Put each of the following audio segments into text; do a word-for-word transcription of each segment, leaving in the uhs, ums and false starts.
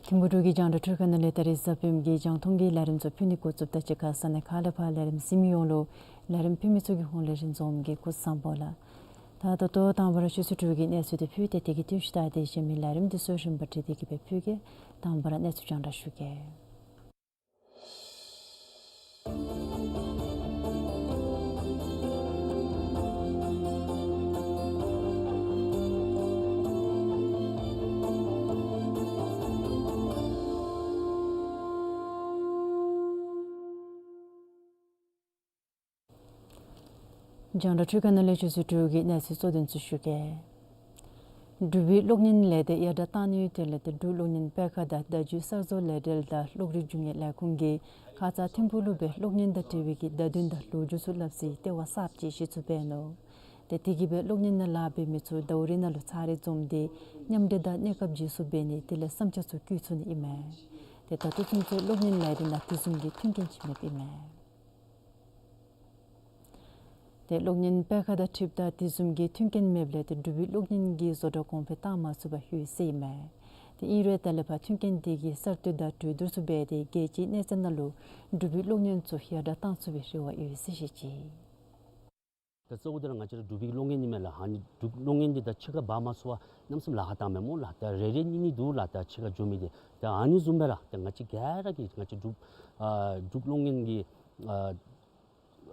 ཐིམ་ཕུག་འབྲུག་གི་རྒྱང་བསྒྲགས་འཕྲུལ་ཁང་ནང་ལས་ད་རིས་གཟའ་སྤེནམ་གྱི་རྒྱང་མཐོང་གི་ལས་རིམ་ཚུ་ཕུལ་ནི་འགོ་བཙུགསཔ་ད་གཅིག་ཁར་ས་གནས་ཁག་ལས་ཕར་ལས་རིམ་གཟིགས་མི་ཡོངས་ལུ་ལས་རིམ་ཕུལ་མི་ཚུ་གི་ཧོངས་ལས་རིན་འཛོམས་ཀྱིས་སྐུ་གཟུགས་བཟང་པོ་ལགས། ད་ད་ལྟོ་དང་པ་ར་ཆུ་ཚོད་དྲུག་གི་གནས་ཚུལ་དེ་ཕུལ་ཏེ་དེ་གི་ཏེ་ཤུལ་ད་དེ་གཞན་མི་ལས་རིམ་དེ་ཚུ་རིམ་པ་བསྒྲིགས་ཏེ་གི་སྦེ་ཕུལ་གེ། དང་པ་ར་གནས་ཚུལ་རྒྱང་བསྒྲགས་ཞུ་གེ། རྒྱང་བསྒྲགས་འཕྲུལ་ཁང་ནང་ལས་ཆུ་ཚོད་དྲུག་གི་གནས་ཚུལ་གཙོ་དོན་ཚུ་ཞུ་གེ། འབྲུག་པའི་གློག་བརྙན་ལས་སྡེ་ཡར་དྲག་གཏང་ནིའི་དོན་ལས་ཏེ་འབྲུག་གློག་བརྙན་སྤེལ་ཁང་དང་བརྡ་བརྒྱུད་གསར་བཟོ་ལས་འབྲེལ་དང་གློག་རིག་རྒྱུན་གཉེར་ལས་ཁུངས་ཀྱིས་ཁ་ཙ་ཐིམ་ཕུག་ལུ་སྦེ་གློག་བརྙན་དང་འབྲེལ་བའི་གི་བརྡ་དོན་དང་ལོ་རྒྱུས་ཚུ་སླབ་སའི་ལྟེ་བ་གསརཔ་ཅིག་གཞི་བཙུགས་འབད་ནུག། ཏེ་དེ་གིས་སྦེ་གློག་བརྙན་ནང་ལཱ་འབད་མི་ཚུ་ཟླཝ་རེ་ནང་ལུ་ཚར་རེ་འཛོམས་ཏེ་མཉམ་འབྲེལ་དང་གནས་སྐབས་བརྗེ་སོར་འབད་ནི་དེ་ལས་བསམ་འཆར་ཚུ་བསྐྱོན་ཚུགས་ནི་ཨིན་མས། ཏེ་ད་ལྟོ་ཚུན་ཚོད་གློག་བརྙན་ལས་སྡེ་ནང་དེ་བཟུམ་གྱི་མཐུན་རྐྱེན་ཅིག་མེདཔ་ཨིན་མས། ཏེ་གློག་བརྙན་སྤེལ་ཁང་དང་འཁྲིལཝ་ད་དེ་བཟུམ་གྱི་མཐུན་རྐྱེན་མེདཔ་ལས་ཏེ་འབྲུག་པའི་གློག་བརྙན་གྱི་བཟོ་གྲྭ་གོང་འཕེལ་བཏང་མ་ཚུགས་པར་ལྷོད་ཡི་ཟེར་ཨིན་མས། ཏེ་ཨིན་རུང་ད་ལས་ཕར་མཐུན་རྐྱེན་དེ་གིས་གསར་གཏོད་དང་གྲོས་བསྡུར་ཚུ་འབད་དེ་རྒྱལ་སྤྱིའི་གནས་ཚད་ནང་ལུ་འབྲུག་པའི་གློག་བརྙན་ཚུ་ཡར་དྲག་གཏང་ཚུགས་པའི་རེ་བ་ཡོད་ཟེར་བཤད་ཅི། ད་གཙོ་བོ་དེ་ར་ང་བཅས་ར་འབྲུག་པའི་གློག་བརྙན་ཨིན་མས་ལགས། ཨ་ནི་འབྲུག་གློག་བརྙན་འདི་ད་ཕྱི་ཁར་འབག་མ་ཚུགས་པར་གནམ་མེད་ས་མེད་ལཱ་ཁག་བཏངམ་མས་སྨོ་ལགས། ད་རེ་རེ་གཉིས་གཉིས་འདུག་ལགས། ད་ཕྱི་ཁར་འགྱོ་མི་འདི། ད་ཨ་ནི་བཟུམ་སྦེ་ར་ད་ང་བཅས་ག་ར་གིས་ང་བཅས་འབྲུག་ཨ་འབྲུག་གློག་བརྙན་གྱི་ཨ་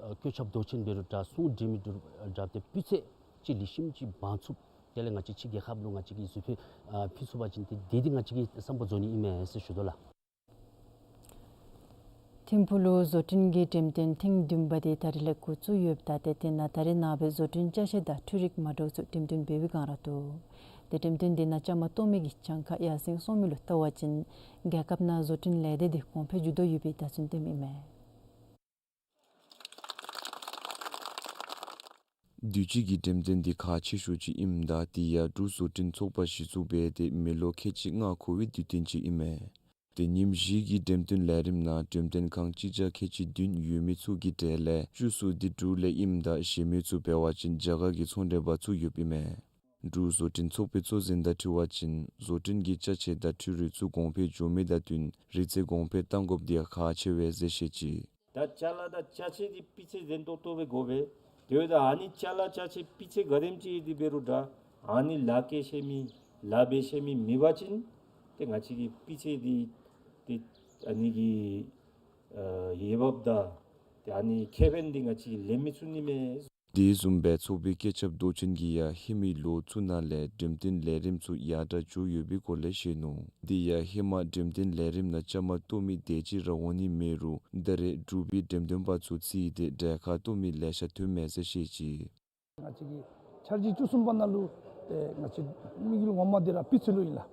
ཨ་བཀོད་ཁྱབ་མདོ་ཆེན་འབད་རུང་འདྲ་གསུང་སྒྲོག་མི་འདི་ར་འདྲ་ཏེ་སྤུས་ཚད་ཅིག་ལེགས་ཤོམ་ཅིག་འབག་ཚུགསཔ་དེ་ལས་ང་བཅས་ཕྱི་རྒྱལ་ཁབ་ལུ་ང་བཅས་ཀྱིས་བཟོ་ཕུད་ཨ་ཕུལ་ཚུགས་པ་ཅིན་ཏེ་དེ་འདི་ང་བཅས་ཀྱི་བསམ་པ་རྫོགས་ནི་ཨིན་མས་ཟེར་ཞུ་དོ་ལགས། ཐིམ་ཕུག་ལུ་བཟོ་སྐྲུན་གྱི་འགྲེམས་སྟོན་ཐེངས་བདུན་པ་དེ་ད་རིས་ལས་འགོ་བཙུགས་ཡོདཔ་ད་ཏེ་དེ་ནང་ད་རེས་ནངས་པའི་བཟོ་སྐྲུན་ཅ་ཆས་དང་འཕྲུལ་རིག་མ་འདྲཝ་ཚུ་འགྲེམས་སྟོན་འབད་བའི་བསྒང་ར་འདུག། ཏེ་འགྲེམས་སྟོན་དེ་ནང་བཅའ་མར་གཏོགས་མི་གི་གྱངས་ཁ་ཡར་སེང་སོང་མི་ལུ་བལྟ་བ་ཅིན་རྒྱལ་ཁབ་ནང་བཟོ་སྐྲུན་ལས་སྡེ་འདི་གོང་འཕེལ་འགྱོ་དོ་ཡོད་པའི་བརྡ་མཚོན་སྟོནམ་ཨིན་མས། དུས་ཅི་གི་འགྲེམས་སྟོན་འདི་ཁག་ཆེ་ཤོས་ཅིག་ཨིནམ་ད་དེ་ཡང་འབྲུག་བཟོ་སྐྲུན་ཚོགས་པ་གཞི་བཙུགས་འབད་དེ་མི་ལོ་ཁལ་གཅིག་ལྔ་འཁོར་བའི་དུས་སྟོན་ཅིག་ཨིན་མས། ཏེ་ཉིནམ་བཞི་གི་འགྲེམས་སྟོན་ལས་རིམ་ནང་འགྲེམས་སྟོན་ཁང་གཅིག་བརྒྱ་ཁལ་གཅིག་བདུན་ཡོད་མི་ཚུ་གི་གྲས་ལས་བཅུ་གསུམ་འདི་འབྲུག་ལས་ཨིནམ་ད་གཞན་མི་ཚུ་འབད་བ་ཅིན་རྒྱ་གར་གྱི་ཚོང་འབྲེལ་པ་ཚུ་ཡོདཔ་ཨིན་མས། འབྲུག་བཟོ་སྐྲུན་ཚོགས་པའི་གཙོ་འཛིན་དང་འཁྲིལ་བ་ཅིན་བཟོ་སྐྲུན་གྱི་ཅ་ཆས་དང་འཕྲུལ་རིག་ཚུ་གོང་འཕེལ་འགྱོ་མི་དང་བསྟུན་རིག་རྩལ་གོང་འཕེལ་གཏང་དགོཔ་འདི་ཡང་ཁག་ཆེ་བས་ཟེར་བཤད་ཅི། ད་ཅ་ལ་དང་ཅ་ཆས་འདི་སྤུས་ཚད་བཟང་ཏོག་ཏོ་སྦེ་དགོ་པས། དེ་འབདཝ་ད་ཨ་ནི་ཅ་ལ་ཅ་ཆས་སྤུས་ཚད་ག་དེམ་ཅིག་འདི་འབད་རུང་འདྲ་ཨ་ནི་ལཱ་བཀལ་ཤེས་མི་ལཱ་འབད་ཤེས་མི་མེད་པ་ཅིན་ཏེ་ང་བཅས་ཀྱི་སྤུས་ཚད་འདི་ཏེ་ཨ་ནི་གི་ཨ་འོས་འབབ་དང་ཏེ་ཨ་ནི་ཁེ་ཕན་འདི་ང་བཅས་ཀྱིས་ལེན་མི་ཚུགས་ནི་མས། དེ་བཟུམ་སྦེ་ཚོགས་པའི་བཀོད་ཁྱབ་མདོ་ཆེན་གྱིས་ཡང་ཧེ་མའི་ལོ་ཚུ་ནང་ལས་འགྲེམས་སྟོན་ལས་རིམ་ཚུ་ཡར་དྲག་འགྱོ་ཡོད་པའི་སྐོར་ལས་བཤད་ནུག། དེ་ཡང་ཧེ་མ་འགྲེམས་སྟོན་ལས་རིམ་ནང་བཅའ་མར་གཏོགས་མི་དེ་ཅིག་ར་འོང་ནི་མེད་རུང་ད་རེས་འབྲུག་པའི་འགྲེམས་སྟོན་པ་ཚུ་བརྩིས་ཏེ་གྲལ་ཁར་གཏོགས་མི་ལེ་ཤ་ཐོན་མས་ཟེར་བཤད་ཅི། ང་བཅས་ཀྱི་འཆར་གཞི་བཅུ་གསུམ་པ་ནང་ལུ་ཏེ་ང་བཅས་དམིགས་ཡུལ་ངོ་མ་འདི་ར་སྤུས་ཚད་ལུ་ཨིན་ལགས།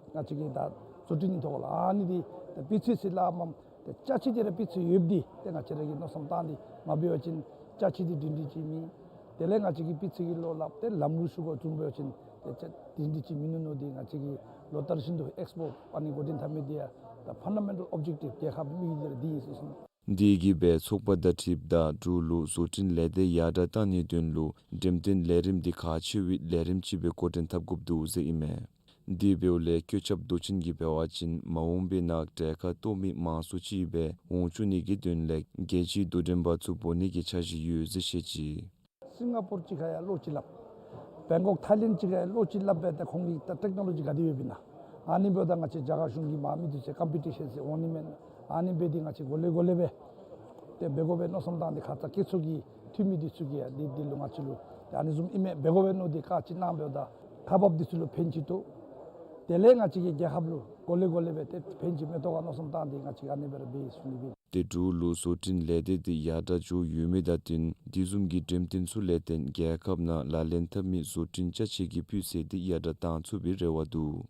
ང་བཅས་ཀྱི་ད་བཟོ་སྐྲུན་ཐོག་ལུ་ཨ་ནི་འདི་ཏེ་སྤུས་ཚད་ཟེར་སླབ་མས། ཏེ་ཅ་ཆས་འདི་ར་སྤུས་ཚད་ཡོདཔ་འདི་ཏེ་ང་བཅས་ར་གིས་མནོ་བསམ་བཏང་སྟེ་མ་འབད་བ་ཅིན་ཅ་ཆས་འདི་སྒྲིང་སྒྲིང་ཅིག་མེད། དེ་ལས་ང་བཅས་ཀྱི་སྤུས་ཚད་ཀྱི་བློ་སླབ་སྟེ་ལམ་ལུགས་ཚུ་གུ་བཟུང་འབད་བ་ཅིན་ཏེ་ཅ་སྒྲིང་སྒྲིང་ཅིག་མིན་ནུག་མནོ་སྟེ་ང་བཅས་ཀྱིས་ལོ་ལྟར་བཞིན་དུ་ཨེགསི་པོ་ཨ་ནི་འགོ་འདྲེན་འཐབ་མི་འདི་ཡང་ད་ཕན་ཌ་མེན་ཊལ་ཨོབ་ཇེག་ཊིབ་རྒྱལ་ཁབ་དམིགས་ཡུལ་འདི་ར་འདི་ཨིན་ཟེར་གསུངས། དེ་གིས་སྦེ་ཚོགས་པ་དང་འཁྲིལཝ་ད་འབྲུག་ལུ་བཟོ་སྐྲུན་ལས་སྡེ་ཡར་དྲག་གཏང་ནིའི་དོན་ལུ་འགྲེམས་སྟོན་ལས་རིམ་འདི་ཁག་ཆེ་བའི་ལས་རིམ་ཅིག་སྦེ་འགོ་འདྲེན་འཐབ་དགོཔ་འདུག་ཟེར་ཨིན་མས། དེ་འབདཝ་ལས་བཀོད་ཁྱབ་མདོ་ཆེན་གྱིས་འབད་བ་ཅིན་མ་འོངས་པའི་ནང་གྲལ་ཁར་གཏོགས་མི་མང་སུ་ཅིག་སྦེ་འོང་བཅུག་ནི་གི་དོན་ལས་རྒྱལ་སྤྱིའི་འགྲོ་འགྲུལ་པ་ཚུ་འབོ་ནི་གི་འཆར་གཞི་ཡོད་ཟེར་བཤད་ཅི། སིང་ག་པོར་ཅིག་ཁར་ཡང་གློག་ཅིག་སླབ། བེང་ཀོག་ཐའི་ལེནཌ་ཅིག་ཁར་ཡང་གློག་ཅིག་སླབ་སྦེ་ད་ཁོང་གི་ད་ཊེཀ་ནོ་ལོ་ཇི་ག་དེ་ཡོདཔ་ཨིན་ན། ཨ་ནི་འབདཝ་ད་ང་བཅས་རྒྱ་གར་གཞུང་གིས་མ་མི་འདི་ཚུ་ཀམ་པི་ཊི་ཤཱན་ཟེར་འོང་ནི་མས། ཨ་ནི་འབད་དེ་ང་བཅས་གོ་ལེ་གོ་ལེ་སྦེ་ཏེ་འབད་དགོ་པའི་མནོ་བསམ་བཏང་སྟེ་ཁ་ཙ་སྐྱེད་ཚོགས་ཀྱི་འཐུས་མི་འདི་ཚུ་གིས་ཡང་འདི་འདི་ལུ་ང་བཅས་ལུ་ཏེ་ཨ་ནི་བཟུམ་ཨིན་མས་འབད་དགོ་པས་མནོ་སྟེ་བཀའ་ཅིག་གནང་འབདཝ་ད་ཁག་འབགཔ་འདི་ཚུ་ལུ་ཕན་ཅིག་ཐོགས། དེ་ལས་ང་བཅས་ཀྱི་རྒྱལ་ཁབ་ལུ་གོ་ལེ་གོ་ལེ་སྦེ་ཏེ་ཕན་ཅིག་མི་ཐོགས་ག་མནོ་བསམ་བཏང་སྟེ་ང་བཅས་ཨ་ནི་སྦེ་ར་འབད་ཡི་ཟེར་ཞུ་ནི་ཨིན། ཏེ་འབྲུག་ལུ་བཟོ་སྐྲུན་ལས་སྡེ་འདི་ཡར་དྲག་འགྱོ་ཡོད་མི་དང་བསྟུན་དེ་བཟུམ་གྱི་འགྲེམས་སྟོན་ཚུ་ལས་བརྟེན་རྒྱལ་ཁབ་ནང་ལག་ལེན་འཐབ་མི་བཟོ་སྐྲུན་ཅ་ཆས་ཀྱི་སྤུས་ཚད་འདི་ཡར་དྲག་གཏང་ཚུགས་པའི་རེ་བ་འདུག།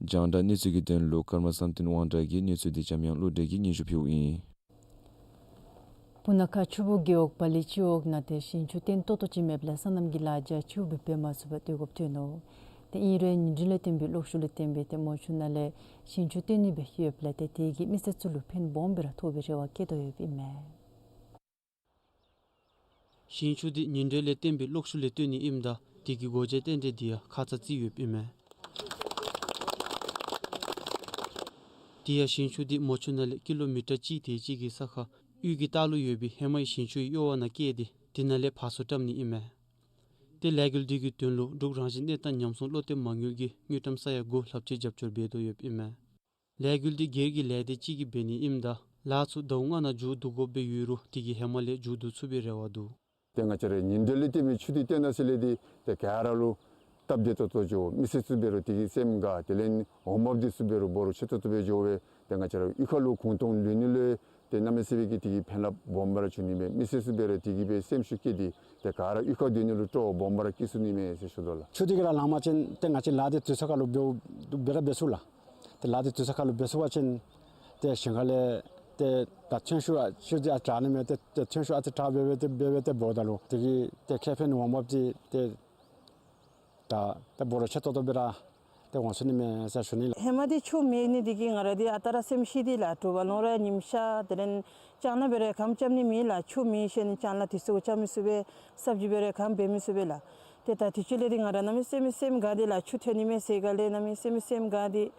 རྒྱང་བསྒྲགས་གནས་ཚུལ་གྱི་དོན་ལུ་ཀརྨ་བསམ་གཏན་དབང་གྲགས་ཀྱི་གནས་ཚུལ་འདི་འཇམ་དབྱངས་བློ་གྲོས་ཀྱིས་སྙན་ཞུ་ཕུལཝ་ཨིན། སྤུ་ན་ཁ་ཆུ་སྦུག་རྒེད་འོག་བ་ལི་སྤྱི་འོག་ནང་ཏེ་ཞིང་ཆུ་བཏོན་ཏོག་ཏོ་ཅིག་མེདཔ་ལས་སོ་ནམ་གྱི་ལཱ་རྒྱ་ཆེཝ་སྦེ་འབད་མ་ཚུགས་པར་སྡོད་དགོཔ་ཐོན་ནུག། ཏེ་ཨིན་རུང་ཉིན་དྲོད་ལས་བརྟེན་པའི་གློག་ཤུགས་ལུ་བརྟེན་པའི་ཏེ་མོ་ཆུ་ནང་ལས་ཞིང་ཆུ་བཏོན་ནི་སྦེ་ཡོདཔ་ལས་ཏེ་དེ་གིས་མི་སེར་ཚུ་ལུ་ཕན་སྦོམ་སྦེ་ར་ཐོགས་པའི་རེ་བ་བསྐྱེད་དོ་ཡོདཔ་ཨིན་མས། ཞིང་ཆུ་འདི་ཉིན་དྲོད་ལས་བརྟེན་པའི་གློག་ཤུགས་ལས་བཏོན་ནི་ཨིནམ་ད་དེ་གི་སྒོ་འབྱེད་རྟེན་འབྲེལ་འདི་ཡང་ཁ་ཙ་བརྩིས་ཡོདཔ་ཨིན་མས། དེ་ཡང་ཞིང་ཆུ་དེ་མོ་ཆུ་ནང་ལས་ཀི་ལོ་མི་ཊར་གཅིག་དེ་ཅིག་གི་ས་ཁར་གཡུས་ཀྱི་ལྟག་ལུ་ཡོད་པའི་ཧེ་མའི་ཞིང་ཆུའི་གཡོ་བ་ནང་བསྐྱལ་ཏེ་དེ་ནང་ལས་ཕར་ཚུར་བཀྲམ་ནི་ཨིན་མས། ཏེ་ལས་འགུལ་འདི་གི་དོན་ལུ་འབྲུག་རང་བཞིན་གནས་སྟངས་ཉམས་སྲུང་བློ་གཏད་མ་དངུལ་གྱི་དངུལ་ཀྲམ་ས་ཡ་དགུ་ལྷགཔ་ཅིག་རྒྱབ་སྐྱོར་འབད་དོ་ཡོདཔ་ཨིན་མས། ལས་འགུལ་འདི་སྒེར་གྱི་ལས་སྡེ་གཅིག་གིས་འབད་ནི་ཨིནམ་ད་ལཱ་ཚུ་ཟླཝ་ལྔ་ནང་མཇུག་བསྡུ་དགོཔ་སྦེ་ཡོད་རུང་དེ་གི་ཧེ་མ་ལས་མཇུག་བསྡུ་ཚུགས་པའི་རེ་བ་འདུག། ཏེ་ང་བཅས་ར་ཉིན་དུས་ལས་བརྟེན་མི་ཆུ་འདི་བཏོན་ད་ཟེར་ལས་འདི་ཏེ་ག་ར་ལུ་སྟབས་བདེ་ཏོག་ཏོ་འགྱོ། མི་སེར་ཚུ་འབད་རུང་དེ་གིས་སེམས་དགའ། དེ་ལས་འོང་འབབ་འདི་ཚུ་འབད་རུང་འབོར་ཆེ་ཏོག་ཏོ་སྦེ་འགྱོ་བས། ཏེ་ང་བཅས་ར་གཡུས་ཁ་ལུ་གུང་སྟོང་ལུས་ནི་ལུ་ཏེ་གནམ་མེད་ས་མེད་ཀྱི་དེ་གི་ཕན་རླབས་སྦོམ་སྦེ་ར་འབྱུང་ནི་མས། མི་སེར་ཚུ་འབད་རུང་དེ་གིས་སྦེ་སེམས་ཤུགས་བསྐྱེད་དེ་ཏེ་ག་ར་གཡུས་ཁར་སྡོད་ནི་ལུ་སྤྲོ་བ་སྦོམ་སྦེ་ར་སྐྱེ་ཚུགས་ནི་མས་ཟེར་ཞུ་དོ་ལགས། ཆུ་འདི་གིས་ལངམ་ཅིན་ཏེ་ང་བཅས་ལཱ་འདི་དུས་ཚོད་ཁར་ལུ་འབད་འབད་ར་འབད་ཚུགས་ལགས། ཏེ་ལཱ་འདི་དུས་ཚོད་ཁར་ལུ་འབད་ཚུགས་པ་ཅིན་ཏེ་ཞིང་ཁ་ལས་ཏེ་ད་ཐོན་ཤུགས་ཨ་ཆུ་འདི་ཨ་དྲག་ནི་མས། ཏེ་ཏེ་ཐོན་ཤུགས་ཨ་ཙི་དྲག་འབད་འབད་ཏེ་འབད་འབད་ཏེ་འབདཝ་ད་ལུ་དེ་གིས་ཏེ་ཁེ་ཕན་འོང་འབབ་འདི་ཏེ་ད་ཏེ་འབོར་ཆེ་ཏོག་ཏོ་སྦེ་ར་ཏེ་འོང་ཚུགས་ནི་མས་ཟེར་ཞུ་ནི་ལགས། ཧེ་མ་འདི་ཆུ་མེད་ནི་འདི་གིས་ང་ར་འདི་ཨ་རྟག་ར་སེམས་ཤི་སྟེ་ལགས། དྲོ་པ་ལོང་ར་ཉིམ་ཤར་དེ་ལས་ལྕང་ལཱ་འབད་རུང་གམ་རྐྱབ་ནི་མེད་ལགས། ཆུ་མེད་ཟེར་ནི་ལྕང་ལཱ་དུས་ཚོད་རྐྱབ་མི་ཚུགས་པས། སབ་ཇི་འབད་རུང་གམ་འབད་མི་ཚུགས་པས་ལགས། ཏེ་ད་དུས་ཚོད་ལས་འདི་ང་ར་གནམ་མེད་ས་མེད་སེམས་དགའ་སྟེ་ལགས། ཆུ་ཐོན་ནི་མས་ཟེར་ག་ལས་གནམ་མེད་ས་མེད་སེམས་དགའ་སྟེ།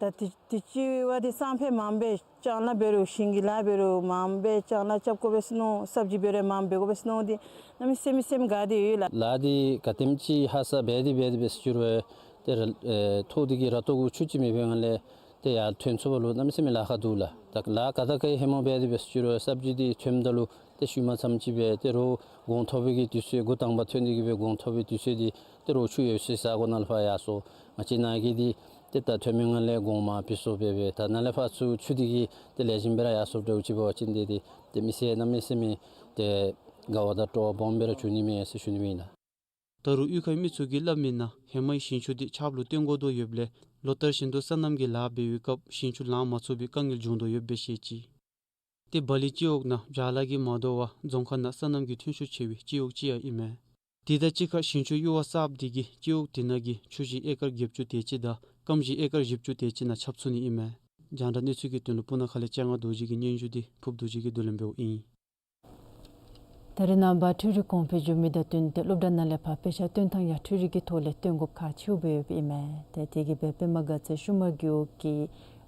ད་དུས་དུས་ཅི་བ་འདི་སང་ཕོད་མངམ་སྦེ་ལྕང་ལཱ་འབད་རུང་ཞིང་གི་ལཱ་འབད་རུང་མངམ་སྦེ་ལྕང་ལཱ་རྐྱབ་དགོ་པས་ཟེར་མནོ། སབ་ཇི་འབད་རུང་མངམ་འབད་དགོ་པས་ཟེར་མནོ་སྟེ་གནམ་མེད་ས་མེད་སེམས་དགའ་སྟེ་ཡོད་ལགས། ལཱ་འདི་ག་དེམ་ཅིག་ཧ་སག་འབད་དེ་འབད་དེ་འབད་ཟེར་ཞུ་རུང་ཏེ་ར་ཨེ་ཐོག་འདི་གི་ར་ཏོག་གུ་ཆུ་ཅིག་མེད་པའི་ངང་ལས་ཏེ་ཡར་ཐོན་ཚུགས་པ་ལུ་གནམ་མེད་ས་མེད་ལཱ་ཁག་འདུག་ལགས། ད་ལཱ་ག་དང་ག་ཧེ་མ་འབད་དེ་འབད་ཟེར་ཞུ་རུང་སབ་ཇི་འདི་ཐོནམ་ད་ལུ་ཏེ་ཤུལ་མ་ཙམ་ཅིག་སྦེ་ཏེ་རོགས་གོང་མཐོ་བའི་གི་དུས་ཚོད་འགོ་དང་པ་ཐོན་ནི་གི་སྦེ་གོང་མཐོ་བའི་དུས་ཚོད་འདི་ཏེ་རོགས་ཆུ་ཡོད་སའི་ས་གོ་ནང་ལས་ཕར་ཡར་སོང་། ང་བཅས་ནཱ་གི་འདི་ཏེ་ད་ཐོན་མི་ངང་ལས་གོང་མ་ཕུལ་སོང་སྦེ་སྦེ་ད་ནཱ་ལས་ཕར་ཚུར་ཆུ་འདི་གིས་ཏེ་ལེགས་ཤོམ་སྦེ་ར་ཡར་སོངམ་འདྲཝ་ཅིག་འབད་བ་ཅིན་ཏེ་ཏེ་ཏེ་མི་སེར་གནམ་མེད་ས་མེད་ཏེ་དགའ་བ་དང་སྤྲོ་བ་སྦོམ་སྦེ་ར་འབྱུང་ནི་མས་ཟེར་ཞུ་ནི་ཨིན་ལགས། ད་རུང་གཡུས་ཁའི་མི་ཚུ་གིས་སླབ་མིའི་ནང་ཧེ་མའི་ཞིང་ཆུ་འདི་ཆརཔ་ལུ་བཏོན་དགོ་དོ་ཡོདཔ་ལས་ལོ་ལྟར་བཞིན་དུ་སོ་ནམ་གྱི་ལཱ་འབད་བའི་སྐབས་ཞིང་ཆུ་ལང་མ་ཚུགས་པའི་དཀའ་ངལ་འབྱུང་དོ་ཡོདཔ་སྦེ་བཤད་ཅི། ཏེ་བ་ལི་སྤྱི་འོག་ནང་བྱཱ་ལཱ་གིས་མ་དོ་བར་རྫོང་ཁག་ནང་སོ་ནམ་གྱི་ཐོན་ཤུགས་ཆེ་བའི་སྤྱི་འོག་ཅིག་ཡང་ཨིན་མས། དེ་དང་གཅིག་ཁར་ཞིང་ཆུ་གཡུར་བ་གསརཔ་འདི་གིས་སྤྱི་འོག་དེ་ནང་གི་ཆུ་ཞིང་ཨེ་ཀར་བརྒྱད་ཅུ་དེ་ཅིག་དང་སྐམ་ཞིང་ཨེ་ཀར་བཞི་བཅུ་དེ་ཅིག་ནང་ཁྱབ་ཚུགས་ནི་ཨིན་མས། རྒྱང་བསྒྲགས་གནས་ཚུལ་གྱི་དོན་ལུ་སྤུ་ན་ཁ་ལས་སྤྱན་སྔ་རྡོ་རྗེ་གི་སྙན་ཞུ་འདི་ཕུརཔ་རྡོ་རྗེ་གིས་བསྡུ་ལེན་འབདཝ་ཨིན། ད་རེས་ནངས་པ་འཕྲུལ་རིག་གོང་འཕེལ་འགྱོ་མི་དང་བསྟུན་ཏེ་སློབ་གྲྭ་ནང་ལས་ཕར་དཔེ་ཆ་སྟོན་ཐངས་ཡང་འཕྲུལ་རིག་གི་ཐོག་ལས་སྟོན་དགོཔ་ཁག་ཆེཝ་སྦེ་ཡོདཔ་ཨིན་མས། ཏེ་དེ་གིས་སྦེ་པདྨ་དགའ་ཚལ་ཤུ་མར་རྒེད་འོག་གི་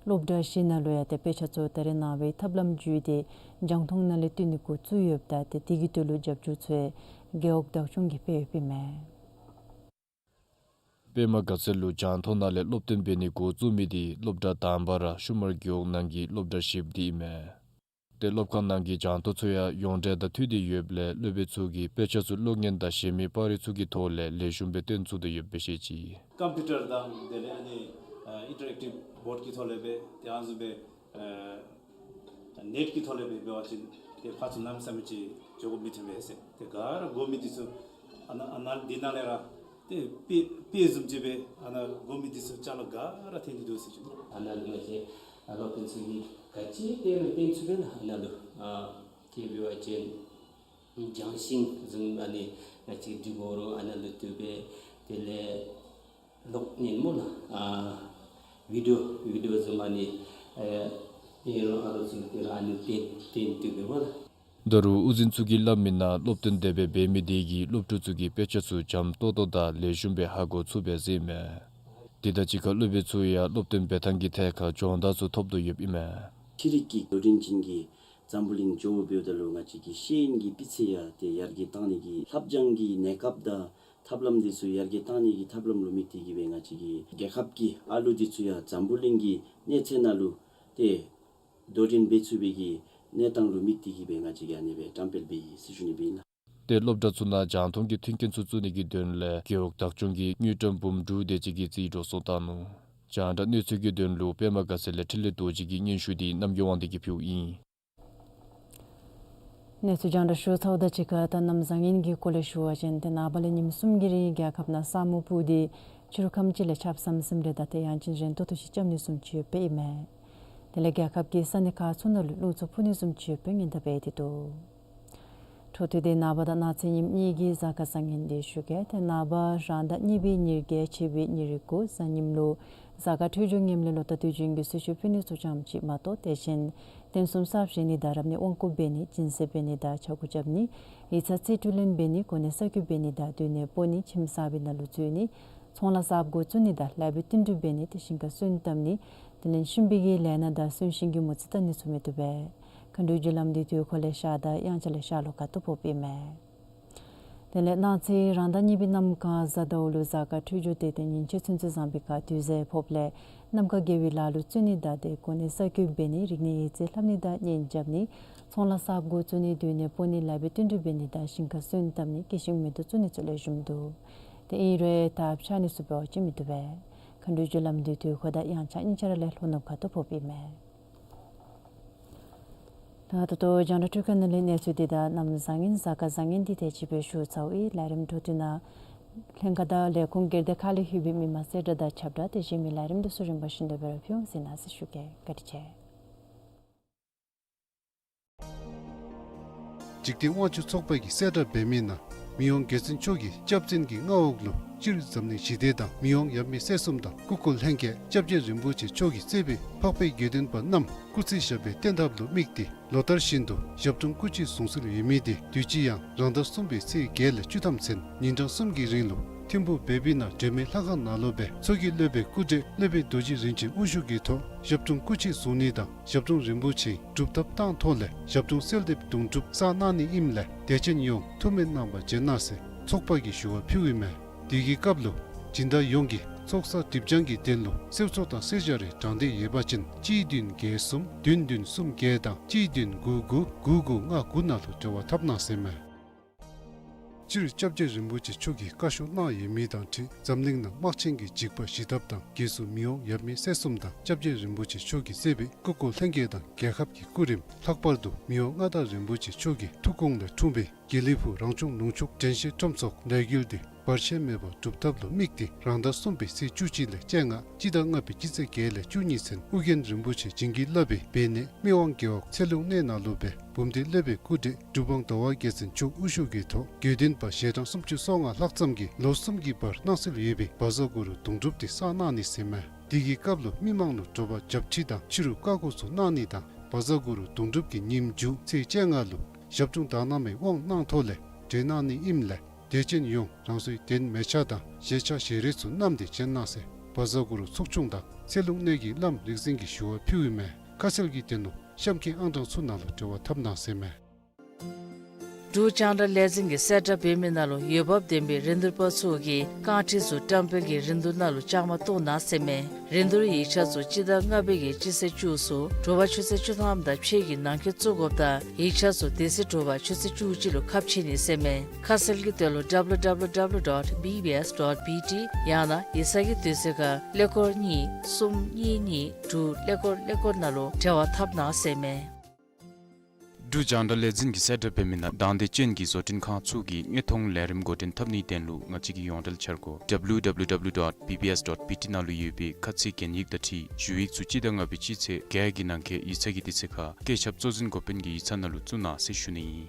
སློབ་གྲྭ་བཞི་ནང་ལུ་ཡང་ཏེ་དཔེ་ཆ་ཚུ་ད་རེས་ནངས་པའི་ཐབས་ལམ་བརྒྱུད་དེ་རྒྱང་མཐོང་ནང་ལས་སྟོན་ནི་འགོ་བཙུགས་ཡོདཔ་ད་ཏེ་དེ་གི་དོན་ལུ་རྒྱབ་སྐྱོར་ཚུ་རྒེད་འོག་བདག་སྐྱོང་གིས་སྤེལ་ཡོདཔ་ཨིན་མས། པདྨ་དགའ་ཚལ་ལུ་རྒྱང་མཐོང་ནང་ལས་སློབ་སྟོན་འབད་ནི་འགོ་བཙུགས་མི་འདི་སློབ་གྲྭ་དང་པ་ར་ཤུ་མར་རྒེད་འོག་ནང་གི་སློབ་གྲྭ་བཞིཔ་འདི་ཨིན་མས། ཏེ་སློབ་ཁང་ནང་གི་རྒྱང་མཐོང་ཚུ་ཡང་ཡོངས་འབྲེལ་དང་མཐུད་དེ་ཡོདཔ་ལས་སློབ་དཔོན་ཚུ་གིས་དཔེ་ཆ་ཚུ་གློག་བརྙན་དང་གཞན་མི་པར་རིས་ཚུ་གི་ཐོག་ལས་ལེགས་ཤོམ་སྦེ་སྟོན་ཚུགས་ཏེ་ཡོདཔ་སྦེ་བཤད་ཅི། ཀམ་པིའུ་ཊར་དང་དེ་ལས་ཨ་ནི་ཨ་ཨིན་ཊར་ཨེཀ་ཊིབ་བོཌ་ཀྱི་ཐོག་ལས་སྦེ་ཏེ་ཨ་ནི་བཟུམ་སྦེ་ཨ་ནེཊ་ཀྱི་ཐོག་ལས་སྦེ་འབད་བ་ཅིན་ཏེ་ཕར་ཚུར་གནམ་མེད་ས་མེད་ཅིག་འགྱོ་དགོཔ་མི་ཐོན་པས་ཟེར། ཏེ་ག་ར་དགོ་མི་འདི་ཚུ་ཨ་ནཱ་ཨ་ནཱ་འདི་ནང་ལས་ར་ཏེ་དཔེ་དཔེ་བཟུམ་ཅིག་སྦེ་ཨ་ནཱ་དགོ་མི་འདི་ཚུ་ཅ་ལ་ག་ར་ཐོན་ཏེ་འདུག་ཟེར་ཞུ་ནི། ཨ་ནཱ་ལུ་ང་བཅས་ཨ་སློབ་དཔོན་ཚུ་གིས་ག་ཅི་སྟོན་རུང་སྟོན་ཚུགས་པས་ལགས། ཨ་ནཱ་ལུ་ཨ་དེ་འབད་བ་ཅིན་རྒྱང་ཤིང་བཟུམ་ཨ་ནི་ང་བཅས་འབྲི་དགོ་རུང་ཨ་ནཱ་ལུ་བཏུབ་པས། དེ་ལས་གློག་བརྙན་སྨོ་ལགས། ཨ་བི་ཌིའོ་བི་ཌིའོ་བཟུམ་ཨ་ནི་ཨེ་ཨིན་རུང་ཨ་རོགས་ཚུ་གིས་ར་ཨ་ནི་སྟོན་སྟོན་བཏུབ་པས་སྨོ་ལགས། ད་རུང་དབུ་འཛིན་ཚུ་གིས་སླབ་མིའི་ནང་སློབ་སྟོན་དེ་སྦེ་འབད་མི་དེ་གིས་སློབ་ཕྲུག་ཚུ་གིས་དཔེ་ཆ་ཚུ་འཇམ་ཏོག་ཏོ་དང་ལེགས་ཤོམ་སྦེ་ཧ་གོ་ཚུགས་པས་ཟེར་ཨིན་མས། དེ་དང་གཅིག་ཁར་སློབ་དཔོན་ཚུ་ཡང་སློབ་སྟོན་འབད་ཐངས་ཀྱི་ཐད་ཁར་སྦྱོང་བརྡར་ཚུ་ཐོབ་དོ་ཡོདཔ་ཨིན་མས། ཤེས་རིག་གི་འགྲོ་གྲོན་ཅན་གྱི་འཛམ་བུ་གླིང་འགྱོཝ་འབདཝ་ད་ལུ་ང་བཅས་ཀྱི་ཤེས་ཡོན་གྱི་སྤུས་ཚད་ཡང་ཏེ་ཡར་རྒྱས་གཏང་ནི་གི་ལྷབ་སྦྱང་གི་གནས་སྐབས་དང་ཐབས་ལམ་འདི་ཚུ་ཡར་རྒྱས་གཏང་ནི་གི་ཐབས་ལམ་ལུ་དམིགས་ཏེ་གིས་སྦེ་ང་བཅས་ཀྱི་རྒྱལ་ཁབ་ཀྱི་ཨ་ལུ་འདི་ཚུ་ཡང་འཛམ་བུ་གླིང་གི་གནས་ཚད་ནང་ལུ་ཏེ་དོ་འགྲན་འབད་ཚུགས་པའི་གི་གནས་སྟངས་ལུ་དམིགས་ཏེ་གིས་སྦེ་ང་བཅས་ཀྱིས་ཨ་ནི་སྦེ་བཀྲམ་སྤེལ་འབད་ཡི་ཟེར་ཞུ་ནི་སྦེ་ཨིན་ལགས། ཏེ་སློབ་གྲྭ་ཚུ་ནང་རྒྱང་མཐོང་གི་མཐུན་རྐྱེན་ཚུ་བཙུགས་ནི་གི་དོན་ལས་རྒེད་འོག་བདག་སྐྱོང་གིས་དངུལ་ཀྲམ་འབུམ་དྲུག་དེ་ཅིག་གི་རྩིས་འགྲོ་སོང་བཏང་ནུག། རྒྱང་བསྒྲགས་གནས་ཚུལ་གྱི་དོན་ལུ་པདྨ་དགའ་ཚལ་ལས་འཕྲིན་ལས་རྡོ་རྗེ་གི་སྙན་ཞུ་འདི་རྣམ་རྒྱལ་དབང་འདུས་ཀྱིས་ཕུལཝ་ཨིན། གནས་ཚུལ་རྒྱང་བསྒྲགས་ཞུ་ཚརཝ་དང་གཅིག་ཁར་ད་གནམ་བཟང་ངན་གྱི་སྐོར་ལས་ཞུ་བ་ཅིན་ཏེ་ནངས་པ་ལས་ཉིནམ་གསུམ་གྱི་རིང་རྒྱལ་ཁབ་ནང་ས་སྨུག་སྤུབས་ཏེ་ཕྱི་རུ་ཁམས་ཅིག་ལས་ཆརཔ་ཟམ་ཟིམ་རེ་དང་ཏེ་ཡང་ཅིན་རན་ཏོག་ཏོ་ཅིག་རྐྱབ་ནི་བཟུམ་ཅིག་ཡོདཔ་ཨིན་མས། དེ་ལས་རྒྱལ་ཁབ་ཀྱི་ས་གནས་ཁག་ཚུ་ནང་ལུ་རླུང་འཚུབ་འཕུ་ནི་བཟུམ་ཅིག་ཡོདཔ་སྦེ་ཉེན་བརྡ་འབད་དེ་འདུག། འཕྲོ་མཐུད་དེ་ནངས་པ་དང་གནངས་ཚེ་ཉིནམ་གཉིས་ཀྱི་གཟའ་སྐར་བཟང་ངན་འདི་ཞུ་གེ། ཏེ་ནངས་པ་རང་ཟླ་གཉིས་པའི་ཉེར་བརྒྱད་ཕྱི་པའི་ཉེར་དགུ་གཟའ་ཉིམ་ལུ་གཟའ་སྐར་འཕྲོད་སྦྱོར་ངནམ་ལས་ལོ་རྟགས་དུས་རྒྱུན་གྱི་གསོལ་མཆོད་ཕུལ་ནི་ཚུ་ཙམ་ཅིག་མ་གཏོགས་དེ་བཞིན་རྟེན་གསུམ་གསར་བཞེངས་ནི་དང་རབ་གནས་དབང་བསྐུར་འབད་ནི་སྦྱིན་སྲེག་འབད་ནི་དང་ཕྱྭ་འགུགས་རྐྱབ་ནི་ཡིག་ཚང་རྩིས་སྤྲོད་ལེན་འབད་ནི་གོ་གནས་གསར་བསྐོ་འབད་ནི་དང་སྡོད་གནས་སྤོ་ནི་ཁྱིམ་གསར་པའི་ནང་ལུ་འཛུལ་ནི་ཚོང་ལཱ་གསརཔ་འགོ་བཙུགས་ནི་དང་ལཱ་འབད་བསྟུན་གྲོས་འབད་ནི་ཏེ་ཞིང་ཁར་སོན་བཏབ་ནི་ དེ་ལས་གཤིན་པོའི་གི་ལས་སྣ་དང་གསོན་གཤིན་གྱི་མུ་ཚིག་བཏང་ནི་ཚུ་མི་བཏུབ་པས། མཁའ་འགྲོའི་རྒྱུ་ལམ་འདི་དུས་འཁོར་ལས་ཤར་དང་དབྱངས་འཆར་ལས་ཤར་ལྷོ་ཁ་ཐུག་ཕོགཔ་ཨིན་མས། དེ་ལས་གནངས་ཚེ་རང་ཟླ་གཉིས་པའི་གནམ་གང་གཟའ་ཟླཝ་ལུ་གཟའ་སྐར་འཕྲོད་སྦྱོར་དེ་ཏེ་ཉིན་བྱེད་ཚུན་ཚོད་བཟང་པའི་ཁར་དུས་གཟའ་ཕོགཔ་ལས་གནམ་ཁ་དགེ་བའི་ལཱ་ལུ་བརྩོན་ནི་དང་དེ་གོ་གནས་གསར་བསྐོ་འབད་ནི་རིག་གནས་ཡིག་རྩིས་ལྷབ་ནི་དང་གཉེན་རྐྱབ་ནི་ཚོང་ལཱ་གསར་འགོ་བཙུགས་ནི་སྡོད་གནས་སྤོ་ནི་ལཱ་འབད་བསྟུན་གྲོས་འབད་ནི་དང་ཞིང་ཁ་སོན་བཏབ་ནི་སྐྱེ་ཤིང་མེ་ཏོག་བཙུགས་ནི་ཚུ་ལེགས་ཤོམ་འདུག། དེ་ཨིན་རུང་ཐབས་ཆག་ནི་ཚུ་འབད་བ་ཅིན་མི་བཏུབ་པས། མཁའ་འགྲོའི་རྒྱུ་ལམ་འདི་དུས་འཁོར་དང་དབྱངས་འཆར་གཉིས་ཆ་ར་ལས་ལྷོ་ནུབ་ཁ་ཐུག་ཕོགཔ་ཨིན་མས། ད་ད་ལྟོ་རྒྱང་བསྒྲགས་འཕྲུལ་ཁང་ནང་ལས་གནས་ཚུལ་འདི་དང་གནམ་བཟང་ངན་གཟའ་སྐར་བཟང་ངན་འདི་དེ་ཅིག་སྦེ་ཞུ་ཚར་ཡི། ལས་རིམ་འགོ་འདྲེན་ནང་ལྷན་ཁག་དང་ལས་ཁུངས་སྒེར་སྡེ་ཁག་ལས་ལྷོད་པའི་མི་མང་གསལ་བསྒྲགས་དང་ཁྱབ་བསྒྲགས་དེ་བཞིན་མི་ལས་རིམ་འདི་ཚུ་རིམ་པ་བཞིན་དུ་སྦེ་ར་ཕུལ་འོང་ཟེར་གནང་ཟེར་ཞུ་གེ། བཀའ་དྲིན་ཆེ། འཇིག་རྟེན་དབང་ཕྱུག་ཚོགས་པ་གིས་གསལ་བསྒྲགས་འབད་མི་ནང་མི་དབང་རྒྱལ་བཙུན་མཆོག་གི་སྐྱབས་འཛིན་གྱི་མངའ་འོག་ལུ་སྤྱིར་འཛམ་གླིང་ཞི་བདེ་དང་མི་དབང་ཡབ་མེས་སྲས་གསུམ་དང་སྐུ་འཁོར་ལྷན་རྒྱས་སྐྱབས་རྗེ་རིན་པོ་ཆེ་མཆོག་གི་སྲས་པའི་འཕགས་པའི་དགེ་འདུན་པ་རྣམས་སྐུ་ཚེ་ཞབས་པད་བརྟན་ཐབས་ལུ་དམིགས་ཏེ་ལོ་ལྟར་བཞིན་དུ་ཞབས་དྲུང་སྐུ་མཆེད་གཟུངས་གསོལ་ཡོད་མི་དེ་དུས་ཅི་ཡང་རང་ཟླ་གསུམ་པའི་ཚེས་བརྒྱད་ལས་བཅུ་ཐམ་ཚུན་ཉིན་གྲངས་གསུམ་གྱི་རིང་ལུ་ཐིམ་ཕུག་བེ་བི་ན་སྒྲོལ་མའི་ལྷ་ཁང་ནང་ལུ་སྦེ་མཚོ་སྐྱེས་སློབ་དཔོན་སྐུ་བགྲེས་སློབ་དཔོན་རྡོ་རྗེ་རིན་ཆེན་དབུ་བཞུགས་ཀྱི་ཐོག་ཞབས་དྲུང་སྐུ་མཆེད་གཟུངས་གླུད་དང་ཞབས་དྲུང་རིན་པོ་ཆེའི་སྒྲུབ་ཐབས་བཏང་ཐོག་ལས་ཞབས་དྲུང་གསོལ་འདེབས་དུང་སྒྲུབ་བསགས་གནང་ནི་ཨིནམ་ལས་དད་ཅན་ཡོངས་ཐུགས་སྨོན་གནང་བར་བྱོན་གནང་ཟེར་ཚོགས་པ་གིས་ཞུ་བ་ཕུལཝ་ཨིན་མས། དེ་གི་སྐབས་ལུ་སྦྱིན་བདག་ཡོངས་ཀྱིས་ཚོགས་བསགས་སྒྲིབ་སྦྱང་གི་དོན་ལུ་གསོལ་ཚོགས་དང་གསོལ་ཇ་རེ་དྲང་འདོད་ཡོད་པ་ཅིན་གཅིག་བདུན་བརྒྱད་གསུམ་བདུན་བདུན་གསུམ་བརྒྱད་དང་གཅིག་བདུན་དགུ་དགུ་དགུ་དགུ་ལྔ་དགུ་ནང་ལུ་འབྲེལ་བ་འཐབ་གནང་ཟེར་མས། སྤྱིར་སྐྱབས་རྗེ་རིན་པོ་ཆེ་མཆོག་གིས་བཀའ་ཤོག་གནང་ཡོད་མི་དང་འཁྲིལ་འཛམ་གླིང་ནང་དམག་ཆེན་གྱི་འཇིགས་པ་ཞི་ཐབས་དང་རྒྱལ་སྲུང་མི་དབང་ཡབ་མེས་སྲས་གསུམ་དང་སྐྱབས་རྗེ་རིན་པོ་ཆེ་མཆོག་གི་སྲས་པའི་སྐུ་འཁོར་ལྷན་རྒྱས་དང་རྒྱལ་ཁབ་ཀྱི་སྐུ་རིམ་ལྷག་པར་དུ་མི་དབང་མངའ་བདག་རིན་པོ་ཆེ་མཆོག་གི་ཐུགས་དགོངས་ལས་འཁྲུངས་པའི་དགེ་ལེགས་ཕུག་རང་བྱུང་ལུང་ཕྱུགས་དྲན་ཤེས་ཁྲོམ་ཚོགས་ལས་འགུལ་འདི་བར་ཆད་མེད་པར་སྒྲུབ་ཐབས་ལུ་དམིགས་ཏེ་རང་ཟླ་གསུམ་པའི་ཚེས་བཅུ་གཅིག་ལས་བཅོ་ལྔ་སྤྱི་ཟླ་ལྔ་པའི་སྤྱི་ཚེས་བརྒྱད་ལས་བཅུ་གཉིས་ཚུན་ཨོ་རྒྱན་རིན་པོ་ཆེ་བྱིན་གྱིས་བརླབས་པའི་སྦས་གནས་སྨད་དབང་རྒེད་འོག་ཚེ་ལུང་གནས་ནང་ལུ་སྦེ་འབུམ་སྡེ་སློབ་དཔོན་སྐུ་བགྲེས་གྲུབ་དབང་ཟླ་བ་རྒྱལ་མཚན་མཆོག་དབུ་བཞུགས་ཀྱི་ཐོག་དགེ་འདུན་པ་ཞལ་གྲངས་སུམ་ཅུ་སོ་ལྔ་ལྷག་ཙམ་གྱིས་ལོ་གསུམ་གྱི་བར་གནང་སྲོལ་ཡོད་པའི་བཛྲ་གུ་རུ་དུང་སྒྲུབ་དེ་བསགས་གནང་ནི་ཟེར་མས། དེ་གི་སྐབས་ལུ་མི་མང་ལུ་དྲོ་པ་བྱབས་ཁྲི་དང་ཕྱི་རུ་བཀའ་བསྒོ་ཚུ་གནང་ནི་དང་བཛྲ་གུ་རུ་དུང་སྒྲུབ་ཀྱི་ཉིནམ་མཇུག་ཚེས་བཅོ་ལྔ་ལུ་ཞབས་དྲུང་དག་སྣང་མའི་དབང་གནང་ཐོག་ལས་གྲོལ་གནང་ནི་ཨིནམ་ལས་དད་ཅན་ཡོངས་རང་སོའི་གདན་མལ་ཆ་དང་བཞེས་ཆ་བཞེས་རས་ཚུ་བསྣམས་ཏེ་བྱོན་གནང་ཟེར་བཛྲ་གུ་རུ་ཚོགས་ཆུང་དང་ཚེ་ལུང་གནས་ཀྱི་བླམ་རིག་འཛིན་གྱིས་ཞུ་བ་ཕུལཝ་ཨིན་མས། ཁ་གསལ་གྱི་དོན་ལུ་གཤམ་གྱི་ཨང་གྲངས་ཚུ་ནང་ལུ་འབྲེལ་བ་འཐབ་གནང་ཟེར་མས། འབྲུག་རྒྱང་བསྒྲགས་ལས་འཛིན་གྱིས་གསལ་བསྒྲགས་འབད་མི་ནང་ལུ་འོས་འབབ་ལྡན་པའི་རིན་བསྡུར་པ་ཚུ་གིས་རྐང་ཁྲི་ཚུ་བཀྲམ་སྤེལ་གྱི་རིན་བསྡུར་ནང་ལུ་བཅའ་མར་གཏོགས་གནང་ཟེར་མས། རིན་བསྡུར་ཡིག་ཆ་ཚུ་སྤྱི་ཟླ་ལྔ་པའི་གི་སྤྱི་ཚེས་བཅུ་ཚུ་དྲོ་པ་ཆུ་ཚོད་བཅུ་ཐམ་དང་ཕྱེད་ཀྱི་ནང་འཁོད་བཙུགས་དགོཔ་དང་ཡིག་ཆ་ཚུ་དེ་ཚེ་དྲོ་པ་ཆུ་ཚོད་བཅུ་གཅིག་ལུ་ཁ་ཕྱེ་ནི་ཟེར་མས། ཁ་གསལ་གྱི་དོན་ལུ་W W W dot B B S dot B T ཡང་ན་ཡིག་ཚང་གི་དུས་ཚོད་ཁར་ཀླད་ཀོར་གཉིས་གསུམ་གཉིས་གཉིས་དྲུག་ཀླད་ཀོར་ཀླད་ཀོར་ནང་ལུ་འབྲེལ་བ་འཐབ་གནང་ཟེར་མས། འབྲུག་རྒྱང་བསྒྲགས་ལས་འཛིན་གྱིས་གསལ་བསྒྲགས་འབད་མི་ནང་དང་འདོད་ཅན་གྱི་བཟོ་སྐྲུན་ཁང་ཚུ་གིས་དངོས་མཐོང་ལས་རིམ་འགོ་འདྲེན་འཐབ་ནིའི་དོན་ལུ་ང་བཅས་ཀྱི་ཡོངས་འབྲེལ་འཆར་སྒོ་W W W dot B B S dot B T ནང་ལུ་ཡོད་པའི་ཁ་ཚིག་གན་ཡིག་དང་འཁྲིལ་ཞུ་ཡིག་ཚུ་སྤྱི་ཟླ་ལྔ་པའི་སྤྱི་ཚེས་བརྒྱད་ཀྱི་ནང་འཁོད་ཡིག་ཚང་གི་དུས་ཚོད་ཁར་བཀོད་ཁྱབ་གཙོ་འཛིན་འགོ་དཔོན་གྱི་ཡིག་ཚང་ནང་ལུ་བཙུགས་གནང་ཟེར་ཞུ་ནི་ཨིན།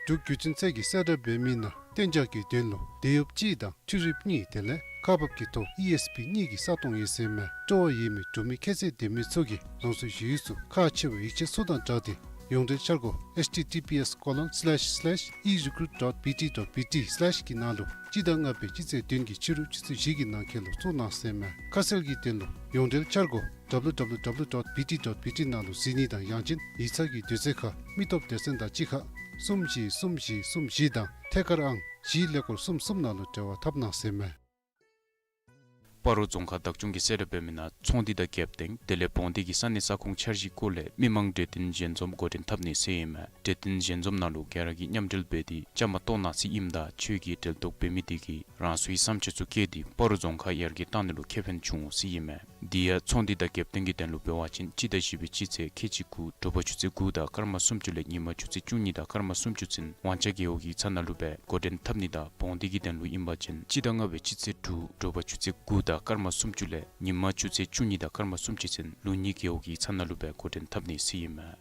འབྲུག་བརྒྱུད་འཕྲིན་ཚད་ཀྱིས་གསལ་བསྒྲགས་འབད་མི་ནང་གཏན་འཇགས་ཀྱི་དོན་ལུ་དེད་གཡོགཔ་གཅིག་དང་འཕྲུལ་རིགཔ་གཉིས་དེ་ལས་ཁག་འབགཔ་ཀྱི་ཐོག་ཨི་ཨེསི་པི་གཉིས་ཀྱི་ས་སྟོང་ཡོད་ཟེར་མས། སྤྲོ་བ་ཡོད་མི་འབྲུག་མི་ཁྱད་ཚད་ལྡན་མི་ཚུ་གིས་རང་སོའི་ཞུ་ཡིག་ཚུ་ཁག་ཆེ་བའི་ཡིག་ཆ་ཚུ་དང་སྦྲགས་ཏེ་ཡོངས་འབྲེལ་འཆར་སྒོ་H T T P S colon slash slash e recruit dot B T dot B T slash གི་ནང་ལུ་སྤྱི་ཟླ་ལྔ་པའི་སྤྱི་ཚེས་བདུན་གྱི་ཕྱི་རུ་ཆུ་ཚོད་བཞི་གི་ནང་འཁོད་ལུ་བཙུགས་གནང་ཟེར་མས། ཁ་གསལ་གྱི་དོན་ལུ་ཡོངས་འབྲེལ་འཆར་སྒོ་W W W dot B T dot B T ནང་ལུ་གཟིགས་ནི་དང་ཡང་ཅིན་ཡིག་ཚང་གི་དུས་ཚོད་ཁར་མི་སྟོབས་སྡེ་ཚན་དང་གཅིག་ཁར་གསུམ་བཞི་གསུམ་བཞི་གསུམ་བཞི་དང་ཐད་ཀར་ཨང་བཞི་ཀླད་ཀོར་གསུམ་གསུམ་ནང་ལུ་འབྲེལ་བ་འཐབ་གནང་ཟེར་མས། སྤ་རོ་རྫོང་ཁག་བདག་སྐྱོང་གིས་གསལ་བསྒྲགས་འབད་མི་ནང་ཚོང་འདུས་དང་རྒྱབ་རྟེན་དེ་ལས་བོང་འདུས་ཀྱི་ས་གནས་ས་ཁོངས་འཆར་གཞིའི་སྐོར་ལས་མི་མང་གྲོས་བསྟུན་ཞལ་འཛོམས་འགོ་འདྲེན་འཐབ་ནི་ཟེར་ཨིན་མས། གྲོས་བསྟུན་ཞལ་འཛོམས་ནང་ལུ་ག་ར་གིས་མཉམ་འབྲེལ་འབད་དེ་བཅའ་མར་གཏོགས་གནང་ཟེར་ཨིནམ་ད་ཁྱོད་ཀྱིས་འབྲེལ་གཏོགས་འབད་མི་དེ་གིས་རང་སོའི་བསམ་འཆར་ཚུ་བཀོད་དེ་སྤ་རོ་རྫོང་ཁག་ཡར་རྒྱས་གཏང་ནི་ལུ་ཁེ་ཕན་འབྱུང་འོང་ཟེར་ཨིན་མས། དེ་ཡང་ཚོང་འདུས་དང་རྒྱབ་རྟེན་གྱི་དོན་ལུ་འབད་བ་ཅིན་སྤྱི་ཟླ་བཞི་པའི་སྤྱི་ཚེས་ཁལ་གཅིག་དགུ་དྲོ་པ་ཆུ་ཚོད་དགུ་དང་སྐར་མ་སུམ་ཅུ་ལས་ཉིན་མ་ཆུ་ཚོད་བཅུ་གཉིས་དང་སྐར་མ་སུམ་ཅུ་ཚུན་དབང་ཆ་རྒེད་འོག་ཡིག་ཚང་ནང་ལུ་སྦེ་འགོ་འདྲེན་འཐབ་ནི་དང་བོང་འདུས་ཀྱི་དོན་ལུ་ཨིན་པ་ཅིན་སྤྱི་ཟླ་ལྔ་པའི་སྤྱི་ཚེས་དྲུག་དྲོ་པ་ཆུ་ཚོད་དགུ་དང་སྐར་མ་སུམ་ཅུ་ལས་ཉིན་མ་ཆུ་ཚོད་བཅུ་གཉིས་དང་སྐར་མ་སུམ་ཅུ་ཚུན་ལུགས་གཉིས་རྒེད་འོག་ཡིག་ཚང་ནང་ལུ་སྦེ་འགོ་འདྲེན་འཐབ་ནི་ཟེར་ཨིན་མས།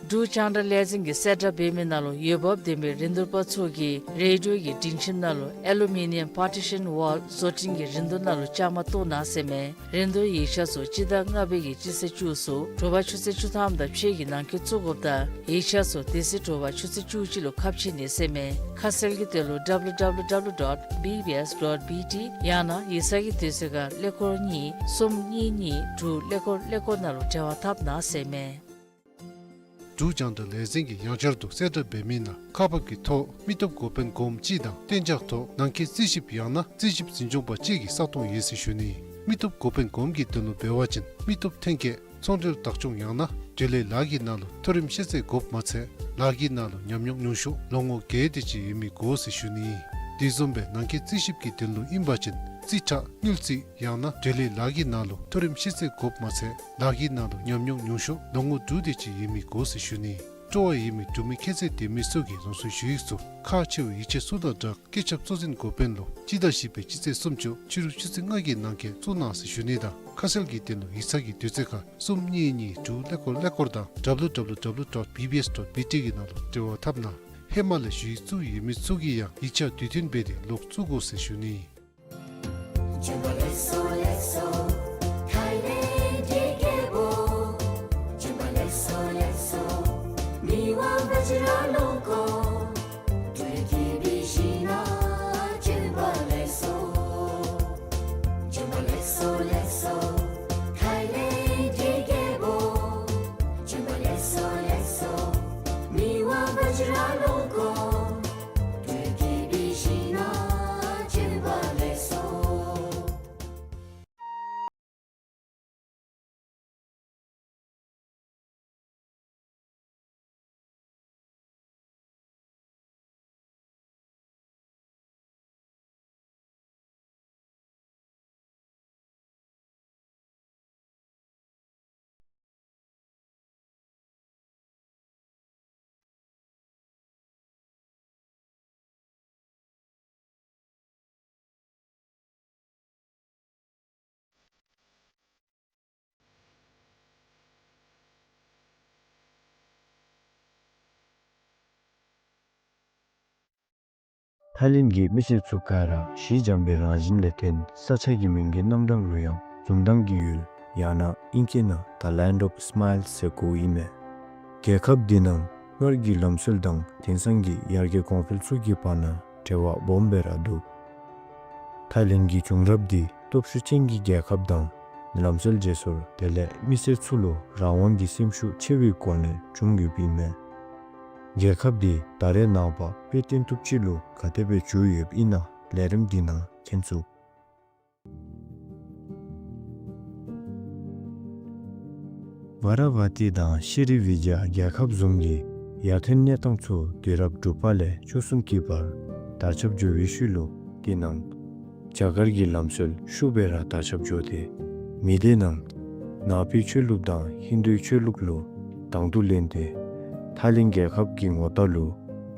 འབྲུག་རྒྱང་བསྒྲགས་ལས་འཛིན་གྱིས་གསལ་བསྒྲགས་འབད་མི་ནང་ལུ་འོས་འབབ་ལྡན་པའི་རིན་བསྡུར་པ་ཚུ་གིས་རེ་ཌི་ཡོ་གི་སྒྲིང་ཁྱིམ་ནང་ལུ་ཨེ་ལུ་མི་ནི་ཡམ་པར་ཊི་ཤཱན་ཝཱལ་བཟོ་སྐྲུན་གྱི་རིན་བསྡུར་ནང་ལུ་བཅའ་མར་གཏོགས་གནང་ཟེར་མས། རིན་བསྡུར་ཡིག་ཆ་ཚུ་སྤྱི་ཟླ་ལྔ་པའི་གི་སྤྱི་ཚེས་བཅུ་གསུམ་དྲོ་པ་ཆུ་ཚོད་བཅུ་ཐམ་དང་ཕྱེད་ཀྱི་ནང་འཁོད་བཙུགས་དགོཔ་དང་ཡིག་ཆ་ཚུ་དེ་ཚེ་དྲོ་པ་ཆུ་ཚོད་བཅུ་གཅིག་ལུ་ཁ་ཕྱེ་ནི་ཟེར་མས། ཁ་གསལ་གྱི་དོན་ལུ་ཌབ་ལུ་ཌབ་ལུ་ཌོཊ་བི་བི་ཨེསི་ཌོཊ་བི་ཊི་ཡང་ན་ཡིག་ཚང་གི་དུས་ཚོད་ཁར་ཀླད་ཀོར་གཉིས་གསུམ་གཉིས་གཉིས་དྲུག་ཀླད་ཀོར་ཀླད་ཀོར་ནང་ལུ་འབྲེལ་བ་འཐབ་གནང་ཟེར་མས། འབྲུག་རྒྱང་བསྒྲགས་ལས་འཛིན་གྱིས་ཡང་བསྐྱར་དུ་གསལ་བསྒྲགས་འབད་མི་ནང་ཁག་འབག་གི་ཐོག་མི་སྟོབས་འགོ་དཔོན་གོངམ་གཅིག་དང་གཏན་འཇགས་ཐོག་ནང་འཁོད་རྩིས་ཞིབ་ཡང་ན་རྩིས་ཞིབ་འཛིན་སྐྱོང་པ་གཅིག་གི་ས་སྟོང་ཡོད་ཟེར་ཞུ་ནི། མི་སྟོབས་འགོ་དཔོན་གོངམ་གྱི་དོན་ལུ་འབད་བ་ཅིན་མི་སྟོབས་ཐོན་སྐྱེད་ཚོང་འབྲེལ་བདག་སྐྱོང་ཡང་ན་འབྲེལ་ཡོད་ལཱ་གི་ནང་ལུ་མཐོ་རིམ་ཤེས་ཚད་དགོཔ་མ་ཚད་ལཱ་གི་ནང་ལུ་ཉམས་མྱོང་ཉུང་ཤོས་ལོ་ངོ་བརྒྱད་དེ་ཅིག་ཡོད་མི་དགོ་ཟེར་ཞུ་ནི། དེ་བཟུམ་སྦེ་ནང་འཁོད་རྩིས་ཞིབ་ཀྱི་དོན་ལུ་ཨིན་པ་ཅིན་རྩིས་ཁྲ་དངུལ་རྩིས་ཡང་ན་འབྲེལ་ཡོད་ལཱ་གི་ནང་ལུ་མཐོ་རིམ་ཤེས་ཚད་དགོཔ་མ་ཚད་ལཱ་གི་ནང་ལུ་ཉམས་མྱོང་ཉུང་ཤོས་ལོ་ངོ་དྲུག་དེ་ཅིག་ཡོད་མི་དགོ་ཟེར་ཞུ་ནི། སྤྲོ་བ་ཡོད་མི་འབྲུག་མི་ཁྱད་ཚད་ལྡན་མི་ཚུ་གིས་རང་སོའི་ཞུ་ཡིག་ཚུ་ཁག་ཆེ་བའི་ཡིག་ཆ་ཚུ་དང་སྦྲགས་བཀོད་ཁྱབ་གཙོ་འཛིན་འགོ་དཔོན་ལུ་སྤྱི་ཟླ་བཞི་པའི་སྤྱི་ཚེས་སུམ་ཅུ་ཕྱི་རུ་ཆུ་ཚོད་ལྔ་གི་ནང་འཁོད་བཙུགས་གནང་ཟེར་ཞུ་ནི་དང་ཁ་གསལ་གྱི་དོན་ལུ་ཡིག་ཚང་གི་དུས་ཚོད་ཁར་གསུམ་གཉིས་གཉིས་དྲུག་ཀླད་ཀོར་ཀླད་ཀོར་དང་ཌབ་ལུ་ཌབ་ལུ་ཌབ་ལུ་ཌོཊ་བི་བི་ཨེསི་ཌོཊ་བི་ཊི་གི་ནང་ལུ་འབྲེལ་བ་འཐབ་གནང་། ཧེ་མ་ལས་ཞུ་ཡིག་བཙུགས་ཡོད་མི་ཚུ་གིས་ཡང་ཡིག་ཆ་དུས་མཐུན་འབད་དེ་ལོག་བཙུགས་དགོ་ཟེར་ཞུ་ནི། ཐའི་ལེནཌ་གི་མི་སེར་ཚུ་ག་ར་ཞི་འཇམ་པའི་རང་བཞིན་ལས་བརྟེན་ས་ཆ་གི་མིང་གི་རྣམ་གྲངས་ལུ་ཡང་འཛུམ་མདངས་ཀྱི་ཡུལ་ཡང་ན་ཨིང་སྐད་ནང་The Land of Smiles ཟེར་གོཝ་ཨིན་མས། རྒྱལ་ཁབ་འདི་ནང་སྔར་གྱི་ལམ་སྲོལ་དང་དེང་སང་གི་ཡར་རྒྱས་གོང་འཕེལ་ཚུ་གི་བར་ན་འབྲེལ་བ་སྦོམ་སྦེ་ར་འདུག། ཐའི་ལེནཌ་གི་བྱུང་རབས་འདི་སྟོབས་ཤུགས་ཅན་གྱི་རྒྱལ་ཁབ་དང་ལམ་སྲོལ་བརྗེ་སོར་དེ་ལས་མི་སེར་ཚུ་ལུ་རང་དབང་གི་སེམས་ཤུགས་ཆེ་བའི་སྒོ་ལས་བྱུང་ཡོདཔ་ཨིན་མས། རྒྱལ་ཁབ་འདི་ད་རེས་ནངས་པ་དཔེ་སྟོན་ཐུབ་ཅིག་ལུ་ག་དེ་སྦེ་འགྱུར་ཡོདཔ་ཨིན་ན་ལས་རིམ་འདི་ནང་མཁྱེན་ཚུགས། ཝ་ར་བ་ཏི་དང་ཤི་རི་བི་ཇ་རྒྱལ་ཁབ་བཟུམ་གྱི་ཡར་ཐོན་གནས་སྟངས་ཚུ་དུས་རབས་དྲུག་པ་ལས་བཅུ་གསུམ་གྱི་བར་དར་ཁྱབ་འགྱོ་བའི་ཤུལ་ལུ་དེ་ནང་རྒྱ་གར་གྱི་ལམ་སྲོལ་ཤུགས་སྦེ་ར་དར་ཁྱབ་འགྱོ་སྟེ་མི་སྡེ་ནང་ནང་པའི་ཆོས་ལུགས་དང་ཧིན་དུའི་ཆོས་ལུགས་ལུ་དང་དུ་ལེན་ཏེ་ཐའི་ལེནཌ་རྒྱལ་ཁབ་ཀྱི་ངོ་རྟགས་ལུ་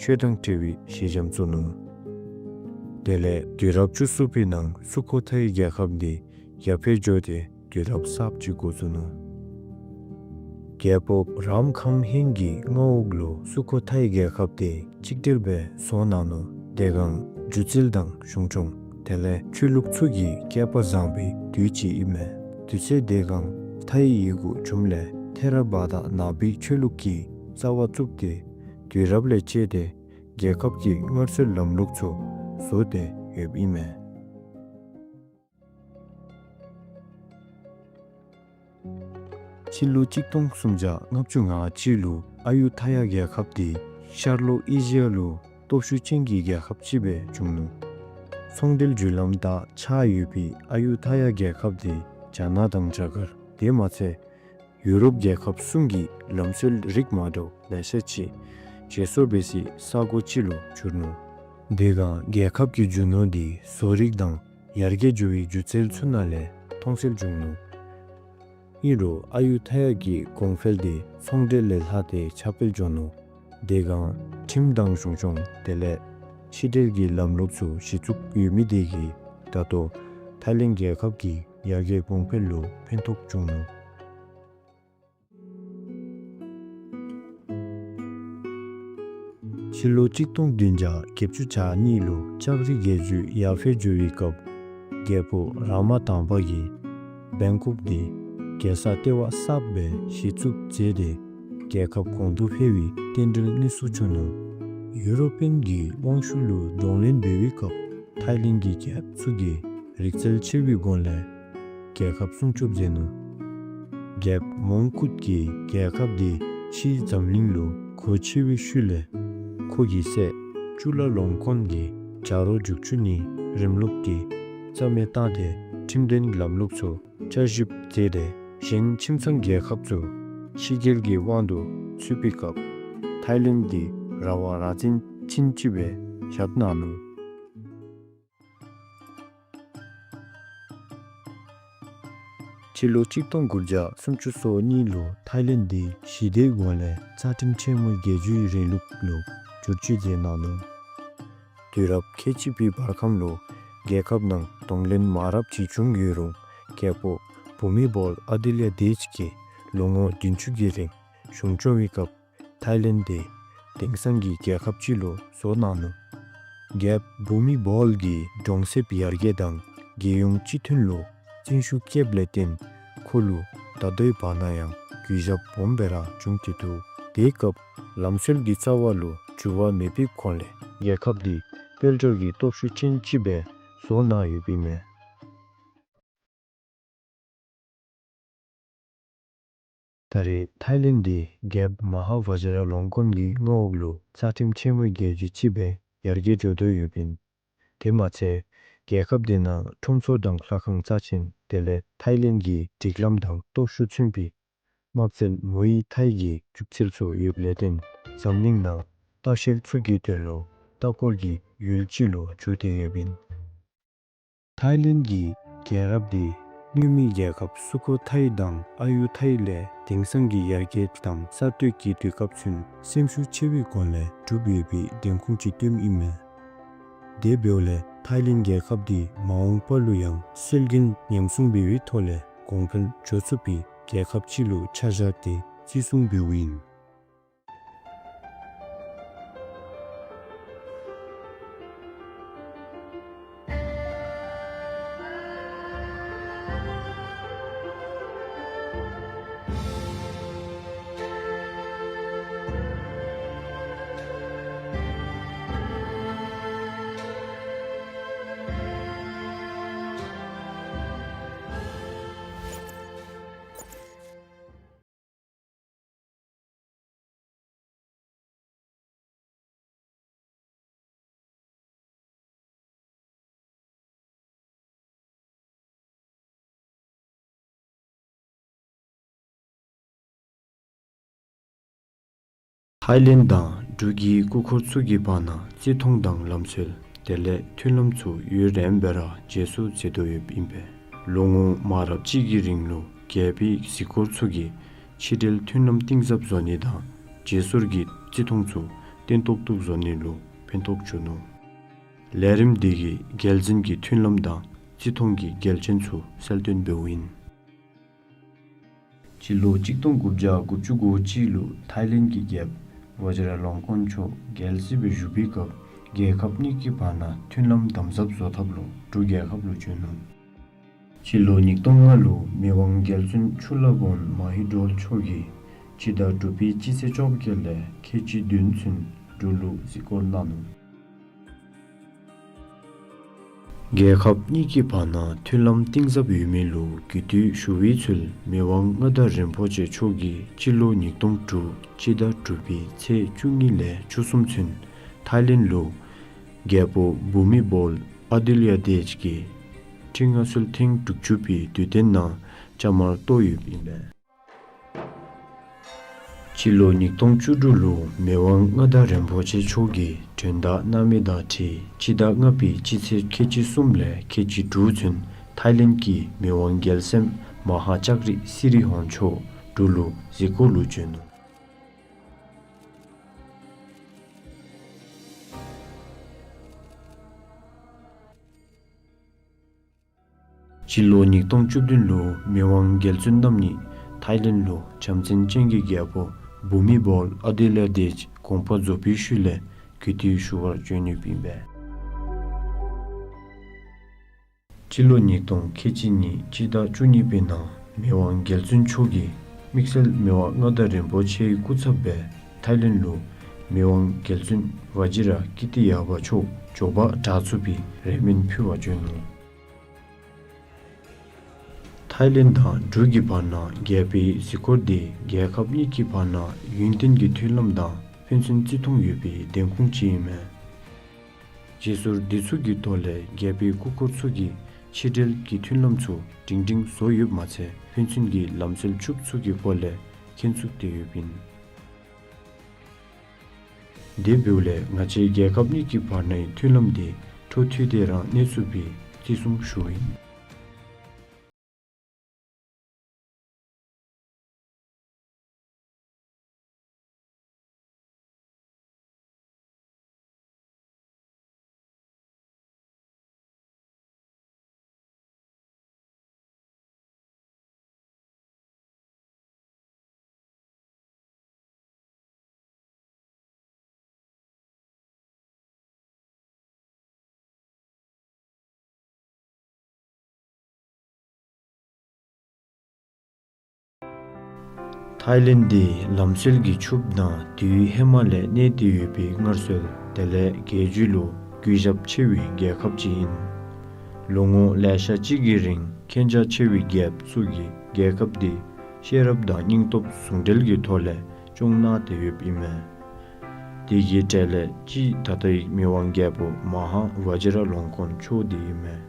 ཆོས་དང་འབྲེལ་བའི་ཞི་འཇམ་བཙུགས་ནུག། དེ་ལས་དུས་རབས་བཅུ་གསུམ་པའི་ནང་སུ་ཁོ་ཐའི་རྒྱལ་ཁབ་འདི་རྒྱ་བལ་འགྱོ་སྟེ་དུས་རབས་གསརཔ་ཅིག་འགོ་བཙུགས་ནུག། རྒྱལ་པོ་རམ་ཁམ་ཧན་གྱི་མངའ་འོག་ལུ་སུ་ཁོ་ཐའི་རྒྱལ་ཁབ་དེ་གཅིག་སྒྲིལ་སྦེ་བཟོ་གནང་ནུག། དེ་སྒང་སྒྱུ་རྩལ་དང་གཞུང་སྐྱོང་དེ་ལས་ཆོས་ལུགས་ཚུ་གི་སྐལ་པ་བཟང་པའི་དུས་ཅིག་ཨིན་མས། དུས་ཚོད་དེ་སྒང་ཐའི་ཡི་གུ་རྒྱུད་ལས་ཐེ་ར་བ་ད་ནང་པའི་ཆོས་ལུགས་ཀྱི་རྩ་བ་བཙུགས་ཏེ་དུས་རབས་ལས་བཅད་དེ་རྒྱལ་ཁབ་ཀྱི་སྔར་སྲོལ་ལམ་ལུགས་ཚུ་བཟོ་སྟེ་ཡོདཔ་ཨིན་མས། སྤྱི་ལོ་གཅིག་སྟོང་སུམ་བརྒྱ་ལྔ་བཅུ་ང་གཅིག་ལུ་ཨ་ཡུ་ཐ་ཡ་རྒྱལ་ཁབ་དེ་ཤར་ལྷོ་ཨེ་ཤི་ཡ་ལུ་སྟོབས་ཤུགས་ཅན་གྱི་རྒྱལ་ཁབ་ཅིག་སྦེ་བྱུང་ནུག། ཚོང་འབྲེལ་བརྒྱུད་ལམ་དང་ཆགས་ཡོད་པའི་ཨ་ཡུ་ཐ་ཡ་རྒྱལ་ཁབ་དེ་རྒྱ་ནག་དང་རྒྱ་གར་དེ་མ་ཚད་ཡུ་རོབ་རྒྱལ་ཁབ་གསུམ་གྱི་ལམ་སྲོལ་རིགས་མ་འདྲཝ་ལེ་ཤ་ཅིག་བརྗེ་སོར་འབད་སའི་ས་གོ་ཅིག་ལུ་གྱུར་ནུག། དེ་སྒང་རྒྱལ་ཁབ་ཀྱི་རྒྱུ་ནོར་དེ་བཟོ་རིག་དང་ཡར་རྒྱས་འགྱོ་བའི་སྒྱུ་རྩལ་ཚུ་ནང་ལས་མཐོང་གསལ་བྱུང་ནུག། ཨིན་རུང་ཨ་ཡུ་ཐ་ཡ་གི་གོང་འཕེལ་དེ་ཚོང་འབྲེལ་ལས་ལྷག་སྟེ་ཁྱབ་སྤེལ་འགྱོ་ནུག། དེ་སྒང་ཁྲིམས་དང་གཞུང་སྐྱོང་དེ་ལས་ཕྱི་འབྲེལ་གྱི་ལམ་ལུགས་ཚུ་གཞི་བཙུགས་ཡོད་མི་དེ་གིས་ད་ལྟོ་ཐའི་ལེནཌ་རྒྱལ་ཁབ་ཀྱི་ཡར་རྒྱས་གོང་འཕེལ་ལུ་ཕན་ཐོགས་བྱུང་ནུག། ཕྱི་ལོ་གཅིག་སྟོང་བདུན་བརྒྱ་བརྒྱད་ཅུ་གྱ་གཉིས་ལུ་ལྕགས་རི་རྒྱལ་བརྒྱུད་ཡར་འཕེལ་འགྱོ་བའི་སྐབས་རྒྱལ་པོ་རཱ་མ་དང་པ་གིས་བེང་ཀོག་འདི་རྒྱལ་ས་ལྟེ་བ་གསརཔ་སྦེ་གཞི་བཙུགས་མཛད་དེ་རྒྱལ་ཁབ་གོང་དུ་འཕེལ་བའི་རྟེན་འབྲེལ་གནས་སུ་བྱོན་ནུག། ཡུ་རོ་པིའན་གྱི་དབང་ཤུགས་ལུ་གདོང་ལེན་འབད་བའི་སྐབས་ཐའི་ལེནཌ་གྱི་རྒྱལཔོ་ཚུ་གིས་རིག་རྩལ་ཆེ་བའི་སྒོ་ལས་རྒྱལ་ཁབ་སྲུང་སྐྱོབ་མཛད་ནུག། རྒྱལཔོ་མོང་ཀུཊ་ཀྱིས་རྒྱལ་ཁབ་འདི་ཕྱིའི་འཛམ་གླིང་ལུ་སྒོ་ཕྱེ་བའི་ཤུལ་ལས་ཁོ་གི་སྲས་ཅུ་ལ་ལོང་ཀོན་གྱིས་བྱ་རོག་རྒྱུག་ཆུ་ནི་རིམ་ལུགས་ཀྱི་རྩ་མེད་བཏང་སྟེ་ཁྲིམས་ལྡན་ལམ་ལུགས་ཚུ་བསྐྱར་ཞིབ་མཛད་དེ་གཞན་ཁྱིམ་ཚང་རྒྱལ་ཁབ་ཚུ་ཕྱི་རྒྱལ་གྱི་དབང་དུ་ཚུད་པའི་སྐབས་ཐའི་ལེནཌ་འདི་ར་བ་ར་བཙན་ཅན་ཅིག་སྦེ་བཞག་གནང་ནུག། ཕྱི་ལོ་གཅིག་སྟོང་དགུ་བརྒྱ་སུམ་ཅུ་སོ་གཉིས་ལུ་ཐའི་ལེནཌ་འདི་ཞི་བདེའི་སྒོ་ལས་རྩ་ཁྲིམས་ཆེན་མོའི་རྒྱལ་བརྒྱུད་རིང་ལུགས་ལུ་བསྒྱུར་བཅོས་མཛད་གནང་ནུག། དུས་རབས་ཁལ་གཅིག་པའི་བར་ཁམས་ལུ་རྒྱལ་ཁབ་ནང་གདོང་ལེན་མང་རབས་ཅིག་བྱུང་ཡོད་རུང་རྒྱལ་པོ་བྷུ་མི་བཱལ་ཨ་དི་ལྱ་དེཇ་གྱིས་ལོ་ངོ་བདུན་ཅུ་གི་རིང་གཞུང་སྐྱོང་བའི་སྐབས་ཐའི་ལེནཌ་འདི་དེང་སང་གི་རྒྱལ་ཁབ་ཅིག་ལུ་བཟོ་གནང་ནུག། རྒྱལཔོ་བྷུ་མི་བཱལ་གྱིས་གྲོང་གསེབ་ཡར་རྒྱས་དང་རྒྱལ་ཡོངས་སྤྱི་མཐུན་ལུ་བརྩོན་ཤུགས་བསྐྱེདཔ་ལས་བརྟེན་ཁོ་ལུ་ད་ལྟོའི་བར་ན་ཡང་གུས་ཞབས་སྦོམ་སྦེ་ར་བྱུང་སྟེ་འདུག། དེའི་སྐབས་ལམ་སྲོལ་གྱི་རྩ་བ་ལུ་འགྱུར་བ་མེད་པའི་སྒོ་ལས་རྒྱལ་ཁབ་འདི་དཔལ་འབྱོར་གྱི་སྟོབས་ཤུགས་ཅན་ཅིག་སྦེ་བཟོ་གནང་ཡོདཔ་ཨིན་མས། ད་རེས་ཐའི་ལེནཌ་འདི་རྒྱལཔོ་མ་ཧཱ་ཝ་ཇི་ར་ལོང་ཀོན་གྱི་མངའ་འོག་ལུ་རྩ་ཁྲིམས་ཆེན་མོའི་རྒྱལ་བརྒྱུད་ཅིག་སྦེ་ཡར་རྒྱས་འགྱོ་དོ་ཡོདཔ་ཨིན། དེ་མ་ཚད་རྒྱལ་ཁབ་འདི་ནང་ཁྲོམ་ཚོགས་དང་ལྷ་ཁང་རྩ་ཆེན་དེ་ལས་ཐའི་ལེནཌ་གི་སྒྲིག་ལམ་དང་སྟོབས་ཤུགས་མཚོན་པའི་དམག་རྩལ་མུའེ་ཐའི་གི་སྒྲུབ་རྩལ་ཚུ་ཡོདཔ་ལས་བརྟེན་འཛམ་གླིང་ནང་ལྟ་བཤལ་ཚུ་གི་དོན་ལུ་ལྟ་སྐོར་གྱི་ཡུལ་ཅིག་ལུ་གྱུར་ཏེ་ཡོདཔ་ཨིན། ཐའི་ལེནཌ་གི་རྒྱལ་རབས་འདི་མངོན་མིང་རྒྱལ་ཁབ་སུ་ཁོ་ཐའི་དང་ཨ་ཡུ་ཐའི་ལས་དེང་སང་གི་ཡར་རྒྱས་དང་གསར་གཏོད་ཀྱི་དུས་སྐབས་ཚུན་སེམས་ཤུགས་ཆེ་བའི་སྒོ་ལས་གྲུབ་ཡོད་པའི་བདེན་ཁུངས་ཅིག་སྟོནམ་ཨིན་མས། དེ་འབདཝ་ལས་ཐའི་ལེནཌ་རྒྱལ་ཁབ་འདི་མ་འོངས་པ་ལུ་ཡང་སྲོལ་རྒྱུན་ཉམས་སྲུང་འབད་བའི་ཐོག་ལས་གོང་འཕེལ་འགྱོ་ཚུགས་པའི་རྒྱལ་ཁབ་ཅིག་ལུ་ཆ་བཞག་སྟེ་བརྩི་སྲུང་འབདཝ་ཨིན། ཐའི་ལེནཌ་དང་འབྲུག་གི་སྐུ་འཁོར་ཚུ་གི་བར་ན་བརྩི་མཐོང་དང་ལམ་སྲོལ་དེ་ལས་མཐུན་ལམ་ཚུ་ཡུན་རིངམོ་སྦེ་ར་བརྗེ་སོར་མཛད་དོ་ཡོདཔ་ཨིན་པས། ལོ་ངོ་མང་རབས་ཅིག་གི་རིང་ལུ་རྒྱལ་པོའི་གཟིགས་སྐོར་ཚུ་གིས་ཕྱི་འབྲེལ་མཐུན་ལམ་གཏིང་ཟབ་བཟོ་ནི་དང་བརྗེ་སོར་གྱི་བརྩི་མཐོང་ཚུ་བརྟན་ཏོག་ཏོ་བཟོ་ནི་ལུ་ཕན་ཐོགས་བྱུང་ནུག། ལས་རིམ་འདི་གིས་རྒྱལ་འཛིན་གྱི་མཐུན་ལམ་དང་བརྩི་མཐོང་གི་གལ་ཆེན་ཚུ་གསལ་སྟོན་འབདཝ་ཨིན། སྤྱི་ལོ་གཅིག་སྟོང་དགུ་བརྒྱ་དགུ་བཅུ་གོ་གཅིག་ལུ་ཐའི་ལེནཌ་གི་རྒྱལཔོ་ཝ་ཇི་ར་ལོང་ཀོན་མཆོག་རྒྱལ་སྲིད་སྦེ་བཞུགས་པའི་སྐབས་རྒྱལ་ཁབ་གཉིས་ཀྱི་བར་ན་མཐུན་ལམ་དམ་ཟབ་བཟོ་ཐབས་ལུ་འབྲུག་རྒྱལ་ཁབ་ལུ་བྱོན་ནུག། སྤྱི་ལོ་ཉིས་སྟོང་ལྔ་ལུ་མི་དབང་རྒྱལ་བཙུན་ཆུ་ལ་བོན་མ་ཧི་ཌོལ་མཆོག་གིས་སྤྱི་ཟླ་དྲུག་པའི་སྤྱི་ཚེས་བཅོ་བརྒྱད་ལས་ཁལ་གཅིག་བདུན་ཚུན་འབྲུག་ལུ་གཟིགས་སྐོར་གནང་ནུག། རྒྱལ་ཁབ་གཉིས་ཀྱི་བར་ན་མཐུན་ལམ་གཏིང་ཟབ་ཡོད་མི་ལུ་གུས་འདུད་ཞུ་བའི་ཚུལ་མི་དབང་མངའ་བདག་རིན་པོ་ཆེ་མཆོག་གིས་སྤྱི་ལོ་ཉིས་སྟོང་དྲུག་སྤྱི་ཟླ་དྲུག་པའི་ཚེས་བཅུ་གཉིས་ལས་བཅུ་གསུམ་ཚུན་ཐའི་ལེནཌ་ལུ་རྒྱལ་པོ་བྷུ་མི་བཱལ་ཨ་དི་ལྱ་དེཇ་གི་ཁྲི་མངའ་གསོལ་ཐེངས་དྲུག་ཅུ་པའི་དུས་སྟོན་ནང་བཅའ་མར་གཏོགས་ཡོདཔ་ཨིན་པས། སྤྱི་ལོ་ཉིས་སྟོང་བཅུ་དྲུག་ལུ་མི་དབང་མངའ་བདག་རིན་པོ་ཆེ་མཆོག་གིས་མགྲོན་བདག་གནང་མི་དང་འཁྲིལ་སྤྱི་ཟླ་ལྔ་པའི་སྤྱི་ཚེས་ཁལ་གཅིག་གསུམ་ལས་ཁལ་གཅིག་དྲུག་ཚུན་ཐའི་ལེནཌ་གི་མི་དབང་རྒྱལ་སྲས་མ་ཧཱ་ལྕགས་རི་སི་རི་ཧོན་མཆོག་འབྲུག་ལུ་གཟིགས་སྐོར་ལུ་བྱོན་ནུག། སྤྱི་ལོ་ཉིས་སྟོང་བཅུ་བདུན་ལུ་མི་དབང་རྒྱལ་བཙུན་རྣམ་གཉིས་ཐའི་ལེནཌ་ལུ་བྱམས་བརྩེ་ཅན་གྱི་རྒྱལ་པོ་བྷུ་མི་བཱལ་ཨ་དི་ལྱ་དེཇ་དགོངས་པ་རྫོགས་པའི་ཤུལ་ལས་ གུས་བཏུད་ཞུ་བར་བྱོན་ཡོདཔ་ཨིན་པས། སྤྱི་ལོ་ཉིས་སྟོང་ཁལ་གཅིག་གཉིས་སྤྱི་ཟླ་བཅུ་གཉིས་པའི་ནང་མི་དབང་རྒྱལ་བཙུན་མཆོག་གིས་དམིགས་བསལ་མི་དབང་མངའ་བདག་རིན་པོ་ཆེའི་སྐུ་ཚབ་སྦེ་ཐའི་ལེནཌ་ལུ་མི་དབང་རྒྱལ་བཙུན་ཝ་ཇི་ར་ཀི་ཏི་ཡ་བ་མཆོག་མགྱོགས་པ་དྲག་ཚུགས་པའི་རེ་སྨོན་ཕུལ་བར་བྱོན་ནུག། ཐའི་ལེནཌ་དང་འབྲུག་གི་བར་ན་རྒྱལ་པོའི་གཟིགས་སྐོར་འདི་རྒྱལ་ཁབ་གཉིས་ཀྱི་བར་ན་ཡུན་བརྟན་གྱི་མཐུན་ལམ་དང་ཕན་ཚུན་བརྩི་མཐོང་ཡོད་པའི་བདེན་ཁུངས་ཅིག་ཨིན་མས། བརྗེ་སོར་འདི་ཚུ་གི་ཐོག་ལས་རྒྱལ་པོའི་སྐུ་འཁོར་ཚུ་གིས་ཕྱི་འབྲེལ་གྱི་མཐུན་ལམ་ཚུ་སྒྲིང་སྒྲིང་བཟོ་ཡོདཔ་མ་ཚད་ཕན་ཚུན་གྱི་ལམ་སྲོལ་ཕྱུགཔོ་ཚུ་གི་སྐོར་ལས་མཁྱེན་ཚུགས་ཏེ་ཡོདཔ་ཨིན། དེ་འབདཝ་ལས་ང་བཅས་རྒྱལ་ཁབ་གཉིས་ཀྱི་བར་ནའི་མཐུན་ལམ་དེ་འཕྲོ་མཐུད་དེ་ར་གནས་ཚུགས་པའི་བརྩི་སྲུང་ཞུཝ་ཨིན། ཐའི་ལེནཌ་འདི་ལམ་སྲོལ་གྱི་ཕྱུགཔོ་དང་དུས་ཧེ་མ་ལས་གནས་ཏེ་ཡོད་པའི་སྔར་སྲོལ་དེ་ལས་རྒྱལ་རྒྱུད་ལུ་གུས་ཞབས་ཆེ་བའི་རྒྱལ་ཁབ་ཅིག་ཨིན། ལོ་ངོ་ལེ་ཤ་ཅིག་གི་རིང་མཁྱེན་རྒྱ་ཆེ་བའི་རྒྱལཔོ་ཚུ་གིས་རྒྱལ་ཁབ་འདི་ཤེས་རབ་དང་སྙིང་སྟོབས་ཟུང་འབྲེལ་གྱི་ཐོག་ལས་སྐྱོང་གནང་སྟེ་ཡོདཔ་ཨིན་མས། དེ་གི་གྲས་ལས་གཅིག་ད་ལྟའི་མི་དབང་རྒྱལ་པོ་མ་ཧཱ་ཝ་ཇི་ར་ལོང་ཀོན་མཆོག་འདི་ཨིན་མས།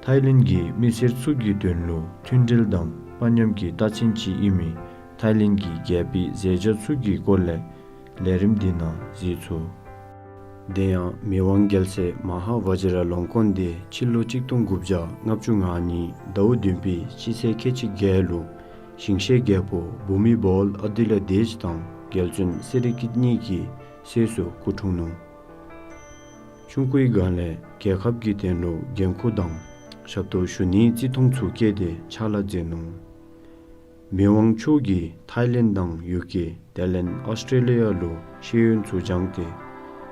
ཐའི་ལེནཌ་གི་མི་སེར་ཚུ་གི་དོན་ལུ་མཐུན་འབྲེལ་དང་དཔའ་ཉམས་ཀྱི་རྟགས་མཚན་ཅིག་ཨིན་མི་ཐའི་ལེནཌ་གི་རྒྱལ་པོའི་མཛད་བྱ་ཚུ་གི་སྐོར་ལས་ལས་རིམ་འདི་ནང་གཟིགས་ཚུགས། དེ་ཡང་མི་དབང་རྒྱལ་སྲས་མ་ཧཱ་ཝ་ཇི་ར་ལོང་ཀོན་འདི་སྤྱི་ལོ་གཅིག་སྟོང་དགུ་བརྒྱ་ལྔ་བཅུ་ང་གཉིས་ཟླཝ་བདུན་པའི་སྤྱི་ཚེས་ཁལ་གཅིག་བརྒྱད་ལུ་ཞིང་གཤེགས་རྒྱལ་པོ་བྷུ་མི་བཱོལ་ཨ་ཏི་ལ་དེཤ་དང་རྒྱལ་བཙུན་སི་རི་ཀིཊ་གཉིས་ཀྱི་སྲས་སུ་སྐུ་འཁྲུངས་ནུག། ཆུང་ཀུའི་སྒང་ལས་རྒྱལ་ཁབ་ཀྱི་དོན་ལུ་འགན་ཁུར་དང་ཞབས་ཏོག་ཞུ་ནིའི་བརྩི་མཐོང་ཚུ་བསྐྱེད་དེ་ཕྱག་ལཱ་མཛད་ནུག། མི་དབང་མཆོག་གིས་ཐའི་ལེནཌ་དང་ཡུ་ཀེ་དེ་ལས་ཨོསི་ཊྲེ་ལི་ཡ་ལུ་ཤེས་ཡོན་ཚུ་སྦྱངས་ཏེ་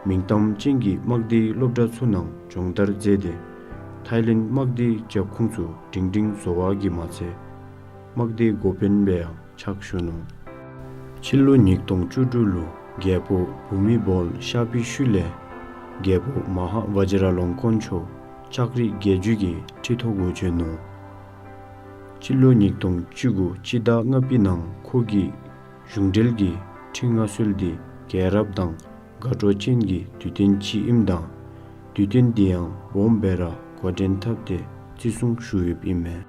མིང་གཏམ་ཅན་གྱི་དམག་སྡེའི་སློབ་གྲྭ་ཚུ་ནང་སྦྱོང་བརྡར་མཛད་དེ་ཐའི་ལེནཌ་དམག་སྡེའི་རྒྱབ་ཁུངས་ཚུ་སྒྲིང་སྒྲིང་བཟོ་བ་གིས་མ་ཚད་དམག་སྡེའི་འགོ་དཔོན་སྦེ་ཡང་ཕྱག་ཞུ་ནུག། སྤྱི་ལོ་ཉིས་སྟོང་བཅུ་དྲུག་ལུ་རྒྱལ་པོ་བྷུ་མི་བཱོལ་གཤགས་པའི་ཤུལ་ལས་རྒྱལ་པོ་མ་ཧཱ་ཝ་ཇི་ར་ལོང་ཀོན་མཆོག་ལྕགས་རི་རྒྱལ་རྒྱུད་ཀྱི་ཁྲི་ཐོག་གུ་བྱོན་ནུག། སྤྱི་ལོ་ཉིས་སྟོང་བཅུ་དགུ་སྤྱི་ཟླ་ལྔ་པའི་ནང་ཁོ་གིས་གཞུང་འབྲེལ་གྱི་ཁྲི་མངའ་གསོལ་འདི་རྒྱལ་རབས་དང་དགའ་སྤྲོ་ཅན་གྱི་དུས་སྟོན་ཅིག་ཨིནམ་ད་དུས་སྟོན་འདི་ཡང་སྦོམ་སྦེ་ར་འགོ་འདྲེན་འཐབ་སྟེ་བརྩི་སྲུང་ཞུ་ཡོདཔ་ཨིན་མས།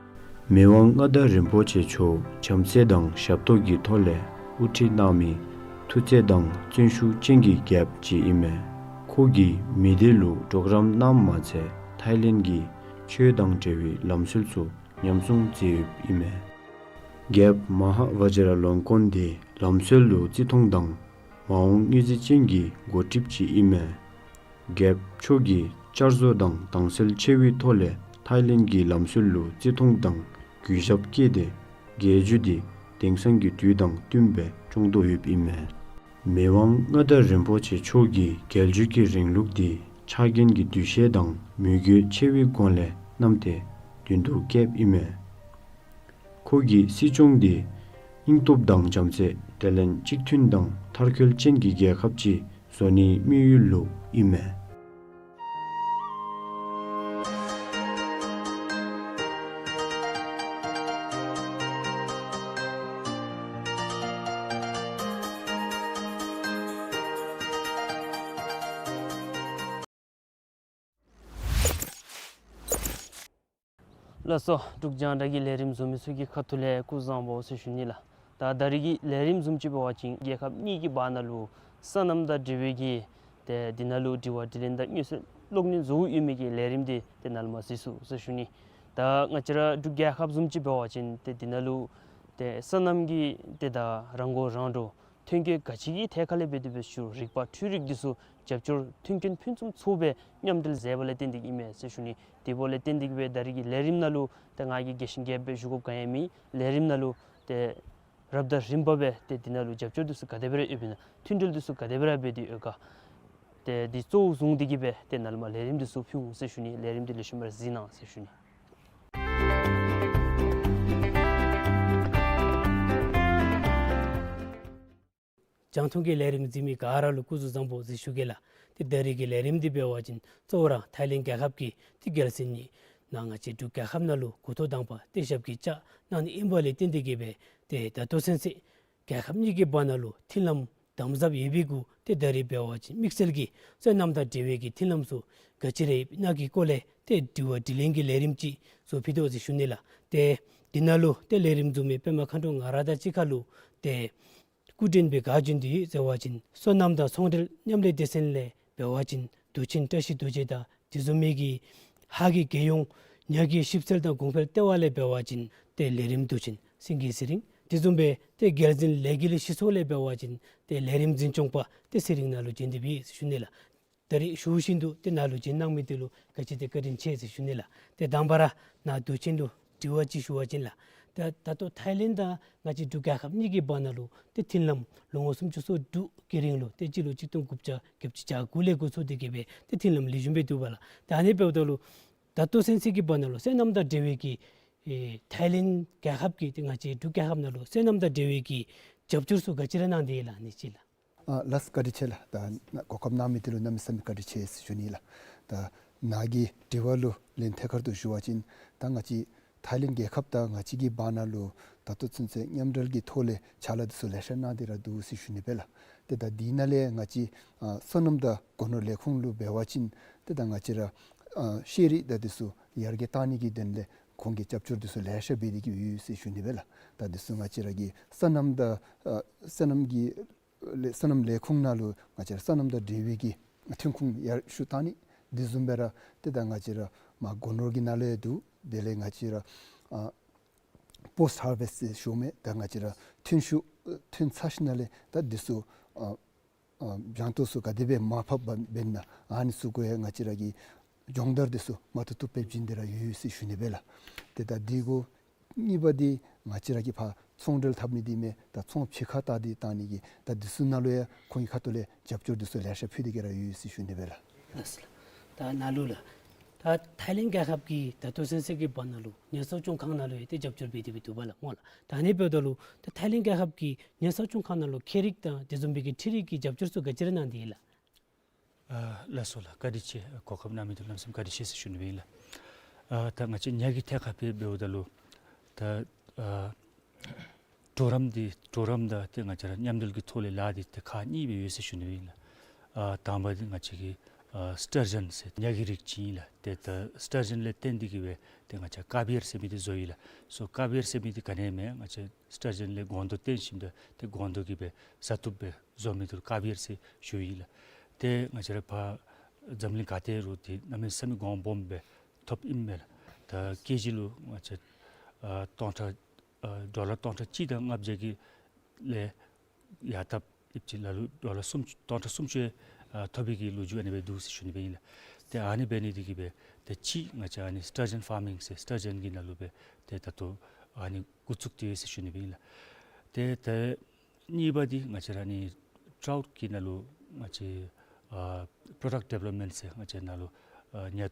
མི་དབང་མངའ་བདག་རིན་པོ་ཆེ་མཆོག་བྱམས་བརྩེ་དང་ཞབས་ཏོག་གི་ཐོག་ལས་དབུ་ཁྲིད་གནང་མི་མཐུ་རྩལ་དང་བརྩོན་ཤུགས་ཅན་གྱི་རྒྱལཔོ་ཅིག་ཨིན་མས། ཁོ་གིས་མི་སྡེ་ལུ་གྲོགས་རམ་གནངམ་མ་ཚད་ཐའི་ལེནཌ་གི་ཆོས་དང་འབྲེལ་བའི་ལམ་སྲོལ་ཚུ་ཉམས་སྲུང་མཛད་ཡོདཔ་ཨིན་མས། རྒྱལཔོ་མ་ཧཱ་ཝ་ཇི་ར་ལོང་ཀོན་འདི་ལམ་སྲོལ་ལུ་བརྩི་མཐོང་དང་མ་འོངས་མངོན་གཟིགས་ཅན་གྱི་འགོ་ཁྲིདཔ་ཅིག་ཨིན་མས། རྒྱལཔོ་མཆོག་གིས་བསྐྱར་བཟོ་དང་དྭངས་གསལ་ཆེ་བའི་ཐོག་ལས་ཐའི་ལེནཌ་གི་ལམ་སྲོལ་ལུ་བརྩི་མཐོང་དང་གུས་ཞབས་བསྐྱེད་དེ་རྒྱལ་རྒྱུད་འདི་དེང་སང་གི་དུས་དང་བསྟུན་པའི་སྐྱོང་དོ་ཡོདཔ་ཨིན་མས། མི་དབང་མངའ་བདག་རིན་པོ་ཆེ་མཆོག་གིས་རྒྱལ་རྒྱུད་ཀྱི་རིང་ལུགས་འདི་ཕྱག་འགན་གྱི་འདུ་ཤེས་དང་མོས་གུས་ཆེ་བའི་སྒོ་ལས་བསྣམས་ཏེ་མདུན་དུ་བསྐྱལཝ་ཨིན་མས། ཁོ་གིས་སྲིད་སྐྱོང་འདི་སྙིང་སྟོབས་དང་བྱམས་བརྩེ་དེ་ལས་གཅིག་མཐུན་དང་མཐར་འཁྱོལ་ཅན་གྱི་རྒྱལ་ཁབ་ཅིག་བཟོ་ནིའི་དམིགས་ཡུལ་ལུ་ཨིན་མས། ལགས་སོ། འབྲུག་རྒྱང་བསྒྲགས་ཀྱི་ལས་རིམ་བཟུམ་མི་ཚུ་གི་ཁ་ཐུག་ལས་སྐུ་གཟུགས་བཟང་པོ་ཟེར་ཞུ་ནི་ལགས། ད་ད་རིས་ཀྱི་ལས་རིམ་བཟུམ་ཅིག་འབད་བ་ཅིན་རྒྱལ་ཁབ་གཉིས་ཀྱི་བར་ན་ལུ་སོ་ནམ་དང་འབྲེལ་བའི་གི་ཏེ་འདི་ནང་ལུ་དྲི་བ་དྲིས་ལན་དང་མངོན་གསལ་གློག་བརྙན་བཟོ་ཡོད་མི་གི་ལས་རིམ་འདི་ཏེ་ནཱ་ལས་མར་གཟིགས་ཚུགས་ཟེར་ཞུ་ནི། ད་ང་བཅས་ར་འབྲུག་རྒྱལ་ཁབ་བཟུམ་ཅིག་འབད་བ་ཅིན་ཏེ་འདི་ནང་ལུ་ཏེ་སོ་ནམ་གྱི་ཏེ་ད་རང་མགོ་རང་འདྲོངས་ཐོན་སྐྱེད་ག་ཅི་གི་ཐད་ཁ་ལས་འབད་དེ་འབད་ཞུ་རིག་པ་འཕྲུལ་རིག་འདི་ཚུ་རྒྱབ་སྐྱོར་མཐུན་རྐྱེན་ཕུན་སུམ་ཚོགས་སྦེ་མཉམ་འབྲེལ་མཛད་པ་ལས་བརྟེན་ཏེ་གིས་ཨིན་མས་ཟེར་ཞུ་ནི། དེ་འབདཝ་ལས་བརྟེན་ཏེ་གིས་སྦེ་ད་རིས་ཀྱི་ལས་རིམ་ནང་ལུ་ཏེ་ང་གིས་རྒྱས་ཤིང་རྒྱསཔ་སྦེ་ཞུ་དགོཔ་ག་ཡང་མེད། ལས་རིམ་ནང་ལུ་ཏེ་ རབ་དང་རིམ་པ་སྦེ་ཏེ་འདི་ནང་ལུ་རྒྱབ་སྐྱོར་འདི་ཚུ་ག་དེ་སྦེ་ར་ཡོདཔ་ཨིན་ན། མཐུན་འབྲེལ་འདི་ཚུ་ག་དེ་སྦེ་ར་འབད་དེ་ཡོད་ག། ཏེ་འདི་གཙོ་བོ་བཟུང་སྟེ་གིས་སྦེ་ཏེ་ནཱ་ལས་མར་ལས་རིམ་འདི་ཚུ་ཕུལ་འོང་ཟེར་ཞུ་ནི། ལས་རིམ་འདི་ལེགས་ཤོམ་སྦེ་ར་གཟིགས་གནང་ཟེར་ཞུ་ནི། རྒྱང་མཐོང་གི་ལས་རིམ་གཟིགས་མི་ག་ར་ལུ་སྐུ་གཟུགས་བཟང་པོ་ཟེར་ཞུ་གེ་ལགས། ཏེ་ད་རིས་ཀྱི་ལས་རིམ་འདི་འབད་བ་ཅིན་གཙོ་བོ་ར་ཐའི་ལེནཌ་རྒྱལ་ཁབ་ཀྱི་ཏེ་རྒྱལ་སྲིད་ནང་ང་བཅས་འབྲུག་རྒྱལ་ཁབ་ནང་ལུ་འགོ་ཐོག་དང་པ་ཏེ་ཞབས་ཀྱིས་བཅགས་གནང་ནི་ཨིན་པ་ལས་བརྟེན་ཏེ་གིས་སྦེ་ཏེ་ད་ལྟོ་ཚུན་ཚོད་རྒྱལ་ཁབ་གཉིས་ཀྱི་བར་ན་ལུ་མཐུན་ལམ་དམ་ཟབ་ཡོད་པའི་གུ་ཏེ་ད་རིས་འབད་བ་ཅིན་དམིགས་བསལ་གྱི་སོ་ནམ་དང་འབྲེལ་བའི་གི་མཐུན་ལམ་ཚུ་ག་ཅི་ར་ཡོདཔ་ཨིན་ན་གི་སྐོར་ལས་ཏེ་དྲི་བ་དྲིས་ལན་གྱི་ལས་རིམ་ཅིག་བཟོ་ཕུལ་དོ་ཟེར་ཞུ་ནི་ལགས། ཏེ་འདི་ནང་ལུ་ཏེ་ལས་རིམ་བཟོ་མི་པདྨ་མཁའ་འགྲོ་ང་ར་དང་གཅིག་ཁར་ལུ་ཏེ་སྐུ་མགྲོན་སྦེ་ག་བྱོན་ཏེ་ཡོད་ཟེར་བ་ཅིན་སོ་ནམ་དང་ཚོང་འབྲེལ་མཉམ་ལས་སྡེ་ཚན་ལས་འབད་བ་ཅིན་མདོ་ཆེན་བཀྲ་ཤིས་རྡོ་རྗེ་དང་དེ་བཟུམ་མའི་གི་ཧཱ་གི་རྒྱལ་ཡོངས་ཉ་གི་ཞིབ་འཚོལ་དང་གོང་འཕེལ་ལྟེ་བ་ལས་འབད་བ་ཅིན་ཏེ་ལས་རིམ་མདོ་ཆེན་སེང་གེ་ཚེ་རིང་། དེ་བཟུམ་སྦེ་ཏེ་རྒྱལ་འཛིན་ལས་འགུལ་སྤྱི་ཚོགས་ལས་འབད་བ་ཅིན་ཏེ་ལས་རིམ་འཛིན་སྐྱོང་པ་ཏེ་ཚེ་རིང་ནཱ་ལུ་བྱོན་ཏེ་ཡོད་ཟེར་ཞུ་ནི་ལགས། ད་རིས་ཞུ་བཞིན་དུ་ཏེ་ནཱ་ལུ་བྱོན་གནང་མི་འདི་ལུ་ག་ཅི་ཏེ་བཀའ་དྲིན་ཆེ་ཟེར་ཞུ་ནི་ལགས། ཏེ་དང་པ་ར་ནཱ་མདོ་ཆེན་ལུ་དྲི་བ་ཅིག་ཞུ་བ་ཅིན་ལགས། ད་ད་ལྟོ་ཐའི་ལེནཌ་དང་ང་བཅས་འབྲུག་རྒྱལ་ཁབ་གཉིས་ཀྱི་བར་ན་ལུ་ཏེ་མཐུན་ལམ་ལོ་ངོ་སུམ་ཅུ་སོ་དྲུག་གི་རིང་ལུ་ཏེ་སྤྱི་ལོ་གཅིག་སྟོང་དགུ་བརྒྱ་བརྒྱད་ཅུ་གྱ་དགུ་ལས་འགོ་བཙུགས་ཏེ་གིས་སྦེ་ཏེ་མཐུན་ལམ་ལེགས་ཤོམ་སྦེ་འདུག་པ་ལགས། ད་ཨ་ནི་འབདཝ་ད་ལུ་ད་ལྟོ་ཚུན་ཚོད་ཀྱི་བར་ན་ལུ་སོ་ནམ་དང་འབྲེལ་བའི་གི་ཨེ་ཐའི་ལེནཌ་རྒྱལ་ཁབ་ཀྱིས་ཏེ་ང་བཅས་འབྲུག་རྒྱལ་ཁབ་ནང་ལུ་སོ་ནམ་དང་འབྲེལ་བའི་གི་རྒྱབ་སྐྱོར་ཚུ་ག་ཅི་ར་གནང་སྟེ་ཡོད་ལགས། ཨ་ནི་ཅིག་ལགས། ཨ་ལགས་བཀའ་དྲིན་ཆེ་ལགས། ད་གོ་སྐབས་གནང་མི་འདི་ལུ་གནམ་མེད་ས་མེད་བཀའ་དྲིན་ཆེ་ཟེར་ཞུ་ནི་ལགས། ད་ནཱ་གི་དྲི་བ་ལུ་ལན་ཐད་ཀར་དུ་ཞུ་བ་ཅིན་ད་ང་བཅས་ཐའི་ལེནཌ་རྒྱལ་ཁབ་དང་ང་བཅས་ཀྱི་བར་ན་ལུ་ད་ལྟོ་ཚུན་ཚོད་མཉམ་འབྲེལ་གྱི་ཐོག་ལས་ཕྱག་ལཱ་འདི་ཚུ་ལེ་ཤ་གནང་སྟེ་ར་འདུག་ཟེར་ཞུ་ནི་སྦེ་ལགས། ཏེ་ད་འདི་ནང་ལས་ང་བཅས་ཨ་སོ་ནམ་དང་སྒོ་ནོར་ལས་ཁུངས་ལུ་འབད་བ་ཅིན་ཏེ་ད་ང་བཅས་ར་ཨ་ཤེས་རིག་དང་འདི་ཚུ་ཡར་རྒྱས་གཏང་ནི་གི་དོན་ལས་ཁོང་གིས་རྒྱབ་སྐྱོར་འདི་ཚུ་ལེ་ཤ་འབད་དེ་གིས་ཡོད་ཟེར་ཞུ་ནི་སྦེ་ལགས། ད་འདི་ཚུ་ང་བཅས་ར་གི་སོ་ནམ་དང་ཨ་སོ་ནམ་གྱི་ལས་སོ་ནམ་ལས་ཁུངས་ནང་ལུ་ང་བཅས་ར་སོ་ནམ་དང་འབྲེལ་བའི་གི་ཐོན་ཁུངས་ཡར་ཞུ་གཏང་ནི། དེ་བཟུམ་སྦེ་ར་ཏེ་ད་ང་བཅས་ར་མར་སྒོ་ནོར་གྱི་ནང་ལུ་ཡང་འདུག། དེ་ལས་ང་བཅས་ར་ཨ་པོསཊ་ཧར་བེསཊ་ཟེར་ཞུཝ་མས། ད་ང་བཅས་ར་ཐོན་ཤུགས་ཨ་ཐོན་ཚར་ཞིནམ་ལས་ད་འདི་ཚུ་ཨ་ཨ་བྱང་ཐོག་ཚུ་ག་དེ་སྦེ་མར་ཕབ་འབད་ན་ཨ་ནི་ཚུ་གུ་ཡང་ང་བཅས་ར་གིས་སྦྱོང་བརྡར་འདི་ཚུ་མ་ཐུབ་ཐུབ་སྦེ་བྱིན་ཏེ་ར་ཡོད་ཟེར་ཞུ་ནི་སྦེ་ལགས། ཏེ་ད་འདི་གུ་གཉིས་པ་འདི་ང་བཅས་ར་གིས་ཕར་ཚོང་འབྲེལ་འཐབ་ནི་འདི་མས། ད་ཚོང་ཕྱི་ཁར་ད་འདི་གཏང་ནི་གི་ད་འདི་ཚུ་ནང་ལུ་ཡང་ཁོང་གི་ཁ་ཐུག་ལས་རྒྱབ་སྐྱོར་འདི་ཚུ་ལེ་ཤ་ཕུལ་ཏེ་གིས་ར་ཡོད་ཟེར་ཞུ་ནི་སྦེ་ལགས། ལགས་སོ་ལགས། ད་ནཱ་ལུ་ལགས། ད་ཐའི་ལེནཌ་རྒྱལ་ཁབ་ཀྱིས་ད་ལྟོ་ཚུན་ཚོད་ཀྱི་བར་ན་ལུ་ཉེན་གསོ་སྐྱོང་ཁང་ནང་ལུ་ཡང་ཏེ་རྒྱབ་སྐྱོར་འབད་དེ་སྦེ་འདུག་པ་ལགས་སྨོ་ལགས། ད་ཨ་ནི་འབདཝ་ད་ལུ་ད་ཐའི་ལེནཌ་རྒྱལ་ཁབ་ཀྱིས་ཉེན་གསོ་སྐྱོང་ཁང་ནང་ལུ་ཁྱད་རིག་དང་དེ་བཟུམ་མའི་གི་འཕྲུལ་རིག་གི་རྒྱབ་སྐྱོར་ཚུ་ག་ཅི་ར་གནང་སྟེ་ཡོད་ལགས། ཨ་ལགས་སོ་ལགས། བཀའ་དྲིན་ཆེ། གོ་སྐབས་གནང་མི་འདི་ལུ་གནམ་མེད་ས་མེད་བཀའ་དྲིན་ཆེ་ཟེར་ཞུ་ནི་སྦེ་ཨིན་ལགས། ཨ་ད་ང་བཅས་ཉ་གི་ཐད་ཁར་སྦེ་འབདཝ་ད་ལུ་ད་ཨ་གྲོགས་རམ་འདི་གྲོགས་རམ་དང་ཏེ་ང་བཅས་ར་མཉམ་འབྲེལ་གྱི་ཐོག་ལས་ལཱ་འདི་ཏེ་ཁག་གཉིས་སྦེ་ཡོད་ཟེར་ཞུ་ནི་སྦེ་ཨིན་ལགས། ཨ་དང་པ་འདི་ང་བཅས་ཀྱི་ཨ་སི་ཊར་ཇཱན་ཟེར་ཉ་གི་རིགས་ཅིག་ཨིན་ལགས། ཏེ་ད་སི་ཊར་ཇཱན་ལས་བརྟེན་ཏེ་གིས་སྦེ་ཏེ་ང་བཅས་ཀ་བི་ཡར་ཟེར་མི་འདི་བཟོ་ཡི་ལགས། སོ་ཀ་བི་ཡར་ཟེར་མི་འདི་ག་ནི་མས། ང་བཅས་སི་ཊར་ཇཱན་ལས་སྒོང་རྡོག་བཏོན་ཞིནམ་ད་ཏེ་སྒོང་རྡོག་གིས་སྦེ་བཟའ་བཏུབ་སྦེ་བཟོ་མི་འདི་ལུ་ཀ་བི་ཡར་ཟེར་ཞུ་ཡི་ལགས། ཏེ་ང་བཅས་ར་ཕར་འཛམ་གླིང་ག་ཏེ་རུང་ཏེ་གནམ་མེད་ས་མེད་གོང་སྦོམ་སྦེ་ཐོབ་ཨིན་མས་ལགས། ད་ཀེ་ཇི་ལུ་ང་བཅས་ཨ་སྟོང་ཕྲག་ཨ་ཌོ་ལར་སྟོང་ཕྲག་གཅིག་དང་ལྔ་བརྒྱ་གི་ལས་ཡར་བཏབ་ཨིན་པ་ཅིན་ལ་ལུ་ཌོ་ལར་སུམ་ཅུ་སྟོང་ཕྲག་སུམ་ཅུ་ཨ་ཐོབ་པའི་གི་ལོ་རྒྱུས་ཨ་ནི་སྦེ་འདུག་ཟེར་ཞུ་ནི་སྦེ་ཨིན་ལགས། ཏེ་ཨ་ནི་འབད་ནི་འདི་གིས་སྦེ་ཏེ་གཅིག་ང་བཅས་ཨ་ནི་སི་ཊར་ཇཱན་ཕཱ་མིང་ཟེར་སི་ཊར་ཇཱན་གྱི་ནང་ལུ་སྦེ་ཏེ་ད་ལྟོ་ཨ་ནི་འགོ་བཙུགས་ཏེ་ཡོད་ཟེར་ཞུ་ནི་སྦེ་ཨིན་ལགས། ཏེ་ད་གཉིས་པ་འདི་ང་བཅས་ར་ཨ་ནི་ཊའུཊ་གི་ནང་ལུ་ང་བཅས་ཨ་པྲོ་ཌག་ཌི་བེ་ལོབ་མེནཊ་ཟེར་ང་བཅས་ནང་ལུ་ཨ་ཉ་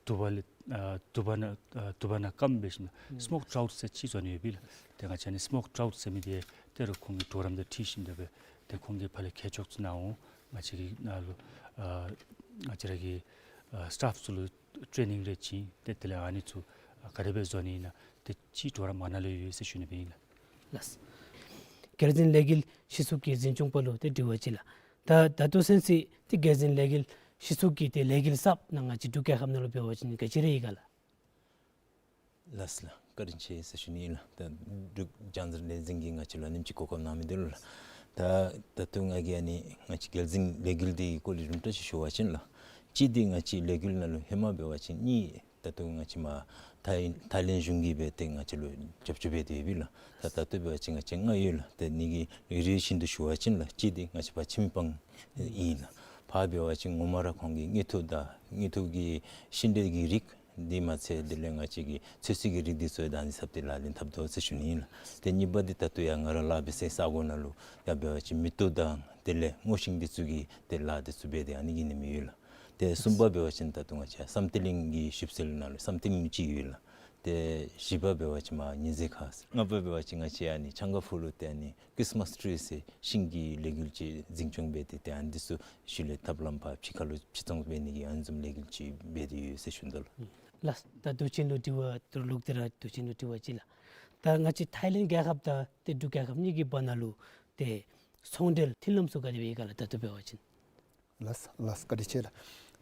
དུ་བ་ལས་ཨ་དུ་བ་ནང་ཨ་དུ་བ་ནང་སྐམ་སྦེ་ཞིནམ་ལས་སི་མོཀ་ཊའུཊ་ཟེར་ཅིག་བཟོ་ནི་ཡོད་པས་ལགས། ཏེ་ང་བཅས་ཨ་ནི་སི་མོཀ་ཊའུཊ་ཟེར་མི་འདི་ཏེ་རུང་ཁོང་གི་གྲོགས་རམ་དང་འཁྲིལ་ཞིནམ་ད་སྦེ་ཏེ་ཁོང་གིས་ཕར་ལས་མཁས་མཆོག་ཚུ་གནང་འོང་། ང་བཅས་ཀྱི་ནང་ལུ་ཨ་ང་བཅས་ར་གི་ཨ་སི་ཊཕ་ཚུ་ལུ་ཊེ་ནིང་རེ་བྱིན། ཏེ་དེ་ལས་ཨ་ནི་ཚུ་ཨ་ག་དེ་སྦེ་བཟོ་ནི་ཨིན་ན་ཏེ་གཅིག་གྲོགས་རམ་ཨ་ནཱ་ལུ་ཡོད་ཟེར་ཞུ་ནི་སྦེ་ཨིན་ལགས། ལགས། རྒྱལ་འཛིན་ལས་འགུལ་སྤྱི་ཚོགས་ཀྱི་འཛིན་སྐྱོང་པ་ལུ་ཏེ་དྲི་བ་ཅིག་ལགས། ད་ད་ལྟོ་ཚུན་ཚོད་ཏེ་རྒྱལ་འཛིན་ལས་འགུལ་སྤྱི་ཚོགས་ཀྱི་ཏེ་ལས་འགུལ་གསརཔ་ནང་ང་བཅས་འབྲུག་རྒྱལ་ཁབ་ནང་ལུ་འབད་བ་ཅིན་ག་ཅི་ར་ཡོད་ག་ལགས། ལགས་ལགས། བཀའ་དྲིན་ཆེ་ཟེར་ཞུ་ནི་ཨིན་ལགས། ད་འབྲུག་རྒྱལ་འཛིན་ལས་འཛིན་གྱིས་ང་བཅས་ལུ་ཨ་ནེམ་ཅིག་གོ་སྐབས་གནང་མི་འདི་ལུ་ལགས། ད་ད་ལྟོ་ང་གིས་ཨ་ནི་ང་བཅས་རྒྱལ་འཛིན་ལས་འགུལ་འདི་གི་སྐོར་ལས་རིམ་གྲོ་ཅིག་ཞུ་བ་ཅིན་ལགས། གཅིག་འདི་ང་བཅས་ལས་འགུལ་ནང་ལུ་ཧེ་མ་འབད་བ་ཅིན་གཉིས་ད་ལྟོ་ང་བཅས་མར་ཐའི་ཐའི་ལེནཌ་གཞུང་གིས་སྦེ་ཏེ་ང་བཅས་ལུ་རྒྱབ་སྐྱོར་འབད་དེ་ཡོད་པས་ལགས། ད་ད་ལྟོ་འབད་བ་ཅིན་ང་བཅས་ལྔ་ཡོད་ལགས། ཏེ་ཨ་ནི་གི་རེ་རེ་བཞིན་དུ་ཞུ་བ་ཅིན་ལགས། གཅིག་འདི་ང་བཅས་ཕར་ཆིམ་པང་ཨིན་ལགས། ཕར་འབད་བ་ཅིན་ངོ་མ་ར་ཁོང་གི་དངོས་ཐོག་དང་དངོས་ཐོག་གི་ཤིང་འབྲས་ཀྱི་རིགས་ འདི་མ་ཚད་དེ་ལས་ང་བཅས་ཀྱི་ཚོད་བསྲེ་གི་རིགས་འདི་ཚུ་ཡང་ད་ཨ་ནི་ཟབ་སྟེ་ལག་ལེན་འཐབ་དོ་ཟེར་ཞུ་ནི་ཨིན་ལགས། ཏེ་གཉིས་པ་འདི་ད་ལྟོ་ཡང་ང་ར་ལཱ་འབད་སའི་ས་གོ་ནང་ལུ་ཡང་འབད་བ་ཅིན་མེ་ཏོག་དང་དེ་ལས་སྔོ་ཤིང་འདི་ཚུ་གི་ཏེ་ལཱ་འདི་ཚུ་འབད་དེ་ཨ་ནི་གི་ཉིནམ་ཡོད་ལགས། ཏེ་གསུམ་པ་འབད་བ་ཅིན་ད་ལྟོ་ང་བཅས་བསམ་གཏན་གླིང་གི་ཞིབ་འཚོལ་ནང་ལུ་བསམ་གཏན་གླིང་ཅིག་ཡོད་ལགས། ཏེ་བཞི་པ་འབད་བ་ཅིན་མར་ཉི་ཟེར་ཁ། ལྔ་པ་འབད་བ་ཅིན་ང་བཅས་ཨ་ནི་ཆང་ཁ་ཕུག་ལུ་ཏེ་ཨ་ནི་ཁྲིསི་མཱསི་ཊི་རི་ཟེར་ཤིང་གི་ལས་འགུལ་ཅིག་འཛིན་སྐྱོང་འབད་དེ་ཏེ་ཨ་ནི་འདི་ཚུ་ཤུལ་ལས་ཐབས་ལམ་ཕར་ཕྱི་ཁ་ལུ་ཕྱིར་ཚོང་འབད་ནི་གི་ཨ་ནི་བཟུམ་ལས་འགུལ་ཅིག་འབད་དེ་ཡོད་ཟེར་ཞུ་དོ་ལགས། ལགས། ད་མདོ་ཆེན་ལུ་དྲི་བ་ད་ལོག་སྟེ་ར་མདོ་ཆེན་ལུ་དྲི་བ་ཅིག་ལགས། ད་ང་བཅས་ཐའི་ལེནཌ་རྒྱལ་ཁབ་དང་ཏེ་འབྲུག་རྒྱལ་ཁབ་གཉིས་ཀྱི་བར་ན་ལུ་ཏེ་ཚོང་འབྲེལ་མཐུན་ལམ་ཚུ་ག་དེ་སྦེ་ཡོད་ག་ལགས་ད་ལྟོ་འབད་བ་ཅིན། ལགས་ལགས། བཀའ་དྲིན་ཆེ་ལགས།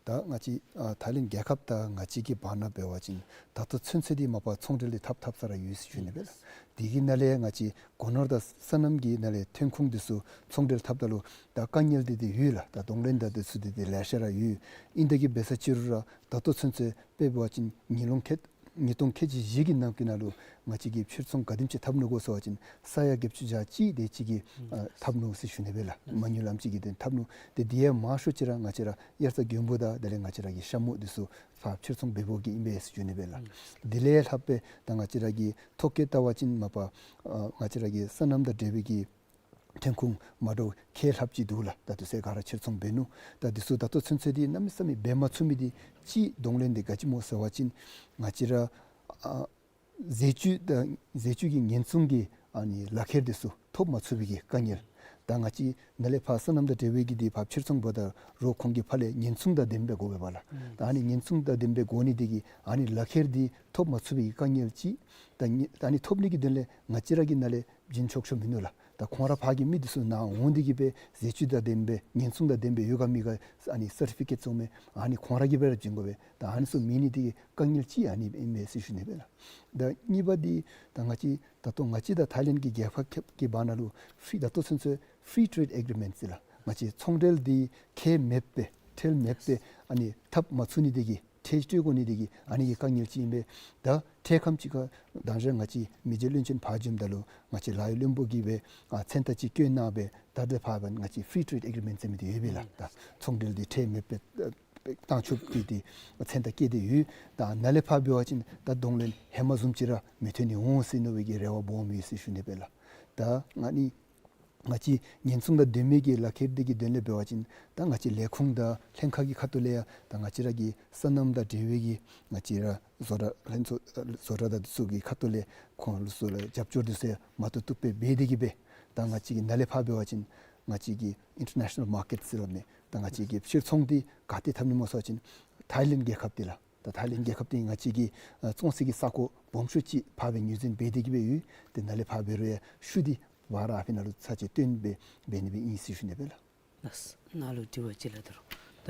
ད་ང་བཅས་ཨ་ཐའི་ལེནཌ་རྒྱལ་ཁབ་དང་ང་བཅས་ཀྱི་བར་ན་འབད་བ་ཅིན་ད་ལྟོ་ཚུན་ཚོད་འདི་མ་པ་ཚོང་འབྲེལ་འདི་འཐབ་འཐབ་ས་ར་ཡོད་ཟེར་ཞུ་ནི་སྦེ་ལགས། དེ་གི་ནང་ལས་ང་བཅས་སྒོ་ནོར་དང་སོ་ནམ་གྱི་ནང་ལས་ཐོན་ཁུངས་འདི་ཚུ་ཚོང་འབྲེལ་འཐབ་ད་ལུ་ད་དཀའ་ངལ་འདི་འདི་ཡོད་ལགས། ད་གདོང་ལེན་དང་འདི་ཚུ་འདི་འདི་ལེ་ཤ་ར་ཡོད། ཨིན་ཏེ་གི་འབད་ས་ཅིག་རུང་ར་ད་ལྟོ་ཚུན་ཚོད་དཔེ་འབད་བ་ཅིན་ཉིས་ལོ་ཁལ་ཉིས་སྟོང་ཁལ་གཅིག་བཞི་གི་ནང་གི་ནང་ལུ་ང་བཅས་ཀྱིས་ཕྱིར་ཚོང་ག་དེམ་ཅིག་འཐབ་ནུག་གོ་ཟེར་བ་ཅིན་ས་ཡ་བརྒྱད་ཅུ་གྱ་གཅིག་དེ་ཅིག་གི་ཨ་འཐབ་ནུག་ཟེར་ཞུ་ནི་སྦེ་ལགས། མ་དངུལ་ཨ་ནེམ་ཅིག་གི་དོན་འཐབ་ནུག། ཏེ་དེ་ཡང་མང་ཤོས་ཅིག་ར་ང་བཅས་ར་དབྱར་རྩྭ་དགུན་འབུ་དང་དེ་ལས་ང་བཅས་ར་གི་ཤ་མུ་འདི་ཚུ་ཕར་ཕྱིར་ཚོང་འབད་འབདཝ་གི་ཨིན་པས་ཟེར་ཞུ་ནི་སྦེ་ལགས། དེ་ལས་ལྷག་སྦེ་ད་ང་བཅས་ར་གི་ཐོ་བཀོད་བལྟ་བ་ཅིན་མ་པ་ཨ་ང་བཅས་ར་གི་སོ་ནམ་དང་འབྲེལ་བའི་གི་ཐོན་ཁུངས་མ་འདྲཝ་ཁལ་ལྷགཔ་ཅིག་འདུག་ལགས། ད་དུས་ཚོད་ག་ར་ཕྱིར་ཚོང་འབད་ནུག། ད་འདི་ཚུ་ད་ལྟོ་ཚུན་ཚོད་འདི་གནམ་མེད་ས་མེད་འབད་མ་ཚུགས་མི་འདི་ཅིག་གདོང་ལེན་འདི་ག་ཅི་སྨོ་ཟེར་བ་ཅིན་ང་བཅས་ར་ཨ་ཟས་བཅུད་དང་ཟས་བཅུད་ཀྱི་ཉེན་སྲུང་གི་ཨ་ནི་ལག་ཁྱེར་འདི་ཚུ་ཐོབ་མ་ཚུགས་པའི་གི་དཀའ་ངལ། ད་ང་བཅས་ནཱ་ལས་ཕར་སོ་ནམ་དང་འབྲེལ་བའི་གི་འདི་ཕར་ཕྱིར་ཚོང་འབད་ད་རུང་ཁོང་གིས་ཕར་ལས་ཉེན་སྲུང་དང་ལྡནམ་སྦེ་དགོ་པས་ལགས། ད་ཨ་ནི་ཉེན་སྲུང་དང་ལྡནམ་སྦེ་དགོ་ནི་འདི་གིས་ཨ་ནི་ལག་ཁྱེར་འདི་ཐོབ་མ་ཚུགས་པའི་གི་དཀའ་ངལ་ཅིག། ད་ཨ་ནི་ཐོབ་ནི་གི་དོན་ལས་ང་བཅས་ར་གིས་ནཱ་ལས་བྱིན་ཆོག་ཆོག་མིན་ནུག་ལགས། ད་ཁོང་ར་ཕར་གྱི་མི་འདི་ཚུ་ནཱ་འོང་སྟེ་གི་སྦེ་ཟས་བཅུད་དང་ལྡནམ་སྦེ་ཉེན་སྲུང་དང་ལྡནམ་སྦེ་ཡོད་ག་མེད་ག་ཨ་ནི་སར་ཊི་ཕི་ཀེཊ་བཙུགས་མི་ཨ་ནི་ཁོང་ར་གིས་སྦེ་ར་བྱིན་དགོ་པས། ད་ཨ་ནི་ཚུ་མེད་ནི་འདི་གིས་དཀའ་ངལ་ཅིག་ཨ་ནི་ཨིན་མས་ཟེར་ཞུ་ནི་སྦེ་ལགས། ད་གཉིས་པ་འདི་ད་ང་བཅས་ད་ལྟོ་ང་བཅས་དང་ཐའི་ལེནཌ་གི་རྒྱལ་ཁབ་ཀྱི་བར་ན་ལུ་ཕི་རི་ད་ལྟོ་ཚུན་ཚོད་ཕི་རི་ཊེ་རེཌ་ཨེག་རི་མེནཊ་ཟེར་ལགས། ང་བཅས་ཚོང་འབྲེལ་འདི་ཁེ་མེདཔ་སྦེ་ཁྲལ་མེདཔ་སྦེ་ཨ་ནི་འཐབ་མ་ཚུགས་ནི་འདི་གིས་ཁྲལ་སྤྲོད་དགོ་ནི་འདི་གིས་ཨ་ནི་གི་དཀའ་ངལ་ཅིག་ཨིན་པས། ད་འཕྲལ་ཁམས་ཅིག་ཁར་ད་རེས་ང་བཅས་མི་རྗེ་བློན་ཆེན་ཕར་བྱོནམ་ད་ལུ་ང་བཅས་ལཱ་གཡོག་བློན་པོ་གིས་སྦེ་ཨ་མཚན་རྟགས་ཅིག་བསྐྱོན་གནང་སྦེ་ད་ལྟོ་ཕར་འབདན་ང་བཅས་ཕི་རི་ཊེ་རེཌ་ཨེག་རི་མེནཊ་ཟེར་མི་འདི་ཡོད་པས་ལགས། ད་ཚོང་འབྲེལ་འདི་ཁྲལ་མེདཔ་སྦེ་བཏང་ཆོག་པའི་འདི་མཚན་རྟགས་བཀོད་དེ་ཡོད། ད་ནཱ་ལས་ཕར་འབད་བ་ཅིན་ད་གདོང་ལེན་ཧེ་མ་བཟུམ་ཅིག་ར་མི་ཐོན་ནི་འོང་ཟེར་མནོ་བའི་གི་རེ་བ་སྦོམ་ཡོད་ཟེར་ཞུ་ནི་སྦེ་ལགས། ད་ཨ་ནི་ང་བཅས་ཉེན་སྲུང་དང་ལྡན་མི་གི་ལག་ཁྱེར་འདི་གི་དོན་ལས་འབད་བ་ཅིན་ད་ང་བཅས་ལས་ཁུངས་དང་ལྷན་ཁག་གི་ཁ་ཐུག་ལས་ཡང་ད་ང་བཅས་ར་གི་སོ་ནམ་དང་འབྲེལ་བའི་གི་ང་བཅས་ར་བཟོ་གྲྭ་ལྷན་ཚོགས་བཟོ་གྲྭ་དང་འདི་ཚུ་གི་ཁ་ཐུག་ལས་ཁོང་ལུ་ཚུ་ལུ་རྒྱབ་སྐྱོར་འདི་ཚུ་ཡང་མ་ཏོག་ཏོ་སྦེ་འབད་དེ་གི་སྦེ་ད་ང་བཅས་ཀྱིས་ནཱ་ལས་ཕར་འབད་བ་ཅིན་ང་བཅས་ཀྱི་ཨིན་ཊར་ནེ་ཤ་ནཱལ་མར་ཀེཊ་ཟེར་སླབ་མི་ད་ང་བཅས་ཀྱིས་ཕྱིར་ཚོང་འདི་ག་ཏེ་འཐབ་ནི་སྨོ་ཟེར་བ་ཅིན་ཐའི་ལེནཌ་རྒྱལ་ཁབ་འདི་ལགས། ད་ཐའི་ལེནཌ་རྒྱལ་ཁབ་འདི་ང་བཅས་ཀྱི་ཨ་བཙོང་སའི་གི་ས་གོ་སྦོམ་ཤོས་ཅིག་ཕར་སྦེ་ངོས་འཛིན་འབད་དེ་གི་སྦེ་ཡོད། ཏེ་ནཱ་ལས་ཕར་འབད་རུང་ཡང་ཤུལ་འདི་ཕར་ར་ཨ་ཕི་ནང་ལུ་ཚར་གཅིག་བཏོན་སྦེ་འབད་ནི་སྦེ་ཨིན་ཟེར་ཞུ་ནི་སྦེ་ལགས། ལགས། ནཱ་ལུ་དྲི་བ་ཅིག་ལགས། ད་རུང་ད་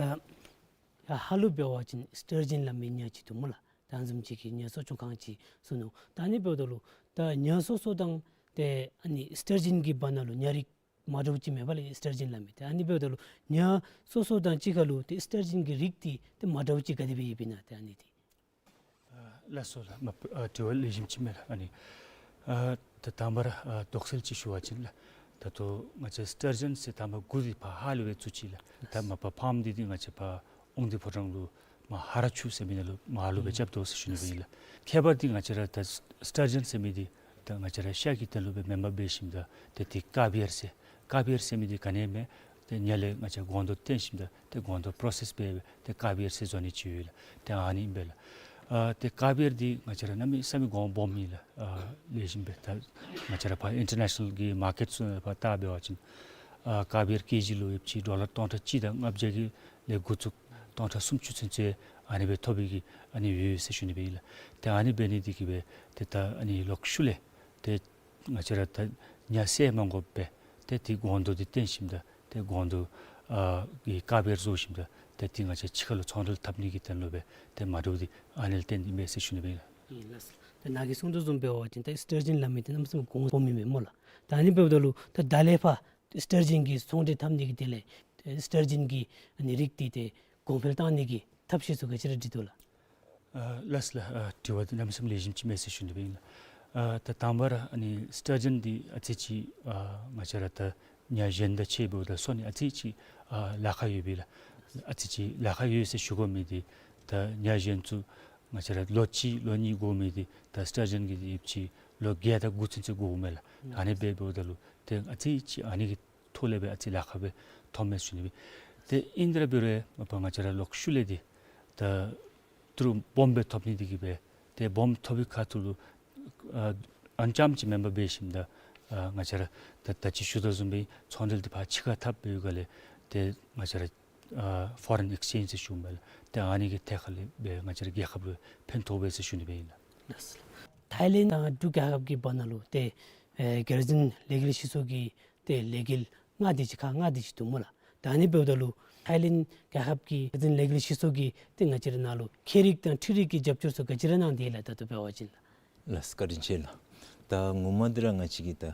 ཡར་ཧཱ་ལུ་འབད་བ་ཅིན་སི་ཊར་ཇཱིན་སླབ་མི་ཉ་ཅིག་འདུག་སྨོ་ལགས། ད་བཟུམ་ཅིག་གི་ཉ་གསོ་སྐྱོང་ཁང་ཅིག་བཟོ་ནུག། ད་ཨ་ནི་འབདཝ་ད་ལུ་ད་ཉ་གསོ་གསོཝ་ད་ཏེ་ཨ་ནི་སི་ཊར་ཇཱིན་གྱི་བར་ན་ལུ་ཉ་རིགས་མ་འདྲཝ་ཅིག་མེད་པས་ལགས། སི་ཊར་ཇཱིན་སླབ་མི་ཏེ་ཨ་ནི་འབདཝ་ད་ལུ་ཉ་གསོ་གསོཝ་དང་གཅིག་ཁར་ལུ་ཏེ་སི་ཊར་ཇཱིན་གྱི་རིགས་འདི་ཏེ་མ་འདྲཝ་ཅིག་ག་དེ་སྦེ་ཡོདཔ་ཨིན་ན། ཏེ་ཨ་ནི་འདི་ལགས་སོ་ལགས། མ་པ་ཨ་དྲི་བ་ལེགས་ཤོམ་ཅིག་མས་ལགས། ཨ་ནི་ཨ་ད་དང་པ་ར་ཨ་དོགས་སེལ་ཅིག་ཞུ་བ་ཅིན་ལགས། ད་ལྟོ་ང་བཅས་སི་ཊར་ཇཱིན་ཟེར་དང་པ་འགོ་འདི་ཕར་ཧཱ་ལུ་སྦེ་བཙུགས་ཅི་ལགས། ད་མ་པ་ཕཱརམ་འདི་འདི་ང་བཅས་ཕར་དབང་འདུས་ཕོ་བྲང་ལུ་མར་ཧ་ར་ཆུ་ཟེར་མི་ནང་ལུ་མར་ཧཱ་ལུ་སྦེ་རྐྱབ་དོ་ཟེར་ཞུ་ནི་སྦེ་ཨིན་ལགས། ཁྱད་པར་འདི་ང་བཅས་ར་ད་སི་ཊར་ཇཱིན་ཟེར་མི་འདི་ད་ང་བཅས་ར་ཤ་གི་དོན་ལུ་སྦེ་མེན་པར་འབད་ཞིནམ་ད་ཏེ་འདི་ཀཱ་བི་ཡར་ཟེར་ཀཱ་བི་ཡར་ཟེར་མི་འདི་ག་ནི་མས། ཏེ་ཉ་ལས་ང་བཅས་སྒོང་རྡོག་བཏོན་ཞིནམ་ད་ཏེ་སྒོང་རྡོག་པྲོ་སེསི་འབད་སྦེ་ཏེ་ཀཱ་བི་ཡར་ཟེར་བཟོ་ནི་ཅིག་ཡོད་ལགས། ཏེ་ཨ་ནི་ཨིན་པས་ལགས། ཨ་ཏེ་ཀཱ་བི་ཡར་འདི་ང་བཅས་ར་གནམ་མེད་ས་མེད་གོང་སྦོམ་ཨིན་ལགས། ཨ་ལེགས་ཤོམ་སྦེ་ད་ང་བཅས་ར་ཕར་ཨིན་ཊར་ནེ་ཤ་ནཱལ་གྱི་མར་ཀེཊ་ཚུ་ནང་ཕར་བལྟ་འབད་བ་ཅིན་ཨ་ཀཱ་བི་ཡར་ཀེ་ཇི་ལུ་ཡོདཔ་ཅིག་ཌོ་ལར་སྟོང་ཕྲག་གཅིག་དང་ལྔ་བརྒྱ་གི་ལས་འགོ་བཙུགས་སྟོང་ཕྲག་སུམ་ཅུ་ཚུན་ཚོད་ཨ་ནི་སྦེ་ཐོབ་པའི་གི་ཨ་ནི་ཡོད་ཟེར་ཞུ་ནི་སྦེ་ཨིན་ལགས། ཏེ་ཨ་ནི་འབད་ནི་འདི་གིས་སྦེ་ཏེ་ད་ཨ་ནི་ལོག་ཤུལ་ལས་ཏེ་ང་བཅས་ར་ད་ཉ་བསད་མ་དགོཔ་སྦེ་ཏེ་འདི་སྒོང་རྡོག་འདི་བཏོན་ཞིནམ་ད་ཏེ་སྒོང་རྡོག་ཨ་གི་ཀཱ་བི་ཡར་བཟོ་ཞིནམ་ད་ཏེ་འདི་ང་བཅས་ཕྱི་ཁ་ལུ་ཚོང་འབྲེལ་འཐབ་ནི་གི་དོན་ལུ་སྦེ་ཏེ་མ་འདྲཝ་འདི་ཨ་ནི་ལས་བརྟེན་ཏེ་ཨིན་པས་ཟེར་ཞུ་ནི་སྦེ་ཨིན་ལགས། ཨིན་ལགས། ད་ནཱ་གིས་གསུངས་དོ་བཟུམ་འབད་བ་ཅིན་ད་སི་ཊར་ཇཱིན་སླབ་མི་འདི་གནམ་མེད་ས་མེད་གོང་སྦོམ་ཨིན་མས་སྨོ་ལགས། ད་ཨ་ནི་འབདཝ་ད་ལུ་ད་ད་ལས་ཕར་སི་ཊར་ཇཱིན་གྱི་ཚོང་འབྲེལ་འཐབ་ནི་གི་དོན་ལས་ཏེ་སི་ཊར་ཇཱིན་གྱི་ཨ་ནི་རིགས་འདི་ཏེ་གོང་འཕེལ་བཏང་ནི་གི་ཐབས་ཤེས་ཚུ་ག་ཅི་ར་སྒྲིག་དོ་ལགས། ཨ་ལགས་ལགས། ཨ་དྲི་བ་འདི་གནམ་མེད་ས་མེད་ལེགས་ཤོམ་ཅིག་མས་ཟེར་ཞུ་ནི་སྦེ་ཨིན་ལགས། ཨ་ད་དང་པ་ར་ཨ་ནི་སི་ཊར་ཇཱིན་འདི་ཨ་ཙི་ཅིག་ཨ་ང་བཅས་ར་ད་ཉ་གཞན་དང་ཕྱད་འབདཝ་ད་སོ་ནི་ཨ་ཙི་ཅིག་ཨ་ལཱ་ཁག་ཡོད་པས་ལགས། ཨ་ཙི་ཅིག་ལཱ་ཁག་ཡོད་ཟེར་ཞུ་དགོ་མི་འདི་ད་ཉ་གཞན་ཚུ་ ང་བཅས་ར་ལོ་གཅིག་ལོ་གཉིས་འགོར་མི་འདི་ད་སི་ཊར་ཇན་གྱིས་ཡོདཔ་ཅིག་ལོ་བརྒྱད་དང་དགུ་ཚུན་ཚོད་འགོརཝ་མས་ལགས། ཨ་ནི་སྦེ་འབདཝ་ད་ལུ་ཏེ་ཨ་ཙི་ཅིག་ཨ་ནི་གི་ཐོག་ལས་སྦེ་ཨ་ཙི་ལཱ་ཁག་སྦེ་ཐོནམ་མས་ཟེར་ཞུ་ནི་སྦེ། ཏེ་ཨིན་ཏེ་ར་འབད་རུང་མ་པ་ང་བཅས་ར་ལོག་ཤུལ་ལས་འདི་ད་ཏི་རུ་སྦོམ་སྦེ་ཐོབ་ནི་འདི་གིས་སྦེ་ཏེ་སྦོམ་ཐོབ་པའི་ཁ་ཐུག་ལུ་ཨ་ཨ་ཙམ་ཅིག་མེན་པར་འབད་ཞིནམ་ད་ཨ་ང་བཅས་ར་ད་ད་ཅི་ཞུ་དོ་བཟུམ་སྦེ་ཚོང་འབྲེལ་འདི་ཕར་ཕྱི་ཁར་འཐབ་པའི་སྒང་ལས་ཏེ་ང་བཅས་ར་ཨ་ཕོ་རེན་ཨེགསི་ཅེནཇ་ཟེར་ཞུཝ་མས་ལགས། ཏེ་ཨ་ནི་གི་ཐད་ཁར་ལས་སྦེ་ང་བཅས་ར་རྒྱལ་ཁབ་ལུ་ཕན་ཐོགས་པས་ཟེར་ཞུ་ནི་སྦེ་ཨིན་ལགས། ཐཱའི་ལེནཌ་དང་འབྲུག་རྒྱལ་ཁབ་ཀྱི་བར་ན་ལུ་ཏེ་ཨེ་སྒེར་འཛིན་ལས་འགུལ་སྤྱི་ཚོགས་ཀྱི་ཏེ་ལས་འགུལ་མངའ་སྡེ་ཅིག་ཁག་མངའ་སྡེ་ཅིག་འདུག་སྨོ་ལགས། ད་ཨ་ནི་འབདཝ་ད་ལུ་ཐཱའི་ལེནཌ་རྒྱལ་ཁབ་ཀྱི་སྒེར་འཛིན་ལས་འགུལ་སྤྱི་ཚོགས་ཀྱིས་ཏེ་ང་བཅས་ར་ནང་ལུ་ཁྱད་རིག་དང་འཕྲུལ་རིག་གི་རྒྱབ་སྐྱོར་ཚུ་ག་ཅི་ར་གནང་སྟེ་ཡོད་ལགས། ད་ལྟོ་འབད་བ་ཅིན་ལགས། ལགས་སོ། བཀའ་དྲིན་ཆེ་ལགས། ད་ངོ་མ་འདི་ར་ང་བཅས་ཀྱི་ད་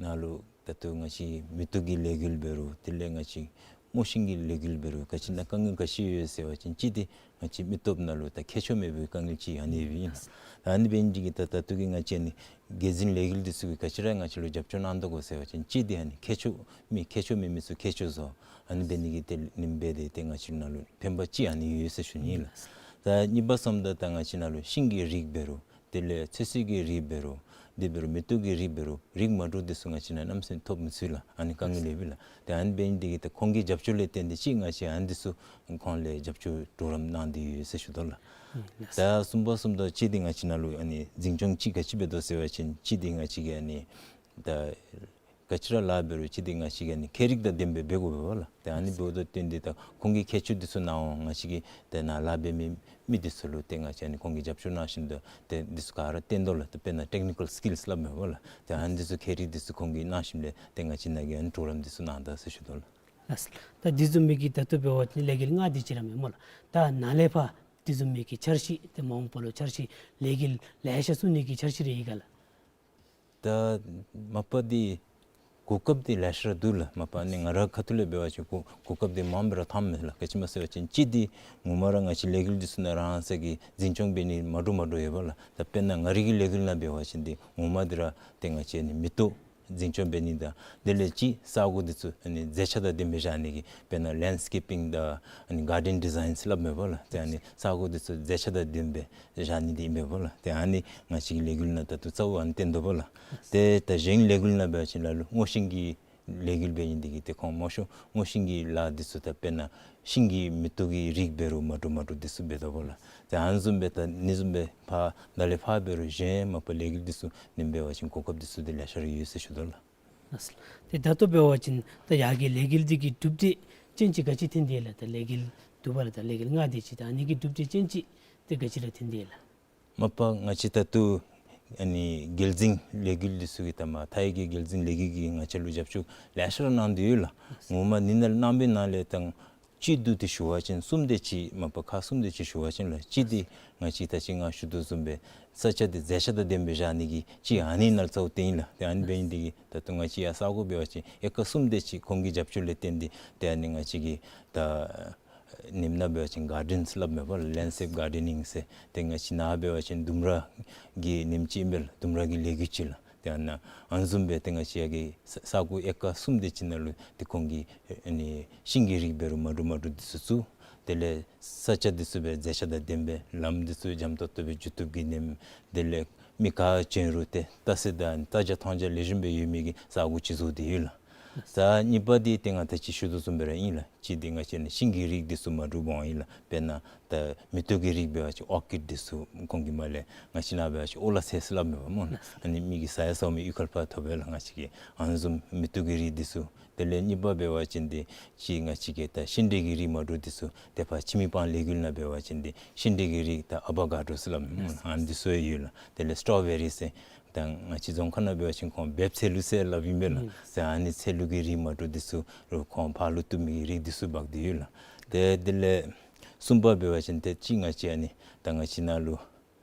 ནཱ་ལུ་ད་ལྟོ་ང་བཅས་མེ་ཏོག་གི་ལས་འགུལ་འབད་རུང་དེ་ལས་ང་བཅས་རྨོ་ཤིང་གི་ལས་འགུལ་འབད་རུང་ག་ཅི་ནང་དཀའ་ངལ་ག་ཅི་ཡོད་ཟེར་བ་ཅིན་གཅིག་འདི་ང་བཅས་མི་སྟོབས་ནང་ལུ་ད་མཁས་མཆོག་མེད་པའི་དཀའ་ངལ་ཅིག་ཨ་ནི་སྦེ་ཨིན། ད་ཨ་ནི་འབད་ནི་འདི་གིས་ད་ད་ལྟོ་གི་ང་བཅས་ནི་སྒེར་འཛིན་ལས་འགུལ་འདི་ཚུ་གིས་ག་ཅི་ར་ང་བཅས་ལུ་རྒྱབ་སྐྱོར་གནང་དོ་གོ་ཟེར་བ་ཅིན་གཅིག་འདི་ཨ་ནི་མཁས་མཆོག་མི་མཁས་མཆོག་མེད་མི་ཚུ་མཁས་མཆོག་བཟོ། ཨ་ནི་འབད་ནི་གིས་དེ་ནི་འབད་དེ་ཏེ་ང་བཅས་ནང་ལུ་ཕན་པ་ཅིག་ཨ་ནི་ཡོད་ཟེར་ཞུ་ནི་ལགས། ད་གཉིས་པ་བསམ་ད་ད་ང་བཅས་ནང་ལུ་ཤིང་གི་རིགས་འབད་རུང་དེ་ལས་ཚོད་བསྲེ་གི་རིགས་འབད་རུང་དེ་འབད་རུང་མེ་ཏོག་གི་རིགས་འབད་རུང་རིགས་མ་འདྲཝ་འདི་ཚུ་ང་བཅས་ནང་གནམ་མེད་ས་མེད་ཐོབ་མི་ཚུགས་ལགས། ཨ་ནི་དཀའ་ངལ་ཡོདཔ་ལགས། ཏེ་ཨ་ནི་འབད་ནི་འདི་གིས་ད་ཁོང་གི་རྒྱབ་སྐྱོར་ལས་བརྟེན་ཏེ་གཅིག་ང་བཅས་ཨ་ནི་འདི་ཚུ་ཁོང་ལས་རྒྱབ་སྐྱོར་གྲོགས་རམ་གནང་སྟེ་ཡོད་ཟེར་ཞུ་དོ་ལགས། ད་གསུམ་པ་བསམ་ད་གཅིག་འདི་ང་བཅས་ནང་ལུ་ཨ་ནི་འཛིན་སྐྱོང་ཅིག་ག་ཅི་འབད་དོ་ཟེར་བ་ཅིན་གཅིག་འདི་ང་བཅས་ཀྱིས་ཨ་ནི་ད་ག་ཅི་ར་ལཱ་འབད་རུང་གཅིག་འདི་ང་བཅས་ཀྱིས་ཨ་ནི་མཁས་རིག་དང་ལྡནམ་སྦེ་འབད་དགོ་པས་ལགས། ཏེ་ཨ་ནི་འབདཝ་ད་བརྟེན་ཏེ་ད་ཁོང་གིས་མཁས་མཆོག་འདི་ཚུ་གནང་འོང་། ང་བཅས་ཀྱི་ཏེ་ནཱ་ལཱ་འབད་མི་མི་འདི་ཚུ་ལུ་ཏེ་ང་བཅས་ཨ་ནི་ཁོང་གིས་རྒྱབ་སྐྱོར་གནང་ཞིནམ་ད་ཏེ་འདི་ཚུ་ག་ར་བསྟན་དོ་ལགས། ཏེ་དཔེར་ན་ཊེཀ་ནི་ཀཱལ་སི་ཀིལསི་སླབ་མས་པ་ལགས། ཏེ་ཨ་ནི་འདི་ཚུ་མཁས་རིག་འདི་ཚུ་ཁོང་གིས་གནང་ཞིནམ་ལས་ཏེ་ང་བཅས་ནང་གི་ཨ་ནི་གྲོགས་རམ་འདི་ཚུ་གནང་ད་ཟེར་ཞུ་དོ་ལགས། ལགས་སོ། ད་འདི་བཟུམ་མའི་གི་ད་ལྟོ་འབད་བ་ཅིན་ལས་འགུལ་མངའ་སྡེ་ཅིག་ར་མེན་སྨོ་ལགས། ད་ནཱ་ལས་ཕར་འདི་བཟུམ་མའི་གི་འཆར་གཞི་ཏེ་མ་འོངས་པ་ལུ་འཆར་གཞི་ལས་འགུལ་ལེ་ཤ་བཙུགས་ནི་གི་འཆར་གཞི་རེ་ཡོད་ག་ལགས། ད་མ་པ་འདི་གོ་སྐབས་འདི་ལེ་ཤ་ར་འདུག་ལགས། མ་པ་ནི་ང་རའི་ཁ་ཐུག་ལས་འབད་བ་ཅིན་གོ་གོ་སྐབས་འདི་མངམ་སྦེ་ར་འཐོནམ་མས་ལགས། ག་ཅི་སྨོ་ཟེར་བ་ཅིན་གཅིག་འདི་ངོ་མ་ར་ང་བཅས་ལས་འགུལ་འདི་ཚུ་ནང་རང་སོ་གི་འཛིན་སྐྱོང་འབད་ནི་མ་འདྲཝ་མ་འདྲཝ་ཡོད་པ་ལགས། ད་དཔེར་ན་ང་རའི་གི་ལས་འགུལ་ནང་འབད་བ་ཅིན་འདི་ངོ་མ་འདི་ར་ཏེ་ང་བཅས་ཨ་ནི་མེ་ཏོག་འཛིན་སྐྱོང་འབད་ནི་དང་དེ་ལས་གཅིག་ས་གོ་འདི་ཚུ་ཨ་ནི་མཛེས་ཆ་དང་ལྡནམ་སྦེ་བཞག་ནི་གི་དཔེར་ན་ལེནཌ་སི་ཀེ་པིང་དང་ཨ་ནི་གཱར་ཌེན་ཌི་ཛའིན་སླབ་མས་པ་ལགས། ཏེ་ཨ་ནི་ས་གོ་འདི་ཚུ་མཛེས་ཆ་དང་ལྡནམ་སྦེ་བཞག་ནི་འདི་ཨིན་པས་པ་ལགས། ཏེ་ཨ་ནི་ང་བཅས་ཀྱི་ལས་འགུལ་ནང་ད་ལྟོ་གཙོ་བོ་ཨ་ནི་བསྟན་དོ་པ་ལགས། ཏེ་ད་གཞན་ལས་འགུལ་ནང་འབད་བ་ཅིན་ལ་ལུ་རྨོ་ཤིང་གི་ལས་འགུལ་འབད་ནི་འདི་གིས་ཏེ་ཁོང་རྨོ་ཤིང་རྨོ་ཤིང་གི་ལཱ་འདི་ཚུ་ད་དཔེར་ན་ཤིང་གི་མེ་ཏོག་གི་རིགས་འབད་རུང་མ་འདྲཝ་མ་འདྲཝ་འདི་ཚུ་འབད་དོ་པ་ལགས། ཏེ་ཨ་ནི་བཟུམ་སྦེ་ད་ཨ་ནི་བཟུམ་སྦེ་ཕར་ད་ལས་ཕར་འབད་རུང་གཞན་མ་པ་ལས་འགུལ་འདི་ཚུ་ནང་འབད་བ་ཅིན་གོ་སྐབས་འདི་ཚུ་འདི་ལེ་ཤ་ར་ཡོད་ཟེར་ཞུ་དོ་ལགས། ལགས་སོ། ཏེ་ད་ལྟོ་འབད་བ་ཅིན་ད་ཡ་གི་ལས་འགུལ་འདི་གི་གྲུབ་འབྲས་ཅན་ཅིག་ག་ཅི་ཐོན་ཏེ་ཡོད་ལགས། ད་ལས་འགུལ་འདུག་པ་ལགས། ད་ལས་འགུལ་མངའ་སྡེ་ཅིག་ད་ཨ་ནི་གི་གྲུབ་འབྲས་ཅན་ཅིག་ཏེ་ག་ཅི་ར་ཐོན་ཏེ་ཡོད་ལགས། མ་པ་ང་བཅས་ད་ལྟོ་ཨ་ནི་རྒྱལ་འཛིན་ལས་འགུལ་འདི་ཚུ་གིས་ད་མ་ཐཱའི་གི་རྒྱལ་འཛིན་ལས་འགུལ་གྱིས་ང་བཅས་ལུ་རྒྱབ་སྐྱོར་ལེ་ཤ་ར་གནང་སྟེ་ཡོད་ལགས། ངོ་མ་ནི་ནཱ་ལུ་གནང་པའི་ནང་ལས་ད་གཅིག་བསྡུ་སྟེ་ཞུ་བ་ཅིན་གསུམ་དེ་ཅིག་མ་པ་ཁག་གསུམ་དེ་ཅིག་ཞུ་བ་ཅིན་ལགས། གཅིག་འདི་ང་བཅས་ད་ཅི་ང་ཞུ་དོ་བཟུམ་སྦེ་ས་ཆ་འདི་མཛེས་ཆ་དང་ལྡནམ་སྦེ་བཞག་ནི་གི་གཅིག་ཨ་ནི་ནང་ལུ་གཙོ་བོ་བསྟེན་ཡི་ལགས། ཏེ་ཨ་ནི་འབད་ནི་འདི་གིས་ད་ལྟོ་ང་བཅས་ཡ་ས་གོ་འབད་བ་ཅིན་ཨེ་ཀར་གསུམ་དེ་ཅིག་ཁོང་གི་རྒྱབ་སྐྱོར་ལས་བརྟེན་ཏེ་ཏེ་ཨ་ནི་ང་བཅས་ཀྱིས་ད་ནེམ་ནང་འབད་བ་ཅིན་གཱར་ཌེན་སླབ་མས་པ་ལགས། ལེནཌ་སི་ཀེཔ་གཱར་ཌེ་ནིང་ཟེར་ཏེ་ང་བཅས་ནཱ་འབད་བ་ཅིན་ལྡུམ་ར་གི་ནེམ་ཅིག་ཨིན་པས་ལགས། ལྡུམ་ར་གི་ལས་འགུལ་ཅིག་ལགས། ཏེ་ཨ་ནཱ་ཨ་ནི་བཟུམ་སྦེ་ཏེ་ང་བཅས་ཡ་གི་ས་ས་གོ་ཨེ་ཀར་གསུམ་དེ་ཅིག་ནང་ལུ་ཏེ་ཁོང་གིས་ཨ་ནི་ཤིང་གི་རིགས་འབད་རུང་མ་འདྲཝ་མ་འདྲཝ་འདི་ཚུ་བཙུགས། དེ་ལས་ས་ཆ་འདི་ཚུ་སྦེ་མཛེས་ཆ་དང་ལྡནམ་སྦེ་ལམ་འདི་ཚུ་འཇམ་ཏོག་ཏོ་སྦེ་འགྱོ་བཏུབ་ཀྱི་ནེམ། དེ་ལས་མི་ག་བྱོན་རུང་ཏེ་ལྟ་ས་དང་ལྟ་རྒྱ་མཐོང་རྒྱ་ལེགས་ཤོམ་སྦེ་ཡོད་མི་གི་ས་གོ་ཅིག་བཟོ་སྟེ་ཡོད་ལགས། ད་གཉིས་པ་འདི་ཏེ་ང་ད་ཅི་ཞུ་དོ་བཟུམ་སྦེ་ར་ཨིན་ལགས། གཅིག་འདི་ང་བཅས་ནི་ཤིང་གི་རིགས་འདི་ཚུ་མ་འདྲཝ་སྦེ་ཨིན་ལགས། དཔེར་ན་ད་མེ་ཏོག་གི་རིགས་འབད་བ་ཅིན་ཨོར་ཀིཌ་འདི་ཚུ་ཁོང་གིས་མར་ལས་ང་བཅས་ནཱ་འབད་བ་ཅིན་ཨོ་ལ་ཚེ་སླབ་མས་པ་སྨོ་ལགས། ཨ་ནི་མི་གིས་ཟ་ཡང་ཟཝ་མེད་གཡུས་ཁ་ལས་ཕར་ཐོབ་པས་ལགས། ང་བཅས་ཀྱིས་ཨ་ནི་བཟུམ་མེ་ཏོག་གི་རིགས་འདི་ཚུ། དེ་ལས་གཉིས་པ་འབད་བ་ཅིན་འདི་གཅིག་ང་བཅས་ཀྱིས་ད་ཤིང་འབྲས་ཀྱི་རིགས་མ་འདྲཝ་འདི་ཚུ་ཏེ་ཕར་ཕྱི་མི་སྤང་ལས་འགུལ་ནང་འབད་བ་ཅིན་འདི་ཤིང་འབྲས་ཀྱི་རིགས་ད་ཨ་བ་ག་ཌོ་སླབ་མས་སྨོ་ལགས། ཨ་ནི་འདི་ཚུ་ཡོད་ལགས། དེ་ལས་སི་ཊོ་བེ་རི་ཟེར་ད་ང་བཅས་རྫོང་ཁ་ནང་འབད་བ་ཅིན་ཁོང་བེབ་ཚལ་ལུ་ཟེར་སླབ་ཨིན་པས་ལགས། ཟེར་ཨ་ནི་ཚལ་ལུ་གི་རིགས་མ་འདྲཝ་འདི་ཚུ་རུང་ཁོང་ཕར་ལུ་བཏུབ་མི་གི་རིགས་འདི་ཚུ་འབག་སྟེ་ཡོད་ལགས། ཏེ་དེ་ལས་གསུམ་པ་འབད་བ་ཅིན་ཏེ་གཅིག་ང་བཅས་ཨ་ནི་ད་ང་བཅས་ནཱ་ལུ་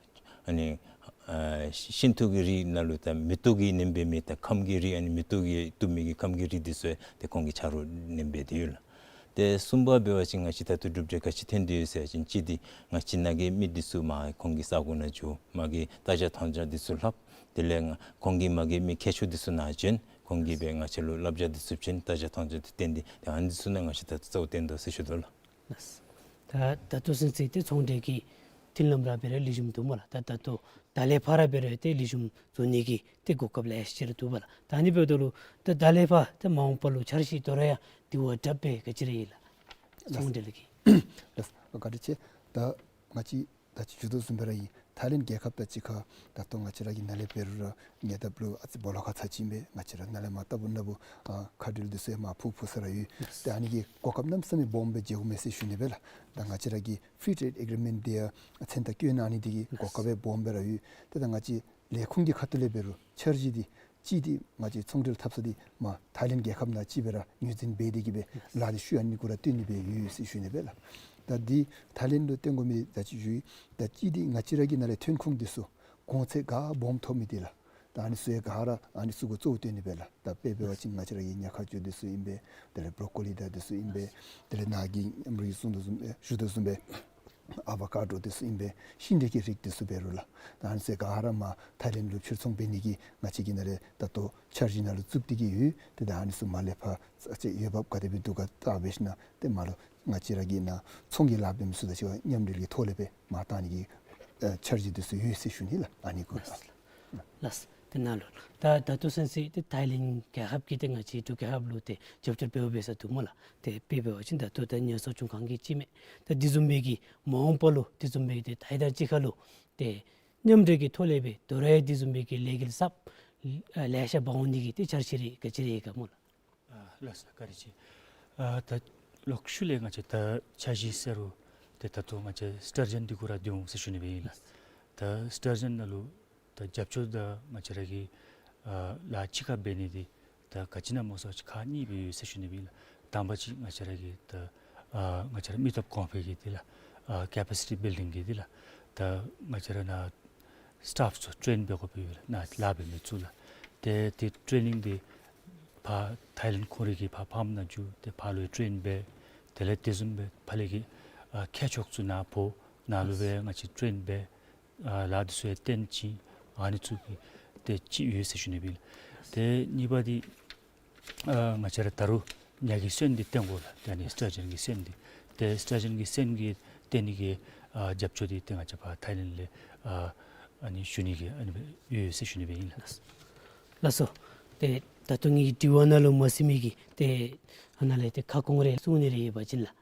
ཨ་ནི་ཨ་ཤིང་ཏོག་གི་རིགས་ནང་ལུ་ད་མེ་ཏོག་གི་ནེམ་འབད་མི་ད་ཁམ་གི་རིགས་ཨ་ནི་མེ་ཏོག་གི་བཏུབ་མི་གི་ཁམ་གི་རིགས་འདི་ཚུ་ཏེ་ཁོང་གིས་ཆ་རོགས་ནེམ་འབད་དེ་ཡོད་ལགས། ཏེ་གསུམ་པ་འབད་བ་ཅིན་ང་བཅས་ད་ལྟོ་གྲུབ་འབྲས་ག་ཅི་ཐོན་ཏེ་ཡོད་ཟེར་བ་ཅིན་གཅིག་འདི་ང་བཅས་ནཱ་གི་མི་འདི་ཚུ་མར་ཁོང་གི་ས་གོ་ནང་འགྱོ། མ་གི་ལྟ་རྒྱ་མཐོང་རྒྱ་འདི་ཚུ་ལྷབ། དེ་ལས་ང་ཁོང་གིས་མ་གི་མི་མཁས་མཆོག་འདི་ཚུ་ནཱ་བྱོན། ཁོང་གིས་སྦེ་ང་བཅས་ལུ་བསླབ་བྱ་འདི་ཚུ་བྱིན། ལྟ་རྒྱ་མཐོང་རྒྱ་འདི་བསྟན་ཏེ་ཏེ་ཨ་ནི་འདི་ཚུ་ནང་ང་བཅས་ད་ལྟོ་གཙོ་བོ་བསྟན་དོ་ཟེར་ཞུ་དོ་ལགས། ལགས། ད་ད་ལྟོ་ཚུན་ཚོད་ཏེ་ཚོང་འབྲེལ་གྱི་ མཐུན་ལམ་ར་འབད་རུང་ལེགས་ཤོམ་འདུག་སྨོ་ལགས། ད་ད་ལྟོ་ད་ལས་ཕར་འབད་རུང་ཏེ་ལེགས་ཤོམ་བཟོ་ནི་གི་ཏེ་གོ་སྐབས་ལེ་ཤ་ཅིག་ར་འདུག་པ་ལགས། ད་ཨ་ནི་འབདཝ་ད་ལུ་ད་ད་ལས་ཕར་ཏེ་མ་འོངས་པ་ལུ་འཆར་གཞི་དོ་རུང་ཡང་དེ་བ་དྲག་པའི་ག་ཅི་ར་ཨིན་ལགས། ཚོང་འབྲེལ་གྱི། ལགས། བཀའ་དྲིན་ཆེ། ད་ང་བཅས་ད་ཅི་ཞུ་དོ་བཟུམ་སྦེ་ར་ཨིན། ཐའི་ལེནཌ་རྒྱལ་ཁབ་དང་གཅིག་ཁར་ད་ལྟོ་ང་བཅས་ར་གི་ནཱ་ལས་འབད་རུང་ར་ཉེ་འདབས་ལུ་ཨ་ཙི་སྦོ་ལོགས་ཁར་ཚར་ཅིག་ཨིན་པས། ང་བཅས་ར་ནཱ་ལས་མར་ལྟ་བུ་ན་བུ་ཨ་མཁའ་འགྲུལ་འདི་ཚུ་ཡང་མར་འཕུར་འཕུར་ས་ར་ཡོད། ཏེ་ཨ་ནི་གི་གོ་སྐབས་གནམ་མེད་ས་མེད་སྦོམ་སྦེ་མཇལཝ་མས་ཟེར་ཞུ་ནི་སྦེ་ལགས། ད་ང་བཅས་ར་གི་ཕི་རི་ཊེཌ་ཨེག་རི་མེནཊ་འདི་ཡང་མཚན་རྟགས་བཀོད་གནང་ནི་འདི་གིས་གོ་སྐབས་སྦེ་སྦོམ་སྦེ་ར་ཡོད། ཏེ་ད་ང་བཅས་ལས་ཁུངས་ཀྱི་ཁ་ཐུག་ལས་འབད་རུང་འཆར་གཞི་འདི་གཅིག་འདི་ང་བཅས་ཚོང་འབྲེལ་འཐབ་ས་འདི་མར་ཐའི་ལེནཌ་རྒྱལ་ཁབ་ནང་གཅིག་སྦེ་ར་ངོས་འཛིན་འབད་དེ་གིས་སྦེ་ལཱ་འདི་ཤུལ་ཨ་ནི་གུ་ར་བཏོན་ནི་སྦེ་ཡོད་ཟེར་ཞུ་ནི་སྦེ་ལགས། ད་འདི་ཐའི་ལེནཌ་ལུ་བཏོན་དགོ་མི་ད་ཅི་ཞུ་ཡི། ད་གཅིག་འདི་ང་བཅས་ར་གི་ནཱ་ལས་ཐོན་ཁུངས་འདི་ཚུ་གོང་ཚད་ག་སྦོམ་ཐོབ་མི་འདི་ལགས། ད་ཨ་ནི་ཚུ་ཡང་ག་ར་ཨ་ནི་ཚུ་གུ་གཙོ་བོ་བཏོན་ནི་སྦེ་ལགས། ད་དཔེ་འབད་བ་ཅིན་ང་བཅས་ར་གི་ཉ་ཁ་སྐྱུར་འདི་ཚུ་ཨིན་པས། དེ་ལས་བོ་རོ་ཀོ་ལི་དང་འདི་ཚུ་ཨིན་པས། དེ་ལས་ནཱ་གིས་ཨམ་རི་གསུང་དོ་བཟུམ་སྦེ་ཞུ་དོ་བཟུམ་སྦེ་ཨ་བ་ཀ་ཌོ་འདི་ཚུ་ཨིན་པས། ཤིང་འབྲས་ཀྱི་རིགས་འདི་ཚུ་འབད་རུང་ལགས། ད་ཨ་ནི་ཚུ་ག་ར་མར་ཐའི་ལེནཌ་ལུ་ཕྱིར་ཚོང་འབད་ནི་གི་ང་བཅས་ཀྱི་ནཱ་ལས་ད་ལྟོ་འཆར་གཞི་ནང་ལུ་བཙུགས་ཏེ་གིས་ཡོད། ཏེ་ད་ཨ་ནི་ཚུ་མར་ལས་ཕར་ཨ་ཙི་འོས་འབབ་ག་དེ་སྦེ་འདུག་ག་བལྟ་སྦེ་ཞིནམ་ཏེ་མར་ལུ་ང་བཅས་ར་གི་ནཱ་ཚོང་གི་ལཱ་འབད་མི་ཚུ་དང་གཅིག་ཁར་མཉམ་འབྲེལ་གྱི་ཐོག་ལས་སྦེ་མར་བཏང་ནི་གི་ཨེ་འཆར་གཞི་འདི་ཚུ་ཡོད་ཟེར་ཞུ་ནི་ལགས། ཨ་ནི་གུ་ལགས། ལགས། ཏེ་ནཱ་ལུ་ད་ད་ལྟོ་ཚུན་ཚོད་ཏེ་ཐའི་ལེནཌ་རྒྱལ་ཁབ་ཀྱིས་ཏེ་ང་བཅས་འབྲུག་རྒྱལ་ཁབ་ལུ་ཏེ་རྒྱབ་སྐྱོར་འབདཝ་འབད་ས་འདུག་སྨོ་ལགས། ཏེ་དཔེ་འབད་བ་ཅིན་ད་ལྟོ་ད་ཉ་གསོ་སྐྱོང་ཁང་གི་ཅིག་མས། ད་དེ་བཟུམ་མའི་གི་མ་འོངས་པ་ལུ་དེ་བཟུམ་མའི་གི་ཏེ་ཐའི་ཐའི་གཅིག་ཁར་ལུ་ཏེ་མཉམ་འབྲེལ་གྱི་ཐོག་ལས་སྦེ་དོ་རུང་ཡང་དེ་བཟུམ་མའི་གི་ལས་འགུལ་གསརཔ་ལེ་ཤ་འབག་འོང་ནི་གི་ཏེ་འཆར་གཞི་རེ་ག་ཅི་རེ་ཡོད་ག་སྨོ་ལགས། ཨ་ལགས་སོ། བཀའ་དྲིན་ཆེ། ཨ་ད་ལོག་ཤུལ་ལས་ང་བཅས་ད་འཆར་གཞི་ཟེར་རུང་ཏེ་ད་ལྟོ་ང་བཅས་སི་ཊར་ཇན་འདི་གུ་ར་སྡོད་འོང་ཟེར་ཞུ་ནི་སྦེ་ཨིན་ལགས། ད་སི་ཊར་ཇན་ནང་ལུ་ད་རྒྱབ་སྐྱོར་དང་ང་བཅས་ར་གི་ཨ་ལཱ་གཅིག་ཁར་འབད་ནི་འདི་ད་ག་ཅི་ཨིན་ན་སྨོ་ཟེར་བ་ཅིན་ཁག་གཉིས་སྦེ་ཡོད་ཟེར་ཞུ་ནི་སྦེ་ཨིན་ལགས། དང་པ་ཅིག་ང་བཅས་ར་གི་ད་ཨ་ང་བཅས་ར་མི་སྟོབས་གོང་འཕེལ་གྱི་འདི་ལགས། ཨ་ཀེ་པ་སི་ཊི་བིལ་ཌིང་གི་འདི་ལགས། ད་ང་བཅས་ར་ནཱ་སི་ཊཕ་ཚུ་ཊེན་འབད་དགོཔ་ཡོད་ལགས། ནཱ་ལཱ་འབད་མི་ཚུ་ལགས། ཏེ་ཏེ་ཊེ་ནིང་འདི་ཕར་ཐའི་ལེནཌ་ཁོང་རའི་གི་ཕར་ཕཱམ་ནང་འགྱོ། ཏེ་ཕར་ལུ་ཡང་ཊེན་འབད། དེ་ལས་དེ་བཟུམ་སྦེ་ཕར་ལས་ཀྱི་ཨ་མཁས་མཆོག་ཚུ་ནཱ་འབོ། ནཱ་ལུ་སྦེ་ང་བཅས་ཊེན་འབད། ཨ་ལཱ་འདི་ཚུ་ཡང་སྟོན་བྱིན། ཨ་ནི་ཚུ་གི་ཏེ་ཅིག་ཡོད་ཟེར་ཞུ་ནི་སྦེ་ཨིན་ལགས། ཏེ་གཉིས་པ་འདི་ཨ་ང་བཅས་ར་ད་རུང་ཉ་གི་སོན་འདི་བཏོན་དགོ་ལགས། ཏེ་ཨ་ནི་སི་ཊར་ཇན་གྱི་སོན་འདི་ཏེ་སི་ཊར་ཇན་གྱི་སོན་གྱི་བཏོན་ནི་གི་ཨ་རྒྱབ་སྐྱོར་འདི་ཏེ་ང་བཅས་ཕར་ཐའི་ལེནཌ་ལས་ཨ་ཨ་ནི་ཞུ་ནི་གི་ཨ་ནི་སྦེ་ཡོད་ཟེར་ཞུ་ནི་སྦེ་ཨིན་ལགས། ལགས་སོ། ཏེ་ད་ལྟོ་ངེ་གི་དྲི་བ་ནང་ལུ་མ་གསུངས་མི་གི་ཏེ་ཨ་ནཱ་ལས་ཏེ་ཁ་སྐོང་རེ་གསུང་ནི་རེ་ཡོད་པ་ཅིན་ལགས།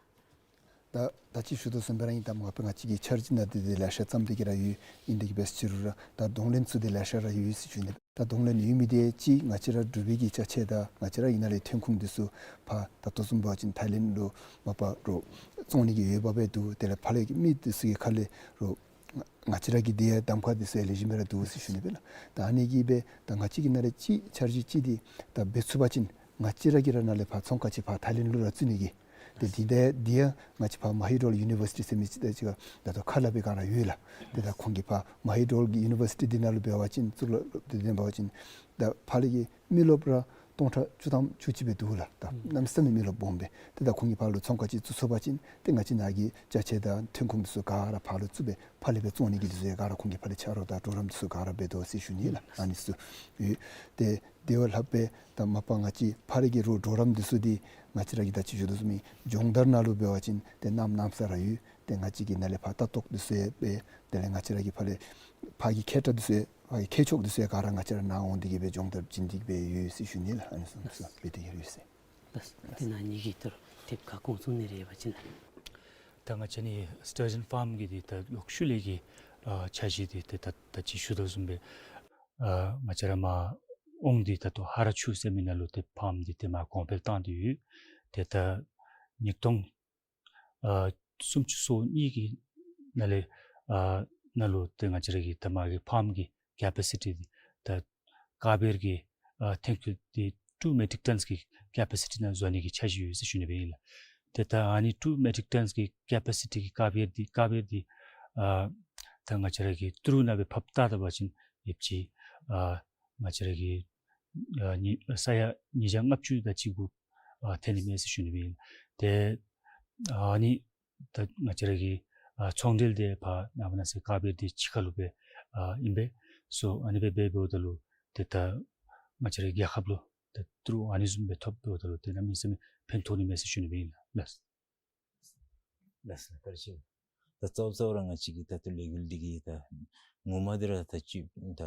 ད་ད་ཅི་ཞུ་དོ་བཟུམ་སྦེ་ར་ཨིན། ད་མ་པ་ང་བཅས་ཀྱི་འཆར་གཞི་ནང་འདི་འདི་ལེ་ཤ་བརྩམས་ཏེ་གི་ར་ཡོད། ཨིན་དེ་གིས་འབད་ཟེར་རུང་ར་ད་གདོང་ལེན་ཚུ་འདི་ལེ་ཤ་ར་ཡོད་ཟེར་ཞུ་ནི། ད་གདོང་ལེན་ཡོད་མི་འདི་གཅིག་ང་བཅས་ར་འབྲུག་པའི་གི་ཅ་ཆས་དང་ང་བཅས་ར་གི་ནཱ་ལས་ཐོན་ཁུངས་འདི་ཚུ་ཕར་ད་ལྟོ་བཟུམ་འབད་བ་ཅིན་ཐའི་ལེནཌ་ལུ་མ་པ་རོགས་བཙོང་ནི་གི་འོས་འབབ་སྦེ་འདུག། དེ་ལས་ཕར་ལས་ཀྱི་མི་འདི་ཚུ་གི་ཁ་ལས་རོགས་ང་བཅས་ར་གི་འདི་ཡང་གདམ་ཁ་འདི་ཚུ་ཡང་ལེགས་ཤོམ་སྦེ་ར་འདུག་ཟེར་ཞུ་ནི་སྦེ་ལགས། ད་ཨ་ནི་གིས་སྦེ་ད་ང་བཅས་ཀྱི་ནཱ་ལས་གཅིག་འཆར་གཞི་གཅིག་འདི་ད་འབད་ཚུགས་པ་ཅིན་ང་བཅས་ར་གིས་ར་ནཱ་ལས་ཕར་ཚོང་ཁང་ཅིག་ཕར་ཐའི་ལེནཌ་ལུ་ར་བཙུགས་ནི་གི། ཏེ་འདི་ད་འདི་ཡང་ང་བཅས་ཕར་མ་ཧི་ཌོལ་ཡུ་ནི་བར་སི་ཊི་ཟེར་མི་ཅིག་ད་ཅིག་ཁ་ད་ལྟོ་ཁ་སླབ་པའི་སྒང་ར་ཡོད་ལགས། ཏེ་ད་ཁོང་གིས་ཕར་མ་ཧི་ཌོལ་གྱི་ཡུ་ནི་བར་སི་ཊི་འདི་ནང་ལུ་འབད་བ་ཅིན་གཙུག་ལག་སློབ་འདི་འབད་བ་ཅིན་ད་ཕར་ལས་ཀྱི་མི་རློབས་ར་སྟོང་ཕྲག་བཅུ་ཐམ་བཅུ་གཅིག་སྦེ་འདུག་ལགས། ད་གནམ་མེད་ས་མེད་མི་རློབས་སྦོམ་སྦེ། ཏེ་ད་ཁོང་གིས་ཕར་ལུ་ཚོང་ཁང་ཅིག་བཙུགས་ཚུགས་པ་ཅིན་ཏེ་ང་བཅས་ནཱ་གི་ཅ་ཆས་དང་ཐོན་ཁུངས་འདི་ཚུ་ག་ར་ཕར་ལུ་བཙུགས་སྦེ་ཕར་ལས་སྦེ་བཙོང་ནི་གི་འདི་ཚུ་ཡང་ག་ར་ཁོང་གིས་ཕར་ལས་ཆ་རོགས་དང་གྲོགས་རམ་འདི་ཚུ་ག་ར་འབད་དོ་ཟེར་ཞུ་ནི་ལགས། ཨ་ནི་ཚུ་ཡོད། ཏེ་དེ་བ་ལྷག་སྦེ་ད་མ་པ་ང་བཅས་ཕར་ལས་ཀྱི་རོགས་གྲོགས་རམ་འདི་ཚུ་འདི་ང་བཅས་ར་གིས་ད་ཅི་ཞུ་དོ་བཟུམ་སྦྱིན་སྦྱོང་བརྡར་ནང་ལུ་འབད་བ་ཅིན་ཏེ་གནམ་མེད་ས་མེད་ར་ཡོད། ཏེ་ང་བཅས་ཀྱི་ནཱ་ལས་ཕར་ལྟ་རྟོག་འདི་ཚུ་ཡང་འབད། དེ་ལས་ང་བཅས་ར་གི་ཕར་ལས་ཕར་གྱི་མཁས་དྲགས་འདི་ཚུ་ཡང་ཕར་གྱི་མཁས་མཆོག་འདི་ཚུ་ཡང་ག་ར་ང་བཅས་ར་ནཱ་འོང་སྟེ་གིས་སྦེ་སྦྱོང་བརྡར་བྱིན་ཏེ་གིས་སྦེ་ཡོད་ཟེར་ཞུ་ནི་ལགས། ཨ་ནི་ཚུ་འབད་དེ་གིས་ཡོད་ཟེར། ལགས། ཏེ་ནཱ་ངེ་གི་ད་རུང་དེ་ཁ་སྐོང་གསུང་ནི་རེ་ཡོད་པ་ཅིན་ལགས། ད་ང་བཅས་ནི་སི་ཊར་ཇན་ཕཱམ་གྱི་འདི་ད་ལོག་ཤུལ་ལས་ཀྱི་ཨ་འཆར་གཞི་འདི་ཏེ་ད་ད་ཅི་ཞུ་དོ་བཟུམ་སྦེ་ཨ་ང་བཅས་ར་མར་ཨོང་འདི་ད་ལྟོ་ཧ་ར་ཆུ་ཟེར་མི་ནང་ལུ་ཏེ་ཕཱམ་འདི་ཏེ་མར་གོང་འཕེལ་བཏང་སྟེ་ཡོད། ཏེ་ད་ཉིས་སྟོང་ཨ་སུམ་ཅུ་སོ་གཉིས་ཀྱི་ནང་ལས་ཨ་ནང་ལུ་ཏེ་ང་བཅས་ར་གི་ད་མར་གྱི་ཕཱམ་གྱི་ཀེ་པ་སི་ཊི་འདི་ད་ཀ་བེར་གྱི་ཨ་ཐོན་སྐྱེད་འདི་ཊུ་མེ་ཊིག་ཊཱནསི་གི་ཀེ་པ་སི་ཊི་ནང་བཟོ་ནི་གི་འཆར་གཞི་ཡོད་ཟེར་ཞུ་ནི་སྦེ་ཨིན་ལགས། ཏེ་ད་ཨ་ནི་ཊུ་མེ་ཊིག་ཊཱནསི་གི་ཀེ་པ་སི་ཊི་གི་ཀ་བེར་འདི་ཀ་བེར་འདི་ཨ་ད་ང་བཅས་ར་གི་ཏི་རུ་ནང་སྦེ་ཕབ་བལྟ་བལྟ་བ་ཅིན་ཡོདཔ་ཅིག་ཨ་ང་བཅས་ར་གི་ཨ་ཉི་ས་ཡ་ཉིས་བརྒྱ་ལྔ་བཅུ་དང་གཅིག་གུ་ཨ་ཐོན་ནི་མས་ཟེར་ཞུ་ནི་སྦེ་ཨིན། ཏེ་ཨ་ནི་ད་ང་བཅས་ར་གི་ཨ་ཚོང་འབྲེལ་འདི་ཕར་ནངས་པ་གནངས་ཚེ་ཀ་བེར་འདི་ཕྱི་ཁ་ལུ་སྦེ་ཨ་ཨིན་པས་སོ། ཨ་ནི་སྦེ་འབད་འབདཝ་ད་ལུ་ཏེ་ད་ང་བཅས་ར་གི་རྒྱལ་ཁབ་ལུ་ད་ཏི་རུ་ཨ་ནི་བཟུམ་སྦེ་ཐོབ་འབདཝ་ད་ལུ་ཏེ་གནམ་མེད་ས་མེད་ཕན་ཐོགས་ནི་མས་ཟེར་ཞུ་ནི་སྦེ་ཨིན་ལགས། ལགས། ལགས་སོ། བཀའ་དྲིན་ཆེ། ད་གཙོ་བོ་གཙོ་བོ་ར་ང་བཅས་ཀྱི་ད་ལྟོ་ལས་འགུལ་འདི་གིས་ད་ངོ་མ་འདི་ར་ད་ཅི་ད་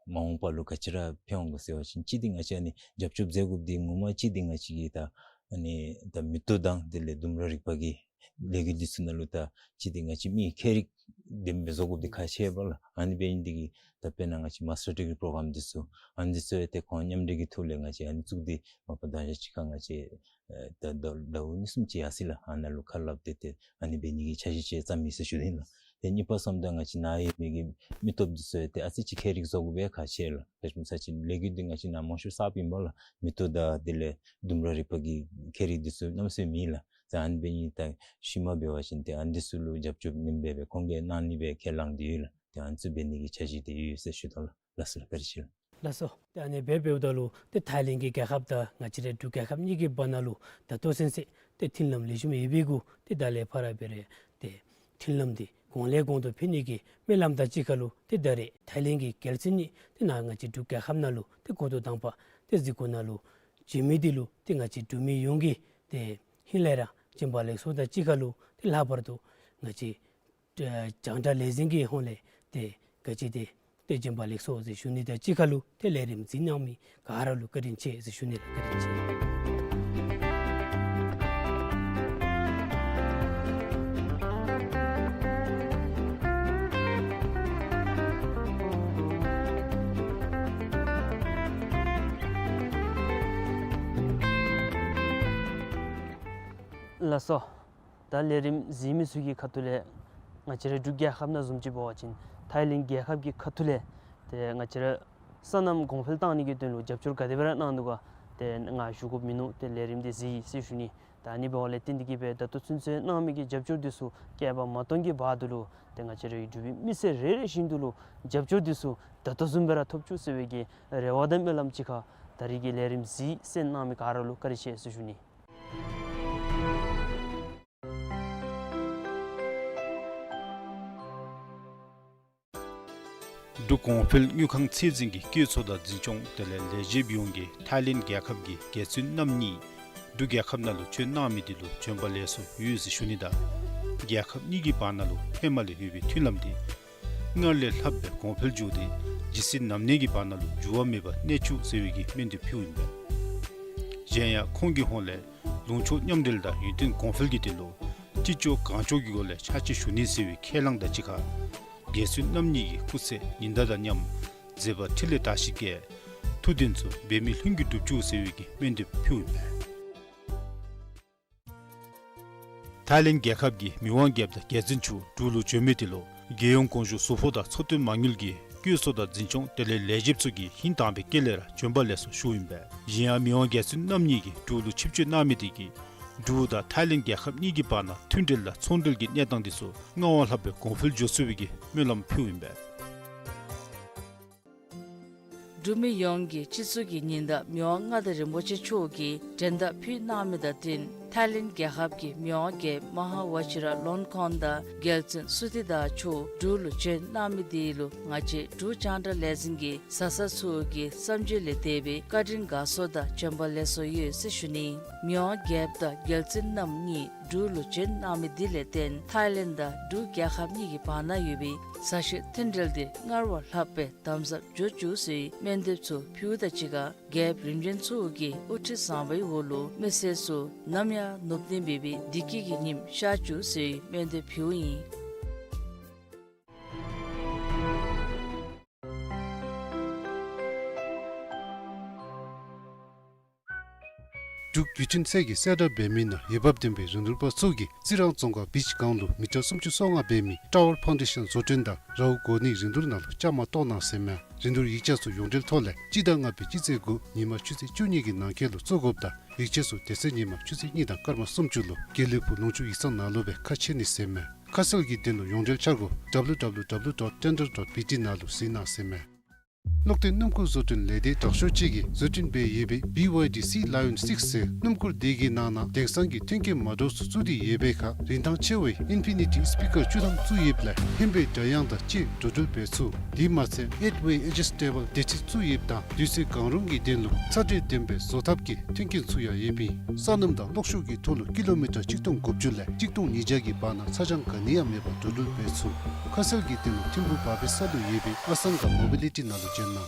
མ་འོངས་པ་ལུ་ག་ཅི་ར་ཕན་འོང་ག་ཟེར་བ་ཅིན་གཅིག་འདི་ང་བཅས་ཨ་ནི་རྒྱབ་སྐྱོར་མཛད་དགོཔ་འདི་ངོ་མ་གཅིག་འདི་ང་བཅས་ཀྱི་ད་ཨ་ནི་ད་མེ་ཏོག་དང་དེ་ལས་ལྡུམ་ར་རིག་པ་གི་ལས་འགུལ་འདི་ཚུ་ནང་ལུ་ད་གཅིག་འདི་ང་བཅས་མི་ཁྱད་རིག་ལྡན་པའི་བཟོ་དགོཔ་འདི་ཁག་ཆེ་བས་ལགས། ཨ་ནི་འབད་ནི་འདི་གིས་ད་དཔེར་ན་ང་བཅས་མཱས་ཊར་ཌིག་རི་པོརོ་གརམ་འདི་ཚུ་ཨ་ནི་འདི་ཚུ་ཡང་ཏེ་ཁོང་མཉམ་འབྲེལ་གྱི་ཐོག་ལས་ང་བཅས་ཨ་ནི་བཙུགས་ཏེ་མ་པ་ད་ང་བཅས་ཅིག་ཁར་ང་བཅས་ཨེ་ད་ཟླཝ་ཟླཝ་གཉིས་གསུམ་ཅིག་ཡར་སོ་ཡི་ལགས། ཨ་ནཱ་ལུ་ཁ་སླབ་སྟེ་ཏེ་ཨ་ནི་འབད་ནི་གི་འཆར་གཞི་ཅིག་བརྩམས་ཡི་ཟེར་ཞུ་ནི་ལགས། ཏེ་གཉིས་པ་གསུམ་པ་ད་ང་བཅས་ནཱ་ཡོད་མི་གི་མི་སྟོབས་འདི་ཚུ་ཡང་ཏེ་ཨ་ཙི་ཅིག་ཁྱད་རིག་བཟོ་དགོཔ་ཡང་ཁག་ཆེ་ལགས། དཔེ་མཚོན་ཅིག་ལས་འགུལ་འདི་ང་བཅས་ནཱ་མང་ཤོས་གསརཔ་ཨིན་པས་ལགས། མེ་ཏོག་དང་དེ་ལས་ལྡུམ་ར་རིག་པ་གི་ཁྱད་རིག་འདི་ཚུ་གནམ་མེད་ས་མེད་ཨིན་ལགས། ཏེ་ཨ་ནི་འབད་ནི་ད་ཤུལ་མ་འབད་བ་ཅིན་ཏེ་ཨ་ནི་འདི་ཚུ་ལུ་རྒྱབ་སྐྱོར་ནི་འབད་བའི་ཁོང་གིས་གནང་ནི་སྦེ་ཁས་བླངས་ཏེ་ཡོད་ལགས། ཏེ་ཨ་ནི་ཚུ་འབད་ནི་གི་འཆར་གཞི་འདི་ཡོད་ཟེར་ཞུ་དོ་ལགས། ལགས་སོ་ལགས། བཀའ་དྲིན་ཆེ་ལགས། ལགས་སོ། ཏེ་ཨ་ནི་སྦེ་འབདཝ་ད་ལུ་ཏེ་ཐའི་ལེནཌ་གི་རྒྱལ་ཁབ་དང་ང་བཅས་རའི་འབྲུག་རྒྱལ་ཁབ་གཉིས་ཀྱི་བར་ན་ལུ་ད་ལྟོ་ཚུན་ཚོད་ཏེ་མཐུན་ལམ་ལེགས་ཤོམ་ཡོད་པའི་གུ་ཏེ་ད་ལས་ཕར་འབད་རུང་ཏེ་མཐུན་ལམ་འདི་གོང་ལས་གོང་དུ་འཕེལ་ནི་གི་སྨོན་ལམ་དང་གཅིག་ཁར་ལུ་ཏེ་ད་རེས་ཐའི་ལེནཌ་གི་རྒྱལ་བཙུན་གཉིས་ཏེ་ནཱ་ང་བཅས་འབྲུག་རྒྱལ་ཁབ་ནང་ལུ་ཏེ་འགོ་ཐོག་དང་པ་ཏེ་གཟིགས་སྐོར་ནང་ལུ་བྱོན་མི་འདི་ལུ་ཏེ་ང་བཅས་འབྲུག་མི་ཡོངས་ཀྱིས་ཏེ་ཧིང་ལས་ར་བྱོན་པ་ལེགས་སོ་དང་གཅིག་ཁར་ལུ་ཏེ་ལྷག་པར་དུ་ང་བཅས་ཨེ་རྒྱང་བསྒྲགས་ལས་འཛིན་གྱི་ཧོངས་ལས་ཏེ་ག་ཅི་ཏེ་ཏེ་བྱོན་པ་ལེགས་སོ་ཟེར་ཞུ་ནི་དང་གཅིག་ཁར་ལུ་ཏེ་ལས་རིམ་གཟིགས་གནང་མི་ག་ར་ལུ་བཀའ་དྲིན་ཆེ་ཟེར་ཞུ་ནི་ལགས། བཀའ་དྲིན་ཆེ། ལགས་སོ། ད་ལས་རིམ་གཟིགས་མི་ཚུ་གི་ཁ་ཐུག་ལས་ང་བཅས་རའི་འབྲུག་རྒྱལ་ཁབ་ནང་བཟུམ་ཅིག་འབད་བ་ཅིན་ཐའི་ལེནཌ་རྒྱལ་ཁབ་ཀྱི་ཁ་ཐུག་ལས་ཏེ་ང་བཅས་ར་སོ་ནམ་གོང་འཕེལ་བཏང་ནི་གི་དོན་ལུ་རྒྱབ་སྐྱོར་ག་དེ་སྦེ་ར་གནང་ནུག་ག་ཏེ་ང་ཞུ་དགོཔ་མིན་ནུག། ཏེ་ལས་རིམ་འདི་གཟིགས་ཡི་ཟེར་ཞུ་ནི། ད་ཨ་ནི་འབདཝ་ལས་ཏེ་འདི་གིས་སྦེ་ད་ལྟོ་ཚུན་ཚོད་གནང་མི་གི་རྒྱབ་སྐྱོར་འདི་ཚུ་བསྐལ་པ་མ་སྟོང་གི་བར་དུ་ལུ་ཏེ་ང་བཅས་རའི་འབྲུག་པའི་མི་སེར་རེ་རེ་བཞིན་དུ་ལུ་རྒྱབ་སྐྱོར་འདི་ཚུ་ད་ལྟོ་བཟུམ་སྦེ་ར་ཐོབ་བཅུག་ཟེར་བའི་གི་རེ་བ་དང་སྨོན་ལམ་ཅིག་ཁར་ད་རིས་ཀྱི་ལས་རིམ་གཟིགས་གསན་གནང་མི་ག་ར་ལུ་བཀའ་དྲིན་ཆེ་ཟེར་ཞུ་ནི། འབྲུག་གོང་འཕེལ་དངུལ་ཁང་ཚད་འཛིན་གྱི་བཀོད་ཚོགས་དང་འཛིན་སྐྱོང་དེ་ལས་ལས་བྱེདཔ་ཡོངས་ཀྱིས་ཐའི་ལེནཌ་རྒྱལ་ཁབ་ཀྱི་རྒྱལ་བཙུན་རྣམ་གཉིས་འབྲུག་རྒྱལ་ཁབ་ནང་ལུ་བྱོན་གནང་མི་འདི་ལུ་བྱོན་པ་ལེགས་སོ་ཡོད་ཟེར་ཞུ་ནི་དང་རྒྱལ་ཁབ་གཉིས་ཀྱི་བར་ན་ལུ་ཧེ་མ་ལས་ཡོད་པའི་མཐུན་ལམ་འདི་སྔར་ལས་ལྷག་སྦེ་གོང་འཕེལ་འགྱོ་སྟེ་ཇི་སྲིད་ནམ་གནས་ཀྱི་བར་ན་ལུ་འགྱུར་བ་མེད་པར་གནས་བཅུག་ཟེར་བའི་གི་སྨོན་འདེབས་ཕུལཝ་ཨིན་པས། གཞན་ཡང་ཁོང་གི་ཧོངས་ལས་ལུང་ཕྱོགས་མཉམ་འབྲེལ་དང་ཡུན་བརྟན་གོང་འཕེལ་གྱི་དོན་ལུ་ཅི་ལྕོགས་གང་ལྕོགས་ཀྱི་སྒོ་ལས་ཕྱག་ཕྱི་ཞུ་ནི་ཟེར་བའི་ཁས་བླངས་དང་གཅིག་ཁར་རྒྱལ་བཙུན་རྣམ་གཉིས་ཀྱིས་སྐུ་ཚེ་ཉི་ཟླ་དང་མཉམ་མཛད་པ་ཕྲིན་ལས་དར་ཞིང་རྒྱས། ཐུགས་དོན་ཚུ་འབད་མེད་ལྷུན་གྱིས་འགྲུབ་བཅུག་ཟེར་བའི་གི་སྨོན་འདེབས་ཕུལཝ་ཨིན་པས། ཐའི་ལེནཌ་རྒྱལ་ཁབ་ཀྱི་མི་དབང་རྒྱལཔོ་དང་རྒྱལ་བཙུན་མཆོག་འབྲུག་ལུ་བྱོན་མི་འདི་ལུ་རྒྱལ་ཡོངས་གོང་བཞུགས་ཟུར་ཕོགས་དང་ཚོགས་དོན་མ་དངུལ་གྱི་བཀོད་ཚོགས་དང་འཛིན་སྐྱོང་དེ་ལས་ལས་བྱེདཔ་ཚུ་གིས་ཧིང་དྭངས་པའི་དཀྱིལ་ལས་ར་བྱོན་པ་ལེགས་སོ་ཞུཝ་ཨིན་པས། གཞན་ཡང་མི་དབང་རྒྱལ་བཙུན་རྣམ་གཉིས་ཀྱིས་འབྲུག་ལུ་ཆིབས་བསྒྱུར་གནང་མི་འདི་གིས་འབྲུག་དང་ཐའི་ལེནཌ་རྒྱལ་ཁབ་གཉིས་ཀྱི་བར་ན་མཐུན་འབྲེལ་དང་ཚོང་འབྲེལ་གྱི་གནས་སྟངས་འདི་ཚུ་སྔར་བ་ལྷག་པའི་གོང་འཕེལ་འགྱོ་ཚུགས་པའི་གི་སྨོན་ལམ་ཕུལཝ་ཨིན་པས། འབྲུག་མི་ཡོངས་ཀྱི་སྤྱི་གཙུག་གི་ཉི་ཟླ་མི་དབང་མངའ་བདག་རིན་པོ་ཆེ་མཆོག་གིས་མགྲོན་བརྡ་ཕུལ་གནང་མི་དང་བསྟུན་ཐའི་ལེནཌ་རྒྱལ་ཁབ་ཀྱི་མི་དབང་རྒྱལཔོ་མ་ཧཱ་ཝ་ཅི་ར་ལོན་ཁོན་དང་རྒྱལ་བཙུན་སུ་ཏི་དཱ་མཆོག་འབྲུག་ལུ་བྱོན་གནང་མི་འདི་ལུ་ང་བཅས་འབྲུག་རྒྱང་བསྒྲགས་ལས་འཛིན་གྱི་བཟའ་ཚང་ཚུ་གི་བསམ་བརྗོད་ལས་འདས་པའི་བཀའ་དྲིན་དགའ་ཚོར་དང་བྱོན་པ་ལེགས་སོ་ཡོད་ཟེར་ཞུ་ནི། མི་དབང་རྒྱལཔོ་དང་རྒྱལ་བཙུན་རྣམ་གཉིས་འབྲུག་ལུ་བྱོན་གནང་མི་འདི་ལས་བརྟེན་ཐའི་ལེནཌ་དང་འབྲུག་རྒྱལ་ཁབ་གཉིས་ཀྱི་བར་ན་ཡོད་པའི་མཛའ་བཤེས་མཐུན་འབྲེལ་འདི་སྔར་བ་ལྷག་པའི་དམ་ཟབ་འགྱོ་བཅུག་ཟེར་སྨོན་འདེབས་ཚུ་ཕུལཝ་དང་གཅིག་ཁར་རྒྱལཔོ་རིམ་བྱོན་ཚུ་གི་དབུ་ཁྲིད་བཟང་པོའི་འོག་ལུ་མི་སེར་ཚུ་ནམ་ཡང་ནུབ་གནས་མེད་པའི་བདེ་སྐྱིད་ཀྱི་ཉིམ་ཤར་བཅུག་ཟེར་སྨོན་འདེབས་ཕུལཝ་ཨིན། འབྲུག་བརྒྱུད་འཕྲིན་ཚད་ཀྱི་གསལ་བསྒྲགས་འབད་མི་ནང་འོས་འབབ་ལྡན་པའི་རིན་བསྡུར་པ་ཚུ་གིས་རྩི་རང་རྫོང་ཁག་བིཆ་སྒང་ལུ་མི་ཊར་སུམ་ཅུ་སོ་ལྔ་འབད་མི་ཊ་ཝར་ཕའུན་ཌེ་ཤཱན་བཟོ་སྐྲུན་དང་རཝ་གོ་ནི་རིན་བསྡུར་ནང་ལུ་བཅའ་མར་གཏོགས་གནང་ཟེར་མས། རིན་བསྡུར་ཡིག་ཆ་ཚུ་ཡོངས་འབྲེལ་ཐོག་ལས་སྤྱི་ཟླ་ལྔ་པའི་སྤྱི་ཚེས་དགུ་ཉིན་མ་ཆུ་ཚོད་བཅུ་གཉིས་ཀྱི་ནང་འཁོད་ལུ་བཙུགས་དགོཔ་དང་ཡིག་ཆ་ཚུ་དེ་ཚེ་ཉིན་མ་ཆུ་ཚོད་གཉིས་དང་སྐར་མ་སུམ་ཅུ་ལུ་དགེ་ལེགས་ཕུག་ལུང་ཕྱོགས་ཡིག་ཚང་ནང་ལུ་སྦེ་ཁ་ཕྱེ་ནི་ཟེར་མས། ཁ་གསལ་གྱི་དོན་ལུ་ཡོངས་འབྲེལ་འཆར་སྒོ་W W W dot tender dot B T ནང་ལུ་གཟིགས་གནང་ཟེར་མས། གློག་ལྡན་སྣུམ་འཁོར་བཟོ་སྐྲུན་ལས་སྡེ་དྲག་ཤོས་ཅིག་གིས་བཟོ་སྐྲུན་འབད་ཡོད་པའི་བི་ཝའི་ཌི་སི་ལ་ཡོན་སིགསི་ཟེར་སྣུམ་འཁོར་དེ་གི་ནང་ན་དེང་སང་གི་མཐུན་རྐྱེན་མ་འདྲཝ་ཚུ་བཙུགས་ཏེ་ཡོད་པའི་ཁར་རིན་ཐང་ཆེ་བའི་ཨིན་ཕི་ནི་ཊི་སི་པི་ཀར་བཅུ་ཐམ་བཙུགས་ཡོདཔ་ལས་ཧེང་བའི་སྒྲ་དབྱངས་དང་བཅས་འགྲོ་འགྲུལ་འབད་ཚུགས། དེ་མ་ཚད་ཨེཊ་ཝེ་ཨེ་ཇི་སི་ཊེ་བཱལ་བདེ་ཚིལ་བཙུགས་ཡོདཔ་དང་དུས་ཚོད་གང་རུང་གི་དོན་ལུ་ཚ་དྲོད་ལྡན་པའི་བཟོ་ཐབས་ཀྱི་མཐུན་རྐྱེན་ཚུ་ཡང་ཡོདཔ་ཨིན། སོ་ནམ་དང་གློག་ཤུགས་ཀྱི་ཐོག་ལུ་ཀི་ལོ་མི་ཊར་གཅིག་སྟོང་དགུ་བཅུ་ལས་གཅིག་སྟོང་ཉིས་བརྒྱ་གི་བར་ན་ཚ་གྱང་ག་ནི་ཡང་མེད་པར་འགྲོ་འགྲུལ་འབད་ཚུགས། ཁ་གསལ་གྱི་དོན་ལུ་ཐིམ་ཕུག་བར་སྦེ་ས་ལུ་ཡོད་པའི་ཨ་སང་ག་མོ་བི་ལི་ཊི་ནང་ལུ་བྱོན་གནང་།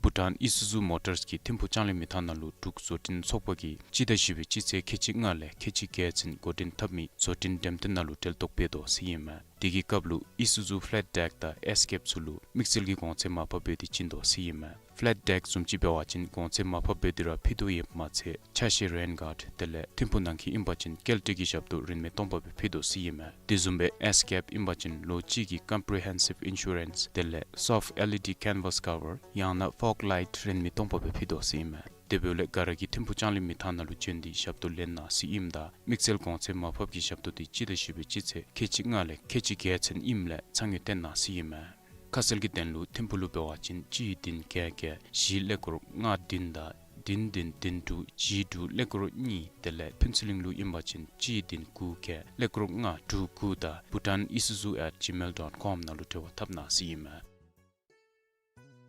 བྷུ་ཊཱན་ཨི་སུ་ཛུ་མོ་ཊརསི་གིས་ཐིམ་ཕུག་ལྕང་གླིང་མི་ཐང་ནང་ལུ་འབྲུག་བཟོ་སྐྲུན་ཚོགས་པ་གིས་སྤྱི་ཟླ་བཞི་པའི་སྤྱི་ཚེས་ཁལ་གཅིག་ལྔ་ལས་ཁལ་གཅིག་བརྒྱད་ཚུན་འགོ་འདྲེན་འཐབ་མི་བཟོ་སྐྲུན་འགྲེམས་སྟོན་ནང་ལུ་གྲལ་གཏོགས་འབད་དོ་ཟེར་ཨིན་མས། དེ་གི་སྐབས་ལུ་ཨི་སུ་ཛུ་ཕེ་ལེཊ་ཌེཀ་དང་ཨེསི་ཀེབ་ཚུ་ལུ་དམིགས་བསལ་གྱི་གོང་ཚད་མར་ཕབ་འབད་དེ་བྱིན་དོ་ཟེར་ཨིན་མས། ཕེ་ལེཊ་ཌེཀ་བཟུམ་ཅིག་འབད་བ་ཅིན་གོང་ཚད་མར་ཕབ་འབད་དེ་ར་ཕུལ་དོ་ཡོདཔ་མ་ཚད་ཆ་ཤས་རེན་གཱརཌ་དེ་ལས་ཐིམ་ཕུག་ནང་འཁོད་ཨིན་པ་ཅིན་ཀེལ་ཊི་གི་ཞབས་ཏོག་རིན་མེད་སྟོང་པ་སྦེ་ཕུལ་དོ་ཟེར་ཨིན་མས། དེ་བཟུམ་སྦེ་ཨེསི་ཀེབ་ཨིན་པ་ཅིན་ལོ་གཅིག་གི་ཀམ་པི་རི་ཧེན་སིབ་ཨིན་ཤུ་རེནསི་དེ་ལས་སོཕཊ་ཨེལ་ཨི་ཌི་ཀེན་ཝཱསི་ཀ་བར་ཡང་ན་ཕོག་ལའིཊ་རིན་མེད་སྟོང་པ་སྦེ་ཕུལ་དོ་ཟེར་ཨིན་མས། དེ་འབདཝ་ལས་ག་ར་གིས་ཐིམ་ཕུག་ལྕང་གླིང་མི་ཐང་ནང་ལུ་བྱོན་ཏེ་ཞབས་ཏོག་ལེན་གནང་ཟེར་ཨིནམ་ད་དམིགས་བསལ་གོང་ཚད་མར་ཕབ་ཀྱི་ཞབས་ཏོག་དེ་སྤྱི་ཟླ་བཞི་པའི་སྤྱི་ཚེས་ཁལ་གཅིག་ལྔ་ལས་ཁལ་གཅིག་བརྒྱད་ཚུན་ཨིནམ་ལས་ཚང་ཡོད་བཏོན་གནང་ཟེར་ཨིན་མས། ཁ་གསལ་གྱི་དོན་ལུ་ཐིམ་ཕུག་ལུ་འབད་བ་ཅིན་གཅིག་བདུན་བརྒྱད་བརྒྱད་བཞི་ཀླད་ཀོར་ལྔ་བདུན་དང་བདུན་བདུན་བདུན་དྲུག་བཞི་དྲུག་ཀླད་ཀོར་གཉིས་དེ་ལས་ཕུན་ཚོགས་གླིང་ལུ་ཨིན་པ་ཅིན་གཅིག་བདུན་དགུ་བརྒྱད་ཀླད་ཀོར་ལྔ་དྲུག་དགུ་དང་bhutanisuzu at gmail dot com ནང་ལུ་འབྲེལ་བ་འཐབ་གནང་ཟེར་ཨིན་མས།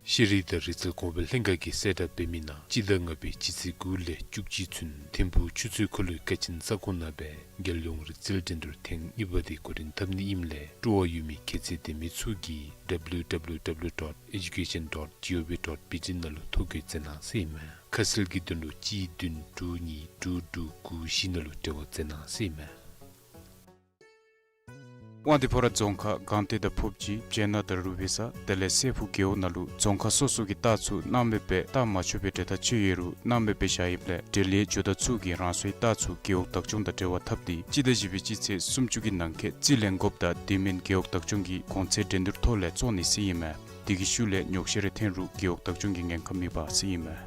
ཤེས་རིག་དང་རིག་རྩལ་གོང་འཕེལ་ལྷན་ཁག་གིས་གསལ་བསྒྲགས་འབད་མི་ནང་སྤྱི་ཟླ་ལྔ་པའི་སྤྱི་ཚེས་དགུ་ལས་བཅུ་གཅིག་ཚུན་ཐིམ་ཕུག་ཆུ་ཚོད་འཁོར་ལོའི་སྐད་ཆེན་ས་ཁོངས་ནང་སྦེ་རྒྱལ་ཡོངས་རིག་རྩལ་འགྲན་བསྡུར་ཐེངས་གཉིས་པ་དེ་འགོ་འདྲེན་འཐབ་ནི་ཨིནམ་ལས་སྤྲོ་བ་ཡོད་མི་ཁྱད་ཚད་ལྡན་མི་ཚུ་གིས་www dot education dot gov dot bg ནང་ལུ་ཐོ་འགོད་མཛད་གནང་ཟེར་ཨིན་མས། ཁ་གསལ་གྱི་དོན་ལུ་གཅིག་བདུན་དྲུག་གཉིས་དྲུག་དྲུག་དགུ་བཞི་ནང་ལུ་འབྲེལ་བ་མཛད་གནང་ཟེར་ཨིན་མས། དབང་འདུས་ཕོ་བྲང་རྫོང་ཁག་སྒང་སྟེང་དང་ཕུབ་ཅིང་སྦྱེད་ནག་དང་རུ་སྦིས་ས་དེ་ལས་སྲས་ཕུག་རྒེད་འོག་ནང་ལུ་རྫོང་ཁག་སོ་སོ་གི་རྟགས་ཚུ་སྣང་མེད་སྦེ་བཏགས་མ་ཆོག་པའི་གྲལ་ཐག་ཆོད་ཡོད་རུང་སྣང་མེད་སྦེ་བཞག་ཡོདཔ་ལས་འབྲེལ་ཡོད་ཇོ་བདག་ཚུ་གིས་རང་སོའི་རྟགས་ཚུ་རྒེད་འོག་བདག་སྐྱོང་དང་འབྲེལ་བ་འཐབ་སྟེ་སྤྱི་ཟླ་བཞི་པའི་སྤྱི་ཚེས་སུམ་ཅུ་གི་ནང་འཁོད་རྩིས་ལེན་དགོཔ་དང་དེ་མིན་རྒེད་འོག་བདག་སྐྱོང་གིས་གོང་ཚད་འགྲན་བསྡུར་ཐོག་ལས་བཙོང་ནི་ཟེར་ཨིན་མས། དེ་གི་ཤུལ་ལས་ཉོགས་བཤད་རེ་ཐོན་རུང་རྒེད་འོག་བདག་སྐྱོང་གིས་ཉེན་ཁ་མི་འབག་ཟེར་ཨིན་མས།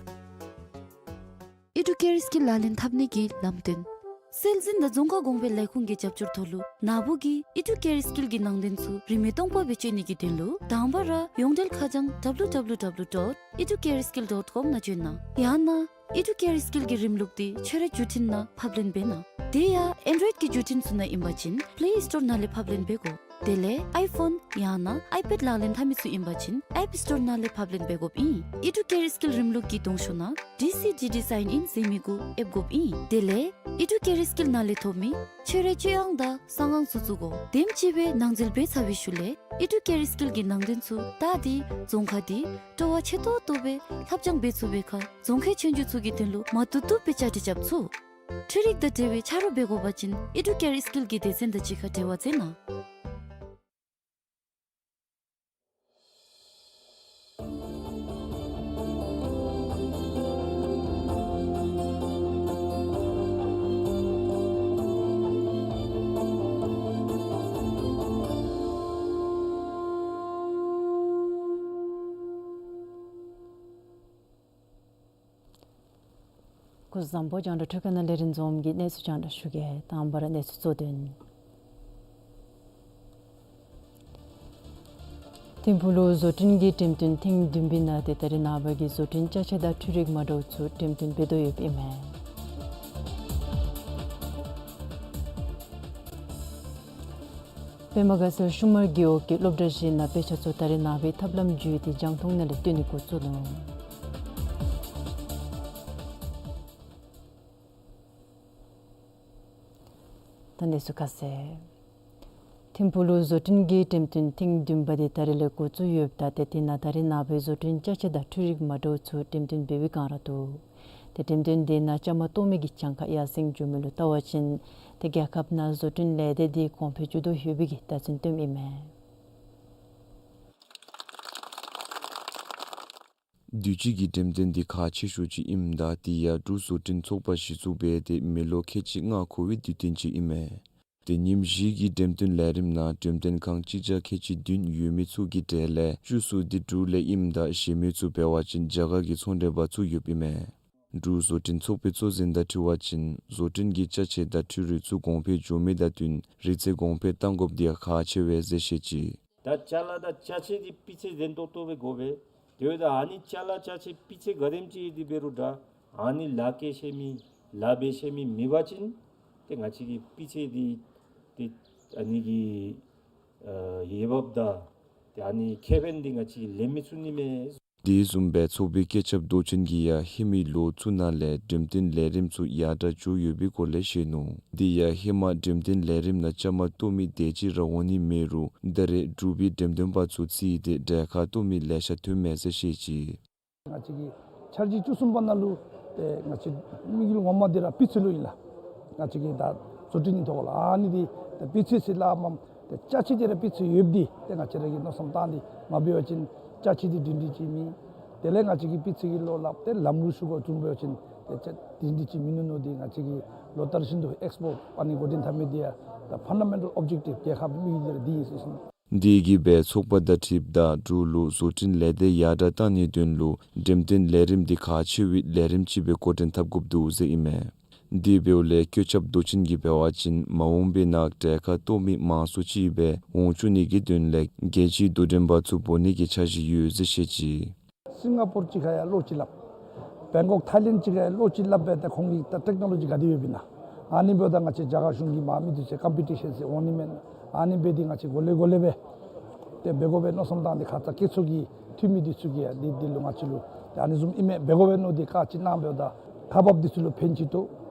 ཨི་ཌུ་ཀེར་སི་ཀིལ་ལག་ལེན་འཐབ་ནི་གི་ལམ་སྟོན། སྲོལ་འཛིན་དང་རྫོང་ཁ་གོང་འཕེལ་ལས་ཁུངས་ཀྱི་རྒྱབ་སྐྱོར་ཐོག་ལུ་ནཱ་བུ་གིས་ཨི་ཌུ་ཀེར་སི་ཀིལ་གྱི་ནང་དོན་ཚུ་རིན་མེད་སྟོང་པ་སྦེ་སྤྱོད་ནི་གི་དོན་ལུ་དང་པ་ར་ཡོངས་འབྲེལ་ཁ་བྱང་www dot educareskill dot com ནང་བྱོན་གནང་། ཡང་ན་ཨི་ཌུ་ཀེར་སི་ཀིལ་གྱི་རིམ་ལུགས་དེ་ཁྱོད་རའི་བརྒྱུད་འཕྲིན་ནང་ཕབ་ལེན་འབད་གནང་། དེ་ཡང་ཨེན་ཌོའིཌ་ཀྱི་བརྒྱུད་འཕྲིན་ཚུ་ནང་ཨིན་པ་ཅིན་པེ་ལེ་སི་ཊོར་ནང་ལས་ཕབ་ལེན་འབད་དགོ། དེ་ལས་ཨའི་ཕོན་ཡང་ན་ཨའི་པེཌ་ལག་ལེན་འཐབ་མི་ཚུ་ཨིན་པ་ཅིན་ཨེཔ་སི་ཊོར་ནང་ལས་ཕབ་ལེན་འབད་དགོཔ་ཨིན། ཨི་ཌུ་ཀེར་སི་ཀིལ་རིམ་ལུགས་ཀྱི་གདོང་ཤོག་ནང་ཌི་སི་ཌི་ཌི་སའིན་ཨིན་ཟེར་མི་གུ་ཨེབ་དགོཔ་ཨིན། དེ་ལས་ཨི་ཌུ་ཀེར་སི་ཀིལ་ནང་ལས་ཐོབ་མི་ཁྱོད་རའི་སྤྱོད་དབང་དང་གསང་ཁང་ཚུ་བཙུགས་དགོ། དེམ་ཅིག་སྦེ་ནང་འཛུལ་འབད་ཚར་བའི་ཤུལ་ལས་ཨི་ཌུ་ཀེར་སི་ཀིལ་གྱི་ནང་དོན་ཚུ་བལྟ་སྟེ་རྫོང་ཁག་དེ་སྤྲོ་བ་ཆེ་ཏོག་ཏོ་སྦེ་ལྷབ་སྦྱང་འབད་ཚུགས་པའི་ཁར་རྫོང་ཁའི་ཆོས་རྒྱུགས་ཚུ་གི་དོན་ལུ་མ་བཏུབ་བཏུབ་སྦེ་བཅའ་སྒྲིག་རྐྱབ་ཚུགས། འཕྲུལ་རིག་དང་འབྲེལ་བའི་ཆ་རོགས་འབད་དགོ་པ་ཅིན་ཨི་ཌུ་ཀེར་སི་ཀིལ་གྱི་སྡེ་ཚན་དང་གཅིག་ཁར་འབྲེལ་བ་མཛད་གནང་། སྐུ་གཟུགས་བཟང་པོ། རྒྱང་བསྒྲགས་འཕྲུལ་ཁང་ནང་ལས་རིན་འཛོམས་ཀྱིས་གནས་ཚུལ་རྒྱང་བསྒྲགས་ཞུ་གེ། དང་པ་ར་གནས་ཚུལ་གཙོ་དོན། ཐིམ་ཕུག་ལུ་བཟོ་སྐྲུན་གྱི་འགྲེམས་སྟོན་ཐེངས་བདུན་པའི་ནང་དེ་ད་རེས་ནངས་པ་གི་བཟོ་སྐྲུན་ཅ་ཆས་དང་འཕྲུལ་རིག་མ་འདྲཝ་ཚུ་འགྲེམས་སྟོན་འབད་དོ་ཡོདཔ་ཨིན་མས། པདྨ་དགའ་ཚལ་ཤུ་མར་རྒེད་འོག་གི་སློབ་གྲྭ་བཞི་ནང་དཔེ་ཆ་ཚུ་ད་རེས་ནངས་པའི་ཐབས་ལམ་བརྒྱུད་དེ་རྒྱང་མཐོང་ནང་ལས་སྟོན་ནི་འགོ་བཙུགས་ནུག། ད་གནས་ཚུལ་ཁ་གསལ། ཐིམ་ཕུག་ལུ་བཟོ་སྐྲུན་གྱི་འགྲེམས་སྟོན་ཐེངས་བདུན་པ་དེ་ད་རེས་ལས་འགོ་བཙུགས་ཡོདཔ་ད་དེ་དེ་ནང་ད་རེས་ནངས་པའི་བཟོ་སྐྲུན་ཅ་ཆས་དང་འཕྲུལ་རིག་མ་འདྲཝ་ཚུ་འགྲེམས་སྟོན་འབད་བའི་སྒང་ར་འདུག། དེ་འགྲེམས་སྟོན་དེ་ནང་བཅའ་མར་གཏོགས་མི་གི་གྱངས་ཁ་ཡར་སེང་འགྱོ་མི་ལུ་བལྟ་བ་ཅིན་དེ་རྒྱལ་ཁབ་ནང་བཟོ་སྐྲུན་ལས་སྡེ་དེ་གོང་འཕེལ་འགྱོ་དོ་ཡོད་པའི་གི་བརྡ་མཚོན་སྟོནམ་ཨིན་མས། དུས་ཅི་གི་འགྲེམས་སྟོན་འདི་ཁག་ཆེ་ཤོས་ཅིག་ཨིནམ་ད་དེ་ཡང་འབྲུག་བཟོ་སྐྲུན་ཚོགས་པ་གཞི་བཙུགས་འབད་དེ་མི་ལོ་ཁལ་གཅིག་ལྔ་འཁོར་བའི་དུས་སྟོན་ཅིག་ཨིན་མས། དེ་ཉིནམ་བཞི་གི་འགྲེམས་སྟོན་ལས་རིམ་ནང་འགྲེམས་སྟོན་ཁང་གཅིག་བརྒྱ་ཁལ་གཅིག་བདུན་ཡོད་མི་ཚུ་གི་གྲས་ལས་བཅུ་ཚུ་དེ་འབྲུག་ལས་ཨིནམ་ད་གཞན་མི་ཚུ་འབད་བ་ཅིན་རྒྱ་གར་གྱི་ཚོང་འབྲེལ་པ་ཚུ་ཡོདཔ་ཨིན་མས། འབྲུག་བཟོ་སྐྲུན་ཚོགས་པའི་གཙོ་འཛིན་དང་འཁྲིལ་བ་ཅིན་བཟོ་སྐྲུན་གྱི་ཅ་ཆས་དང་འཕྲུལ་རིག་ཚུ་གོང་འཕེལ་འགྱོ་མི་དང་བསྟུན་རིག་རྩལ་གོང་འཕེལ་གཏང་དགོཔ་དེ་ཡང་ཁག་ཆེ་བས་ཟེར་བཤད་ཅི། ད་ཅ་ལ་དང་ཅ་ཆས་འདི་སྤུས་ཚད་བཟང་ཏོག་ཏོ་སྦེ་དགོ་པས། དེ་འབདཝ་ད་ཨ་ནི་ཅ་ལ་ཅ་ཆས་སྤུས་ཚད་ག་དེམ་ཅིག་ཡོད་དེ་འབད་རུང་ད་ཨ་ནི་ལཱ་བཀལ་ཤེས་མི་ལཱ་འབད་ཤེས་མི་མེད་པ་ཅིན་ཏེ་ང་བཅས་ཀྱི་སྤུས་ཚད་འདི་ཏེ་ཨ་ནི་གི་ཨ་འོས་འབབ་དང་ཏེ་ཨ་ནི་ཁེ་ཕན་འདི་ང་བཅས་ལེན་མི་ཚུགས་ནི་མས། དེ་བཟུམ་སྦེ་ཚོགས་པའི་བཀོད་ཁྱབ་མདོ་ཆེན་གྱིས་ཡང་ཧེ་མའི་ལོ་ཚུ་ནང་ལས་འགྲེམས་སྟོན་ལས་རིམ་ཚུ་ཡར་དྲག་འགྱོ་ཡོད་པའི་སྐོར་ལས་བཤད་ནུག། དེ་ཡང་ཧེ་མ་འགྲེམས་སྟོན་ལས་རིམ་ནང་བཅའ་མར་གཏོགས་མི་དེ་ཅིག་ར་འོང་ནི་མེད་རུང་ད་རེས་འབྲུག་པའི་འགྲེམས་སྟོན་པ་ཚུ་བརྩིས་ཏེ་གྲལ་ཁར་གཏོགས་མི་ལེ་ཤ་ཐོན་མས་ཟེར་བཤད་ཅི། ང་བཅས་ཀྱི་འཆར་གཞི་བཅུ་གསུམ་པ་ནང་ལུ་ཏེ་ང་བཅས་དམིགས་ཡུལ་ངོ་མ་འདི་ར་སྤུས་ཚད་ལུ་ཨིན་ལགས། ང་བཅས་ཀྱི་ད་བཟོ་སྐྲུན་ནི་ཐོག་ལུ་ཨ་ནི་འདི་ཏེ་སྤུས་ཚད་ཟེར་སླབ་མས། ཏེ་ཅ་ཆས་འདི་ར་སྤུས་ཚད་ཡོདཔ་འདི་ཏེ་ང་བཅས་ར་གིས་མནོ་བསམ་བཏང་སྟེ་མ་འབད་བ་ཅིན་ཅ་ཆས་འདི་སྒྲིང་སྒྲིང་ཅིག་མེད། དེ་ལས་ང་བཅས་ཀྱི་སྤུས་ཚད་ཀྱི་ལོག་སླབ་སྟེ་ལམ་ལུགས་ཞུ་དགོཔ་བཟུམ་འབད་བ་ཅིན་ཏེ་ཅ་སྒྲིང་སྒྲིང་ཅིག་མིན་ནུག་མནོ་སྟེ་ང་བཅས་ཀྱིས་ལོ་ལྟར་བཞིན་དུ་ཨེགསི་པོ་ཨ་ནི་འགོ་འདྲེན་འཐབ་མི་འདི་ཡང་ད་ཕཱན་ཌ་མེན་ཊལ་ཨོབ་ཇེག་ཊིབ་རྒྱལ་ཁབ་དམིགས་ཡུལ་འདི་ར་འདི་ཨིན་ཟེར་གསུངས། དེ་གིས་སྦེ་ཚོགས་པ་དང་འཁྲིལཝ་ད་འབྲུག་ལུ་བཟོ་སྐྲུན་ལས་སྡེ་ཡར་དྲག་བཏང་ནིའི་དོན་ལུ་འགྲེམས་སྟོན་ལས་རིམ་འདི་ཁག་ཆེ་བའི་ལས་རིམ་ཅིག་སྦེ་འགོ་འདྲེན་འཐབ་དགོཔ་འདུག་ཟེར་ཨིན་མས། དེ་འབདཝ་ལས་བཀོད་ཁྱབ་མདོ་ཆེན་གྱིས་འབད་བ་ཅིན་མ་འོངས་པའི་ནང་གྲལ་ཁར་གཏོགས་མི་མང་སུ་ཅིག་སྦེ་འོང་བཅུག་ནི་གི་དོན་ལས་རྒྱལ་སྤྱིའི་རྡོ་འགྲེམས་པ་ཚུ་འབོ་ནི་གི་འཆར་གཞི་ཡོད་ཟེར་བཤད་ཅི། སིང་ག་པོར་ཅིག་ཁར་ཡང་བློ་ཅིག་སླབ། བེང་ཀོག་ཐའི་ལེནཌ་ཅིག་ཁར་ཡང་བློ་ཅིག་སླབ་སྦེ་ད་ཁོང་གི་ད་ཊེཀ་ནོ་ལོ་ཇི་ག་དེ་ཡོདཔ་ཨིན་ན། ཨ་ནི་འབདཝ་ད་ང་བཅས་རྒྱ་གར་གཞུང་གིས་མར་མི་འདི་ཚུ་ཀམ་པི་ཊི་ཤཱན་ཟེར་འོང་ནི་མེན། ཨ་ནི་འབད་དེ་ང་བཅས་གོ་ལེ་གོ་ལེ་སྦེ་ཏེ་འབད་དགོ་པའི་མནོ་བསམ་བཏང་སྟེ་ཁ་ཙ་སྐྱེད་ཚལ་གྱི་འཐུས་མི་འདི་ཚུ་གིས་ཡང་འདི་འདི་ལུ་ང་བཅས་ལུ་ཏེ་ཨ་ནི་བཟུམ་ཨིན་མས་འབད་དགོ་པས་མནོ་སྟེ་བཀའ་ཅིག་གནང་འབདཝ་ད་ཁག་འབགཔ་འདི་ཚུ་ལུ་ཕན་ཅིག་ཐོགས།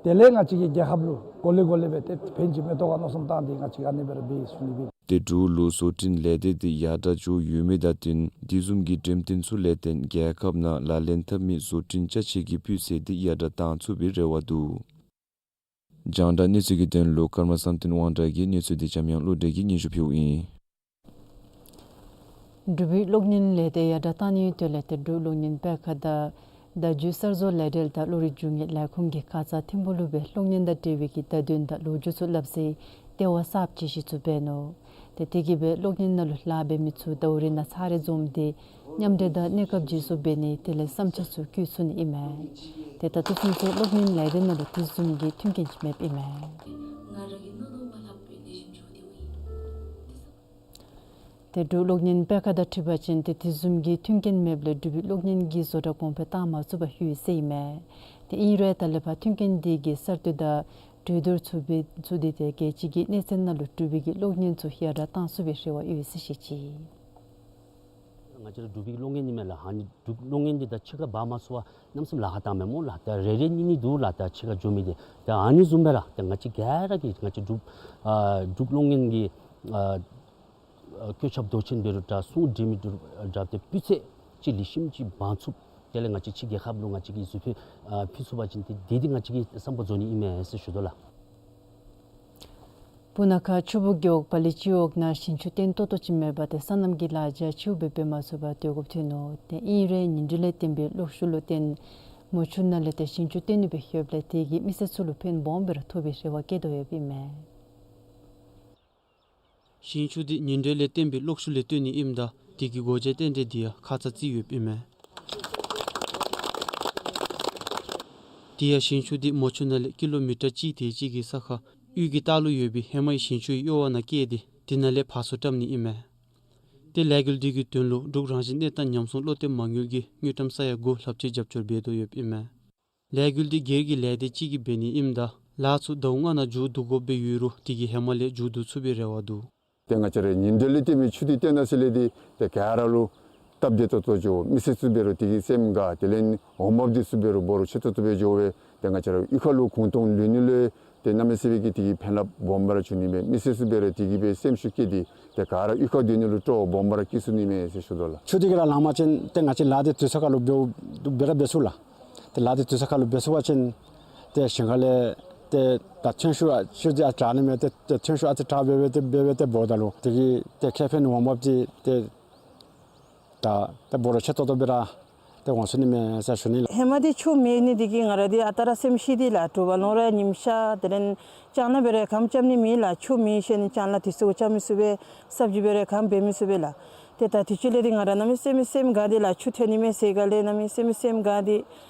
དེ་ལས་ང་བཅས་ཀྱི་རྒྱལ་ཁབ་ལུ་གོ་ལེ་གོ་ལེ་སྦེ་ཏེ་ཕན་ཅིག་མི་ཐོགས་ག་མནོ་བསམ་བཏང་སྟེ་ང་བཅས་ཨ་ནི་སྦེ་ར་འབད་ཡི་ཟེར་ཞུ་ནི་ཨིན། ཏེ་འབྲུག་ལུ་བཟོ་སྐྲུན་ལས་སྡེ་འདི་ཡར་དྲག་འགྱོ་ཡོད་མི་དང་བསྟུན་དེ་བཟུམ་གྱི་འགྲེམས་སྟོན་ཚུ་ལས་བརྟེན་རྒྱལ་ཁབ་ནང་ལག་ལེན་འཐབ་མི་བཟོ་སྐྲུན་ཅ་ཆས་ཀྱི་སྤུས་ཚད་འདི་ཡར་དྲག་བཏང་ཚུགས་པའི་རེ་བ་འདུག། རྒྱང་བསྒྲགས་གནས་ཚུལ་གྱི་དོན་ལུ་ཀརྨ་བསམ་གཏན་དབང་གྲགས་ཀྱི་གནས་ཚུལ་འདི་འཇམ་དབྱངས་བློ་གྲོས་ཀྱིས་སྙན་ཞུ་ཕུལཝ་ཨིན། འབྲུག་པའི་གློག་བརྙན་ལས་སྡེ་ཡར་དྲག་བཏང་ནིའི་དོན་ལས་ཏེ་འབྲུག་གློག་བརྙན་སྤེལ་ཁང་དང་བརྡ་བརྒྱུད་གསར་བཟོ་ལས་སྡེ་དང་གློག་རིག་འབྱུང་བའི་ལས་ཁུངས་ཀྱིས་ཁ་ཙ་ཐིམ་ཕུག་ལུ་སྦེ་གློག་བརྙན་དང་འབྲེལ་བའི་གི་བརྡ་དོན་དང་ལོ་རྒྱུས་ཚུ་སླབ་སའི་ལྟེ་བ་གསརཔ་ཅིག་གཞི་བཙུགས་འབད་ནུག། ཏེ་དེ་གིས་སྦེ་གློག་བརྙན་ནང་ལུ་ལཱ་འབད་མི་ཚུ་ཟླཝ་རེ་ནང་ཚར་རེ་འཛོམས་ཏེ་མཉམ་འབྲེལ་དང་གནས་སྐབས་རྗེས་སུ་འབད་ནི་དེ་ལས་བསམ་འཆར་ཚུ་བཀོད་ཚུགས་ནི་ཨིན་མས། ཏེ་ད་ལྟོ་ཚུན་ཚོད་གློག་བརྙན་ལས་སྡེ་ནང་ལུ་དེ་བཟུམ་གྱི་མཐུན་རྐྱེན་ཅིག་མེདཔ་ཨིན་མས། ཏེ་འབྲུག་གློག་བརྙན་སྤེལ་ཁང་དང་འཁྲིལ་བ་ཅིན་ཏེ་དེ་བཟུམ་གྱི་མཐུན་རྐྱེན་མེདཔ་ལས་འབྲུག་པའི་གློག་བརྙན་གྱི་བཟོ་གྲྭ་གོང་འཕེལ་བཏང་མ་ཚུགས་པར་ལྷོད་ཡི་ཟེར་ཨིན་མས། ཏེ་ཨིན་རུང་ད་ལས་ཕར་མཐུན་རྐྱེན་འདི་གི་གསར་གཏོད་དང་གྲོས་བསྡུར་ཚུ་འབད་ཚུགས་ཏེ་ཏེ་རྒྱལ་སྤྱི་གི་གནས་ཚད་ནང་ལུ་འབྲུག་པའི་གི་གློག་བརྙན་ཚུ་ཡར་དྲག་བཏང་ཚུགས་པའི་རེ་བ་ཡོད་ཟེར་བཤད་ཅི། ང་བཅས་ར་འབྲུག་པའི་གློག་བརྙན་ཨིན་མས་ལགས། ཨ་ནི་འབྲུག་གློག་བརྙན་འདི་ད་ཕྱི་ཁར་འབག་མ་ཚུགས་པར་གནམ་མེད་ས་མེད་ལཱ་ཁག་བཏངམ་མས་སྨོ་ལགས། ད་རེ་རེ་གཉིས་གཉིས་འདུག་ལགས། ད་ཕྱི་ཁར་འགྱོ་མི་འདི་ད་ཨ་ནི་བཟུམ་སྦེ་ར་ད་ང་བཅས་ག་ར་གིས་ང་བཅས་འབྲུག་ཨ་འབྲུག་གློག་བརྙན་གྱི་ཨ་ཨ་བཀོད་ཁྱབ་མདོ་ཆེན་འབད་རུང་འདྲ་གསུང་འབྲེལ་མི་འདྲ་འདྲ་ཏེ་སྤུས་ཚད་ཅིག་ལེགས་ཤོམ་ཅིག་འབག་ཚུགས། དེ་ལས་ང་བཅས་ཕྱི་རྒྱལ་ཁབ་ལུ་ང་བཅས་ཀྱིས་གཟིགས་ཕུལ་ཨ་ཕུལ་ཚུགས་པ་ཅིན་ཏེ་དེ་འདི་ང་བཅས་ཀྱི་བསམ་པ་རྫོགས་ནི་ཨིན་མས་ཟེར་ཞུ་དོ་ལགས། སྤུ་ན་ཁ་ཆུ་སྦུག་རྒེད་འོག་བ་ལི་སྤྱི་འོག་ནང་ཞིང་ཆུ་བཏོན་ཏོག་ཏོ་ཅིག་མེད་པར་ཏེ་སོ་ནམ་གྱི་ལཱ་རྒྱ་ཆེཝ་སྦེ་འབད་མ་ཚུགས་པར་སྡོད་དགོཔ་ཐོན་ནུག། ཏེ་ཨིན་རུང་ཉིན་དྲོད་ལས་བརྟེན་པའི་གློག་ཤུགས་ལུ་བརྟེན་མོ་ཆུ་ནང་ལས་ཏེ་ཞིང་ཆུ་བཏོན་ནི་སྦེ་ལྷོདཔ་ལས་དེ་གིས་མི་སེར་ཚུ་ལུ་ཕན་སྦོམ་སྦེ་ར་ཐོགས་པའི་རེ་བ་བསྐྱེད་དོ་ཡོདཔ་ཨིན་མས། ཞིང་ཆུ་འདི་ཉིན་དྲོད་ལས་བརྟེན་པའི་གློག་ཤུགས་ལས་བཏོན་ནི་ཨིནམ་ད་དེ་གི་སྒོ་འབྱེད་རྟེན་འབྲེལ་འདི་ཡང་ཁ་ཙ་བརྩིས་ཡོདཔ་ཨིན་མས། དེ་ཡང་ཞིང་ཆུ་འདི་མོ་ཆུ་ནང་ལས་ཀི་ལོ་མི་ཊར་གཅིག་དེ་ཅིག་གི་ས་ཁར་གཡུས་ཀྱི་ལྟག་ལུ་ཡོད་པའི་ཧེ་མའི་ཞིང་ཆུའི་གཡོ་བ་ནང་བསྐྱལ་ཏེ་དེ་ནང་ལས་ཕར་ཚུར་བཀྲམ་ནི་ཨིན་མས། ཏེ་ལས་འགུལ་འདི་གི་དོན་ལུ་འབྲུག་རང་བཞིན་གནས་སྟངས་ཉམས་སྲུང་བློ་གཏད་མ་དངུལ་གྱིས་དངུལ་ཀྲམ་ས་ཡ་དགུ་ལྷགཔ་ཅིག་རྒྱབ་སྐྱོར་འབད་དོ་ཡོདཔ་ཨིན་མས། ལས་འགུལ་འདི་སྒེར་གྱི་ལས་སྡེ་གཅིག་གིས་འབད་ནི་ཨིནམ་ད་ལཱ་ཚུ་ཟླཝ་ལྔ་ནང་མཇུག་བསྡུ་དགོཔ་སྦེ་ཡོད་རུང་དེ་གི་ཧེ་མ་ལས་མཇུག་བསྡུ་ཚུགས་པའི་རེ་བ་འདུག། ཏེ་ང་བཅས་ར་ཉིན་དྲོད་ལས་བརྟེན་པའི་ཆུ་འདི་བཏོན་ད་ཟེར་ལས་འདི་ཏེ་ག་ར་ལུ་སྟབས་བདེ་ཏོག་ཏོ་འགྱོ། མི་སེར་ཚུ་འབད་རུང་དེ་གིས་སེམས་དགའ། དེ་ལས་འོང་འབབ་འདི་ཚུ་འབད་རུང་འབོར་ཆེ་ཏོག་ཏོ་སྦེ་འགྱོ་བས། ཏེ་ང་བཅས་ར་གཡུས་ཁ་ལུ་གུང་སྟོང་ལུས་ནི་ལུ་ཏེ་གནམ་མེད་ས་མེད་ཀྱི་དེ་གི་ཕན་རླབས་སྦོམ་སྦེ་ར་འབྱུང་ནི་མས། མི་སེར་ཚུ་འབད་རུང་དེ་གིས་སྦེ་སེམས་ཤུགས་བསྐྱེད་དེ་ཏེ་ག་ར་གཡུས་ཁར་སྡོད་ནི་ལུ་སྤྲོ་བ་སྦོམ་སྦེ་ར་སྐྱེ་ཚུགས་ནི་མས་ཟེར་ཞུ་དོ་ལགས། ཆུ་འདི་གིས་ར་ལངམ་ཅིན་ཏེ་ང་བཅས་ལཱ་འདི་དུས་ཚོད་ཁར་ལུ་འབད་འབད་ར་འབད་ཚུགས་ལགས། ཏེ་ལཱ་འདི་དུས་ཚོད་ཁར་ལུ་འབད་ཚུགས་པ་ཅིན་ཏེ་ཞིང་ཁ་ལས་ཏེ་ད་ཐོན་ཤུགས་ཨ་ཆུ་འདི་ཨ་དྲག་ནི་མས། ཏེ་ཏེ་ཐོན་ཤུགས་ཨ་ཙི་དྲག་སྦེ་སྦེ་ཏེ་སྦེ་སྦེ་ཏེ་འབོཝ་ད་ལུ་དེ་གིས་ཏེ་ཁེ་ཕན་འོང་འབབ་འདི་ཏེ་ད་ཏེ་འབོར་ཆེ་ཏོག་ཏོ་སྦེ་ར་ཏེ་འོང་ཚུགས་ནི་མས་ཟེར་ཞུ་ནི་ལགས། ཧེ་མ་འདི་ཆུ་མེད་ནི་འདི་གིས་ང་ར་འདི་ཨ་རྟག་ར་སེམས་ཤི་སྟེ་ལགས། དྲོ་པ་ལོང་ར་ཉིམ་ཤར་དེ་ལས་ལྕང་ལཱ་འབད་རུང་ཁམ་རྐྱབ་ནི་མེད་ལགས། ཆུ་མེད་ཟེར་ནི་ལྕང་ལཱ་དུས་ཚོད་རྐྱབ་མི་ཚུགས་པས། སབ་ཇི་འབད་རུང་ཁམ་འབད་མི་ཚུགས་པས་ལགས། ཏེ་ད་དུས་ཚོད་ལས་འདི་ང་ར་གནམ་མེད་ས་མེད་སེམས་དགའ་སྟེ་ལགས། ཆུ་ཐོན་ནི་མས་ཟེར་ག་ལས་གནམ་མེད་ས་མེད་སེམས་དགའ་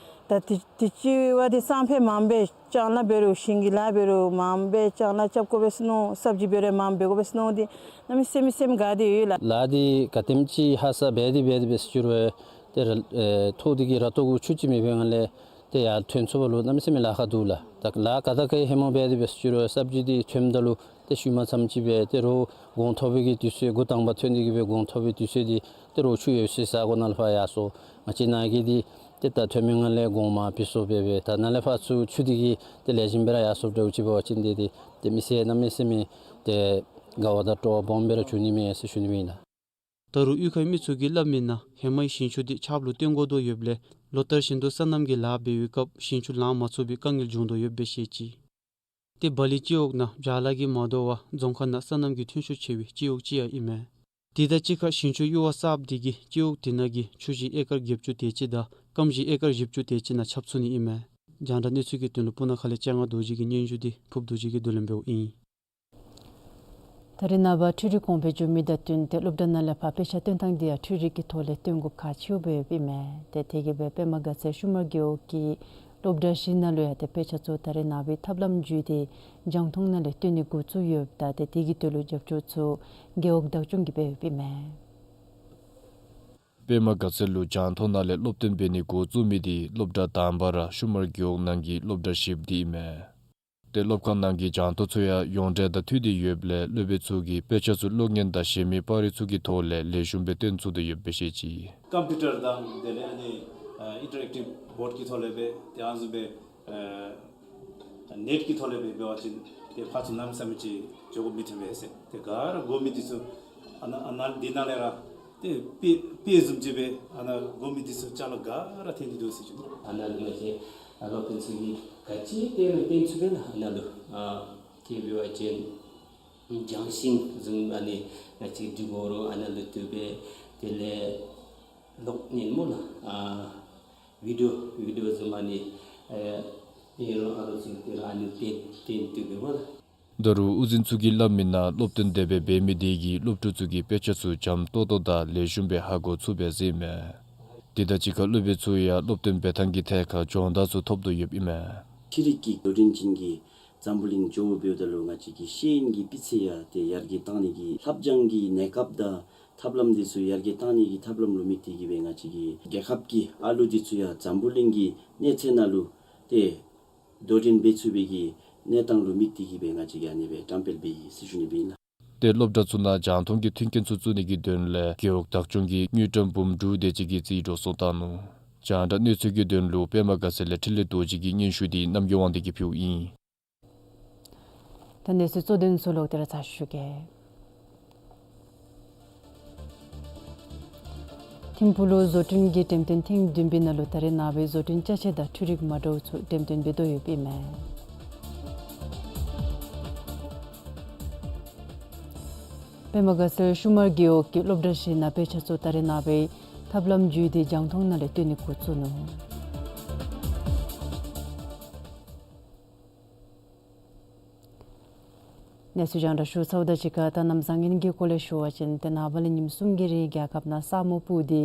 སྟེ། ད་དུས་དུས་ཅི་བ་འདི་སང་ཕོད་མངམ་སྦེ་ལྕང་ལཱ་འབད་རུང་ཞིང་གི་ལཱ་འབད་རུང་མངམ་སྦེ་ལྕང་ལཱ་རྐྱབ་དགོ་པས་ཟེར་མནོ། སབ་ཇི་འབད་རུང་མངམ་འབད་དགོ་པས་ཟེར་མནོ། འདི་གནམ་མེད་ས་མེད་སེམས་དགའ་སྟེ་ཡོད་ལགས། ལཱ་འདི་ག་དེམ་ཅིག་ཧ་སག་འབད་དེ་འབད་དེ་འབད་ཟེར་ཞུ་རུང་ཏེ་ར་ཨེ་ཐོག་འདི་གི་ར་ཏོག་གུ་ཆུ་ཅིག་མེད་པའི་ངང་ལས་ཏེ་ཡར་ཐོན་ཚུགས་པ་ལུ་གནམ་མེད་ས་མེད་ལཱ་ཁག་འདུག་ལགས། ད་ལཱ་ག་དང་ག་ཧེ་མ་འབད་དེ་འབད་ཟེར་ཞུ་རུང་སབ་ཇི་འདི་ཐོནམ་ད་ལུ་ཏེ་ཤུལ་མ་ཙམ་ཅིག་སྦེ་ཏེ་རོགས་གོང་ཐོབ་པའི་གི་དུས་ཚོད་འགོ་དང་པ་ཐོན་ཏེ་གི་སྦེ་གོང་ཐོབ་པའི་དུས་ཚོད་འདི་ཏེ་རོགས་ཆུ་ཡོད་སའི་ས་གོ་ནང་ལས་ཕར་ཡར་སོང་། ང་བཅས་ནཱ་གི་འདི་ཏེ་ད་ཐོན་མི་ངང་ལས་གོང་མར་ཕུད་སོང་སྦེ་སྦེ་ད་ནཱ་ལས་ཕར་ཚུར་ཆུ་འདི་གིས་ཏེ་ལེགས་ཤོམ་སྦེ་ར་ཡར་སོངམ་འདྲཝ་ཅིག་འབད་བ་ཅིན་འདི་འདི་ཏེ་མི་སེར་གནམ་མེད་ས་མེད་ཏེ་དགའ་བ་དང་སྤྲོ་བ་སྦོམ་སྦེ་ར་བྱུང་ནི་མས་ཟེར་ཞུ་ནི་ཨིན་ལགས། ད་རུང་གཡུས་ཁའི་མི་ཚུ་གིས་སླབ་མིའི་ནང་ཧེ་མའི་ཞིང་ཆུ་འདི་ཆརཔ་ལུ་བརྟེན་དགོ་དོ་ཡོདཔ་ལས་ལོ་ལྟར་བཞིན་དུ་སོ་ནམ་གྱི་ལཱ་འབད་བའི་སྐབས་ཞིང་ཆུ་ལང་མ་ཚུགས་པའི་དཀའ་ངལ་འབྱུང་དོ་ཡོདཔ་སྦེ་བཤད་ཅི། ཏེ་སྦ་ལི་སྤྱི་འོག་ནང་བྱཱ་ལཱ་གིས་མ་དོ་བར་རྫོང་ཁག་ནང་སོ་ནམ་གྱི་ཐོན་ཤུགས་ཆེ་བའི་སྤྱི་འོག་ཅིག་ཡང་ཨིན་མས། དེ་དང་གཅིག་ཁར་ཞིང་ཆུ་གཡུར་བ་གསརཔ་འདི་གིས་སྤྱི་འོག་དེ་ནང་གི་ཆུ་བཞི་ཨེ་ཀར་བརྒྱད་ཅུ་དེ་ཅིག་དང་སྐམ་ཞིང་ཨེ་ཀར་བཞི་བཅུ་དེ་ཅིག་ནང་ཁྱབ་ཚུགས་ནི་ཨིན་མས། རྒྱང་བསྒྲགས་གནས་ཚུལ་གྱི་དོན་ལུ་སྤུ་ན་ཁ་ལས་སྤྱན་སྔ་རྡོ་རྗེ་གི་སྙན་ཞུ་འདི་ཕུརཔ་རྡོ་རྗེ་གིས་བསྡུ་ལེན་འབདཝ་ཨིན། ད་རེས་ནངས་པ་འཕྲུལ་རིག་གོང་འཕེལ་འགྱོ་མི་དང་བསྟུན་ཏེ་སློབ་གྲྭ་ནང་ལས་ཕར་དཔེ་ཆ་སྟོན་ཐངས་འདི་ཡང་འཕྲུལ་རིག་གི་ཐོག་ལས་སྟོན་དགོཔ་ཁག་ཆེཝ་སྦེ་ཡོདཔ་ཨིན་མས། ཏེ་དེ་གིས་སྦེ་པདྨ་དགའ་ཚལ་ཤུ་མར་རྒེད་འོག་གི་སློབ་གྲྭ་བཞི་ནང་ལུ་ཡང་ཏེ་དཔེ་ཆ་ཚུ་ད་རེས་ནངས་པའི་ཐབས་ལམ་བརྒྱུད་དེ་རྒྱང་མཐོང་ནང་ལས་སྟོན་ནི་འགོ་བཙུགས་ཡོདཔ་ད་ཏེ་དེ་གི་དོན་ལུ་རྒྱབ་སྐྱོར་ཚུ་རྒེད་འོག་བདག་སྐྱོང་གིས་འབད་ཡོདཔ་ཨིན་མས། པདྨ་དགའ་ཚལ་ལུ་རྒྱང་མཐོང་ནང་ལས་སློབ་སྟོན་འབད་ནི་འགོ་བཙུགས་མི་འདི་སློབ་གྲྭ་དང་པ་ར་ཤུ་མར་རྒེད་འོག་ནང་གི་སློབ་གྲྭ་བཞིཔ་འདི་ཨིན་མས། ཏེ་སློབ་ཁང་ནང་གི་རྒྱང་མཐོང་ཚུ་ཡང་ཡོངས་འབྲེལ་དང་མཐུད་དེ་ཡོདཔ་ལས་སློབ་དཔོན་ཚུ་གིས་དཔེ་ཆ་ཚུ་གློག་བརྙན་དང་གཞན་མི་པར་རིས་ཚུ་གི་ཐོག་ལས་ལེགས་ཤོམ་སྦེ་སྟོན་ཚུགས་ཏེ་ཡོདཔ་སྦེ་བཤད་ཅི། ཀམ་པིའུ་ཊར་དང་དེ་ལས་ཨ་ནི་ཨ་ཨིན་ཊར་ཨེག་ཊིབ་བོཌ་ཀྱི་ཐོག་ལས་སྦེ་ཏེ་ཨ་ནི་བཟུམ་སྦེ་ཨ་ནེཊ་ཀྱི་ཐོག་ལས་སྦེ་འབད་བ་ཅིན་ཏེ་ཕར་ཚུར་གནམ་མེད་ས་མེད་ཅིག་འགྱོ་དགོཔ་མི་ཐོན་པས་ཟེར། ཏེ་ག་ར་དགོ་མི་འདི་ཚུ་ཨ་ནཱ་ཨ་ནཱ་འདི་ནང་ལས་ར་ཏེ་དཔེ་དཔེ་བཟུམ་ཅིག་སྦེ་ཨ་ནཱ་དགོ་མི་འདི་ཚུ་ཅ་ལ་ག་ར་ཐོན་ཏེ་འདུག་ཟེར་ཞུ་ནི། ཨ་ནཱ་ལུ་ང་བཅས་ཨ་སློབ་དཔོན་ཚུ་གིས་ག་ཅི་སྟོན་རུང་སྟོན་ཚུགས་པས་ལགས། ཨ་ནཱ་ལུ་ཨ་དེ་འབད་བ་ཅིན་ལྗང་ཤིང་བཟུམ་ཨ་ནི་ང་བཅས་འབྲི་དགོ་རུང་ཨ་ནཱ་ལུ་བཏུབ་པས། དེ་ལས་གློག་བརྙན་སྨོ་ལགས། ཨ་བི་ཌི་ཡོ་བི་ཌི་ཡོ་བཟུམ་ཨ་ནི་ཨེ་ཨེ་རོ་ཨ་རོ་བཟུམ་དེ་ར་ཨ་ནི་སྟོན་སྟོན་བཏུབ་པས་སྨོ་ལགས། ད་རུང་དབུ་འཛིན་ཚུ་གིས་སླབ་མིའི་ནང་སློབ་སྟོན་དེ་སྦེ་འབད་མི་དེ་གིས་སློབ་ཕྲུག་ཚུ་གིས་དཔེ་ཆ་ཚུ་འཇམ་ཏོང་ཏོ་དང་ལེགས་ཤོམ་སྦེ་ཧ་གོ་ཚུགས་པས་ཟེར་ཨིན་མས། དེ་དང་གཅིག་ཁར་སློབ་དཔོན་ཚུ་ཡང་སློབ་སྟོན་འབད་ཐངས་ཀྱི་ཐད་ཁར་སྦྱོང་བརྡར་ཚུ་ཐོབ་དོ་ཡོདཔ་ཨིན་མས། ཤེས་རིག་གི་འགྲོ་གྲོན་ཅན་གྱི་འཛམ་བུ་གླིང་འགྱོཝ་འབདཝ་ད་ལུ་ང་བཅས་ཀྱི་ཤེས་ཡོན་གྱི་སྤུས་ཚད་ཡང་ཏེ་ཡར་རྒྱས་བཏང་ནི་གི་ལྷབ་སྦྱང་གི་གནས་སྐབས་དང་ཐབས་ལམ་འདི་ཚུ་ཡར་རྒྱས་བཏང་ནི་གི་ཐབས་ལམ་ལུ་དམིགས་ཏེ་གིས་སྦེ་ང་བཅས་ཀྱི་རྒྱལ་ཁབ་ཀྱི་ཨ་ལུ་འདི་ཚུ་ཡང་འཛམ་བུ་གླིང་གི་གནས་ཚད་ནང་ལུ་ཏེ་དོ་འགྲན་འབད་ཚུགས་པའི་གི་གནས་སྟངས་ལུ་དམིགས་ཏེ་གིས་སྦེ་ང་བཅས་ཀྱིས་ཨ་ནི་སྦེ་བཀྲམ་སྤེལ་འབད་ཡི་ཟེར་ཞུ་ནི་སྦེ་ཨིན་ལགས། ཏེ་སློབ་གྲྭ་ཚུ་ནང་རྒྱང་མཐོང་གི་མཐུན་རྐྱེན་ཚུ་བཙུགས་ནི་གི་དོན་ལས་རྒེད་འོག་བདག་སྐྱོང་གིས་དངུལ་ཀྲམ་འབུམ་དྲུག་དེ་ཅིག་གི་རྩིས་འགྲོ་སོང་བཏང་ནུག། རྒྱང་བསྒྲགས་གནས་ཚུལ་གྱི་དོན་ལུ་པདྨ་དགའ་ཚལ་ལས་འཕྲིན་ལས་རྡོ་རྗེ་གི་སྙན་ཞུ་འདི་རྣམ་རྒྱལ་དབང་འདུས་ཀྱིས་ཕུལཝ་ཨིན། ད་གནས་ཚུལ་གཙོ་དོན་ཚུ་ལོག་སྟེ་ར་ཚར་ཞུ་གེ། ཐིམ་ཕུག་ལུ་བཟོ་སྐྲུན་གྱི་འགྲེམས་སྟོན་ཐེངས་བདུན་པའི་ནང་ལུ་ད་རེས་ནངས་པའི་བཟོ་སྐྲུན་ཅ་ཆས་དང་འཕྲུལ་རིག་མ་འདྲཝ་ཚུ་འགྲེམས་སྟོན་འབད་དོ་ཡོདཔ་ཨིན་མས། པདྨ་དགའ་ཚལ་ཤུ་མར་རྒེད་འོག་གི་སློབ་གྲྭ་བཞི་ནང་དཔེ་ཆ་ཚུ་ད་རེས་ནངས་པའི་ཐབས་ལམ་བརྒྱུད་དེ་རྒྱང་མཐོང་ནང་ལས་སྟོན་ནི་འགོ་བཙུགས་ནུག། གནས་ཚུལ་རྒྱང་བསྒྲགས་ཞུ་ཚརཝ་དང་གཅིག་ཁར་ད་གནམ་བཟང་ངན་གྱི་སྐོར་ལས་ཞུ་བ་ཅིན་ཏེ་ནངས་པ་ལས་ཉིནམ་གསུམ་གྱི་རིང་རྒྱལ་ཁབ་ནང་ས་སྨུག་སྤུབས་ཏེ་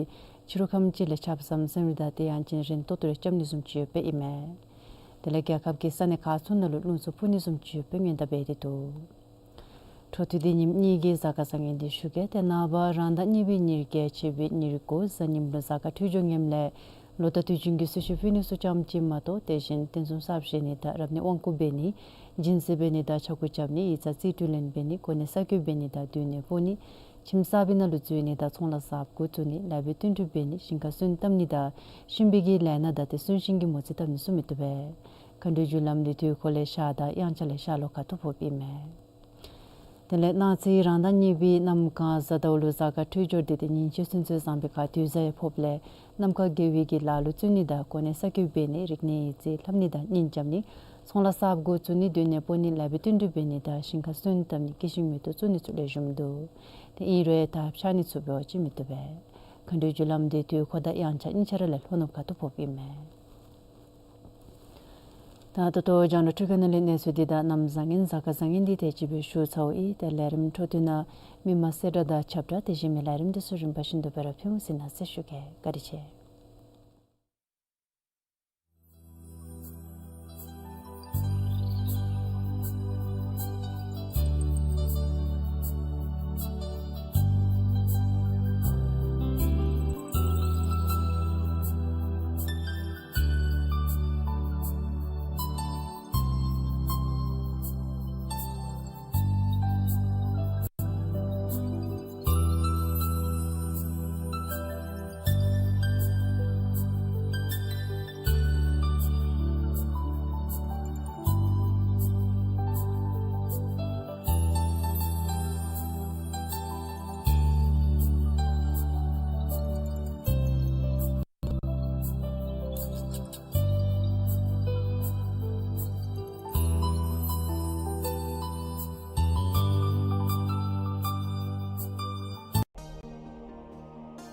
ཕྱི་རུ་ཁམས་ཅིག་ལས་ཆརཔ་ཟམ་ཟིམ་རེ་དང་ཏེ་ཡང་ཅིན་རན་ཏོག་ཏོ་རེ་རྐྱབ་ནི་བཟུམ་ཅིག་ཡོདཔ་ཨིན་མས། དེ་ལས་རྒྱལ་ཁབ་ཀྱི་ས་གནས་ཁག་ཚུ་ནང་ལུ་རླུང་འཚུབ་འཕུ་ནི་བཟུམ་ཅིག་ཡོདཔ་སྔོན་བརྡ་འབད་དེ་འདུག། འཕྲོ་མཐུད་དེ་ཉིནམ་གཉིས་ཀྱི་གཟའ་སྐར་བཟང་ངན་འདི་ཞུ་གེ། ཏེ་ནངས་པ་རང་ཟླ་གཉིས་པའི་ཉེར་བརྒྱད་ཚེས་པའི་ཉེར་དགུ་གཟའ་ཉིམ་ལུ་གཟའ་སྐར་འཕྲོད་སྦྱོར་ངནམ་ལས་ལོ་དང་དུས་རྒྱུན་གྱི་གསོལ་མཆོད་ཕུལ་ནི་ཚུ་ཙམ་ཅིག་མ་གཏོགས་དེ་བཞིན་རྟེན་གསུམ་གསར་བཞེངས་ནི་དང་རབ་གནས་དབང་བསྐུར་འབད་ནི་སྦྱིན་སྲེག་འབད་ནི་དང་ཕྱྭ་འགུགས་རྐྱབ་ནི་ཡིག་ཚང་རྩིས་སྤྲོད་ལེན་འབད་ནི་གོ་གནས་གསར་བསྐོ་འབད་ནི་དང་སྡོད་གནས་སྤོ་ནི་ཁྱིམ་གསར་པའི་ནང་ལུ་འཛུལ་ནི་དང་ཚོང་ལཱ་གསརཔ་འགོ་བཙུགས་ནི་ལཱ་འབད་བསྟུན་གྲོས་འབད་ནི་ཞིང་ཁར་སོན་བཏབ་ནི་དང་གཤིན་པོའི་གི་ལས་སྣ་དང་ཏེ་གསོན་གཤིན་གྱི་མོ་རྩིས་བཏབ་ནི་ཚུ་མི་བཏུབ་པས། མཁའ་འགྲོའི་རྒྱུ་ལམ་འདི་དུས་འཁོར་ལས་ཤར་དང་དབྱངས་འཆར་ལས་ཤར་ལྷོ་ཁ་ཐུག་ཕོགཔ་ཨིན་མས། དེ་ལས་གནངས་ཚེ་རང་ཟླ་གཉིས་པའི་གནམ་གང་གཟའ་ཟླཝ་ལུ་གཟའ་སྐར་འཕྲོད་སྦྱོར་འདི་ཏེ་ཉིན་བྱེད་ཚུན་ཚོད་བཟང་པའི་ཁར་དུས་གཟའ་ཡང་ཕོགཔ་ལས་གནམ་ཁ་བདེ་བའི་གི་ལཱ་ལུ་བརྩོན་ནི་དང་གོ་གནས་གསར་བསྐོ་འབད་ནི་རིག་གནས་ཡིག་རྩིས་ལྷབ་ནི་དང་གཉེན་རྐྱབ་ནི་ཚོང་ལཱ་གསརཔ་འགོ་བཙུགས་ནི་སྡོད་གནས་སྤོ་ནི་ལཱ་འབད་བསྟུན་གྲོས་འབད་ནི་དང་ཞིང་ཁར་སོན་བཏབ་ནི་སྐྱེ་ཤིང་མེ་ཏོག་བཙུགས་ནི་ཚུ་ལེགས་ཤོམ་འདུག། ཏེ་ཨིན་རུང་ད་ཕྱགས་སྙིགས་ཚུ་འབད་བ་ཅིན་མི་བཏུབ་པས། མཁའ་འགྲོའི་རྒྱུ་ལམ་འདི་དུས་འཁོར་དང་དབྱངས་འཆར་གཉིས་ཆ་ར་ལས་ལྷོ་ནུབ་ཁ་ཐུག་ཕོགཔ་ཨིན་མས། ད་ད་ལྟོ་རྒྱང་བསྒྲགས་འཕྲུལ་ཁང་ནང་ལས་གནས་ཚུལ་འདི་དང་གནམ་བཟང་ངན་གཟའ་སྐར་བཟང་ངན་འདི་དེ་ཅིག་སྦེ་ཞུ་ཚརཝ་ཨིན། ཏེ་ལས་རིམ་འཕྲོ་མཐུད་ནང་མི་མང་གསལ་བསྒྲགས་དང་ཁྱབ་བསྒྲགས་དེ་བཞིན་མི་ལས་རིམ་འདི་ཚུ་རིམ་པ་བཞིན་དུ་སྦེ་ར་ཕུལ་འོང་ཟེར་གནང་ཟེར་ཞུ་གེ། བཀའ་དྲིན་ཆེ།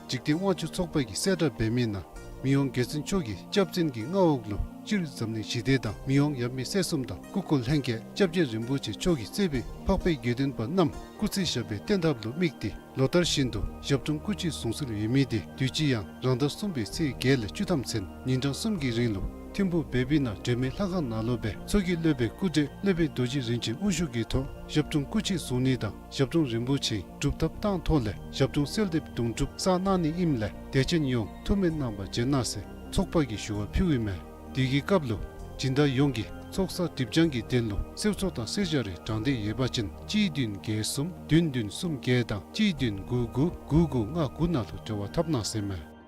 འཇིག་རྟེན་དབང་ཕྱུག་ཚོགས་པ་གིས་གསལ་བསྒྲགས་འབད་མི་ནང་མི་དབང་རྒྱལ་བཙུན་མཆོག་གི་སྐྱབས་འཛིན་གྱི་མངའ་འོག་ལུ་སྤྱིར་འཛམ་གླིང་ཞི་བདེ་དང་མི་དབང་ཡབ་མེས་སྲས་གསུམ་དང་སྐུ་འཁོར་ལྷན་རྒྱས་སྐྱབས་རྗེ་རིན་པོ་ཆེ་མཆོག་གིས་གཙོས་པའི་འཕགས་པའི་དགེ་འདུན་པ་རྣམས་སྐུ་ཚེ་ཞབས་པད་བརྟན་ཐབས་ལུ་དམིགས་ཏེ་ལོ་ལྟར་བཞིན་དུ་ཞབས་དྲུང་སྐུ་མཆེད་གཟུངས་གསོལ་ཡོད་མི་དེ་དུས་ཅི་ཡང་རང་ཟླ་གསུམ་པའི་ཚེས་བརྒྱད་ལས་བཅུ་ཐམ་ཚུན་ཉིན་གྲངས་གསུམ་གྱི་རིང་ལུ་ཐིམ་ཕུག་བེ་བི་ན་སྒྲོལ་མའི་ལྷ་ཁང་ནང་ལུ་སྦེ་མཚོ་སྐྱེས་སློབ་དཔོན་སྐུ་བགྲེས་སློབ་དཔོན་རྡོ་རྗེ་རིན་ཆེན་དབུ་བཞུགས་ཀྱི་ཐོག་ཞབས་དྲུང་སྐུ་མཆེད་གཟུངས་གླུ་དང་ཞབས་དྲུང་རིན་པོ་ཆེའི་སྒྲུབ་ཐབས་བཏང་ཐོག་ལས་ཞབས་དྲུང་གསོལ་འདེབས་དུང་སྒྲུབ་བསགས་གནང་ནི་ཨིནམ་ལས་དད་ཅན་ཡོངས་ཐུགས་སྨོན་གནང་བར་བྱོན་གནང་ཟེར་ཚོགས་པ་གིས་ཞུ་བ་ཕུལཝ་ཨིན་མས། དེ་གི་སྐབས་ལུ་སྦྱིན་བདག་ཡོངས་ཀྱིས་ཚོགས་བསགས་སྒྲིབ་སྦྱང་གི་དོན་ལུ་གསོལ་ཚོགས་དང་གསོལ་ཇ་རེ་དྲང་འདོད་ཡོད་པ་ཅིན་གཅིག་བདུན་བརྒྱད་གསུམ་བདུན་བདུན་གསུམ་བརྒྱད་དང་གཅིག་བདུན་དགུ་དགུ་དགུ་དགུ་ལྔ་དགུ་ནང་ལུ་འབྲེལ་བ་འཐབ་གནང་ཟེར་མས།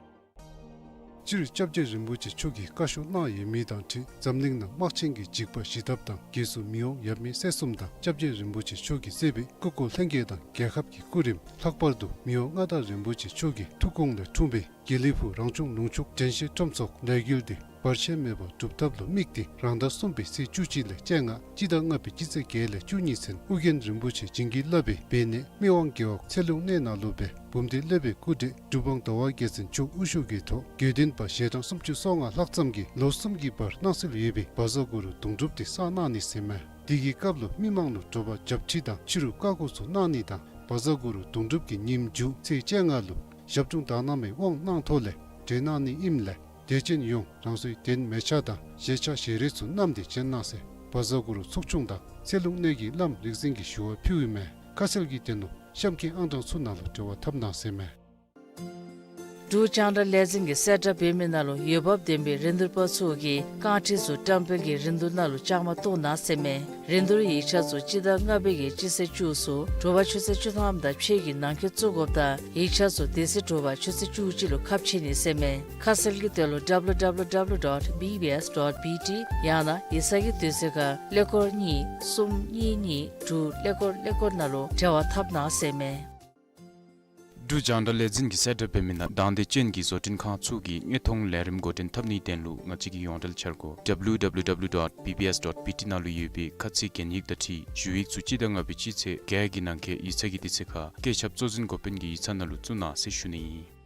སྤྱིར་སྐྱབས་རྗེ་རིན་པོ་ཆེ་མཆོག་གིས་བཀའ་ཤོག་གནང་ཡོད་མི་དང་འཁྲིལ་འཛམ་གླིང་ནང་དམག་ཆེན་གྱི་འཇིགས་པ་ཞི་ཐབས་དང་རྒྱལ་སྲས་མི་དབང་ཡབ་མེས་སྲས་གསུམ་དང་སྐྱབས་རྗེ་རིན་པོ་ཆེ་མཆོག་གིས་གཙོས་པའི་སྐུ་འཁོར་ལྷན་རྒྱས་དང་རྒྱལ་ཁབ་ཀྱི་སྐུ་རིམ་ལྷག་པར་དུ་མི་དབང་མངའ་བདག་རིན་པོ་ཆེ་མཆོག་གི་ཐུགས་དགོངས་ལས་འཁྲུངས་པའི་དགེ་ལེགས་ཕུག་རང་བྱུང་ལུང་ཕྱུག་དྲན་ཤེས་ཁྲོམ་ཚོགས་ལས་འགུལ་འདི་བར་ཆད་མེད་པར་སྒྲུབ་ཐབས་ལུ་དམིགས་ཏེ་རང་ཟླ་གསུམ་པའི་ཚེས་བཅུ་གཅིག་ལས་བཅོ་ལྔ་སྤྱི་ཟླ་ལྔ་པའི་སྤྱི་ཚེས་བརྒྱད་ལས་བཅུ་གཉིས་ཚུན་ཨོ་རྒྱན་རིན་པོ་ཆེ་བྱིན་གྱིས་བརླབས་པའི་སྦས་གནས་མི་དབང་རྒེད་འོག་ཚེ་ལུང་གནས་ནང་ལུ་སྦེ་འབུམ་སྡེ་སློབ་དཔོན་སྐུ་བགྲེས་གྲུབ་དབང་ཟླ་བ་རྒྱལ་མཚན་མཆོག་དབུ་བཞུགས་ཀྱི་ཐོག་དགེ་འདུན་པ་ཞལ་གྲངས་སུམ་ཅུ་སོ་ལྔ་ལྷག་ཙམ་གྱིས་ལོ་གསུམ་གྱི་བར་གནང་སྲོལ་ཡོད་པའི་བཛྲ་གུ་རུ་དུང་སྒྲུབ་དེ་བསགས་གནང་ནི་ཟེར་མས། དེ་གི་སྐབས་ལུ་མི་མང་ལུ་དྲོ་པ་བྱབས་ཁྲི་དང་ཕྱི་རུ་བཀའ་བསྒོ་ཚུ་གནང་ནི་དང་བཛྲ་གུ་རུ་དུང་སྒྲུབ་ཀྱི་ཉིནམ་མཇུག་ཚེས་བཅོ་ལྔ་ལུ་ཞབས་དྲུང་དག་སྣང་མའི་དབང་གནང་ཐོག་ལས་གྲོལ་གནང་ནི་ཨིནམ་ལས་དད་ཅན་ཡོངས་རང་སོའི་གདན་མལ་ཆ་དང་བཞེས་ཆ་བཞེས་རས་ཚུ་བསྣམས་ཏེ་བྱོན་གནང་ཟེར་བཛྲ་གུ་རུ་ཚོགས་ཆུང་དང་ཚེ་ལུང་གནས་ཀྱི་བླམ་རིག་འཛིན་གྱིས་ཞུ་བ་ཕུལཝ་ཨིན་མས། ཁ་གསལ་གྱི་དོན་ལུ་གཤམ་གྱི་ཨང་གྲངས་ཚུ་ནང་ལུ་འབྲེལ་བ་འཐབ་གནང་ཟེར་མས། འབྲུག་རྒྱང་བསྒྲགས་ལས་འཛིན་གྱིས་གསལ་བསྒྲགས་འབད་མི་ནང་ལུ་འོས་འབབ་ལྡན་པའི་རིན་བསྡུར་པ་ཚུ་གིས་རྐང་ཁྲི་ཚུ་བཀྲམ་སྤེལ་གྱི་རིན་བསྡུར་ནང་ལུ་བཅའ་མར་གཏོགས་གནང་ཟེར་མས། རིན་བསྡུར་ཡིག་ཆ་ཚུ་སྤྱི་ཟླ་ལྔ་པའི་གི་སྤྱི་ཚེས་བཅུ་ཚུ་དྲོ་པ་ཆུ་ཚོད་བཅུ་ཐམ་དང་ཕྱེད་ཀྱི་ནང་འཁོད་བཙུགས་དགོཔ་དང་ཡིག་ཆ་ཚུ་དེ་ཚེ་དྲོ་པ་ཆུ་ཚོད་བཅུ་གཅིག་ལུ་ཁ་ཕྱེ་ནི་ཟེར་མས། ཁ་གསལ་གྱི་དོན་ལུ་W W W dot B B S dot B T ཡང་ན་ཡིག་ཚང་གི་དུས་ཚོད་ཁར་ཀླད་ཀོར་གཉིས་གསུམ་གཉིས་གཉིས་དྲུག་ཀླད་ཀོར་ཀླད་ཀོར་ནང་ལུ་འབྲེལ་བ་འཐབ་གནང་ཟེར་མས། འབྲུག་རྒྱང་བསྒྲགས་ལས་འཛིན་གྱིས་གསལ་བསྒྲགས་འབད་མི་ནང་དང་འདོད་ཅན་གྱི་བཟོ་སྐྲུན་ཁང་ཚུ་གིས་དངོས་མཐོང་ལས་རིམ་འགོ་འདྲེན་འཐབ་ནིའི་དོན་ལུ་ང་བཅས་ཀྱི་ཡོངས་འབྲེལ་འཆར་སྒོ་W W W dot B B S dot B T ནང་ལུ་ཡོད་པའི་ཁ་ཚིག་གན་ཡིག་དང་འཁྲིལ་ཞུ་ཡིག་ཚུ་སྤྱི་ཟླ་ལྔ་པའི་སྤྱི་ཚེས་བརྒྱད་ཀྱི་ནང་འཁོད་ཡིག་ཚང་གི་དུས་ཚོད་ཁར་བཀོད་ཁྱབ་གཙོ་འཛིན་འགོ་དཔོན་གྱི་ཡིག་ཚང་ནང་ལུ་བཙུགས་གནང་ཟེར་ཞུ་ནི་ཨིན།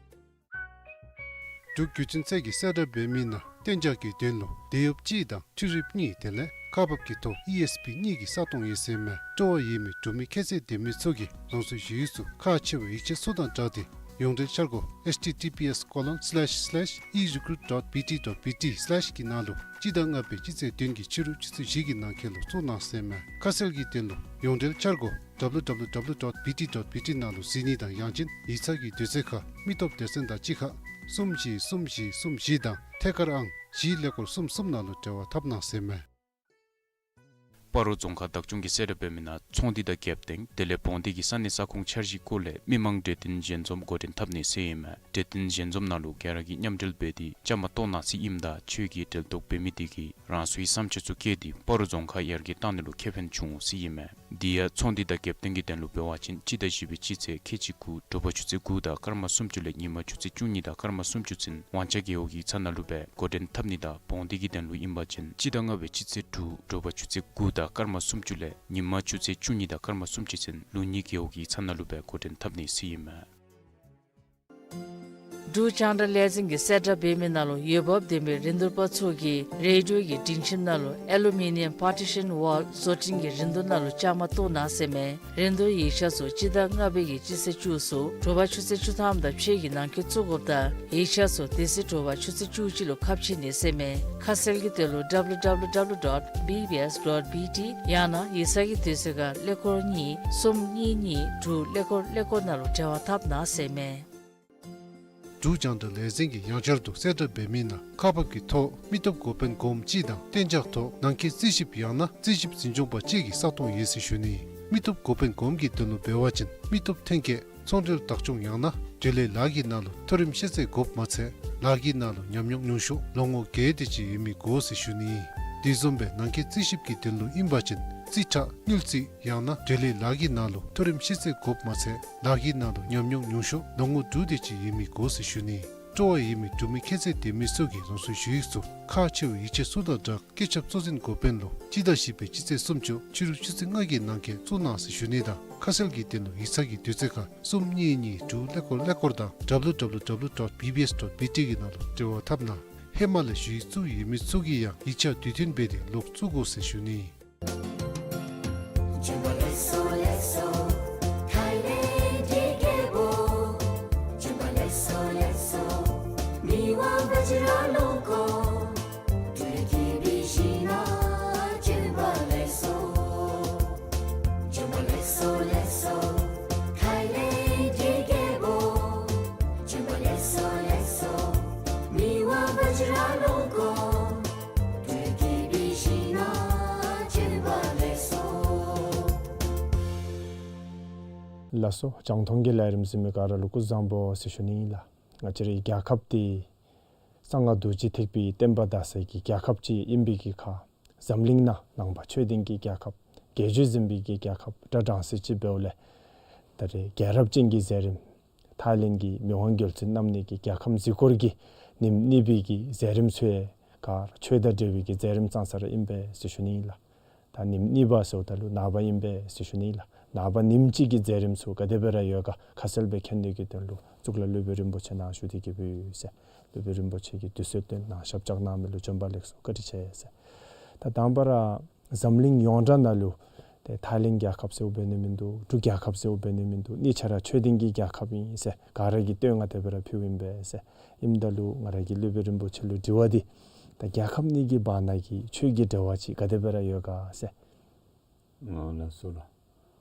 འབྲུག་བརྒྱུད་འཕྲིན་ཚད་ཀྱིས་གསལ་བསྒྲགས་འབད་མི་ནང་གཏན་འཇགས་ཀྱི་དོན་ལུ་དེད་གཡོགཔ་གཅིག་དང་འཕྲུལ་རིགཔ་གཉིས་དེ་ལས་ཁག་འབགཔ་ཀྱི་ཐོག་ཨི་ཨེསི་པི་གཉིས་ཀྱི་ས་སྟོང་ཡོད་ཟེར་མས། སྤྲོ་བ་ཡོད་མི་འབྲུག་མི་ཁྱད་ཚད་ལྡན་མི་ཚུ་གིས་རང་སོའི་ཞུ་ཡིག་ཚུ་ཁག་ཆེ་བའི་ཡིག་ཆ་ཚུ་དང་སྦྲགས་ཏེ་ཡོངས་འབྲེལ་འཆར་སྒོ་H T T P S colon slash slash e recruit dot B T dot B T slash གི་ནང་ལུ་སྤྱི་ཟླ་ལྔ་པའི་སྤྱི་ཚེས་བདུན་གྱི་ཕྱི་རུ་ཆུ་ཚོད་བཞི་གི་ནང་འཁོད་ལུ་བཙུགས་གནང་ཟེར་མས། ཁ་གསལ་གྱི་དོན་ལུ་ཡོངས་འབྲེལ་འཆར་སྒོ་W W W dot B T dot B T ནང་ལུ་གཟིགས་ནི་དང་ཡང་ཅིན་ཡིག་ཚང་གི་དུས་ཚོད་ཁར་མི་སྟོབས་སྡེ་ཚན་དང་གཅིག་ཁར་གསུམ་བཞི་གསུམ་བཞི་གསུམ་བཞི་དང་ཐད་ཀར་ཨང་བཞི་ཀླད་ཀོར་གསུམ་གསུམ་ནང་ལུ་འབྲེལ་བ་འཐབ་གནང་ཟེར་མས། སྤ་རོ་རྫོང་ཁག་བདག་སྐྱོང་གིས་གསལ་བསྒྲགས་འབད་མི་ནང་ཚོང་འདུས་དང་རྒྱབ་རྟེན་དེ་ལས་བོང་འདུས་ཀྱི་ས་གནས་ས་ཁོངས་འཆར་གཞིའི་སྐོར་ལས་མི་མང་གྲོས་བསྟུན་ཞལ་འཛོམས་འགོ་འདྲེན་འཐབ་ནི་ཟེར་ཨིན་མས། གྲོས་བསྟུན་ཞལ་འཛོམས་ནང་ལུ་ག་ར་གིས་མཉམ་འབྲེལ་འབད་དེ་བཅའ་མར་གཏོགས་གནང་ཟེར་ཨིནམ་ད་ཆོས་ཀྱི་འབྲེལ་གཏོགས་འབད་མི་དེ་གིས་རང་སོའི་བསམ་འཆར་ཚུ་བཀོད་དེ་སྤ་རོ་རྫོང་ཁག་ཡར་རྒྱས་གཏང་ནི་ལུ་ཁེ་ཕན་འབྱུང་འོང་ཟེར་ཨིན་མས། དེ་ཡང་ཚོང་འདུས་དང་རྒྱབ་རྟེན་གྱི་དོན་ལུ་འབད་བ་ཅིན་སྤྱི་ཟླ་བཞི་པའི་སྤྱི་ཚེས་ཁལ་གཅིག་དགུ་དྲོ་པ་ཆུ་ཚོད་དགུ་དང་སྐར་མ་སུམ་ཅུ་ལས་ཉིན་མ་ཆུ་ཚོད་བཅུ་གཉིས་དང་སྐར་མ་སུམ་ཅུ་ཚུན་དབང་ཆ་རྒེད་འོག་ཡིག་ཚང་ནང་ལུ་སྦེ་འགོ་འདྲེན་འཐབ་ནི་དང་བོང་འདུས་ཀྱི་དོན་ལུ་ཨིན་པ་ཅིན་སྤྱི་ཟླ་ལྔ་པའི་སྤྱི་ཚེས་དྲུག་དྲོ་པ་ཆུ་ཚོད་དགུ་དང་སྐར་མ་སུམ་ཅུ་ལས་ཉིན་མ་ཆུ་ཚོད་བཅུ་གཉིས་དང་སྐར་མ་སུམ་ཅུ་ཚུན་ལུང་གཉིས་རྒེད་འོག་ཡིག་ཚང་ནང་ལུ་སྦེ་འགོ་འདྲེན་འཐབ་ནི་ཟེར་ཨིན་མས། འབྲུག་རྒྱང་བསྒྲགས་ལས་འཛིན་གྱིས་གསལ་བསྒྲགས་འབད་མི་ནང་ལུ་འོས་འབབ་ལྡན་པའི་རིན་བསྡུར་པ་ཚུ་གིས་རེ་ཌི་ཡོ་གི་སྒྲིང་ཁྱིམ་ནང་ལུ་ཨེ་ལུ་མི་ནི་ཡམ་པར་ཊི་ཤཱན་ཝཱལ་བཟོ་སྐྲུན་གྱི་རིན་བསྡུར་ནང་ལུ་བཅའ་མར་གཏོགས་གནང་ཟེར་མས། རིན་བསྡུར་ཡིག་ཆ་ཚུ་སྤྱི་ཟླ་ལྔ་པའི་གི་སྤྱི་ཚེས་བཅུ་ཚུ་དྲོ་པ་ཆུ་ཚོད་བཅུ་ཐམ་དང་ཕྱེད་ཀྱི་ནང་འཁོད་བཙུགས་དགོཔ་དང་ཡིག་ཆ་ཚུ་དེ་ཚེ་དྲོ་པ་ཆུ་ཚོད་བཅུ་གཅིག་ལུ་ཁ་ཕྱེ་ནི་ཟེར་མས། ཁ་གསལ་གྱི་དོན་ལུ་W W W dot B B S dot B T ཡང་ན་ཡིག་ཚང་གི་དུས་ཚོད་ཁར་ཀླད་ཀོར་གཉིས་གསུམ་གཉིས་གཉིས་དྲུག་ཀླད་ཀོར་ཀླད་ཀོར་ནང་ལུ་འབྲེལ་བ་འཐབ་གནང་ཟེར་མས། འབྲུག་རྒྱང་བསྒྲགས་ལས་འཛིན་གྱིས་ཡང་བསྐྱར་དུ་གསལ་བསྒྲགས་འབད་མི་ནང་ཁག་འབགཔ་ཀྱི་ཐོག་མི་སྟོབས་འགོ་དཔོན་གོངམ་གཅིག་དང་གཏན་འཇགས་ཐོག་ནང་འཁོད་རྩིས་ཞིབ་ཡང་ན་རྩིས་ཞིབ་འཛིན་སྐྱོང་པ་བཅས་ཀྱི་ས་སྟོང་ཡོད་ཟེར་ཞུ་ནི། མི་སྟོབས་འགོ་དཔོན་གོངམ་གྱི་དོན་ལུ་འབད་བ་ཅིན་མི་སྟོབས་ཐོན་སྐྱེད་ཚོང་འབྲེལ་བདག་སྐྱོང་ཡང་ན་འབྲེལ་ཡོད་ལཱ་གི་ནང་ལུ་མཐོ་རིམ་ཤེས་ཚད་དགོཔ་མ་ཚད་ལཱ་གི་ནང་ལུ་ཉམས་མྱོང་ཉུང་ཤོས་ལོ་ངོ་བརྒྱད་དེ་ཅིག་ཡོད་མི་དགོ་ཟེར་ཞུ་ནི། དེ་བཟུམ་སྦེ་ནང་འཁོད་རྩིས་ཞིབ་ཀྱི་དོན་ལུ་ཨིན་པ་ཅིན་རྩིས་ཁྲ་དངུལ་རྩིས་ཡང་ན་འབྲེལ་ཡོད་ལཱ་གི་ནང་ལུ་མཐོ་རིམ་ཤེས་ཚད་དགོཔ་མ་ཚད་ལཱ་གི་ནང་ལུ་ཉམས་མྱོང་ཉུང་ཤོས་ལོ་ངོ་དྲུག་དེ་ཅིག་ཡོད་མི་དགོ་ཟེར་ཞུ་ནི། སྤྲོ་བ་ཡོད་མི་འབྲུག་མི་ཁྱད་ཚད་ལྡན་མི་ཚུ་གིས་རང་སོའི་ཞུ་ཡིག་ཚུ་ཁག་ཆེ་བའི་ཡིག་ཆ་ཚུ་དང་སྦྲགས་བཀོད་ཁྱབ་གཙོ་འཛིན་འགོ་དཔོན་ལུ་སྤྱི་ཟླ་བཞི་པའི་སྤྱི་ཚེས་སུམ་ཅུ་ཕྱི་རུ་ཆུ་ཚོད་ལྔ་གི་ནང་འཁོད་བཙུགས་གནང་ཟེར་ཞུ་ནི་དང་ཁ་གསལ་གྱི་དོན་ལུ་ཡིག་ཚང་གི་དུས་ཚོད་ཁར་གསུམ་གཉིས་གཉིས་དྲུག་ཀླད་ཀོར་ཀླད་ཀོར་དང་W W W dot B B S dot B T གི་ནང་ལུ་འབྲེལ་བ་འཐབ་གནང་། ཧེ་མ་ལས་ཞུ་ཡིག་བཙུགས་ཡོད་མི་ཚུ་གིས་ཡང་ཡིག་ཆ་དུས་མཐུན་འབད་དེ་ལོག་བཙུགས་དགོ་ཟེར་ཞུ་ནི། ལགས་སོ། རྒྱང་མཐོང་གི་ལས་རིམ་གཟིགས་མི་ག་ར་ལུ་སྐུ་གཟུགས་བཟང་པོ་ཟེར་ཞུ་ནི་ཨིན་ལགས། ང་བཅས་རའི་རྒྱལ་ཁབ་འདི་གསང་སྔགས་རྡོ་རྗེ་ཐེག་པའི་བསྟན་པ་དར་སའི་གི་རྒྱལ་ཁབ་ཅིག་ཨིན་པའི་གི་ཁར་འཛམ་གླིང་ནང་ནང་པ་ཆོས་ལྡན་གྱི་རྒྱལ་ཁབ་རྒྱལ་བརྒྱུད་འཛིན་པའི་གི་རྒྱལ་ཁབ་འདྲ་གྲངས་སུ་ཅིག་འབདཝ་ལས་ད་རེས་རྒྱལ་རབས་ཅན་གྱི་མཛད་རིམ་ཐའི་ལེནཌ་གི་མི་དབང་རྒྱལ་བཙུན་རྣམ་གཉིས་ཀྱི་རྒྱལ་ཁམས་གཟིགས་སྐོར་གྱི་ཉིནམ་གཉིས་པའི་གི་མཛད་རིམ་ཚུ་ག་ར་ཆོས་དང་འབྲེལ་བའི་གི་མཛད་རིམ་ཙང་ཙ་ར་ཨིན་པས་ཟེར་ཞུ་ནི་ཨིན་ལགས། ད་ཉིནམ་གཉིས་པ་ཟེརཝ་ད་ལུ་ནངས་པ་ཨིན་པས་ཟེར་ཞུ་ནི་ཨིན་ལགས། ནངས་པ་ཉིནམ་གཅིག་གི་མཛད་རིམ་ཚུ་ག་དེ་སྦེ་ར་ཡོད་ག་ཁ་གསལ་སྦེ་མཁྱེན་ནི་གི་དོན་ལུ་གཙུག་ལག་སློབ་དཔོན་རིན་པོ་ཆེ་ནཱ་བཞུགས་ཏེ་གི་འབད་ཡོད་ཟེར། སློབ་དཔོན་རིན་པོ་ཆེ་གིས་དུས་ཚོད་བཏོན་གནང་ཞབས་བཅགས་གནང་མི་ལུ་བྱོན་པ་ལེགས་སོ་བཀའ་དྲིན་ཆེ་ཟེར། ད་དང་པ་ར་འཛམ་གླིང་ཡོངས་གྲགས་ནང་ལུ་ཏེ་ཐའི་ལེནཌ་རྒྱལ་ཁབ་ཟེརཝ་འབད་ནི་མིན་འདུག། འབྲུག་རྒྱལ་ཁབ་ཟེརཝ་འབད་ནི་མིན་འདུག། གཉིས་ཆ་ར་ཆོས་ལྡན་གྱི་རྒྱལ་ཁབ་ཨིན་ཟེར་ག་ར་གིས་བསྟོད་བསྔགས་དེ་སྦེ་ར་ཕུལཝ་ཨིན་པས་ཟེར། ཨིནམ་ད་ལུ་ང་ར་གིས་སློབ་དཔོན་རིན་པོ་ཆེ་ལུ་དྲི་བ་འདི་ད་རྒྱལ་ཁབ་གཉིས་ཀྱི་བར་ན་གི་ཆོས་ཀྱི་འབྲེལ་བ་ཅིག་ག་དེ་སྦེ་ར་ཡོད་ག་ཟེར། ཨ་ལགས་སོ་ལགས།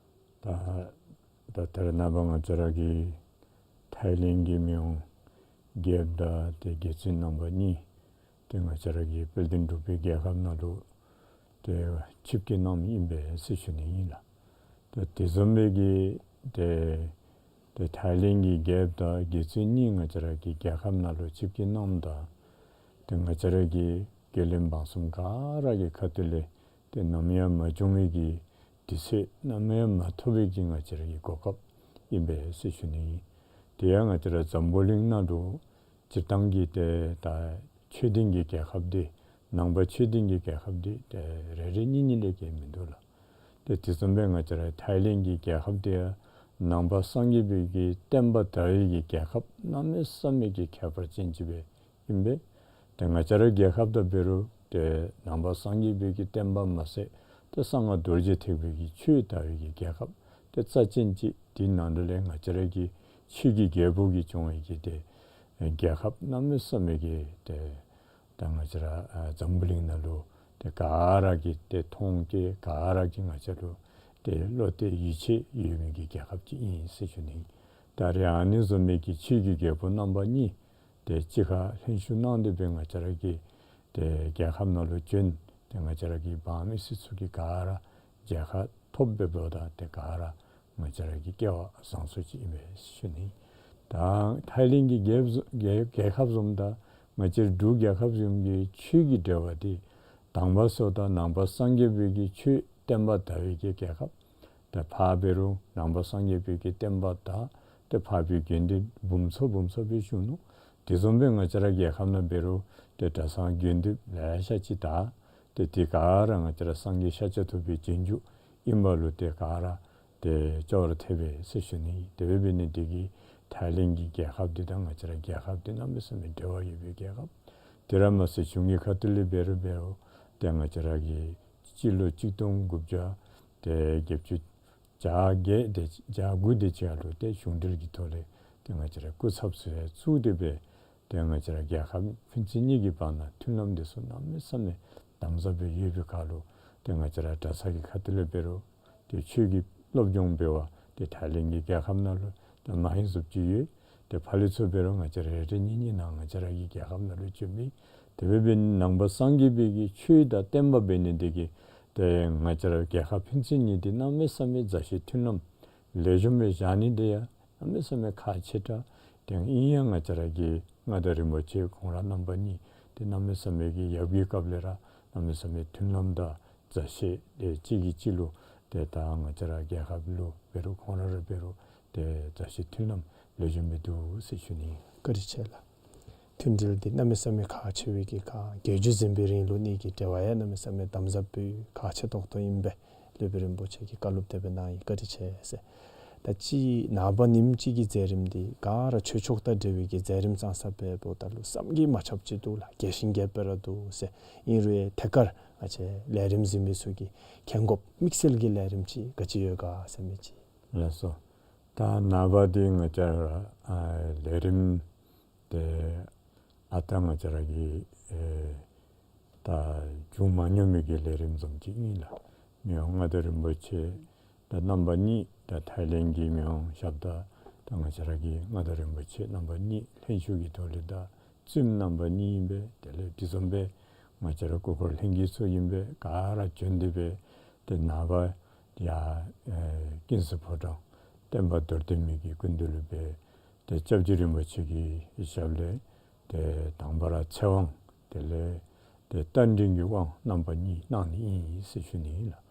ད་ད་ད་རེས་ནངས་པ་ང་བཅས་ར་གི་ཐའི་ལེནཌ་གི་མི་དབང་རྒྱལཔོ་དང་ཏེ་རྒྱལ་བཙུན་རྣམ་པ་གཉིས་ཏེ་ང་བཅས་ར་གི་དཔལ་ལྡན་འབྲུག་པའི་རྒྱལ་ཁབ་ནང་ལུ་ཏེ་ཆིབས་བསྐྱོད་གནངམ་ཨིན་པས་ཟེར་ཞུ་ནི་ཨིན་ལགས། ཏེ་དེ་བཟུམ་སྦེ་གི་ཏེ་ཏེ་ཐའི་ལེནཌ་གི་རྒྱལཔོ་དང་རྒྱལ་བཙུན་གཉིས་ང་བཅས་ར་གི་རྒྱལ་ཁབ་ནང་ལུ་ཆིབས་བསྐྱོད་གནངམ་ད་ཏེ་ང་བཅས་ར་གི་རྒྱལ་བློན་འབངས་གསུམ་ག་ར་གི་ཁ་ཐུག་ལས་ཏེ་ནམ་ཡང་མ་བྱུང་བའི་གི་དུས་ཚོད་ནམ་ཡང་མ་ཐོབ་པའི་གི་ང་བཅས་ར་གི་གོ་སྐབས་ཨིན་པས་ཟེར་ཞུ་ནི་ཨིན། དེ་ཡང་ང་བཅས་ར་འཛམ་བུ་གླིང་ནང་ལུ་སྤྱིར་བཏང་གི་ཏེ་ད་ཆོས་ལྡན་གྱི་རྒྱལ་ཁབ་འདི་ནང་པ་ཆོས་ལྡན་གྱི་རྒྱལ་ཁབ་འདི་ཏེ་རེ་རེ་གཉིས་གཉིས་ལས་བརྒལ་མིན་འདུག་ལགས། ཏེ་དེ་བཟུམ་སྦེ་ང་བཅས་ར་ཐའི་ལེནཌ་གི་རྒྱལ་ཁབ་འདི་ཡང་ནང་པ་སངས་རྒྱས་པའི་གི་བསྟན་པ་དར་བའི་གི་རྒྱལ་ཁབ་གནམ་མེད་ས་མེད་ཀྱི་ཁྱད་པར་ཅན་ཅིག་སྦེ་ཨིན་པས། ཏེ་ང་བཅས་ར་རྒྱལ་ཁབ་དང་འབད་རུང་ཏེ་ནང་པ་སངས་རྒྱས་པའི་གི་བསྟན་པ་མ་ཟད་ཏེ་གསང་སྔགས་རྡོ་རྗེ་ཐེག་པའི་གི་ཆོས་དར་བའི་གི་རྒྱལ་ཁབ་ཏེ་རྩ་ཅན་ཅིག། དེ་ནང་དུ་ལས་ང་བཅས་ར་གི་ཆོས་ཀྱི་རྒྱལ་པོ་གིས་སྐྱོང་བའི་གི་ཏེ་རྒྱལ་ཁབ་གནམ་མེད་ས་མེད་ཀྱི་ཏེ་ད་ང་བཅས་ར་ཨ་འཛམ་བུ་གླིང་ནང་ལུ་ཏེ་ག་ར་གིས་ཏེ་མཐོང་སྐྱེས་ག་ར་གིས་ང་བཅས་ལུ་ཏེ་བློ་གཏད་ཡིད་ཆེས་ཡོད་མི་གི་རྒྱལ་ཁབ་ཅིག་ཨིན་ཟེར་ཞུ་ནི། ད་རེས་ཨ་ནི་བཟུམ་མའི་གི་ཆོས་ཀྱི་རྒྱལ་པོ་རྣམ་པ་གཉིས་ཏེ་གཅིག་ཁར་ལྷན་བཞུགས་གནང་སྟེ་སྦེ་ང་བཅས་ར་གི་ཏེ་རྒྱལ་ཁབ་ནང་ལུ་བྱོན། ཏེ་ང་བཅས་ར་གི་འབངས་མི་སེར་ཚུ་གིས་ག་ར་མཇལ་ཁ་ཐོབ་པའི་འབདཝ་ད་ཏེ་ག་ར་ང་བཅས་ར་གི་སྐལ་བ་བཟང་སུ་ཅིག་ཨིན་པས་ཞུ་ནི། ད་ཐའི་ལེནཌ་གི་རྒྱལཔོ་རྒྱལ་རྒྱལ་ཁབ་བཟུམ་དང་ང་བཅས་ར་འབྲུག་རྒྱལ་ཁབ་བཟུམ་གྱི་ཆོས་ཀྱི་འབྲེལ་བ་འདི་དང་པ་ཟེརཝ་ད་ནང་པ་སངས་རྒྱས་པའི་གི་ཆོས་བསྟན་པ་དར་བའི་གི་རྒྱལ་ཁབ། ད་ཕར་འབད་རུང་ནང་པ་སངས་རྒྱས་པའི་གི་བསྟན་པ་དར། ཏེ་ཕར་འབད་དགེ་འདུན་འབུམ་ཚོགས་འབུམ་ཚོགས་སྦེ་བཞུགས་ནུག། དེ་བཟུམ་སྦེ་ང་བཅས་ར་རྒྱལ་ཁབ་ནང་འབད་རུང་ཏེ་གྲྭ་ཚང་དགེ་འདུན་ལེ་ཤ་ཅིག་དར། ཏེ་དེ་ག་ར་ང་བཅས་ར་སངས་རྒྱས་ཤཱཀྱ་ཐུབ་པའི་རྗེས་འཇུག་ཨིན་པ་ལུ་ཏེ་ག་ར་ཏེ་ཅོག་ར་འཐདཔ་ཨིན་ཟེར་ཞུ་ནི། དེ་སྦེ་འབད་ནི་དེ་གིས་ཐའི་ལེནཌ་གི་རྒྱལ་ཁབ་འདི་དང་ང་བཅས་ར་རྒྱལ་ཁབ་འདི་གནམ་མེད་ས་མེད་འབྲེལ་བ་ཡོད་པའི་རྒྱལ་ཁབ། དེ་ར་མ་ཚད་གཞུང་གི་ཁ་ཐུག་ལས་འབད་རུང་འབད་རུང་ཏེ་ང་བཅས་ར་གི་སྤྱི་ལོ་གཅིག་སྟོང་དགུ་བརྒྱ་ཏེ་བརྒྱད་ཅུ་གྱ་བརྒྱད་དེ་གྱ་དགུ་དེ་ཅིག་ལུ་ཏེ་གཞུང་འབྲེལ་གྱི་ཐོག་ལས་ཏེ་ང་བཅས་ར་སྐུ་ཚབ་ཚུ་ཡང་བཙུགས་ཏེ་སྦེ་ཏེ་ང་བཅས་ར་རྒྱལ་ཁབ་ཕན་ཚུན་གཉིས་ཀྱི་བར་ན་མཐུན་ལམ་འདི་ཚུ་གནམ་མེད་ས་མེད་དམ་ཟབ་སྦེ་ཡོད་པའི་ཁར་ལུ་ཏེ་ང་བཅས་ར་གྲྭ་ཚང་གི་ཁ་ཐུག་ལས་འབད་རུང་ཏེ་ཆོས་ཀྱི་སློབ་སྦྱོང་འབད་བར་ཏེ་ཐའི་ལེནཌ་གི་རྒྱལ་ཁབ་ནང་ལུ་ཏེ་མ་ཧེ་ཟུབ་ཅིག་ཡོད། ཏེ་ཕར་ལས་ཚུར་འབད་རུང་ང་བཅས་ར་རེ་རེ་གཉིས་གཉིས་ནང་ང་བཅས་ར་གི་རྒྱལ་ཁབ་ནང་ལུ་བྱོན་མི། དེ་སྦེ་འབད་ནི་ནང་པ་སངས་རྒྱས་པའི་གི་ཆོས་དང་བསྟན་པ་འབད་ནི་དེ་གིས་ཏེ་ང་བཅས་ར་རྒྱལ་ཁབ་ཕན་ཚུན་གཉིས་འདི་གནམ་མེད་ས་མེད་མཛའ་བཤེས་མཐུན་ལམ་ལེགས་ཤོམ་སྦེ་བཞག་ནི་དེ་ཡང་གནམ་མེད་ས་མེད་ཁག་ཆེ་དྲགས། ཏེ་ཨིན་ཡང་ང་བཅས་ར་གི་མངའ་བདག་རིན་པོ་ཆེ་ཁོང་ར་རྣམ་པ་གཉིས་ཏེ་གནམ་མེད་ས་མེད་ཀྱི་ཡབ་ཀྱི་སྐབས་ལས་ར་གནམ་མེད་ས་མེད་མཐུན་ལམ་དང་མཛའ་བཤེས་ཏེ་གཅིག་གིས་གཅིག་ལུ་ཏེ་ད་ང་བཅས་ར་རྒྱལ་ཁབ་ལུ་འབད་རུང་ཁོང་ར་ར་འབད་རུང་ཏེ་མཛའ་བཤེས་མཐུན་ལམ་ལེགས་ཤོམ་སྦེ་འདུག་ཟེར་ཞུ་ནི། བཀའ་དྲིན་ཆེ་ལགས། མཐུན་སྒྲིལ་འདི་གནམ་མེད་ས་མེད་ཁག་ཆེ་བའི་གི་ཁར་རྒྱལ་བརྒྱུད་འཛིན་པའི་རིང་ལུགས་གཉིས་ཀྱི་འབྲེལ་བ་ཡང་གནམ་མེད་ས་མེད་དམ་ཟབ་པའི་ཁག་ཆེ་ཏོག་ཏོ་ཨིན་པས། སློབ་དཔོན་རིན་པོ་ཆེ་གི་བཀའ་སློབ་དེ་སྦེ་གནང་ཡི། བཀའ་དྲིན་ཆེ་ཟེར། ད་ཅི་ནངས་པ་ཉིནམ་གཅིག་གི་མཛད་རིམ་འདི་ག་ར་ཆོས་ཕྱོགས་དང་འབྲེལ་བའི་གི་མཛད་རིམ་ཙང་ཙ་འབདཝ་ད་ལུ་བསམ་གྱིས་མ་ཁྱབ་ཅིག་འདུག་ལགས། རྒྱས་ཤིང་རྒྱས་པ་ར་འདུག་ཟེར། ཨིན་རུང་ཐད་ཀར་ང་བཅས་ལས་རིམ་གཟིགས་མི་ཚུ་གིས་མཁྱེན་དགོཔ་དམིགས་བསལ་གྱི་ལས་རིམ་ཅིག་ག་ཅི་ཡོད་ག་ཟེར་མི་ཅིག། ལགས་སོ། ད་ནངས་པ་འདི་ང་བཅས་ར་ཨ་ལས་རིམ་དེ་ཨ་ད་ང་བཅས་ར་གི་ཨེ་ད་བྱུང་མ་མྱོང་མི་གི་ལས་རིམ་བཟུམ་ཅིག་ཨིན་ལགས། མི་དབང་མངའ་བདག་རིན་པོ་ཆེ་ད་རྣམ་པ་གཉིས་ད་ཐའི་ལེནཌ་གི་མི་དབང་ཞབས་དང་ད་ང་བཅས་ར་གི་མངའ་བདག་རིན་པོ་ཆེ་རྣམ་པ་གཉིས་ལྷན་བཞུགས་ཀྱི་ཐོག་ལས་ད་བཙུནམོ་རྣམ་པ་གཉིས་ཨིན་པས། དེ་ལས་དེ་བཟུམ་སྦེ་ང་བཅས་ར་སྐུ་འཁོར་ལྷན་རྒྱས་ཚུ་ཨིན་པས། ག་ར་བྱོན་ཏེ་སྦེ་ཏེ་ནངས་པ་ཡར་ཨེ་ཀུན་གསལ་ཕོ་བྲང་བསྟན་པ་རྡོར་གདན་མའི་གི་སྐུ་མདུན་ལུ་སྦེ་ཏེ་སྐྱབས་རྗེ་རིན་པོ་ཆེ་གི་ཞབས་ལས་ཏེ་དང་པ་ར་ཚེ་དབང་དེ་ལས་ཏེ་རྟ་མགྲིན་གྱི་དབང་རྣམ་པ་གཉིས་གནང་ནི་ཨིན་ཟེར་ཞུ་ནི་ཨིན་ལགས།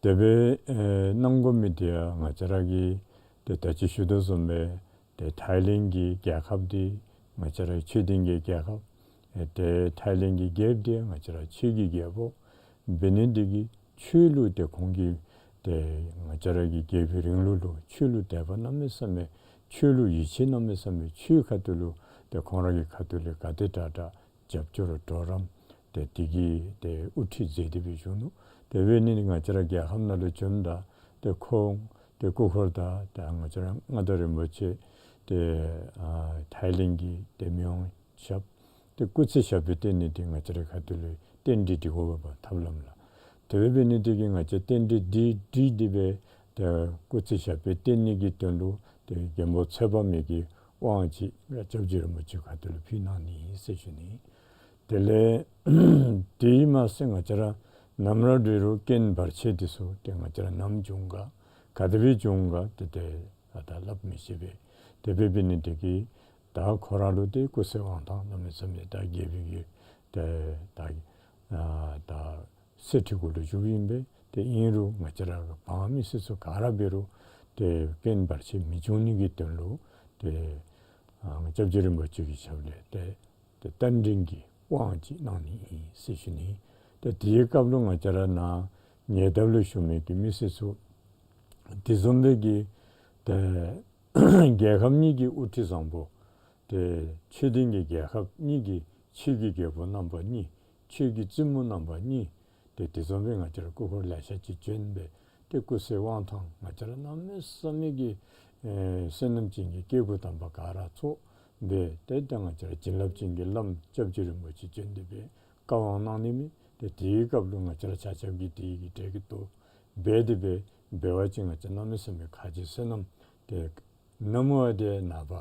དེ་སྦེ་ཨེ་གནང་དགོ་མི་འདི་ཡང་ང་བཅས་ར་གིས་ཏེ་ད་ཅི་ཞུ་དོ་བཟུམ་སྦེ་ཏེ་ཐའི་ལེནཌ་གི་རྒྱལ་ཁབ་འདི་ང་བཅས་ར་ཆོས་ལྡན་གྱི་རྒྱལ་ཁབ། ཨེ་ཏེ་ཐའི་ལེནཌ་གི་རྒྱལཔོ་འདི་ང་བཅས་ར་ཆོས་ཀྱི་རྒྱལ་པོ། འབད་ནི་འདི་གིས་ཆོས་ལུ་ཏེ་ཁོང་གིས་ཏེ་ང་བཅས་ར་གི་རྒྱལ་པོའི་རིང་ལུགས་ལུ་ཆོས་ལུ་དད་པ་གནམ་མེད་ས་མེད་ཆོས་ལུ་ཡིད་ཆེས་གནམ་མེད་ས་མེད་ཆོས་ཁ་ཐུག་ལུ་ཏེ་ཁོང་ར་གི་ཁ་ཐུག་ལས་ག་དེ་དྲག་དྲག་རྒྱབ་སྐྱོར་གྲོགས་རམ་ཏེ་དེ་གི་ཏེ་དབུ་ཁྲིད་མཛད་དེ་སྦེ་བཞུགས་ནུག། ཏེ་འབད་ནི་འདི་ང་བཅས་ར་རྒྱལ་ཁབ་ནང་ལུ་བྱོནམ་ད་ཏེ་ཁོང་ཏེ་སྐུ་འཁོར་དང་ཏེ་ང་བཅས་ར་མངའ་བདག་རིན་པོ་ཆེ་ཏེ་ཨ་ཐའི་ལེནཌ་གི་ཏེ་མི་དབང་ཞབས་ཏེ་སྐུ་ཚེ་ཞབས་པད་བརྟན་ནི་འདི་ང་བཅས་རའི་ཁ་ཐུག་ལས་རྟེན་འབྲེལ་འགྲིག་དགོ་པས་ཐབས་ལམ་ལགས། དེ་སྦེ་འབད་ནི་འདི་གིས་ང་བཅས་རྟེན་འབྲེལ་འདི་འགྲིག་སྟེ་སྦེ་ཏེ་སྐུ་ཚེ་ཞབས་པད་བརྟན་ནི་གི་དོན་ལུ་ཏེ་མགོན་པོ་ཚེ་དཔག་མེད་ཀྱི་དབང་ཅིག་སྐྱབས་རྗེ་རིན་པོ་ཆེ་ཁ་ཐུག་ལུ་ཕུལ་གནང་ནི་ཨིན་ཟེར་ཞུ་ནི། དེ་ལས་དེ་མ་ཚད་ང་བཅས་ར་ནམ་ར་འབད་རུང་རྐྱེན་བར་ཆད་འདི་ཚུ་ཏེ་ང་བཅས་ར་ནམ་བྱུང་ག་ག་དེ་སྦེ་བྱུང་ག་ཏེ་ཏེ་ད་ད་སླབ་མི་ཤེས་པས། དེ་སྦེ་འབད་ནི་འདི་གིས་ད་ཁོ་ར་ལུ་ཏེ་སྐུ་ཚེ་དབང་ཐང་གནམ་མེད་ས་མེད་ད་རྒྱལ་པོའི་གི་ཏེ་ད་ཨ་ད་གསེར་ཁྲི་གུ་ལུ་བཞུགསཔ་ཨིན་པས། ཏེ་ཨིན་རུང་ང་བཅས་ར་གི་འབངས་མི་སེར་ཚུ་ག་ར་འབད་རུང་ཏེ་རྐྱེན་བར་ཆད་མི་འབྱུང་ནི་གི་དོན་ལུ་ཏེ་ཨ་སྐྱབས་རྗེ་རིན་པོ་ཆེ་གི་ཞབས་ལས་ཏེ་ཏེ་རྟ་མགྲིན་གྱི་དབང་ཅིག་གནང་ནི་ཨིན་ཟེར་ཞུ་ནི། ཏེ་དེའི་སྐབས་ལུ་ང་བཅས་ར་ནཱ་ཉེ་འདབས་ལུ་བཞུགས་མི་གི་མི་སེར་ཚུ་དེ་བཟུམ་སྦེ་གི་ཏེ་རྒྱལ་ཁབ་གཉིས་ཀྱི་དབུ་ཁྲིད་བཟང་པོ་ཏེ་ཆོས་ལྡན་གྱི་རྒྱལ་ཁབ་གཉིས་ཀྱི་ཆོས་ཀྱི་རྒྱལ་པོ་རྣམ་པ་གཉིས་ཆོས་ཀྱི་བཙུན་མོ་རྣམ་པ་གཉིས་ཏེ་དེ་བཟུམ་སྦེ་ང་བཅས་ར་སྐུ་འཁོར་ལེ་ཤ་ཅིག་བྱོན་སྦེ་ཏེ་སྐུ་ཚེ་དབང་ཐང་ང་བཅས་ར་གནམ་མེད་ས་མེད་ཀྱི་ཨེ་བསོད་ནམས་ཅན་གྱི་སྐྱེས་བུ་དམ་པ་ག་ར་ཚོགས་སྦེ་ཏེ་ད་ང་བཅས་ར་བྱིན་རླབས་ཅན་གྱི་བླམ་སྐྱབས་རྗེ་རིན་པོ་ཆེ་བྱོན་ཏེ་སྦེ་བཀའ་དབང་གནང་ནི་མས། ཏེ་དེའི་སྐབས་ལུ་ང་བཅས་ར་ཆ་ཁྱབ་ཀྱིས་དེ་གི་གྲལ་གྱི་ཐོག་འབད་དེ་སྦེ་འབད་བ་ཅིན་ང་བཅས་གནམ་མེད་ས་མེད་ཁ་རྗེ་བསོད་ནམས་ཏེ་ནམ་བ་དེ་ནངས་པ་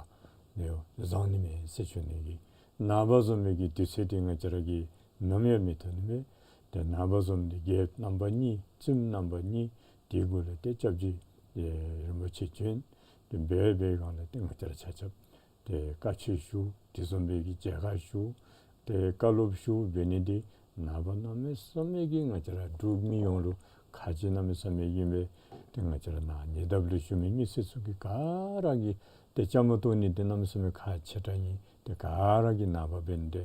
ནི་བཟང་ནི་མས་ཟེར་ཞུ་ནི་གི། ནངས་པ་བཟུམ་མའི་གི་དུས་ཚོད་འདི་ང་བཅས་ར་གིས་ནམ་ཡང་མི་ཐོབ་ནི་མས། ཏེ་ནངས་པ་བཟུམ་འདི་རྒྱལཔོ་རྣམ་པ་གཉིས་བཙུནམོ་རྣམ་པ་གཉིས་དེ་གུ་ལུ་ཏེ་སྐྱབས་རྗེ་ཨེ་རིན་པོ་ཆེ་བྱོན་ཏེ་འབད་བའི་སྒང་ལས་ཏེ་ང་བཅས་ར་ཆ་ཁྱབ་ཏེ་བཀའ་ཆོས་ཞུ། དེ་བཟུམ་སྦེ་གི་མཇལ་ཁ་ཞུ། ཏེ་བཀའ་སློབ་ཞུ་འབད་ནི་འདི་ནངས་པ་གནམ་མེད་ས་མེད་ཀྱི་ང་བཅས་ར་འབྲུག་མི་ཡོངས་ལུ་ཁ་རྗེ་གནམ་མེད་ས་མེད་ཨིན་པས། ཏེ་ང་བཅས་ར་ནཱ་ཉེ་འདབས་ལུ་བཞུགས་མི་མི་སེར་ཚུ་གིས་ག་ར་གིས་ཏེ་བཅའ་མར་གཏོགས་ནི་འདི་གནམ་མེད་ས་མེད་ཁག་ཆེ་དྲགས་ཨིན། ཏེ་ག་ར་གིས་ནངས་པ་འབད་ནི་འདི་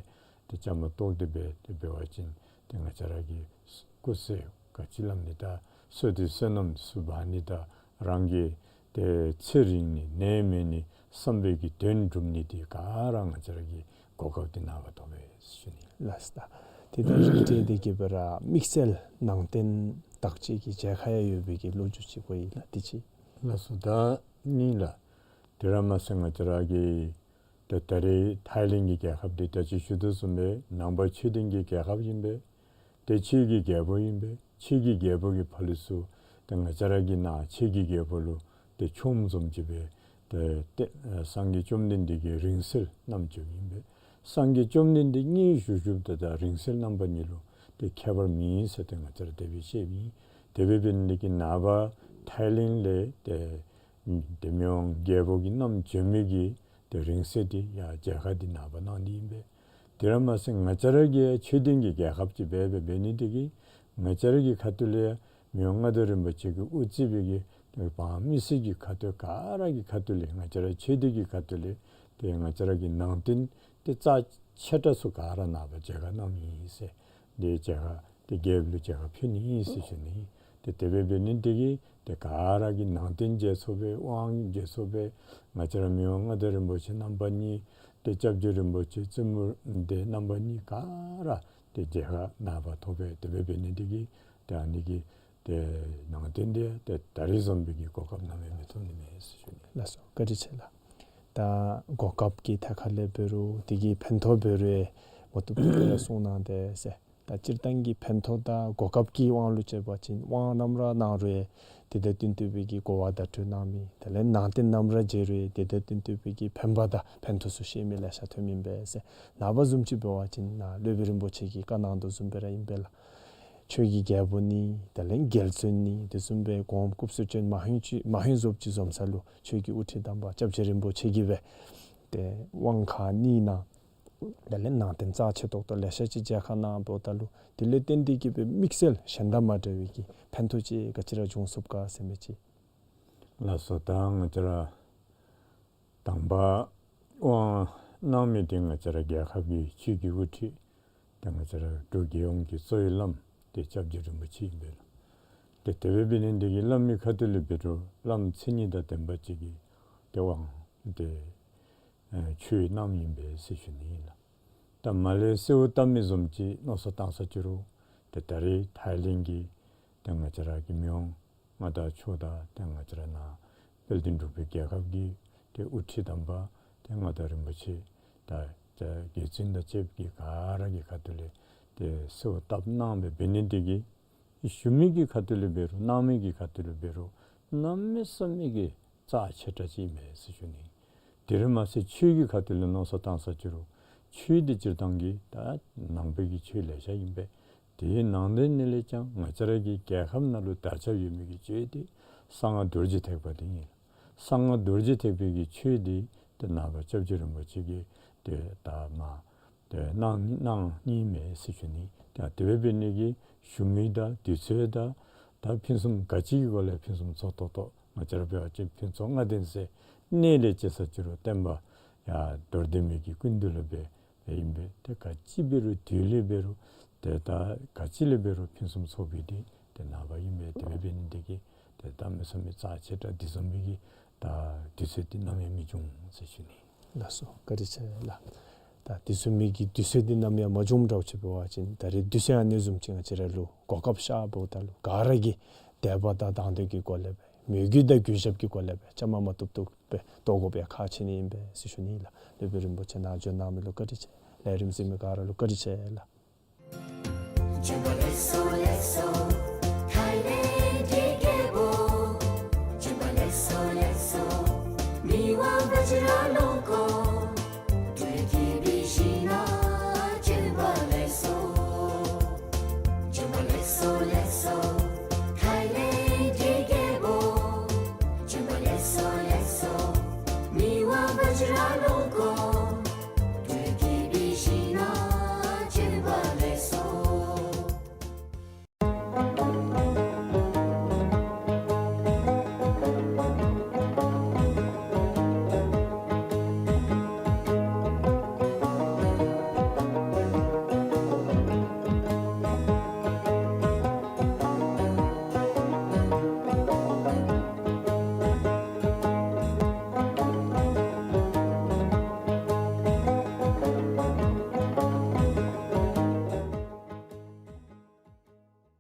ཏེ་བཅའ་མར་གཏོགས་ཏེ་སྦེ་ཏེ་འབད་བ་ཅིན་ཏེ་ང་བཅས་ར་གི་སྐུ་ཚེ་ག་ཅི་སླབ་ནི་ད་བསོད་བདེ་བསོད་ནམས་ཚུ་འབག་ནི་ད་རང་གི་ཏེ་ཚེ་རིང་ནི་ནད་མེད་ནི་བསམ་པའི་གི་དོན་འགྲུབ་ནི་འདི་ག་ར་ང་བཅས་ར་གི་གོ་སྐབས་འདི་ནངས་པ་ཐོབ་པས་ཟེར་ཞུ་ནི་ལགས། ལགས་སོ། ད་དེ་དང་རིགས་བསྒྲེས་ཏེ་གི་སྦེ་ར་དམིགས་བསལ་ནང་རྟེན་དག་ཅིག་གི་མཇལ་ཁ་ཡང་ཡོད་པའི་གི་ལོ་རྒྱུས་ཅིག་གོ་ཡི་ལགས། དེ་ཅིག། ལགས་སོ། ད་ནི་ལགས། དེ་ར་མ་ཚད་ང་བཅས་ར་གི་ཏེ་ད་རེས་ཐའི་ལེནཌ་གི་རྒྱལ་ཁབ་འདི་ད་ཅི་ཞུ་དོ་བཟུམ་སྦེ་ནང་པ་ཆོས་ལྡན་གྱི་རྒྱལ་ཁབ་ཨིན་པས། ཏེ་ཆོས་ཀྱི་རྒྱལ་པོ་ཨིན་པས། ཆོས་ཀྱི་རྒྱལ་པོ་གི་ཕ་ལུ་ཚུ་ཏེ་ང་བཅས་ར་གི་ནཱ་ཆོས་ཀྱི་རྒྱལ་པོ་ལུ་ཏེ་ཆོསཔ་བཟུམ་ཅིག་སྦེ་ཏེ་ཏེ་ཨ་སངས་རྒྱས་བཅོམ་ལྡན་འདས་ཀྱིས་རིང་བསྲེལ་བསྣམས་བྱོནམ་ཨིན་པས། སངས་རྒྱས་བཅོམ་ལྡན་འདས་དངོས་བཞུགས་བཞུགསཔ་ད་ད་རིང་བསྲེལ་བསྣམས་པ་གཉིས་ལུ་ཏེ་ཁྱད་པར་མེད་ཟེར་ཏེ་ང་བཅས་ར་དེ་སྦེ་ཤེསཔ་ཨིན། དེ་སྦེ་འབད་ནི་འདི་གིས་ནངས་པ་ཐའི་ལེནཌ་ལས་ཏེ་ཏེ་མི་དབང་རྒྱལ་པོ་གིས་བསྣམས་བྱོན་མི་གི་ཏེ་རིང་བསྲེལ་འདི་ཡང་མཇལ་ཁ་འདི་ནངས་པ་གནང་ནི་ཨིན་པས། དེ་ར་མ་ཚད་ང་བཅས་ར་གི་ཆོས་ལྡན་གྱི་རྒྱལ་ཁབ་ཅིག་འབད་འབད་འབད་ནི་འདི་གིས་ང་བཅས་ར་གི་ཁ་ཐུག་ལས་མི་དབང་མངའ་བདག་རིན་པོ་ཆེ་གིས་དབུ་གཙོས་པའི་གི་ཏེ་འབངས་མི་སེར་གྱི་ཁ་ཐུག་ག་ར་གི་ཁ་ཐུག་ལས་ང་བཅས་ར་ཆོས་སྡེ་གི་ཁ་ཐུག་ལས་ཏེ་ང་བཅས་ར་གི་ནང་རྟེན་ ཏེ་རྩ་ཆེ་དྲགས་ཚུ་ག་ར་ནངས་པ་མཇལ་ཁ་གནང་མི་ཨིན་ཟེར། ཏེ་མཇལ་ཁ་ཏེ་རྒྱལཔོ་ལུ་མཇལ་ཁ་ཕུལ་ནི་ཨིན་ཟེར་ཞུ་ནི། ཏེ་དེ་སྦེ་འབད་ནི་དེ་གིས་ཏེ་ག་ར་གིས་ནང་རྟེན་མཇལ་ཚུགསཔ་སྦེ་དབང་མཇལ་ཚུགསཔ་སྦེ་ང་བཅས་ར་མི་དབང་མངའ་བདག་རིན་པོ་ཆེ་རྣམ་པ་གཉིས་ཏེ་སྐྱབས་རྗེ་རིན་པོ་ཆེ་བཙུན་མོ་ཏེ་རྣམ་པ་གཉིས་ག་ར་ཏེ་མཇལ་ཁ་ནངས་པ་ཐོབ་སྦེ་དེ་སྦེ་འབད་ནི་དེ་གིས་ཏེ་ཨ་ནི་གི་ཏེ་ནང་རྟེན་འདི་ཏེ་ད་རིས་བཟུམ་སྦེ་གི་གོ་སྐབས་ནམ་ཡང་མི་ཐོབ་ནི་མས་ཟེར་ཞུ་ནི། ལགས་སོ། བཀའ་དྲིན་ཆེ་ལགས། ད་གོ་སྐབས་ཀྱི་ཐད་ཁར་ལས་འབད་རུང་དེ་གི་ཕན་ཐོགས་འབད་རུང་མ་བཏུབ་བཏུབ་སྦེ་ར་གསུང་གནང་དེས་ཟེར། ད་སྤྱིར་བཏང་གི་ཕན་ཐོགས་དང་གོ་སྐབས་ཀྱི་དབང་ལུ་བྱས་པ་ཅིན་དབང་ནམ་ར་གནང་རུང་དེ་དང་བསྟུན་ཏེ་སྦེ་གི་གོ་བ་བརྡ་སྤྲོད་གནང་མི་དེ་ལས་ནང་རྟེན་ནམ་ར་མཇལ་རུང་དེ་དང་བསྟུན་ཏེ་སྦེ་གི་ཕན་པ་དང་ཕན་ཐོགས་ཚུ་ཤེས་མི་ལེ་ཤ་ཐོན་མི་ཨིན་པས་ཟེར། ནངས་པ་བཟུམ་ཅིག་འབད་བ་ཅིན་ནཱ་སློབ་དཔོན་རིན་པོ་ཆེ་གིས་བཀའ་གནང་དོ་བཟུམ་སྦེ་ར་ཨིན་པས་ལགས། ཆོས་ཀྱི་རྒྱལ་པོ་ནི་དེ་ལས་རྒྱལ་བཙུན་ནི་དེ་བཟུམ་སྦེ་གོངམ་སྐུ་བསོད་ཅན་མ་ཧིང་ཅིག་མ་ཧིང་བཟུམ་ཅིག་འཛོམས་ས་ལུ་ཆོས་ཀྱི་དབུ་ཁྲིད་དམ་པ་སྐྱབས་རྗེ་རིན་པོ་ཆེ་གིས་སྦེ་ཏེ་དབང་ཁག་གཉིས་ནང་དེ་ལས་ནང་རྟེན་རྩ་ཆེ་ཏོག་ཏོ་ལེ་ཤ་ཅིག་མཇལ་ཁ་གནང་འབདཝ་ད་ལུ་དེ་ལས་བརྟེན་ཏེ་གི་སྦེ་དམིགས་བསལ་གཞན་དང་མ་འདྲ་བའི་གི་ཕན་ཐོགས་ཅིག་ག་ཅི་ར་བྱུང་ཚུགས་ག་ཟེར་མི་ཅིག། ལགས་སོ། ད་ང་བཅས་ར་དང་པ་དབང་གནང་མི་འདི་ང་བཅས་ར་རྒྱལ་ཁབ་ཀྱི་ཆོས་ཀྱི་དབུ་ཁྲིད་ཏེ་ང་བཅས་ར་འབྲུག་རྒྱལ་ཡོངས་ཀྱི་གཙོ་བོའི་བླམ་ཏེ་སྐྱབས་རྗེ་རིན་པོ་ཆེ་ཨིན་པས་ལགས། ཏེ་དེ་སྦེ་འབད་ནི་འདི་གིས་བླམ་གི་ཁ་ཐུག་ལས་འབད་རུང་བླམ་མཚན་ཉིད་དང་ལྡན་པ་ཅིག་གིས་ཏེ་དབང་ཏེ་ཨེ་ཆོས་གནངམ་ཨིན་པས་ཟེར་ཞུ་ནི་ཨིན་ལགས། ད་མར་ལས་གསོལཝ་བཏབ་མི་བཟུམ་ཅིག་མནོ་བསམ་བཏང་ས་ཅིག་རུང་ཏེ་ད་རིས་ཐའི་ལེནཌ་གི་ཏེ་ང་བཅས་ར་གི་མི་དབང་མངའ་བདག་མཆོག་དང་ཏེ་ང་བཅས་ར་ནཱ་དཔལ་ལྡན་འབྲུག་པའི་རྒྱལ་ཁབ་ཀྱི་ཏེ་དབུ་ཁྲིད་དམ་པ་ཏེ་མངའ་བདག་རིན་པོ་ཆེ་དང་ཏེ་རྒྱལ་བཙུན་དང་བཅས་པ་གི་ག་ར་གི་ཁ་ཐུག་ལས་ཏེ་གསོལཝ་བཏབ་གནང་སྦེ་འབད་ནི་འདི་གིས་ཞུ་མི་གི་ཁ་ཐུག་ལས་འབད་རུང་གནང་མི་གི་ཁ་ཐུག་ལས་འབད་རུང་གནམ་མེད་ས་མེད་ཀྱི་རྩ་ཆེ་དྲགས་ཅིག་ཨིན་མས་ཟེར་ཞུ་ནི། དེ་ར་མ་ཚད་ཆོས་ཀྱི་ཁ་ཐུག་ལས་མནོ་བསམ་བཏང་ས་ཅིག་རུང་ཆོས་འདི་སྤྱིར་བཏང་གི་ད་ནང་པའི་གི་ཆོས་ལེ་ཤ་ཨིན་པས། དེའི་ནང་དོན་ནི་ལས་ཀྱང་ང་བཅས་ར་གི་རྒྱལ་ཁབ་ནང་ལུ་དར་ཁྱབ་ཡོད་མི་གི་ཆོས་འདི་གསང་སྔགས་རྡོ་རྗེ་ཐེག་པ་འདི་ཨིན། གསང་སྔགས་རྡོ་རྗེ་ཐེག་པའི་གི་ཆོས་འདི་ཏེ་ནངས་པ་སྐྱབས་རྗེ་རིན་པོ་ཆེ་གིས་ཏེ་ད་མ་ཏེ་གནང་གནང་ནི་མས་ཟེར་ཞུ་ནི། ཏེ་དེ་སྦེ་འབད་ནི་གིས་ཞུ་མི་དང་དུས་ཚོད་དང་ད་ཕུན་སུམ་ག་ཅི་གི་སྒོ་ལས་ཕུན་སུམ་ཚོགས་ཏོག་ཏོ་ང་བཅས་ར་འབད་བ་ཅིན་ཕུན་ཚོགས་ལྔ་ལྡན་ཟེར་གནས་ལས་བཅད་ས་ཅིག་རུང་བསྟན་པ་ཡར་མདོར་བསྡུས་མི་གི་ཀུན་འདུས་ལུ་སྦེ་ཨིན་པས། ཏེ་ག་ཅི་འབད་རུང་དུས་ལས་འབད་རུང་ཏེ་ད་ག་ཅི་ལས་འབད་རུང་ཕུན་སུམ་ཚོགས་པའི་འདི་ཏེ་ནངས་པ་ཨིན་པས། དེ་སྦེ་འབད་ནི་འདི་གིས་ཏེ་གནམ་མེད་ས་མེད་རྩ་ཆེ་དྲགས་འདི་བཟུམ་མའི་གི་ད་དུས་ཚོད་འདི་ནམ་ཡང་མི་འབྱུང་ཟེར་ཞུ་ནི། ལགས་སོ། བཀའ་དྲིན་ཆེ་ལགས། ད་དུས་ཚོད་མི་གི་དུས་ཚོད་འདི་ནམ་ཡང་མ་འབྱུངམ་འདྲཝ་ཅིག་འབད་བ་ཅིན་ད་རིས་དུས་ཚོད་ཨ་ནི་བཟུམ་ཅིག་ང་བཅས་ར་ལུ་གོ་སྐབས་ཤར་འབདཝ་ད་ལུ་ག་ར་གིས་དད་པ་དང་དང་འདོད་ཀྱི་སྒོ་ལས་སྦེ་མོས་གུས་དང་གུས་ཞབས་ཀྱི་སྒོ་ལས་སྦེ་བཅའ་མར་མ་བཏུབ་བཏུབ་སྦེ་གཏོགས་དགོཔ་ཡང་ཁག་ཆེ་ནི་ཨིན་པས་ཟེར་ཞུ་ནི་ལགས། སློབ་དཔོན་རིན་པོ་ཆེ་ནཱ་བྱོན་གནང་མི་ལུ་བཀའ་དྲིན་ཆེ། ལས་རིམ་གཟིགས་མི་ག་ར་ལུ་བཀའ་དྲིན་ཆེ་ལགས།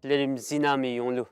ལས་རིམ་གཟིགས་གནང་མི་ཡོངས་ལུ་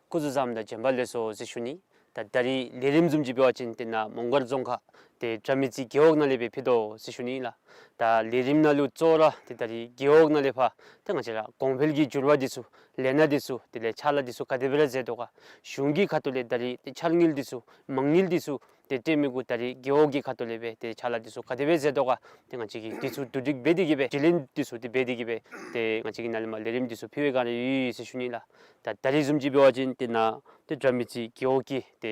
སྐུ་གཟུགས་བཟང་དང་བྱོན་པ་ལེགས་སོ་ཟེར་ཞུ་ནི། ད་ད་རིས་ལས་རིམ་བཟུམ་ཅིག་འབད་བ་ཅིན་ཏེ་ནཱ་མོང་སྒར་རྫོང་ཁག་ཏེ་དགྲ་མེད་རྩེ་རྒེད་འོག་ནང་ལས་སྦེ་ཕུལ་དོ་ཟེར་ཞུ་ནི་ལགས། ད་ལས་རིམ་ནང་ལུ་གཙོ་བོ་ར་ཏེ་ད་རིས་རྒེད་འོག་ནང་ལས་ཕར་ཏེ་ང་བཅས་ར་གོང་འཕེལ་གྱི་འགྱུར་བ་འདི་ཚུ་ལས་སྣ་འདི་ཚུ་དེ་ལས་ཕྱག་ལཱ་འདི་ཚུ་ག་དེ་སྦེ་ར་མཛད་དོ་ག། གཞུང་གི་ཁ་ཐུག་ལས་ད་རིས་ཏེ་འཆར་དངུལ་འདི་ཚུ་མ་དངུལ་འདི་ཚུ་ཏེ་སྤྲོད་མི་གུ་ད་རིས་རྒེད་འོག་གི་ཁ་ཐུག་ལས་སྦེ་ཏེ་ཕྱག་ལཱ་འདི་ཚུ་ག་དེ་སྦེ་མཛད་དོ་ག། ཏེ་ང་བཅས་ཀྱིས་འདི་ཚུ་བསྡུ་སྒྲིག་འབད་དེ་གི་སྦེ་དྲི་ལན་འདི་ཚུ་ཏེ་འབད་དེ་གི་སྦེ་ཏེ་ང་བཅས་ཀྱི་ནཱ་ལས་མར་ལས་རིམ་འདི་ཚུ་ཕུལ་བའི་བསྒང་ར་ཡོད་ཟེར་ཞུ་ནི་ལགས། ད་ད་རིས་བཟུམ་ཅིག་འབད་བ་ཅིན་ཏེ་ནཱ་ཏེ་དགྲ་མེད་རྩེ་རྒེད་འོག་གི་ཏེ་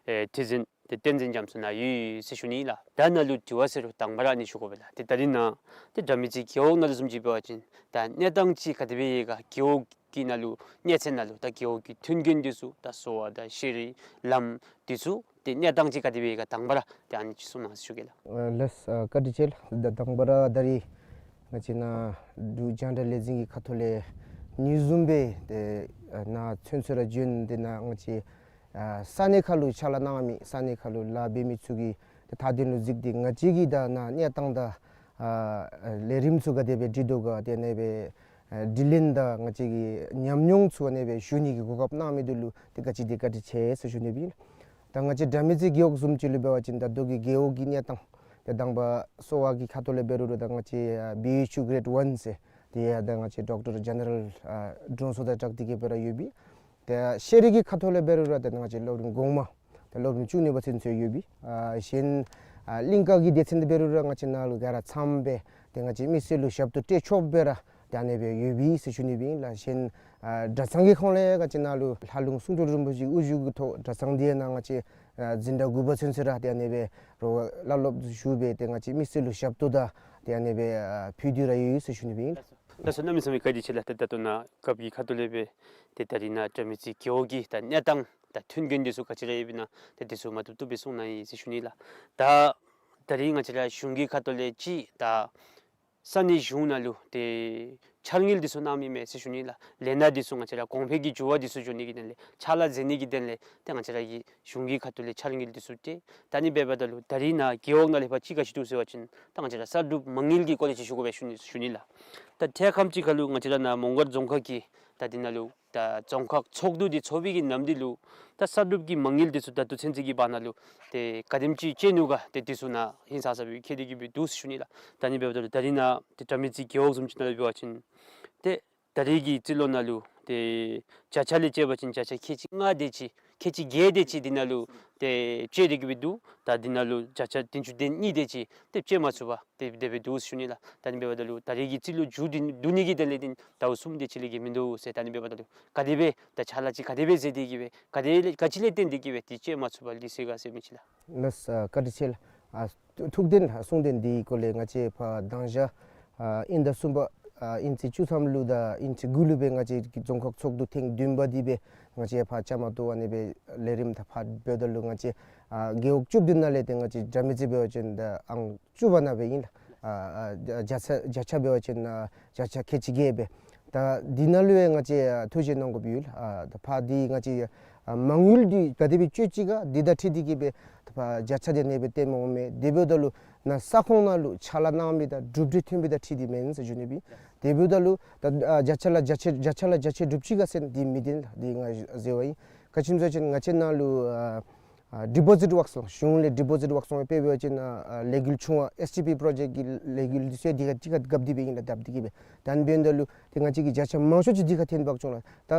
ཨེ་ཁྲི་འཛིན་ཏེ་བསྟན་འཛིན་རྒྱ་མཚོ་ནཱ་ཡོད་ཟེར་ཞུ་ནི་ལགས། ད་ནཱ་ལུ་དྲི་བ་ཟེར་རུང་དང་པ་ར་ཨ་ནི་ཞུ་དགོ་པས་ལགས། ཏེ་ད་རིས་ནཱ་ཏེ་དགྲ་མེད་རྩེ་རྒེད་འོག་ནང་ལུ་བཟུམ་ཅིག་འབད་བ་ཅིན་ད་གནས་སྟངས་ཅིག་ག་དེ་སྦེ་ཡོད་ག། རྒེད་འོག་གི་ནང་ལུ་གནས་ཚད་ནང་ལུ་ད་རྒེད་འོག་གི་མཐུན་རྐྱེན་འདི་ཚུ་ད་གསོ་བ་དང་ཤེས་རིག་ལམ་འདི་ཚུ་ ཏེ་གནས་སྟངས་ཅིག་ག་དེ་སྦེ་ག་དང་པ་ར་ཏེ་ཨ་ནི་ཅིག་གསུང་གནང་ཟེར་ཞུ་གེ་ལགས། ཨ་ལགས་སོ། ཨ་བཀའ་དྲིན་ཆེ་ལགས། ད་དང་པ་ར་ད་རིས་ང་བཅས་ནཱ་འབྲུག་རྒྱང་བསྒྲགས་ལས་འཛིན་གྱི་ཁ་ཐུག་ལས་ཉིན་བཟུམ་སྦེ་ཏེ་ཨ་ནཱ་ཚུན་ཚོད་ར་བྱོན་ཏེ་ནཱ་ང་བཅས་ཨ་ས་གནས་ཁ་ལུ་ཕྱག་ལཱ་གནང་མི་ས་གནས་ཁ་ལུ་ལཱ་འབད་མི་ཚུ་གི་ཏེ་མཐའ་དོན་ལུ་གཟིགས་ཏེ་ང་བཅས་ཀྱི་ད་ནཱ་གནས་སྟངས་དང་ཨ་ལས་རིམ་ཚུ་ག་དེ་སྦེ་སྒྲིག་དོ་ག་ཏེ་ཨ་ནེ་སྦེ་ཨ་དྲི་ལན་དང་ང་བཅས་ཀྱི་ཉམས་མྱོང་ཚུ་ཨ་ནེ་སྦེ་ཞུ་ནི་གི་གོ་སྐབས་གནང་མི་འདི་ལུ་ཏེ་ག་ཅི་དེ་བཀའ་དྲིན་ཆེ་ཟེར་ཞུ་ནི་སྦེ་ཨིན། ད་ང་བཅས་དགྲ་མེད་རྩེ་རྒེད་འོག་བཟུམ་ཅིག་ལུ་འབད་བ་ཅིན་ད་ལྟོ་གི་རྒེད་འོག་གི་གནས་སྟངས་ཏེ་དང་པ་གསོ་བ་གི་ཁ་ཐུག་ལས་འབད་རུང་ར་ད་ང་བཅས་ཨ་བི་ཨེཆ་ཡུ་གི་རེཌ་ཝན་ཟེར་ཏེ་ཡ་ད་ང་བཅས་ཌོག་ཊར་ཇེ་ནེ་རལ་ཨ་དྲུང་འཚོ་དང་སྦྲགས་ཏེ་གི་སྦེ་ར་ཡོད་པས། ཏེ་ཤེས་རིག་གི་ཁ་ཐུག་ལས་འབད་རུང་ར་ད་ང་བཅས་སློབ་རིམ་གོང་མ་ཏེ་སློབ་རིམ་བཅུ་གཉིས་པ་ཚུན་ཚོད་ཡོད་པས། ཨ་གཞན་ཨ་གླིང་ཀ་གི་སྡེ་ཚན་འདི་འབད་རུང་ར་ང་བཅས་ནཱ་ལུ་ག་ར་ཚངམ་སྦེ་ཏེ་ང་བཅས་མི་སེར་ལུ་ཞབས་ཏོག་སྤྲོད་ཆོགཔ་སྦེ་ར་ཏེ་ཨ་ནེ་སྦེ་ཡོད་པས་ཟེར་ཞུ་ནི་སྦེ་ཨིན་ལགས། གཞན་ཨ་གྲྭ་ཚང་གི་ཁོངས་ལས་ང་བཅས་ནཱ་ལུ་ལྷ་ལུང་གསུང་སྤྲུལ་རིན་པོ་ཆེ་གི་དབུ་བཞུགས་ཀྱི་ཐོག་གྲྭ་ཚང་འདི་ནང་ང་བཅས་ཨ་འཛིན་གྲྭ་དགུ་པ་ཚུན་ཚོད་ར་ཏེ་ཨ་ནེ་སྦེ་རོགས་བླ་སློབ་ཞུ་སྦེ་ཏེ་ང་བཅས་མི་སེར་ལུ་ཞབས་ཏོག་དང་ཏེ་ཨ་ནེ་སྦེ་ཨ་ཕུལ་ཏེ་ར་ཡོད་ཟེར་ཞུ་ནི་སྦེ་ཨིན། ལགས་སོ། གནམ་མེད་ས་མེད་བཀའ་དྲིན་ཆེ་ལགས། ད་ད་ལྟོ་ནཱ་རྒཔོ་གི་ཁ་ཐུག་ལས་སྦེ་ཏེ་ད་རིས་ནཱ་དགྲ་མེད་རྩེ་རྒེད་འོག་གི་ད་གནས་སྟངས་ད་མཐུན་རྐྱེན་འདི་ཚུ་ག་ཅི་ར་ཡོདཔ་ཨིན་ན་ཏེ་འདི་ཚུ་མ་བཏུབ་བཏུབ་སྦེ་གསུང་གནང་ཡི་ཟེར་ཞུ་ནི་ལགས། ད་ད་རིས་ང་བཅས་ར་གཞུང་གི་ཁ་ཐུག་ལས་ཅིག་ད་ས་གནས་གཞུང་ནང་ལུ་ཏེ་འཆར་དངུལ་འདི་ཚུ་གནང་མི་མས་ཟེར་ཞུ་ནི་ལགས། ལས་སྣ་འདི་ཚུ་ང་བཅས་ར་གོང་འཕེལ་གྱི་འགྱུར་བ་འདི་ཚུ་འགྱོ་ནི་གི་དོན་ལས་ཕྱག་ལཱ་མཛད་ནི་གི་དོན་ལས་ཏེ་ང་བཅས་ར་གི་གཞུང་གི་ཁ་ཐུག་ལས་འཆར་དངུལ་འདི་ཚུ་ཏེ་ད་ཨ་ནི་འབདཝ་ད་ལུ་ད་རིས་ནཱ་རྒེད་འོག་ནང་ལས་ཕར་ཅིག་ག་ཅི་འདུག་ཟེར་བ་ཅིན་ད་ང་བཅས་ར་གསར་སྒྲུབ་མ་དངུལ་གྱི་སྐོར་ལས་ཅིག་ཞུ་དགོ་པས་ཞུ་ནི་ཞུ་ནི་ལགས། ད་ཐད་ཁམས་ཅིག་ཁར་ལུ་ང་བཅས་ར་ནཱ་མོང་སྒར་རྫོང་ཁག་གི་ད་འདི་ནང་ལུ་ད་རྫོང་ཁག་ཚོགས་འདུ་འདི་ཚོགས་པའི་གི་ནམ་འདི་ལུ་ད་གསར་སྒྲུབ་ཀྱི་མ་དངུལ་འདི་ཚུ་ད་ལྟོ་ཚུན་ཚོད་ཀྱི་བར་ན་ལུ་ཏེ་ག་དེམ་ཅིག་སྤྱོད་ནུག་ག་ཏེ་འདི་ཚུ་ནཱ་ཧིང་སངས་ས་སྦེ་མཁྱེན་ཏེ་གི་སྦེ་འདུག་ཟེར་ཞུ་ནི་ལགས། ད་ཨ་ནི་འབདཝ་ད་ལུ་ད་རིས་ནཱ་ཏེ་དགྲ་མེད་རྩེ་རྒེད་འོག་བཟུམ་ཅིག་ནང་ལུ་འབད་བ་ཅིན་ཏེ་ད་རིས་ཀྱི་རྩིས་ལོ་ནང་ལུ་ཏེ་བརྒྱ་ཆ་ལས་བཅད་པ་ཅིན་བརྒྱ་ཆ་ཁལ་གཅིག་ལྔ་དེ་ཅིག་ཁལ་གཅིག་བརྒྱད་དེ་ཅིག་འདི་ནང་ལུ་ཏེ་སྤྱོད་དེ་གི་སྦེ་འདུག། ད་འདི་ནང་ལུ་བརྒྱ་ཆ་བདུན་ཅུ་དོན་གཉིས་དེ་ཅིག་ཏེ་སྤྱོད་མ་ཚུགས་པར་ཏེ་དེ་སྦེ་འདུག་ཟེར་ཞུ་ནི་ལགས། ད་ཨ་ནི་འབདཝ་ད་ལུ་ད་རིས་ཀྱི་རྩིས་ལོ་མཇུག་བསྡུ་བསྡུ་ནི་གི་དོན་ལས་འདི་ཟླཝ་གསུམ་དེ་ཅིག་ལས་བརྒལ་མིན་འདུག་ཟེར། ད་ཨ་ནི་འབདཝ་ད་ལུ་ག་དེ་སྦེ་ད་ཕྱག་ལཱ་ཅིག་ག་དེ་སྦེ་མཛད་དེ་གི་སྦེ་ག་དེ་ལས་ག་ཅི་ལས་བརྟེན་ཏེ་གི་སྦེ་ཏེ་སྤྱོད་མ་ཚུགས་པར་ལུས་སོང་ག་ཟེར་མི་ཅིག་ལགས། ལགས་སོ། བཀའ་དྲིན་ཆེ་ལགས། ཨ་ཐུགས་བདེན་གསུང་བདེན་འདི་གི་སྐོར་ལས་ང་བཅས་ཕར་དང་ཞག་ཨ་དབྱིན་ཟླ་གསུམ་པ་ཨ་དབྱིན་ཚེས་བཅུ་ཐམ་ལུ་དང་དབྱིན་ཚེས་དགུ་ལུ་སྦེ་ང་བཅས་ཀྱི་རྫོང་ཁག་ཚོགས་འདུ་ཐེངས་བདུན་པ་འདི་སྦེ་ང་བཅས་ཕར་བཅའ་མར་གཏོགས་ཨ་ནི་སྦེ་ལས་རིམ་ད་ཕར་འབདཝ་ད་ལུ་ང་བཅས་ཨ་རྒེད་འོག་བཅུ་བདུན་ནང་ལས་ཏེ་ང་བཅས་དགྲ་མེད་རྩེ་འབད་བ་ཅིན་ད་ཨང་བཅུ་པ་ནང་སྦེ་ཨིན་ལགས། ཨ་ཨ་བརྒྱ་ཆ་བརྒྱ་ཆ་འབད་བ་ཅིན་ཨ་བརྒྱ་ཆ་ཁལ་གཅིག་བརྒྱད་སྦེ། ད་འདི་ནང་ལུ་ཡང་ང་བཅས་ཨ་ཐུགས་བཞེད་གནང་དགོཔ་ཡོད་ལགས། ཨ་ད་ཕར་འདི་ང་བཅས་ཨ་མ་དངུལ་འདི་ག་དེ་སྦེ་སྤྱོད་ཅི་ག་འདི་དང་འཁྲིལ་ཏེ་གི་སྦེ་ད་ཕར་བརྒྱ་ཆ་དེ་ཨ་ནེ་སྦེ་སྟོནམ་འོང་མས། དེ་འབདཝ་ད་ལུ་ནཱ་ས་ཁོངས་ནང་ལུ་ཕྱག་ལཱ་གནང་མི་དང་གྲུབ་འབྲས་ཐོན་མི་དང་འཁྲིལ་ཏེ་མེན་ཟེར་ཞུ་ནི་སྦེ། དེ་འབདཝ་ད་ལུ་ད་ཨ་བརྒྱ་ཆ་ལུ་བརྒྱ་ཆ་བརྒྱ་ཆ་ལུ་བརྒྱ་ཆ་སྒྲུབ་ཅི་ག་ཟེར་འདི་མི་བདེན་ལགས། འདི་ང་ཟེར་བ་ཨིན། ག་ཅི་སྨོ་ཟེར་བ་ཅིན་ང་བཅས་ནཱ་ལུ་ཨ་ཨ་ཌི་པོ་ཟིཊ་ཝརཀསི་ལུ་གཞུང་ལས་ཌི་པོ་ཟིཊ་ཝརཀསི་ལུ་དཔེ་འབད་བ་ཅིན་ཨ་ཨ་ལས་འགུལ་ཆུང་བ་ཨེསི་ཊི་པི་པྲོ་ཇེཀཊི་གི་ལས་འགུལ་འདི་ཚུ་འདི་ཁར་གཅིག་ཁར་རྐྱབ་སྟེ་སྦེ་ཨིན་ལགས། རྐྱབ་སྟེ་གི་སྦེ་ད་ཨ་ནི་འབདཝ་ད་ལུ་ཏེ་ང་བཅས་ཀྱིས་བརྒྱ་ཆ་མང་ཤོས་ཅིག་འདི་ཁར་འཐེན་འབག་བྱུང་ལགས། ད་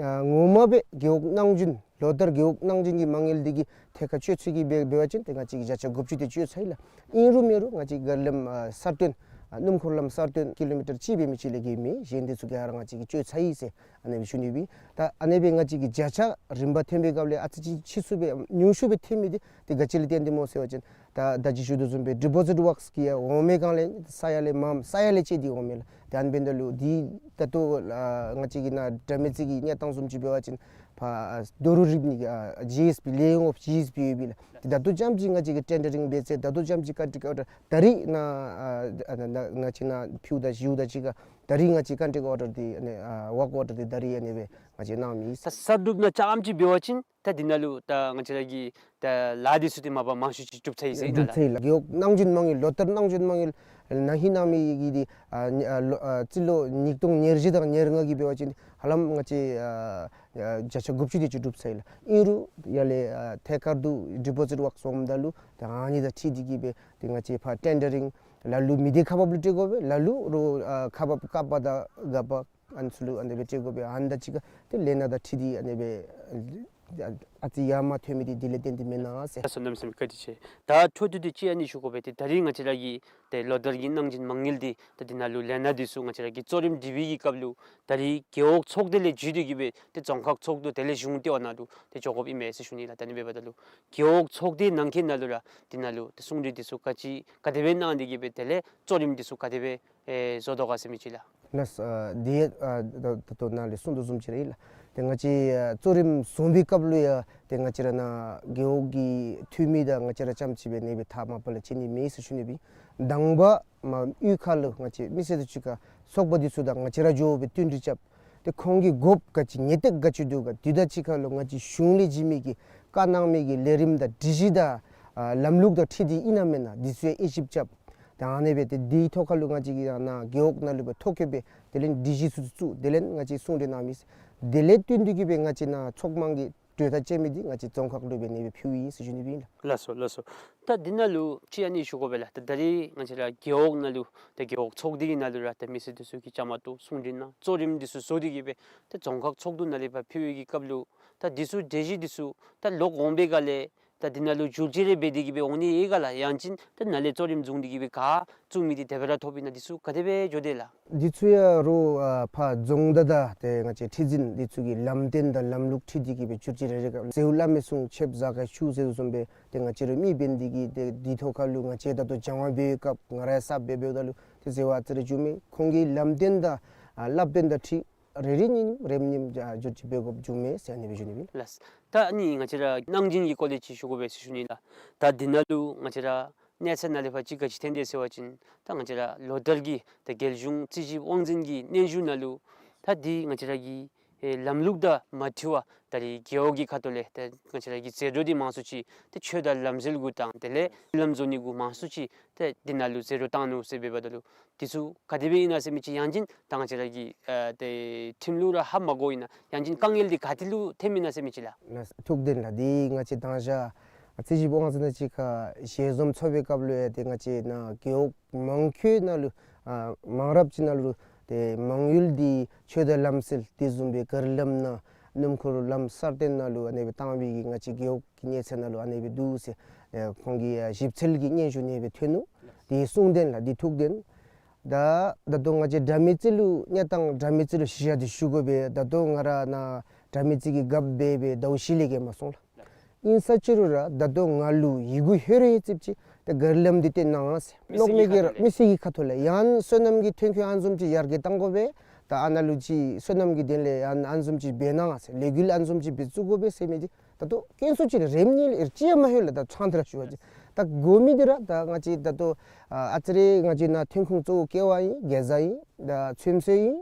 ཨ་ངོ་མ་སྦེ་རྒེད་འོག་གནང་སྦྱིན་ལོ་བསྟར་རྒེད་འོག་གནང་སྦྱིན་གྱི་མ་དངུལ་འདི་གི་ཐད་ཁར་སྤྱོད་ཚུལ་གྱི་འབད་འབད་བ་ཅིན་ཏེ་ང་བཅས་ཀྱིས་བརྒྱ་ཆ་དགུ་བཅུ་དེ་སྤྱོད་ཚར་ཡི་ལགས། ཨིན་རུང་མེན་རུང་ང་བཅས་ཀྱི་ག་ལམ་ཨ་གསར་བཏོན་ཨ་སྣུམ་འཁོར་ལམ་གསར་བཏོན་ཀི་ལོ་མི་ཊར་གཅིག་འབད་མི་ཅིག་ལས་བརྒལ་མེད། གཞན་འདི་ཚུ་ག་ར་ང་བཅས་ཀྱིས་སྤྱོད་ཚར་ཡི་ཟེར་ཨ་ནེ་སྦེ་ཞུ་ནི་སྦེ། ད་ཨ་ནེ་སྦེ་ང་བཅས་ཀྱིས་བརྒྱ་ཆ་རིམ་པ་ཐོན་པའི་སྐབས་ལས་ཨ་ཙི་ཅིག་ཕྱིས་སུ་སྦེ་ཉུང་ཤོས་སྦེ་ཐོན་མི་འདི་ཏེ་ག་ཅི་ལས་བརྟེན་ཏེ་སྨོ་ཟེར་བ་ཅིན་ད་ད་ཅི་ཞུ་དོ་བཟུམ་སྦེ་ཌི་པོ་ཟིཊ་ཝརཀསི་གི་ཡང་འོང་མི་གང་ལས་ས་ཡ་ལས་མངམ་ས་ཡ་ལས་བཅད་དེ་འོང་མི་ལགས། ད་ཨ་ནི་འབདཝ་ད་ལུ་འདི་ད་ལྟོ་ཨ་ང་བཅས་ཀྱི་ནཱ་དགྲ་མེད་རྩེ་གི་གནས་སྟངས་བཟུམ་ཅིག་འབད་བ་ཅིན་ཕར་ཨ་རྡོ་རུག་རིབ་ནི་གི་ཨ་ཇི་ཨེསི་པི་ལེ་ཡིང་ཨོཕ་ཇི་ཨེསི་པི་ཡོད་པས་ལགས། ད་ལྟོ་ཙམ་ཅིག་ང་བཅས་ཀྱིས་ཊེན་ཌ་རིང་འབད་ཚར། ད་ལྟོ་ཙམ་ཅིག་ཀོན་ཊེཀཊ་ཨོར་ཌར་ད་རིས་ནཱ་ཨ་ཨ་ནཱ་ནཱ་ང་བཅས་ནཱ་ཕུ་དང་བཞི་དང་གཅིག་ཁར་ད་རིས་ང་བཅས་ཀོན་ཊེཀཊ་ཨོར་ཌར་འདི་ཨ་ནི་ཨ་ཝརཀ་ཨོར་ཌར་འདི་ད་རིས་ཨ་ནེ་སྦེ་ང་བཅས་གནང་མི་ཨིན། ད་གསར་སྒྲུབ་ནང་ཙམ་ཅིག་འབད་བ་ཅིན་ད་འདི་ནང་ལུ་ད་ང་བཅས་ར་གི་ད་ལཱ་འདི་ཚུ་འདི་མ་པ་མང་ཤོས་ཅིག་གྲུབ་ཚར་ཡི་ཟེར་ཨིན་ན་ལགས། གྲུབ་ཚར་ཡི་ལགས། རྒེད་འོག་གནང་སྦྱིན་མ་དངུལ་ལོ་བསྟར་གནང་སྦྱིན་མ་དངུལ་ནང་ཧིང་གནང་མི་གི་འདི་ཨ་ཨ་ལོ་ཨ་རྩིས་ལོ་ཉིས་སྟོང་ཉེར་བཞི་དང་ཉེར་ལྔ་གི་འབད་བ་ཅིན་ཧ་ལམ་ང་བཅས་ཨ་ཨ་བརྒྱ་ཆ་དགུ་བཅུ་དེ་ཅིག་གྲུབ་ཚར་ཡི་ལགས། ཨིན་རུང་ཡར་ལས་ཨ་ཐད་ཀར་དུ་ཌི་པོ་ཟིཊ་ཝརཀསི་འོངམ་ད་ལུ་ད་ཨ་ནི་དང་འཁྲིལ་ཏེ་གི་སྦེ་ཏེ་ང་བཅས་ཕར་ཊེན་ཌ་རིང་ལ་ལུ་མི་སྡེ་ཁག་འབག་ལུ་སྤྲོད་དགོ་པས། ལ་ལུ་རོགས་ཨ་ཁག་འབག་ཀ་པ་དང་ག་པ་ཨ་ནི་ཚུ་ལུ་ཨ་ནེ་སྦེ་སྤྲོད་དགོ་པས། ཨ་ནི་དང་གཅིག་ཁར་ཏེ་ལས་སྣ་དང་འཁྲིལ་ཏེ་ཨ་ནེ་སྦེ་ཨ་ཨ་ཙི་ཡར་མར་ཐོན་མི་འདི་འདི་ལས་བརྟེན་ཏེ་མེན་ན་ཟེར། ལགས་སོ། གནམ་མེད་ས་མེད་བཀའ་དྲིན་ཆེ། ད་འཕྲོ་མཐུད་དེ་ཅིག་ཨ་ནི་ཞུ་དགོ་པས། ཏེ་ད་རིས་ང་བཅས་ར་གི་ཏེ་ལོ་བསྟར་གྱི་གནང་སྦྱིན་མ་དངུལ་འདི་ད་འདི་ནང་ལུ་ལས་སྣ་འདི་ཚུ་ང་བཅས་ར་གི་གཙོ་རིམ་སྒྲིག་པའི་གི་སྐབས་ལུ་ད་རིས་རྒེད་འོག་ཚོགས་སྡེ་ལས་བརྒྱུད་དེ་གི་སྦེ་ཏེ་རྫོང་ཁག་ཚོགས་འདུ་དེ་ལས་གཞུང་ལྟེ་བ་ནང་ལུ་ཏེ་འགྱོ་དགོཔ་ཨིན་མས་ཟེར་ཞུ་ནི་ལགས། ད་ཨ་ནི་འབདཝ་ད་ལུ་རྒེད་འོག་ཚོགས་སྡེ་ནང་འཁོད་ནང་ལུ་ར་འདི་ནང་ལུ་ཏེ་གསུང་གྲོས་འདི་ཚུ་ག་ཅི་ག་དེ་སྦེ་གནང་སྟེ་གི་སྦེ་དེ་ལས་གཙོ་རིམ་འདི་ཚུ་ག་དེ་སྦེ་ཨེ་བཟོ་དོ་ག་ཟེར་མི་ཅིག་ལགས། ལགས་སོ། ཨ་འདི་ཨ་ད་ད་ལྟོ་ནཱ་ལས་གསུང་དོ་བཟུམ་ཅིག་ར་ཨིན་ལགས། ཏེ་ང་བཅས་ཨ་གཙོ་རིམ་བཟུང་བའི་སྐབས་ལུ་ཡང་ཏེ་ང་བཅས་ར་ནཱ་རྒེད་འོག་གི་འཐུས་མི་དང་ང་བཅས་ར་རྐྱངམ་ཅིག་སྦེ་ཨ་ནི་སྦེ་ཐག་མ་པ་ལས་བཅད་ནི་མེད་ཟེར་ཞུ་ནི་སྦེ། དང་པ་མར་གཡུས་ཁ་ལུ་ང་བཅས་མི་སེར་དང་གཅིག་ཁར་ཚོགས་པ་འདི་ཚུ་དང་ང་བཅས་ར་འགྱོ་སྦེ་བསྟུན་གྲོས་རྐྱབ། ཏེ་ཁོང་གི་དགོཔ་ག་ཅི་ངེས་ཏིག་ག་ཅི་འདུག་ག་དེ་དང་གཅིག་ཁར་ལུ་ང་བཅས་གཞུང་ལས་བྱིན་མི་གི་བཀའ་གནང་མི་གི་ལས་རིམ་དང་སྒྲིག་གཞི་དང་ཨ་ལམ་ལུགས་དང་འཁྲིལ་ཏེ་ཨིན་ན་མེན་ན་འདི་ཚུ་ཡང་དབྱེ་ཞིབ་རྐྱབ། ད་ཨ་ནི་སྦེ་ཏེ་དེའི་ཐོག་ཁ་ལུ་ང་བཅས་ཀྱིས་ཡང་ནཱ་རྒེད་འོག་ནང་ལུ་སྦེ་ཐོ་བཀོད་སྦེ་དེ་ལས་སྒྲིག་གཞི་ཚུ་བཙུགས། དེ་ལས་ང་བཅས་གསུང་གྲོས་གནང་མི་དེ་ལས་བསྟུན་ཏེ་གིས་སྦེ་ང་བཅས་ནཱ་ཚོགས་དམངས་ཀྱི་གྲོས་ཐག་བཅད་མི་འདི་ང་བཅས་རྫོང་ཁག་ལུ་སྦེ་ཨ་ནི་སྦེ་ཕུལཝ་ཨིན་ཟེར་ཞུ་ནི་སྦེ་ཨིན་ལགས། ལགས་སོ་ལགས་སོ། ད་འདི་ནང་ལུ་ཅིག་ཨ་ནི་ཞུ་དགོ་པས་ལགས། ད་ད་རེས་ང་བཅས་ར་རྒེད་འོག་ནང་ལུ་ད་རྒེད་འོག་ཚོགས་སྡེ་གི་ནང་ལུ་ར་ད་མི་སེར་འདི་ཚུ་གིས་བཅའ་མར་གཏོགས་གསུང་གྲོས་གནང་གཙོ་རིམ་འདི་ཚུ་བཟོ་སྟེ་གིས་སྦེ་ད་རྫོང་ཁག་ཚོགས་འདུ་ནང་ལས་ཕར་ཕུལ་བའི་གི་སྐབས་ལུ་ད་འདི་ཚུ་སྒྲིག་གཞི་འདི་ཚུ་ད་ལོག་འོང་པའི་སྒང་ལས་ད་འདི་ནང་ལུ་བསྒྱུར་བཅོས་རེ་འབད་དེ་གིས་སྦེ་འོང་ནི་ཡོད་ག་ལགས། ཡང་ཅིན་ད་ནཱ་ལས་གཙོ་རིམ་བཟུང་སྟེ་གིས་སྦེ་ག་བཙུགས་མི་འདི་དེ་སྦེ་ར་ཐོབ་ཨིན་ན། འདི་ཚུ་ག་དེ་སྦེ་འགྱོ་དེས་ལགས། འདི་ཚུ་ཡང་རོགས་ཨ་ཕར་རྫོང་བདག་དང་ཏེ་ང་བཅས་ཁྲི་འཛིན་འདི་ཚུ་གི་ལམ་སྟོན་དང་ལམ་ལུགས་འཁྲིལ་ཏེ་གིས་སྦེ་བསྒྱུར་བཅོས་རེ་རེ་ག་ཟེའུ་བླ་མའི་གསུང་ཆིབས་བཟའ་དཀར་ཆུ་ཟེར་བཟུམ་སྦེ་ཏེ་ང་བཅས་ར་མི་འབད་ནི་འདི་གིས་ཏེ་འདི་ཐོག་ཁ་ལུ་ང་བཅས་ད་ལྟོ་སྦྱང་བ་འབད་བའི་སྐབས་ང་ར་ཡང་གསརཔ་སྦེ་འབདཝ་ད་ལུ་ཏེ་ཟེར་བ་ཨ་ཙི་རེ་འགྱོཝ་མས། ཁོང་གི་ལམ་སྟོན་དང་ཨ་བསླབ་སྟོན་དང་འཁྲིལ་རེ་རེ་གཉིས་གཉིས་རེ་གཉིས་གཉིས་ཨ་བསྒྱུར་བཅོས་འབད་དགོཔ་འགྱོཝ་མས་ཟེར་ཨ་ནི་སྦེ་ཞུ་ནི་ཨིན། ལགས། ད་ཨ་ནི་ང་བཅས་ར་གནང་སྦྱིན་གྱི་སྐོར་ལས་ཅིག་ཞུ་དགོ་པས་ཟེར་ཞུ་ནི་ལགས། ད་འདི་ནང་ལུ་ང་བཅས་ར་གནས་ཚད་ནང་ལས་ཕར་ཅིག་ག་ཅི་ཐོན་དེས་ཟེར་བ་ཅིན་ད་ང་བཅས་ར་ལོ་ལྟར་གྱི་ད་རྒྱལ་གཞུང་རྩིས་ཞིབ་དབང་འཛིན་གྱི་སྙན་ཞུ་ནང་ལུ་ད་འདི་ང་བཅས་ར་གི་ཨེ་ལམ་ལུགས་དང་མ་འཁྲིལ་བར་ད་རེས་རྒེད་འོག་གི་ཁ་ཐུག་ལས་ད་ང་བཅས་ར་གི་ཟད་འགྲོ་འདི་མང་སུ་ཅིག་ད་ཆོས་དང་ལམ་སྲོལ་གུ་དང་དེ་ལས་ལམ་བཟོ་ནི་གུ་མང་སུ་ཅིག་ད་འདི་ནང་ལུ་ཟད་འགྲོ་བཏང་ནུག་ཟེར་འབདཝ་ད་ལུ་འདི་ཚུ་ག་དེ་སྦེ་ཨིན་ན་ཟེར་མི་ཅིག་ཡང་ཅིན་ད་ང་བཅས་ར་གི་ཨ་ཏེ་ཁྲིམས་ལུ་ར་ཧ་མ་གོཝ་ཨིན་ན་ཡང་ཅིན་དཀའ་ངལ་འདི་ག་ཏེ་ལུ་ཐོནམ་ཨིན་ན་ཟེར་མི་ཅིག་ལགས། ལགས་ཐུགས་བདེན་ལགས། འདི་ང་བཅས་དང་ཞག་རྩིས་ཞིབ་དབང་འཛིན་དང་གཅིག་ཁར་ཞལ་འཛོམས་ཚོགས་པའི་སྐབས་ལུ་ཡང་ཏེ་ང་བཅས་ནཱ་རྒེད་འོག་མང་ཆེ་ནང་ལུ་ཨ་མང་རབས་ཅིག་ནང་ལུ་ཏེ་མ་དངུལ་འདི་ཆོས་དང་ལམ་སྲོལ་དེ་བཟུམ་སྦེ་གར་ལམ་ནང་སྣུམ་འཁོར་ལམ་གསར་བཏོན་ནང་ལུ་ཨ་ནི་སྦེ་བཏང་བའི་གི་ང་བཅས་རྒེད་འོག་གི་གནས་ཚད་ནང་ལུ་ཨ་ནི་སྦེ་འདུག་ཟེར་ཨེ་ཁོང་གི་ཨ་ཞིབ་འཚོལ་གྱི་སྙན་ཞུ་ཨ་ནི་སྦེ་ཐོན་ནུག། དེ་གསུང་བདེན་ལགས། དེ་ཐུགས་བདེན། ད་ད་ལྟོ་ང་བཅས་དགྲ་མེད་རྩེ་ལུ་གནས་སྟངས་དགྲ་མེད་རྩེ་ལུ་གཞི་བཞག་སྟེ་ཞུ་དགོ་པས། ད་ལྟོ་ང་ར་ནཱ་དགྲ་མེད་རྩེ་གི་རྒཔོ་འབད་སྦེ་ཟླཝ་བཞི་ལས་བརྒལ་མ་སོང་ལགས། ཨིན་ས་ཅི་རུང་ར་ད་ལྟོ་ང་ལུ་ཡི་གུ་ཧེ་རེ་ཧེ་ཙིགཔ་ཅིག་ད་གར་ལམ་འདི་བཏོན་གནང་ཟེར་མི་སེར་གྱི་ཁ་ཐུག་ལས་མི་སེར་གྱི་ཁ་ཐུག་ལས་ཡང་སོ་ནམ་གྱི་ཐོན་ཁུངས་ཨ་ནི་བཟུམ་ཅིག་ཡར་རྒྱས་གཏང་དགོ་པས། ད་ཨ་ནཱ་ལུ་ཅིག་སོ་ནམ་གྱི་དོན་ལས་ཡང་ཨ་ནི་བཟུམ་ཅིག་འབད་གནང་ཟེར་ལས་འགུལ་ཨ་ནི་བཟུམ་ཅིག་འབད་བཙུགས་དགོ་པས་ཟེར་མི་འདི་ད་ལྟོ་དཀོན་སུ་ཅིག་རེམ་ནི་ལས་ཅི་ཡང་མ་ལྷོད་ལགས། ད་ཕྲང་སྟེ་ར་ཞུ་བ་ཅིན་ད་དགོ་མི་འདི་ར་ད་ང་བཅས་ད་ལྟོ་ཨ་ཨ་ཙི་རེ་ང་བཅས་ནཱ་ཐོན་ཁུངས་གཙོ་བོ་ཀེ་བ་ཨིན། གེ་ཛ་ཨིན། ད་ཚོད་བསྲེ་ཨིན།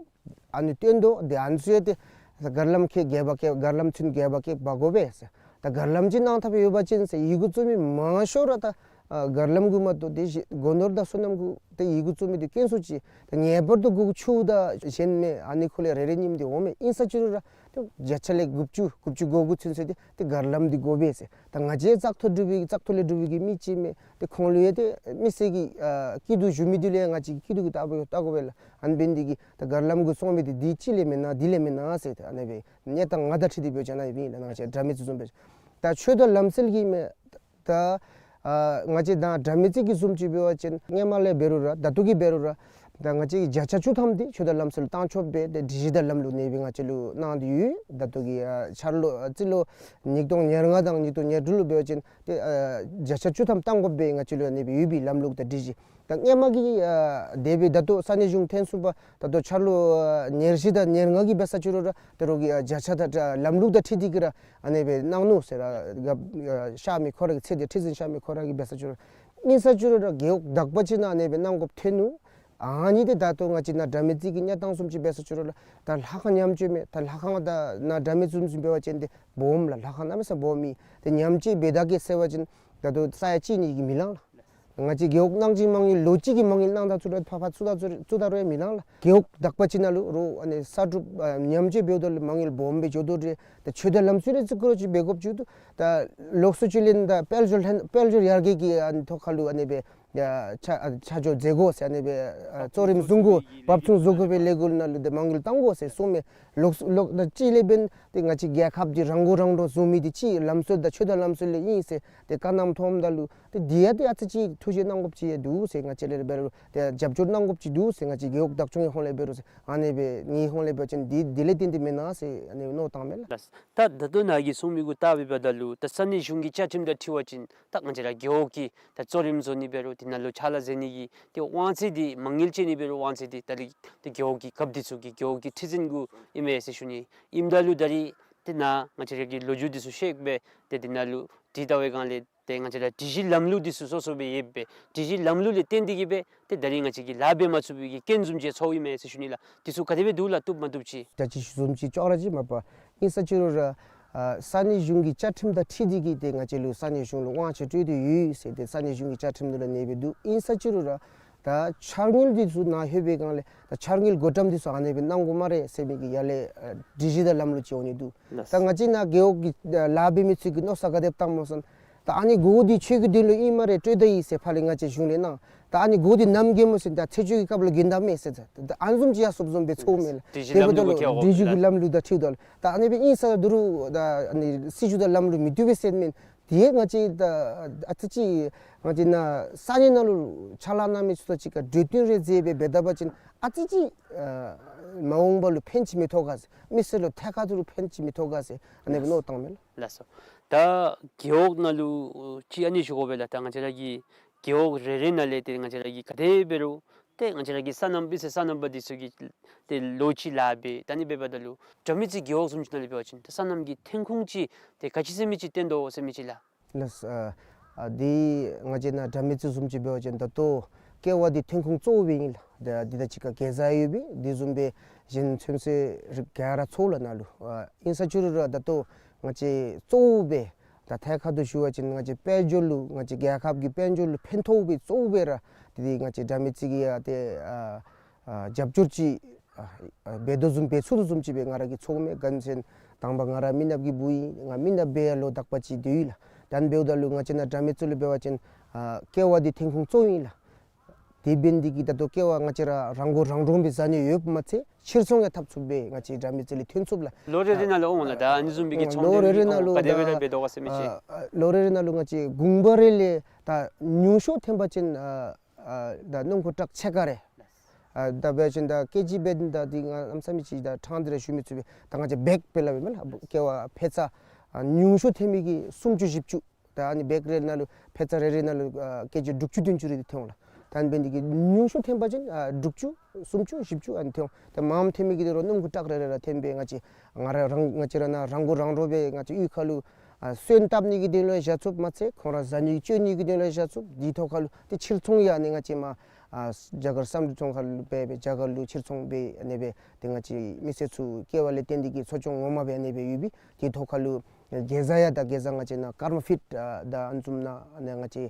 ཨ་ནི་བཏོན་དོ། དེ་ཨ་ནི་ཚུ་ཡང་ཏེ་གར་ལམ་ཁལ་བརྒྱད་པ་ཁལ་གར་ལམ་ཚུན་བརྒྱད་པ་ཁལ་འབག་དགོ་པས་ཟེར། ད་གར་ལམ་ཅིག་གནང་ཐབས་ཡོད་པ་ཅིན་ཟེར་ཡི་གུ་བཙུགས་མི་མང་ཤོས་ར་ད་ཨ་གར་ལམ་གུ་མ་གཏོགས་ཏེ་གཞི་སྒོ་ནོར་དང་སོ་ནམ་གུ་ཏེ་ཡི་གུ་བཙུགས་མི་འདི་དཀོན་སུ་ཅིག། ད་ངེས་པར་དུ་དགོ་ཆུ་དང་གཞན་མི་ཨ་ནི་ཁོ་ལས་རེ་རེ་གཉིས་འདི་འོང་མས། ཨིན་ས་ཅི་རུང་ར་ཏེ་བརྒྱ་ཆ་ལས་དགུ་བཅུ་དགུ་བཅུ་གོ་དགུ་ཚུན་ཚོད་འདི་ཏེ་གར་ལམ་འདི་དགོ་པས་ཟེར། ད་ང་བཅས་བཙག་འཐུ་གྲུབ་པའི་བཙག་འཐུ་ལས་གྲུབ་པའི་གི་མི་ཅིག་མས། ཏེ་ཁོང་ལུ་ཡང་ཏེ་མི་སེར་གྱི་ཨ་སྐྱིད་སྡུག་ཞུ་མི་འདི་ལུ་ཡང་ང་བཅས་ཀྱིས་སྐྱིད་སྡུག་གི་ལྟ་བུ་ལྟ་དགོ་པས་ལགས། ཨ་ནི་འབད་ནི་འདི་གིས་ད་གར་ལམ་གུ་སོང་མི་འདི་འདི་ཅིག་ལས་མེན་ན་འདི་ལས་མེན་ན་ཟེར་ཏེ་ཨ་ནི་སྦེ་གནས་སྟངས་ང་དང་འཁྲིལ་ཏེ་འབད་བ་ཅིན་ཨ་ནི་སྦེ་ཨིན་ལགས། ང་བཅས་དགྲ་མེད་རྩེ་བཟུམ་སྦེ་ད་ཆོས་དང་ལམ་སྲོལ་གྱི་མས། ད་ཨ་ང་བཅས་ད་དགྲ་མེད་རྩེ་གི་བཟུམ་ཅིག་འབད་བ་ཅིན་སྔོན་མ་ལས་འབད་རུང་ར་ད་ལྟོ་གི་འབད་རུང་ར་ད་ང་བཅས་ཀྱིས་བརྒྱ་ཆ་བཅུ་ཐམ་འདི་ཆོས་དང་ལམ་སྲོལ་བཏང་ཆོགཔ་སྦེ་ཏེ་སྒྲིག་གཞི་དང་ལམ་ལུགས་ཨ་ནི་སྦེ་ང་བཅས་ལུ་གནང་སྟེ་ཡོད། ད་ལྟོ་གི་ཨ་འཆར་ལོ་ཨ་རྩིས་ལོ་ཉིས་སྟོང་ཉེར་ལྔ་དང་ཉིས་སྟོང་ཉེར་དྲུག་ལུ་འབད་བ་ཅིན་ཏེ་ཨ་བརྒྱ་ཆ་བཅུ་ཐམ་བཏང་དགོཔ་སྦེ་ང་བཅས་ལུ་ཨ་ནི་སྦེ་ཡོད་པའི་ལམ་ལུགས་དང་སྒྲིག་གཞི། ད་སྔོན་མ་གི་ཨ་དེ་སྦེ་ད་ལྟོ་ས་གནས་གཞུང་འཐུས་ཚོགས་པ་ད་ལྟོ་འཆར་ལོ་ཨ་ཉེར་བཞི་དང་ཉེར་ལྔ་གི་འབད་ས་ཅི་རུང་ར་ད་རུང་གི་ཨ་བརྒྱ་ཆ་དང་ལམ་ལུགས་དང་འཁྲིལ་ཏེ་གིས་ར་ཨ་ནི་སྦེ་གནང་ནུག་ཟེར་ར་ག་ཨ་གཤགས་མི་ཁོ་ར་གི་ཚེ་འདི་ཁྲི་འཛིན་གཤགས་མི་ཁོ་ར་གི་འབད་ས་ཅི་རུང་ར་ཨིན་ས་ཅི་རུང་ར་རྒེད་འོག་དག་པ་ཅིག་ནང་ཨ་ནི་སྦེ་གནང་དགོཔ་ཐོན་ནུག། ཨ་ནི་འདི་ད་ལྟོ་ང་བཅས་ནཱ་དགྲ་མེད་རྩེ་གི་གནས་སྟངས་བཟུམ་ཅིག་འབད་ས་ཅི་རུང་ལགས། ད་ལྷ་ཁང་ཉམས་བཅོས་མས། ད་ལྷ་ཁང་ད་ནཱ་དགྲ་མེད་རྩེ་བཟུམ་ཅིག་འབད་བ་ཅིན་ཏེ་སྦོམ་ལགས། ལྷ་ཁང་གནམ་མེད་ས་མེད་སྦོམ་མས། ཏེ་ཉམས་བཅོས་འབད་ད་གེ་ཟེར་བ་ཅིན་ད་ལྟོ་ས་ཡ་གཅིག་གཉིས་ཀྱིས་མི་ལང་ལགས། ང་བཅས་རྒེད་འོག་གནང་སྦྱིན་མ་དངུལ་ལོ་གཅིག་གི་མ་དངུལ་གནང་ད་ཚུར་ཕར་ཕར་ཚུར་ད་ཚུར་ཚུར་ད་རུང་ཡང་མི་ལང་ལགས། རྒེད་འོག་དག་པ་ཅིག་ནང་ལུ་རོགས་ཨ་ནི་གསར་སྒྲུབ་ཨ་ཉམས་བཅོས་འབདཝ་ད་ལུ་མ་དངུལ་སྦོམ་སྦེ་འགྱོ་དོ་རེ། ད་ཆོས་དང་ལམ་སྲོལ་རེ་བརྩི་བཀུར་ཅིག་འབད་དགོཔ་ཅིག་འདུག། ད་ལོགས་སུ་ཅིག་ལས་ད་དཔལ་འབྱོར་ལྷན་དཔལ་འབྱོར་ཡར་རྒྱས་ཀྱི་ཨ་ནི་ཐོག་ཁ་ལུ་ཨ་ནི་སྦེ་ཡ་ཆ་ཨ་ཆ་འཇོག་མཛད་དགོ་ཟེར་ཨ་ནི་སྦེ་ཨ་གཙོ་རིམ་བཟུང་དགོ། བབ་བཟུང་བཟོ་དགོ་པའི་ལས་འགུལ་ནང་ལུ་ཏེ་མ་དངུལ་གཏང་དགོ་ཟེར་གསུངམ་མས། ལོགས་ལོགས་ད་ཅིག་ལས་འབདན་ ཏེ་ང་བཅས་རྒྱལ་ཁབ་འདི་རང་མགོ་རང་འདྲོངས་བཟོ་མི་འདི་ཅིག་ལམ་སྲོལ་དང་ཆོས་དང་ལམ་སྲོལ་ལས་ཨིན་ཟེར་ཏེ་བཀའ་གནང་མཐོངམ་ད་ལུ་ཏེ་འདི་ཡང་ཏེ་ཨ་ཙི་ཅིག་ཐུགས་བཞེད་གནང་དགོཔ་ཅིག་ཡང་འདུག་ཟེར། ང་བཅས་ལས་འབད་རུང་ཏེ་རྒྱབ་སྐྱོར་གནང་དགོཔ་ཅིག་འདུག་ཟེར། ང་བཅས་རྒེད་འོག་བདག་སྐྱོང་གི་ཧོང་ལས་འབད་རུང་ཟེར། ཨ་ནི་སྦེ་ངེའི་ཧོང་ལས་འབད་བ་ཅིན་འདི་འདི་ལས་བརྟེན་ཏེ་མེན་ན་ཟེར་ཨ་ནི་མནོ་བཏངམ་མས་ལགས། ད་ད་ལྟོ་ནཱ་གིས་གསུང་མི་གུ་བལྟ་བའི་བར་ན་ལུ་ད་ས་གནས་གཞུང་གི་བཅའ་ཁྲིམས་དང་འཁྲིལ་བ་ཅིན་ད་ང་བཅས་ར་རྒེད་འོག་གི་ད་གཙོ་རིམ་བཟོ་ནི་འབད་རུང་དེ་ནང་ལུ་ཕྱག་ལཱ་མཛད་ནི་གི་ཏེ་དབང་ཚད་འདི་མ་དངུལ་བཅོལ་ནི་འབད་རུང་དབང་ཚད་འདི་ད་རིས་ཏེ་རྒེད་འོག་གི་རྒཔོ་འདི་ཚུ་གི་རྒེད་འོག་གི་ཁྲི་འཛིན་གུ་ཨིན་མས་ཟེར་ཞུ་ནི། ཨིནམ་ད་ལུ་ད་རིས་ཏེ་ནཱ་ང་བཅས་ར་གི་ལོ་རྒྱུས་འདི་ཚུ་བཤད་སྦེ་ཏེ་དེ་ནང་ལུ་དྲི་བལྟ་བའི་སྒང་ལས་ཏེ་ང་བཅས་ར་སྒྲིག་གཞི་ལམ་ལུགས་འདི་ཚུ་སོ་སོ་སྦེ་ཡོད་པས། སྒྲིག་གཞི་ལམ་ལུགས་ལས་བརྟེན་ཏེ་གིས་སྦེ་ཏེ་ད་རིས་ང་བཅས་ཀྱིས་ལཱ་འབད་མ་ཚུགས་པའི་གི་རྐྱེན་བཟུམ་ཅིག་ཚོརཝ་ཨིན་མས་ཟེར་ཞུ་ནི་ལགས། འདི་ཚུ་ག་དེ་སྦེ་འདུག་ལགས། བཏུབ་མ་བཏུབ་ཅིག། ད་ཅི་ཞུ་བཟུམ་ཅིག་ཅོག་ར་ཅིག་མ་པ། ཨིན་ས་ཅི་རུང་ར་ཨ་ས་གནས་གཞུང་གི་བཅའ་ཁྲིམས་དང་འཁྲིལ་ཏེ་གིས་ཏེ་ང་བཅས་ལུ་ས་གནས་གཞུང་ལུ་དབང་ཆ་སྤྲོད་དེ་ཡོད་ཟེར་ཏེ་ས་གནས་གཞུང་གི་བཅའ་ཁྲིམས་ནང་ལུ་ཨ་ནི་སྦེ་འདུག། ཨིན་ས་ཅི་རུང་ར་ད་ཕྱག་དངུལ་འདི་ཚུ་ནཱ་ལྷོད་པའི་སྒང་ལས་ད་ཕྱག་དངུལ་བགོ་བཀྲམ་འདི་ཚུ་ཨ་ནི་སྦེ་གནང་དགོ་སྨ་རེ་ཟེར་མི་གི་ཡར་ལས་ཨ་སྒྲིག་གཞི་དང་ལམ་ལུགས་ཅིག་འོང་ནི་འདུག། ད་ང་བཅས་ནཱ་རྒེད་འོག་གི་ལཱ་འབད་མི་ཚུ་གིས་མནོ་བསམ་ག་དེ་བཏངམ་སྨོ་ཟེར་ན། ད་ཨ་ནི་སྒོར་འདི་ཆོས་ཀྱི་དོན་ལུ་ཨིན་སྨ་རེ་སྤྲོད་ད་ཡི་ཟེར་ཕར་ལས་ང་བཅས་གཞུང་ལས་གནང་། ད་ཨ་ནི་སྒོར་འདི་ནམ་གྱངས་སྨོ་ཟེར་ན་ད་ཚེས་བཅུ་གི་སྐབས་ལུ་གྱོན་ད་མས་ཟེར། ད་ཨ་ནི་བཟུམ་ཅིག་ཡང་སོབ་སོབ་སྦེ་ཚོརཝ་མས་ལགས། སྒྲིག་གཞི་ལམ་ལུགས་ཀྱི་འོག་ལུ་སྒྲིག་གཞི་གི་ལམ་ལུགས་དང་འཁྲིལཝ་ད་ལུ་ད་ཨ་ནི་སྦེ་ཨིན་ས་ད་རུང་ད་ཨ་ནི་སྲིད་བྱུས་དང་ལམ་ལུགས་མི་བཏུབ་པས་ཟེར་མེན། དེ་ང་བཅས་ད་ཨ་ཙི་ཅིག་ང་བཅས་ནཱ་ས་གནས་ནང་ལུ་ཕྱག་ལཱ་གནང་མི་ཚུ་དང་གཅིག་ཁར་གྲོས་བསྟུན་རེ་མཛད་སྦེ་འབད་ད་པ་ཅིན་ཨ་ཙི་ཅིག་ཨ་མ་འོངས་པ་ལུ་ཕན་ཅིག་མི་ཐོགས་ག་ཟེར། མི་སེར་ལུ་ཐད་ཀར་དུ་ཕན་ཅིག་མི་ཐོགས་ག་ཟེར་ཨ་ནི་སྦེ་མནོ་བཏངམ་མས་ལགས། ལགས་སོ། ད་རྒེད་འོག་ནང་ལུ་ཅིག་ཨ་ནི་ཞུ་དགོ་པས་ལགས། ད་ང་བཅས་ར་གི་རྒེད་འོག་རེ་རེ་ནང་ལས་ཏེ་ང་བཅས་ར་གི་ག་དེ་འབད་རུང་ཏེ་ང་བཅས་ར་གི་སོ་ནམ་མི་སེར་སོ་ནམ་པ་འདི་ཚུ་གིས་ཏེ་ལོ་གཅིག་ལཱ་འབད་ད་ཨ་ནི་འབདཝ་ད་ལུ་དགྲ་མེད་རྩེ་རྒེད་འོག་བཟུམ་ཅིག་ནང་ལས་འབད་བ་ཅིན་ཏེ་སོ་ནམ་གྱི་ཐོན་ཁུངས་ཅིག་ཏེ་ག་ཅི་ཟེར་མི་ཅིག་བཏོན་དོ་ཟེར་མི་ཅིག་ལགས། ལགས། ཨ་ཨ་འདི་ང་བཅས་ནཱ་དགྲ་མེད་རྩེ་བཟུམ་ཅིག་འབད་བ་ཅིན་ད་ལྟོ་ཀེ་བ་འདི་ཐོན་ཁུངས་གཙོ་བོ་སྦེ་ཨིན་ལགས། ད་འདི་དང་གཅིག་ཁར་གེ་ཛ་ཡོད་པས། དེ་བཟུམ་སྦེ་གཞན་ཚོད་བསྲེ་རིགས་ག་ར་ཚུ་ལགས་ནཱ་ལུ། ཨ་ཨིན་ས་ཅི་རུང་ར་ད་ལྟོ་ང་བཅས་གཙོ་བོ་སྦེ་ད་ཐད་ཀར་དུ་ཞུ་བ་ཅིན་ང་བཅས་དཔལ་འབྱོར་ལུ་ང་བཅས་རྒྱལ་ཁབ་ཀྱི་དཔལ་འབྱོར་ལུ་ཕན་ཐོགས་པའི་གཙོ་བོ་སྦེ་ར་འདི་འདི་ང་བཅས་དགྲ་མེད་རྩེ་གིས་ཡང་ཏེ་ཨ་ཨ་རྒྱབ་སྐྱོར་ཅིག་ཨ་ཨ་འབད་དོ་བཟུམ་འབད་ཚུགས་དོ་བཟུམ་ཅིག་སྦེ་ང་ར་གིས་ཚོརཝ་མས། ག་ཅི་ཟེར་ན་དང་པ་ང་ར་མི་ནགཔ་གི་བུ་ཨིན། ང་མི་ནགཔ་སྦེ་ཡང་ལོ་དག་པ་ཅིག་སྡོད་ཡི་ལགས། ད་ཨ་ནི་འབདཝ་ད་ལུ་ང་བཅས་ནཱ་དགྲ་མེད་རྩེ་ལུ་འབད་བ་ཅིན་ཨ་ཀེ་བ་འདི་ཐོན་ཁུངས་གཙོ་བོ་ཨིན་ལགས། དེ་འབད་ནི་འདི་གིས་ད་ལྟོ་ཀེ་བ་ང་བཅས་ར་རང་མགོ་རང་འདྲོངས་སྦེ་བཟའ་ནི་ཡོདཔ་མ་ཚད་ཕྱིར་ཚོང་ཡང་འཐབ་ཚུགསཔ་སྦེ་ང་བཅས་དགྲ་མེད་རྩེ་ལས་ཐོན་ཚུགསཔ་ལགས། ལོ་རེ་རེ་ནང་ལུ་འོང་ལགས། ད་ཨ་ནི་བཟུམ་མའི་གི་ཚོང་ལོ་རེ་རེ་ནང་ལུ་ག་དེ་སྦེ་ར་འབད་དོ་ག་ཟེར་མི་ཅིག། ཨ་ཨ་ལོ་རེ་རེ་ནང་ལུ་ང་བཅས་གུང་པ་རེ་ལས་ད་ཉུང་ཤོས་ཐོན་པ་ཅིན་ཨ་ཨ་ད་སྣུམ་འཁོར་ཊག་ཕྱེད་ཀ་རེ། ཨ་ད་འབད་བ་ཅིན་ད་ཀེ་ཇི་འབད་ད་འདི་ང་གནམ་མེད་ས་མེད་ཅིག་ད་ཕྲང་སྟེ་ར་ཞུ་མི་ཚུགས་པས། ད་ང་བཅས་བེག་སྦེ་སླབ་པས་མེན་ན་ལགས། ཀེ་བ་ཕད་ཙ་ཨ་ཉུང་ཤོས་ཐོན་མི་གི་སུམ་ཅུ་བཞི་བཅུ། ད་ཨ་ནི་བེག་རེ་ནང་ལུ་ཕད་ཙ་རེ་རེ་ནང་ལུ་ཨ་ཀེ་ཇི་དྲུག་ཅུ་བདུན་ཅུ་རེ་འདི་ཐོན་འོང་ལགས། ད་ཨ་ནི་འབད་ནི་འདི་གིས་ཉུང་ཤོས་ཐོན་པ་ཅིན་ཨ་དྲུག་ཅུ་སུམ་ཅུ་བཞི་བཅུ་ཨ་ནི་ཐོན་འོང་། ད་མངམ་ཐོན་མི་གི་འདི་རུང་སྣུམ་འཁོར་ཊག་རེ་རེ་ར་ཐོན་སྦེ་ང་བཅས་ང་ར་རང་ང་བཅས་ར་ནཱ་རང་མགོ་རང་འདྲོངས་སྦེ་ང་བཅས་གཡུས་ཁ་ལུ་ཨ་སོན་བཏབ་ནི་གི་དོན་ལུ་བཞག་ཚུགསཔ་མ་ཚད་ཁོང་ར་བཟའ་ནི་གི་སྤྱོད་ནི་གི་དོན་ལུ་བཞག་ཚུགསཔ། དེའི་ཐོག་ཁ་ལུ་ཏེ་ཕྱིར་ཚོང་ཡང་ཨ་ནི་ང་བཅས་མར་ཨ་རྒྱ་གར་སམ་འབྲུ་ཚོང་ཁ་ལུ་སྦེ་སྦེ་རྒྱ་གར་ལུ་ཕྱིར་ཚོང་འབད་ཨ་ནི་སྦེ་ཏེ་ང་བཅས་མི་སེར་ཚུ་ཀེ་བ་ལས་བརྟེན་ཏེ་གིས་འཚོ་སྐྱོང་ངོ་མ་སྦེ་ཨ་ནི་སྦེ་ཡོད་པས། དེའི་ཐོག་ཁ་ལུ་གེ་ཛ་ཡང་ད་གེ་ཛ་ང་བཅས་ནཱ་ཀརྨ་ཕིཌ་ཨ་ད་ཨ་ནི་བཟུམ་ནང་ཨ་ནི་ང་བཅས་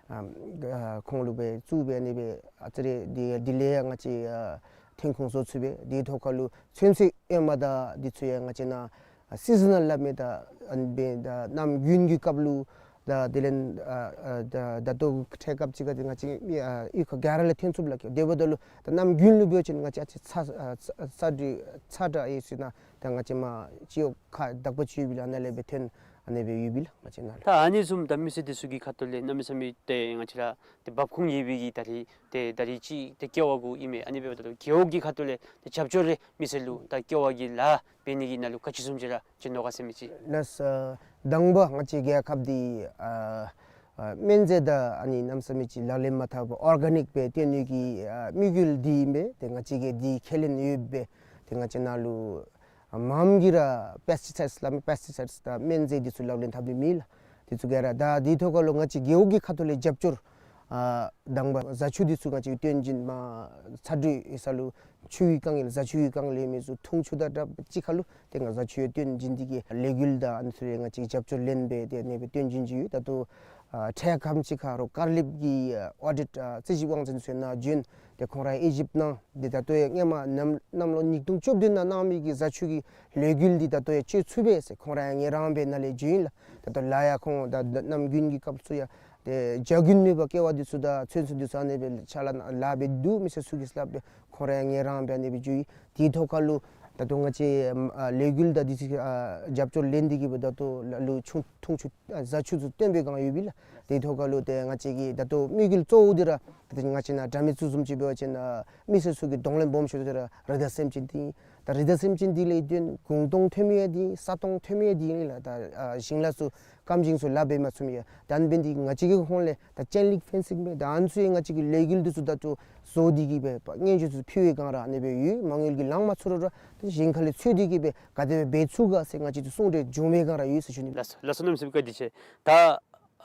ཨ་ཨ་ཁོང་ལུ་སྦེ་བཙུགས་སྦེ་ཨ་ནི་སྦེ་ཨ་ཙི་རེ་འདི་འདི་ལས་ཡང་ང་བཅས་ཨ་ཐོན་ཁུངས་བཟོ་ཚུགས་པས། དེའི་ཐོག་ཁ་ལུ་ཚོད་བསྲེ་ཨེ་མ་དང་འདི་ཚུ་ཡང་ང་བཅས་ནཱ་ཨ་སི་ཛི་ནཱལ་སླབ་མི་ད་ཨ་ནི་སྦེ་ད་གནམ་དགུན་གྱི་སྐབས་ལུ་ད་དེ་ལས་ཨ་ཨ་ད་ད་ལྟོ་འཕྲལ་སྐབས་ཅིག་ཁར་ཏེ་ང་བཅས་ཨ་གཡུས་ཁ་ག་ར་ལས་ཐོན་ཚུགསཔ་ལགས། དེ་འབདཝ་ད་ལུ་ད་གནམ་དགུན་ལུ་འབད་བ་ཅིན་ང་བཅས་ཨ་ཙི་ཚ་ཨ་ཚ་ཚ་དྲོད་ཚ་དྲགས་ཡོད་ཟེར་ན་ད་ང་བཅས་མར་སྤྱི་འོག་ཁ་བདག་པོ་ཅིག་ཡོད་པས་ལགས། ཨ་ནཱ་ལས་སྦེ་ཐོན་ཨ་ནི་སྦེ་ཡོད་པས་ལགས་ང་བཅས་ནཱ་ལགས། ད་ཨ་ནི་བཟུམ་ད་མི་སེར་འདི་ཚུ་གི་ཁ་ཐུག་ལས་གནམ་མེད་ས་མེད་ཏེ་ང་བཅས་ར་ཏེ་འབབ་ཁུངས་ཡོད་པའི་གི་ད་རིས་ཏེ་ད་རིས་ཅིག་ཏེ་ཀེ་བ་གུ་ཨིན་མས། ཨ་ནི་འབདཝ་ད་ལུ་རྒེད་འོག་གི་ཁ་ཐུག་ལས་ཏེ་རྒྱབ་སྐྱོར་རེ་མི་སེར་ལུ་ད་ཀེ་བ་གི་ལཱ་འབད་ནི་གི་ནང་ལུ་ག་ཅི་བཟུམ་ཅིག་ར་བྱིན་དོ་ག་ཟེར་མི་ཅིག། ལགས་སོ། དང་པ་ང་བཅས་རྒྱལ་ཁབ་འདི་ཨ་ཨ་སྨན་རྫས་དང་ཨ་ནི་གནམ་མེད་ས་མེད་ཅིག་ལག་ལེན་མ་འཐབ་པར་ཨོར་ག་ནིཀ་སྦེ་བཏོན་ནི་གི་ཨ་དམིགས་ཡུལ་འདི་ཨིན་པས། ཏེ་ང་བཅས་ཀྱིས་འདི་ཁས་ལེན་ཡོད་པས། ཏེ་ང་བཅས་ནཱ་ལུ་མངམ་གིས་ར་པེསི་ཊི་སའིཌསི་སླབ་མི་པེསི་ཊི་སའིཌསི་དང་སྨན་རྫས་འདི་ཚུ་ལག་ལེན་འཐབ་ནི་མེད་ལགས། འདི་ཚུ་ག་ར་ད་འདི་ཐོག་ཁ་ལུ་ང་བཅས་རྒེད་འོག་གི་ཁ་ཐུག་ལས་རྒྱབ་སྐྱོར་ཨ་དང་པ་བཟའ་ཆུ་འདི་ཚུ་ང་བཅས་བཏོན་བྱིན་མར་ཚ་དྲོད་ཡོད་ས་ལུ་ཆུ་གི་དཀའ་ངལ་བཟའ་ཆུ་གི་དཀའ་ངལ་ཡོད་མི་ཚུ་འཐུང་ཆུ་དང་སྦྲགས་གཅིག་ཁར་ལུ་ཏེ་ང་བཟའ་ཆུ་ཡང་བཏོན་བྱིན་ཏེ་གིས་ལས་འགུལ་དང་ཨ་ནི་ཚུ་ཡང་ང་བཅས་རྒྱབ་སྐྱོར་ལེན་སྦེ་ཏེ་ཨ་ནི་སྦེ་བཏོན་བྱིན་བྱིན་ཡོད། ད་ལྟོ་ཨ་འཕྲལ་ཁམས་ཅིག་ཁར་རོགས་ཀར་ལེབ་ཀྱི་ཨ་ཨོ་ཌིཊ་ཨ་རྩིས་ཞིབ་དབང་འཛིན་ཚུ་ཡང་ནཱ་བྱོན། ཏེ་ཁོང་ར་ཡང་དབྱེ་ཞིབ་གནང་། འདི་ད་ལྟོ་ཡང་སྔོན་མ་གནམ་གནམ་ལོ་ཉིས་སྟོང་བཅུ་བདུན་ནང་གནང་མི་གི་བཟའ་ཆུ་གི་ལས་འགུལ་འདི་ད་ལྟོ་ཡང་སྤྱོད་ཚུགས་པས་ཟེར་ཁོང་ར་ཡང་ངལ་རངས་སྦེ་ནཱ་ལས་བྱོན་ཡི་ལགས། ད་ལྟོ་ལཱ་ཡང་ཁོང་ད་གནམ་དགུན་གྱི་སྐབས་སུ་ཡང་ཏེ་བྱ་རྒྱུན་མེད་པར་ཀེ་བ་འདི་ཚུ་དང་ཚོད་བསྲེ་འདི་ཚུ་ཨ་ནི་སྦེ་ཕྱག་ལཱ་ལཱ་འབད་དོ་མི་སེར་ཚུ་གིས་སླབ་སྦེ་ཁོང་ར་ཡང་ངལ་རངས་སྦེ་ཨ་ནི་སྦེ་བྱོན་ཡི། དེའི་ཐོག་ཁ་ལུ་ ད་ལྟོ་ང་བཅས་ཨ་ལས་འགུལ་དང་འདི་ཚུ་ཨ་རྒྱབ་སྐྱོར་ལེན་ཏེ་གི་སྦེ་ད་ལྟོ་ལ་ལུ་ཆུ་འཐུང་ཆུ་ཨ་བཟའ་ཆུ་ཚུ་བཏོན་པའི་སྒང་ཡོད་པས་ལགས། དེ་ཐོག་ཁ་ལུ་ཏེ་ང་བཅས་ཀྱི་ད་ལྟོ་དམིགས་ཡུལ་གཙོ་བོ་འདི་ར་ད་ང་བཅས་ནཱ་དགྲ་མེད་ཚུ་བཟུམ་ཅིག་འབད་བ་ཅིན་ཨ་མི་སེར་ཚུ་གི་གདོང་ལེན་སྦོམ་ཤོས་འདི་ར་རི་དྭགས་སེམས་ཅན་འདི་ཨིན། ད་རི་དྭགས་སེམས་ཅན་འདི་ལས་བརྟེན་གུང་སྟོང་ཐོན་མི་ཡང་འདི་ས་སྟོང་ཐོན་མི་ཡང་འདི་ཨིན་ལགས། ད་ཨ་ཞིང་ལཱ་ཚུ་སྐམ་ཞིང་ཚུ་ལཱ་འབད་མ་ཚུགས་མི་ཡང་ད་ཨ་ནི་འབད་ནི་འདི་ང་བཅས་ཀྱི་ཧོངས་ལས་ད་ཅེན་ལིང་ཕེན་སིང་འབད་ད་ཨ་ནི་ཚུ་ཡང་ང་བཅས་ཀྱི་ལས་འགུལ་འདི་ཚུ་ད་ལྟོ་བཟོ་སྟེ་གི་སྦེ་སྙན་ཞུ་ཚུ་ཕུལ་བའི་སྒང་ར་ཨ་ནི་སྦེ་ཡོད། མ་དངུལ་གྱི་ལང་མ་ཚུགས་རུང་ར་ད་ཞིང་ཁ་ལས་འཚོལ་ཏེ་གི་སྦེ་ག་དེ་སྦེ་འབད་ཚུགས་ག་ཟེར་ང་བཅས་ཚུ་གསུང་གྲོས་བྱུང་བའི་སྒང་ར་ཡོད་ཟེར་ཞུ་ནི། ལགས་སོ་ལགས་སོ། གནམ་མེད་ས་མེད་བཀའ་དྲིན་ཆེ། ད་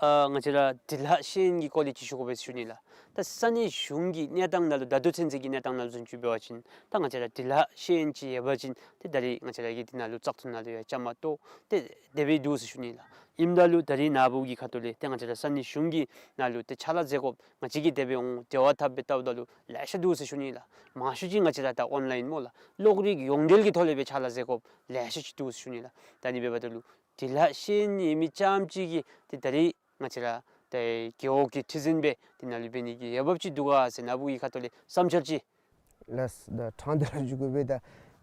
ཨ་ང་བཅས་ར་འབྲི་ལྷག་ཤེས་ཡོན་གྱི་སྐོར་ལས་ཅིག་ཞུ་དགོ་པས་ཟེར་ཞུ་ནི་ལགས། ད་ས་གནས་གཞུང་གི་གནས་སྟངས་ནང་ལུ་ད་ལྟོ་ཚུན་ཚོད་ཀྱི་གནས་སྟངས་ནང་ལུ་བཟུམ་ཅིག་འབད་བ་ཅིན་ད་ང་བཅས་ར་འབྲི་ལྷག་ཤེས་ཡོན་ཅིག་ཡོད་པ་ཅིན་ཏེ་ད་རེས་ང་བཅས་ར་གི་འདི་ནང་ལུ་བཙག་འཐུ་ནང་ལུ་ཡང་བཅའ་མར་གཏོགས་ཏེ་དེ་སྦེ་འདུག་ཟེར་ཞུ་ནི་ལགས། ཨིནམ་ད་ལུ་ད་རེས་ནཱ་བུ་གི་ཁ་ཐུག་ལས་ཏེ་ང་བཅས་ར་ས་གནས་གཞུང་གི་ནང་ལུ་ཏེ་ཕྱག་ལཱ་མཛད་དགོཔ་ང་བཅས་ཀྱིས་དེ་སྦེ་འོང་འབྲེལ་བ་འཐབ་སྦེ་བལྟཝ་ད་ལུ་ལེ་ཤ་འདུག་ཟེར་ཞུ་ནི་ལགས། མང་ཤོས་ཅིག་ང་བཅས་ར་ད་ཨོན་ལཱའིན་སྨོ་ལགས། གློག་རིག་ཡོངས་འབྲེལ་གྱི་ཐོག་ལས་སྦེ་ཕྱག་ལཱ་མཛད་དགོཔ་ལེ་ཤ་ཅིག་འདུག་ཟེར་ཞུ་ནི་ལགས། ད་ཨ་ནི་འབདཝ་ད་ལུ་འབྲི་ལྷག་ཤེས་ཡོན་ཡོད་མི་རྐྱངམ་ཅིག་གིས་ཏེ་ད་རེས་ང་བཅས་ར་ཏེ་རྒེད་འོག་གི་ཁྲི་འཛིན་སྦེ་འདི་ནང་ལུ་འབད་ནི་གི་འོས་འབབ་ཅིག་འདུག་ག་ཟེར་ནཱ་བུ་གི་ཁ་ཐུག་ལས་བསམ་འཆར་ཅིག། ལགས་ད་ཕྲང་སྟེ་ར་ཞུ་དགོ་པས། ད་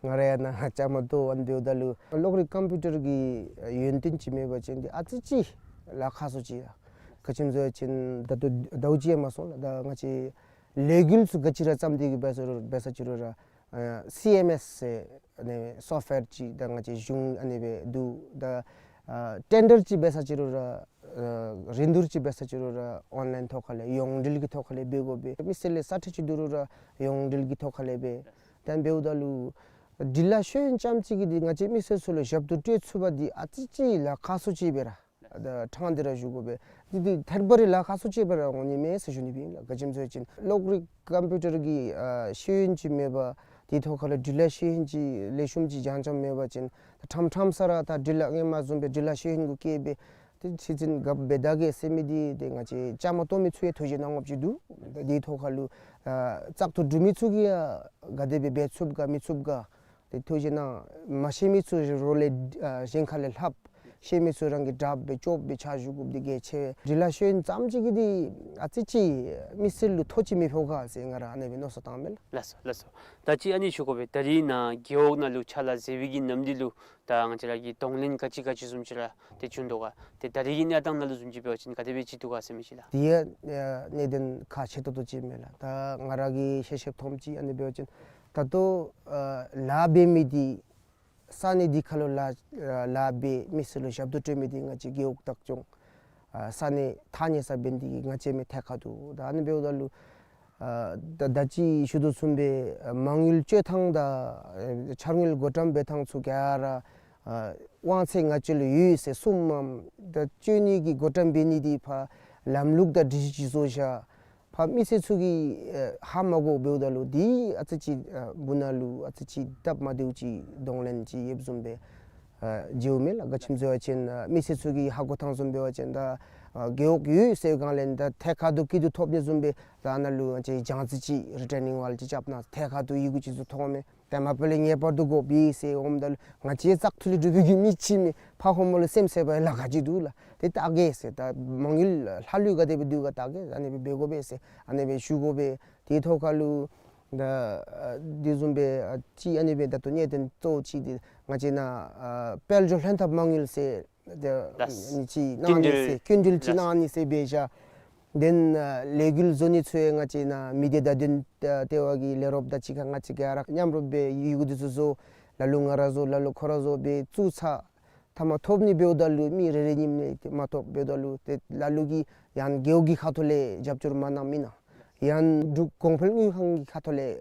ང་ར་ཡང་ནཱ་བཅའ་མར་གཏོགས་ཨ་ནི་འབདཝ་ད་ལུ་གློག་རིག་ཀམ་པིའུ་ཊར་གྱི་ཡོན་ཏན་ཅིག་མེད་པ་ཅིན་འདི་ཨ་ཙི་ཅིག་ལཱ་ཁག་སུ་ཅིག་ཡ། ག་ཅི་སྨོ་ཟེར་བ་ཅིན་ད་ལྟོ་ཟླཝ་གཅིག་ཡང་མ་སོང་ལགས། ད་ང་བཅས་ལས་འགུལ་ཚུ་ག་ཅི་ར་བརྩམས་ཏེ་གི་འབད་ས་རུང་འབད་ས་ཅིག་རུང་ར་ཨ་སི་ཨེམ་ཨེསི་ཟེར་ཨ་ནི་སོཕཊ་ཝེར་ཅིག་ད་ང་བཅས་གཞུང་ཨ་ནི་སྦེ་འདུག། ད་ཨ་ཊེན་ཌར་ཅིག་འབད་ས་ཅིག་རུང་ར་ཨ་རིན་བསྡུར་ཅིག་འབད་ས་ཅིག་རུང་ར་ཨོན་ལཱའིན་ཐོག་ཁ་ལས་ཡོངས་འབྲེལ་གྱི་ཐོག་ཁ་ལས་འབད་དགོ་པས། མི་སེར་ལས་ས་ཁྲལ་ཅིག་བསྡུ་རུང་ར་ཡོངས་འབྲེལ་གྱི་ཐོག་ཁ་ལས་འབད། ད་འབདཝ་ད་ལུ་འབྲི་ལྷག་ཤེས་ཡོན་རྐྱངམ་ཅིག་གིས་འདི་ང་བཅས་མི་སེར་ཚུ་ལུ་ཞབས་ཏོག་སྤྲོད་ཚུགས་པ་འདི་ཨ་ཙི་ཅིག་ལཱ་ཁག་སུ་ཅིག་སྦེ་ར། ད་ཕྲང་སྟེ་ར་ཞུ་དགོ་པས། འདི་འདི་ཐད་པ་རེ་ལཱ་ཁག་སུ་ཅིག་སྦེ་ར་འོང་ནི་མས་ཟེར་ཞུ་ནི་སྦེ་ཨིན་ལགས། ག་ཅི་སྨོ་ཟེར་བ་ཅིན་གློག་རིག་ཀམ་པིའུ་ཊར་གྱི་ཨ་ཤེས་ཡོན་ཅིག་མེད་པར་དེའི་ཐོག་ཁ་ལས་འབྲི་ལྷག་ཤེས་ཡོན་ཅིག་ལེགས་ཤོམ་ཅིག་རྐྱངམ་རྐྱངམ་མེད་པ་ཅིན་ད་ཕྲང་ཕྲང་ས་ར་ད་འབྲི་ལྷག་སྔོན་མ་བཟུམ་སྦེ་འབྲི་ལྷག་ཤེས་ཡོན་གུ་བཀལ་སྦེ་ཏེ་ཁྲི་འཛིན་ག་འབད་ད་གེ་ཟེར་མི་འདི་ཏེ་ང་བཅས་བཅའ་མར་གཏོགས་མི་ཚུ་ཡང་ཐུགས་བཞེད་གནང་དགོཔ་ཅིག་འདུག། ད་དེའི་ཐོག་ཁ་ལུ་ཨ་བཙག་འཐུ་གྲུབ་མི་ཚུ་གིས་ཡང་ག་དེ་སྦེ་འབད་ཚུགས་ག་མི་ཚུགས་ག་ཏེ་ཐུགས་བཞེད་གནང་། མ་ཤེས་མི་ཚུ་རོགས་ལས་ཨ་གཞན་ཁ་ལས་ལྷབ། ཤེས་མི་ཚུ་རང་གིས་དྲག་སྦེ་སྐྱོབ་སྦེ་ཕྱག་ཞུ་དགོཔ་འདི་གལ་ཆེ་བས། འབྲི་ལྷག་ཤེས་ཡོན་ཙམ་ཅིག་གིས་འདི་ཨ་ཙི་ཅིག་མི་སེར་ལུ་ཐོ་ཅིག་མི་ཕོག་ག་ཟེར་ང་ར་ཨ་ནི་སྦེ་མནོ་བསམ་བཏངམ་མས་ལགས། ལགས་སོ་ལགས་སོ། ད་ཅི་ཨ་ནི་ཞུ་དགོ་པས། ད་རེས་ནཱ་རྒེད་འོག་ནང་ལུ་ཕྱག་ལཱ་མཛད་པའི་གི་ནམ་དུས་ལུ་ད་ང་བཅས་ར་གི་གདོང་ལེན་ག་ཅི་ག་ཅི་བཟུམ་ཅིག་ར་ཏེ་བྱུང་དོ་ག། ཏེ་ད་རེས་ཀྱི་གནས་སྟངས་ནང་ལུ་བཟུམ་ཅིག་འབད་བ་ཅིན་ག་དེ་སྦེ་ཅིག་འདུག་ག་ཟེར་མི་ཅིག་ལགས། དེ་ཡང་ཨ་གནད་དོན་ཁག་ཆེ་ཏོག་ཏོ་ཅིག་མས་ལགས། ད་ང་ར་གིས་ཤེས་ཤེསཔ་མཐོངམ་ཅིག་ཨ་ནི་འབད་བ་ཅིན་ད་ལྟོ་ཨ་ལཱ་འབད་མི་འདི་ས་གནས་འདི་ཁ་ལུ་ལཱ་ཨ་ལཱ་འབད་མི་སེར་ལུ་ཞབས་ཏོག་སྤྲོད་མི་འདི་ང་བཅས་རྒེད་འོག་བདག་སྐྱོང་ཨ་ས་གནས་ཐག་ཉེ་ས་འབད་ནི་འདི་གིས་ང་བཅས་མི་ཐད་ཁར་འདུག། ད་ཨ་ནི་འབདཝ་ད་ལུ་ཨ་ད་ད་ཅི་ཞུ་དོ་བཟུམ་སྦེ་ཨ་མ་དངུལ་སྤྱོད་ཐངས་དང་ཨ་འཆར་དངུལ་བགོ་བཀྲམ་འབད་ཐངས་ཚུ་ག་ར་ཨ་དབང་ཚད་ང་བཅས་ལུ་ཡོད་ཟེར་གསུངམ་མས། ད་སྤྱོད་ནི་གི་བགོ་བཀྲམ་འབད་ནི་འདི་ཕར་ལམ་ལུགས་དང་སྒྲིག་གཞི་ཅིག་བཟོ་བཞག། ཕར་མི་སེར་ཚུ་གིས་ཨ་ཧ་མ་གོ་འབདཝ་ད་ལུ་འདི་ཨ་ཙི་ཅིག་ཨ་སྦུག་ན་ལུ་ཨ་ཙི་ཅིག་སྟབས་མ་བདེཝ་ཅིག་གདོང་ལེན་ཅིག་ཡོདཔ་བཟུམ་སྦེ་ཨ་མཇལཝ་མས་ལགས། ག་ཅི་སྨོ་ཟེར་བ་ཅིན་ཨ་མི་སེར་ཚུ་གིས་ཧ་གོ་ཐངས་བཟུམ་འབད་བ་ཅིན་ད་ཨ་རྒེད་འོག་ཡོད་ཟེར་སྒང་ལས་ད་ཐད་ཀར་དུ་སྐྱིད་སྡུག་ཐོབ་ནི་བཟུམ་སྦེ་ད་ནཱ་ལུ་ང་བཅས་རྒྱང་རྩིས་ཅིག་རི་ཊེ་ནིང་ཝཱལ་ཅིག་རྐྱབ་གནང་། ཐད་ཀར་དུ་ཡི་གུ་ཅིག་བཟོ་ཐོབ་མས། ཏེ་མ་པ་ལས་ངེས་པར་དུ་དགོ་པས་ཟེར་འོངམ་ད་ལུ་ང་བཅས་བཙག་འཐུ་ལས་གྲུབ་པའི་གི་མི་ཅིག་མས། ཕར་ཧོངས་མ་ལུ་སེམས་ཟད་པའི་ལཱ་ཁག་ཅིག་འདུག་ལགས། ཏེ་བལྟ་གེ་ཟེར། ད་མ་དངུལ་ལྷག་ལུས་ག་དེ་སྦེ་འདུག་ག་བལྟ་གེ། ཨ་ནི་སྦེ་འབད་དགོ་པས་ཟེར་ཨ་ནི་སྦེ་ཞུ་དགོ་པས། དེའི་ཐོག་ཁ་ལུ་ད་ཨ་དེ་བཟུམ་སྦེ་ཨ་ཅིག་ཨ་ནི་སྦེ་ད་ལྟོ་གནད་དོན་གཙོ་བོ་ཅིག་འདི་ང་བཅས་ནཱ་ཨ་དཔལ་འབྱོར་ལྷན་ཐབས་མ་དངུལ་ཟེར་ད་ལགས། ནི་ཅིག་གནང་ནི་ཟེར་སྐྱིན་འགྲུལ་ཅིག་ལགས། གནང་ནི་ཟེར་འབད་བཞག། དེ་ནང་ལས་འགུལ་བཟོ་ནི་ཚུ་ཡང་ང་བཅས་ནཱ་མི་སྡེ་བརྡ་དོན་ལྟེ་བ་གི་ལས་རོགསཔ་དང་གཅིག་ཁར་ང་བཅས་ག་ར་མཉམ་རུབ་སྦེ་ཡི་གུ་འདི་ཚུ་བཟོ། ལ་ལུ་ང་ར་བཟོ་ལ་ལུ་ཁོ་ར་བཟོ་སྦེ་བཙུགས་ཚར། མཐའ་མ་ཐོབ་ནི་འབདཝ་ད་ལུ་མི་རེ་རེ་གཉིས་གཉིས་ཏེ་མ་ཐོབ་འབདཝ་ད་ལུ་ཏེ་ལ་ལུ་གིས་ཡང་རྒེད་འོག་གི་ཁ་ཐུག་ལས་རྒྱབ་སྐྱོར་མ་གནངམ་ཨིན་ན། ཡང་འབྲུག་གོང་འཕེལ་དངུལ་ཁང་གི་ཁ་ཐུག་ལས་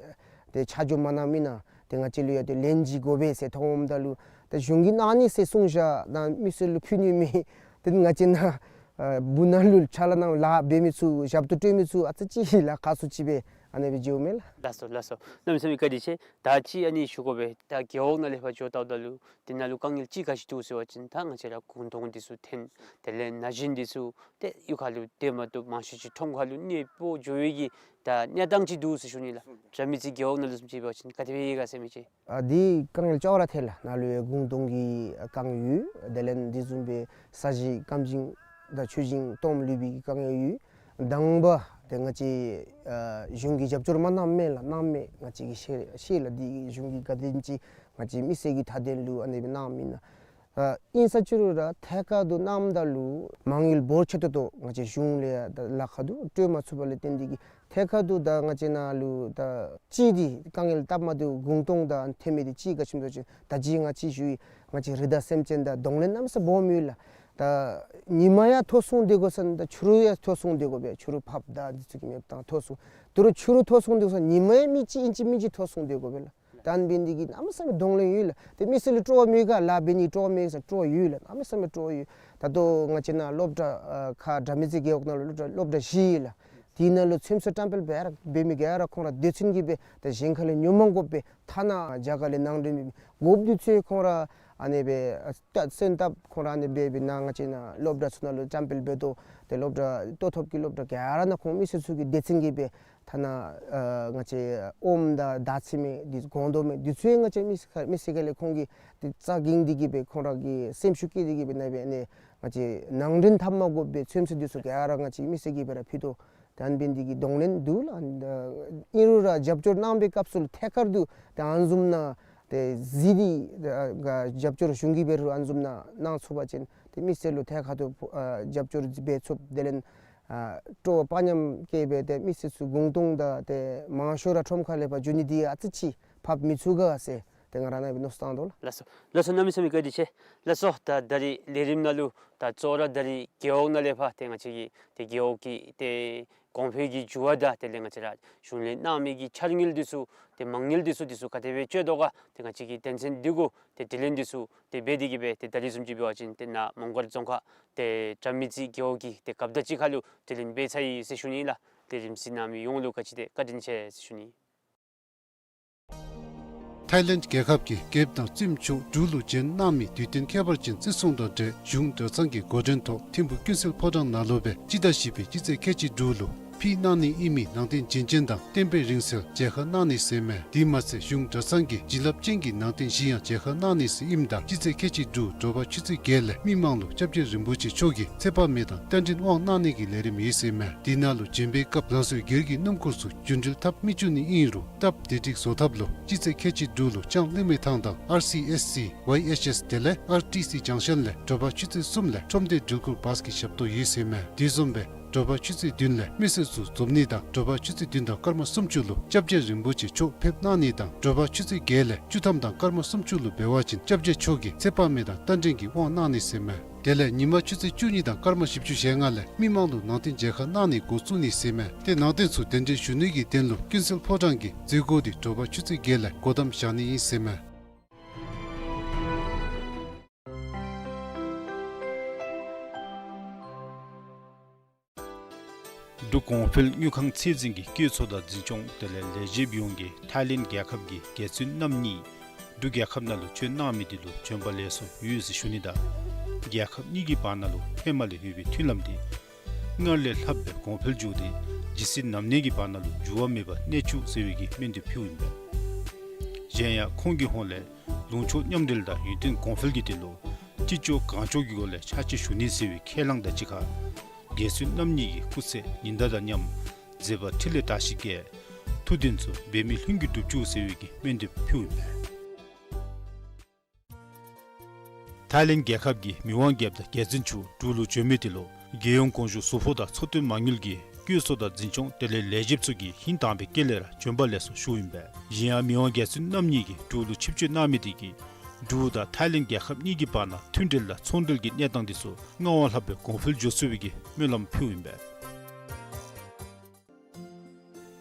ཏེ་ཆ་འཇོག་མ་གནངམ་ཨིན་ན། ཏེ་ང་བཅས་ལུ་ཡང་ཏེ་ལན་ཅིག་དགོ་པས་ཟེར་ཐོན་འོངམ་ད་ལུ་ཏེ་གཞུང་གིས་གནང་ནི་ཟེར་གསུངས་བཞག་ད་མི་སེར་ལུ་ཕུལ་ནི་མེད། ཏེ་ང་བཅས་ནཱ་ཨ་སྦུག་ན་ལུ་ཕྱག་ལཱ་གནང་ལཱ་འབད་མི་ཚུ་ཞབས་ཏོག་སྤྲོད་མི་ཚུ་ཨ་ཙི་ཅིག་ལཱ་ཁག་སུ་ཅིག་སྦེ་ཨ་ནི་སྦེ་མཇལཝ་མས་ལགས། ལགས་སོ་ལགས་སོ། གནམ་མེད་ས་མེད་བཀའ་དྲིན་ཆེ། ད་ཅི་ཨ་ནི་ཞུ་དགོ་པས། ད་རྒེད་འོག་ནང་ལས་ཕར་འགྱོ་བལྟཝ་ད་ལུ་དེ་ནང་ལུ་དཀའ་ངལ་ཅིག་ག་ཅི་འདུག་ཟེར་བ་ཅིན་ད་ང་བཅས་ར་གུང་སྟོང་འདི་ཚུ་འཐོན། དེ་ལས་ན་གཞོན་འདི་ཚུ་ཏེ་གཡུས་ཁ་ལུ་སྡོད་མ་བཏུབ། མང་ཤོས་ཅིག་ཁྲོམ་ཁ་ལུ་གནས་སྤོ་འགྱོ་བའི་གི་ད་གནས་སྟངས་ཅིག་འདུག་ཟེར་ཞུ་ནི་ལགས། དྲ་མིག་ཅིག་རྒེད་འོག་ནང་ལུ་བཟུམ་ཅིག་འབད་བ་ཅིན་ག་དེ་སྦེ་ཡོད་ག་ཟེར་མི་ཅིག། ཨ་འདི་དཀའ་ངལ་ཅོག་ར་འཐད་ལགས། ནཱ་ལུ་ཡང་གུང་སྟོང་གི་དཀའ་ངལ་ཡོད། དེ་ལས་འདི་བཟུམ་སྦེ་ས་གཞི་སྐམ་ཞིང་དང་ཆུ་ཞིང་སྟོངམ་ལུས་པའི་དཀའ་ངལ་ཡོད། དང་པ་ཏེ་ང་བཅས་ཨ་གཞུང་གིས་རྒྱབ་སྐྱོར་མ་གནངམ་མས་ལགས། གནངམ་མས། ང་བཅས་ཀྱིས་ཤེས་ཤེས་ལགས། འདི་གཞུང་གིས་ག་དེམ་ཅིག་ ང་བཅས་མི་སེར་གྱི་མཐའ་དོན་ལུ་ཨ་ནི་སྦེ་གནང་མི་ཨིན་ན། ཨ་ཨིན་ས་ཅི་རུང་ར་ཐད་ཀར་དུ་གནངམ་ད་ལུ་མ་དངུལ་འབོར་ཆེ་ཏོག་ཏོ་ང་བཅས་གཞུང་ལས་ཡང་ད་ལཱ་ཁག་འདུག། སྤྲོད་མ་ཚུགས་པ་ལས་བརྟེན་ཏེ་གིས་ཐད་ཀར་དུ་ད་ང་བཅས་ནང་ལུ་ད་ཅིག་འདི་དཀའ་ངལ་སྟབས་མ་བདེཝ་གུང་སྟོང་དང་ཐེབས་མི་འདི་ཅིག་ག་ཅི་སྨོ་ཟེར་བ་ཅིན་ད་ཅི་ང་ཅིག་ཞུ་ཡི། ང་བཅས་རི་དྭགས་སེམས་ཅན་དང་གདོང་ལེན་གནམ་མེད་ས་མེད་སྦོམ་ཡོད་ལགས། ད་ཉིམ་ཡང་མཐོ་སུ་སྡོད་དགོ་ས་ནི་ད་ཕྱི་རུ་ཡང་མཐོ་སུ་སྡོད་དགོ་པས། ཕྱི་རུ་ཕགཔ་དང་འདི་ཚུ་གི་མེདཔ་བཏང་མཐོ་སུ། དོ་རུང་ཕྱི་རུ་མཐོ་སུ་སྡོད་དགོ་ས་ཉིམ་ཡང་མི་ཅིག་ཨིན་ཅི་མིན་ཅི་མཐོ་སུ་སྡོད་དགོ་པས་ལགས། ད་ཨ་ནི་འབད་ནི་འདི་གིས་གནམ་མེད་ས་མེད་གདོང་ལེན་ཡོད་ལགས། ཏེ་མི་སེར་ལུ་སྤྲོ་བ་མེད་ག་ལཱ་འབད་ནི་སྤྲོ་བ་མེད་ས་སྤྲོ་བ་ཡོད་ལགས། གནམ་མེད་ས་མེད་སྤྲོ་བ་ཡོད། ད་ལྟོ་ང་བཅས་ནཱ་སློབ་གྲྭ་ཨ་ཁ་དགྲ་མེད་རྩེ་རྒེད་འོག་ནང་ལུ་སློབ་གྲྭ་སློབ་གྲྭ་བཞི་ཡོད་ལགས། དེ་ནང་ལུ་ཚོད་བསྲེ་བཀྲམ་སྤེལ་འབད་ར་འབད་མི་ག་ར་ཁོང་ར་སྡེ་ཚན་གྱིས་སྦེ་ད་གཞན་ཁ་ལས་ཉོ་མ་དགོཔ་སྦེ་ཐ་ན་རྒྱ་གར་ལས་ནང་འདྲེན་འབད་མི་དགོཔ་འདི་ཚུ་ཁོང་ར་ཨ་ནི་སྦེ་ཨ་ད་སོན་བཏབ་ཁོང་ར་ཨ་ནི་སྦེ་འབད་ནཱ་ང་བཅས་ནཱ་སློབ་གྲྭ་ཚུ་ནང་ལུ་བཀྲམ་སྤེལ་འབད་དོ། ཏེ་སློབ་གྲྭ་ལྟོ་ཐོབ་ཀྱི་སློབ་གྲྭ་ག་ར་ནང་ཁོང་མི་སེར་ཚུ་གིས་སྡེ་ཚན་གྱིས་སྦེ་ཐ་ན་ཨ་ང་བཅས་ཨོམ་དང་དར་ཚི་མེ་འདི་སྒོང་རྡོག་མེ་འདི་ཚུ་ཡང་ང་བཅས་མི་སེར་མི་སེར་ག་ལས་ཁོང་གིས་ཏེ་རྩ་འགེངས་ཏེ་གིས་སྦེ་ཁོང་ར་གི་སེམས་ཤུགས་བསྐྱེད་དེ་གིས་སྦེ་ནཱ་སྦེ་ཨ་ནི་ང་བཅས་ནང་འདྲེན་འཐབ་མ་དགོཔ་སྦེ་ཚོད་བསྲེ་འདི་ཚུ་ག་ར་ང་བཅས་མི་སེར་གྱིས་སྦེ་ར་ཕུལ་དོ། ད་ཨ་ནི་འབད་ནི་འདི་གིས་གདོང་ལེན་འདུག་ལགས། ཨ་ཨིན་རུང་ར་རྒྱབ་སྐྱོར་གནང་པའི་སྐབས་སུ་ལུ་ཐད་ཀར་དུ་ཏེ་ཨ་ནི་བཟུམ་ནང་ཏེ་གཟིགས་ཏེ་ཨ་རྒྱབ་སྐྱོར་གཞུང་གིས་འབད་རུང་ཨ་ནི་བཟུམ་ནང་གནང་ཚུགས་པ་ཅིན་ཏེ་མི་སེར་ལུ་ཐད་ཀར་དུ་ཨ་རྒྱབ་སྐྱོར་འབད་ཚུགས། དེ་ལས་ཨ་སྤྲོ་བ་དཔའ་ཉམས་སྐྱེས་སྦེ་ཏེ་མི་སེར་ཚུ་གུང་སྟོང་དང་ཏེ་མང་ཤོས་ར་ཁྲོམ་ཁ་ལས་ཕར་འགྱོ་ནི་འདི་ཨ་ཙི་ཅིག་ཕབ་མི་ཚུགས་ག་ཟེར་ཏེ་ང་ར་ནཱ་སྦེ་མནོ་བསམ་བཏང་དོ་ལགས། ལགས་སོ། ལགས་སོ། གནམ་མེད་ས་མེད་བཀའ་དྲིན་ཆེ། ལགས་སོ། ད་ད་རིས་ལས་རིམ་ནང་ལུ་ད་གཙོ་བོ་ར་ད་རིས་རྒེད་འོག་ནང་ལས་ཕར་ཏེ་ང་བཅས་ཀྱི་ཏེ་རྒེད་འོག་གི་ཏེ་གོང་འཕེལ་གྱི་འགྱུར་བ་དང་དེ་ལས་ང་བཅས་ར་གཞུང་ལས་གནང་མི་གི་འཆར་དངུལ་འདི་ཚུ་ཏེ་མ་དངུལ་འདི་ཚུ་འདི་ཚུ་ག་དེ་སྦེ་སྤྱོད་དོ་ག་ཏེ་ང་བཅས་ཀྱི་དོན་ཚན་འདི་གུ་ཏེ་དྲི་ལན་འདི་ཚུ་ཏེ་འབད་དེ་གིས་སྦེ་ཏེ་ད་རིས་བཟུམ་ཅིག་འབད་བ་ཅིན་ཏེ་ནཱ་མོང་སྒར་རྫོང་ཁག་ཏེ་དགྲ་མེད་རྩེ་རྒེད་འོག་གི་ཏེ་རྒཔོ་དང་གཅིག་ཁར་ལུ་དྲི་ལན་འབད་ཚར་ཡི་ཟེར་ཞུ་ནི་ལགས། ཏེ་རིམ་གཟིགས་གནང་མི་ཡོངས་ལུ་ག་ཅི་ཏེ་བཀའ་དྲིན་ཆེ་ཟེར་ཞུ་ནི། ཐའི་ལེནཌ་རྒྱལ་ཁབ་ཀྱི་རྒྱལཔོ་དང་བཙུནམོ་མཆོག་འབྲུག་ལུ་བྱོན་གནང་མི་དུས་སྟོན་ཁྱད་པར་ཅན་བརྩི་སྲུང་དང་འབྲེལ་གཞུང་གྲྭ་ཚང་གི་འགོ་འདྲེན་ཐོག་ཐིམ་ཕུག་ཀུན་གསལ་ཕོ་བྲང་ནང་ལུ་སྦེ་སྤྱི་ཟླ་བཞི་པའི་སྤྱི་ཚེས་ཁལ་གཅིག་དྲུག་ལུ་ཕུལ་གནང་ནི་ཨིན་མི་ནང་རྟེན་བྱིན་ཅན་དང་བསྟན་པའི་རིང་བསྲེལ་མཇལ་ཁ་གནང་ནི་ཟེར་མས། དེ་མ་ཚད་གཞུང་གྲྭ་ཚང་གི་བྱིན་རླབས་ཅན་གྱི་ནང་རྟེན་བཞི་ཡང་མཇལ་ཁ་གནང་ནི་ཟེར་ཨིནམ་ད་སྤྱི་ཚེས་ཁལ་གཅིག་དྲུག་དྲོ་པ་ཆུ་ཚོད་བརྒྱད་ལས་མི་མང་ལུ་སྐྱབས་རྗེ་རིན་པོ་ཆེ་མཆོག་གིས་ཚེ་དཔག་མེད་དང་རྟ་མགྲིན་དབང་གནང་ནི་གི་ལས་རིམ་ཡོད་ཟེར་མས། དེ་ནང་ལུ་བྱོན་པའི་སྐབས་ལང་ཚོའི་སྒེར་གྱི་སྣུམ་འཁོར་ཚུ་རྒྱུན་འགྲུལ་འཐབ་མི་བཅུག་ནི་ཨིན་རུང་སྟབས་བདེ་སྒྲིག་བཟོ་ཐབས་ལུ་སྤྱི་ཚེས་ཁལ་གཅིག་དྲུག་ལུ་ལྕང་གླིང་མི་ཐང་དང་ཨར་སི་ཨེས་སི་ཝའི་ཨེཆ་ཨེས་དེ་ལས་ཨར་ཊི་སི་ཇང་ཤན་ལས་དྲོ་པ་ཆུ་ཚོད་གསུམ་ལས་ཁྲོམ་སྡེ་འགྲུལ་འཁོར་བཱས་ཀྱི་ཞབས་ཏོག་ཡོད་ཟེར་མས། དེ་བཟུམ་སྦེ་དྲོ་པ་ཆུ་ཚོད་བདུན་ལས་མི་སེར་ཚུ་འཛོམས་ནི་དང་དྲོ་པ་ཆུ་ཚོད་བདུན་དང་སྐར་མ་སུམ་ཅུ་ལུ་སྐྱབས་རྗེ་རིན་པོ་ཆེ་མཆོག་ཕེབས་གནང་ནི་དང་དྲོ་པ་ཆུ་ཚོད་བརྒྱད་ལས་བཅུ་ཐམ་དང་སྐར་མ་སུམ་ཅུ་ལུ་འབད་བ་ཅིན་སྐྱབས་རྗེ་མཆོག་གིས་ཚེ་དཔག་མེད་དང་རྟ་མགྲིན་གྱི་དབང་གནང་ནི་ཟེར་མས། དེ་ལས་ཉིན་མ་ཆུ་ཚོད་བཅུ་གཉིས་དང་སྐར་མ་བཞི་བཅུ་ཞེ་ལྔ་ལས་མི་མང་ལུ་ནང་རྟེན་མཇལ་ཁ་གནང་ནི་འགོ་བཙུགས་ནི་ཟེར་མས། ཏེ་ནང་རྟེན་ཚུ་གདན་འདྲེན་ཞུ་ནི་གི་དོན་ལུ་ཀུན་གསལ་ཕོ་བྲང་གི་མཛད་སྒོ་འདི་དྲོ་པ་ཆུ་ཚོད་བརྒྱད་ལས་སྒོ་བསྡམ་བཞག་ནི་ཨིན་ཟེར་མས། འབྲུག་གོང་འཕེལ་དངུལ་ཁང་ཚད་འཛིན་གྱིས་བཀོད་ཚོགས་དང་འཛིན་སྐྱོང་དེ་ལས་ལས་བྱེདཔ་ཡོངས་ཀྱིས་ཐའི་ལེནཌ་རྒྱལ་ཁབ་ཀྱི་རྒྱལ་བཙུན་རྣམ་གཉིས་འབྲུག་རྒྱལ་ཁབ་ནང་ལུ་བྱོན་གནང་མི་དེ་ལུ་བྱོན་པ་ལེགས་སོ་ཡོད་ཟེར་ཞུ་ནི་དང་རྒྱལ་ཁབ་གཉིས་ཀྱི་བར་ན་ལུ་ཧེ་མ་ལས་ཡོད་པའི་མཐུན་ལམ་དེ་སྔར་ལས་ལྷག་སྦེ་གོང་འཕེལ་འགྱོ་སྟེ་ཇི་སྲིད་ནམ་གནས་ཀྱི་བར་ན་ལུ་འགྱུར་བ་མེད་པར་གནས་བཅུག་ཟེར་བའི་གི་སྨོན་འདེབས་ཕུལཝ་ཨིན་པས། གཞན་ཡང་ཁོང་གི་ཧོངས་ལས་ལུང་ཕྱོགས་མཉམ་འབྲེལ་དང་ཡུན་བརྟན་གོང་འཕེལ་གྱི་དོན་ལུ་ཅི་ལྕོགས་གང་ལྕོགས་ཀྱི་སྒོ་ལས་ཕྱག་ཕྱིད་ཞུ་ནི་ཟེར་བའི་ཁས་བླངས་དང་གཅིག་ཁར་རྒྱལ་བཙུན་རྣམ་གཉིས་ཀྱི་སྐུ་ཚེ་ཉི་ཟླ་དང་མཉམ་མཛད་པ་ཕྲིན་ལས་དར་ཞིང་རྒྱས། ཐུགས་དོན་ཚུ་འབད་མེད་ལྷུན་གྱིས་འགྲུབ་བཅུག་ཟེར་བའི་གི་སྨོན་འདེབས་ཕུལཝ་ཨིན་པས། ཐའི་ལེནཌ་རྒྱལ་ཁབ་ཀྱི་མི་དབང་རྒྱལཔོ་དང་རྒྱལ་བཙུན་མཆོག་འབྲུག་ལུ་བྱོན་མི་དེ་ལུ་རྒྱལ་ཡོངས་གོང་ཞུ་ཟུར་ཕོགས་དང་ཚོགས་སྟོན་མ་དངུལ་གྱིས་བཀོད་ཚོགས་དང་འཛིན་སྐྱོང་དེ་ལས་ལས་བྱེདཔ་ཚུ་གིས་ཧིང་དྭངས་པའི་དཀྱིལ་ལས་ར་བྱོན་པ་ལེགས་སོ་ཞུཝ་ཨིན་པས། གཞན་ཡང་མི་དབང་རྒྱལ་བཙུན་རྣམ་གཉིས་ཀྱིས་འབྲུག་ལུ་ཆིབས་བསྐྱོད་གནང་མི་དེ་གིས་འབྲུག་དང་ཐའི་ལེནཌ་རྒྱལ་ཁབ་གཉིས་ཀྱི་བར་ན་མཐུན་འབྲེལ་དང་ཚོང་འབྲེལ་གྱི་གནས་སྟངས་དེ་ཚུ་སྔར་བ་ལྷག་པའི་གོང་འཕེལ་འགྱོ་ཚུགས་པའི་གི་སྨོན་ལམ་ཕུལཝ་ཨིན་པས།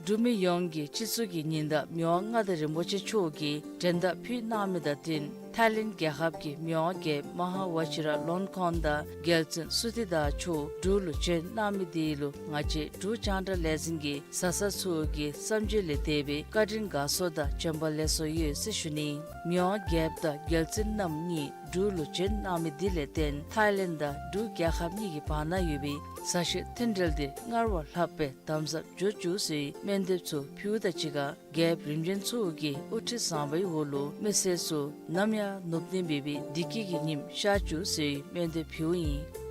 འབྲུག་མི་ཡོངས་ཀྱི་སྤྱི་གཙུག་གི་ཉི་ཟླ་མི་དབང་མངའ་བདག་རིན་པོ་ཆེ་མཆོག་གིས་མགྲོན་བརྡ་ཕུལ་གནང་མི་དང་བསྟུན་ཐའི་ལེནཌ་རྒྱལ་ཁབ་ཀྱི་མི་དབང་རྒྱལཔོ་མ་ཧཱ་ཝ་ཅི་ར་ལོང་ཁོང་དང་རྒྱལ་བཙུན་སུ་ཏི་དཱ་མཆོག་འབྲུག་ལུ་བྱོན་གནང་མི་དེ་ལུ་ང་བཅས་འབྲུག་རྒྱང་བསྒྲགས་ལས་འཛིན་གྱི་བཟའ་ཚང་ཚུ་གི་བསམ་བརྗོད་ལས་འདས་པའི་བཀའ་དྲིན་དགའ་ཚོར་དང་བྱོན་པ་ལེགས་སོ་ཡོད་ཟེར་ཞུ་ནི། མི་དབང་རྒྱལཔོ་དང་རྒྱལ་བཙུན་རྣམ་གཉིས་འབྲུག་ལུ་བྱོན་གནང་མི་དེ་ལས་བརྟེན་ཐའི་ལེནཌ་དང་འབྲུག་རྒྱལ་ཁབ་གཉིས་ཀྱི་བར་ན་ཡོད་པའི་མཛའ་བཤེས་མཐུན་འབྲེལ་དེ་སྔར་བ་ལྷག་པའི་དམ་ཟབ་འགྱོ་བཅུག་ཟེར་སྨོན་འདེབས་ཚུ་ཕུལཝ་དང་གཅིག་ཁར་རྒྱལཔོ་རིམ་བྱོན་ཚུ་གི་དབུ་ཁྲིད་བཟང་པོའི་འོག་ལུ་མི་སེར་ཚུ་ནམ་ཡང་ནུབ་ནི་མེད་པའི་བདེ་སྐྱིད་ཀྱི་ཉིམ་ཤར་བཅུག་ཟེར་སྨོན་འདེབས་ཕུལཝ་ཨིན།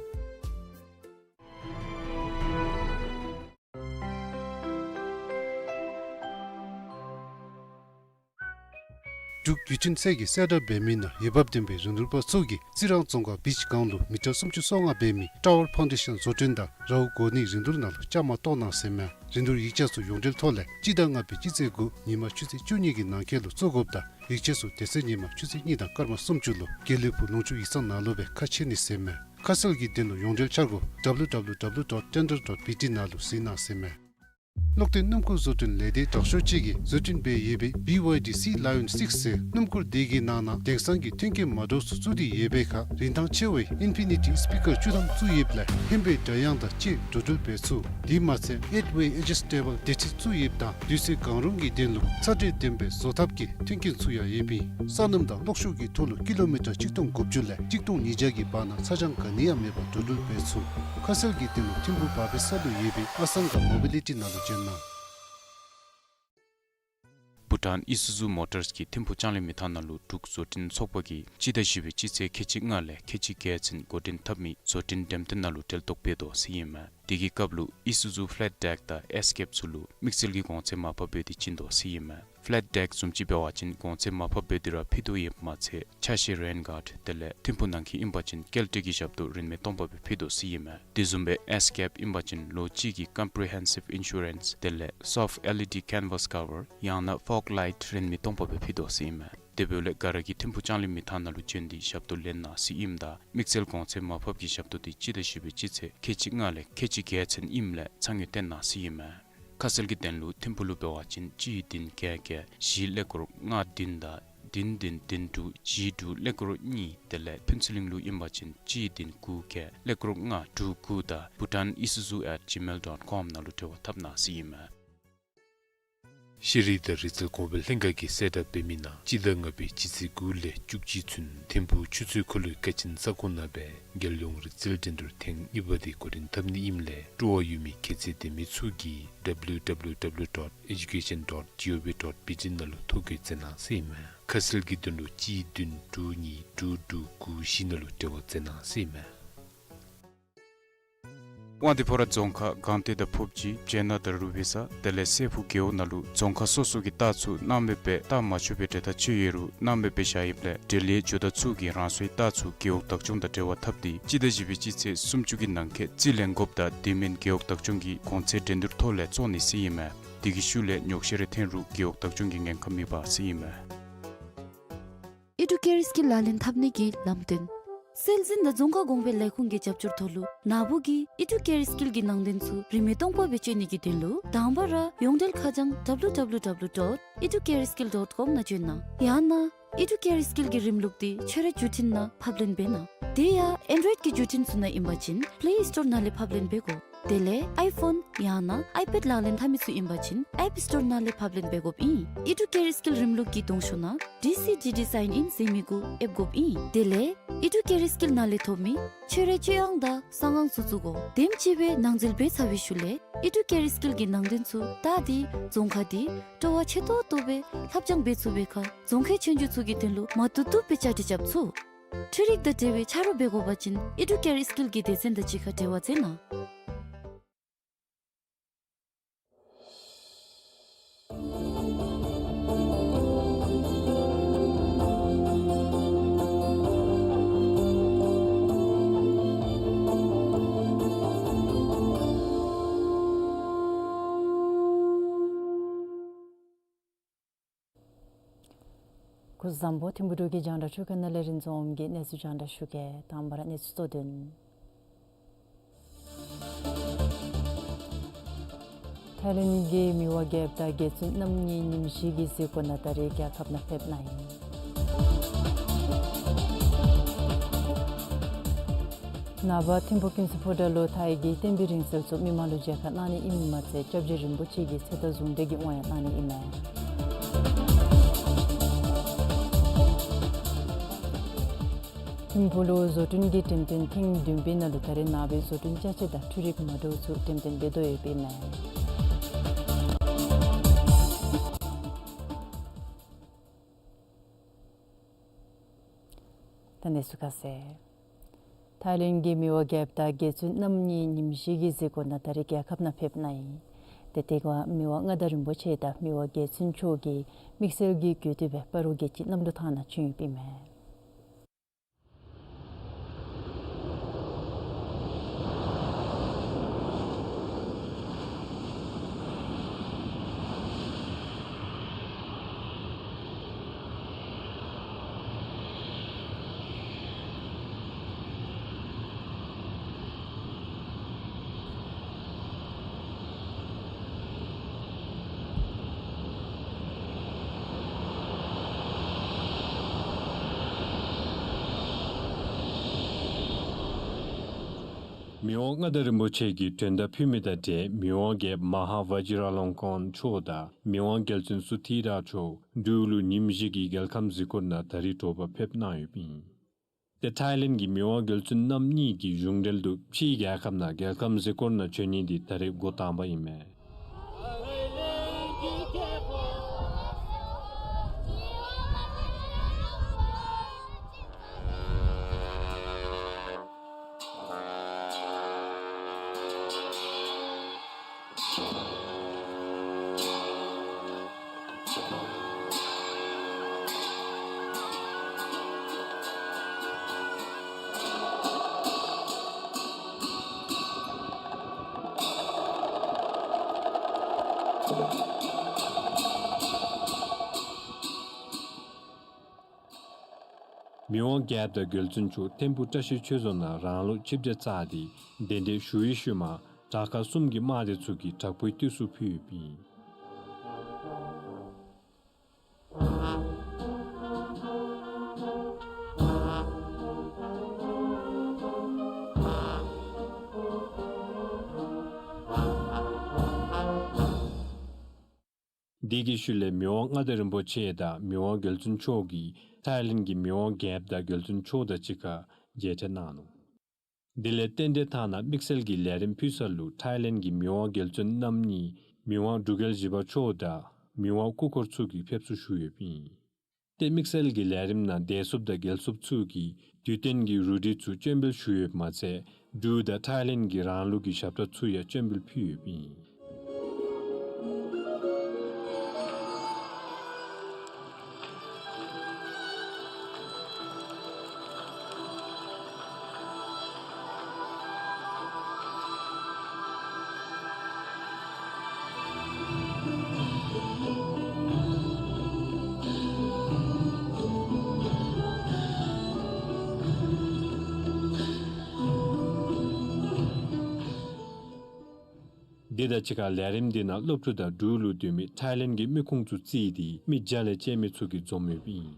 འབྲུག་བརྒྱུད་འཕྲིན་ཚད་ཀྱི་གསལ་བསྒྲགས་འབད་མི་ནང་འོས་འབབ་ལྡན་པའི་རིན་བསྡུར་པ་ཚུ་གིས་རྩི་རང་རྫོང་ཁག་བིཆ་སྒང་ལུ་མི་ཊར་སུམ་ཅུ་སོ་ལྔ་འབད་མི་ཊ་ཝར་ཕའུན་ཌེ་ཤཱན་བཟོ་སྐྲུན་དང་རཝ་གོ་ནི་རིན་བསྡུར་ནང་ལུ་བཅའ་མར་གཏོགས་གནང་ཟེར་མས། རིན་བསྡུར་ཡིག་ཆ་ཚུ་ཡོངས་འབྲེལ་ཐོག་ལས་སྤྱི་ཟླ་ལྔ་པའི་སྤྱི་ཚེས་དགུ་ཉིན་མ་ཆུ་ཚོད་བཅུ་གཉིས་ཀྱི་ནང་འཁོད་ལུ་བཙུགས་དགོཔ་དང་ཡིག་ཆ་ཚུ་དེ་ཚེ་ཉིན་མ་ཆུ་ཚོད་གཉིས་དང་སྐར་མ་སུམ་ཅུ་ལུ་དགེ་ལེགས་ཕུག་ལུང་ཕྱོགས་ཡིག་ཚང་ནང་ལུ་སྦེ་ཁ་ཕྱེ་ནི་ཟེར་མས། ཁ་གསལ་གྱི་དོན་ལུ་ཡོངས་འབྲེལ་འཆར་སྒོ་W W W dot tender dot B T ནང་ལུ་གཟིགས་གནང་ཟེར་མས། གློག་འདོན་སྣུམ་འཁོར་བཟོ་སྐྲུན་ལས་སྡེ་དྲག་ཤོས་ཅིག་གིས་བཟོ་སྐྲུན་འབད་ཡོད་པའི་B Y D Sea Lion six ཟེར་སྣུམ་འཁོར་དེ་གི་ནང་ན་དེང་སང་གི་མཐུན་རྐྱེན་མ་འདྲཝ་ཚུ་བཙུགས་ཏེ་ཡོད་པའི་ཁར་རིན་ཐང་ཆེ་བའི་ཨིན་ཕི་ནི་ཊི་སི་པི་ཀར་བཅུ་ཐམ་བཙུགས་ཡོདཔ་ལས་ཧེང་བའི་སྒྲ་དབྱངས་དང་བཅས་འགྲོ་འགྲུལ་འབད་ཚུགས། དེ་མ་ཚད་Eight Way Adjustable དེ་ཅིག་བཙུགས་ཡོདཔ་དང་དུས་ཚོད་གང་རུང་གི་དོན་ལུ་ཚ་དྲོད་ལྡན་པའི་བཟོ་ཐབས་ཀྱི་མཐུན་རྐྱེན་ཚུ་ཡང་ཡོདཔ་ཨིན། ས་སྣུམ་དང་གློག་ཤུགས་ཀྱི་ཐོག་ལུ་ཀི་ལོ་མི་ཊར་གཅིག་སྟོང་དགུ་བཅུ་ལས་གཅིག་སྟོང་ཉིས་བརྒྱ་གི་བར་ན་ཚ་གྱང་ག་ནི་ཡང་མེད་པར་འགྲོ་འགྲུལ་འབད་ཚུགས། ཁ་གསལ་གྱི་དོན་ལུ་ཐིམ་ཕུག་བར་པའི་ས་ལུ་ཡོད་པའི་ཨ་སང་ག་མོ་བི་ལི་ཊི་ནང་ལུ་བྱོན་གནང་། བྷུ་ཊཱན་ཨི་སུ་ཛུ་མོ་ཊརས་ཀྱིས་ཐིམ་ཕུག་ལྕང་གླིང་མི་ཐང་ནང་ལུ་འབྲུག་བཟོ་སྐྲུན་ཚོགས་པ་གིས་སྤྱི་ཟླ་བཞི་པའི་སྤྱི་ཚེས་ཁལ་གཅིག་ལྔ་ལས་ཁལ་གཅིག་བརྒྱད་ཚུན་འགོ་འདྲེན་འཐབ་མི་བཟོ་སྐྲུན་འགྲེམས་སྟོན་ནང་ལུ་གྲལ་གཏོགས་འབད་དོ་ཟེར་ཨིན་མས། དེ་གི་སྐབས་ལུ་ཨི་སུ་ཛུ་ཕེ་ལེཊ་ཌེཀ་དང་ཨེས་ཀེབ་ཚུ་ལུ་དམིགས་བསལ་གྱི་གོང་ཚད་མར་ཕབ་འབད་དེ་བྱིན་དོ་ཟེར་ཨིན་མས། ཕེ་ལེཊ་ཌེཀ་བཟུམ་ཅིག་འབད་བ་ཅིན་གོང་ཚད་མར་ཕབ་འབད་དེ་ར་ཕུལ་དོ་ཡོདཔ་མ་ཚད་ཆ་ཤས་རེན་གཱརཌ་དེ་ལས་ཐིམ་ཕུག་ནང་འཁོད་ཨིན་པ་ཅིན་སྐྱེལ་འདྲེན་གྱི་ཞབས་ཏོག་རིན་མེད་སྟོང་པ་སྦེ་ཕུལ་དོ་ཟེར་ཨིན་མས། དེ་བཟུམ་སྦེ་ཨེས་ཀེབ་ཨིན་པ་ཅིན་ལོ་གཅིག་གི་ཀམ་པི་རི་ཧེན་སིབ་ཨིན་ཤུ་རེནསི་དེ་ལས་སོཕཊ་ཨེལ་ཨི་ཌི་ཀེན་ཝཱས་ཀ་བར་ཡང་ན་ཕོག་ལའིཊ་རིན་མེད་སྟོང་པ་སྦེ་ཕུལ་དོ་ཟེར་ཨིན་མས། དེ་འབདཝ་ལས་ག་ར་གིས་ཐིམ་ཕུག་ལྕང་གླིང་མི་ཐང་ནང་ལུ་བྱོན་ཏེ་ཞབས་ཏོག་ལེན་གནང་ཟེར་ཨིནམ་ད་དམིགས་བསལ་གོང་ཚད་མར་ཕབ་ཀྱི་ཞབས་ཏོག་དེ་སྤྱི་ཟླ་བཞི་པའི་སྤྱི་ཚེས་ཁལ་གཅིག་ལྔ་ལས་ཁལ་གཅིག་བརྒྱད་ཚུན་ཨིནམ་ལས་ཚ་དངོས་བཏོན་གནང་ཟེར་ཨིན་མས། ཁ་གསལ་གྱི་དོན་ལུ་ཐིམ་ཕུག་ལུ་འབད་བ་ཅིན་གཅིག་བདུན་བརྒྱད་བརྒྱད་བཞི་ཀླད་ཀོར་ལྔ་བདུན་དང་བདུན་བདུན་བདུན་དྲུག་བཞི་དྲུག་ཀླད་ཀོར་གཉིས། དེ་ལས་ཕུན་ཚོགས་གླིང་ལུ་ཨིན་པ་ཅིན་གཅིག་བདུན་དགུ་བརྒྱད་ཀླད་ཀོར་ལྔ་དྲུག་དགུ་དང་bhutanisuzu at gmail dot com ནང་ལུ་འབྲེལ་བ་འཐབ་གནང་ཟེར་ཨིན་མས། ཤེས་རིག་དང་རིག་རྩལ་གོང་འཕེལ་ལྷན་ཁག་གིས་གསལ་བསྒྲགས་འབད་མི་ནང་སྤྱི་ཟླ་ལྔ་པའི་སྤྱི་ཚེས་དགུ་ལས་བཅུ་གཅིག་ཚུན་ཐིམ་ཕུག་ཆུ་ཚོད་འཁོར་ལོའི་ཀ་ཆེན་ས་ཁོངས་ནང་སྦེ་རྒྱལ་ཡོངས་རིག་རྩལ་འགྲན་བསྡུར་ཐེངས་གཉིས་པ་དེ་འགོ་འདྲེན་འཐབ་ནི་ཨིནམ་ལས་སྤྲོ་བ་ཡོད་མི་ཁྱད་ཚད་ལྡན་མི་ཚུ་གིས་W W W dot education dot G O V dot B T ནང་ལུ་ཐོ་འགོད་མཛད་གནང་ཟེར་ཨིན་མས། ཁ་གསལ་གྱི་དོན་ལུ་གཅིག་བདུན་དྲུག་གཉིས་དྲུག་དྲུག་དགུ་བཞི་ནང་ལུ་འབྲེལ་བ་མཛད་གནང་ཟེར་ཨིན་མས། དབང་འདུས་ཕོ་བྲང་རྫོང་ཁག་སྒང་སྟེང་དང་ཕོབ་སྦྱིས་བྱེ་ནག་དང་རུ་བི་ས་དེ་ལས་སྲས་ཕུག་རྒེད་འོག་ནང་ལུ་རྫོང་ཁག་སོ་སོ་གི་རྟགས་ཚུ་སྣང་མེད་སྦེ་བཏགས་མ་ཆོག་པའི་འབྲས་རྟགས་ཅིག་ཡོད་རུང་སྣང་མེད་སྦེ་བཞག་ཡོདཔ་ལས་འབྲེལ་ཡོད་ཇོ་བདག་ཚུ་གིས་རང་སོའི་རྟགས་ཚུ་རྒེད་འོག་བདག་སྐྱོང་དང་འབྲེལ་བ་འཐབ་སྟེ་སྤྱི་ཟླ་བཞི་པའི་སྤྱི་ཚེས་སུམ་ཅུ་གི་ནང་འཁོད་རྩིས་ལེན་དགོཔ་དང་དེ་མེན་རྒེད་འོག་བདག་སྐྱོང་གིས་གོང་ཚད་འགྲན་བསྡུར་ཐོག་ལས་བཙོང་ནི་ཟེར་ཨིན་མས། དེ་གི་ཤུལ་ལས་ཉོག་བཤད་རེ་ཐོན་རུང་རྒེད་འོག་བདག་སྐྱོང་གིས་ཉེན་ཁ་མི་འབག་ཟེར་ཨིན་མས། ཨི་ཌུ་ཀེར་སི་ཀིལ་ལག་ལེན་འཐབ་ནི་གི་ལམ་སྟོན། སྲོལ་འཛིན་དང་རྫོང་ཁ་གོང་འཕེལ་ལས་ཁུངས་ཀྱི་རྒྱབ་སྐྱོར་ཐོག་ལུ་ནཱ་བུ་གིས་ཨི་ཌུ་ཀེར་སི་ཀིལ་གྱི་ནང་དོན་ཚུ་རིན་མེད་སྟོང་པ་སྦེ་སྤྱོད་ནི་གི་དོན་ལུ་དང་པ་ར་ཡོངས་འབྲེལ་ཁ་བྱང་W W W dot educareskill dot com ནང་བྱོན་གནང་། ཡང་ན་ཨི་ཌུ་ཀེར་སི་ཀིལ་གྱི་རིམ་ལུགས་དེ་ཁྱོད་རའི་བརྒྱུད་འཕྲིན་ནང་ཕབ་ལེན་འབད་གནང་། དེ་ཡང་ཨེན་ཌོའིཌ་ཀྱི་བརྒྱུད་འཕྲིན་ཚུ་ནང་ཨིན་པ་ཅིན་པེ་ལེ་སི་ཊོར་ནང་ལས་ཕབ་ལེན་འབད་དགོ། དེ་ལས་ཨའི་ཕོན་ཡང་ན་ཨའི་པེཌ་ལག་ལེན་འཐབ་མི་ཚུ་ཨིན་པ་ཅིན་ཨེཔ་སི་ཊོར་ནང་ལས་ཕབ་ལེན་འབད་དགོཔ་ཨིན། ཨི་ཌུ་ཀེར་སི་ཀིལ་རིམ་ལུགས་ཀྱི་གདོང་ཤོག་ནང་ཌི་སི་ཌི་ཌི་སའིན་ཨིན་ཟེར་མི་གུ་ཨེབ་དགོཔ་ཨིན། དེ་ལས་ཨི་ཌུ་ཀེར་སི་ཀིལ་ནང་ལས་ཐོབ་མི་ཁྱོད་རའི་སྤྱོད་དབང་དང་གསང་ཨང་ཚུ་བཙུགས་དགོ། དེམ་ཅིག་སྦེ་ནང་འཛུལ་འབད་ཚར་བའི་ཤུལ་ལས་ཨི་ཌུ་ཀེར་སི་ཀིལ་གྱི་ནང་དོན་ཚུ་བལྟ་སྟེ་རྫོང་ཁ་དེ་སྤྲོ་བ་ཆེ་ཏོག་ཏོ་སྦེ་ལྷབ་སྦྱང་འབད་ཚུགས་པའི་ཁར་རྫོང་ཁའི་ཆོས་རྒྱུགས་ཚུ་གི་དོན་ལུ་མ་བཏུབ་བཏུབ་སྦེ་བཅའ་སྒྲིག་རྐྱབ་ཚུགས། འཕྲུལ་རིག་དང་འབྲེལ་བའི་ཆ་རོགས་འབད་དགོ་པ་ཅིན་ཨི་ཌུ་ཀེར་སི་ཀིལ་གྱི་སྡེ་ཚན་དང་གཅིག་ཁར་འབྲེལ་བ་མཛད་གནང་། སྐུ་གཟུགས་བཟང་པོ། ཐིམ་ཕུག་འབྲུག་གི་རྒྱང་བསྒྲགས་ཁྲུའུ་ཁང་ནང་ལས་རིན་འཛོམས་ཀྱིས་གནས་ཚུལ་རྒྱང་བསྒྲགས་ཞུ་གེ། དང་པ་ར་གནས་ཚུལ་གཙོ་དོན། ཐའི་ལེནཌ་གི་མི་དབང་རྒྱལཔོ་དང་རྒྱལ་བཙུན་རྣམ་གཉིས་ཉིནམ་བཞི་གི་གཟིགས་སྐོར་ནང་ད་རིས་རྒྱལ་ཁབ་ནང་ཕེབས་གནང་ཡི། ནངས་པ་ཐིམ་ཕུག་ཀུན་བཟང་ཕོ་བྲང་ལུ་ཐའི་གི་བསྟན་པའི་རིང་བསྲེལ་ཚུ་མི་མང་ལུ་མཇལ་ཁ་གནང་ནི་ཨིནམ་མ་ཚད་སྐྱབས་རྗེ་རིན་པོ་ཆེ་གི་ཚེ་ཐར་གཟུངས་བསྟོད་ཀྱི་དབང་ཡང་གནང་ནི་ཨིན་མས། ཐིམ་ཕུག་ལུ་བཟོ་སྐྲུན་གྱི་འགྲེམས་སྟོན་ཐེངས་བདུན་པའི་ནང་ལུ་ད་རིས་ནང་པའི་བཟོ་སྐྲུན་ཅ་ཆས་དང་འཕྲུལ་རིག་མ་འདྲཝ་ཚུ་འགྲེམས་སྟོན་འབད་དོ་ཡོདཔ་ཨིན་མས། ད་གནས་ཚུལ་ཁ་གསལ། ཐའི་ལེནཌ་གི་མི་དབང་རྒྱལཔོ་དང་རྒྱལ་བཙུན་རྣམ་གཉིས་ཉིནམ་བཞི་གི་གཟིགས་སྐོར་ནང་ད་རིས་རྒྱལ་ཁབ་ནང་ཕེབས་གནང་ཡི། ཏེ་དེ་ཁར་མི་དབང་མངའ་བདག་རིན་པོ་ཆེ་དང་མི་དབང་རྒྱལ་བཙུན་མཆོག་གིས་དམིགས་བསལ་གྱི་གུས་བཏུད་སྦེ་སྤ་རོ་རྒྱལ་སྤྱིའི་གནམ་གྲུ་ཐང་ནང་བྱོན་ཡོདཔ་ཨིན་མས། མི་དབང་མངའ་བདག་རིན་པོ་ཆེ་གིས་མགྲོན་བརྡ་ཕུལ་མི་དང་འབྲེལ་མི་དབང་རྒྱལཔོ་མ་ཧཱ་ཝ་ཅི་ར་ལོང་ཀོན་མཆོག་དང་མི་དབང་རྒྱལ་བཙུན་སུ་ཐི་ར་མཆོག་འབྲུག་ལུ་ཉིནམ་བཞི་གི་རྒྱལ་ཁམས་གཟིགས་སྐོར་ནང་ད་རིས་དྲོ་པ་ཕེབས་གནང་ཡོདཔ་ཨིན། ཏེ་ཐའི་ལེནཌ་གི་མི་དབང་རྒྱལ་བཙུན་རྣམ་གཉིས་ཀྱི་གཞུང་འབྲེལ་དུ་ཕྱིའི་རྒྱལ་ཁབ་ནང་རྒྱལ་ཁམས་གཟིགས་སྐོར་ནང་བྱོན་ནི་འདི་ད་རིས་འགོ་དང་པ་ཨིན་མས། མི་དབང་རྒྱལཔོ་དང་རྒྱལ་བཙུན་མཆོག་ཐིམ་ཕུག་བཀྲ་ཤིས་ཆོས་རྫོང་ནང་རང་ལུགས་ཆིབས་གྲལ་བཅའ་སྟེ་གདན་འདྲེན་ཞུ་བའི་ཤུལ་མ་དྲག་ཁག་གསུམ་གྱི་དམག་སྡེ་ཚུ་གིས་དྲག་པོའི་བརྟུལ་ཞུགས་ཕུལ་ཡོདཔ་ཨིན། དེ་གི་ཤུལ་ལས་མི་དབང་མངའ་བདག་རིན་པོ་ཆེ་དང་མི་དབང་རྒྱལ་བཙུན་མཆོག་གིས་ཐའི་ལེནཌ་གི་མི་དབང་རྒྱལཔོ་དང་རྒྱལ་བཙུན་མཆོག་དང་གཅིག་ཁར་མཇལ་འཕྲད་གནང་ནུག། དེ་ལས་རྟེན་འབྲེལ་ཐང་ནང་དམིགས་བསལ་གྱི་ལས་རིམ་ཕུལ་ས་ལུ་ཐའི་ལེནཌ་གི་མི་དབང་རྒྱལ་བཙུན་རྣམ་གཉིས་མི་དབང་འབྲུག་རྒྱལ་བཞི་པ་མཆོག་དང་མི་དབང་སྐུ་འཁོར་ཚུ་གིས་ཕེབས་བསུ་ཞུ་ཡོདཔ་ཨིན། ཏེ་དམིགས་བསལ་གྱི་ལས་རིམ་ནང་བདེ་སྲུངཔ་དང་རྒྱལ་སྲུངཔ་ཚུ་གིས་དུས་སྟོན་གྱི་རུ་སྒྲིག་ཚུ་སྤྱན་འབུལ་ཞུ་ཡོདཔ་མ་ཚད་འབྲུག་དང་ཐའི་ལེནཌ་གི་རང་ལུགས་ཀྱི་ཞབས་ཁྲ་ཚུ་ཡང་སྤྱན་འབུལ་ཕུལ་ཡོདཔ་ཨིན། དེ་དང་གཅིག་ཁར་ལས་རིམ་འདི་ནང་སློབ་ཕྲུག་དང་འབྲུག་ལུ་སྡོད་མི་ཐའི་ལེནཌ་གི་མི་ཁུངས་ཚུ་བརྩིས་ཏེ་མི་བརྒྱ་ལས་བཅད་མེད་ཚུ་གིས་འཛོམས་ཡོདཔ་ཨིན།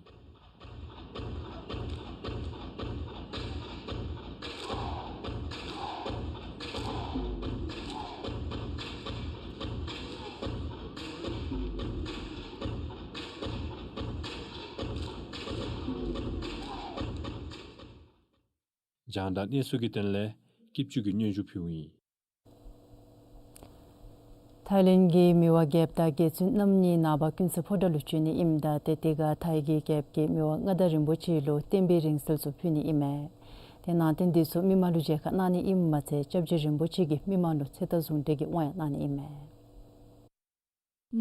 རྒྱང་བསྒྲགས་གནས་ཚུལ་གྱི་དོན་ལས་སྐྱིད་ཆུ་གིས་སྙན་ཞུ་ཕུལཝ་ཨིན། ཐའི་ལེནཌ་གི་མི་དབང་རྒྱལཔོ་དང་རྒྱལ་བཙུན་རྣམ་གཉིས་ནངས་པ་ཀུན་གསལ་ཕོ་བྲང་ལུ་བྱོན་ནི་ཨིནམ་ད་ཏེ་དེ་ཁར་ཐའི་གི་རྒྱལཔོ་གིས་མི་དབང་མངའ་བདག་རིན་པོ་ཆེ་ལུ་བསྟན་པའི་རིང་བསྲེལ་ཚུ་ཕུལ་ནི་ཨིན་མས། ཏེ་ནང་རྟེན་འདི་ཚུ་མི་མང་ལུ་མཇལ་ཁ་གནང་ནི་ཨིནམ་མ་ཚད་སྐྱབས་རྗེ་རིན་པོ་ཆེ་གིས་མི་མང་ལུ་ཚེ་ཐར་ཟུང་འབྲེལ་གྱི་དབང་ཡང་གནང་ནི་ཨིན་མས།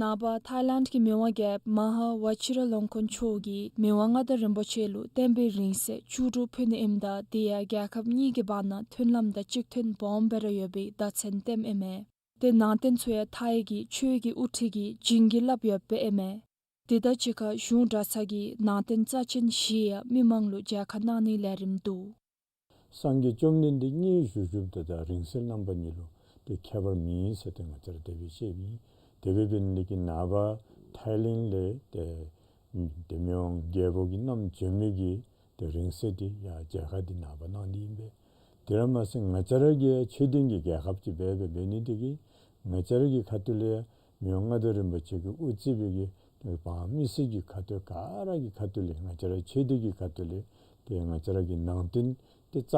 ནངས་པ་ཐའི་ལེནཌ་གི་མི་དབང་རྒྱལཔོ་མ་ཧཱ་ཝ་ཅི་ར་ལོང་ཀོན་མཆོག་གིས་མི་དབང་མངའ་བདག་རིན་པོ་ཆེ་ལུ་བསྟན་པའི་རིང་བསྲེལ་བཅུ་དྲུག་ཕུལ་ནི་ཨིནམ་ད་དེ་ཡང་རྒྱལ་ཁབ་གཉིས་ཀྱི་བར་ན་མཐུན་ལམ་དང་གཅིག་མཐུན་སྦོམ་སྦེ་ར་ཡོད་པའི་བརྡ་མཚོན་སྟོནམ་ཨིན་མས། ཏེ་ནང་རྟེན་ཚུ་ཡང་ཐའི་གི་ཆོས་ཀྱི་དབུ་ཁྲིད་ཀྱིས་བྱིན་གྱིས་བརླབས་ཡོདཔ་ཨིན་མས། དེ་དང་གཅིག་ཁར་གཞུང་གྲྭ་ཚང་གི་ནང་རྟེན་རྩ་ཆེན་བཞི་ཡང་མི་མང་ལུ་མཇལ་ཁ་གནང་ནིའི་ལས་རིམ་འདུག། སངས་རྒྱས་བཅོམ་ལྡན་འདས་དངོས་བཞུགས་བཞུགསཔ་ད་དང་རིང་བསྲེལ་རྣམ་པ་གཉིས་ལུ་ཏེ་ཁྱད་པར་མེད་ཟེར་ཏེ་ང་བཅས་ར་དེ་སྦེ་ཤེསཔ་ཨིན། དེ་སྦེ་འབད་ནི་དེ་གིས་ནངས་པ་ཐའི་ལེནཌ་ལས་ཏེ་ཏེ་མི་དབང་རྒྱལ་པོ་གིས་བསྣམས་བྱོན་མི་གི་ཏེ་རིང་བསྲེལ་འདི་ཡང་མཇལ་ཁ་འདི་ནངས་པ་གནང་ནི་ཨིན་པས། དེ་ར་མ་ཚད་ང་བཅས་ར་གི་ཆོས་ལྡན་གྱི་རྒྱལ་ཁབ་ཅིག་འབད་འབད་འབད་ནི་དེ་གིས་ང་བཅས་ར་གི་ཁ་ཐུག་ལས་ཡང་མི་དབང་མངའ་བདག་རིན་པོ་ཆེ་གིས་དབུ་བརྩིས་པའི་གི་ཏེ་འབངས་མི་སེར་གྱི་ཁ་ཐུག་ག་ར་གི་ཁ་ཐུག་ལས་ང་བཅས་ར་ཆོས་སྡེ་གི་ཁ་ཐུག་ལས་ཏེ་ང་བཅས་ར་གི་ནང་རྟེན་འདི་རྩ་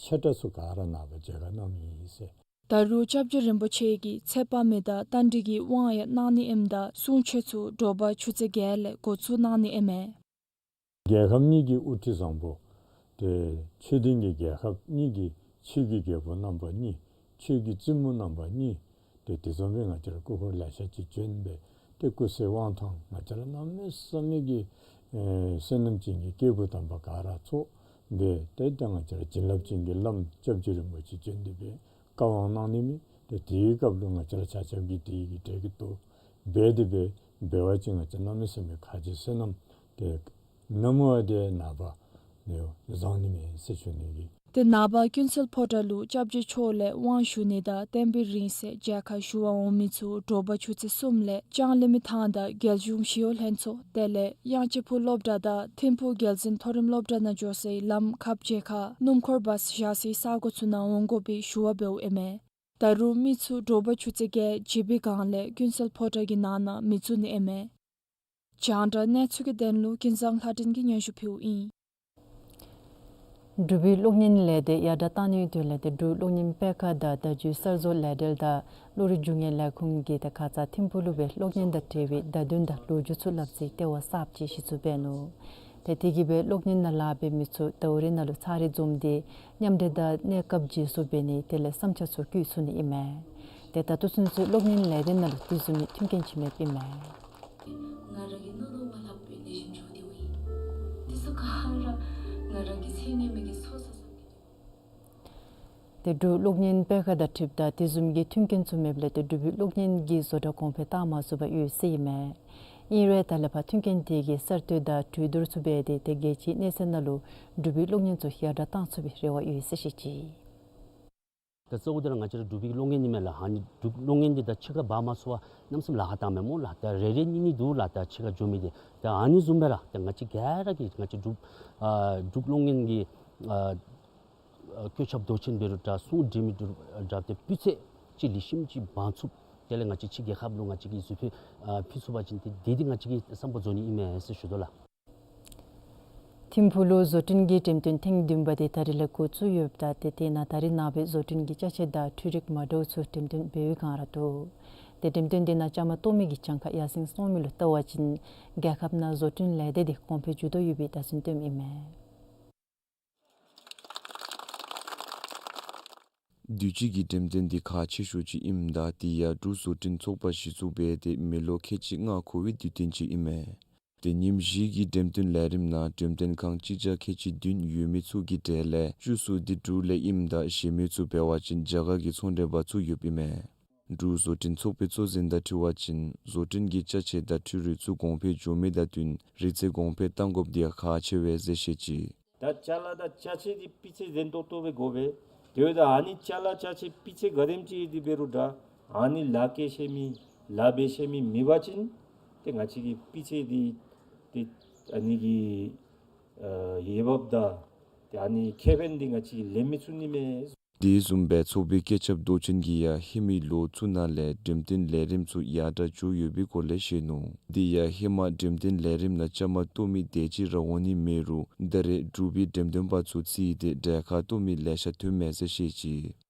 ཆེ་དྲགས་ཚུ་ག་ར་ནངས་པ་མཇལ་ཁ་གནང་ནི་ཨིན་ཟེར། ད་རུང་སྐྱབས་རྗེ་རིན་པོ་ཆེ་གིས་ཚེ་དཔག་མེད་དང་རྟ་མགྲིན་གྱི་དབང་ཡང་གནང་ནི་ཨིནམ་ད་གསུང་ཆོག་ཚུ་དྲོ་པ་ཆུ་ཚོད་བརྒྱད་ལས་འགོ་བཙུགས་གནང་ནི་ཨིན་མས། རྒྱལ་ཁབ་གཉིས་ཀྱི་དབུ་ཁྲིད་བཟང་པོ་ཏེ་ཆོས་ལྡན་གྱི་རྒྱལ་ཁབ་གཉིས་ཀྱི་ཆོས་ཀྱི་རྒྱལ་པོ་རྣམ་པ་གཉིས་ཆོས་ཀྱི་བཙུན་མོ་རྣམ་པ་གཉིས་ཏེ་ དེ་བཟུམ་སྦེ་ང་བཅས་ར་སྐུ་འཁོར་ལེ་ཤ་ཅིག་བྱོན་སྦེ་ཏེ་སྐུ་ཚེ་དབང་ཐང་ང་བཅས་ར་གནམ་མེད་ས་མེད་ཀྱི་ཨེ་བསོད་ནམས་ཅན་གྱི་སྐྱེས་བུ་དམ་པ་ག་ར་ཚོགས་སྦེ་ཏེ་ད་ང་བཅས་ར་བྱིན་རླབས་ཅན་གྱི་བླམ་སྐྱབས་རྗེ་རིན་པོ་ཆེ་བྱོན་ཏེ་སྦེ་བཀའ་དབང་གནང་ནི་མས། ཏེ་དེའི་སྐབས་ལུ་ང་བཅས་ར་ཆ་ཁྱབ་ཀྱིས་དེ་གི་གྲལ་གྱི་ཏོ་འབད་དེ་སྦེ་འབད་བ་ཅིན་ང་བཅས་གནམ་མེད་ས་མེད་ཁ་རྗེ་བསོད་ནམས་ཏེ་ནམ་བ་དེ་ནངས་པ་ནི་བཟང་ནི་མས་ཟེར་ཞུ་ནི་ཨིན། ཏེ་ནངས་པ་ཀུན་གསལ་ཕོ་བྲང་ལུ་སྐྱབས་རྗེ་མཆོག་ལས་དབང་ཞུ་ནི་དང་བསྟན་པའི་རིང་བསྲེལ་མཇལ་ཁ་ཞུ་བར་འོང་མི་ཚུ་དྲོ་པ་ཆུ་ཚོད་གསུམ་ལས་ལྕང་གླིང་མི་ཐང་དང་རྒྱལ་གཞུང་ཞི་གཡོག་ལྷན་ཚོགས་དེ་ལས་དབྱངས་ཅན་ཕུག་སློབ་གྲྭ་དང་ཐིམ་ཕུག་རྒྱལ་འཛིན་མཐོ་རིམ་སློབ་གྲྭ་ནང་འགྱོ་སའི་ལམ་ཁ་མཇལ་ཁར་སྣུམ་འཁོར་བཱས་བཞག་སའི་ས་གོ་ཚུ་ནང་འོང་དགོ་པའི་ཞུ་བ་འབདཝ་ཨིན་མས། ད་རུང་མི་ཚུ་དྲོ་པ་ཆུ་ཚོད་བརྒྱད་བྱེད་པའི་སྒང་ལས་ཀུན་གསལ་ཕོ་བྲང་གི་ནང་ན་མི་འཛུལ་ནི་ཨིན་མས། རྒྱང་བསྒྲགས་གནས་ཚུལ་གྱི་དོན་ལུ་ཀུན་བཟང་ལྷ་སྒྲོན་གྱིས་སྙན་ཞུ་ཕུལཝ་ཨིན། འབྲུག་པའི་གློག་བརྙན་ལས་སྡེ་ཡར་དྲགས་གཏང་ནིའི་དོན་ལས་ཏེ་འབྲུག་གློག་བརྙན་སྤེལ་ཁང་དང་བརྡ་བརྒྱུད་གསར་བཟོ་ལས་སྡེ་དང་བློ་རིག་རྒྱུད་ངན་ལས་ཁུངས་ཀྱིས་ཏེ་ཁ་ཙ་ཐིམ་ཕུག་ལུ་སྦེ་གློག་བརྙན་དང་འབྲེལ་བའི་བརྡ་དོན་དང་ལོ་རྒྱུས་ཚུ་སླབ་སའི་ལྟེ་བ་གསརཔ་ཅིག་གཞི་བཙུགས་འབད་ནུག། ཏེ་དེ་གིས་སྦེ་གློག་བརྙན་ནང་ལཱ་འབད་མི་ཚུ་ཟླཝ་རེ་ནང་ལུ་ཚར་རེ་འཛོམས་ཏེ་མཉམ་འབྲེལ་དང་གནས་སྐབས་བརྗེ་སོར་འབད་ནི་དེ་ལས་བསམ་འཆར་ཚུ་བཀོད་ཚུགས་ནི་ཨིན་མས། ཏེ་ད་ལྟོ་ཚུན་ཚོད་གློག་བརྙན་ལས་སྡེ་ནང་ལུ་དེ་བཟུམ་མའི་མཐུན་རྐྱེན་ཅིག་མེདཔ་ཨིན་མས། ང་རང་གི་སྣང་དོགས་མ་ལྷག་པའི་ལེགས་ཤོམ་འགྱོ་སྟེ་འོང་ཡི། དེ་ཚུ་ག་ར་ང་རང་གི་ཚེ་སྔོན་མའི་གི་ཚོགས་བསགས་བསགས་མི་དེ། ཏེ་འབྲུག་གློག་བརྙན་སྤེལ་ཁང་དང་འཁྲིལཝ་ད་དེ་བཟུམ་གྱི་མཐུན་རྐྱེན་ཚུ་མེདཔ་ལས་ཏེ་འབྲུག་པའི་གློག་བརྙན་གྱི་བཟོ་གྲྭ་གོང་འཕེལ་བཏང་མ་ཚུགས་པར་ཡོད་ཟེར་ཨིན་མས། ཨིན་རུང་ད་ལས་ཕར་མཐུན་རྐྱེན་དེ་གིས་གསར་གཏོད་དང་གྲོས་བསྡུར་ཚུ་འབད་དེ་ཏེ་རྒྱལ་སྤྱིའི་གནས་ཚད་ནང་ལུ་འབྲུག་པའི་གློག་བརྙན་ཚུ་ཡར་དྲགས་གཏང་ཚུགས་པའི་རེ་བ་ཡོད་ཟེར་བཤད་ཅི། ད་གཙོ་བོ་དེ་ར་ང་བཅས་ར་འབྲུག་པའི་གློག་བརྙན་ཨིན་མས་ལགས། ཨ་ནི་འབྲུག་གློག་བརྙན་འདི་ད་ཕྱི་ཁར་འབག་མ་ཚུགས་པར་གནམ་མེད་ས་མེད་ལཱ་ཁག་བཏངམ་མས་སྨོ་ལགས། ད་རེ་རེ་གཉིས་གཉིས་འདུག་ལགས། ད་ཕྱི་ཁར་འགྱོ་མི་དེ་ད་ཨ་ནི་བཟུམ་སྦེ་ར་ད་ང་བཅས་ག་ར་གིས་ང་བཅས་འབྲུག་ཨ་འབྲུག་གློག་བརྙན་གྱི་ཨ་ཨ་བཀོད་ཁྱབ་མདོ་ཆེན་འབད་རུང་འདྲ་གསུང་འབྲེལ་མི་འབད་རུང་འདྲ་ཏེ་སྤུས་ཚད་ཅིག་ལེགས་ཤོམ་ཅིག་འབག་ཚུགས། དེ་ལས་ང་བཅས་ཕྱི་རྒྱལ་ཁབ་ལུ་ང་བཅས་ཀྱིས་གཟིགས་ཕུལ་ཨ་ཕུལ་ཚུགས་པ་ཅིན་ཏེ་དེ་འདི་ང་བཅས་ཀྱི་བསམ་པ་རྫོགས་ནི་ཨིན་མས་ཟེར་ཞུ་དོ་ལགས། ཐིམ་ཕུག་ལུ་བཟོ་སྐྲུན་གྱི་འགྲེམས་སྟོན་ཐེངས་བདུན་པ་དེ་ད་རིས་ལས་འགོ་བཙུགས་ཡོདཔ་ད་ཏེ་དེ་ནང་ད་རིས་ནངས་པའི་བཟོ་སྐྲུན་གྱི་ཅ་ཆས་དང་འཕྲུལ་རིག་མ་འདྲཝ་ཚུ་འགྲེམས་སྟོན་འབད་བའི་བསྒང་ར་འདུག། ཏེ་འགྲེམས་སྟོན་དེ་ནང་བཅའ་མར་གཏོགས་མི་གི་གྱངས་ཁ་ཡར་སེང་སོང་མི་ལུ་བལྟ་བ་ཅིན་རྒྱལ་ཁབ་ནང་བཟོ་སྐྲུན་ལས་སྡེ་དེ་གོང་འཕེལ་འགྱོ་དོ་ཡོད་པའི་བརྡ་མཚོན་སྟོནམ་ཨིན་མས། དུས་ཅི་གི་འགྲེམས་སྟོན་འདི་ཁག་ཆེ་ཤོས་ཅིག་ཨིནམ་ད་དེ་ཡང་འབྲུག་བཟོ་སྐྲུན་ཚོགས་པ་གཞི་བཙུགས་འབད་དེ་མི་ལོ་ཁལ་གཅིག་ལྔ་འཁོར་བའི་དུས་སྟོན་ཅིག་ཨིན་མས། ཏེ་ཉིནམ་བཞི་གི་འགྲེམས་སྟོན་ལས་རིམ་ནང་འགྲེམས་སྟོན་ཁང་གཅིག་བརྒྱ་ཁལ་གཅིག་བདུན་ཡོད་མི་ཚུ་གི་གྲས་ལས་བཅུ་གསུམ་དེ་འབྲུག་ལས་ཨིནམ་ད་གཞན་མི་ཚུ་འབད་བ་ཅིན་རྒྱ་གར་གྱི་ཚོང་འབྲེལ་པ་ཚུ་ཡོདཔ་ཨིན་མས། འབྲུག་བཟོ་སྐྲུན་ཚོགས་པའི་གཙོ་འཛིན་དང་འཁྲིལ་བ་ཅིན་བཟོ་སྐྲུན་གྱི་ཅ་ཆས་དང་འཕྲུལ་རིག་ཚུ་གོང་འཕེལ་འགྱོ་མི་དང་བསྟུན་རིག་རྩལ་གོང་འཕེལ་གཏང་དགོཔ་འདི་ཡང་ཁག་ཆེ་བས་ཟེར་བཤད་ཅི། ད་ཅ་ལ་དང་ཅ་ཆས་འདི་སྤུས་ཚད་ཟེན་ཏོག་ཏོ་སྦེ་དགོ་པས། དེ་འབདཝ་ད་ཨ་ནི་ཅ་ལ་ཅ་ཆས་སྤུས་ཚད་ག་དེམ་ཅིག་འདི་འབད་རུང་འདྲ་ཨ་ནི་ལཱ་བཀལ་ཤེས་མི་ལཱ་འབད་ཤེས་མི་མེད་པ་ཅིན་ཏེ་ང་བཅས་ཀྱི་སྤུས་ཚད་འདི་ཏེ་ཨ་ནི་གི་ཨ་འོས་འབབ་དང་ཏེ་ཨ་ནི་ཁེ་ཕན་འདི་ང་བཅས་ཀྱིས་ལེན་མི་ཚུགས་ནི་མས། དེ་བཟུམ་སྦེ་ཚོགས་པའི་བཀོད་ཁྱབ་མདོ་ཆེན་གྱིས་ཡང་ཧེ་མའི་ལོ་ཚུ་ནང་ལས་འགྲེམས་སྟོན་ལས་རིམ་ཚུ་ཡར་དྲགས་འགྱོ་ཡོད་པའི་སྐོར་ལས་བཤད་ནུག། དེ་ཡང་ཧེ་མ་འགྲེམས་སྟོན་ལས་རིམ་ནང་བཅའ་མར་གཏོགས་མི་དེ་ཅིག་ར་འོང་ནི་མེད་རུང་ད་རེས་འབྲུག་པའི་འགྲེམས་སྟོན་པ་ཚུ་བརྩིས་ཏེ་གྲལ་ཁར་གཏོགས་མི་ལེ་ཤ་ཐོནམ་མས་ཟེར་བཤད་ཅི།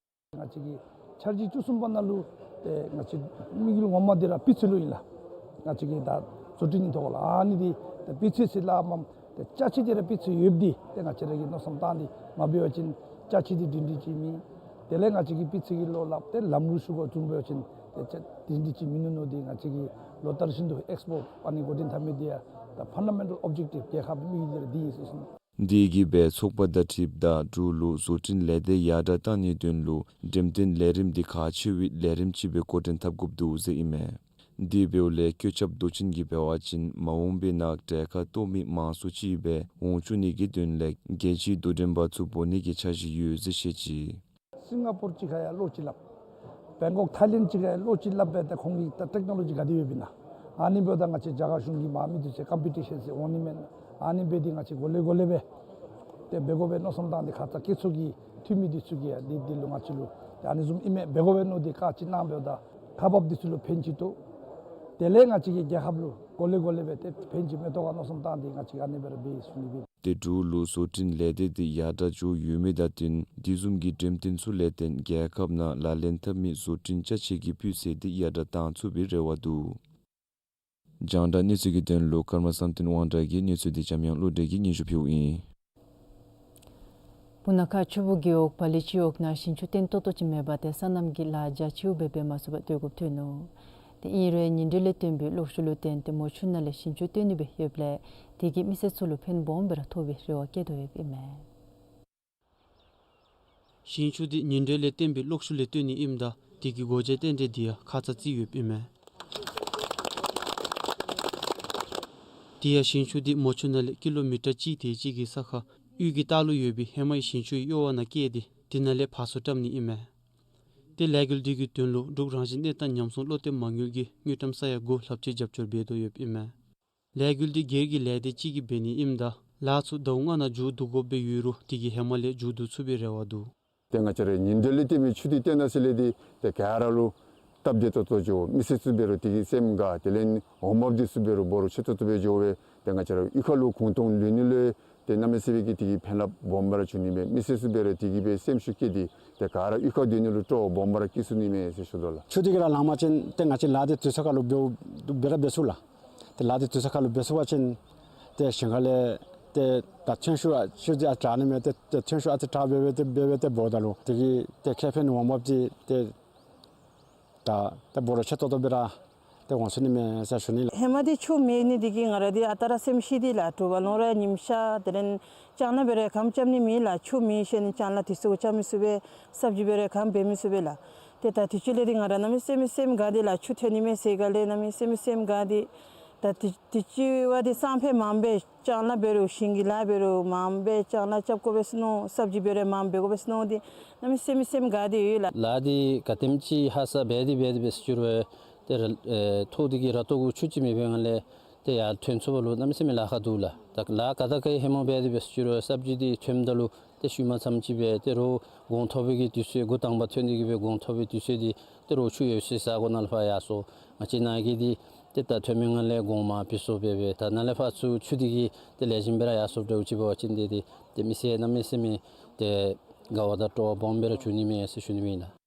ང་བཅས་ཀྱི་འཆར་གཞི་བཅུ་གསུམ་པ་ནང་ལུ་ཏེ་ང་བཅས་དམིགས་ཡུལ་ངོ་མ་འདི་ར་སྤུས་ཚད་ལུ་ཨིན་ལགས། ང་བཅས་ཀྱི་ད་བཟོ་སྐྲུན་ཐོག་ལུ་ཨ་ནི་འདི་ཏེ་སྤུས་ཚད་ཟེར་སླབ་མས། ཏེ་ཅ་ཆས་འདི་ར་སྤུས་ཚད་ཡོདཔ་འདི་ཏེ་ང་བཅས་ར་གིས་མནོ་བསམ་བཏང་སྟེ་མ་འབད་བ་ཅིན་ཅ་ཆས་འདི་སྒྲིང་སྒྲི་ཅིག་མེད། དེ་ལས་ང་བཅས་ཀྱི་སྤུས་ཚད་ཀྱི་བློ་སླབ་སྟེ་ལམ་ལུགས་ཚུ་གུ་བཟུང་འབད་བ་ཅིན་ཏེ་ཅ་སྒྲིང་སྒྲི་ཅིག་མིན་ནུག་མནོ་སྟེ་ང་བཅས་ཀྱིས་ལོ་ལྟར་བཞིན་དུ་ཨེགསི་པོ་ཨ་ནི་འགོ་འདྲེན་འཐབ་མི་འདི་ཡང་ད་ཕན་ཌ་མེན་ཊལ་ཨོབ་ཇེག་ཊིབ་རྒྱལ་ཁབ་དམིགས་ཡུལ་འདི་ར་འདི་ཨིན་ཟེར་གསུངས། དེ་གིས་སྦེ་ཚོགས་པ་དང་འཁྲིལཝ་ད་འབྲུག་ལུ་བཟོ་སྐྲུན་ལས་སྡེ་ཡར་དྲགས་གཏང་ནིའི་དོན་ལུ་འགྲེམས་སྟོན་ལས་རིམ་འདི་ཁག་ཆེ་བའི་ལས་རིམ་ཅིག་སྦེ་འགོ་འདྲེན་འཐབ་དགོཔ་འདུག་ཟེར་ཨིན་མས། དེ་འབདཝ་ལས་བཀོད་ཁྱབ་མདོ་ཆེན་གྱིས་འབད་བ་ཅིན་མ་འོངས་པའི་ནང་གྲལ་ཁར་གཏོགས་མི་མང་སུ་ཅིག་སྦེ་འོང་བཅུག་ནི་གི་དོན་ལས་རྒྱལ་སྤྱིའི་དོ་འགྲན་པ་ཚུ་འབོ་ནི་གི་འཆར་གཞི་ཡོད་ཟེར་བཤད་ཅི། སིང་ག་པོར་ཅིག་ཁར་ཡང་ལོག་ཅིག་སླབ། བེང་ཀོག་ཐའི་ལེནཌ་ཅིག་ཁར་ཡང་ལོག་ཅིག་སླབ་སྦེ་ད་ཁོང་གི་ད་ཊེཀ་ནོ་ལོ་ཇི་ག་དེ་ཡོདཔ་ཨིན་ན། ཨ་ནི་འབདཝ་ད་ང་བཅས་རྒྱ་གར་གཞུང་གིས་མར་མི་འདི་ཚུ་ཀམ་པི་ཊི་ཤཱན་ཟེར་འོང་ནི་མེན་ན། ཨ་ནི་འབད་དེ་ང་བཅས་གོ་ལེ་གོ་ལེ་སྦེ་ཏེ་འབད་དགོ་པའི་མནོ་བསམ་བཏང་སྟེ་ཁ་ཙ་སྐྱེད་ཚོགས་ཀྱི་འཐུས་མི་འདི་ཚུ་གིས་ཡང་འདི་འདི་ལུ་ང་བཅས་ལུ་ཏེ་ཨ་ནི་བཟུམ་ཨིན་མས་འབད་དགོ་པས་མནོ་སྟེ་བཀའ་ཅིག་གནང་འབདཝ་ད་ཁག་འབགཔ་འདི་ཚུ་ལུ་ཕན་ཅིག་ཐོགས། དེ་ལས་ང་བཅས་ཀྱི་རྒྱལ་ཁབ་ལུ་གོ་ལེ་གོ་ལེ་སྦེ་ཏེ་ཕན་ཅིག་མི་ཐོགས་ག་མནོ་བསམ་བཏང་སྟེ་ང་བཅས་ཨ་ནི་སྦེ་ར་འབད་ཡི་ཟེར་ཞུ་ནི་ཨིན། ཏེ་འབྲུག་ལུ་བཟོ་སྐྲུན་ལས་སྡེ་འདི་ཡར་དྲགས་འགྱོ་ཡོད་མི་དང་བསྟུན་དེ་བཟུམ་གྱི་འགྲེམས་སྟོན་ཚུ་ལས་བརྟེན་རྒྱལ་ཁབ་ནང་ལག་ལེན་འཐབ་མི་བཟོ་སྐྲུན་ཅ་ཆས་ཀྱི་སྤུས་ཚད་འདི་ཡར་དྲགས་གཏང་ཚུགས་པའི་རེ་བ་འདུག། རྒྱང་བསྒྲགས་གནས་ཚུལ་གྱི་དོན་ལུ་ཀརྨ་བསམ་གཏན་དབང་གྲགས་ཀྱིས་གནས་ཚུལ་འདི་འཇམ་དབྱངས་བློ་གྲོས་ཀྱིས་སྙན་ཞུ་ཕུལཝ་ཨིན། སྤུ་ན་ཁ་ཆུ་སྦུག་རྒེད་འོག་བ་ལི་སྤྱི་འོག་ནང་ཞིང་ཆུ་བཏོན་ཏོག་ཏོ་ཅིག་མེད་པར་ཏེ་སོ་ནམ་གྱི་ལཱ་རྒྱ་ཆེཝ་སྦེ་འབད་མ་ཚུགས་པར་སྡོད་དགོཔ་ཐོན་ནུག། ཏེ་ཨིན་རུང་ཉིན་དྲོད་ལས་བཏོན་པའི་གློག་ཤུགས་ལུ་བརྟེན་ཏེ་མོ་ཆུ་ནང་ལས་ཞིང་ཆུ་བཏོན་ནི་སྦེ་ཡོདཔ་ལས་དེ་གིས་མི་སེར་ཚུ་ལུ་ཕན་སྦོམ་སྦེ་ར་ཐོགས་པའི་རེ་བ་བསྐྱེད་དོ་ཡོདཔ་ཨིན་མས། ཞིང་ཆུ་འདི་ཉིན་དྲོད་ལས་བཏོན་པའི་གློག་ཤུགས་ལས་བཏོན་ནི་ཨིནམ་ད་དེ་གི་སྒོ་འབྱེད་རྟེན་འབྲེལ་འདི་ཡང་ཁ་ཙ་བརྩིགས་ཡོདཔ་ཨིན་མས། དེ་ཡང་ཞིང་ཆུ་འདི་མོ་ཆུ་ནང་ལས་ཀི་ལོ་མི་ཊར་གཅིག་དེ་ཅིག་གི་ས་ཁར་དབུས་ཀྱི་ལྟག་ལུ་ཡོད་པའི་ཧེ་མའི་ཞིང་ཆུའི་གཡོ་བ་ནང་བསྐྱལ་ཏེ་དེ་ནང་ལས་ཕར་ཚུར་བཀྲམ་ནི་ཨིན་མས། ཏེ་ལས་འགུལ་འདི་གི་དོན་ལུ་འབྲུག་རང་བཞིན་གནས་སྟངས་ཉམས་སྲུང་བློ་གཏད་མ་དངུལ་གྱི་དངུལ་ཀྲམ་ས་ཡ་དགུ་ལྷགཔ་ཅིག་རྒྱབ་སྐྱོར་འབད་དོ་ཡོདཔ་ཨིན་མས། ལས་འགུལ་འདི་སྒེར་གྱི་ལས་སྡེ་གཅིག་གིས་འབད་ནི་ཨིནམ་ད་ལཱ་ཚུ་ཟླཝ་ལྔ་ནང་མཇུག་བསྡུ་དགོཔ་སྦེ་ཡོད་རུང་དེ་གིས་ཧེ་མ་ལས་མཇུག་བསྡུ་ཚུགས་པའི་རེ་བ་འདུག། ཏེ་ང་བཅས་ར་ཉིན་དྲོད་ལས་བཏོན་པའི་ཆུ་འདི་བཏོན་ད་ཟེར་ལས་འདི་ཏེ་ག་ར་ལུ་སྟབས་བདེ་ཏོག་ཏོ་འགྱོ། མི་སེར་ཚུ་འབད་རུང་དེ་གིས་སེམས་དགའ། དེ་ལས་འོང་འབབ་འདི་ཚུ་འབད་རུང་འབོར་ཆེ་ཏོག་ཏོ་སྦེ་འགྱོ་བས། ཏེ་ང་བཅས་ར་གཡུས་ཁ་ལུ་གུང་སྟོང་ལུས་ནི་ལུ་ཏེ་གནམ་མེད་ས་མེད་ཀྱི་དེ་གིས་ཕན་རླབས་སྦོམ་སྦེ་ར་འབྱུང་ནི་མས། མི་སེར་ཚུ་འབད་རུང་དེ་གིས་སྦེ་སེམས་ཤུགས་བསྐྱེད་དེ་ཏེ་ག་ར་གཡུས་ཁར་སྡོད་ནི་ལུ་སྤྲོ་བ་སྦོམ་སྦེ་ར་སྐྱེ་ཚུགས་ནི་མས་ཟེར་ཞུ་དོ་ལགས། ཆུ་འདི་ག་ར་ལངམ་ཅིན་ཏེ་ང་བཅས་ལཱ་འདི་དུས་ཚོད་ཁར་ལུ་འབདཝ་འབད་ར་འབད་ཚུགས་ལགས། ཏེ་ལཱ་འདི་དུས་ཚོད་ཁར་ལུ་འབད་ཚུགས་པ་ཅིན་ཏེ་ཞིང་ཁ་ལས་ཏེ་ད་ཐོན་ཤུགས་ཨ་ཆུ་འདི་ཨ་དྲག་ནི་མས། ཏེ་ཏེ་ཐོན་ཤུགས་ཨ་ཙི་དྲག་སྦེ་སྦེ་ཏེ་སྦེ་སྦེ་ཏེ་འབདཝ་ད་ལུ་དེ་གིས་ཏེ་ཁེ་ཕན་འོང་འབབ་འདི་ཏེ་ད་ཏེ་འབོར་ཆེ་ཏོག་ཏོ་སྦེ་ར་ཏེ་འོང་ཚུགས་ནི་མས་ཟེར་ཞུ་ནི་ལགས། ཧེ་མ་འདི་ཆུ་མེད་ནི་འདི་གིས་ང་ར་འདི་ཨ་རྟག་ར་སེམས་ཤི་སྟེ་ལགས། དྲོ་པ་ལོང་ར་ཉིམ་ཤར་དེ་ལས་ལྕང་ལཱ་འབད་རུང་ཁམ་རྐྱབ་ནི་མེད་ལགས། ཆུ་མེད་ཟེར་ནི་ལྕང་ལཱ་དུས་ཚོད་རྐྱབ་མི་ཚུགས་པས། སབ་ཇི་འབད་རུང་ཁམ་འབད་མི་ཚུགས་པས་ལགས། ཏེ་ད་དུས་ཅི་ལས་འདི་ང་ར་གནམ་མེད་ས་མེད་སེམས་དགའ་སྟེ་ལགས། ཆུ་ཐོན་ནི་མས་ཟེར་ག་ལས་གནམ་མེད་ས་མེད་སེམས་དགའ་སྟེ། ད་དུས་དུས་ཅི་བ་འདི་སང་ཕོད་མངམ་སྦེ་ལྕང་ལཱ་འབད་རུང་ཞིང་གི་ལཱ་འབད་རུང་མངམ་སྦེ་ལྕང་ལཱ་རྐྱབ་དགོ་པས་ཟེར་མནོ། སབ་ཇི་འབད་རུང་མངམ་འབད་དགོ་པས་ཟེར་མནོ་སྟེ་གནམ་མེད་ས་མེད་སེམས་དགའ་སྟེ་ཡོད་ལགས། ལཱ་འདི་ག་དེམ་ཅིག་ཧ་སག་འབད་དེ་འབད་དེ་འབད་ཟེར་ཞུ་རུང་ཏེ་ར་ཨེ་ཐོག་འདི་གི་ར་ཏོག་གུ་ཆུ་ཅིག་མེད་པའི་ངང་ལས་ཏེ་ཡར་ཐོན་ཚུགས་པ་ལུ་གནམ་མེད་ས་མེད་ལཱ་ཁག་འདུག་ལགས། ད་ལཱ་ག་དང་ག་ཧེ་མ་འབད་དེ་འབད་ཟེར་ཞུ་རུང་སབ་ཇི་འདི་ཐོནམ་ད་ལུ་ཏེ་ཤུལ་མ་ཙམ་ཅིག་སྦེ་ཏེ་རོགས་གོང་ཐོབ་པའི་གི་དུས་ཚོད་འགོ་དང་པ་ཐོན་ནི་གི་སྦེ་གོང་ཐོབ་པའི་དུས་ཚོད་འདི་ཏེ་རོགས་ཆུ་ཡོད་སའི་ས་གོ་ནང་ལས་ཕར་ཡར་སོང་། ང་བཅས་ནཱ་གི་འདི་ཏེ་ད་ཐོན་མི་ངང་ལས་གོང་མར་ཕུད་སོང་སྦེ་སྦེ་ད་ནཱ་ལས་ཕར་ཚུར་ཆུ་འདི་གིས་ཏེ་ལེགས་ཤོམ་སྦེ་ར་ཡར་སོངམ་འདྲཝ་ཅིག་འབད་བ་ཅིན་འདི་འདི་ཏེ་མི་སེར་གནམ་མེད་ས་མེད་ཏེ་དགའ་བ་དང་སྤྲོ་བ་སྦོམ་སྦེ་ར་བྱུང་ནི་མས་ཟེར་ཞུ་ནི་ཨིན་ལགས།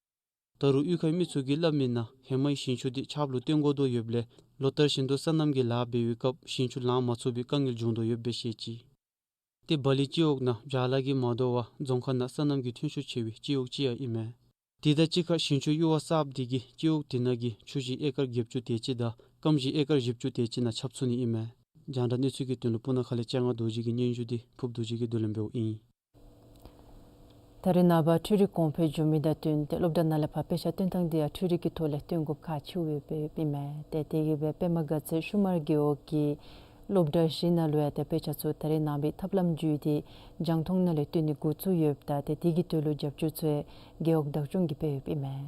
ད་རུང་གཡུས་ཁའི་མི་ཚུ་གིས་སླབ་མི་ནང་ཧེ་མའི་ཞིང་ཆུ་འདི་ཆརཔ་ལུ་བཏོན་དགོ་དོ་ཡོདཔ་ལས་ལོ་ལྟར་བཞིན་དུ་སོ་ནམ་གྱི་ལཱ་འབད་བའི་སྐབས་ཞིང་ཆུ་ལང་མ་ཚུགས་པའི་དཀའ་ངལ་འབྱུང་དོ་ཡོདཔ་སྦེ་བཤད་ཅི། ཏེ་བ་ལི་སྤྱི་འོག་ནང་བྱཱ་ལཱ་གིས་མ་དོ་བར་རྫོང་ཁག་ནང་སོ་ནམ་གྱི་ཐོན་ཤུགས་ཆེ་བའི་སྤྱི་འོག་ཅིག་ཡང་ཨིན་མས། དེ་དང་གཅིག་ཁར་ཞིང་ཆུའི་གཡུར་བ་གསརཔ་འདི་གིས་སྤྱི་འོག་དེ་ནང་གི་ཆུ་བཞི་ཨེ་ཀར་བརྒྱད་ཅུ་དེ་ཅིག་དང་སྐམ་ཞིང་ཨེ་ཀར་བཞི་བཅུ་དེ་ཅིག་ནང་ཁྱབ་ཚུགས་ནི་ཨིན་མས། རྒྱང་བསྒྲགས་གནས་ཚུལ་གྱི་དོན་ལུ་སྤུ་ན་ཁ་ལས་སྤྱན་སྔ་རྡོ་རྗེ་གི་སྙན་ཞུ་འདི་ཕུབ་རྡོ་རྗེ་གིས་བསྡུ་ལེན་འབདཝ་ཨིན། ད་རེས་ནངས་པ་འཕྲུལ་རིག་གོང་འཕེལ་འགྱོ་མི་དང་བསྟུན་ཏེ་སློབ་གྲྭ་ནང་ལས་ཕར་དཔེ་ཆ་སྟོན་ཐངས་འདི་ཡང་འཕྲུལ་རིག་གི་ཐོག་ལས་སྟོན་དགོཔ་ཁག་ཆེཝ་སྦེ་ཨིན་མས། ཏེ་དེ་གིས་སྦེ་པདྨ་དགའ་ཚལ་ཤུ་མར་རྒེད་འོག་གི་སློབ་གྲྭ་བཞི་ནང་ལུ་ཡང་ཏེ་དཔེ་ཆ་ཚུ་ད་རེས་ནངས་པའི་ཐབས་ལམ་བརྒྱུད་དེ་རྒྱང་མཐོང་ནང་ལས་སྟོན་ནི་འགོ་བཙུགས་ཡོདཔ་ད་ཏེ་དེ་གི་དོན་ལུ་རྒྱབ་སྐྱོར་ཚུ་ཡང་རྒེད་འོག་བདག་སྐྱོང་གིས་འབད་ཡོདཔ་ཨིན་མས།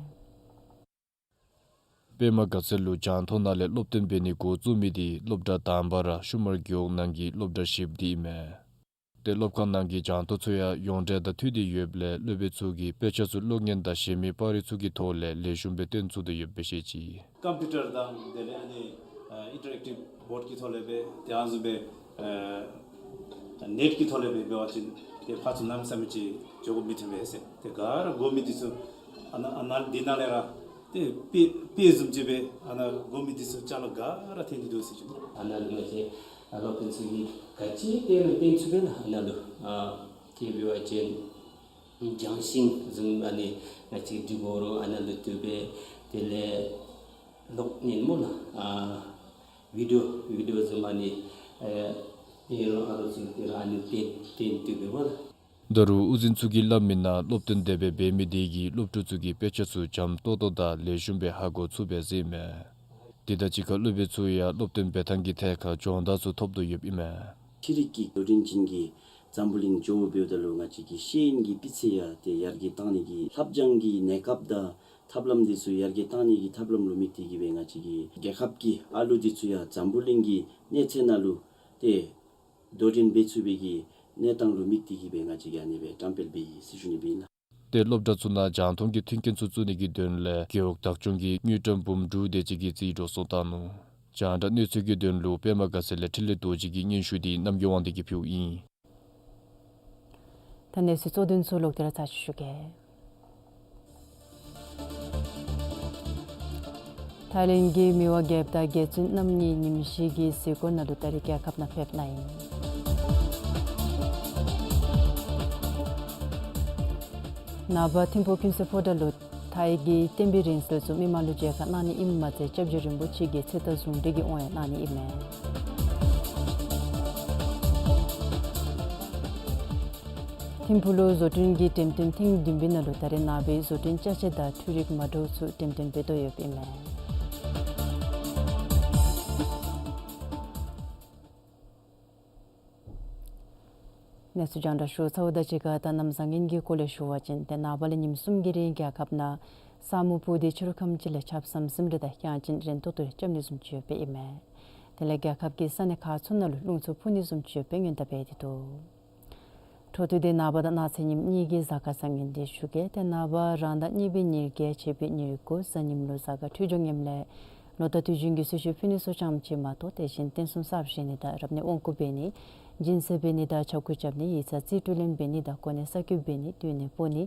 པདྨ་དགའ་ཚལ་ལུ་རྒྱང་མཐོང་ནང་ལས་སློབ་སྟོན་འབད་ནི་འགོ་བཙུགས་མི་འདི་སློབ་གྲྭ་དང་པ་ར་ཤུ་མར་རྒེད་འོག་ནང་གི་སློབ་གྲྭ་བཞིཔོ་འདི་ཨིན་མས། ཏེ་སློབ་ཁང་ནང་གི་རྒྱང་མཐོང་ཚུ་ཡང་ཡོངས་འབྲེལ་དང་མཐུད་དེ་ཡོདཔ་ལས་སློབ་དཔོན་ཚུ་གིས་དཔེ་ཆ་ཚུ་གློག་བརྙན་དང་གཞན་མི་པར་རིས་ཚུ་གི་ཐོག་ལས་ལེགས་ཤོམ་སྦེ་སྟོན་ཚུགས་ཏེ་ཡོདཔ་སྦེ་བཤད་ཅི། ཀམ་པིའུ་ཊར་དང་དེ་ལས་ཨ་ནི་ཨ་ཨིན་ཊར་ཨེཀ་ཊིབ་བོཌ་ཀྱི་ཐོག་ལས་སྦེ་དེ་ཨ་ནི་བཟུམ་སྦེ་ཨ་ནེཊ་ཀྱི་ཐོག་ལས་སྦེ་འབད་བ་ཅིན་ཏེ་ཕར་ཚུར་གནམ་མེད་ས་མེད་ཅིག་འགྱོ་དགོཔ་མི་ཐོན་པས་ཟེར། ཏེ་ག་ར་དགོ་མི་འདི་ཚུ་ཨ་ནཱ་ཨ་ནཱ་འདི་ནང་ལས་ར་ཏེ་དཔེ་དཔེ་བཟུམ་ཅིག་སྦེ་ཨ་ནཱ་དགོ་མི་འདི་ཚུ་ཅ་ལ་ག་ར་ཐོན་ཏེ་འདུག་ཟེར་ཞུ་ནི། ཨ་ནཱ་ལུ་ང་བཅས་ཨ་སློབ་དཔོན་ཚུ་གིས་ག་ཅི་སྟོན་རུང་སྟོན་ཚུགས་པས་ལགས། ཨ་ནཱ་ལུ་ཨ་དེ་འབད་བ་ཅིན་རྒྱང་ཤིང་བཟུམ་ཨ་ནི་ང་བཅས་འབྲི་དགོ་རུང་ཨ་ནཱ་ལུ་བཏུབ་པས། དེ་ལས་གློག་བརྙན་སྨོ་ལགས། ཨ་བི་ཌི་ཡོ་བི་ཌི་ཡོ་བཟུམ་ཨ་ནི་ཨེ་སྟོན་རུང་ཨ་རོགས་ཚུ་དེ་ར་ཨ་ནི་སྟོན་སྟོན་བཏུབ་པས་སྨོ་ལགས། ད་རུང་དབུ་འཛིན་ཚུ་གིས་སླབ་མི་ནང་སློབ་སྟོན་དེ་སྦེ་འབད་མི་དེ་གིས་སློབ་ཕྲུག་ཚུ་གི་དཔེ་ཆ་ཚུ་འཇམ་ཏོག་ཏོ་དང་ལེགས་ཤོམ་སྦེ་ཧ་གོ་ཚུགས་པས་ཟེར་ཨིན་མས། དེ་དང་གཅིག་ཁར་སློབ་དཔོན་ཚུ་ཡང་སློབ་སྟོན་འབད་ཐངས་ཀྱི་ཐད་ཁར་སྦྱོང་བརྡར་ཚུ་ཐོབ་དོ་ཡོདཔ་ཨིན་མས། ཤེས་རིག་གི་འགྲོ་གྲོན་ཅན་གྱི་འཛམ་བུ་གླིང་འགྱོཝ་འབདཝ་ད་ལུ་ང་བཅས་ཀྱི་ཤེས་ཡོན་གྱི་སྤུས་ཚད་ཡང་ཏེ་ཡར་རྒྱས་བཏང་ནི་གི་ལྷབ་སྦྱང་གི་གནས་སྐབས་དང་ཐབས་ལམ་འདི་ཚུ་ཡར་རྒྱས་བཏང་ནི་གི་ཐབས་ལམ་ལུ་དམིགས་ཏེ་གིས་སྦེ་ང་བཅས་ཀྱི་རྒྱལ་ཁབ་ཀྱི་ཨ་ལུ་འདི་ཚུ་ཡང་འཛམ་བུ་གླིང་གི་གནས་ཚད་ནང་ལུ་ཏེ་དོ་འགྲན་འབད་ཚུགས་པའི་གི་གནས་སྟངས་ལུ་དམིགས་ཏེ་གིས་སྦེ་ང་བཅས་ཀྱིས་ཨ་ནི་སྦེ་བཀྲམ་སྤེལ་འབད་ཡི་ཟེར་ཞུ་ནི་སྦེ་ཨིན་ལགས། ཏེ་སློབ་གྲྭ་ཚུ་ནང་རྒྱང་མཐོང་གི་མཐུན་རྐྱེན་ཚུ་བཙུགས་ནི་གི་དོན་ལས་རྒེད་འོག་བདག་སྐྱོང་གིས་དངུལ་ཀྲམ་འབུམ་དྲུག་དེ་ཅིག་གི་རྩིས་འགྲོ་སོང་བཏང་ནུག། རྒྱང་བསྒྲགས་གནས་ཚུལ་གྱི་དོན་ལུ་པདྨ་དགའ་ཚལ་ལས་འཕྲིན་ལས་རྡོ་རྗེ་གི་སྙན་ཞུ་འདི་རྣམ་རྒྱལ་དབང་འདུས་ཀྱིས་ཕུལཝ་ཨིན། ད་གནས་ཚུལ་གཙོ་དོན་ཚུ་ལོག་སྟེ་ར་ཚར་ཅིག་ཞུ་གེ། ཐའི་ལེནཌ་གི་མི་དབང་རྒྱལཔོ་དང་རྒྱལ་བཙུན་རྣམ་གཉིས་ཉིནམ་བཞི་གི་གཟིགས་སྐོར་ནང་ལུ་ད་རིས་རྒྱལ་ཁབ་ནང་ཕེབས་གནང་ཡི། ནངས་པ་ཐིམ་ཕུག་ཀུན་གསལ་ཕོ་བྲང་ལུ་མཐའ་ཡི་གི་བསྟན་པའི་རིང་བསྲེལ་ཚུ་མི་མང་ལུ་མཇལ་ཁ་གནང་ནི་ཨིནམ་མ་ཚད་སྐྱབས་རྗེ་རིན་པོ་ཆེ་གི་ཚེ་ཐར་ཟུང་འབྲེལ་གྱི་དབང་ཡང་གནང་ནི་ཨིན་མས། ཐིམ་ཕུག་ལུ་བཟོ་སྐྲུན་གྱི་འགྲེམས་སྟོན་ཐེངས་བདུན་པའི་ནང་ལུ་ད་རེས་ནངས་པའི་བཟོ་སྐྲུན་ཅ་ཆས་དང་འཕྲུལ་རིག་མ་འདྲཝ་ཚུ་འགྲེམས་སྟོན་འབད་དོ་ཡོདཔ་ཨིན་མས། གནས་ཚུལ་རྒྱང་བསྒྲགས་ཞུ་ཚརཝ་དང་གཅིག་ཁར་ད་གནམ་བཟང་ངན་གྱི་སྐོར་ལས་ཞུ་བ་ཅིན་ཏེ་ནངས་པ་ལས་ཉིནམ་གསུམ་གྱི་རིང་རྒྱལ་ཁབ་ནང་ས་སྨུག་སྤུབས་ཏེ་ཕྱི་རུ་ཁམས་ཅིག་ལས་ཆརཔ་ཟམ་ཟིམ་རེ་དང་གཡང་ཅན་རན་ཏོག་ཏོ་རེ་རྐྱབ་ནི་བཟུམ་ཅིག་ཡོདཔ་ཨིན་མས། དེ་ལས་རྒྱལ་ཁབ་ཀྱི་ས་གནས་ཁག་ཚུ་ནང་ལུ་རླུང་འཚུབ་འཕུ་ནི་བཟུམ་ཅིག་ཡོདཔ་སྔོན་བརྡ་འབད་དེ་འདུག། འཕྲོ་མཐུད་དེ་ནངས་པ་དང་གནངས་ཚེ་ཉིནམ་གཉིས་ཀྱི་གཟའ་སྐར་བཟང་ངན་འདི་ཞུ་གེ། ཏེ་ནངས་པ་རང་ཟླ་གཉིས་པའི་ཉེར་བརྒྱད་ཆད་པའི་ཉེར་དགུ་གཟའ་ཉིམ་ལུ་གཟའ་སྐར་འཕྲོད་སྦྱོར་ངནམ་ལས་ལོ་ཟླ་དུས་རྒྱུན་གྱི་གསོལ་མཆོད་ཕུལ་ནི་ཚུ་ཙམ་ཅིག་མ་གཏོགས་དེ་བཞིན་རྟེན་གསུམ་གསར་བཞེངས་ནི་དང་རབ་གནས་དབང་བསྐུར་འབད་ནི་སྦྱིན་སྲེག་འབད་ནི་དང་ཕྱག་འགུལ་རྐྱབ་ནི་ཡིག་ཚང་རྩིས་སྤྲོད་ལེན་འབད་ནི་དང་གོ་གནས་གསར་བསྐོ་འབད་ནི་སྡོད་གནས་སྤོ་ནི་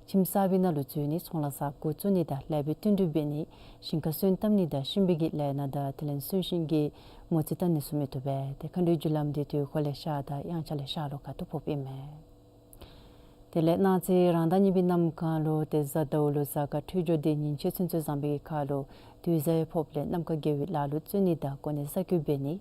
ཁྱིམ་གསར་པའི་ནང་ལུ་འཛུལ་ནི་ཚོང་ལཱ་གསརཔ་འགོ་བཙུགས་ནི་དང་ལེགས་པའི་བསྟུན་གྲོས་འབད་ནི་ཞིང་ཁ་སོན་བཏབ་ནི་དང་གཤིན་པོའི་གི་ལས་སྣ་དང་དེ་ལས་གསོན་གཤིན་གྱི་མོ་རྩིས་བལྟ་ནི་ཚུ་མི་བཏུབ་པས། ཏེ་མཁའ་འགྲོའི་རྒྱུ་ལམ་འདི་དུས་འཁོར་ལས་ཤར་དང་དབྱངས་འཆར་ལས་ཤར་ལྷོ་ཁ་ཐུག་ཕོགཔ་ཨིན་མས། དེ་ལས་གནངས་ཚེ་རང་ཟླ་གཉིས་པའི་གནམ་གང་ལུ་ཏེ་གཟའ་ཟླཝ་ལུ་གཟའ་སྐར་འཕྲོད་སྦྱོར་འདི་ཉིན་བྱེད་ཚུན་ཚོད་བཟང་པོའི་ཁར་ལུ་དུས་གཟའ་ཕོགཔ་ལས་གནམ་ཁ་དགེ་བའི་ལཱ་ལུ་བརྩོན་ནི་དང་གོ་གནས་གསར་བསྐོ་འབད་ནི་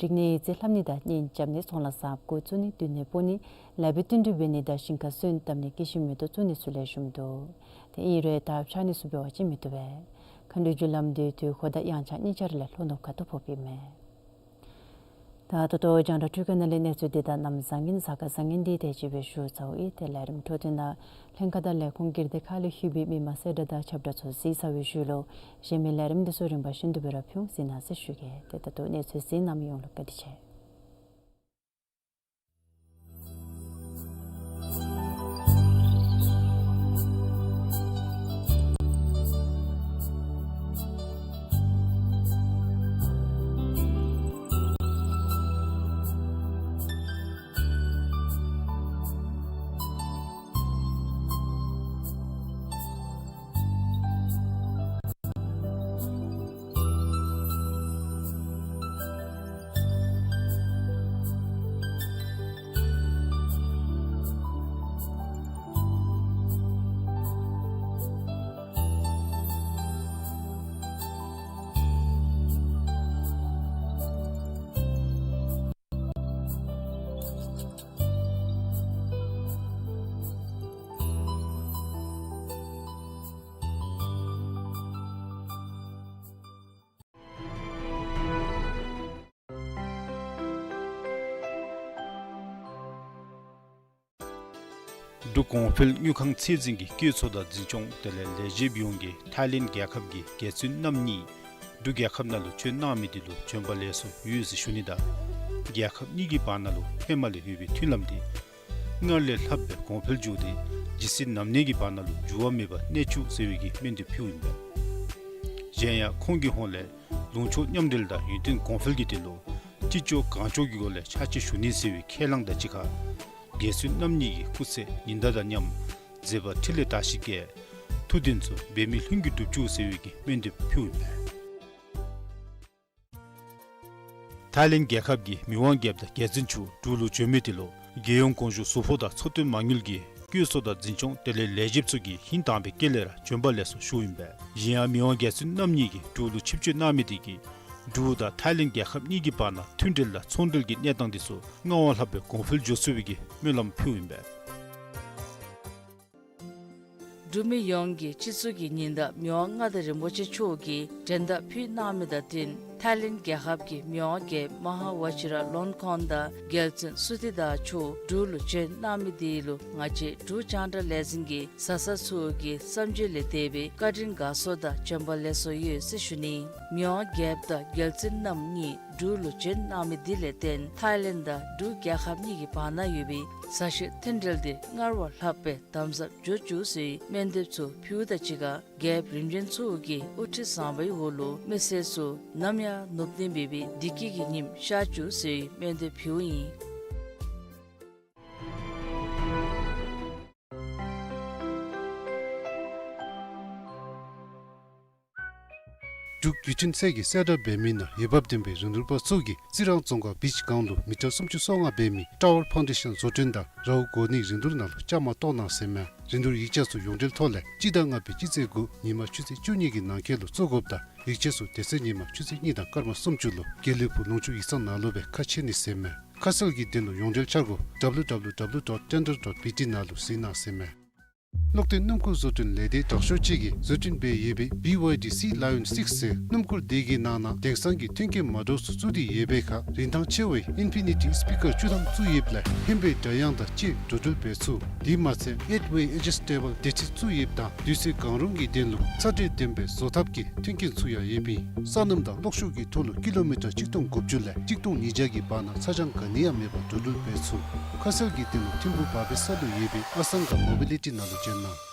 རིག་གནས་ཡིག་རྩིས་ལྷབ་ནི་དང་གཉེན་རྐྱབ་ནི་ཚོང་ལཱ་གསརཔ་འགོ་བཙུགས་ནི་སྡོད་གནས་སྤོ་ནི་ལེགས་པའི་བསྟུན་གྲོས་འབད་ནི་དང་ཞིང་ཁ་སོན་བཏབ་ནི་སྐྱེད་ཤིང་མེ་ཏོག་བཙུགས་ནི་ཚུ་ལེགས་ཤོམ་འདུག། ཏེ་ཨིན་རུང་ཐབ་ཆག་ནི་ཚུ་འབད་བ་ཅིན་མི་བཏུབ་པས། མཁའ་འགྲོའི་རྒྱུ་ལམ་འདི་དུས་འཁོར་དང་དབྱངས་འཆར་གཉིས་ཆ་ར་ལས་ལྷོ་ནུབ་ཁ་ཐུག་ཕོགཔ་ཨིན་མས། ད་ད་ལྟོ་རྒྱང་བསྒྲགས་འཕྲུལ་ཁང་ནང་ལས་གནས་ཚུལ་འདི་དང་གནམ་བཟང་ངན་གཟའ་སྐར་བཟང་ངན་འདི་དེ་ཅིག་སྦེ་ཞུ་ཚརཝ་ཨིན། ཏེ་ལས་རིམ་འཕྲོ་མཐུད་ནང་ལྷན་ཁག་དང་ལས་ཁུངས་སྒེར་སྡེ་ཁག་ལས་ལྷོད་པའི་མི་མང་གསལ་བསྒྲགས་དང་ཁྱབ་བསྒྲགས་ཚུ་གཟིགས་ཚར་བའི་ཤུལ་ལུ་གཞན་མི་ལས་རིམ་འདི་ཚུ་རིམ་པ་བཞིན་དུ་སྦེ་ར་ཕུལ་འོང་གཟིགས་གནང་ཟེར་ཞུ་གེ། ཏེ་ད་ལྟོ་གནས་ཚུལ་གཟིགས་གནང་མི་ཡོངས་ལུ་བཀའ་དྲིན་ཆེ། འབྲུག་གོང་འཕེལ་དངུལ་ཁང་ཚད་འཛིན་གྱི་བཀོད་ཚོགས་དང་འཛིན་སྐྱོང་དེ་ལས་ལས་བྱེདཔ་ཡོངས་ཀྱིས་ཐའི་ལེནཌ་རྒྱལ་ཁབ་ཀྱི་རྒྱལ་བཙུན་རྣམ་གཉིས་འབྲུག་རྒྱལ་ཁབ་ནང་ལུ་བྱོན་གནང་མི་དེ་ལུ་བྱོན་པ་ལེགས་སོ་ཡོད་ཟེར་ཞུ་ནི་དང་རྒྱལ་ཁབ་གཉིས་ཀྱི་བར་ན་ལུ་ཧེ་མ་ལས་ཡོད་པའི་མཐུན་ལམ་དེ་སྔར་ལས་ལྷག་སྦེ་གོང་འཕེལ་འགྱོ་སྟེ་ཇི་སྲིད་ནམ་གནས་ཀྱི་བར་ན་ལུ་འགྱུར་བ་མེད་པར་གནས་བཅུག་ཟེར་བའི་གི་སྨོན་འདེབས་ཕུལཝ་ཨིན་པས། གཞན་ཡང་ཁོང་གི་ཧོངས་ལས་ལུང་ཕྱོགས་མཉམ་འབྲེལ་དང་ཡུན་བརྟན་གོང་འཕེལ་གྱི་དོན་ལུ་ཅི་ལྕོགས་གང་ལྕོགས་ཀྱི་སྒོ་ལས་ཕྱག་ཕྱིད་ཞུ་ནི་ཟེར་བའི་ཁས་བླངས་དང་གཅིག་ཁར་རྒྱལ་བཙུན་རྣམ་གཉིས་ཀྱི་སྐུ་ཚེ་ཉི་ཟླ་དང་མཉམ་མཛད་པ་འཕྲིན་ལས་དར་ཞིང་རྒྱས། ཐུགས་འདུན་ཚུ་འབད་མེད་ལྷུན་གྱིས་འགྲུབ་བཅུག་ཟེར་བའི་གི་སྨོན་འདེབས་ཕུལཝ་ཨིན་པས། ཐའི་ལེནཌ་རྒྱལ་ཁབ་ཀྱི་མི་དབང་རྒྱལཔོ་དང་རྒྱལ་བཙུན་མཆོག་འབྲུག་ལུ་བྱོན་མི་དེ་ལུ་རྒྱལ་ཡོངས་གོང་ཞུ་ཟུར་ཕོགས་དང་ཚོགས་དོན་མ་དངུལ་གྱི་བཀོད་ཚོགས་དང་འཛིན་སྐྱོང་དེ་ལས་ལས་བྱེདཔ་ཚུ་གིས་ཧིང་དྭངས་པའི་དཀྱིལ་ལས་ར་བྱོན་པ་ལེགས་སོ་ཞུཝ་ཨིན་པས། གཞན་ཡང་མི་དབང་རྒྱལ་བཙུན་རྣམ་གཉིས་ཀྱིས་འབྲུག་ལུ་ཆིབས་བསྒྱུར་གནང་མི་དེ་གིས་འབྲུག་དང་ཐའི་ལེནཌ་རྒྱལ་ཁབ་གཉིས་ཀྱི་བར་ན་མཐུན་འབྲེལ་དང་ཚོང་འབྲེལ་གྱི་གནས་སྟངས་དེ་ཚུ་སྔར་བ་ལྷག་པའི་གོང་འཕེལ་འགྱོ་ཚུགས་པའི་གི་སྨོན་ལམ་ཕུལཝ་ཨིན་པས། འབྲུག་མི་ཡོངས་ཀྱི་སྤྱི་གཙུག་གི་ཉི་ཟླ་མི་དབང་མངའ་བདག་རིན་པོ་ཆེ་མཆོག་གིས་མགྲོན་བརྡ་ཕུལ་གནང་མི་དང་བསྟུན་ཐའི་ལེནཌ་རྒྱལ་ཁབ་ཀྱི་མི་དབང་རྒྱལཔོ་མ་ཧཱ་ཝ་ཅི་ར་ལོན་ཁཱན་དང་རྒྱལ་བཙུན་སུ་ཏི་ཏ་མཆོག་འབྲུག་ལུ་བྱོན་གནང་མི་དེ་ལུ་ང་བཅས་འབྲུག་རྒྱང་བསྒྲགས་ལས་འཛིན་གྱི་བཟའ་ཚང་ཚུ་གི་བསམ་བརྗོད་ལས་འདས་པའི་བཀའ་དྲིན་དགའ་ཚོར་དང་བྱོན་པ་ལེགས་སོ་ཡོད་ཟེར་ཞུ་ནི། མི་དབང་རྒྱལཔོ་དང་རྒྱལ་བཙུན་རྣམ་གཉིས་འབྲུག་ལུ་བྱོན་གནང་མི་དེ་ལས་བརྟེན་ཐའི་ལེནཌ་དང་འབྲུག་རྒྱལ་ཁབ་གཉིས་ཀྱི་བར་ན་ཡོད་པའི་མཛའ་བཤེས་མཐུན་འབྲེལ་དེ་སྔར་བ་ལྷག་པའི་དམ་ཟབ་འགྱོ་བཅུག་ཟེར་སྨོན་འདེབས་ཚུ་ཕུལཝ་དང་གཅིག་ཁར་རྒྱལཔོ་རིམ་བྱོན་ཚུ་གི་དབུ་ཁྲིད་བཟང་པོའི་འོག་ལུ་མི་སེར་ཚུ་ནམ་ཡང་ནུབ་ནི་མེད་པའི་བདེ་སྐྱིད་ཀྱི་ཉིམ་ཤར་བཅུག་ཟེར་སྨོན་འདེབས་ཕུལཝ་ཨིན། འབྲུག་བརྒྱུད་འཕྲིན་ཚད་ཀྱི་གསལ་བསྒྲགས་འབད་མི་ནང་འོས་འབབ་ལྡན་པའི་རིན་བསྡུར་པ་ཚུ་གིས་རྩི་རང་རྫོང་ཁག་བིཆ་སྒང་ལུ་མི་ཊར་སུམ་ཅུ་སོ་ལྔ་འབད་མི་ཊ་ཝར་ཕའུན་ཌེ་ཤཱན་བཟོ་སྐྲུན་དང་རཝ་གོ་ནིའི་རིན་བསྡུར་ནང་ལུ་བཅའ་མར་གཏོགས་གནང་ཟེར་མས། རིན་བསྡུར་ཡིག་ཆ་ཚུ་ཡོངས་འབྲེལ་ཐོག་ལས་སྤྱི་ཟླ་ལྔ་པའི་སྤྱི་ཚེས་དགུ་ཉིན་མ་ཆུ་ཚོད་བཅུ་གཉིས་ཀྱི་ནང་འཁོད་ལུ་བཙུགས་དགོཔ་དང་ཡིག་ཆ་ཚུ་དེ་ཚེ་ཉིན་མ་ཆུ་ཚོད་གཉིས་དང་སྐར་མ་སུམ་ཅུ་ལུ་དགེ་ལེགས་ཕུག་ལུང་ཕྱོགས་ཡིག་ཚང་ནང་ལུ་སྦེ་ཁ་ཕྱེ་ནི་ཟེར་མས། ཁ་གསལ་གྱི་དོན་ལུ་ཡོངས་འབྲེལ་འཆར་སྒོ་W W W dot tender dot B T ནང་ལུ་གཟིགས་གནང་ཟེར་མས། གློག་འདོན་སྣུམ་འཁོར་བཟོ་སྐྲུན་ལས་སྡེ་དྲག་ཤོས་ཅིག་གིས་བཟོ་སྐྲུན་འབད་ཡོད་པའི་B Y D Sea Lion six ཟེར་སྣུམ་འཁོར་དེ་གི་ནང་ན་དེང་སང་གི་མཐུན་རྐྱེན་མ་འདྲཝ་ཚུ་བཙུགས་ཏེ་ཡོད་པའི་ཁར་རིན་ཐང་ཆེ་བའི་ཨིན་ཕི་ནི་ཊི་སི་པི་ཀར་བཅུ་ཐམ་བཙུགས་ཡོདཔ་ལས་ཧེ་མའི་སྒྲ་དབྱངས་དང་བཅས་འགྲོ་འགྲུལ་འབད་ཚུགས། དེ་མ་ཚད་ཨེཊ་ཝེ་ཨེ་ཇི་སི་ཊེ་བཱལ་བདེ་ཁྲིད་བཙུགས་ཡོདཔ་དང་དུས་ཚོད་གང་རུང་གི་དོན་ལུ་ཚ་དྲོད་ལྡན་པའི་བཟོ་ཐབས་ཀྱི་མཐུན་རྐྱེན་ཚུ་ཡང་ཡོདཔ་ཨིན། ས་སྣུམ་དང་གློག་ཤུགས་ཀྱི་ཐོག་ལུ་ཀི་ལོ་མི་ཊར་གཅིག་སྟོང་དགུ་བཅུ་ལས་གཅིག་སྟོང་ཉིས་བརྒྱ་གི་བར་ན་ཚ་གྱང་ག་ནི་ཡང་མེད་པར་འགྲོ་འགྲུལ་འབད་ཚུགས། ཁ་གསལ་གྱི་དོན་ལུ་ཐིམ་ཕུག་བ་པེ་ས་ལུ་ཡོད་པའི་ཨ་སང་ག་མོ་བི་ལི་ཊི་ནང་ལུ་བྱོན་གནང་།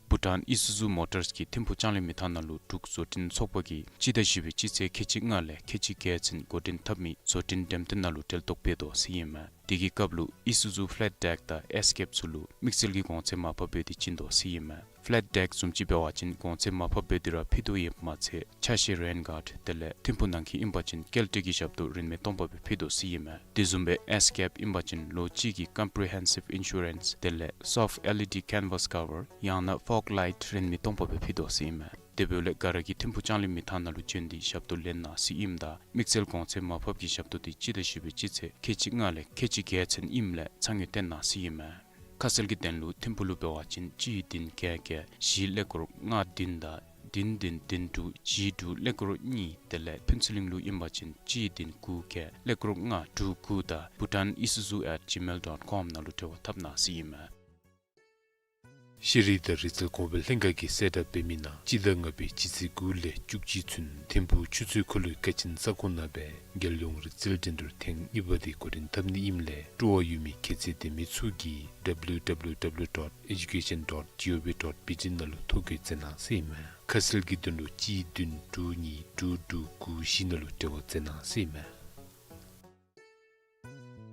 བྷུ་ཊཱན་ཨི་སུ་ཛུ་མོ་ཊརས་ཀྱིས་ཐིམ་ཕུག་ལྕང་གླིང་མི་ཐང་ནང་ལུ་འབྲུག་བཟོ་སྐྲུན་ཚོགས་པ་གིས་སྤྱི་ཟླ་བཞི་པའི་སྤྱི་ཚེས་ཁལ་གཅིག་ལྔ་ལས་ཁལ་གཅིག་བརྒྱད་ཚུན་འགོ་འདྲེན་འཐབ་མི་བཟོ་སྐྲུན་འགྲེམས་སྟོན་ནང་ལུ་གྲལ་གཏོགས་འབད་དོ་ཟེར་ཨིན་མས། དེ་གི་སྐབས་ལུ་ཨི་སུ་ཛུ་ཕེ་ལེཊ་ཌེཀ་དང་ཨེས་ཀེབ་ཚུ་ལུ་དམིགས་བསལ་གྱི་གོང་ཚད་མར་ཕབ་འབད་དེ་བྱིན་དོ་ཟེར་ཨིན་མས། ཕེ་ལེཊ་ཌེཀ་བཟུམ་ཅིག་འབད་བ་ཅིན་གོང་ཚད་མར་ཕབ་འབད་དེ་ར་ཕུལ་དོ་ཡོདཔ་མ་ཚད་ཆ་ཤས་རེན་གཱརཌ་དེ་ལས་ཐིམ་ཕུག་ནང་འཁོད་ཨིན་པ་ཅིན་སྐྱེལ་འདྲེན་གྱི་ཞབས་ཏོག་རིན་མེད་སྟོང་པ་སྦེ་ཕུལ་དོ་ཟེར་ཨིན་མས། དེ་བཟུམ་སྦེ་ཨེས་ཀེབ་ཨིན་པ་ཅིན་ལོ་གཅིག་གི་ཀམ་པི་རི་ཧེན་སིབ་ཨིན་ཤུ་རེནསི་དེ་ལས་སོཕཊ་ཨེལ་ཨི་ཌི་ཀེན་ཝཱས་ཀ་བར་ཡང་ན་ཕོག་ལའིཊ་རིན་མེད་སྟོང་པ་སྦེ་ཕུལ་དོ་ཟེར་ཨིན་མས། དེ་འབདཝ་ལས་ག་ར་གིས་ཐིམ་ཕུག་ལྕང་གླིང་མི་ཐང་ནང་ལུ་བྱོན་ཏེ་ཞབས་ཏོག་ལེན་གནང་ཟེར་ཨིནམ་ད་དམིགས་བསལ་གོང་ཚད་མར་ཕབ་ཀྱི་ཞབས་ཏོག་དེ་སྤྱི་ཟླ་བཞི་པའི་སྤྱི་ཚེས་ཁལ་གཅིག་ལྔ་ལས་ཁལ་གཅིག་བརྒྱད་ཚུན་ཨིནམ་ལས་ཚ་དངོས་བཏོན་གནང་ཟེར་ཨིན་མས། ཁ་གསལ་གྱི་དོན་ལུ་ཐིམ་ཕུག་ལུ་འབད་བ་ཅིན་གཅིག་བདུན་བརྒྱད་བརྒྱད་བཞི་ཀླད་ཀོར་ལྔ་བདུན་དང་བདུན་བདུན་བདུན་དྲུག་བཞི་དྲུག་ཀླད་ཀོར་གཉིས། དེ་ལས་ཕུན་ཚོགས་གླིང་ལུ་ཨིན་པ་ཅིན་གཅིག་བདུན་དགུ་བརྒྱད་ཀླད་ཀོར་ལྔ་དྲུག་དགུ་དང་bhutanisuzu at gmail dot com ནང་ལུ་འབྲེལ་བ་འཐབ་གནང་ཟེར་ཨིན་མས། ཤེས་རིག་དང་རིག་རྩལ་གོང་འཕེལ་ལྷན་ཁག་གིས་གསལ་བསྒྲགས་འབད་མི་ནང་སྤྱི་ཟླ་ལྔ་པའི་སྤྱི་ཚེས་དགུ་ལས་བཅུ་གཅིག་ཚུན་ཐིམ་ཕུག་ཆུ་ཚོད་འཁོར་ལོའི་ཀ་ཆེན་ས་ཁོངས་ནང་སྦེ་རྒྱལ་ཡོངས་རིག་རྩལ་འགྲན་བསྡུར་ཐེངས་གཉིས་པ་དེ་འགོ་འདྲེན་འཐབ་ནི་ཨིནམ་ལས་སྤྲོ་བ་ཡོད་མི་ཁྱད་ཚད་ལྡན་མི་ཚུ་གིས་W W W dot education dot G O V dot B T ནང་ལུ་ཐོ་བཀོད་མཛད་གནང་ཟེར་ཨིན་མས། ཁ་གསལ་གྱི་དོན་ལུ་གཅིག་བདུན་དྲུག་གཉིས་དྲུག་དྲུག་དགུ་བཞི་ནང་ལུ་འབྲེལ་བ་མཛད་གནང་ཟེར་ཨིན་མས།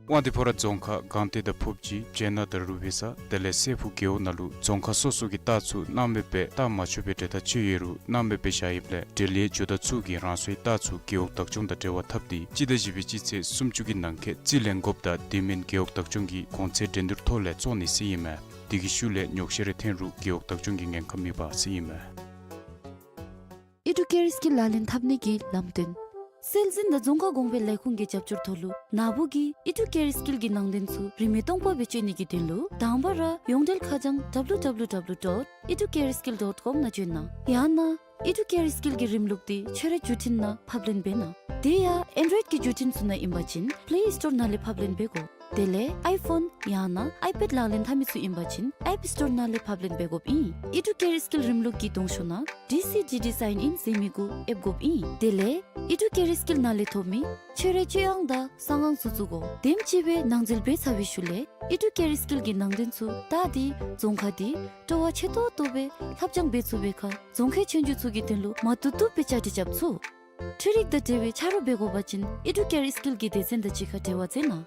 དབང་འདུས་ཕོ་བྲང་རྫོང་ཁག་སྒང་སྟེང་དང་ཕུབ་སྤྱི་བྱེ་ནག་དང་རུ་བི་ས་དེ་ལས་སྲས་ཕུག་རྒེད་འོག་ནང་ལུ་རྫོང་ཁག་སོ་སོ་གི་རྟགས་ཚུ་སྣང་མེད་སྦེ་བཏགས་མ་ཆོག་པའི་འབྲེལ་ཐག་ཆོད་ཡོད་རུང་སྣང་མེད་སྦེ་བཞག་ཡོདཔ་ལས་འབྲེལ་ཡོད་ཇོ་བདག་ཚུ་གིས་རང་སོའི་རྟགས་ཚུ་རྒེད་འོག་བདག་སྐྱོང་དང་འབྲེལ་བ་འཐབ་སྟེ་སྤྱི་ཟླ་བཞི་པའི་སྤྱི་ཚེས་སུམ་ཅུ་གི་ནང་འཁོད་རྩིས་ལེན་དགོཔ་དང་དེ་མིན་རྒེད་འོག་བདག་སྐྱོང་གི་གོང་ཚད་འགྲན་བསྡུར་ཐོག་ལས་བཙོང་ནི་ཟེར་ཨིན་མས། དེ་གི་ཤུལ་ལས་ཉོགས་བཤད་རེ་ཐོན་རུང་རྒེད་འོག་བདག་སྐྱོང་གི་ཉེན་ཁ་མེད་པ་ཟེར་ཨིན་མས། ཨི་ཌུ་ཀེར་སི་ཀིལ་ལག་ལེན་འཐབ་ནི་གི་ལམ་སྟོན། སྲོལ་འཛིན་དང་རྫོང་ཁ་གོང་འཕེལ་ལས་ཁུངས་ཀྱི་རྒྱབ་སྐྱོར་ཐོག་ལུ་ནཱ་བུ་གིས་ཨི་ཌུ་ཀེར་སི་ཀིལ་གྱི་ནང་དོན་ཚུ་རིན་མེད་སྟོང་པ་སྦེ་སྤྱོད་ནི་གི་དོན་ལུ་དང་པ་ར་ཡོངས་འབྲེལ་ཁ་བྱང་W W W dot educareskill dot com ནང་བྱོན་གནང་། ཡང་ན་ཨི་ཌུ་ཀེར་སི་ཀིལ་གྱི་རིམ་ལུགས་དེ་ཁྱོད་རའི་བརྒྱུད་འཕྲིན་ནང་ཕབ་ལེན་འབད་གནང་། དེ་ཡང་ཨེན་ཌོ་རོའིཌ་ཀྱི་བརྒྱུད་འཕྲིན་ཚུ་ནང་ཨིན་པ་ཅིན་པེ་ལེ་སི་ཊོར་ནང་ལས་ཕབ་ལེན་འབད་དགོ། དེ་ལས་ཨའི་ཕོན་ཡང་ན་ཨའི་པེཌ་ལག་ལེན་འཐབ་མི་ཚུ་ཨིན་པ་ཅིན་ཨེཔ་སི་ཊོར་ནང་ལས་ཕབ་ལེན་འབད་དགོཔ་ཨིན། ཨི་ཌུ་ཀེར་སི་ཀིལ་རིམ་ལུགས་ཀྱི་གདོང་ཤོག་ནང་ཌི་སི་ཌི་ཌི་སའིན་ཨིན་ཟེར་མི་གུ་ཨེབ་དགོཔ་ཨིན། དེ་ལས་ཨི་ཌུ་ཀེར་སི་ཀིལ་ནང་ལས་ཐོབ་མི་ཁྱོད་རའི་སྤྱོད་དབྱངས་དང་གསང་ཁ་ཚུ་བཙུགས་དགོ། དེམ་ཅིག་སྦེ་ནང་འཛུལ་འབད་ཚར་བའི་ཤུལ་ལས་ཨི་ཌུ་ཀེར་སི་ཀིལ་གྱི་ནང་དོན་ཚུ་བལྟ་སྟེ་རྫོང་ཁ་དེ་སྤྲོ་བ་ཆེ་ཏོག་ཏོ་སྦེ་ལྷབ་སྦྱང་འབད་ཚུགས་པའི་ཁར་རྫོང་ཁའི་ཆོས་རྒྱུགས་ཚུ་གི་དོན་ལུ་མ་བཏུབ་བཏུབ་སྦེ་བཅའ་སྒྲིག་རྐྱབ་ཚུགས། འཕྲུལ་རིག་དང་འབྲེལ་བའི་ཆ་རོགས་འབད་དགོ་པ་ཅིན་ཨི་ཌུ་ཀེར་སི་ཀིལ་གྱི་སྡེ་ཚན་དང་གཅིག་ཁར་འབྲེལ་བ་མཛད་གནང་།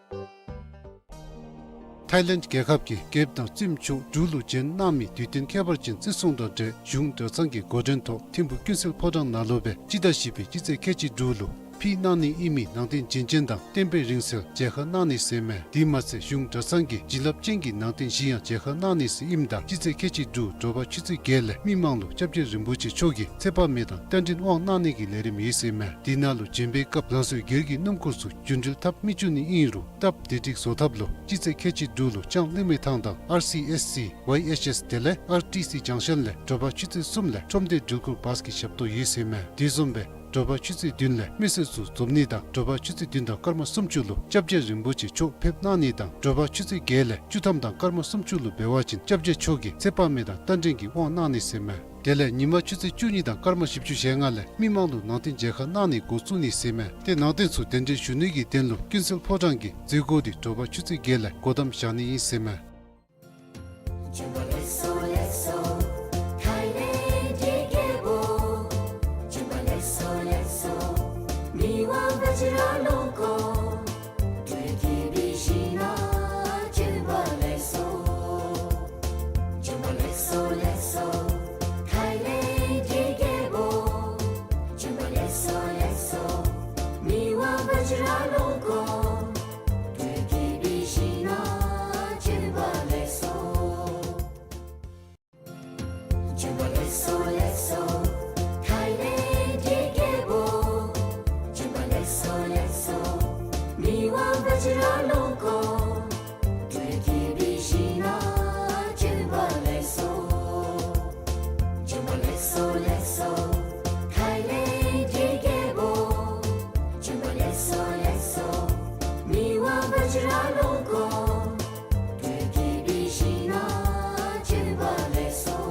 ཐཱའི་ལེནཌ་རྒྱལ་ཁབ་ཀྱི་རྒྱལཔོ་དང་བཙུནམོ་མཆོག་འབྲུག་ལུ་བྱོན་གནང་མི་དུས་སྟོན་ཁྱད་པར་ཅན་བརྩི་སྲུང་དང་འབྲེལ་གཞུང་གྲྭ་ཚང་གི་འགོ་འདྲེན་ཐོག་ཐིམ་ཕུག་ཀུན་གསལ་ཕོ་བྲང་ནང་ལུ་སྦེ་སྤྱི་ཟླ་བཞི་པའི་སྤྱི་ཚེས་ཁལ་གཅིག་དྲུག་ལུ་ཕུལ་གནང་ནི་ཨིན་མི་ནང་རྟེན་བྱིན་ཅན་དང་བསྟན་པའི་རིང་བསྲེལ་མཇལ་ཁ་གནང་ནི་ཟེར་མས། དེ་མ་ཚད་གཞུང་གྲྭ་ཚང་གི་བྱིན་རླབས་ཅན་གྱི་ནང་རྟེན་བཞི་ཡང་མཇལ་ཁ་གནང་ནི་ཟེར་ཨིནམ་ད་སྤྱི་ཚེས་ཁལ་གཅིག་དྲུག་དྲོ་པ་ཆུ་ཚོད་བརྒྱད་ལས་མི་མང་ལུ་སྐྱབས་རྗེ་རིན་པོ་ཆེ་མཆོག་གི་ཚེ་དཔག་མེད་དང་རྟ་མགྲིན་དབང་གནང་ནི་གི་ལས་རིམ་ཡོད་ཟེར་མས། དེ་ནང་ལུ་བྱོན་པའི་སྐབས་རང་སོའི་སྒེར་གྱི་སྣུམ་འཁོར་ཚུ་རྒྱུན་འགྲུལ་འཐབ་མི་བཅུག་ནི་ཨིན་རུང་སྟབས་བདེ་སྒྲིག་བཟོ་ཐབས་ལུ་སྤྱི་ཚེས་ཁལ་གཅིག་དྲུག་ལུ་ལྕང་གླིང་མི་ཐང་དང་ཨར་སི་ཨེས་སི་ཝའི་ཨེཆ་ཨེས་དེ་ལས་ཨར་ཊི་སི་ཇང་ཤན་ལས་དྲོ་པ་ཆུ་ཚོད་གསུམ་ལས་ཁྲོམ་སྡེ་འགྲུལ་འཁོར་བཱས་ཀྱི་ཞབས་ཏོག་ཡོད་ཟེར་མས། དེ་བཟུམ་སྦེ་དྲོ་པ་ཆུ་ཚོད་བདུན་ལས་མི་སེར་ཚུ་འཛོམས་ནི་དང་དྲོ་པ་ཆུ་ཚོད་བདུན་དང་སྐར་མ་སུམ་ཅུ་ལུ་སྐྱབས་རྗེ་རིན་པོ་ཆེ་མཆོག་ཕེབས་གནང་ནི་དང་དྲོ་པ་ཆུ་ཚོད་བརྒྱད་ལས་བཅུ་ཐམ་དང་སྐར་མ་སུམ་ཅུ་ལུ་འབད་བ་ཅིན་སྐྱབས་རྗེ་མཆོག་གི་ཚེ་དཔག་མེད་དང་རྟ་མགྲིན་གྱི་དབང་གནང་ནི་ཟེར་མས། དེ་ལས་ཉིན་མ་ཆུ་ཚོད་བཅུ་གཉིས་དང་སྐར་མ་བཞི་བཅུ་ཞེ་ལྔ་ལས་མི་མང་ལུ་ནང་རྟེན་མཇལ་ཁ་གནང་ནི་འགོ་བཙུགས་ནི་ཟེར་མས། ཏེ་ནང་རྟེན་ཚུ་གདན་འདྲེན་ཞུ་ནི་གི་དོན་ལུ་ཀུན་གསལ་ཕོ་བྲང་གི་མཛད་སྒོ་དེ་དྲོ་པ་ཆུ་ཚོད་བརྒྱད་ལས་སྒོ་བསྡམ་བཞག་ནི་ཨིན་ཟེར་མས། བྱོན་པ་ལེགས་སོ་ལེགས་སོ་ཐའི་ལེནཌ་གི་རྒྱལ་པོ། བྱོན་པ་ལེགས་སོ་ལེགས་སོ་མི་དབང་བཛྲ་ལོང་ཀོ། འབྲུག་ལུ་སྐྱིད་པའི་ཞིང་ནང་བྱོན་པ་ལེགས་སོ། བྱོན་པ་ལེགས་སོ་ལེགས་སོ་ཐའི་ལེནཌ་གི་རྒྱལ་པོ། བྱོན་པ་ལེགས་སོ་ལེགས་སོ་མི་དབང་བཛྲ་ལོང་ཀོ། འབྲུག་ལུ་སྐྱིད་པའི་ཞིང་ནང་བྱོན་པ་ལེགས་སོ།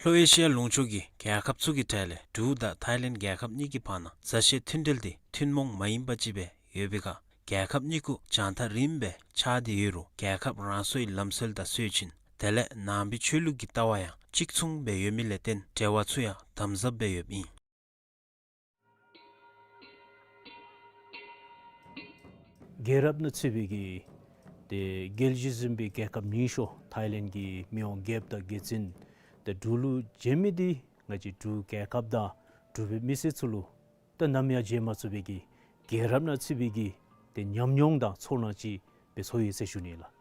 ལྷོ་ཨེ་ཤི་ཡ་ལུང་ཕྱོགས་ཀྱི་རྒྱལ་ཁབ་ཚུ་གི་གྲས་ལས་འབྲུག་དང་ཐའི་ལེནཌ་རྒྱལ་ཁབ་གཉིས་ཀྱི་བར་ན་མཛའ་བཤེས་མཐུན་འབྲེལ་དེ་ཐུན་མོང་མ་ཡིན་པ་ཅིག་སྦེ་ཡོད་པའི་ཁར་རྒྱལ་ཁབ་གཉིས་ཀྱི་བྱང་ཐང་རིངམོ་སྦེ་ཆགས་ཏེ་ཡོད་རུང་རྒྱལ་ཁབ་རང་སོའི་ལམ་སྲོལ་དང་སྲོལ་རྒྱུན་དེ་ལས་ནང་པའི་ཆོས་ལུགས་ཀྱི་ལྟ་བ་ཡང་གཅིག་མཚུངས་སྦེ་ཡོད་མི་ལས་བརྟེན་འབྲེལ་བ་ཚུ་ཡང་དམ་ཟབ་སྦེ་ཡོདཔ་ཨིན། རྒྱལ་རབས་ནང་ཚུད་པའི་གི་ཏེ་རྒྱལ་བཞི་འཛིན་པའི་རྒྱལ་ཁབ་ཉི་ཤུ་ཐའི་ལེནཌ་གི་མི་དབང་རྒྱལཔོ་དང་རྒྱལ་བཙུན་ཏེ་འབྲུག་ལུ་བྱོན་མི་འདི་ང་བཅས་འབྲུག་རྒྱལ་ཁབ་དང་འབྲུག་པའི་མི་སེར་ཚུ་ལུ་ཏེ་ནམ་ཡང་བརྗེད་མ་ཚུགས་པའི་གི་རྒྱལ་རབས་ནང་ཚུད་པའི་གི་ཏེ་ཉམས་མྱོང་དང་ཚོར་སྣང་ཅིག་སྦེ་ཚོར་ཡི་ཟེར་ཞུ་ནི་ལགས།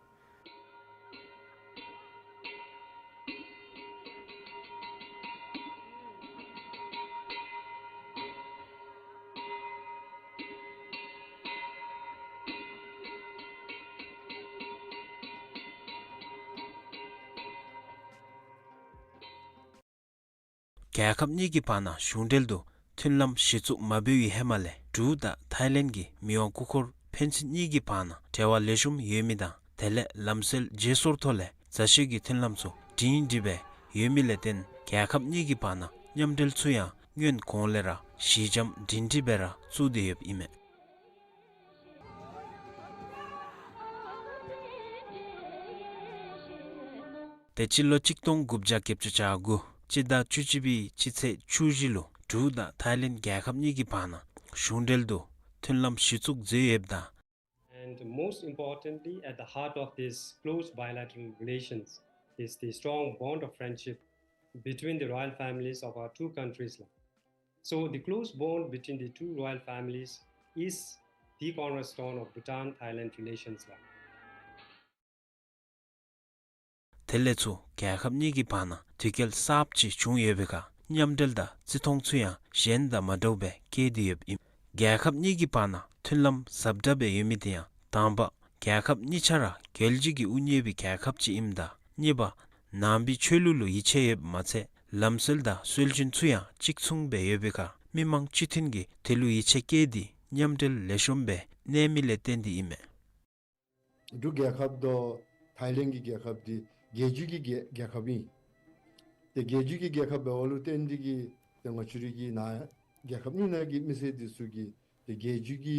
རྒྱལ་ཁབ་གཉིས་ཀྱི་བར་ན་གཞུང་འབྲེལ་དུ་མཐུན་ལམ་གཞི་བཙུགས་མ་འབད་བའི་ཧེ་མ་ལས་འབྲུག་དང་ཐའི་ལེནཌ་ཀྱི་མི་དབང་སྐུ་འཁོར་ཕན་ཚུན་གཉིས་ཀྱི་བར་ན་འབྲེལ་བ་ལེགས་ཤོམ་ཡོད་མི་དང་དེ་ལས་ལམ་སྲོལ་བརྗེ་སོར་ཐོག་ལས་མཛའ་བཤེས་ཀྱི་མཐུན་ལམ་ཚུ་སྒྲིང་སྒྲིང་སྦེ་ཡོད་མི་ལས་བརྟེན་རྒྱལ་ཁབ་གཉིས་ཀྱི་བར་ན་མཉམ་འབྲེལ་ཚུ་ཡང་སྔོན་གོང་ལས་ར་ཞི་འཇམ་སྒྲིང་སྒྲིང་སྦེ་ར་བཙུགས་ཏེ་ཡོདཔ་ཨིན་མས། ཏེ་སྤྱི་ལོ་གཅིག་སྟོང་དགུ་བརྒྱ་བརྒྱད་ཅུ་གྱ་དགུ་སྤྱི་ཟླ་བཅུ་གཅིག་པའི་སྤྱི་ཚེས་བཅུ་བཞི་ལུ་འབྲུག་དང་ཐའི་ལེནཌ་རྒྱལ་ཁབ་གཉིས་ཀྱི་བར་ན་གཞུང་འབྲེལ་དུ་མཐུན་ལམ་གཞི་བཙུགས་མཛད་ཡོདཔ་ད། And most importantly, at the heart of these close bilateral relations is the strong bond of friendship between the royal families of our two countries. So the close bond between the two royal families is the cornerstone of Bhutan-Thailand relations. དེ་ལས་ཚུར་རྒྱལ་ཁབ་གཉིས་ཀྱི་བར་ན་དོས་སྐྱེལ་གསརཔ་ཅིག་བྱུང་ཡོད་པའི་ཁར་མཉམ་འབྲེལ་དང་བརྩི་མཐོང་ཚུ་ཡང་གཞན་དང་མ་འདྲཝ་སྦེ་བསྐྱེད་དེ་ཡོདཔ་ཨིན། རྒྱལ་ཁབ་གཉིས་ཀྱི་བར་ན་མཐུན་ལམ་ཟབ་དྲགས་སྦེ་ཡོད་མི་དེ་ཡང་ དང་པ་རྒྱལ་ཁབ་གཉིས་ཆ་ར་རྒྱལ་བརྒྱུད་ཀྱིས་དབུ་བརྙེས་པའི་རྒྱལ་ཁབ་ཅིག་ཨིནམ་ད་གཉིས་པ་ནང་པའི་ཆོས་ལུགས་ལུ་ཡིད་ཆེས་ཡོདཔ་མ་ཚད་ལམ་སྲོལ་དང་སྲོལ་རྒྱུན་ཚུ་ཡང་གཅིག་མཚུངས་སྦེ་ཡོད་པའི་ཁར་མི་མང་སྤྱི་མཐུན་གྱིས་དེ་ལུ་ཡིད་ཆེས་བསྐྱེད་དེ་མཉམ་འབྲེལ་ལེགས་ཤོམ་སྦེ་གནས་མི་ལས་བརྟེན་ཏེ་ཨིན་མས། འབྲུག་རྒྱལ་ཁབ་དང་ཐའི་ལེནཌ་གི་རྒྱལ་ཁབ་འདི་རྒྱལ་བརྒྱུད་ཀྱི་རྒྱལ་རྒྱལ་ཁབ་ཨིན། ཏེ་རྒྱལ་བརྒྱུད་ཀྱི་རྒྱལ་ཁབ་འབདཝ་ལུ་བརྟེན་ཏེ་གིས་ཏེ་ང་བཅས་རའི་གི་ནཱ་རྒྱལ་ཁབ་གཉིས་ནང་གི་མི་སེར་འདི་ཚུ་གིས་ཏེ་རྒྱལ་བརྒྱུད་ཀྱི་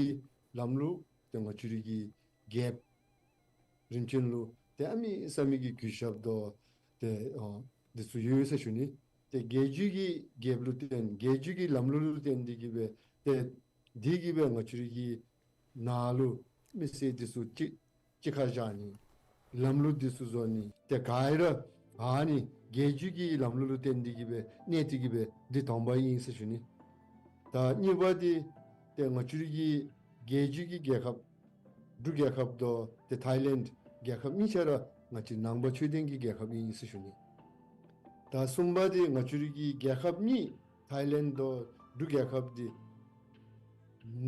ལམ་ལུགས་ཏེ་ང་བཅས་རའི་གི་རྒྱལཔོ་རིམ་བྱོན་ལུ་ཏེ་གནམ་མེད་ས་མེད་ཀྱི་གུས་ཞབས་དང་ཏེ་ཨ་འདི་ཚུ་ཡོད་ཟེར་ཞུ་ནི། ཏེ་རྒྱལ་བརྒྱུད་ཀྱི་རྒྱལཔོ་ལུ་བརྟེན་རྒྱལ་བརྒྱུད་ཀྱི་ལམ་ལུགས་ལུ་བརྟེན་ཏེ་གིས་སྦེ་ཏེ་འདི་གིས་སྦེ་ང་བཅས་རའི་གི་ནཱ་ལུ་མི་སེར་འདི་ཚུ་གཅིག་གཅིག་ཁར་བཞག་ནི། ལམ་ལུགས་འདི་ཚུ་བཟོ་ནི། ཏེ་ག་ར་ཨ་ནི་རྒྱལ་བརྒྱུད་ཀྱི་ལམ་ལུགས་ལུ་བརྟེན་ཏེ་གིས་སྦེ་གནས་ཏེ་གིས་སྦེ་འདི་དང་པ་ཨིན་ཟེར་ཞུ་ནི། ད་གཉིས་པ་འདི་ཏེ་ང་བཅས་རའི་གི་རྒྱལ་བརྒྱུད་ཀྱི་རྒྱལ་ཁབ་འབྲུག་རྒྱལ་ཁབ་དང་ཏེ་ཐའི་ལེནཌ་རྒྱལ་ཁབ་གཉིས་ཆ་ར་ང་བཅས་ནང་པ་ཆོས་ལྡན་གྱི་རྒྱལ་ཁབ་ཨིན་ཟེར་ཞུ་ནི། ད་གསུམ་པ་འདི་ང་བཅས་རའི་གི་རྒྱལ་ཁབ་གཉིས་ཐའི་ལེནཌ་དང་འབྲུག་རྒྱལ་ཁབ་འདི་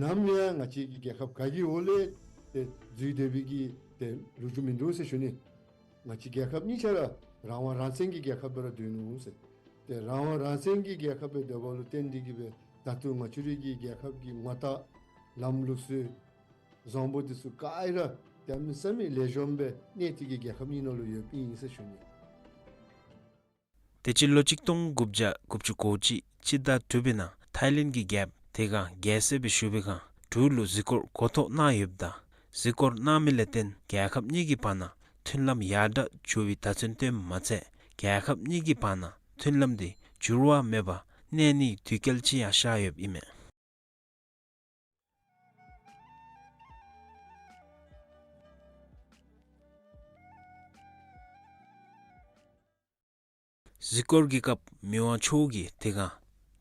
ནམ་ཡང་ང་བཅས་ཀྱི་རྒྱལ་ཁབ་ག་གི་འོག་ལས་ཏེ་འཛུལ་སྡོད་པའི་གི་ཏེ་ལོ་རྒྱུས་མིན་འདུག་ཟེར་ཞུ་ནི། ང་བཅས་རྒྱལ་ཁབ་གཉིས་ཆ་ར་རང་དབང་རང་བཙན་གྱི་རྒྱལ་ཁབ་སྦེ་ར་སྡོད་ནུག་ཟེར། ཏེ་རང་དབང་རང་བཙན་གྱི་རྒྱལ་ཁབ་སྦེ་སྡོདཔ་ལུ་བརྟེན་ཏེ་གིས་སྦེ་ད་ལྟོ་ང་བཅས་རའི་གི་རྒྱལ་ཁབ་ཀྱི་ངོ་རྟགས་ལམ་ལུགས་སྲོལ་བཟང་པོ་འདི་ཚུ་ག་ར་གནམ་མེད་ས་མེད་ལེགས་ཤོམ་སྦེ་གནས་ཏེ་གིས་རྒྱལ་ཁབ་གཉིས་ནང་ལུ་ཡོདཔ་ཨིན་ཟེར་ཞུ་ནི། དེ་ཅིག་ལོ་གཅིག་སྟོང་དགུ་བརྒྱ་དགུ་བཅུ་གོ་གཅིག་སྤྱི་ཟླ་དྲུག་པའི་ནང་ཐའི་ལེནཌ་གི་རྒྱལཔོ་དེ་སྒང་རྒྱལ་སྲས་སྦེ་བཞུགས་པའི་སྒང་འབྲུག་ལུ་གཟིགས་སྐོར་གོ་རྟོགས་གནང་ཡོདཔ་ད་གཟིགས་སྐོར་གནང་མི་ལས་བརྟེན་རྒྱལ་ཁབ་གཉིས་ཀྱི་བར་ན་མཐུན་ལམ་ཡར་དྲག་འགྱོ་བའི་བརྡ་མཚོན་སྟོནམ་མ་ཚད་རྒྱལ་ཁབ་གཉིས་ཀྱི་བར་ན་མཐུན་ལམ་འདི་འགྱུར་བ་མེད་པར་གནས་ནིའི་དུས་སྐལ་ཅིག་ཡང་ཤར་ཡོདཔ་ཨིན་མས། གཟིགས་སྐོར་གྱི་སྐབས་མི་དབང་མཆོག་གིས་དེ་སྒང་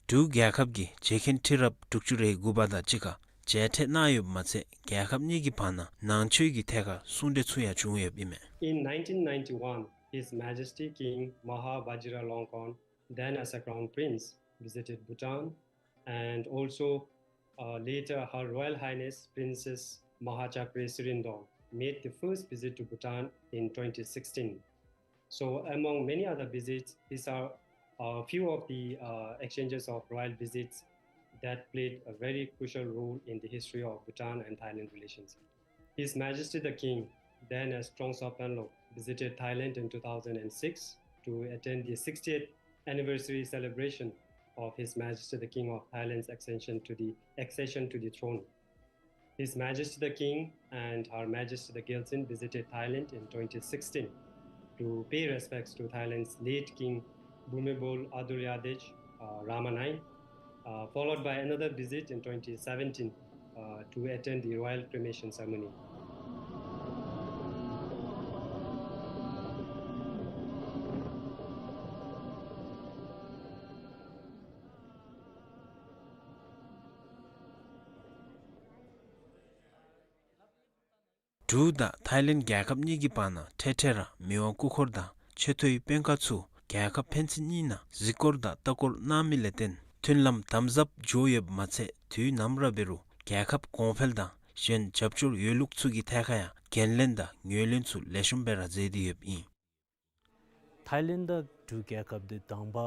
འབྲུག་རྒྱལ་ཁབ་ཀྱི་རྗེ་མཁན་ཁྲི་རབས་དྲུག་ཅུ་རེ་དགུ་པ་དང་གཅིག་ཁར་མཇལ་འཕྲད་གནང་ཡོདཔ་མ་ཚད་རྒྱལ་ཁབ་གཉིས་ཀྱི་བར་ན་ནང་ཆོས་ཀྱི་ཐད་ཁར་གསུང་གྲོས་ཚུ་ཡང་བྱུང་ཡོདཔ་ཨིན་མས། In nineteen ninety-one, His Majesty King Maha Vajiralongkorn, then as a Crown Prince, visited Bhutan, and also, uh, later Her Royal Highness Princess Mahachakre Sirindorn made the first visit to Bhutan in twenty sixteen. So, among many other visits, these are a few of the, uh, exchanges of royal visits that played a very crucial role in the history of Bhutan and Thailand relations. His Majesty the King, then as Trongsa Panlok, visited Thailand in two thousand six to attend the sixtieth anniversary celebration of His Majesty the King of Thailand's accession to the, accession to the throne. His Majesty the King and Her Majesty the Gyaltsuen visited Thailand in twenty sixteen to pay respects to Thailand's late King Bhumibol Adulyadej, uh, Rama nine, uh, followed by another visit in twenty seventeen, uh, to attend the royal cremation ceremony. འབྲུག་དང་ཐའི་ལེནཌ་རྒྱལ་ཁབ་གཉིས་ཀྱི་བར་ན་འཕྲལ་འཕྲལ་ར་མི་དབང་སྐུ་འཁོར་དང་ཆེ་མཐོའི་དཔོན་ཁག་ཚུ་རྒྱལ་ཁབ་ཕན་ཚུན་གཉིས་ནང་གཟིགས་སྐོར་དང་ལྟ་སྐོར་གནང་མི་ལས་བརྟེན་མཐུན་ལམ་དམ་ཟབ་འགྱོ་ཡོདཔ་མ་ཚད་དུས་ནམ་ར་འབད་རུང་རྒྱལ་ཁབ་གོང་འཕེལ་དང་གཞན་རྒྱབ་སྐྱོར་ཡོད་ལུགས་ཚུ་གི་ཐད་ཁར་ཡང་འགན་ལེན་དང་ངོས་ལེན་ཚུ་ལེགས་ཤོམ་སྦེ་ར་མཛད་དེ་ཡོདཔ་ཨིན། ཐའི་ལེནཌ་དང་འབྲུག་རྒྱལ་ཁབ་འདི་དང་པ་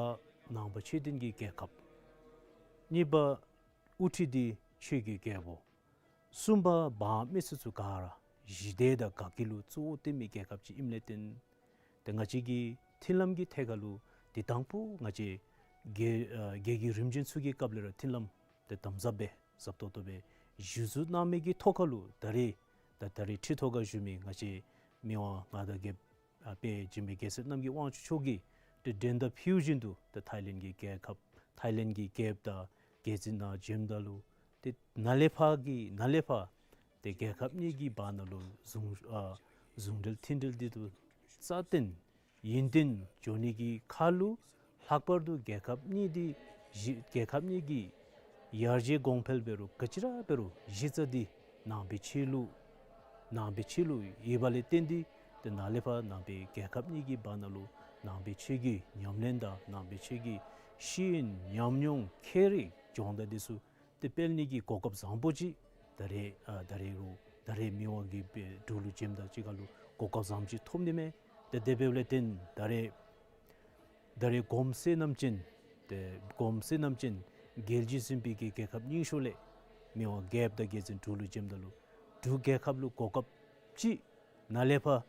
ནང་པ་ཆོས་ལྡན་གྱི་རྒྱལ་ཁབ། གཉིས་པ་དབུ་ཁྲིད་འདི་ཆོས་ཀྱི་རྒྱལ་པོ། གསུམ་པ་འབངས་མི་སེར་ཚུ་ག་ར་ཞི་བདེ་དང་དགའ་སྐྱིད་ལུ་གཙོ་བོ་བཏོན་མི་རྒྱལ་ཁབ་ཅིག་ཨིནམ་ལས་བརྟེན་ཏེ་ང་བཅས་ཀྱི་མཐུན་ལམ་གྱི་ཐད་ཁར་ལུ་འདི་དང་པོ་ང་བཅས་རྒྱལ་ཨ་རྒྱལ་བརྒྱུད་རིམ་བྱོན་ཚུ་གི་སྐབས་ལས་ར་མཐུན་ལམ་འདི་དམ་ཟབ་སྦེ་ཟབ་ཏོག་ཏོ་སྦེ་གཞི་བཙུགས་གནང་མི་གི་ཐོག་ཁར་ལུ་ད་རེས་ད་ད་རེས་ཁྲི་ཐོག་ཁར་བཞུགས་མི་ང་བཅས་མི་དབང་མངའ་བདག་རྒྱལཔོ་ཨ་དཔལ་འཇིགས་མེད་རྒྱལ་སྲས་རྣམ་རྒྱལ་དབང་ཕྱུག་མཆོག་གིས་ཏེ་མགྲོན་བརྡ་ཕུལཝ་བཞིན་དུ་ཏེ་ཐའི་ལེནཌ་གི་རྒྱལ་ཁབ་ཐའི་ལེནཌ་གི་རྒྱལཔོ་དང་རྒྱལ་བཙུན་ནང་བྱོནམ་ད་ལུ་ཏེ་ནཱ་ལས་ཕར་གྱི་ནཱ་ལས་ཕར་ཏེ་རྒྱལ་ཁབ་གཉིས་ཀྱི་བར་ན་ལུ་ཟུང་ཨ་ཟུང་འབྲེལ་མཐུན་འབྲེལ་འདི་ཚུ་རྩ་བརྟན་ཡུན་བརྟན་འགྱོ་ནི་གི་ཁར་ལུ་ལྷག་པར་དུ་རྒྱལ་ཁབ་གཉིས་འདི་གཞི་རྒྱལ་ཁབ་གཉིས་ཀྱི་ཡར་རྒྱས་གོང་འཕེལ་འབད་རུང་ག་ཅི་ར་འབད་རུང་གཞི་རྩ་འདི་ནང་པའི་ཆོས་ལུགས་ནང་པའི་ཆོས་ལུགས་ཡོདཔ་ལས་བརྟེན་ཏེ་ཏེ་ནཱ་ལས་ཕར་ནང་པའི་རྒྱལ་ཁབ་གཉིས་ཀྱི་བར་ན་ལུ་ནང་པའི་ཆོས་ཀྱི་ཉམས་ལེན་དང་ནང་པའི་ཆོས་ཀྱི་ཤེས་ཡོན་ཉམས་མྱོང་ཁྱད་རིག་སྦྱོང་བརྡར་འདི་ཚུ་ཏེ་སྤེལ་ནི་གི་གོ་སྐབས་བཟང་པོ་ཅིག་ད་རེས་ཨ་ད་རེས་རུང་ ད་རེས་མི་དབང་གིས་འབད་འབྲུག་ལུ་བྱོནམ་དང་གཅིག་ཁར་ལུ་གོ་སྐབས་བཟངམ་ཅིག་ཐོབ་ནི་མས། ཏེ་དེ་འབདཝ་ལས་བརྟེན་ད་རེས་ད་རེས་གོངམ་བསོད་ནམས་ཅན་ཏེ་གོངམ་བསོད་ནམས་ཅན་རྒྱལ་བརྒྱུད་འཛིན་པའི་གི་རྒྱལ་ཁབ་རྙིང་ཤོས་ལས་མི་དབང་རྒྱལཔོ་དང་རྒྱལ་བཙུན་འབྲུག་ལུ་བྱོནམ་ད་ལུ་འབྲུག་རྒྱལ་ཁབ་ལུ་གོ་སྐབས་ཅིག་ནཱ་ལས་ཕར་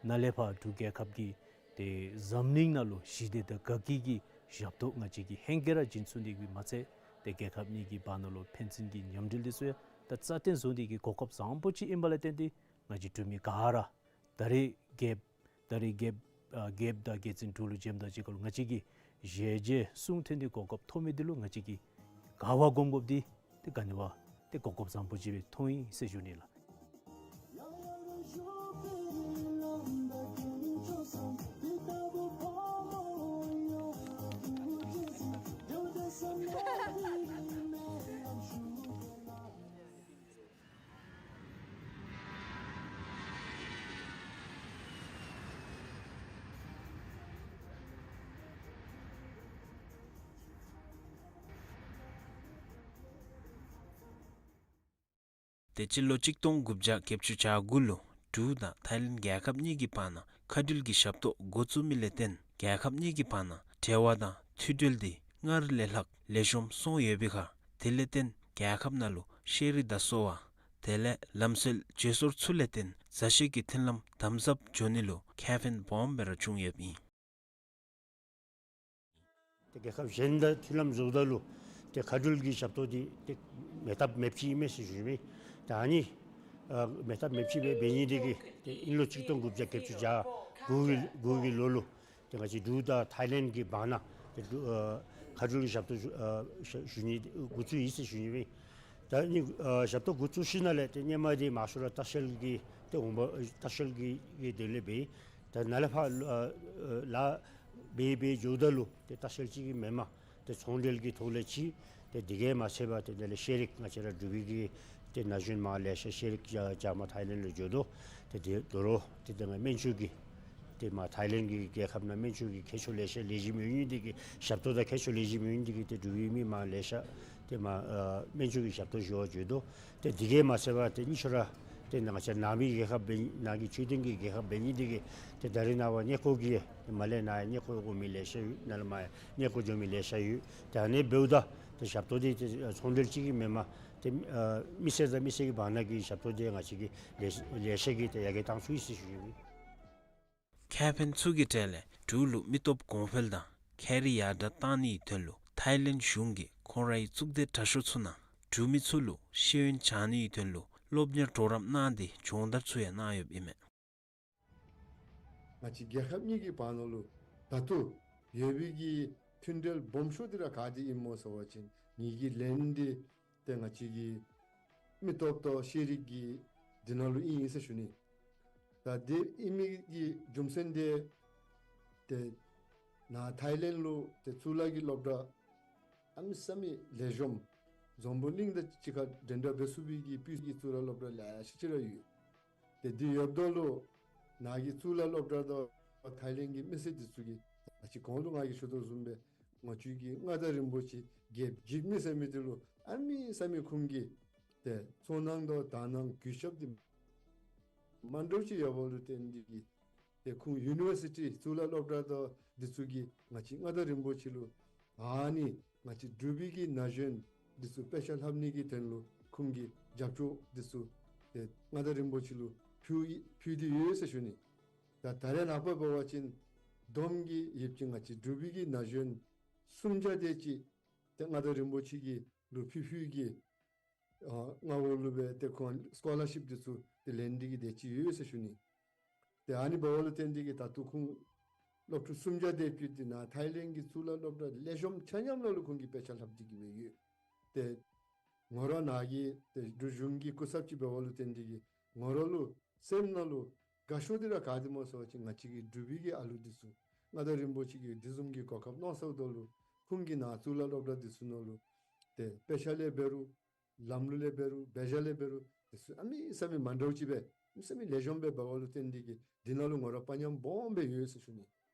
ནཱ་ལས་ཕར་འབྲུག་རྒྱལ་ཁབ་ཀྱི་ཏེ་འཛམ་གླིང་ནང་ལུ་ཞི་བདེ་དང་དགའ་སྐྱིད་ཀྱི་ཞབས་ཏོག་ང་བཅས་ཀྱིས་ཧེང་སྐལ་ར་བྱིན་ཚུགས་ནི་གི་མ་ཚད་ཏེ་རྒྱལ་ཁབ་གཉིས་ཀྱི་བར་ན་ལུ་ཕན་ཚུན་གྱི་མཉམ་འབྲེལ་འདི་ཚུ་ཡང་ད་རྩ་བརྟན་བཟོ་ནི་གི་གོ་སྐབས་བཟང་པོ་ཅིག་ཨིན་པ་ལས་བརྟེན་ཏེ་ང་བཅས་འབྲུག་མི་ག་ར་ད་རེས་རྒྱལཔོ་ད་རེས་རྒྱལཔོ་ཨ་རྒྱལཔོ་དང་རྒྱལ་བཙུན་འབྲུག་ལུ་བྱོནམ་དང་གཅིག་ཁར་ལུ་ང་བཅས་ཀྱིས་ཞལ་མཇལ་གསུང་ཐོན་ཏེ་གོ་སྐབས་ཐོབ་མི་འདི་ལུ་ང་བཅས་ཀྱིས་དགའ་བ་སྒོམ་དགོཔ་འདི་ཏེ་ག་ནི་བ་ཏེ་གོ་སྐབས་བཟང་པོ་ཅིག་སྦེ་མཐོང་ཡི་ཟེར་ཞུ་ནི་ལགས། དེ་སྤྱི་ལོ་གཅིག་སྟོང་དགུ་བརྒྱ་བརྒྱད་ཅུ་གྱ་དགུ་ལུ་འབྲུག་དང་ཐའི་ལེནཌ་རྒྱལ་ཁབ་གཉིས་ཀྱི་བར་ན་མཁའ་འགྲུལ་གྱི་ཞབས་ཏོག་འགོ་བཙུགས་མི་ལས་བརྟེན་རྒྱལ་ཁབ་གཉིས་ཀྱི་བར་ན་འབྲེལ་བ་དང་མཐུད་འབྲེལ་འདི་སྔར་ལས་ལྷག་ལེགས་ཤོམ་སོང་ཡོད་པའི་ཁར་དེ་ལས་བརྟེན་རྒྱལ་ཁབ་ནང་ལུ་ཤེས་རིག་དང་གསོ་བ་དེ་ལས་ལམ་སྲོལ་བརྗེ་སོར་ཚུ་ལས་བརྟེན་མཛའ་བཤེས་ཀྱི་མཐུན་ལམ་དམ་ཟབ་འགྱོ་ནི་ལུ་ཁེ་ཕན་སྦོམ་སྦེ་ར་བྱུང་ཡོདཔ་ཨིན། ཏེ་རྒྱལ་ཁབ་གཞན་དང་མཐུན་ལམ་བཟོཝ་ད་ལུ་ཏེ་མཁའ་འགྲུལ་གྱི་ཞབས་ཏོག་འདི་ཏེ་མེད་ཐབས་མེདཔ་ཅིག་ཨིན་མས་ཟེར་ཞུ་ནི་མས། ད་ཨ་ནི་ཨ་མེད་ཐབས་མེདཔ་ཅིག་སྦེ་འབད་ནི་འདི་གིས་ཏེ་དབྱིན་ལོ་གཅིག་སྟོང་དགུ་བརྒྱ་བརྒྱད་ཅུ་གྱ་དགུ་གི་དགུ་གི་ལོ་ལུ་ཏེ་ང་བཅས་འབྲུག་དང་ཐའི་ལེནཌ་གི་བར་ན་ཏེ་འབྲུག་ཨ་མཁའ་འགྲུལ་གྱི་ཞབས་ཏོག་ཞུ་ཨ་ཞུ་ཞུ་ནི་འགོ་བཙུགས་ཡི་ཟེར་ཞུ་ནི་མས། ད་ཨ་ནི་ཨ་ཞབས་ཏོག་འགོ་བཙུགས་ཞིནམ་ལས་ཏེ་སྔོན་མ་འདི་མང་ཤོས་ར་ལྟ་བཤལ་གྱི་ཏེ་འོང་པ་ལྟ་བཤལ་གྱི་གི་དོན་ལས་འབད། ད་ནཱ་ལས་ཕར་ཨ་ལཱ་འབད་འབད་འགྱོཝ་ད་ལུ་ཏེ་ལྟ་བཤལ་ཅིག་གིས་མེནམ་ཏེ་ཚོང་འབྲེལ་གྱི་ཐོག་ལས་ཅིག། ཏེ་དེ་གིས་མ་ཚད་པར་ཏེ་དེ་ལས་ཤེས་རིག་ང་བཅས་ར་འབྲུག་པའི་གི་ཏེ་ན་གཞོན་མ་ལེ་ཤ་ཤེས་རིག་རྐྱབ་རྐྱབ་མར་ཐའི་ལེནཌ་ལུ་འགྱོ་དོ། ཏེ་དེ་དོ་རུང་ཏེ་དེ་སྔ་སྨན་བཅོས་ཀྱི་ཏེ་མར་ཐའི་ལེནཌ་གི་རྒྱལ་ཁབ་ནང་སྨན་བཅོས་ཀྱི་མཁས་མཆོག་ལེ་ཤ་ལེགས་ཤོམ་ཡོད་ནི་འདི་གིས་ཞབས་ཏོག་དང་མཁས་མཆོག་ལེགས་ཤོམ་ཡོད་ནི་འདི་གིས་ཏེ་འབྲུག་པའི་མི་མ་ལེ་ཤ་ཏེ་མར་ཨ་སྨན་བཅོས་ཀྱི་ཞབས་ཏོག་ཞུ་བར་འགྱོ་དོ། ཏེ་དེ་གིས་མ་ཚད་པར་ཏེ་གཉིས་ཆ་ར་ཏེ་ང་བཅས་ནང་པའི་རྒྱལ་ཁབ་འབད་ནང་གི་ཆོས་ལྡན་གྱི་རྒྱལ་ཁབ་འབད་ནི་འདི་གིས་ཏེ་ད་རེས་ནངས་པ་གནས་སྐོར་གྱི་མར་ལས་ནཱ་ཡང་གནས་སྐོར་འོང་མི་ལེ་ཤ་ཡོད། ནཱ་ལས་མར་ཡང་གནས་སྐོར་འགྱོ་མི་ལེ་ཤ་ཡོད། ཏེ་ཨ་ནི་འབདཝ་ད་ཏེ་ཞབས་ཏོག་འདི་ཏེ་ཚོང་འབྲེལ་ཅིག་གིས་མེནམ་ཏེ་ཨ་མི་སེར་དང་མི་སེར་གྱི་བར་ན་གི་ཞབས་ཏོག་འདི་ང་བཅས་ཀྱིས་ལེ་ལེ་ཤ་གིས་ཏེ་ཡར་རྒྱས་བཏང་ཚུགས་ཡི་ཟེར་ཞུ་ནི། ཁེ་ཕན་ཚུ་གི་གྲས་ལས་འབྲུག་ལུ་མི་སྟོབས་གོང་འཕེལ་དང་ཁེ་རིག་ཡར་དྲག་བཏང་ནིའི་དོན་ལུ་ཐའི་ལེནཌ་གཞུང་གིས་ཁོང་རའི་གཙུག་སྡེ་དྲག་ཤོས་ཚུ་ནང་འབྲུག་མི་ཚུ་ལུ་ཤེས་ཡོན་སྦྱང་ནིའི་དོན་ལུ་སློབ་གཉེར་གྲོགས་རམ་གནང་སྟེ་སྦྱོང་བརྡར་ཚུ་ཡང་གནང་ཡོདཔ་ཨིན་མས། ང་བཅས་རྒྱལ་ཁབ་གཉིས་ཀྱི་བར་ན་ལུ་ད་ལྟོ་ཡོད་པའི་གི་མཐུན་འབྲེལ་སྦོམ་ཤོས་འདི་ར་ག་ཏེ་ཨིན་མོ་ཟེར་བ་ཅིན་ངེ་གི་ལན་འདི་ཏེ་ང་བཅས་ཀྱི་མི་སྟོབས་དང་ཤེས་རིག་གི་འདི་ནང་ལུ་ཨིན་ཨིན་ཟེར་ཞུ་ནི། ད་དེ་ཨིན་མི་གི་རྒྱུ་མཚན་འདི་ཏེ་ནཱ་ཐའི་ལེནཌ་ལུ་ཏེ་གཙུག་ལག་གི་སློབ་གྲྭ་ཨ་མི་ས་མི་ལེགས་ཤོམ་འཛམ་བུ་གླིང་དང་གཅིག་ཁར་འགྲན་ཟླ་འབད་ཚུགས་པའི་གི་དཔེ་གི་གཙུག་ལག་སློབ་གྲྭ་ལེ་ཤ་ཅིག་ར་ཡོད། ཏེ་འདི་ཡོདཔ་ད་ལུ་ནཱ་གི་གཙུག་ལག་སློབ་གྲྭ་དང་ཐའི་ལེནཌ་གི་མི་སེར་འདི་ཚུ་གིས་ད་ཅི་གོང་ལུ་ང་གིས་ཞུ་དོ་བཟུམ་སྦེ་ང་བཅས་ཀྱི་མངའ་བདག་རིན་པོ་ཆེ་རྒྱལཔོ་འཇིགས་མེད་ཟེར་མི་འདི་ལུ་ཨ་མི་ས་མི་ཁོང་གིས་ཏེ་ཚོར་སྣང་དང་དག་སྣང་གུས་ཞབས་འདི་མ་འདྲཝ་ཅིག་ཡོད་པ་ལུ་བརྟེན་ཏེ་གིས་ཏེ་ཁོང་ཡུ་ནི་ཝར་སི་ཊི་གཙུག་ལག་སློབ་གྲྭ་དང་འདི་ཚུ་གིས་ང་བཅས་མངའ་བདག་རིན་པོ་ཆེ་ལུ་ཨ་ནི་ང་བཅས་འབྲུག་པའི་གི་ན་གཞོན་འདི་ཚུ་དཔེ་ཆ་ལྷབ་ནི་གི་དོན་ལུ་ཁོང་གིས་རྒྱབ་སྐྱོར་འདི་ཚུ་ཏེ་མངའ་བདག་རིན་པོ་ཆེ་ལུ་ཕུལ་ཕུལ་ཏེ་ཡོད་ཟེར་ཞུ་ནི། ད་ད་རེས་ནངས་པ་འབད་བ་ཅིན་བསྡོམས་ཀྱིས་ཡོད་པ་ཅིན་ང་བཅས་འབྲུག་པའི་གི་ན་གཞོན་སུམ་བརྒྱ་དེ་ཅིག་ཏེ་མངའ་བདག་རིན་པོ་ཆེ་གི་ལུ་ཕུལ་ཕུལ་གྱི་ཨ་མངའ་འོག་ལུ་སྦེ་ཏེ་ཁོང་སི་ཀོ་ལར་ཤིཔ་འདི་ཚུ་ཏེ་ལེན་ཏེ་གིས་དེ་ཅིག་ཡོད་ཟེར་ཞུ་ནི། ཏེ་ཨ་ནི་འབདཝ་ལུ་བརྟེན་ཏེ་གིས་ད་ལྟོ་ཁོང་སློབ་ཕྲུག་སུམ་བརྒྱ་དེ་ཅིག་ཏེ་ནཱ་ཐའི་ལེནཌ་གི་གཙུག་ལག་སློབ་གྲྭ་ལེགས་ཤོམ་ཆ་མཉམ་ནང་ལུ་ཁོང་གིས་དཔེ་ཆ་ལྷབ་སྟེ་གིས་སྦེ་ཡོད། ཏེ་ངོ་ར་ནཱ་གི་ཏེ་འབྲུག་གཞུང་གི་སྐུ་ཚབ་ཅིག་འབདཝ་ལུ་བརྟེན་ཏེ་གིས་ངོ་ར་ལུ་སེམས་ནང་ལུ་དགའ་ཤོས་འདི་ར་ག་ཏེ་སྨོ་ཟེར་བ་ཅིན་ང་བཅས་ཀྱི་འབྲུག་པའི་གི་ཨ་ལུ་འདི་ཚུ་མངའ་བདག་རིན་པོ་ཆེ་གིས་འདི་བཟུམ་གྱི་གོ་སྐབས་གནང་ཚུགསཔ་ད་ལུ་ཁོང་གིས་ནཱ་གཙུག་ལག་སློབ་གྲྭ་འདི་ཚུ་ནང་ལུ་ཏེ་དཔེ་ཆ་ལས་འབད་རུང་ལམ་ལུགས་ལས་འབད་རུང་འབད་བཞག་ལས་འབད་རུང་འདི་ཚུ་ཨ་མི་ས་མི་མ་འདྲཝ་ཅིག་སྦེ་ཨ་མི་ས་མི་ལེགས་ཤོམ་སྦེ་འབདཝ་ལུ་བརྟེན་ཏེ་གིས་འདི་ནང་ལུ་ངོ་ར་དཔའ་ཉམས་སྦོམ་སྦེ་ཡོད་ཟེར་ཞུ་ནི།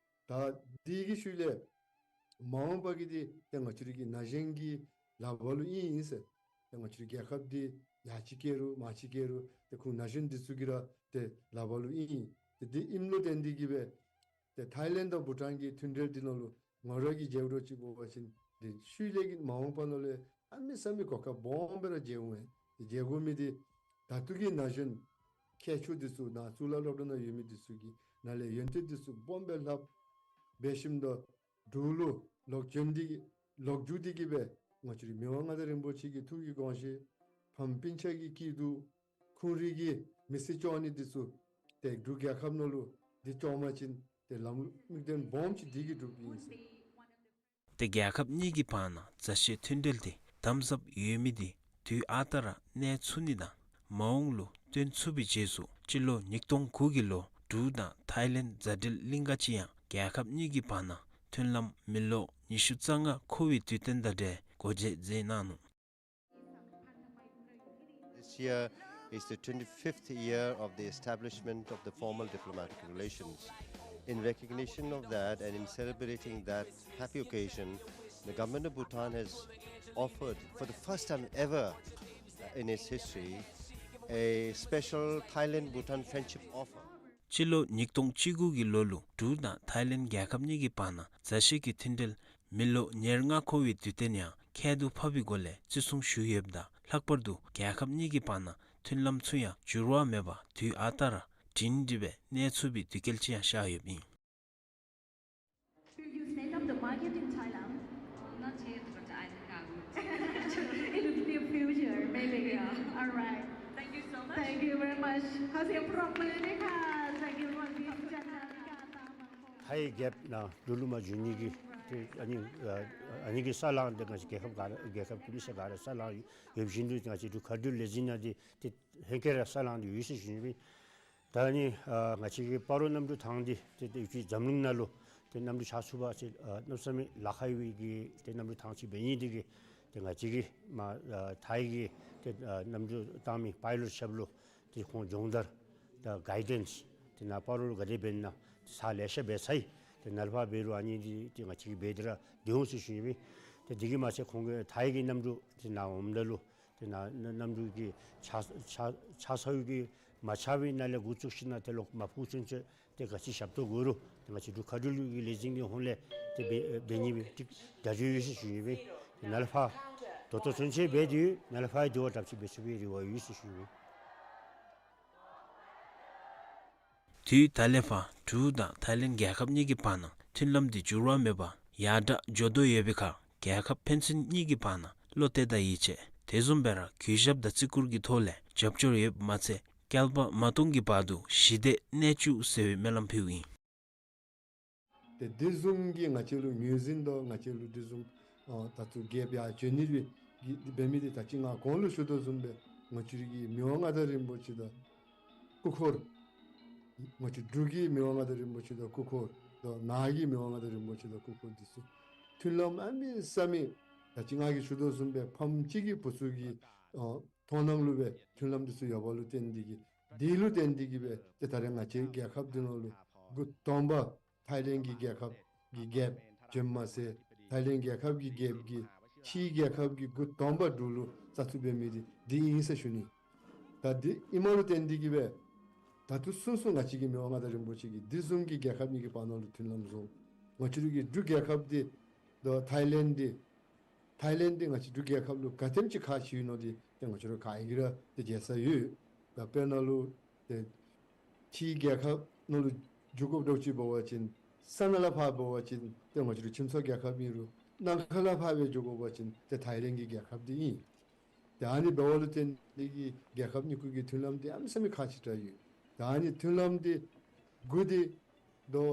ད་འདི་གི་ཤུལ་ལས་མ་འོངས་པ་གི་འདི་ཏེ་ང་བཅས་རའི་གི་ན་གཞོན་གྱི་ལག་པར་ལུ་ཨིན་ཨིན་ཟེར། ཏེ་ང་བཅས་རའི་རྒྱལ་ཁབ་འདི་ ཡར་ཅིག་བསྐྱལ་རུང་མར་ཅིག་བསྐྱལ་རུང་ཏེ་ཁོང་ན་གཞོན་འདི་ཚུ་གི་ར་ཏེ་ལག་པར་ལུ་ཨིན། ཏེ་འདི་ཨིནམ་ལུ་བརྟེན་ཏེ་གིས་སྦེ་ཏེ་ཐའི་ལེནཌ་དང་བྷུ་ཊཱན་གྱི་མཐུན་འབྲེལ་འདི་ནང་ལུ་ང་ར་གིས་མཇལཝ་འདྲཝ་ཅིག་འབད་བ་ཅིན་ཏེ་ཤུལ་ལས་ཀྱི་མ་འོངས་པ་ནང་ལུ་ཨ་མི་ས་མི་གོ་སྐབས་སྦོམ་སྦེ་ར་མཇལཝ་ཨིན། ཏེ་མཇལ་དགོ་མི་འདི་ད་ལྟོ་གི་ན་གཞོན་མཁས་མཆོག་འདི་ཚུ་ནཱ་གཙུག་ལག་སློབ་གྲྭ་ནང་ཡོད་མི་འདི་ཚུ་གིས་ནཱ་ལས་ཡོན་ཏན་འདི་ཚུ་སྦོམ་སྦེ་ལྷབ་འབད་ཞིནམ་ད་འབྲུག་ལུ་ལོག་བྱོན་ཏེ་གིས་ལོག་འགྱོ་སྟེ་གིས་སྦེ་ང་བཅས་རའི་མི་དབང་མངའ་བདག་རིན་པོ་ཆེ་གི་ཐུགས་ཀྱི་དགོངས་བཞེད་ཕམ་སྤུན་ཆ་གི་སྐྱིད་སྡུག་ཁོང་རའི་གི་མི་ཚེ་སྐྱོང་ནི་འདི་ཚུ་ཏེ་འབྲུག་རྒྱལ་ཁབ་ནང་ལུ་འདི་སྐྱོང་པ་ཅིན་ཏེ་ལམ་ལུགས་དམིགས་དོན་སྦོམ་ཅིག་འདི་གིས་འགྲུབ་ཨིན་ཟེར། ཏེ་རྒྱལ་ཁབ་གཉིས་ཀྱི་བར་ན་མཛའ་བཤེས་མཐུན་འབྲེལ་འདི་དམ་ཟབ་ཡོད་མི་འདི་དུས་ཨ་རྟག་ར་གནས་ཚུགས་ནི་དང་མ་འོངས་ལུ་བརྟན་ཚུགས་པའི་རྗེས་སུ་སྤྱི་ལོ་ཉིས་སྟོང་དགུ་གི་ལོ་འབྲུག་དང་ཐའི་ལེནཌ་མཛའ་འབྲེལ་གླིང་ག་ཅིག་ཡང་རྒྱལ་ཁབ་གཉིས་ཀྱི་བར་ན་མཐུན་ལམ་མི་ལོ་ཉི་ཤུ་རྩ་ལྔ་འཁོར་བའི་དུས་སྟོན་དང་འབྲེལ་སྒོ་འབྱེད་མཛད་གནང་ནུག། This year is the twenty-fifth year of the establishment of the formal diplomatic relations. In recognition of that and in celebrating that happy occasion, the government of Bhutan has offered, for the first time ever in its history, a special Thailand-Bhutan friendship offer. སྤྱི་ལོ་ཉིས་སྟོང་བཅུ་དགུ་གི་ལོ་ལུ་འབྲུག་དང་ཐའི་ལེནཌ་རྒྱལ་ཁབ་གཉིས་ཀྱི་བར་ན་མཛའ་བཤེས་ཀྱི་མཐུན་འབྲེལ་མི་ལོ་ཉེར་ལྔ་འཁོར་བའི་དུས་སྟོན་ཡང་ཁྱད་དུ་འཕགས་པའི་སྒོ་ལས་བརྩི་སྲུང་ཞུ་ཡོདཔ་ད་ལྷག་པར་དུ་རྒྱལ་ཁབ་གཉིས་ཀྱི་བར་ན་མཐུན་ལམ་ཚུ་ཡང་འགྱུར་བ་མེད་པར་དུས་ཨ་རྟག་ར་སྒྲིང་སྒྲི་སྦེ་གནས་ཚུགས་པའི་དུས་སྐལ་ཅིག་ཡང་ཤར་ཡོདཔ་ཨིན། Will you set up the market in Thailand? Not yet, but I think I would. In the near future, maybe. Yeah. All right. Thank you so much. Thank you very much. ขอเสียงปรบมือด้วยค่ะ Thank you for being with us. ཐའི་རྒྱལ་ཁབ་ནང་འབྲུག་ལུ་མར་འབྱོན་ནི་གི་ཏེ་ཨ་ནི་ཨ་ཨ་ནི་གི་ས་ལང་འདི་ང་བཅས་རྒྱལ་ཁབ་ག་ར་རྒྱལ་ཁབ་ཀྱི་མི་སེར་ག་ར་ས་ལང་ཡོད་བཞིན་དུ་ང་བཅས་འབྲུག་མཁའ་འགྲུལ་ལས་འཛིན་ནང་འདི་ཏེ་ཧེང་སྐལ་ར་ས་ལང་འདི་ཡོད་ཟེར་ཞུ་ནི་ཨིན། ད་ནི་ཨ་ང་བཅས་ཀྱི་སྤ་རོ་གནམ་གྲུ་ཐང་འདི་ཏེ་ཏེ་ཡུལ་གྱི་འཛམ་གླིང་ནང་ལུ་ཏེ་གནམ་གྲུ་ཆགས་ཚུགས་པ་ཅིན་ཨ་གནམ་མེད་ས་མེད་ལཱ་ཁག་ཡོད་པའི་གི་ཏེ་གནམ་གྲུ་ཐང་ཅིག་འབད་ནི་འདི་གིས་ཏེ་ང་བཅས་ཀྱི་མ་ཨ་ཐའི་གི་ཏེ་ཨ་གནམ་གྲུ་བཏང་མི་པའི་ལོཊ་ཞབས་ལུ་ཏེ་ཁོང་སྦྱོང་བརྡར་དང་གའི་ཌེནསི་ཏེ་ནཱ་སྤ་རོ་ལུ་ག་དེ་འབད་ན་ཏེ་ཚར་ལེ་ཤ་འབད་ཚར་ཡི། ཏེ་ནཱ་ལས་ཕར་འབད་རུང་ཨ་ནི་འདི་ཏེ་ང་བཅས་ཀྱིས་འབད་དེ་ར་སྡོད་འོང་ཟེར་ཞུ་ནི་ཨིན། ཏེ་འདི་གིས་མ་ཚད་ཁོང་གིས་ཐའི་གི་གནམ་གྲུ་ཏེ་ནཱ་འོངམ་ད་ལུ་ཏེ་ནཱ་ན་གནམ་གྲུ་གི་ཆགས་ཆགས་ཆགས་ཚར་བའི་གི་མ་ཆགས་པའི་ནང་ལས་འགོ་བཙུགས་ཞིནམ་ཏེ་ལོག་མ་ཕུག་ཚུན་ཚོད་ཏེ་ག་ཅི་ཞབས་ཏོག་དགོ་རུང་ཏེ་ང་བཅས་འབྲུག་མཁའ་འགྲུལ་གྱི་ལས་འཛིན་གྱི་ཧོངས་ལས་ཏེ་འབད་འབད་ནི་སྦེ་ཏེ་བརྡ་སྤྲོད་ཡོད་ཟེར་ཞུ་ནི་ཨིན། ཏེ་ནཱ་ལས་ཕར་ད་ལྟོ་ཚུན་ཚོད་འབད་དེ་ཡོད། ནཱ་ལས་ཕར་དེ་བ་དྲགཔ་ཅིག་འབད་ཚུགས་པའི་རེ་བ་ཡོད་ཟེར་ཞུ་ནི་ཨིན། དུས་ད་ལས་ཕར་འབྲུག་དང་ཐའི་ལེནཌ་རྒྱལ་ཁབ་གཉིས་ཀྱི་བར་ན་མཐུན་ལམ་འདི་འགྱུར་བ་མེད་པར་ཡར་དྲག་འགྱོ་དོ་ཡོད་པའི་ཁར་རྒྱལ་ཁབ་ཕན་ཚུན་གཉིས་ཀྱི་བར་ན་བློ་གཏད་དང་ཡིད་ཆེས་དེ་བཟུམ་སྦེ་ར་གུས་ཞབས་དང་བརྩི་བཀུར་གྱི་ཐོག་ལས་རྒྱབ་སྐྱོར་ཡོདཔ་མ་ཚད་བསྐལ་པ་མ་སྟོངས་ཀྱི་བར་དུ་ཞི་བདེ་གནས་བཅུག་ཟེར་བའི་སྨོན་ལམ་ཕུལཝ་ཨིན། ཏེ་དེ་བཟུམ་གྱི་ང་བཅས་ལུ་ངོས་འཛིན་དང་ང་བཅས་ལུ་དེ་བཟུམ་ཨ་ད་ལྟོ་རྒྱལཔོ་ཡར་བྱོན་ནི་སྦེ་གི་འབད་མི་འདི་ད་ཅི་ང་གོང་ལུ་ཞུ་དོ་བཟུམ་སྦེ་ང་བཅས་རའི་གི་མི་དབང་མངའ་བདག་རིན་པོ་ཆེ་དང་སྐུ་འཁོར་ང་བཅས་འབྲུག་གི་མི་དབང་མངའ་བདག་རིན་པོ་ཆེ་དང་སྐུ་འཁོར་དང་ནཱ་གི་མི་དབང་མངའ་བདག་རིན་པོ་ཆེ་དང་སྐུ་འཁོར་འདི་ཚུ་མཐུན་ལམ་ཨ་མི་ས་མི་ད་ཅི་ང་གིས་ཞུ་དོ་བཟུམ་སྦེ་ཕམ་གཅིག་གི་བུ་ཚུ་གི་ཨ་མཐོང་སྣང་ལུ་སྦེ་མཐུན་ལམ་འདི་ཚུ་ཡོདཔ་ལུ་བརྟེན་ཏེ་གིས་འདི་ལུ་བརྟེན་ཏེ་གིས་སྦེ་ཏེ་ད་རེས་ང་བཅས་རྒྱལ་ཁབ་འདི་ནང་ལུ་འགོ་དང་པ་ཐའི་ལེནཌ་གི་རྒྱལ་ཁབ་ཀྱི་རྒྱལཔོ་བྱོནམ་མ་ཚད་ཐའི་ལེནཌ་རྒྱལ་ཁབ་ཀྱི་རྒྱལཔོ་གིས་ཕྱིའི་རྒྱལ་ཁབ་ཀྱི་འགོ་དང་པ་འབྲུག་ལུ་བཙག་འཐུ་འབད་མི་འདི་འདི་ཨིན་ཟེར་ཞུ་ནི། ད་འདི་ཨིནམ་ལུ་བརྟེན་ཏེ་གིས་སྦེ་ད་ལྟོ་ཚུན་ཚོད་ང་བཅས་ཀྱི་མི་དབང་མངའ་བདག་རིན་པོ་ཆེ་གིས་འདི་བཟུམ་གྱི་རྒྱལ་ཁབ་གཉིས་ཀྱི་བར་ན་ལུ་མཐུན་ལམ་བཟོ། ང་བཅས་རའི་གི་འབྲུག་རྒྱལ་ཁབ་འདི་དང་ཐའི་ལེནཌ་འདི་ཐའི་ལེནཌ་འདི་ང་བཅས་འབྲུག་རྒྱལ་ཁབ་ལུ་ག་དེམ་ཅིག་ཁག་ཆེ་ཡོད་ནོ་འདི་ཏེ་ང་བཅས་ར་ག་ཨིན་གྱི་ར་ཏེ་མཇལ་ས་ཡོད། ད་དཔེར་ན་ལུ་ཏེ་ཕྱིའི་རྒྱལ་ཁབ་ནང་ལུ་འགྱོ་དགོཔ་འདྲཝ་ཅིག་འབད་བ་ཅིན་ས་ནང་ལས་ཕར་འབད་བ་ཅིན་ཏེ་ང་བཅས་ར་ཁྱིམ་ཚང་རྒྱལ་ཁབ་ཨིན་རུང་ནམ་མཁའ་ལས་ཕར་སྦེ་འགྱོ་དགོ་པ་ཅིན་ཏེ་ཐའི་ལེནཌ་གི་རྒྱལ་ཁབ་འདི་ཨིན། ཏེ་ཨ་ནི་འབདཝ་ལུ་བརྟེན་ཏེ་གིས་རྒྱལ་ཁབ་གཉིས་ཀྱི་མཐུན་ལམ་འདི་ཨ་མི་ས་མི་ཁག་ཆེ་དྲགས་ཡོད། ཏེ་ཨ་ནི་མཐུན་ལམ་འདི་དགུ་འདི་དང་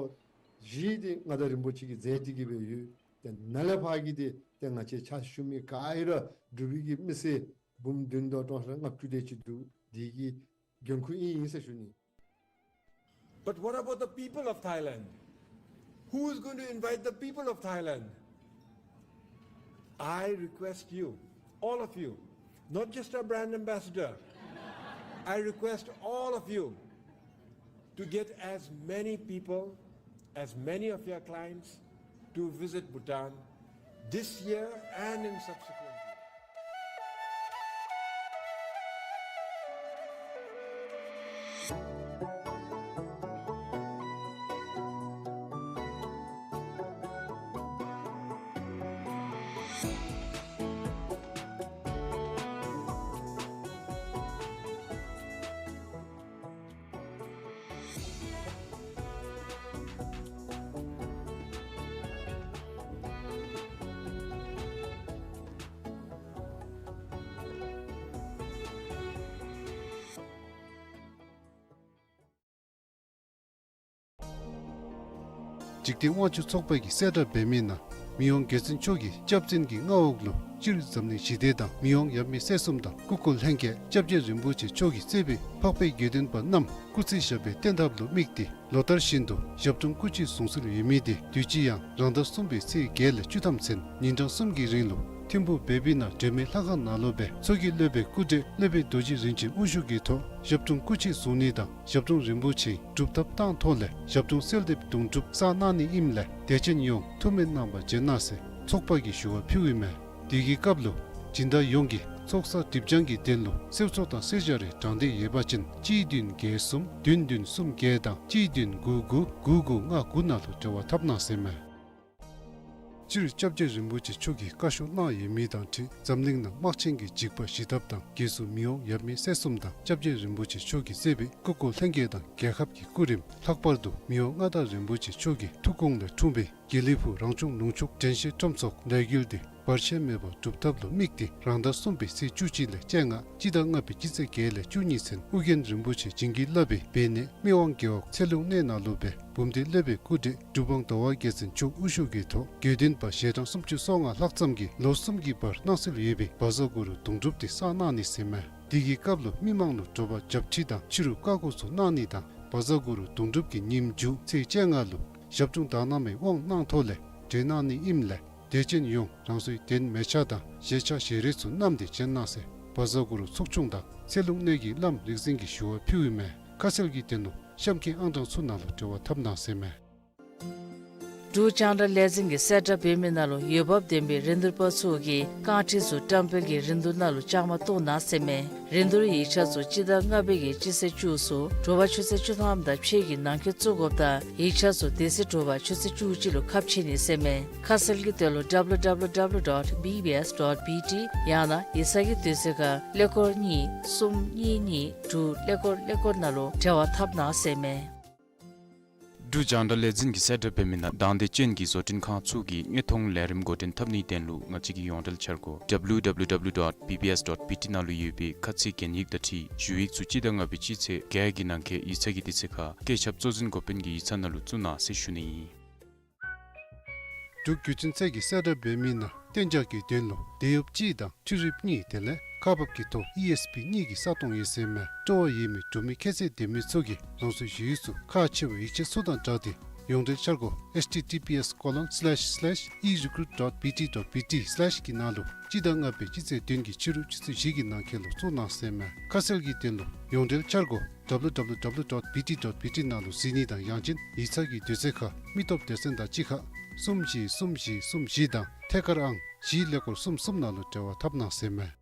བཞི་འདི་མངའ་བདག་རིན་པོ་ཆེ་གིས་མཛད་དེ་གིས་སྦེ་ཡོད། ཏེ་ནཱ་ལས་ཕར་གྱི་འདི་ཏེ་ང་བཅས་ཕྱག་ཞུ་མི་ག་ར་འབྲུག་པའི་གི་མི་སེར་འབུམ་བདུན་དང་སྟོང་ཕྲག་ལྔ་བཅུ་དེ་ཅིག་འདུག། འདི་གི་འགན་ཁུར་ཨིན་ཨིན་ཟེར་ཞུ་ནི། But what about the people of Thailand? Who is going to invite the people of Thailand? I request you, all of you, not just our brand ambassador, I request all of you to get as many people, as many of your clients to visit Bhutan this year and in subsequent years. འཇིག་རྟེན་དབང་ཕྱུག་ཚོགས་པ་གིས་གསལ་བསྒྲགས་འབད་མི་ནང་མི་དབང་རྒྱལ་བཙུན་མཆོག་གི་སྐྱབས་བཙུན་གྱི་མངའ་འོག་ལུ་སྤྱིར་འཛམ་གླིང་ཞི་བདེ་དང་མི་དབང་ཡབ་མེས་སྲས་གསུམ་དང་སྐུ་འཁོར་ལྷན་རྒྱས་སྐྱབས་རྗེ་རིན་པོ་ཆེ་མཆོག་གིས་གཙོས་པའི་འཕགས་པའི་དགེ་འདུན་པ་རྣམས་སྐུ་ཚེ་ཞབས་པད་བརྟན་ཐབས་ལུ་དམིགས་ཏེ་ལོ་ལྟར་བཞིན་དུ་ཞབས་དྲུང་སྐུ་མཆེད་གཟུངས་གསོལ་ཡོད་མི་དེ་དུས་ཅི་ཡང་རང་ཟླ་གསུམ་པའི་ཚེས་བརྒྱད་ལས་བཅུ་ཐམ་ཚུན་ཉིན་གྲངས་གསུམ་གྱི་རིང་ལུ་ཐིམ་ཕུག་བེ་བི་ན་སྒྲོལ་མའི་ལྷ་ཁང་ནང་ལུ་སྦེ་མཚོ་སྐྱེས་སློབ་དཔོན་སྐུ་བགྲེས་སློབ་དཔོན་རྡོ་རྗེ་རིན་ཆེན་དབང་ཕྱུག་གི་ཐོག་ཞབས་དྲུང་སྐུ་མཆེད་གཟུངས་གླིང་དང་ཞབས་དྲུང་རིན་པོ་ཆེ་སྒྲུབ་ཐབས་བཏང་ཐོག་ལས་ཞབས་དྲུང་གསོལ་འདེབས་དུང་སྒྲུབ་བསགས་གནང་ནི་ཨིནམ་ལས་དད་ཅན་ཡོངས་ཐུགས་སྨོན་གནང་བར་བྱོན་གནང་ཟེར་ཚོགས་པ་གིས་ཞུ་བ་ཕུལཝ་ཨིན་མས། དེ་གི་སྐབས་ལུ་སྦྱིན་བདག་ཡོངས་ཀྱིས་ཚོགས་བསགས་སྒྲིབ་སྦྱང་གི་དོན་ལུ་གསོལ་ཚོགས་དང་གསོལ་ཇ་རེ་དྲང་སྟེ་ཡོད་པ་ཅིན་གཅིག་བདུན་བརྒྱད་གསུམ་བདུན་བདུན་གསུམ་བརྒྱད་དང་གཅིག་བདུན་དགུ་དགུ་དགུ་དགུ་ལྔ་དགུ་ནང་ལུ་འབྲེལ་བ་འཐབ་གནང་ཟེར་མས། སྤྱིར་སྐྱབས་རྗེ་རིན་པོ་ཆེ་མཆོག་གིས་བཀའ་ཤོག་གནང་ཡོད་མི་དང་འཁྲིལ་འཛམ་གླིང་ནང་དམག་ཆེན་གྱི་འཇིགས་པ་ཞི་ཐབས་དང་རྒྱལ་སྲས་མི་དབང་ཡབ་མེས་སྲས་གསུམ་དང་སྐྱབས་རྗེ་རིན་པོ་ཆེ་མཆོག་གིས་གཙོས་པའི་སྐུ་འཁོར་ལྷན་རྒྱས་དང་རྒྱལ་ཁབ་ཀྱི་སྐུ་རིམ་ལྷག་པར་དུ་མི་དབང་མངའ་བདག་རིན་པོ་ཆེ་མཆོག་གི་ཐུགས་དགོངས་ལས་འཁྲུངས་པའི་དགེ་ལེགས་ཕུག་རང་བྱུང་ལུང་ཕྱོགས་དྲན་ཤེས་ཁྲོམ་ཚོགས་ལས་འགུལ་འདི་བར་ཆད་མེད་པར་སྒྲུབ་ཐབས་ལུ་དམིགས་ཏེ་རང་ཟླ་གསུམ་པའི་ཚེས་བཅུ་གཅིག་ལས་བཅོ་ལྔ་སྤྱི་ཟླ་ལྔ་པའི་སྤྱི་ཚེས་བརྒྱད་ལས་བཅུ་གཉིས་ཚུན་ཨོ་རྒྱན་རིན་པོ་ཆེ་བྱིན་གྱིས་བརླབས་པའི་སྦས་གནས་སྨད་དབང་རྒེད་འོག་ཚེ་ལུང་གནས་ནང་ལུ་སྦེ་འབུམ་སྡེ་སློབ་དཔོན་སྐུ་བགྲེས་གྲུབ་དབང་ཟླ་བ་རྒྱལ་མཚན་མཆོག་དབུ་བཞུགས་ཀྱི་ཐོག་དགེ་འདུན་པ་ཞལ་གྲངས་སུམ་ཅུ་སོ་ལྔ་ལྷག་ཙམ་གྱིས་ལོ་གསུམ་གྱི་བར་གནང་སྲོལ་ཡོད་པའི་བཛྲ་གུ་རུ་དུང་སྒྲུབ་དེ་བསགས་གནང་ནི་ཟེར་མས། དེ་གི་སྐབས་ལུ་མི་མང་ལུ་དྲོ་པ་བྱབས་ཁྲི་དང་ཕྱི་རུ་བཀའ་བསྒོ་ཚུ་གནང་ནི་དང་བཛྲ་གུ་རུ་དུང་སྒྲུབ་ཀྱི་ཉིནམ་མཇུག་ཚེས་བཅོ་ལྔ་ལུ་ཞབས་དྲུང་དག་སྣང་མའི་དབང་གནང་ཐོག་ལས་གྲོལ་གནང་ནི་ཨིནམ་ལས་དད་ཅན་ཡོངས་རང་སོའི་གདན་མལ་ཆ་དང་བཞེས་ཆ་ཞལ་རས་ཚུ་བསྣམས་ཏེ་བྱོན་གནང་ཟེར་བཛྲ་གུ་རུ་ཚོགས་ཆུང་དང་ཚེ་ལུང་གནས་ཀྱི་བླམ་རིག་འཛིན་གྱིས་ཞུ་བ་ཕུལཝ་ཨིན་མས། ཁ་གསལ་གྱི་དོན་ལུ་གཤམ་གྱི་ཨང་གྲངས་ཚུ་ནང་ལུ་འབྲེལ་བ་འཐབ་གནང་ཟེར་མས། འབྲུག་རྒྱང་བསྒྲགས་ལས་འཛིན་གྱིས་གསལ་བསྒྲགས་འབད་མི་ནང་ལུ་འོས་འབབ་ལྡན་པའི་རིན་བསྡུར་པ་ཚུ་གིས་རྐང་ཁྲི་ཚུ་བཀྲམ་སྤེལ་གྱི་རིན་བསྡུར་ནང་ལུ་བཅའ་མར་གཏོགས་གནང་ཟེར་མས། རིན་བསྡུར་ཡིག་ཆ་ཚུ་སྤྱི་ཟླ་ལྔ་པའི་གི་སྤྱི་ཚེས་བཅུ་གསུམ་དྲོ་པ་ཆུ་ཚོད་བཅུ་ཐམ་དང་ཕྱེད་ཀྱི་ནང་འཁོད་བཙུགས་དགོཔ་དང་ཡིག་ཆ་ཚུ་དེ་ཚེ་དྲོ་པ་ཆུ་ཚོད་བཅུ་གཅིག་ལུ་ཁ་ཕྱེ་ནི་ཟེར་མས། ཁ་གསལ་གྱི་དོན་ལུ་W W W dot B B S dot B T ཡང་ན་ཡིག་ཚང་གི་དུས་ཚོད་ཁར་ཀླད་ཀོར་གཉིས་གསུམ་གཉིས་གཉིས་དྲུག་ཀླད་ཀོར་ཀླད་ཀོར་ནང་ལུ་འབྲེལ་བ་འཐབ་གནང་ཟེར་མས། འབྲུག་རྒྱང་བསྒྲགས་ལས་འཛིན་གྱིས་གསལ་བསྒྲགས་འབད་མི་ནང་དང་འདོད་ཅན་གྱི་བཟོ་སྐྲུན་ཁང་ཚུ་གིས་དངོས་མཐོང་ལས་རིམ་འགོ་འདྲེན་འཐབ་ནིའི་དོན་ལུ་ང་བཅས་ཀྱི་ཡོངས་འབྲེལ་འཆར་སྒོ་W W W dot B B S dot B T ནང་ལུ་ཡོད་པའི་ཁ་ཚིག་གན་ཡིག་དང་འཁྲིལ་ཞུ་ཡིག་ཚུ་སྤྱི་ཟླ་ལྔ་པའི་སྤྱི་ཚེས་བརྒྱད་ཀྱི་ནང་འཁོད་ཡིག་ཚང་གི་དུས་ཚོད་ཁར་བཀོད་ཁྱབ་གཙོ་འཛིན་འགོ་དཔོན་གྱི་ཡིག་ཚང་ནང་ལུ་བཙུགས་གནང་ཟེར་ཞུ་ནི་ཨིན། འབྲུག་བརྒྱུད་འཕྲིན་ཚད་ཀྱིས་གསལ་བསྒྲགས་འབད་མི་ནང་གཏན་འཇགས་ཀྱི་དོན་ལུ་དེད་གཡོགཔ་གཅིག་དང་འཕྲུལ་རིགཔ་གཉིས་དེ་ལས་ཁག་འབགཔ་ཀྱི་ཐོག་ཨི་ཨེསི་པི་གཉིས་ཀྱི་ས་སྟོང་ཡོད་ཟེར་མས། སྤྲོ་བ་ཡོད་མི་འབྲུག་མི་ཁྱད་ཚད་ལྡན་མི་ཚུ་གིས་རང་སོའི་ཞུ་ཡིག་ཚུ་ཁག་ཆེ་བའི་ཡིག་ཆ་ཚུ་དང་སྦྲགས་ཏེ་ཡོངས་འབྲེལ་འཆར་སྒོ་H T T P S colon slash slash e recruit dot B T dot B T slash གི་ནང་ལུ་སྤྱི་ཟླ་ལྔ་པའི་སྤྱི་ཚེས་བདུན་གྱི་ཕྱི་རུ་ཆུ་ཚོད་བཞི་གི་ནང་འཁོད་ལུ་བཙུགས་གནང་ཟེར་མས། ཁ་གསལ་གྱི་དོན་ལུ་ཡོངས་འབྲེལ་འཆར་སྒོ་W W W dot B T dot B T ནང་ལུ་གཟིགས་ནི་དང་ཡང་ཅིན་ཡིག་ཚང་གི་དུས་ཚོད་ཁར་མི་སྟོབས་སྡེ་ཚན་དང་གཅིག་ཁར་གསུམ་བཞི་གསུམ་བཞི་གསུམ་བཞི་དང་ཐད་ཀར་ཨང་བཞི་ཀླད་ཀོར་གསུམ་གསུམ་ནང་ལུ་འབྲེལ་བ་འཐབ་གནང་ཟེར་མས།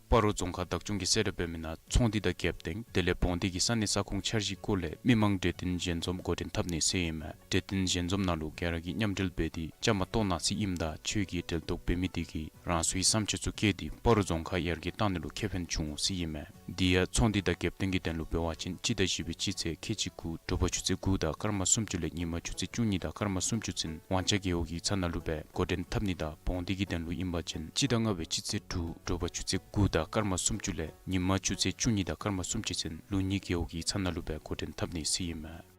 སྤ་རོ་རྫོང་ཁག་བདག་སྐྱོང་གིས་གསལ་བསྒྲགས་འབད་མི་ནང་ཚོང་འདུས་དང་རྒྱབ་རྟེན་དེ་ལས་བོང་སྡེ་གི་ས་གནས་ས་ཁོངས་འཆར་གཞིའི་སྐོར་ལས་མི་མང་གྲོས་བསྟུན་ཞལ་འཛོམས་འགོ་འདྲེན་འཐབ་ནི་ཟེར་ཨིན་མས། གྲོས་བསྟུན་ཞལ་འཛོམས་ནང་ལུ་ག་ར་གིས་མཉམ་འབྲེལ་འབད་དེ་བཅའ་མར་གཏོགས་གནང་ཟེར་ཨིནམ་ད་ཆོས་ཀྱི་འབྲེལ་གཏོགས་འབད་མི་དེ་གིས་རང་སོའི་བསམ་སྤྱོད་ཚུ་བཀོད་དེ་སྤ་རོ་རྫོང་ཁག་ཡར་རྒྱས་གཏང་ནི་ལུ་ཁེ་ཕན་འབྱུང་འོང་ཟེར་ཨིན་མས། དེ་ཡང་ཚོང་འདུས་དང་རྒྱབ་རྟེན་གྱི་དོན་ལུ་འབད་བ་ཅིན་སྤྱི་ཟླ་བཞི་པའི་སྤྱི་ཚེས་ཁལ་གཅིག་དགུ་དྲོ་པ་ཆུ་ཚོད་དགུ་དང་སྐར་མ་སུམ་ཅུ་ལས་ཉིན་མ་ཆུ་ཚོད་བཅུ་གཉིས་དང་སྐར་མ་སུམ་ཅུ་ཚུན་དབང་ཆ་རྒེད་འོག་ཡིག་ཚང་ནང་ལུ་སྦེ་འགོ་འདྲེན་འཐབ་ནི་དང་བོང་སྡེ་གི་དོན་ལུ་ཨིན་པ་ཅིན་སྤྱི་ཟླ་ལྔ་པའི་སྤྱི་ཚེས་དྲུག་དྲོ་པ་ཆུ་ཚོད་དགུ་དང་སྐར་མ་སུམ་ཅུ་ལས་ཉིན་མ་ཆུ་ཚོད་བཅུ་གཉིས་དང་སྐར་མ་སུམ་ཅུ་ཚུན་ལུང་གཉིས་རྒེད་འོག་ཡིག་ཚང་ནང་ལུ་སྦེ་འགོ་འདྲེན་འཐབ་ནི་ཟེར་ཨིན་མས།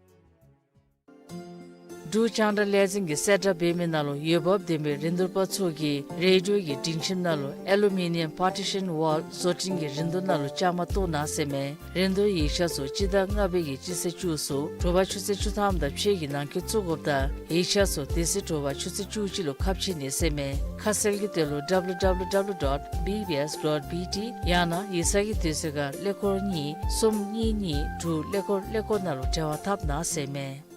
འབྲུག་རྒྱང་བསྒྲགས་ལས་འཛིན་གྱིས་གསལ་བསྒྲགས་འབད་མི་ནང་ལུ་འོས་འབབ་ལྡན་པའི་རིན་བསྡུར་པ་ཚུ་གིས་རེ་ཌི་ཡོ་གི་སྒྲིང་ཁྱིམ་ནང་ལུ་ཨེ་ལུ་མི་ནི་ཡམ་པར་ཊི་ཤཱན་ཝཱལ་བཟོ་སྐྲུན་གྱི་རིན་བསྡུར་ནང་ལུ་བཅའ་མར་གཏོགས་གནང་ཟེར་མས། རིན་བསྡུར་ཡིག་ཆ་ཚུ་སྤྱི་ཟླ་ལྔ་པའི་གི་སྤྱི་ཚེས་བཅུ་གསུམ་དྲོ་པ་ཆུ་ཚོད་བཅུ་ཐམ་དང་ཕྱེད་ཀྱི་ནང་འཁོད་བཙུགས་དགོཔ་དང་ཡིག་ཆ་ཚུ་དེ་ཚེ་དྲོ་པ་ཆུ་ཚོད་བཅུ་གཅིག་ལུ་ཁ་ཕྱེ་ནི་ཟེར་མས། ཁ་གསལ་གྱི་དོན་ལུ་W W W dot B B S dot B T ཡང་ན་ཡིག་ཚང་གི་དུས་ཚོད་ཁར་ཀླད་ཀོར་གཉིས་གསུམ་གཉིས་གཉིས་དྲུག་ཀླད་ཀོར་ཀླད་ཀོར་ནང་ལུ་འབྲེལ་བ་འཐབ་གནང་ཟེར་མས།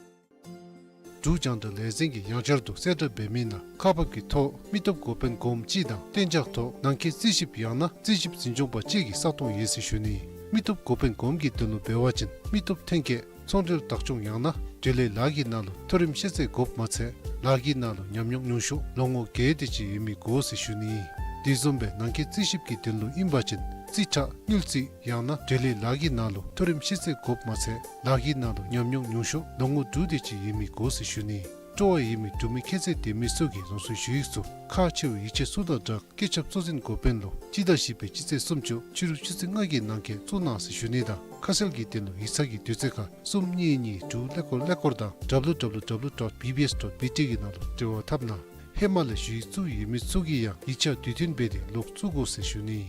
འབྲུག་རྒྱང་བསྒྲགས་ལས་འཛིན་གྱིས་ཡང་བསྐྱར་དུ་གསལ་བསྒྲགས་འབད་མི་ནང་ཁག་འབགཔ་ཀྱི་ཐོག་མི་སྟོབས་འགོ་དཔོན་གོངམ་གཅིག་དང་གཏན་འཇགས་ཐོག་ནང་འཁོད་རྩིས་ཞིབ་ཡང་ན་རྩིས་ཞིབ་འཛིན་སྐྱོང་པ་གཅིག་གི་ས་སྟོང་ཡོད་ཟེར་ཞུ་ནི། མི་བཏུབ་འགོ་དཔོན་གོངམ་གྱི་དོན་ལུ་འབད་བ་ཅིན་མི་བཏུབ་ཐོན་སྐྱེད་ཚོང་འབྲེལ་བདག་སྐྱོང་ཡང་ན་འབྲེལ་ཡོད་ལཱ་གི་ནང་ལུ་མཐོ་རིམ་ཤེས་ཚད་དགོཔ་མ་ཚད་ལཱ་གི་ནང་ལུ་ཉམས་མྱོང་ཉུང་ཤོས་ལོ་ངོ་བརྒྱད་དེ་ཅིག་ཡོད་མི་དགོ་ཟེར་ཞུ་ནི། དེ་བཟུམ་སྦེ་ནང་འཁོད་རྩིས་ཞིབ་ཀྱི་དོན་ལུ་ཨིན་པ་ཅིན་རྩིས་ཁྲ་དངུལ་རྩིས་ཡང་ན་འབྲེལ་ཡོད་ལཱ་གི་ནང་ལུ་མཐོ་རིམ་ཤེས་ཚད་དགོཔ་མ་ཚད་ལཱ་གི་ནང་ལུ་ཉམས་མྱོང་ཉུང་ཤོས་ལོ་ངོ་དྲུག་དེ་ཅིག་ཡོད་མི་དགོ་ཟེར་ཞུ་ནི། སྤྲོ་བ་ཡོད་མི་འབྲུག་མི་ཁྱད་ཚད་ལྡན་མི་ཚུ་གིས་རང་སོའི་ཞུ་ཡིག་ཚུ་ཁག་ཆེ་བའི་ཡིག་ཆ་ཚུ་དང་སྦྲགས་སྐུ་ཚབ་གཙོ་འཛིན་འགོ་དཔོན་ལུ་སྤྱི་ཟླ་བཞི་པའི་སྤྱི་ཚེས་སུམ་ཅུ་ཕྱི་རུ་ཆུ་ཚོད་ལྔ་གི་ནང་འཁོད་བཙུགས་གནང་ཟེར་ཞུ་ནི་དང་ཁ་གསལ་གྱི་དོན་ལུ་ཡིག་ཚང་གི་དུས་ཚོད་ཁར་གསུམ་གཉིས་གཉིས་དྲུག་ཀླད་ཀོར་ཀླད་ཀོར་དང་W W W dot B B S dot B T གི་ནང་ལུ་འབྲེལ་བ་འཐབ་གནང་། ཧེ་མ་ལས་ཞུ་ཡིག་བཙུགས་ཡོད་མི་ཚུ་གིས་ཡང་ཡིག་ཆ་དུས་མཐུན་འབད་དེ་ལོག་བཙུགས་དགོ་ཟེར་ཞུ་ནི།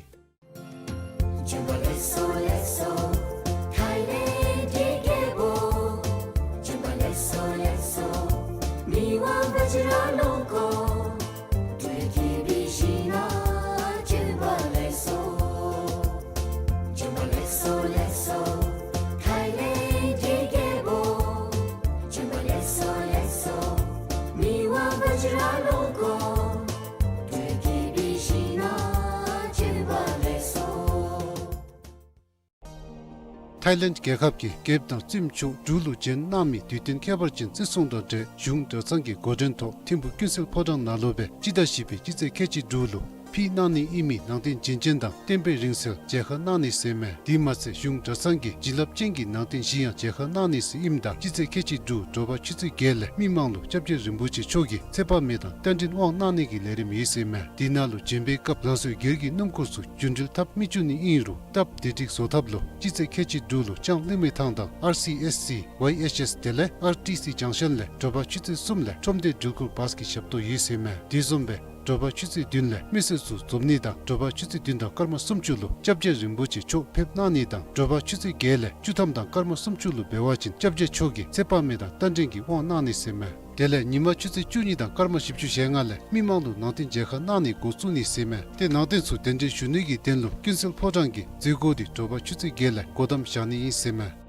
ཐའི་ལེནཌ་རྒྱལ་ཁབ་ཀྱི་རྒྱལཔོ་དང་བཙུནམོ་མཆོག་འབྲུག་ལུ་བྱོན་གནང་མི་དུས་སྟོན་ཁྱད་པར་ཅན་བརྩི་སྲུང་དང་འབྲེལ་གཞུང་གྲྭ་ཚང་གི་འགོ་འདྲེན་ཐོག་ཐིམ་ཕུ་ཀུན་གསལ་ཕོ་བྲང་ནང་ལུ་སྦེ་སྤྱི་ཟླ་བཞི་པའི་སྤྱི་ཚེས་ཁལ་གཅིག་དྲུག་ལུ་ཕུལ་གནང་ནི་ཨིན་མི་ནང་རྟེན་བྱིན་ཅན་དང་བསྟན་པའི་རིང་བསྲེལ་མཇལ་ཁ་གནང་ནི་ཟེར་མས། དེ་མ་ཚད་གཞུང་གྲྭ་ཚང་གི་བྱིན་རླབས་ཅན་གྱི་ནང་རྟེན་བཞི་ཡང་མཇལ་ཁ་གནང་ནི་ཟེར་ཨིནམ་ད་སྤྱི་ཚེས་ཁལ་གཅིག་དྲུག་དྲོ་པ་ཆུ་ཚོད་བརྒྱད་ལས་མི་མང་ལུ་སྐྱབས་རྗེ་རིན་པོ་ཆེ་མཆོག་གིས་ཚེ་དཔག་མེད་དང་རྟ་མགྲིན་དབང་གནང་ནི་གི་ལས་རིམ་ཡོད་ཟེར་མས། དེ་ནང་ལུ་བྱོན་པའི་སྐབས་རང་སོའི་སྒེར་གྱི་སྣུམ་འཁོར་ཚུ་རྒྱུན་འགྲུལ་འཐབ་མི་བཅུག་ནི་ཨིན་རུང་སྟབས་བདེ་སྒྲིག་བཟོ་ཐབས་ལུ་སྤྱི་ཚེས་ཁལ་གཅིག་དྲུག་ལུ་ལྕང་གླིང་མི་ཐང་དང་R C S C, Y H S དེ་ལས་R T C ཇང་ཤཱན་ལས་དྲོ་པ་ཆུ་ཚོད་གསུམ་ལས་ཁྲོམ་སྡེ་འགྲུལ་འཁོར་བཱས་ཀྱི་ཞབས་ཏོག་ཡོད་ཟེར་མས། དེ་བཟུམ་སྦེ་དྲོ་པ་ཆུ་ཚོད་བདུན་ལས་མི་སེར་ཚུ་འཛོམས་ནི་དང་དྲོ་པ་ཆུ་ཚོད་བདུན་དང་སྐར་མ་སུམ་ཅུ་ལུ་སྐྱབས་རྗེ་རིན་པོ་ཆེ་མཆོག་ཕེབས་གནང་ནི་དང་དྲོ་པ་ཆུ་ཚོད་བརྒྱད་ལས་བཅུ་ཐམ་དང་སྐར་མ་སུམ་ཅུ་ལུ་འབད་བ་ཅིན་སྐྱབས་རྗེ་མཆོག་གིས་ཚེ་དཔག་མེད་དང་རྟ་མགྲིན་གྱི་དབང་གནང་ནི་ཟེར་མས། དེ་ལས་ཉིན་མ་ཆུ་ཚོད་བཅུ་གཉིས་དང་སྐར་མ་བཞི་བཅུ་ཞེ་ལྔ་ལས་མི་མང་ལུ་ནང་རྟེན་མཇལ་ཁ་གནང་ནི་འགོ་བཙུགས་ནི་ཟེར་མས། ཏེ་ནང་རྟེན་ཚུ་གདན་འདྲེན་ཞུ་ནི་གི་དོན་ལུ་ཀུན་གསལ་ཕོ་བྲང་གི་མཛད་སྒོ་འདི་དྲོ་པ་ཆུ་ཚོད་བརྒྱད་ལས་སྒོ་བསྡམ་བཞག་ནི་ཨིན་ཟེར་མས།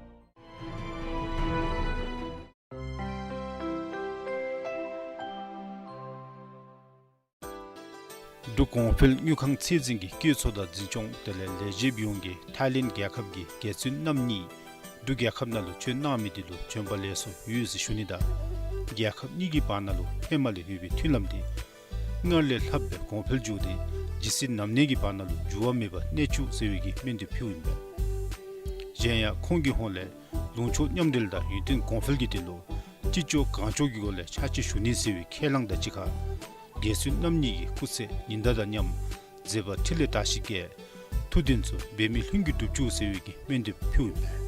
འབྲུག་གོང་འཕེལ་དངུལ་ཁང་ཚད་འཛིན་གྱི་བཀོད་ཚོགས་དང་འཛིན་སྐྱོང་དེ་ལས་ལས་བྱེདཔ་ཡོངས་ཀྱིས་ཐའི་ལེནཌ་རྒྱལ་ཁབ་ཀྱི་རྒྱལ་བཙུན་རྣམ་གཉིས་འབྲུག་རྒྱལ་ཁབ་ནང་ལུ་བྱོན་གནང་མི་དེ་ལུ་བྱོན་པ་ལེགས་སོ་ཡོད་ཟེར་ཞུ་ནི་དང་རྒྱལ་ཁབ་གཉིས་ཀྱི་བར་ན་ལུ་ཧེ་མ་ལས་ཡོད་པའི་མཐུན་ལམ་དེ་སྔར་ལས་ལྷག་སྦེ་གོང་འཕེལ་འགྱོ་སྟེ་ཇི་སྲིད་ནམ་གནས་ཀྱི་བར་ན་ལུ་འགྱུར་བ་མེད་པར་གནས་བཅུག་ཟེར་བའི་གི་སྨོན་འདེབས་ཕུལཝ་ཨིན་པས། གཞན་ཡང་ཁོང་གི་ཧོངས་ལས་ལུང་ཕྱོགས་མཉམ་འབྲེལ་དང་ཡུན་བརྟན་གོང་འཕེལ་གྱི་དོན་ལུ་ཅི་ལྕོགས་གང་ལྕོགས་ཀྱི་སྒོ་ལས་ཕྱག་ཕྱིད་ཞུ་ནི་ཟེར་བའི་ཁས་བླངས་དང་གཅིག་ཁར་རྒྱལ་བཙུན་རྣམ་གཉིས་ཀྱི་སྐུ་ཚེ་ཉི་ཟླ་དང་མཉམ་མཛད་པ་ཕྲིན་ལས་དར་ཞིང་རྒྱས། ཐུགས་དོན་ཚུ་འབད་མེད་ལྷུན་གྱིས་འགྲུབ་བཅུག་ཟེར་བའི་གི་སྨོན་འདེབས་ཕུལཝ་ཨིན་པས།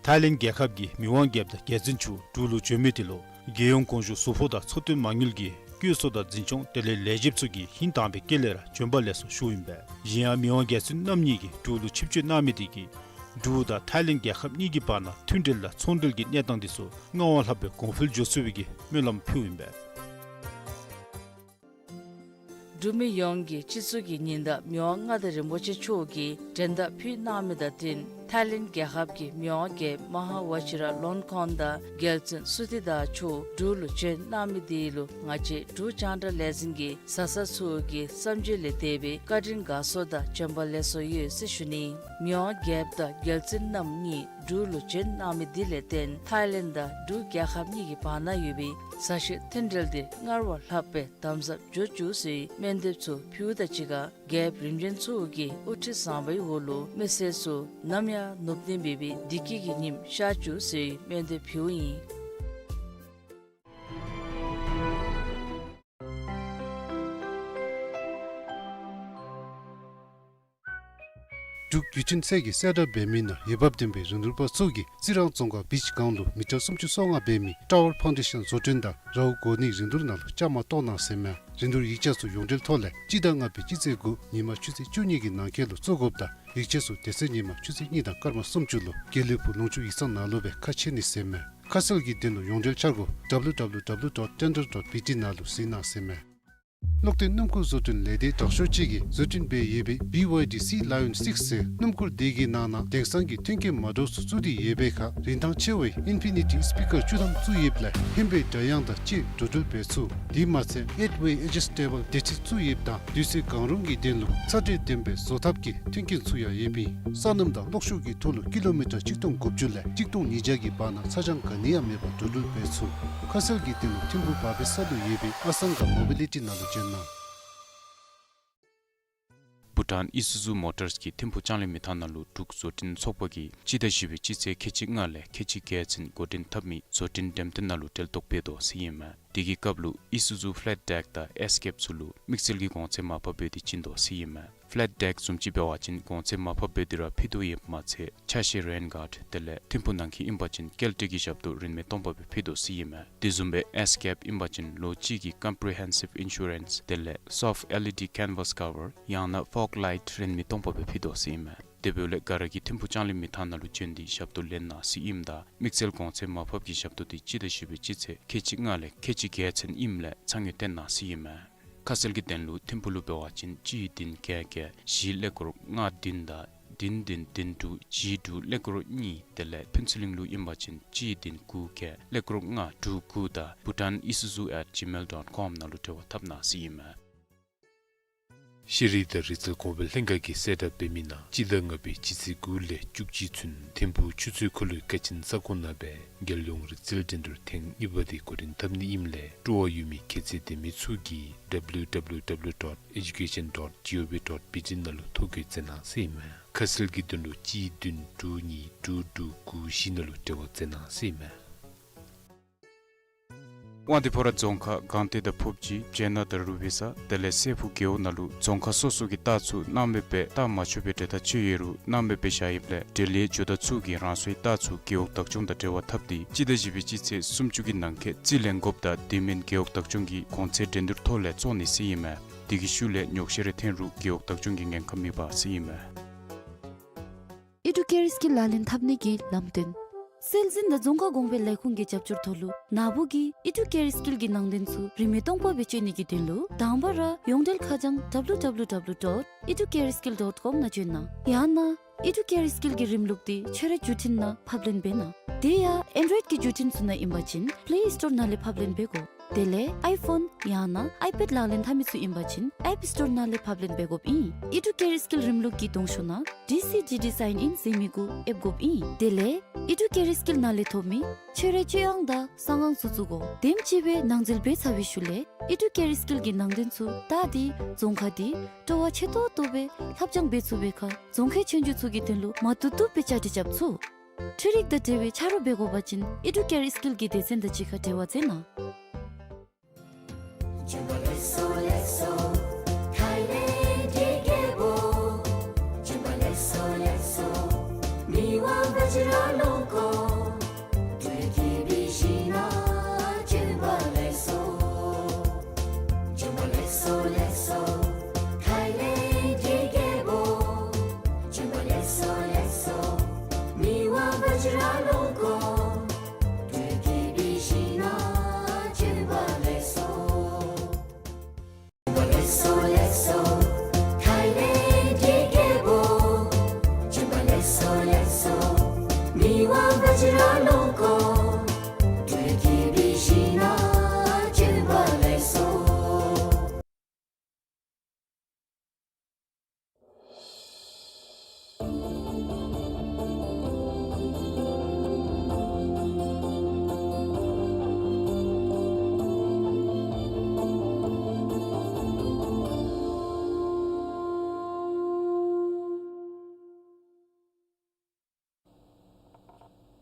ཐའི་ལེནཌ་རྒྱལ་ཁབ་ཀྱི་མི་དབང་རྒྱལཔོ་དང་རྒྱལ་བཙུན་མཆོག་འབྲུག་ལུ་བྱོན་མི་དེ་ལུ་རྒྱལ་ཡོངས་གོང་ཞུ་ཟུར་ཕོགས་དང་ཚོགས་དོན་མ་དངུལ་གྱི་བཀོད་ཚོགས་དང་འཛིན་སྐྱོང་དེ་ལས་ལས་བྱེདཔ་ཚུ་གིས་ཧིང་དྭངས་པའི་དཀྱིལ་ལས་ར་བྱོན་པ་ལེགས་སོ་ཞུཝ་ཨིན་པས། གཞན་ཡང་མི་དབང་རྒྱལ་བཙུན་རྣམ་གཉིས་ཀྱིས་འབྲུག་ལུ་ཆིབས་བསྐྱོད་གནང་མི་དེ་གིས་འབྲུག་དང་ཐའི་ལེནཌ་རྒྱལ་ཁབ་གཉིས་ཀྱི་བར་ན་མཐུན་འབྲེལ་དང་ཚོང་འབྲེལ་གྱི་གནས་སྟངས་དེ་ཚུ་སྔར་བ་ལྷག་པའི་གོང་འཕེལ་འགྱོ་ཚུགས་པའི་གི་སྨོན་ལམ་ཕུལཝ་ཨིན་པས། འབྲུག་མི་ཡོངས་ཀྱི་སྤྱི་གཙུག་གི་ཉི་ཟླ་མི་དབང་མངའ་བདག་རིན་པོ་ཆེ་མཆོག་གིས་མགྲོན་བརྡ་ཕུལ་གནང་མི་དང་བསྟུན་ཐའི་ལེནཌ་རྒྱལ་ཁབ་ཀྱི་མི་དབང་རྒྱལཔོ་མ་ཧཱ་ཝ་ཅི་ར་ལོན་ཁོན་དང་རྒྱལ་བཙུན་སུ་ཐི་ཏ་མཆོག་འབྲུག་ལུ་བྱོན་གནང་མི་དེ་ལུ་ང་བཅས་འབྲུག་རྒྱང་བསྒྲགས་ལས་འཛིན་གྱི་བཟའ་ཚང་ཚུ་གི་བསམ་སྤྱོད་ལས་འདས་པའི་བཀའ་དྲིན་དགའ་ཚོར་དང་བྱོན་པ་ལེགས་སོ་ཡོད་ཟེར་ཞུ་ནི། མི་དབང་རྒྱལཔོ་དང་རྒྱལ་བཙུན་རྣམ་གཉིས་འབྲུག་ལུ་བྱོན་གནང་མི་དེ་ལས་བརྟེན་ཐའི་ལེནཌ་དང་འབྲུག་རྒྱལ་ཁབ་གཉིས་ཀྱི་བར་ན་ཡོད་པའི་མཛའ་བཤེས་མཐུན་འབྲེལ་དེ་སྔར་བ་ལྷག་པའི་དམ་ཟབ་འགྱོ་བཅུག་ཟེར་སྨོན་འདེབས་ཚུ་ཕུལཝ་དང་གཅིག་ཁར་རྒྱལཔོ་རིམ་བྱོན་ཚུ་གི་དབུ་ཁྲིད་བཟང་པོའི་འོག་ལུ་མི་སེར་ཚུ་ནམ་ཡང་ནུབ་ནི་མེད་པའི་བདེ་སྐྱིད་ཀྱི་ཉིམ་ཤར་བཅུག་ཟེར་སྨོན་འདེབས་ཕུལཝ་ཨིན། འབྲུག་བརྒྱུད་འཕྲིན་ཚད་ཀྱི་གསལ་བསྒྲགས་འབད་མི་ནང་འོས་འབབ་ལྡན་པའི་རིན་བསྡུར་པ་ཚུ་གིས་རྩི་རང་རྫོང་ཁག་བིཆ་སྒང་ལུ་མི་ཊར་སུམ་ཅུ་སོ་ལྔ་འབད་མི་ཊ་ཝར་ཕའུན་ཌེ་ཤཱན་བཟོ་སྐྲུན་དང་རཝ་བསྐོར་ནིའི་རིན་བསྡུར་ནང་ལུ་བཅའ་མར་གཏོགས་གནང་ཟེར་མས། རིན་བསྡུར་ཡིག་ཆ་ཚུ་ཡོངས་འབྲེལ་ཐོག་ལས་སྤྱི་ཟླ་ལྔ་པའི་སྤྱི་ཚེས་དགུ་ཉིན་མ་ཆུ་ཚོད་བཅུ་གཉིས་ཀྱི་ནང་འཁོད་ལུ་བཙུགས་དགོཔ་དང་ཡིག་ཆ་ཚུ་དེ་ཚེ་ཉིན་མ་ཆུ་ཚོད་གཉིས་དང་སྐར་མ་སུམ་ཅུ་ལུ་དགེ་ལེགས་ཕུག་ལུང་ཕྱོགས་ཡིག་ཚང་ནང་ལུ་སྦེ་ཁ་ཕྱེ་ནི་ཟེར་མས། ཁ་གསལ་གྱི་དོན་ལུ་ཡོངས་འབྲེལ་འཆར་སྒོ་W W W dot tender dot B T ནང་ལུ་གཟིགས་གནང་ཟེར་མས། གློག་འདོན་སྣུམ་འཁོར་བཟོ་སྐྲུན་ལས་སྡེ་དྲག་ཤོས་ཅིག་གིས་བཟོ་སྐྲུན་འབད་ཡོད་པའི་བི་ཝའི་ཌི་སི་ལ་ཡོན་སིགསི་ཟེར་སྣུམ་འཁོར་དེ་གི་ནང་ན་དེང་སང་གི་མཐུན་རྐྱེན་མ་འདྲཝ་ཚུ་བཙུགས་ཏེ་ཡོད་པའི་ཁར་རིན་ཐང་ཆེ་བའི་ཨིན་ཕི་ནི་ཊི་སི་པི་ཀར་བཅུ་ཐམ་བཙུགས་ཡོདཔ་ལས་ཧེ་མའི་སྒྲ་དབྱངས་དང་བཅས་འགྲོ་འགྲུལ་འབད་ཚུགས། དེ་མ་ཚད་ཨེཊ་ཝེ་ཨེ་ཇི་སི་ཊེ་བཱལ་བདེ་ཁྲིད་བཙུགས་ཡོདཔ་དང་དུས་ཚོད་གང་རུང་གི་དོན་ལུ་ཚ་དྲོད་འདོན་པའི་བཟོ་ཐབས་ཀྱི་མཐུན་རྐྱེན་ཚུ་ཡང་ཡོདཔ་ཨིན། སོ་ནམ་དང་གློག་ཤུགས་ཀྱི་ཐོག་ལུ་ཀི་ལོ་མི་ཊར་གཅིག་སྟོང་དགུ་བཅུ་ལས་གཅིག་སྟོང་ཉིས་བརྒྱ་གི་བར་ན་ཚ་གྱང་ག་ནི་ཡང་མེད་པར་འགྲོ་འགྲུལ་འབད་ཚུགས། ཁ་གསལ་གྱི་དོན་ལུ་ཐིམ་ཕུག་བར་བའི་ས་ལུ་ཡོད་པའི་ཨ་སང་ག་མོ་བི་ལི་ཊི་ནང་ལུ་བྱོན་གནང་། བྷུ་ཊཱན་ཨི་སུ་ཛུ་མོ་ཊརསི་གིས་ཐིམ་ཕུག་ལྕང་གླིང་མི་ཐང་ནང་ལུ་འབྲུག་བཟོ་སྐྲུན་ཚོགས་པ་གིས་སྤྱི་ཟླ་བཞི་པའི་སྤྱི་ཚེས་ཁལ་གཅིག་ལྔ་ལས་ཁལ་གཅིག་བརྒྱད་ཚུན་འགོ་འདྲེན་འཐབ་མི་བཟོ་སྐྲུན་འགྲེམས་སྟོན་ནང་ལུ་གྲལ་གཏོགས་འབད་དོ་ཟེར་ཨིན་མས། དེ་གི་སྐབས་ལུ་ཨི་སུ་ཛུ་ཕེ་ལེཊ་ཌེཀ་དང་ཨེསི་ཀེབ་ཚུ་ལུ་དམིགས་བསལ་གྱི་གོང་ཚད་མར་ཕབ་འབད་དེ་བྱིན་དོ་ཟེར་ཨིན་མས། ཕེ་ལེཊ་ཌེཀ་བཟུམ་ཅིག་འབད་བ་ཅིན་གོང་ཚད་མར་ཕབ་འབད་དེ་ར་ཕུལ་དོ་ཡོདཔ་མ་ཚད་ཆ་ཤས་རེན་གཱརཌ་དེ་ལས་ཐིམ་ཕུག་ནང་འཁོད་ཨིན་པ་ཅིན་སྐྱེལ་འདྲེན་གྱི་ཞབས་ཏོག་རིན་མེད་སྟོང་པ་སྦེ་ཕུལ་དོ་ཟེར་ཨིན་མས། དེ་བཟུམ་སྦེ་ཨེསི་ཀེབ་ཨིན་པ་ཅིན་ལོ་གཅིག་གི་ཀམ་པི་རི་ཧེན་སིབ་ཨིན་ཤུ་རེནསི་དེ་ལས་སོཕཊ་ཨེལ་ཨི་ཌི་ཀེན་ཝཱས་ཀ་བར་ཡང་ན་ཕོག་ལའིཊ་རིན་མེད་སྟོང་པ་སྦེ་ཕུལ་དོ་ཟེར་ཨིན་མས། དེ་འབདཝ་ལས་ག་ར་གིས་ཐིམ་ཕུག་ལྕང་གླིང་མི་ཐང་ནང་ལུ་བྱོན་ཏེ་ཞབས་ཏོག་ལེན་གནང་ཟེར་ཨིནམ་ད་དམིགས་བསལ་གོང་ཚད་མར་ཕབ་ཀྱི་ཞབས་ཏོག་དེ་སྤྱི་ཟླ་བཞི་པའི་སྤྱི་ཚེས་ཁལ་གཅིག་ལྔ་ལས་ཁལ་གཅིག་བརྒྱད་ཚུན་ཨིནམ་ལས་ཚ་དངོས་བཏོན་གནང་ཟེར་ཨིན་མས། ཁ་གསལ་གྱི་དོན་ལུ་ཐིམ་ཕུག་ལུ་འབད་བ་ཅིན་གཅིག་བདུན་བརྒྱད་བརྒྱད་བཞི་ཀླད་ཀོར་ལྔ་བདུན་དང་བདུན་བདུན་བདུན་དྲུག་བཞི་དྲུག་ཀླད་ཀོར་གཉིས་དེ་ལས་ཕུན་ཚོགས་གླིང་ལུ་ཨིན་པ་ཅིན་གཅིག་བདུན་དགུ་བརྒྱད་ཀླད་ཀོར་ལྔ་དྲུག་དགུ་དང་bhutanisuzu at gmail dot com ནང་ལུ་འབྲེལ་བ་འཐབ་གནང་ཟེར་ཨིན་མས། ཤེས་རིག་དང་རིག་རྩལ་གོང་འཕེལ་ལྷན་ཁག་གིས་གསལ་བསྒྲགས་འབད་མི་ནང་སྤྱི་ཟླ་ལྔ་པའི་སྤྱི་ཚེས་དགུ་ལས་བཅུ་གཅིག་ཚུན་ཐིམ་ཕུག་ཆུ་ཚོད་འཁོར་ལོའི་ཀ་ཆེན་ས་ཁོངས་ནང་སྦེ་རྒྱལ་ཡོངས་རིག་རྩལ་འགྲན་བསྡུར་ཐེངས་གཉིས་པ་དེ་འགོ་འདྲེན་འཐབ་ནི་ཨིནམ་ལས་སྤྲོ་བ་ཡོད་མི་ཁྱད་ཚད་ལྡན་མི་ཚུ་གིས་www dot education dot gov dot bt ནང་ལུ་ཐོ་བཀོད་མཛད་གནང་ཟེར་ཨིན་མས། ཁ་གསལ་གྱི་དོན་ལུ་གཅིག་བདུན་དྲུག་གཉིས་དྲུག་དྲུག་དགུ་བཞི་ནང་ལུ་འབྲེལ་བ་མཛད་གནང་ཟེར་ཨིན་མས། དབང་འདུས་ཕོ་བྲང་རྫོང་ཁག་སྒང་སྟེང་དང་ཕུབ་སྤྱི་སྤྱན་སྣ་དང་རུ་སྦིས་ས་དེ་ལས་སྲས་ཕུག་རྒེད་འོག་ནང་ལུ་རྫོང་ཁག་སོ་སོ་གི་རྟགས་ཚུ་སྣང་མེད་སྦེ་བཏགས་མ་ཆོག་པའི་འབྲེལ་ཐག་བཅད་ཡོད་རུང་སྣང་མེད་སྦེ་བཞག་ཡོདཔ་ལས་འབྲེལ་ཡོད་ཇོ་བདག་ཚུ་གིས་རང་སོའི་རྟགས་ཚུ་རྒེད་འོག་བདག་སྐྱོང་དང་འབྲེལ་བ་འཐབ་སྟེ་སྤྱི་ཟླ་བཞི་པའི་སྤྱི་ཚེས་སུམ་ཅུ་གི་ནང་འཁོད་རྩིས་ལེན་དགོཔ་དང་དེ་མིན་རྒེད་འོག་བདག་སྐྱོང་གི་གོང་ཚད་འགྲན་བསྡུར་ཐོག་ལས་བཙོང་ནི་ཟེར་ཨིན་མས། དེ་གི་ཤུལ་ལས་ཉོགས་བཤད་རེ་འཐོན་རུང་རྒེད་འོག་བདག་སྐྱོང་གི་ངན་ཁག་མེད་པ་ཟེར་ཨིན་མས། ཨི་ཌུ་ཀེར་སི་ཀིལ་ལག་ལེན་འཐབ་ནི་གི་ལམ་སྟོན། སྲོལ་འཛིན་དང་རྫོང་ཁ་གོང་འཕེལ་ལས་ཁུངས་ཀྱི་རྒྱབ་སྐྱོར་ཐོག་ལུ་ན་བུ་གིས་ཨི་ཌུ་ཀེར་སི་ཀིལ་གྱི་ནང་དོན་ཚུ་རིན་མེད་སྟོང་པ་སྦེ་སྤྱོད་ནི་གི་དོན་ལུ་དང་པ་ར་ཡོངས་འབྲེལ་ཁ་བྱང་www dot educareskill dot com ནང་བྱོན་གནང་། ཡང་ན་ཨི་ཌུ་ཀེར་སི་ཀིལ་གྱི་རིམ་ལུགས་དེ་ཁྱོད་རའི་བརྒྱུད་འཕྲིན་ནང་ཕབ་ལེན་འབད་གནང་། དེ་ཡང་ཨེན་ཌོའིཌ་ཀྱི་བརྒྱུད་འཕྲིན་ཚུ་ནང་ཨིན་པ་ཅིན་པེ་ལེ་སི་ཊོར་ནང་ལས་ཕབ་ལེན་འབད་དགོ། དེ་ལས་ཨའི་ཕོན་ཡང་ན་ཨའི་པེཌ་ལག་ལེན་འཐབ་མི་ཚུ་ཨིན་པ་ཅིན་ཨེཔ་སི་ཊོར་ནང་ལས་ཕབ་ལེན་འབད་དགོཔ་ཨིན། ཨི་ཌུ་ཀེར་སི་ཀིལ་རིམ་ལུགས་ཀྱི་གདོང་ཤོག་ནང་ཌི་སི་ཌི་ཌི་སའིན་ཨིན་ཟེར་མི་གུ་ཨེབ་དགོཔ་ཨིན། དེ་ལས་ཨི་ཌུ་ཀེར་སི་ཀིལ་ནང་ལས་ཐོབ་མི་ཁྱོད་རའི་སྤྱོད་དབང་དང་གསང་ཁང་ཚུ་བཙུགས་དགོ། དེམ་ཅིག་སྦེ་ནང་འཛུལ་འབད་ཚར་བའི་ཤུལ་ལས་ཨི་ཌུ་ཀེར་སི་ཀིལ་གྱི་ནང་དོན་ཚུ་བལྟ་སྟེ་རྫོང་ཁག་དེ་སྤྲོ་བ་ཆེ་ཏོག་ཏོ་སྦེ་ལྷབ་སྦྱང་འབད་ཚུགས་པའི་ཁར་རྫོང་ཁའི་ཆོས་རྒྱུགས་ཚུ་གི་དོན་ལུ་མ་བཏུབ་བཏུབ་སྦེ་བཅའ་སྒྲིག་རྐྱབ་ཚུགས། འཕྲུལ་རིག་དང་འབྲེལ་བའི་ཆ་རོགས་འབད་དགོ་པ་ཅིན་ཨི་ཌུ་ཀེར་སི་ཀིལ་གྱི་སྡེ་ཚན་དང་གཅིག་ཁར་འབྲེལ་བ་མཛད་གནང་།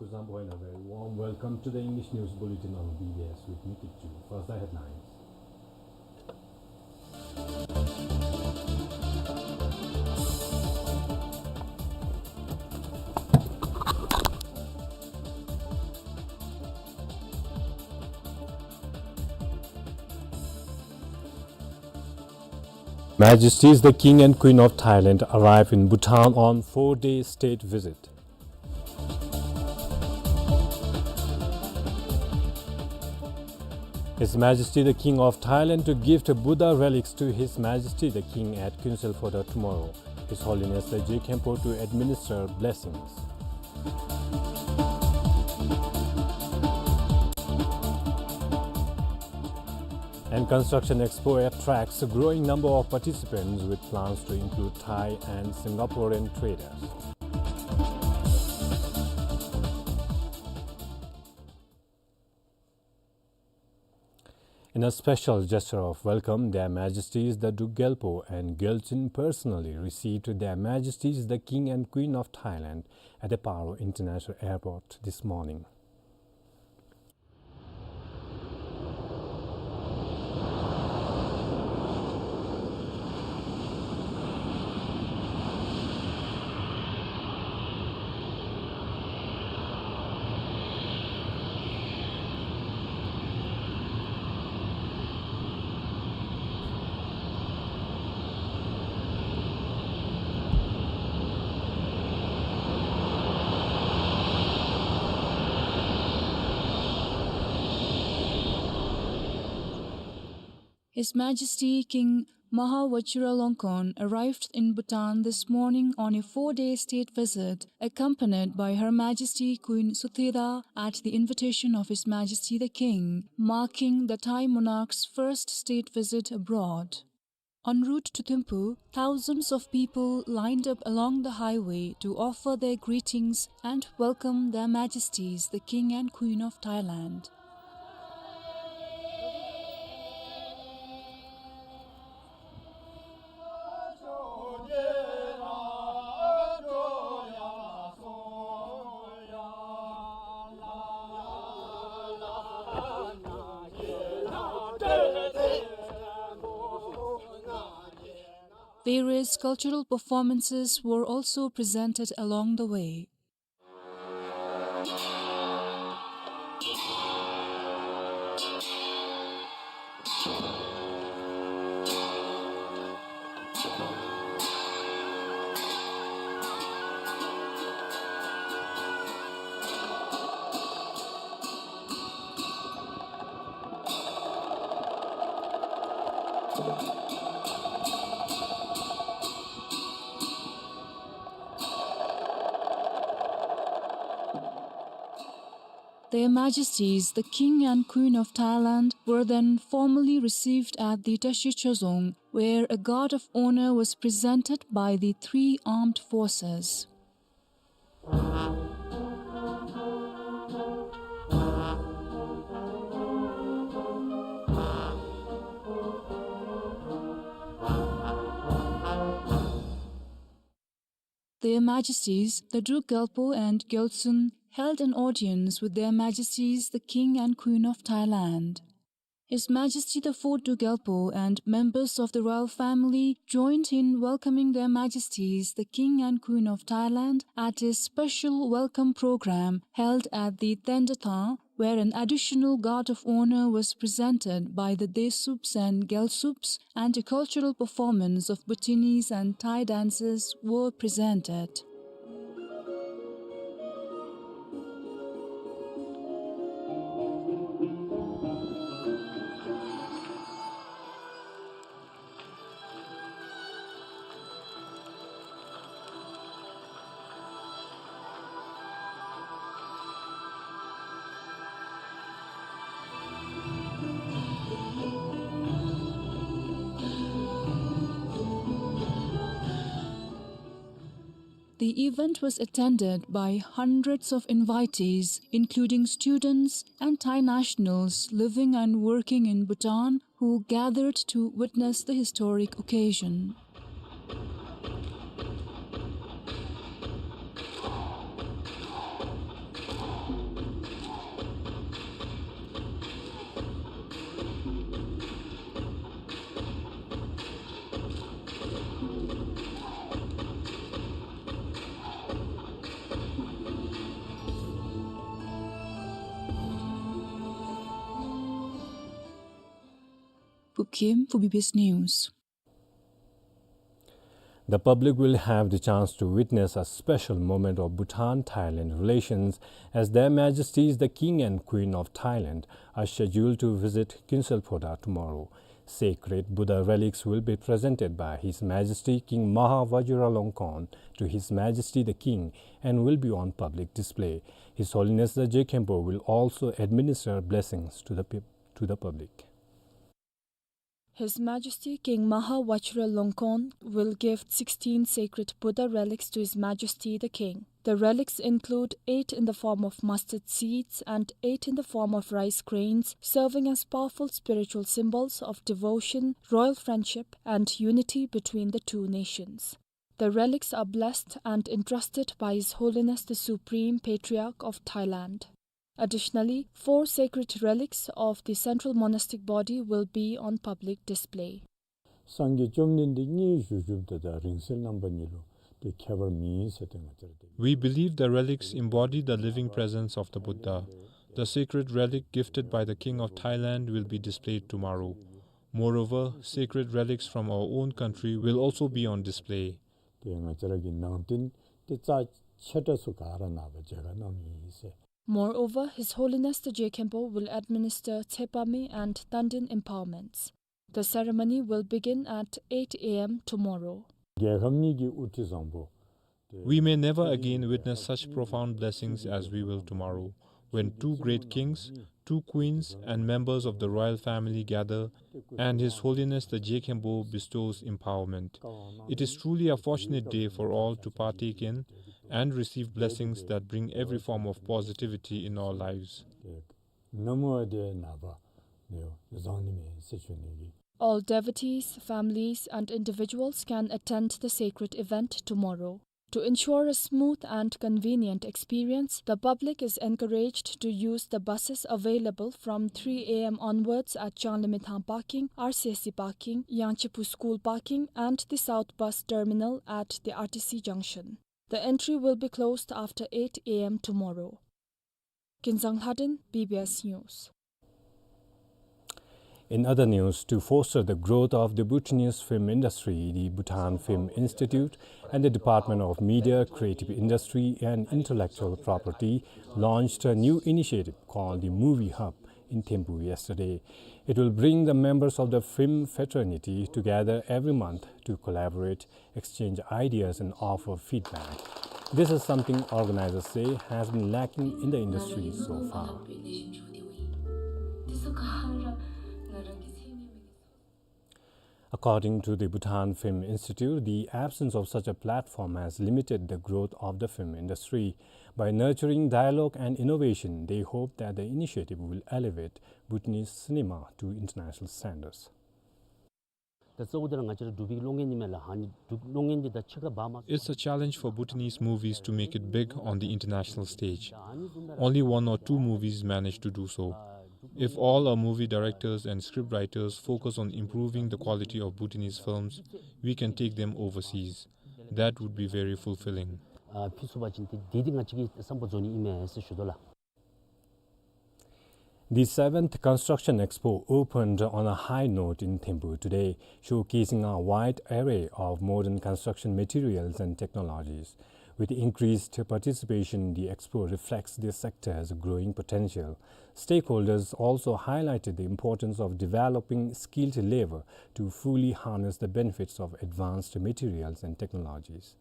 Kuzuzangpo, a very warm welcome to the English News Bulletin on B B S with me, Kitchu. First, the headlines. Majesties the King and Queen of Thailand arrive in Bhutan on four-day state visit. His Majesty the King of Thailand to gift Buddha relics to His Majesty the King at Kuensel Phodrang tomorrow. His Holiness the Je Khenpo to administer blessings. And Construction Expo attracts a growing number of participants with plans to include Thai and Singaporean traders. In a special gesture of welcome, Their Majesties the Druk Gyalpo and Gyaltsuen personally received Their Majesties the King and Queen of Thailand at the Paro International Airport this morning. His Majesty King Maha Vajiralongkorn arrived in Bhutan this morning on a four-day state visit, accompanied by Her Majesty Queen Suthida at the invitation of His Majesty the King, marking the Thai monarch's first state visit abroad. En route to Thimphu, thousands of people lined up along the highway to offer their greetings and welcome Their Majesties the King and Queen of Thailand. Various cultural performances were also presented along the way. Their Majesties, the King and Queen of Thailand, were then formally received at the Tashi Chazong, where a guard of honor was presented by the three armed forces. Their Majesties, the Druk Gyalpo and Gyaltsuen, held an audience with Their Majesties the King and Queen of Thailand. His Majesty the Fourth Druk Gyalpo and members of the royal family joined in welcoming Their Majesties the King and Queen of Thailand at a special welcome program held at the Tendatha, where an additional guard of honor was presented by the Desups and Gyalsups, and a cultural performance of Bhutanese and Thai dances were presented. The event was attended by hundreds of invitees, including students and Thai nationals living and working in Bhutan, who gathered to witness the historic occasion. Phukim for B B S News. The public will have the chance to witness a special moment of Bhutan-Thailand relations as Their Majesties the King and Queen of Thailand are scheduled to visit Kinselphoda tomorrow. Sacred Buddha relics will be presented by His Majesty King Maha Vajiralongkorn to His Majesty the King and will be on public display. His Holiness the Je Khenpo will also administer blessings to the peop- to the public. His Majesty King Maha Vajiralongkorn will give sixteen sacred Buddha relics to His Majesty the King. The relics include eight in the form of mustard seeds and eight in the form of rice grains, serving as powerful spiritual symbols of devotion, royal friendship, and unity between the two nations. The relics are blessed and entrusted by His Holiness the Supreme Patriarch of Thailand. Additionally, four sacred relics of the Central Monastic Body will be on public display. སངས་རྒྱས་བཅོམ་ལྡན་འདས་མཉེས་བཞུགས་བཞུགསཔ་ད་ད་རིང་བསྲེལ་རྣམ་པ་གཉིས་ལུ་ཏེ་ཁྱད་པར་མེད་ཟེར་ཏེ་ང་བཅས་ར་ཏེ། We believe the relics embody the living presence of the Buddha. The sacred relic gifted by the King of Thailand will be displayed tomorrow. Moreover, sacred relics from our own country will also be on display. ཏེ་ང་བཅས་ར་གི་ནང་རྟེན་ཏེ་རྩ་ཆེ་དྲགས་ཚུ་ག་ར་ནངས་པ་མཇལ་ཁ་གནང་ནི་ཨིན་ཟེར། Moreover, His Holiness the Je Khenpo will administer Tsepame and Tanden empowerments. The ceremony will begin at eight A M tomorrow. རྒྱལ་ཁབ་གཉིས་ཀྱི་དབུ་ཁྲིད་བཟང་པོ། We may never again witness such profound blessings as we will tomorrow, when two great kings, two queens, and members of the royal family gather, and His Holiness the Je Khenpo bestows empowerment. It is truly a fortunate day for all to partake in and receive blessings that bring every form of positivity in our lives. ནམ་ཝ་དེ་ནངས་པ་ནི་བཟང་ནི་མས་ཟེར་ཞུ་ནི་ཨིན། All devotees, families, and individuals can attend the sacred event tomorrow. To ensure a smooth and convenient experience, the public is encouraged to use the buses available from three A M onwards at Changlimithang parking, R C S C parking, Yangchipu School parking, and the South Bus Terminal at the R T C junction. The entry will be closed after eight A M tomorrow. Kinzang Lhaden, B B S News. In other news, to foster the growth of the Bhutanese film industry, the Bhutan Film Institute and the Department of Media, Creative Industry and Intellectual Property launched a new initiative called the Movie Hub in Thimphu yesterday. It will bring the members of the film fraternity together every month to collaborate, exchange ideas and offer feedback. This is something organizers say has been lacking in the industry so far. According to the Bhutan Film Institute, the absence of such a platform has limited the growth of the film industry. By nurturing dialogue and innovation, they hope that the initiative will elevate Bhutanese cinema to international standards. ད་གཙོ་བོ་དེ་ལ་ང་བཅས་ར་འབྲུག་པའི་གློག་བརྙན་ཨིན་མས་ལགས། ཨ་ནི་འབྲུག་གློག་བརྙན་འདི་ད་ཕྱི་ཁར་འབག་མ་It's a challenge for Bhutanese movies to make it big on the international stage. Only one or two movies manage to do so. If all our movie directors and script writers focus on improving the quality of Bhutanese films, we can take them overseas. That would be very fulfilling. ཨ་ཕུལ་ཚུགས་པ་ཅིན་ཏེ་དེ་འདི་ང་བཅས་ཀྱི་བསམ་པ་རྫོགས་ནི་ཨིན་མས་ཟེར་ཞུ་དོ་ལགས། The seventh Construction Expo opened on a high note in Thimphu today, showcasing a wide array of modern construction materials and technologies. With increased participation, the expo reflects this sector's growing potential. Stakeholders also highlighted the importance of developing skilled labor to fully harness the benefits of advanced materials and technologies.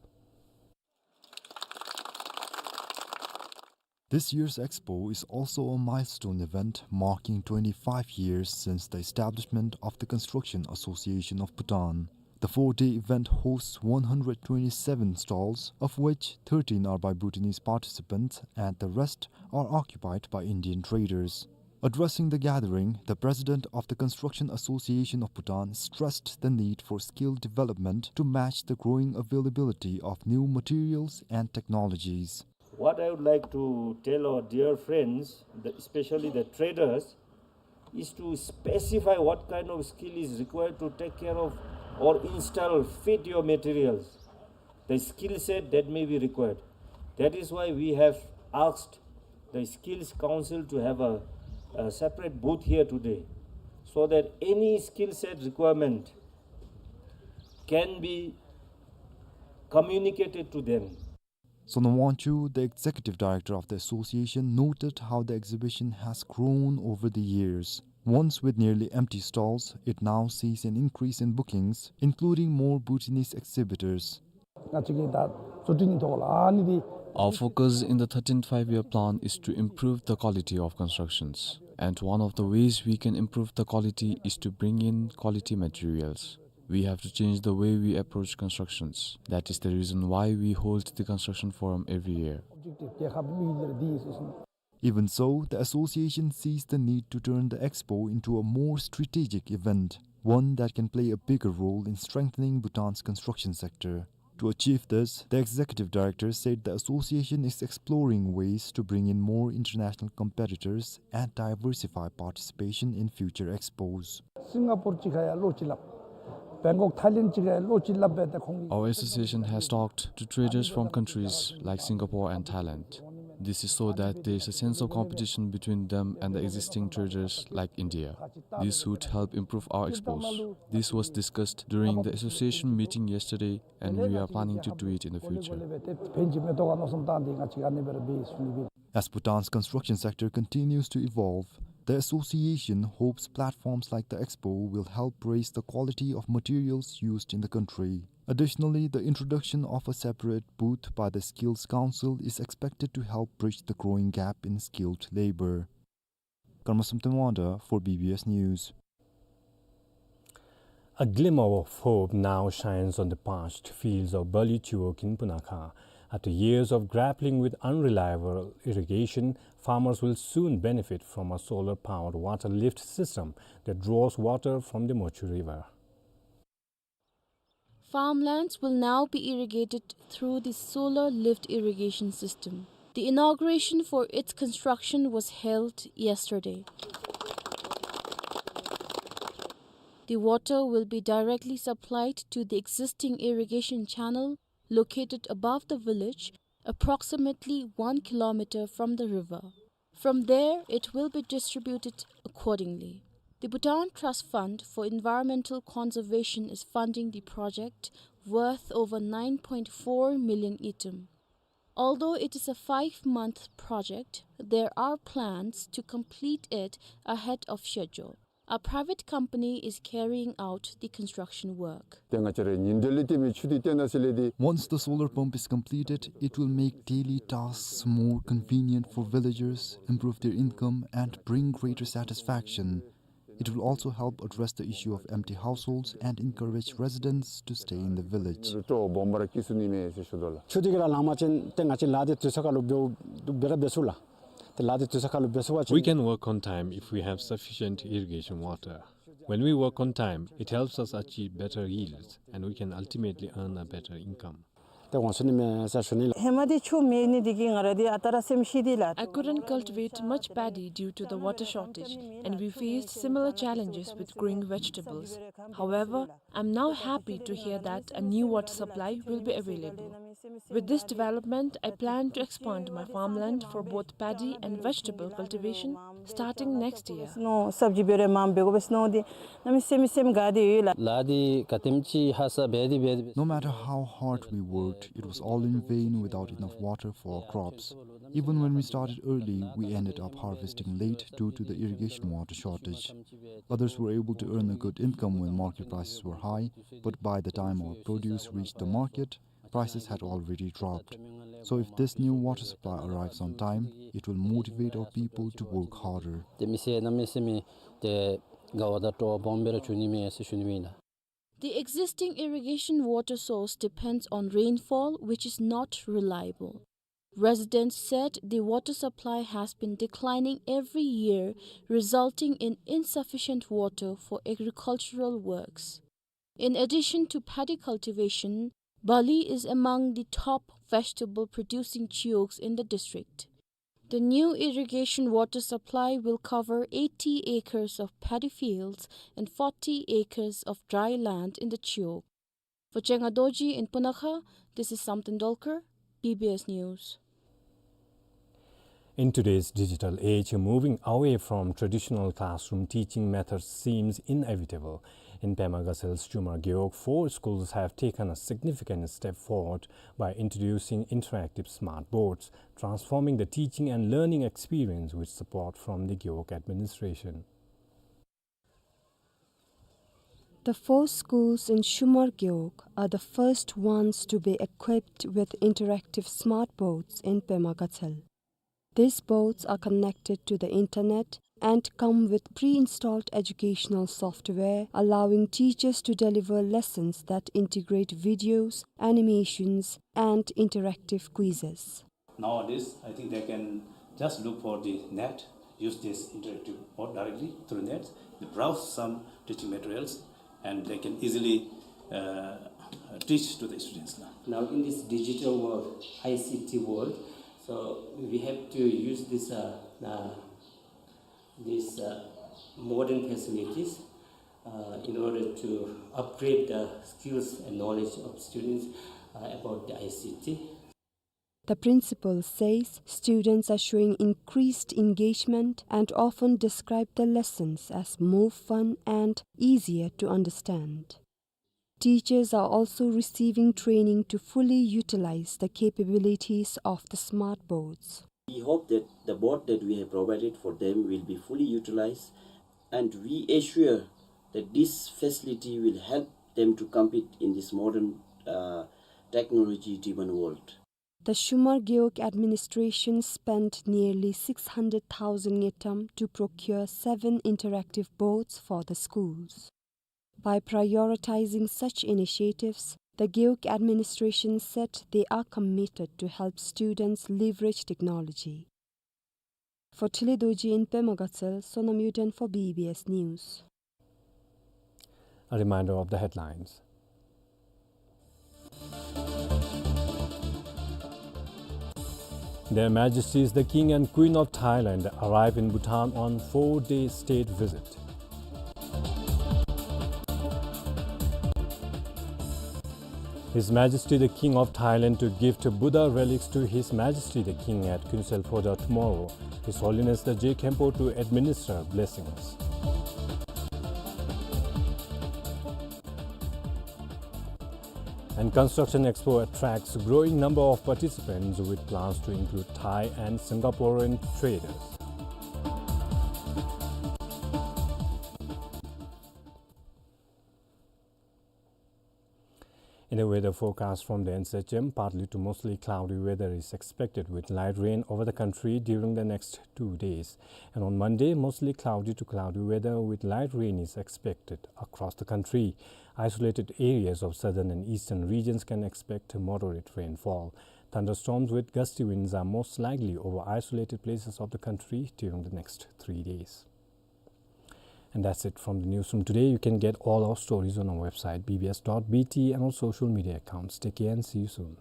This year's expo is also a milestone event marking twenty-five years since the establishment of the Construction Association of Bhutan. The four-day event hosts one hundred twenty-seven stalls, of which thirteen are by Bhutanese participants and the rest are occupied by Indian traders. Addressing the gathering, the president of the Construction Association of Bhutan stressed the need for skill development to match the growing availability of new materials and technologies. What I would like to tell our dear friends, the, especially the traders, is to specify what kind of skill is required to take care of or install, fit your materials, the skill set that may be required. That is why we have asked the Skills Council to have a, a separate booth here today, so that any skill set requirement can be communicated to them. Sonam Wangchuk, the executive director of the association, noted how the exhibition has grown over the years. Once with nearly empty stalls, it now sees an increase in bookings, including more Bhutanese exhibitors. ང་བཅས་ཀྱི་ད་བཟོ་སྐྲུན་ཐོག་ལ་ཨ་ནི་འདི། Our focus in the thirteenth Five-Year Plan is to improve the quality of constructions. And one of the ways we can improve the quality is to bring in quality materials. We have to change the way we approach constructions. That is the reason why we hold the construction forum every year. Even so, the association sees the need to turn the expo into a more strategic event, one that can play a bigger role in strengthening Bhutan's construction sector. To achieve this, the executive director said the association is exploring ways to bring in more international competitors and diversify participation in future expos. སིང་ག་པོར་ཅིག་ཁར་ཡང་ལོག་ཅིག་སླབ། བེང་ཀོག་ཐའི་ལེནཌ་ཅིག་ཁར་ཡང་ལོག་ཅིག་སླབ་སྦེ་ད་ཁོང་གིས། Our association has talked to traders from countries like Singapore and Thailand. This is so that there is a sense of competition between them and the existing traders like India. This would help improve our expos. This was discussed during the association meeting yesterday, and we are planning to do it in the future. Bhutan's construction sector continues to evolve. The association hopes platforms like the expo will help raise the quality of materials used in the country. Additionally, the introduction of a separate booth by the Skills Council is expected to help bridge the growing gap in skilled labor. Karma Samten Wangda for B B S News. A glimmer of hope now shines on the parched fields of Bali Chiwog in Punakha. After years of grappling with unreliable irrigation, farmers will soon benefit from a solar-powered water lift system that draws water from the Mochu River. Farmlands will now be irrigated through the solar lift irrigation system. The inauguration for its construction was held yesterday. The water will be directly supplied to the existing irrigation channel located above the village, approximately one kilometer from the river. From there, it will be distributed accordingly. The Bhutan Trust Fund for Environmental Conservation is funding the project, worth over nine point four million ngultrum. Although it is a five-month project, there are plans to complete it ahead of schedule. A private company is carrying out the construction work. ཏེ་ང་བཅས་ར་ཉིན་དེ་ལས་ཏེ་མི་ཆུ་འདི་བཏོན་ཟེར་ལས་ཏེ། Once the solar pump is completed, it will make daily tasks more convenient for villagers, improve their income, and bring greater satisfaction. It will also help address the issue of empty households and encourage residents to stay in the village. ཆུ་འདི་གི་ར་ལང་མ་ཅིན་ཏེ་ང་བཅས་ལཱ་འདི་དུས་ཚོད་ཁར་ལུ་འབད་འབད་ར་འབད་ཚུགས་ལགས། ཏེ་ལཱ་འདི་དུས་ཚོད་ཁར་ལུ་འབད་ཚུགས་པ་ཅིན། We can work on time if we have sufficient irrigation water. When we work on time, it helps us achieve better yields, and we can ultimately earn a better income. ཏེ་ཝང་སུ་ནི་མེ་ས་ཤུ་ནི་ལགས། ཧེ་མ་འདི་ཆུ་མེད་ནི་འདི་གིས་ང་ར་འདི་ཨ་རྟག་ར་སེམས་ཤི་སྟེ་ལགས། I couldn't cultivate much paddy due to the water shortage, and we faced similar challenges with growing vegetables. However, I'm now happy to hear that a new water supply will be available. With this development, I plan to expand my farmland for both paddy and vegetable cultivation starting next year. ནོ་སབ་ཇི་འབད་རུང་མངམ་འབད་དགོ་པས་ནོ། འདི་གནམ་མེད་ས་མེད་སེམས་དགའ་སྟེ་ཡོད་ལགས། ལཱ་འདི་ག་དེམ་ཅིག་ཧ་སག་འབད་དེ་འབད་དེ་འབད། No matter how hard we worked, it was all in vain without enough water for our crops. Even when we started early, we ended up harvesting late due to the irrigation water shortage. Others were able to earn a good income when market prices were high, but by the time our produce reached the market, prices had already dropped. So if this new water supply arrives on time, it will motivate our people to work harder. ཏེ་མི་སེར་གནམ་མེད་ས་མེད་ཏེ་དགའ་བ་དང་སྤྲོ་བ་སྦོམ་སྦེ་ར་བྱུང་ནི་མས་ཟེར་ཞུ་ནི་ཨིན་ལགས། The existing irrigation water source depends on rainfall, which is not reliable. Residents said the water supply has been declining every year, resulting in insufficient water for agricultural works. In addition to paddy cultivation, Bali is among the top vegetable-producing chiwogs in the district. The new irrigation water supply will cover eighty acres of paddy fields and forty acres of dry land in the chiwog. For Chenga Dorji in Punakha, this is Samten Dolkar, B B S News. In today's digital age, moving away from traditional classroom teaching methods seems inevitable. In Pema Gatsel's Chumar Gewog, four schools have taken a significant step forward by introducing interactive smart boards, transforming the teaching and learning experience with support from the Gewog administration. The four schools in Chumar Gewog are the first ones to be equipped with interactive smart boards in Pema Gatsel. These boards are connected to the internet and come with pre-installed educational software, allowing teachers to deliver lessons that integrate videos, animations, and interactive quizzes. Nowadays, I think they can just look for the net, use this interactive mode directly through net, they browse some teaching materials, and they can easily, uh, teach to the students now. Now, in this digital world, I C T world, so we have to use this, uh, uh, these, uh, modern facilities, uh, in order to upgrade the skills and knowledge of students, uh, about the I C T. The principal says students are showing increased engagement and often describe the lessons as more fun and easier to understand. Teachers are also receiving training to fully utilize the capabilities of the smart boards. We hope that the board that we have provided for them will be fully utilized, and we assure that this facility will help them to compete in this modern, uh, technology-driven world. The Chumar Gewog administration spent nearly six hundred thousand ngultrum to procure seven interactive boards for the schools. By prioritizing such initiatives, the Gewog administration said they are committed to help students leverage technology. For Thinley Dorji in Pema Gatsel, Sonam Yuden for B B S News. A reminder of the headlines. Their Majesties the King and Queen of Thailand arrive in Bhutan on four-day state visit. His Majesty the King of Thailand to gift Buddha relics to His Majesty the King at Kuensel Phodrang tomorrow. His Holiness the Je Khenpo to administer blessings. And Construction Expo attracts growing number of participants with plans to include Thai and Singaporean traders. In the weather forecast from the N C H M, partly to mostly cloudy weather is expected with light rain over the country during the next two days. And on Monday, mostly cloudy to cloudy weather with light rain is expected across the country. Isolated areas of southern and eastern regions can expect moderate rainfall. Thunderstorms with gusty winds are most likely over isolated places of the country during the next three days. And that's it from the newsroom today. You can get all our stories on our website, B B S dot B T, and on social media accounts. Take care and see you soon.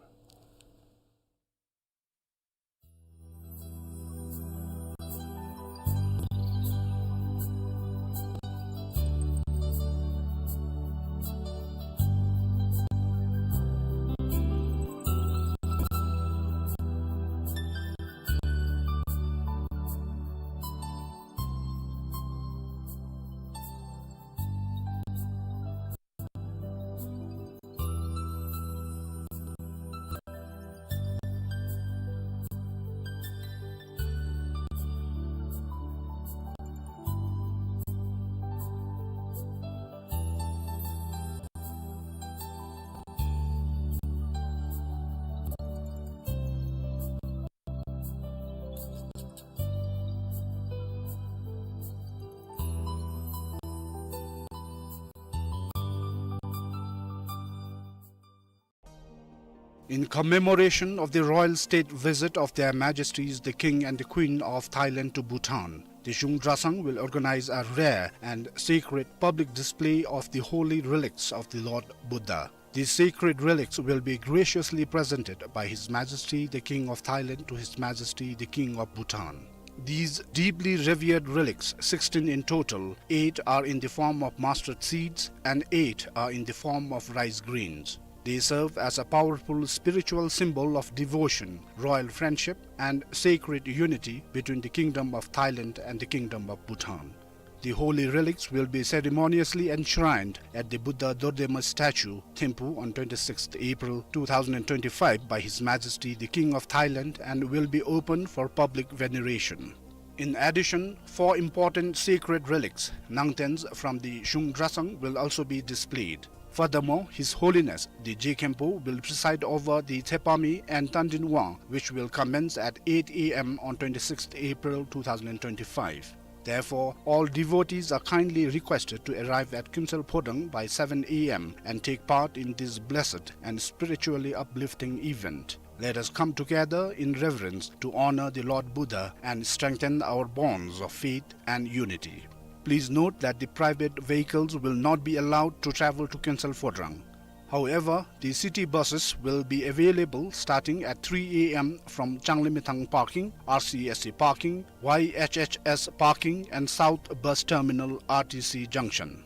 In commemoration of the royal state visit of Their Majesties the King and the Queen of Thailand to Bhutan, the Zhung Dresang will organize a rare and sacred public display of the holy relics of the Lord Buddha. These sacred relics will be graciously presented by His Majesty the King of Thailand to His Majesty the King of Bhutan. These deeply revered relics, sixteen in total, eight are in the form of mustard seeds and eight are in the form of rice grains. They serve as a powerful spiritual symbol of devotion, royal friendship, and sacred unity between the Kingdom of Thailand and the Kingdom of Bhutan. The holy relics will be ceremoniously enshrined at the Buddha Dordema statue, Thimphu, on twenty-sixth April two thousand twenty-five by His Majesty the King of Thailand and will be open for public veneration. In addition, four important sacred relics, nangtens from the Shung Drasang, will also be displayed. Furthermore, His Holiness the Je Khenpo will preside over the Tsepami and Tandin Wang, which will commence at eight A M on twenty-sixth April two thousand twenty-five. Therefore, all devotees are kindly requested to arrive at Kuensel Phodrang by seven A M and take part in this blessed and spiritually uplifting event. Let us come together in reverence to honor the Lord Buddha and strengthen our bonds of faith and unity. Please note that the private vehicles will not be allowed to travel to Kuensel Phodrang. However, the city buses will be available starting at three A M from Changlimithang parking, R C S C parking, Y H H S parking and South Bus Terminal, R T C junction.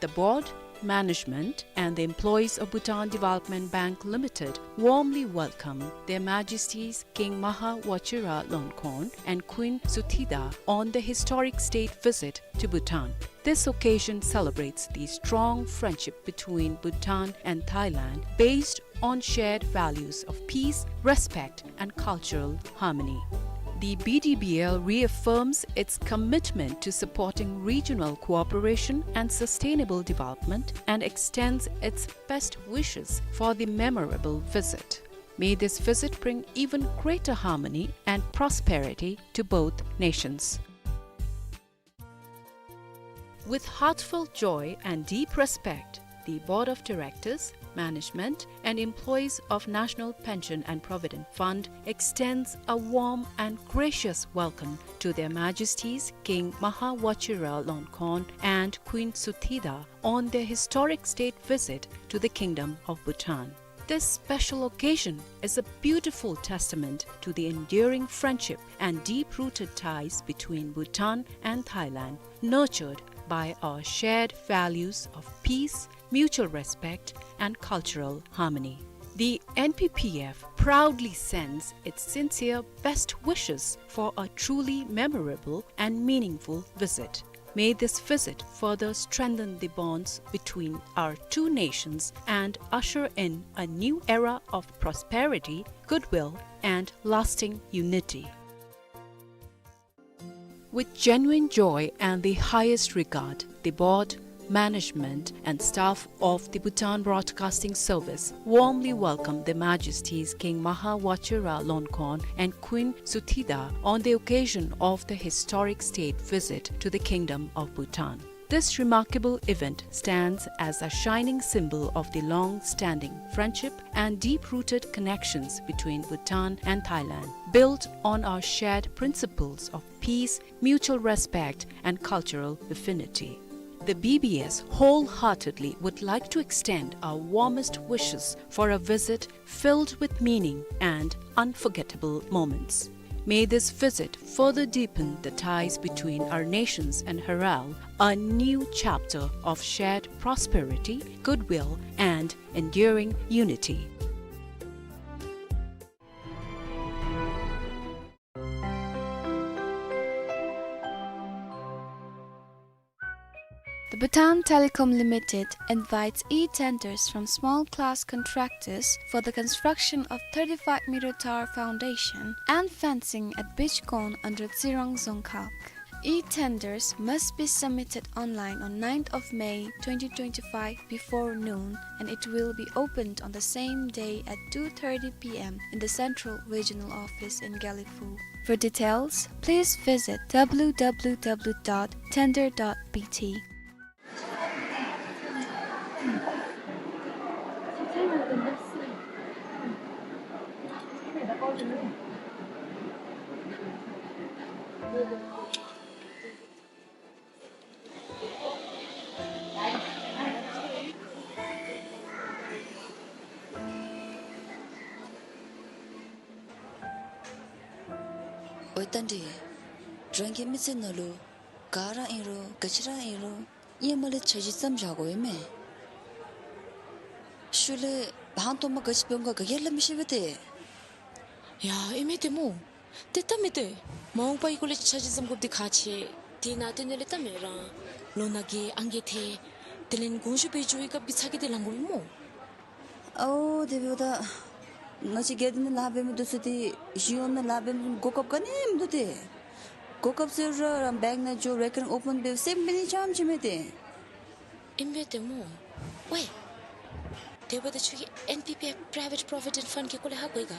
The board, management, and the employees of Bhutan Development Bank Limited warmly welcome Their Majesties King Maha Vajiralongkorn and Queen Suthida on their historic state visit to Bhutan. This occasion celebrates the strong friendship between Bhutan and Thailand, based on shared values of peace, respect, and cultural harmony. The B D B L reaffirms its commitment to supporting regional cooperation and sustainable development and extends its best wishes for the memorable visit. May this visit bring even greater harmony and prosperity to both nations. With heartfelt joy and deep respect, the Board of Directors, management, and employees of National Pension and Provident Fund extends a warm and gracious welcome to Their Majesties King Maha Vajiralongkorn and Queen Suthida on their historic state visit to the Kingdom of Bhutan. This special occasion is a beautiful testament to the enduring friendship and deep-rooted ties between Bhutan and Thailand, nurtured by our shared values of peace, mutual respect, and cultural harmony. The N P P F proudly sends its sincere best wishes for a truly memorable and meaningful visit. May this visit further strengthen the bonds between our two nations and usher in a new era of prosperity, goodwill, and lasting unity. With genuine joy and the highest regard, the board, management, and staff of the Bhutan Broadcasting Service warmly welcome Their Majesties King Maha Vajiralongkorn and Queen Suthida on the occasion of the historic state visit to the Kingdom of Bhutan. This remarkable event stands as a shining symbol of the long-standing friendship and deep-rooted connections between Bhutan and Thailand, built on our shared principles of peace, mutual respect, and cultural affinity. The B B S wholeheartedly would like to extend our warmest wishes for a visit filled with meaning and unforgettable moments. May this visit further deepen the ties between our nations and herald a new chapter of shared prosperity, goodwill, and enduring unity. The Bhutan Telecom Limited invites e-tenders from small-class contractors for the construction of thirty-five meter tower foundation and fencing at Beachcon under Tsirang Dzongkhag. E-tenders must be submitted online on ninth of May twenty twenty-five before noon, and it will be opened on the same day at two thirty p m in the Central Regional Office in Gelephu. For details, please visit w w w dot tender dot b t. ཨོ་ད་འདི་རང་གི་མི་ཚེ་ནང་ལུ་ག་ར་ཨིན་རུང་ག་ཅི་ར་ཨིན་རུང་ཧེ་མ་ལས་འཆར་གཞི་བརྩམ་བཞག་དགོ་ཡོད་མས། ཤུལ་ལས་ ཧང་སྟོང་མ་ག་ཅི་འབད་འོང་ག་ག་གིས་ལགས་མི་ཤེས་པས་ཏེ། ཡ་ཨིན་མས་ཏེ་སྨོ། ཏེ་ད་མི་ཏེ་མ་འོངས་པའི་སྐོར་ལས་འཆར་གཞི་བཟུམ་དགོཔ་འདི་ཁག་ཆེ། དེ་ནང་དོན་ལས་ད་མི་རང་ལོ་ན་རྒས་ཨང་རྒས་ཐལ། དེ་ལས་གོང་ཞུ་འབད་འགྱོ་བའི་སྐབས་ཀྱི་ཚ་གྱང་འདི་ལང་དགོ་པས་སྨོ། ཨའོ་དེ་འབདཝ་ད་ང་བཅས་སྒེར་སྡེ་ནང་ལཱ་འབད་མི་འདི་ཚུ་ཏེ་གཞུང་གཡོག་ནང་ལཱ་འབད་མི་གོ་སྐབས་ག་ནི་མིན་འདུག་ཏེ། གོ་སྐབས་ཟེར་རུང་ར་བེངཀ་ནང་འགྱོ་རེ་ཀར་རེནཊ་ཨོ་པེན་འབད་སེམས་འབད་ནི་རྐྱངམ་ཅིག་མས་ཏེ། ཨིན་པས་ཏེ་སྨོ། ཝའི། དེ་འབདཝ་ད་ཁྱོད་ཀྱིས་ཨེན་པི་པི་ཨེཕ་པྲའི་ཝེཊ་པྲོ་བི་ཌེནཊ་ཕཱནཌ་གི་སྐོར་ལས་ཧ་གོ་ཡི་ག།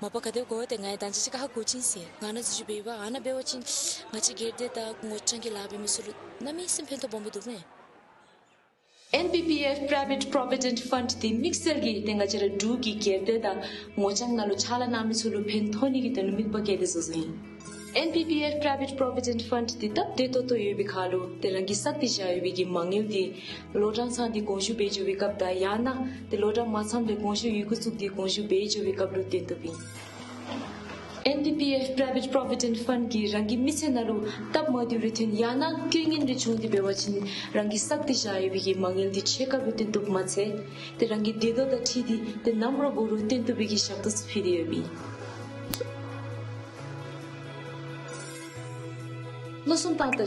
མ་པ་ག་དེ་གོ་སྟེ་ང་ཡང་ད་ཅི་ཅིག་ཁར་ཧ་གོ་ཅི་ཟེར། ང་ནཱ་འཛུལ་འགྱོ་སྦེ་ཡོདཔ་ཨ་ནཱ་འབད་བ་ཅིན་ང་བཅས་སྒེར་སྡེ་དང་ངོ་རྐྱང་གི་ལཱ་འབད་མི་ཚུ་ལུ་གནམ་མེད་ས་མེད་ཕན་ཐོགས་སྦོམ་སྦེ་འདུག་མས། ཨེན་པི་པི་ཨེཕ་པྲའི་ཝེཊ་པྲོ་བི་ཌེནཊ་ཕཱནཌ་འདི་དམིགས་བསལ་གྱིས་ཏེ་ང་བཅས་ར་འབྲུག་གི་སྒེར་སྡེ་དང་ངོ་རྐྱང་ནང་ལུ་ཕྱག་ལཱ་གནང་མི་ཚུ་ལུ་ཕན་ཐོགས་ནི་གི་དོན་ལུ་དམིགས་པ་བསྐྱེད་དེ་བཟོ་བཟོཝ་ཨིན། ཨེན་པི་པི་ཨེཕ་པྲའི་ཝེཊ་པྲོ་བི་ཌེནཊ་ཕཱནཌ་འདི་སྟབས་བདེ་ཏོག་ཏོ་ཡོད་པའི་ཁར་ལུ་ཏེ་རང་གིས་བསགས་ཏེ་བཞག་ཡོད་པའི་གི་མ་དངུལ་འདི་ལོ་གྲངས་ཚང་འདི་གོང་ཞུ་འབད་འགྱོ་བའི་སྐབས་དང་ཡང་ན་ཏེ་ལོ་གྲངས་མ་ཚངམ་ལས་གོང་ཞུ་ཡོད་དགུ་བཙུགས་ཏེ་གོང་ཞུ་འབད་འགྱོ་བའི་སྐབས་ལུ་བཏོན་བཏུབ་ཨིན། ཨེན་པི་པི་ཨེཕ་པྲའི་ཝེཊ་པྲོ་བི་ཌེནཊ་ཕཱནཌ་གིས་རང་གི་མི་ཚེ་ནང་ལུ་སྟབས་མ་བདེཝ་རེ་ཐོན་ཡང་ན་རྐྱེན་ངན་རེ་བྱུང་སྟེ་འབད་བ་ཅིན་རང་གིས་བསགས་ཏེ་བཞག་ཡོད་པའི་གི་མ་དངུལ་འདི་ཕྱེད་ཀ་ལུ་བཏོན་བཏུབ་མ་ཚད་ཏེ་རང་གི་བདེ་སྡུག་དང་འཁྲིལ་ཏེ་ཏེ་ནམ་ར་འགོར་རུང་བཏོན་བཏུབ་པའི་གི་ཞབས་ཏོག་ཚུ་ཕུལ་ཏེ་ཡོདཔ་ཨིན། བློ་བཟང་ཏང་ཏ་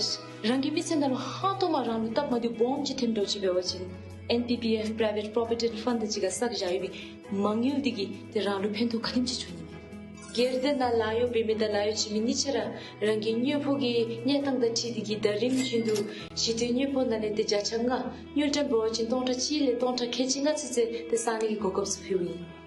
རང་གི་མི་ཚེ་ནང་ལུ་ཧང་སྟོང་མ་རང་ལུ་སྟབས་མ་བདེཝ་སྦོམ་ཅིག་ཐོནམ་འདྲཝ་ཅིག་འབད་བ་ཅིན་ཨེན་པི་པི་ཨེཕ་པྲའི་ཝེཊ་པྲོ་བི་ཌེནཊ་ཕཱནཌ་དང་གཅིག་ཁར་བསགས་བཞག་ཡོད་པའི་མ་དངུལ་འདི་གིས་ཏེ་རང་ལུ་ཕན་ཐོགས་ག་དེམ་ཅིག་འབྱུང་ནི་མས། སྒེར་སྡེ་ནང་ལཱ་གཡོག་འབད་མི་དང་ལཱ་གཡོག་བྱིན་མི་གཉིས་ཆ་ར་རང་གི་དངུལ་ཕོགས་ཀྱི་གནས་སྟངས་དང་འཁྲིལ་ཏེ་གིས་ཟླ་རིམ་བཞིན་དུ་གཞི་རྟེན་དངུལ་ཕོགས་ནང་ལས་ཏེ་བརྒྱ་ཆ་ལྔ་དངུལ་ཀྲམ་འབད་བ་ཅིན་སྟོང་ཕྲག་གཅིག་ལས་སྟོང་ཕྲག་ཁལ་གཅིག་ལྔ་ཚུན་ཚོད་ཏེ་བསག་ནི་གི་གོ་སྐབས་ཚུ་ཕུལཝ་ཨིན།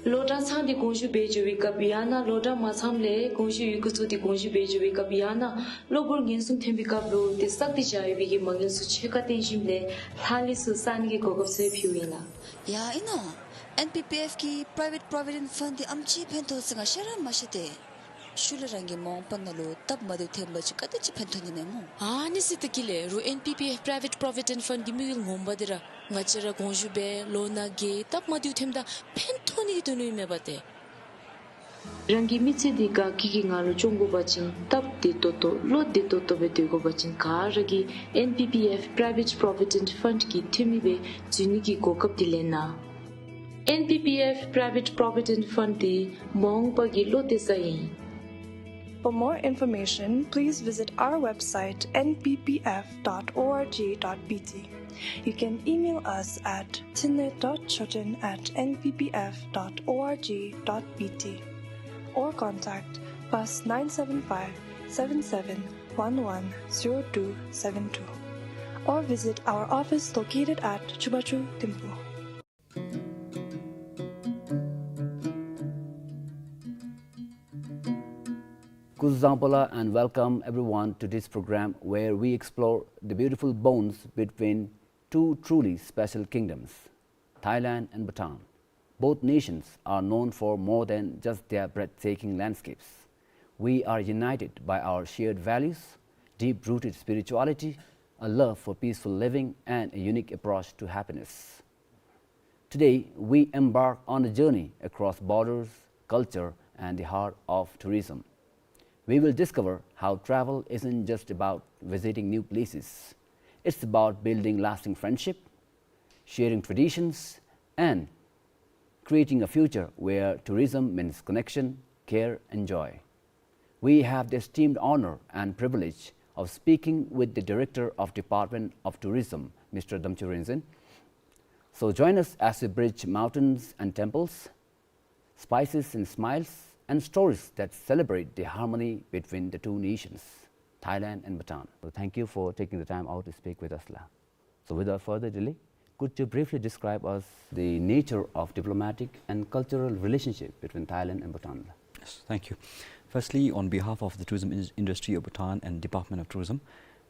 ལོ་གྲངས་ཚང་འདི་གོང་ཞུ་འབད་འགྱོ་བའི་སྐབས་ཡང་ན་ལོ་གྲངས་མ་ཚངམ་ལས་གོང་ཞུ་ཡོད་དགུ་བཙུགས་ཏེ་གོང་ཞུ་འབད་འགྱོ་བའི་སྐབས་ཡང་ན་གློ་བུར་ངན་སོང་ཐོན་པའི་སྐབས་ལུ་ཏེ་བསགས་ཏེ་བཞག་ཡོད་པའི་གི་མ་དངུལ་ཚུ་ཕྱེད་ཀ་བཏོན་ཞིནམ་ལས་ལྷག་ལུས་ཚུ་བསག་ནི་གི་གོ་སྐབས་ཚུ་ཕུལཝ་ཨིན་ལགས། ཡ་ཨིན་ན། ཨེན་པི་པི་ཨེཕ་གི་པྲའི་ཝེཊ་པྲོ་བི་ཌེནཊ་ཕཱནཌ་འདི་ཨེམ་ཅིག་ཕན་ཐོགས་ཟེར་ང་ཤེས་ར་མ་ཤེས་ཏེ། ཤུལ་ལས་རང་གི་མ་འོངས་པ་ནང་ལུ་སྟབས་མ་བདེཝ་ཐོན་པ་ཅིན་ག་དེམ་ཅིག་ཕན་ཐོགས་ནི་མས་སྨོ། ཨ་ནི་ཟེར་ད་གི་ལགས་རུང་ཨེན་པི་པི་ཨེཕ་པྲའི་ཝེཊ་པྲོ་བི་ཌེནཊ་ཕཱནཌ་གི་དམིགས་ཡུལ་ངོ་མ་འདི་ར་ང་བཅས་ར་གོང་ཞུ་འབད་ལོ་ན་རྒས་སྟབས་མ་བདེཝ་ཐོནམ་ད་ཕན་ཐོགས་ནི་གི་དོན་ལུ་ཨིན་མས་པ་ཏེ། རང་གི་མི་ཚེ་འདི་དགའ་སྐྱིད་ཀྱི་ངང་ལུ་སྐྱོང་དགོ་པ་ཅིན་སྟབས་བདེ་ཏོག་ཏོ་བློ་བདེ་ཏོག་ཏོ་སྦེ་སྡོད་དགོ་པ་ཅིན་ག་ར་གིས་ཨེན་པི་པི་ཨེཕ་པྲའི་ཝེཊ་པྲོ་བི་ཌེནཊ་ཕཱནཌ་གི་འཐུས་མི་སྦེ་འཛུལ་ནི་གི་གོ་སྐབས་འདི་ལེན་གནང་། ཨེན་པི་པི་ཨེཕ་པྲའི་ཝེཊ་པྲོ་བི་ཌེནཊ་ཕཱནཌ་འདི་མ་འོངས་པ་གི་བློ་གཏད་ས་ཨིན། For more information, please visit our website N P P F dot org dot B T. You can email us at thinley dot choten at N P P F dot org dot B T or contact plus nine seven five, seven seven one one, zero two seven two or visit our office located at Chubachu Thimphu. Kuzuzangpo la and welcome everyone to this program where we explore the beautiful bonds between two truly special kingdoms, Thailand and Bhutan. Both nations are known for more than just their breathtaking landscapes. We are united by our shared values, deep-rooted spirituality, a love for peaceful living, and a unique approach to happiness. Today, we embark on a journey across borders, culture, and the heart of tourism. We will discover how travel isn't just about visiting new places. It's about building lasting friendship, sharing traditions, and creating a future where tourism means connection, care, and joy. We have the esteemed honor and privilege of speaking with the Director of Department of Tourism, Mister Damchu Rinzin. So join us as we bridge mountains and temples, spices and smiles, and stories that celebrate the harmony between the two nations, Thailand and Bhutan. So thank you for taking the time out to speak with us, la. So without further delay, could you briefly describe us the nature of diplomatic and cultural relationship between Thailand and Bhutan? Yes, thank you. Firstly, on behalf of the tourism in-, industry of Bhutan and Department of Tourism,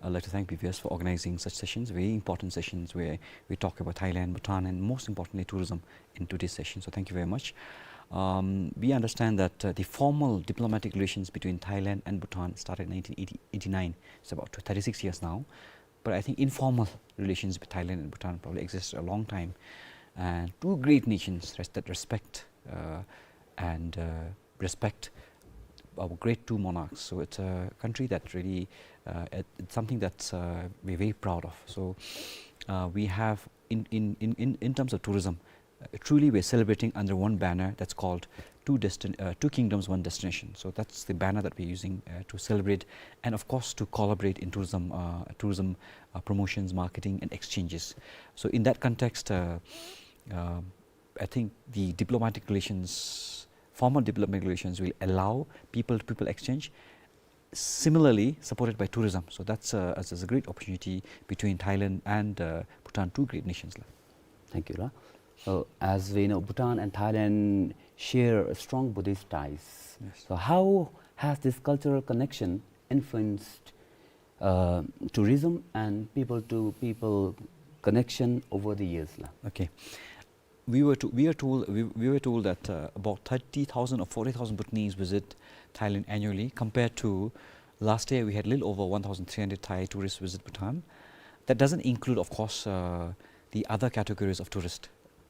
I'd like to thank B V S for organizing such sessions, very important sessions where we talk about Thailand, Bhutan, and most importantly, tourism in today's session. So thank you very much. Um, we understand that, uh, the formal diplomatic relations between Thailand and Bhutan started in nineteen eighty, eighty-nine. It's about thirty-six years now. But I think informal relations with Thailand and Bhutan probably exist a long time. And two great nations res-, that respect, uh, and, uh, respect our great two monarchs. So it's a country that really, uh, it, it's something that, uh, we're very proud of. So, uh, we have in, in, in, in, in terms of tourism, Uh, truly, we're celebrating under one banner that's called Two Destin-, uh, Two Kingdoms, One Destination. So that's the banner that we're using, uh, to celebrate and, of course, to collaborate in tourism, uh, tourism, uh, promotions, marketing, and exchanges. So in that context, uh, um, I think the diplomatic relations, formal diplomatic relations, will allow people-to-people exchange, similarly supported by tourism. So that's a, that's a great opportunity between Thailand and, uh, Bhutan, two great nations la. Thank you la. So, as we know, Bhutan and Thailand share strong Buddhist ties. Yes. So how has this cultural connection influenced, uh, tourism and people-to-people connection over the years la? Okay. We were to-, we are told, we, we were told that, uh, about thirty thousand or forty thousand Bhutanese visit Thailand annually, compared to last year we had a little over one thousand three hundred Thai tourists visit Bhutan. That doesn't include, of course, uh, the other categories of tourists.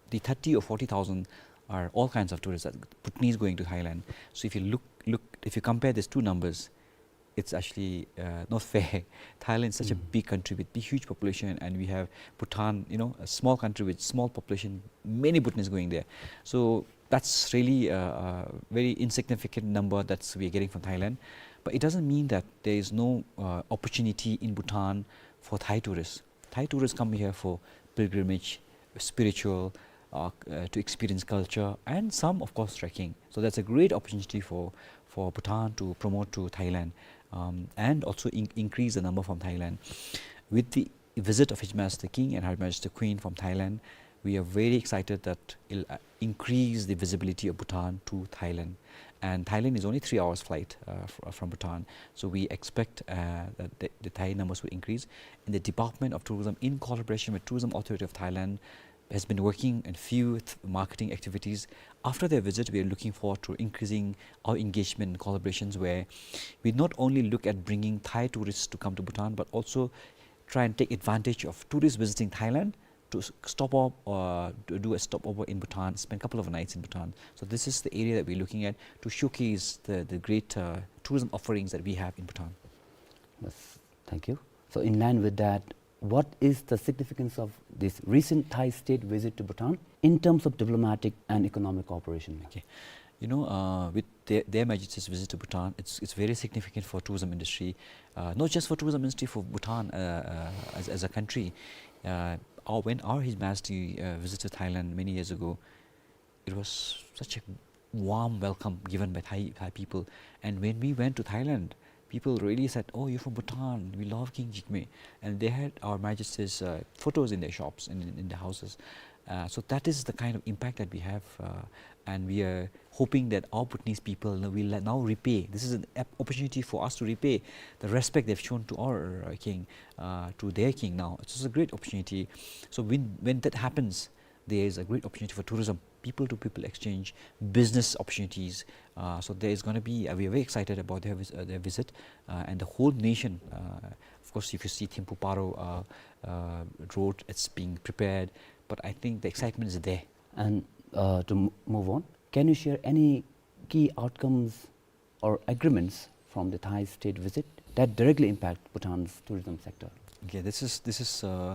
The thirty or forty thousand are all kinds of tourists, that Bhutanese going to Thailand. So if you look, look, if you compare these two numbers, it's actually, uh, not fair. Thailand is such a big country with big, huge population, and we have Bhutan, you know, a small country with small population, many Bhutanese going there. So that's really a, a very insignificant number that's we are getting from Thailand. But it doesn't mean that there is no, uh, opportunity in Bhutan for Thai tourists. Thai tourists come here for pilgrimage, spiritual, uh, uh, to experience culture, and some, of course, trekking. So that's a great opportunity for, for Bhutan to promote to Thailand, um, and also in-, increase the number from Thailand. With the visit of His Majesty King and Her Majesty Queen from Thailand, we are very excited that it'll, uh, increase the visibility of Bhutan to Thailand. And Thailand is only three hours flight, uh, fr-, from Bhutan. So we expect, uh, that the, the Thai numbers will increase. And the Department of Tourism, in collaboration with Tourism Authority of Thailand, has been working in few th-, marketing activities. After their visit, we are looking forward to increasing our engagement and collaborations, where we not only look at bringing Thai tourists to come to Bhutan, but also try and take advantage of tourists visiting Thailand to s-, stop off, uh, to do a stopover in Bhutan, spend a couple of nights in Bhutan. So this is the area that we're looking at to showcase the, the great, uh, tourism offerings that we have in Bhutan. Yes, thank you. So in line with that, what is the significance of this recent Thai state visit to Bhutan in terms of diplomatic and economic cooperation? Okay. You know, uh, with their, their Majesty's visit to Bhutan, it's, it's very significant for tourism industry, uh, not just for tourism industry, for Bhutan, uh, uh, as, as a country. Uh, our, when our His Majesty, uh, visited Thailand many years ago, it was such a warm welcome given by Thai, Thai people. And when we went to Thailand, people really said, "Oh, you're from Bhutan. We love King Jigme." And they had Our Majesty's, uh, photos in their shops, in, in, in their houses. Uh, so that is the kind of impact that we have, uh, and we are hoping that our Bhutanese people, you know, will now repay. This is an ep-, opportunity for us to repay the respect they've shown to our, uh, king, uh, to their king now. So it's a great opportunity. So when, when that happens, there is a great opportunity for tourism, people-to-people exchange, business opportunities. Uh, so there is gonna be, uh, we are very excited about their vis-, uh, their visit, uh, and the whole nation. Uh, of course, if you see Thimphu Paro, uh, uh, road, it's being prepared, but I think the excitement is there. And, uh, to m-, move on, can you share any key outcomes or agreements from the Thai state visit that directly impact Bhutan's tourism sector? Okay, this is, this is, uh,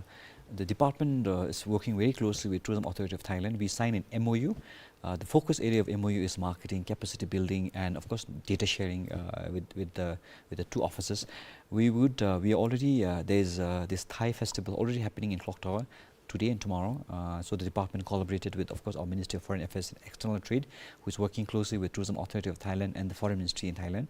the department, uh, is working very closely with Tourism Authority of Thailand. We signed an M O U. Uh, the focus area of M O U is marketing, capacity building, and of course, data sharing, uh, with, with the, with the two offices. We would, uh, we already, uh, there's, uh, this Thai festival already happening in Clock Tower today and tomorrow. Uh, so the department collaborated with, of course, our Ministry of Foreign Affairs and External Trade, who is working closely with Tourism Authority of Thailand and the Foreign Ministry in Thailand.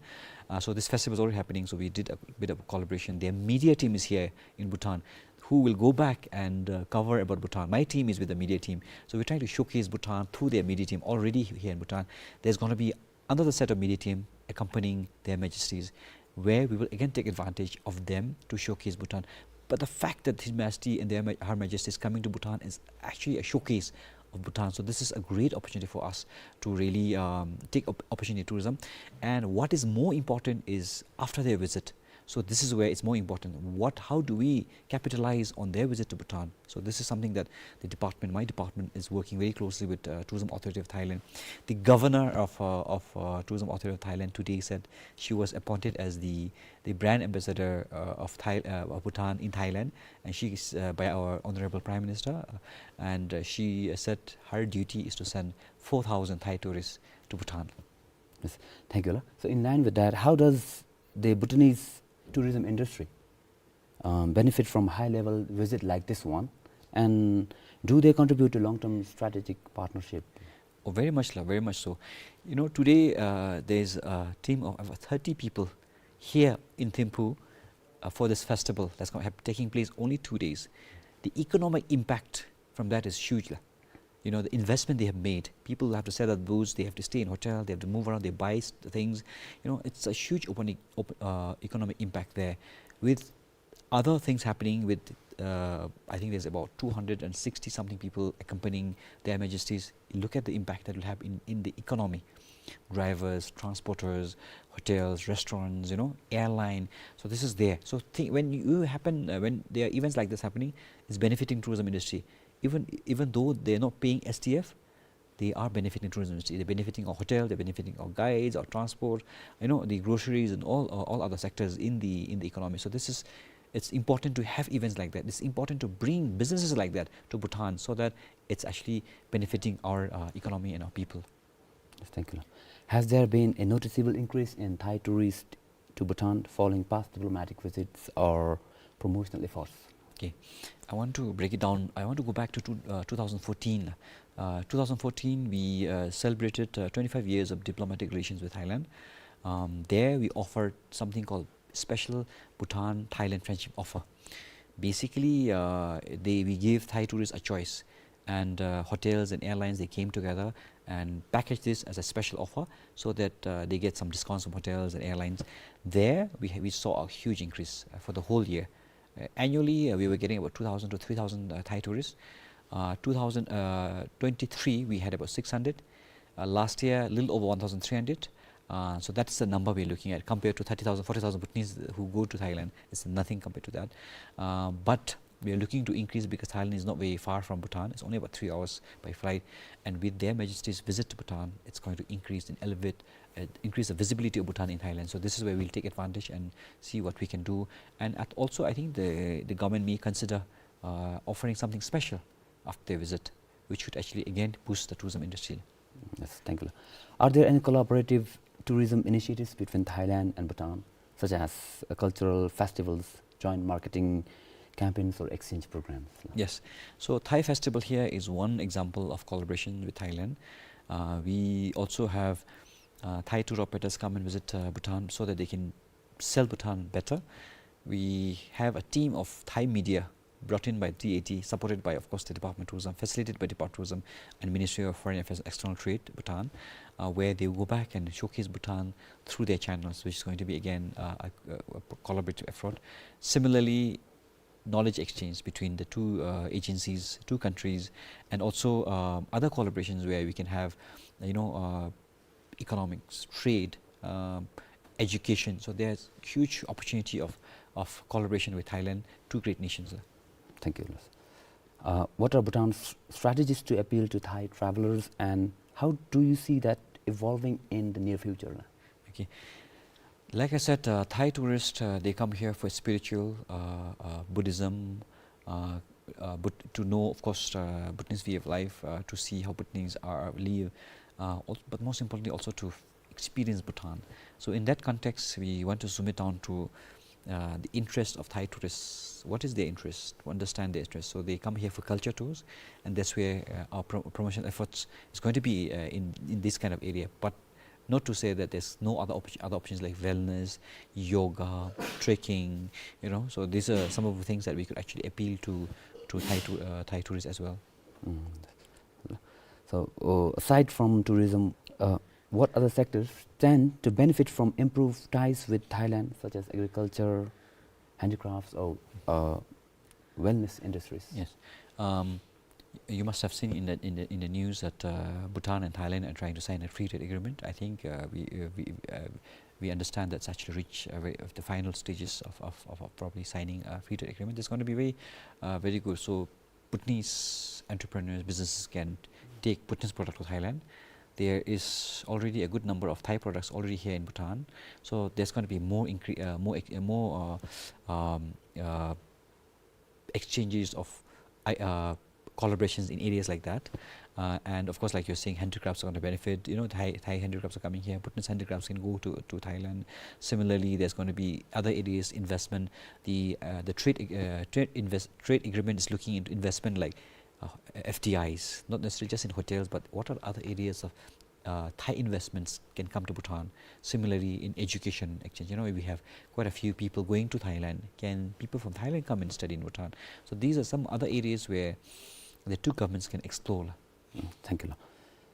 Uh, so this festival is already happening, so we did a bit of collaboration. Their media team is here in Bhutan, who will go back and, uh, cover about Bhutan. My team is with the media team. So we're trying to showcase Bhutan through their media team already here in Bhutan. There's gonna be another set of media team accompanying Their Majesties, where we will again take advantage of them to showcase Bhutan. But the fact that His Majesty and Their Ma-, Her Majesty is coming to Bhutan is actually a showcase of Bhutan. So this is a great opportunity for us to really, um, take op-, opportunity tourism. And what is more important is after their visit, So this is where it's more important. What, how do we capitalize on their visit to Bhutan? So this is something that the department, my department, is working very closely with, uh, Tourism Authority of Thailand. The governor of, uh, of, uh, Tourism Authority of Thailand today said she was appointed as the, the brand ambassador, uh, of Thai-, uh, of Bhutan in Thailand, and she is, uh, by our Honorable Prime Minister, uh, and, uh, she, uh, said her duty is to send four thousand Thai tourists to Bhutan. Yes, thank you, la. So in line with that, how does the Bhutanese tourism industry, um, benefit from high-level visit like this one? And do they contribute to long-term strategic partnership? Oh, very much, la, very much so. You know, today, uh, there's a team of, of thirty people here in Thimphu, uh, for this festival that's gonna have, taking place only two days. The economic impact from that is huge, la. You know, the investment they have made. People have to set up booths, they have to stay in hotel, they have to move around, they buy s-, things. You know, it's a huge open-, op-, uh, economic impact there. With other things happening with, uh, I think there's about two hundred and sixty something people accompanying Their Majesties. Look at the impact that will have in, in the economy. Drivers, transporters, hotels, restaurants, you know, airline. So this is there. So thi-, when you happen, uh, when there are events like this happening, it's benefiting tourism industry. Even, even though they're not paying S T F, they are benefiting tourism industry. They're benefiting our hotel, they're benefiting our guides, our transport, you know, the groceries and all, uh, all other sectors in the, in the economy. So this is, it's important to have events like that. It's important to bring businesses like that to Bhutan so that it's actually benefiting our, uh, economy and our people. Yes, thank you, la. Has there been a noticeable increase in Thai tourists to Bhutan following past diplomatic visits or promotional efforts? Okay. I want to break it down. I want to go back to two, uh, two thousand fourteen. Uh, two thousand fourteen, we, uh, celebrated, uh, twenty-five years of diplomatic relations with Thailand. Um, there, we offered something called Special Bhutan Thailand Friendship Offer. Basically, uh, they, we gave Thai tourists a choice, and, uh, hotels and airlines, they came together and packaged this as a special offer so that, uh, they get some discounts from hotels and airlines. There, we ha-, we saw a huge increase, uh, for the whole year. Uh, annually, uh, we were getting about two thousand to three thousand, uh, Thai tourists. Uh, two thousand, uh, twenty-three, we had about six hundred. Uh, last year, a little over one thousand three hundred. Uh, so that's the number we're looking at compared to thirty thousand, forty thousand Bhutanese who go to Thailand. It's nothing compared to that. Uh, but we are looking to increase because Thailand is not very far from Bhutan. It's only about three hours by flight. And with Their Majesty's visit to Bhutan, it's going to increase and elevate, uh, increase the visibility of Bhutan in Thailand. So this is where we'll take advantage and see what we can do. And at, also, I think the, the government may consider, uh, offering something special after their visit, which could actually again boost the tourism industry. Yes, thank you. Are there any collaborative tourism initiatives between Thailand and Bhutan, such as, uh, cultural festivals, joint marketing campaigns, or exchange programs? Yes. So Thai festival here is one example of collaboration with Thailand. Uh, we also have, uh, Thai tour operators come and visit, uh, Bhutan so that they can sell Bhutan better. We have a team of Thai media brought in by D A T, supported by, of course, the Department of Tourism, facilitated by Department of Tourism and Ministry of Foreign Affairs and External Trade, Bhutan, uh, where they go back and showcase Bhutan through their channels, which is going to be, again, uh, a, a, a collaborative effort. Similarly, knowledge exchange between the two, uh, agencies, two countries, and also, um, other collaborations where we can have, you know, uh, economics, trade, um, education. So there's huge opportunity of, of collaboration with Thailand, two great nations. Thank you, Los. Uh, what are Bhutan's strategies to appeal to Thai travelers, and how do you see that evolving in the near future? Okay. Like I said, uh, Thai tourists, uh, they come here for spiritual, uh, uh, Buddhism, uh, uh, but to know, of course, uh, Bhutanese way of life, uh, to see how Bhutanese are, live, uh, al-, but most importantly also to experience Bhutan. So in that context, we want to zoom it down to, uh, the interest of Thai tourists. What is their interest? To understand their interest. So they come here for culture tours, and that's where, uh, our pro-, promotion efforts is going to be, uh, in, in this kind of area. But not to say that there's no other opp-, other options like wellness, yoga, trekking, you know. So these are some of the things that we could actually appeal to, to Thai to, uh, Thai tourists as well. Mm. So, uh, aside from tourism, uh, what other sectors stand to benefit from improved ties with Thailand, such as agriculture, handicrafts, or, uh, wellness industries? Yes. Um, you must have seen in the, in the, in the news that, uh, Bhutan and Thailand are trying to sign a free trade agreement. I think, uh, we, uh, we, uh, we understand that's actually reached, uh, very, of the final stages of, of, of, of probably signing a free trade agreement. That's gonna be very, uh, very good. So Bhutanese entrepreneurs, businesses can take Bhutanese product to Thailand. There is already a good number of Thai products already here in Bhutan. So there's gonna be more incre-, uh, more ex-, uh, more, uh, um, uh, exchanges of, I-, uh, collaborations in areas like that. Uh, and of course, like you're saying, handicrafts are gonna benefit. You know, Thai, Thai handicrafts are coming here. Bhutanese handicrafts can go to, to Thailand. Similarly, there's gonna be other areas, investment. The, uh, the trade, uh, trade invest-, trade agreement is looking into investment like, uh, F D Is, not necessarily just in hotels, but what are other areas of, uh, Thai investments can come to Bhutan. Similarly, in education exchange, you know, we have quite a few people going to Thailand. Can people from Thailand come and study in Bhutan? So these are some other areas where the two governments can explore. Mm, thank you, la.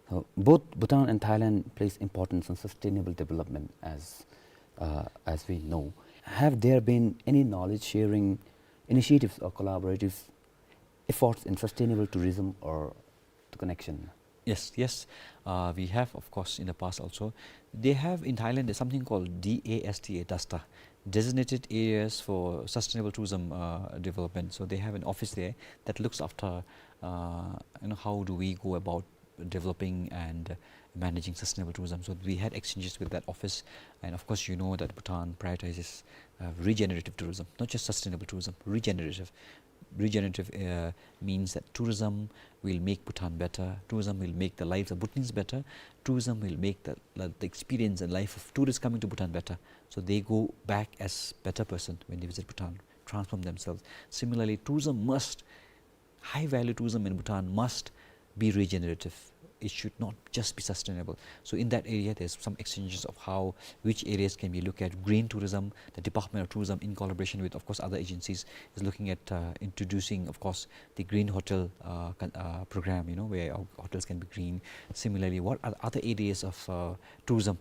So both Bhutan and Thailand place importance on sustainable development, as, uh, as we know. Have there been any knowledge sharing initiatives or collaborative efforts in sustainable tourism or the connection? Yes, yes. Uh, we have, of course, in the past also. They have in Thailand, there's something called D A S T A, DASTA, Designated Areas for Sustainable Tourism, uh, Development. So they have an office there that looks after, uh, you know, how do we go about developing and managing sustainable tourism. So we had exchanges with that office, and of course, you know that Bhutan prioritizes, uh, regenerative tourism, not just sustainable tourism, regenerative. Regenerative, uh, means that tourism will make Bhutan better, tourism will make the lives of Bhutanese better, tourism will make the, the experience and life of tourists coming to Bhutan better. So they go back as better person when they visit Bhutan, transform themselves. Similarly, tourism must, high value tourism in Bhutan must be regenerative. It should not just be sustainable. So in that area, there's some exchanges of how, which areas can be looked at. Green tourism, the Department of Tourism, in collaboration with, of course, other agencies, is looking at, uh, introducing, of course, the green hotel, uh, con-, uh, program, you know, where our hotels can be green. Similarly, what are other areas of, uh, tourism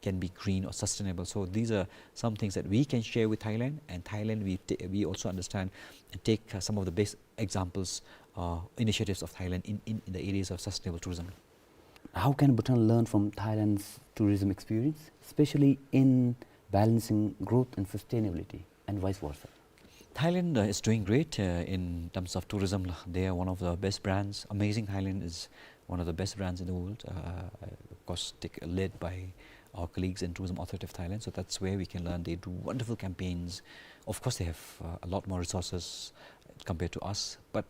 can be green or sustainable? So these are some things that we can share with Thailand, and Thailand, we ta-, we also understand and take, uh, some of the best examples, uh, initiatives of Thailand in, in, in the areas of sustainable tourism. How can Bhutan learn from Thailand's tourism experience, especially in balancing growth and sustainability, and vice versa? Thailand, uh, is doing great, uh, in terms of tourism. They are one of the best brands. Amazing Thailand is one of the best brands in the world. Uh, of course, take, led by our colleagues in Tourism Authority of Thailand. So that's where we can learn. They do wonderful campaigns. Of course, they have, uh, a lot more resources compared to us, but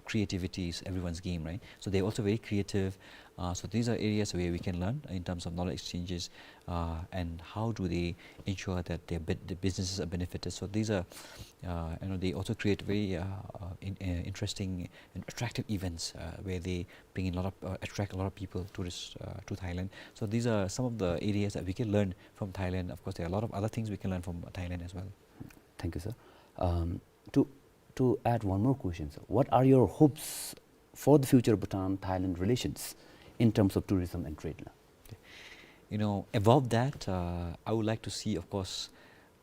creativity is everyone's game, right? So they're also very creative. Uh, so these are areas where we can learn in terms of knowledge exchanges, uh, and how do they ensure that their bu-, the businesses are benefited. So these are, uh, you know, they also create very, uh, uh, in, uh, interesting and attractive events, uh, where they bring in a lot of, uh, attract a lot of people, tourists, uh, to Thailand. So these are some of the areas that we can learn from Thailand. Of course, there are a lot of other things we can learn from Thailand as well. Thank you, sir. Um, to, to add one more question, sir. What are your hopes for the future Bhutan-Thailand relations in terms of tourism and trade, la? Okay. You know, above that, uh, I would like to see, of course,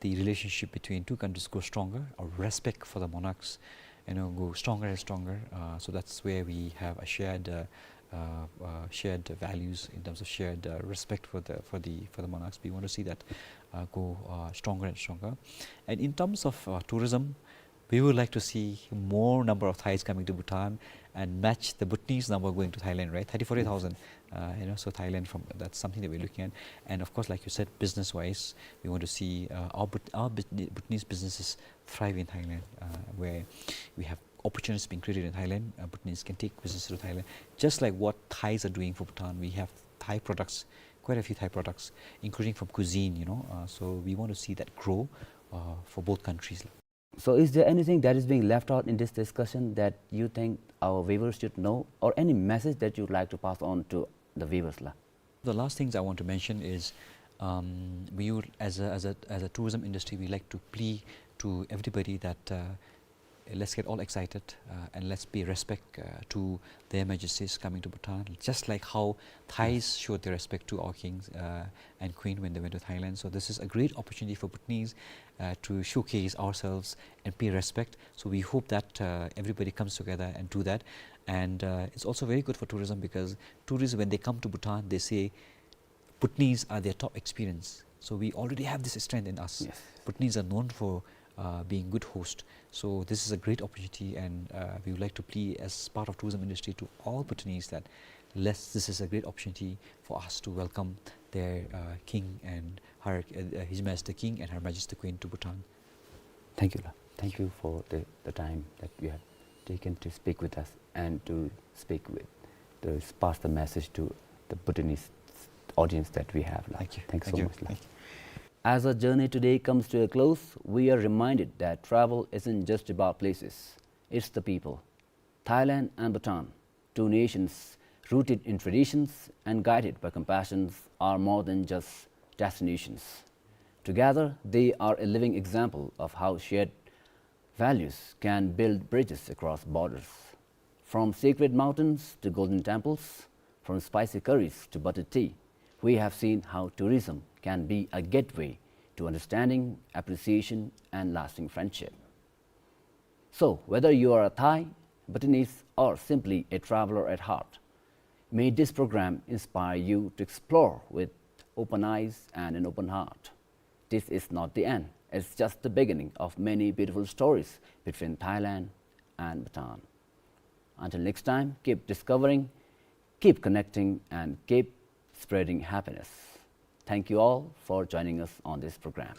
the relationship between two countries go stronger, or respect for the monarchs, you know, go stronger and stronger. Uh, so that's where we have a shared, uh, uh, uh, shared values in terms of shared, uh, respect for the, for the, for the monarchs. We want to see that, uh, go, uh, stronger and stronger. And in terms of, uh, tourism, we would like to see more number of Thais coming to Bhutan and match the Bhutanese number going to Thailand, right? Thirty, forty thousand, uh, you know, so Thailand from, that's something that we're looking at. And of course, like you said, business-wise, we want to see, uh, our Bhut-, our Bhut-, Bhutanese businesses thrive in Thailand, uh, where we have opportunities being created in Thailand. Uh, Bhutanese can take business to Thailand, just like what Thais are doing for Bhutan. We have Thai products, quite a few Thai products, including from cuisine, you know. Uh, so we want to see that grow, uh, for both countries. So is there anything that is being left out in this discussion that you think our viewers should know, or any message that you'd like to pass on to the viewers, la? The last things I want to mention is, um, we would, as a, as a, as a tourism industry, we like to plea to everybody that, uh, let's get all excited, uh, and let's pay respect, uh, to their majesties coming to Bhutan, just like how Thais showed their respect to our kings, uh, and queen when they went to Thailand. So this is a great opportunity for Bhutanese, uh, to showcase ourselves and pay respect. So we hope that, uh, everybody comes together and do that. And, uh, it's also very good for tourism, because tourists, when they come to Bhutan, they say, Bhutanese are their top experience. So we already have this strength in us. Yes. Bhutanese are known for, uh, being good host. So this is a great opportunity, and, uh, we would like to plea as part of tourism industry to all Bhutanese that let's, this is a great opportunity for us to welcome their, uh, king and her, uh, uh, His Majesty the King and Her Majesty the Queen to Bhutan. Thank you, la. Thank you for the, the time that you have taken to speak with us and to speak with, to pass the message to the Bhutanese audience that we have, la. Thank you. Thanks so much, la. Thank you. As our journey today comes to a close, we are reminded that travel isn't just about places, it's the people. Thailand and Bhutan, two nations rooted in traditions and guided by compassion, are more than just destinations. Together, they are a living example of how shared values can build bridges across borders. From sacred mountains to golden temples, from spicy curries to buttered tea, we have seen how tourism can be a gateway to understanding, appreciation, and lasting friendship. So, whether you are a Thai, Bhutanese, or simply a traveler at heart, may this program inspire you to explore with open eyes and an open heart. This is not the end. It's just the beginning of many beautiful stories between Thailand and Bhutan. Until next time, keep discovering, keep connecting, and keep spreading happiness. Thank you all for joining us on this program.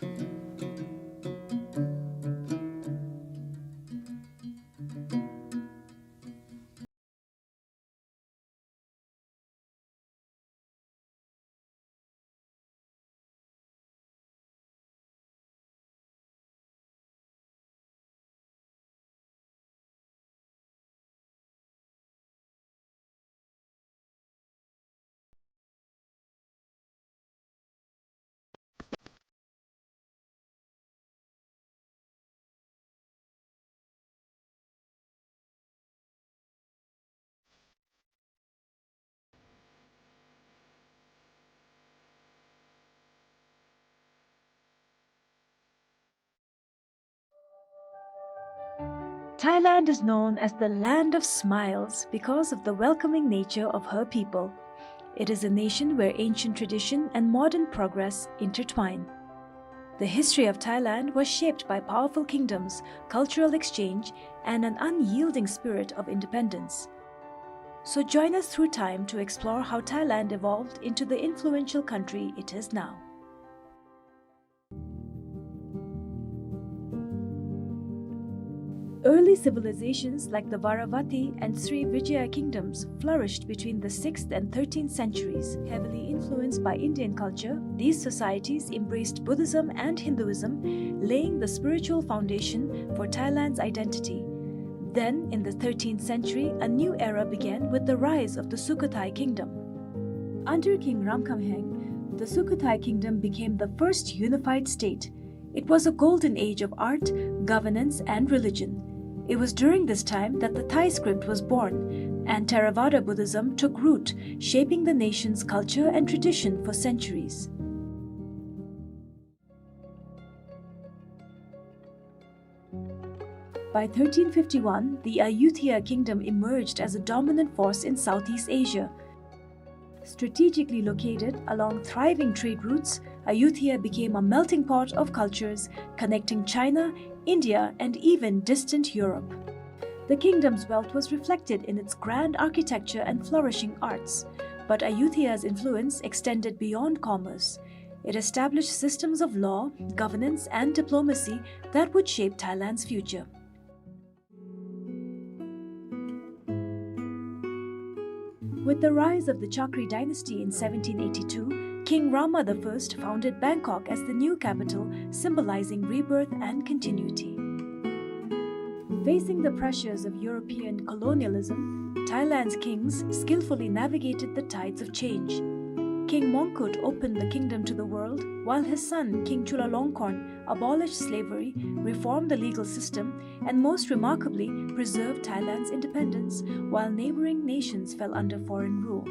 Thailand is known as the land of smiles because of the welcoming nature of her people. It is a nation where ancient tradition and modern progress intertwine. The history of Thailand was shaped by powerful kingdoms, cultural exchange, and an unyielding spirit of independence. So join us through time to explore how Thailand evolved into the influential country it is now. Early civilizations like the Varavati and Srivijaya kingdoms flourished between the sixth and thirteenth centuries, heavily influenced by Indian culture. These societies embraced Buddhism and Hinduism, laying the spiritual foundation for Thailand's identity. Then, in the thirteenth century, a new era began with the rise of the Sukhothai kingdom. Under King Ramkhamhaeng, the Sukhothai kingdom became the first unified state. It was a golden age of art, governance, and religion. It was during this time that the Thai script was born, and Theravada Buddhism took root, shaping the nation's culture and tradition for centuries. By thirteen fifty-one, the Ayutthaya kingdom emerged as a dominant force in Southeast Asia. Strategically located along thriving trade routes, Ayutthaya became a melting pot of cultures, connecting China, India, and even distant Europe. The kingdom's wealth was reflected in its grand architecture and flourishing arts, but Ayutthaya's influence extended beyond commerce. It established systems of law, governance, and diplomacy that would shape Thailand's future. With the rise of the Chakri dynasty in seventeen eighty-two, King Rama the First founded Bangkok as the new capital, symbolizing rebirth and continuity. Facing the pressures of European colonialism, Thailand's kings skillfully navigated the tides of change. King Mongkut opened the kingdom to the world, while his son, King Chulalongkorn, abolished slavery, reformed the legal system, and most remarkably, preserved Thailand's independence, while neighboring nations fell under foreign rule.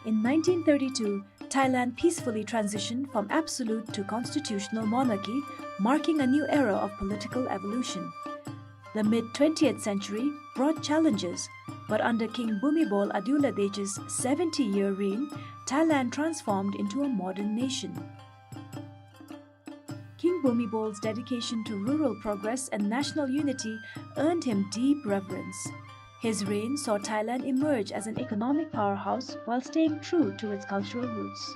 In nineteen thirty-two, Thailand peacefully transitioned from absolute to constitutional monarchy, marking a new era of political evolution. The mid-twentieth century brought challenges. But under King Bhumibol Adulyadej's seventy-year reign, Thailand transformed into a modern nation. King Bhumibol's dedication to rural progress and national unity earned him deep reverence. His reign saw Thailand emerge as an economic powerhouse while staying true to its cultural roots.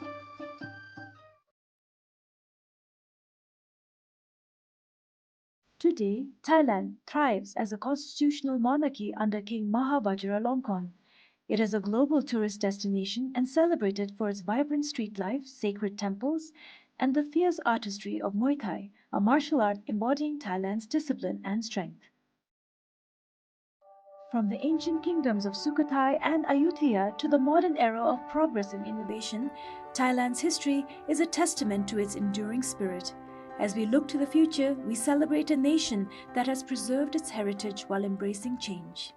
Today, Thailand thrives as a constitutional monarchy under King Maha Vajiralongkorn. It is a global tourist destination and celebrated for its vibrant street life, sacred temples, and the fierce artistry of Muay Thai, a martial art embodying Thailand's discipline and strength. From the ancient kingdoms of Sukhothai and Ayutthaya to the modern era of progress and innovation, Thailand's history is a testament to its enduring spirit. As we look to the future, we celebrate a nation that has preserved its heritage while embracing change.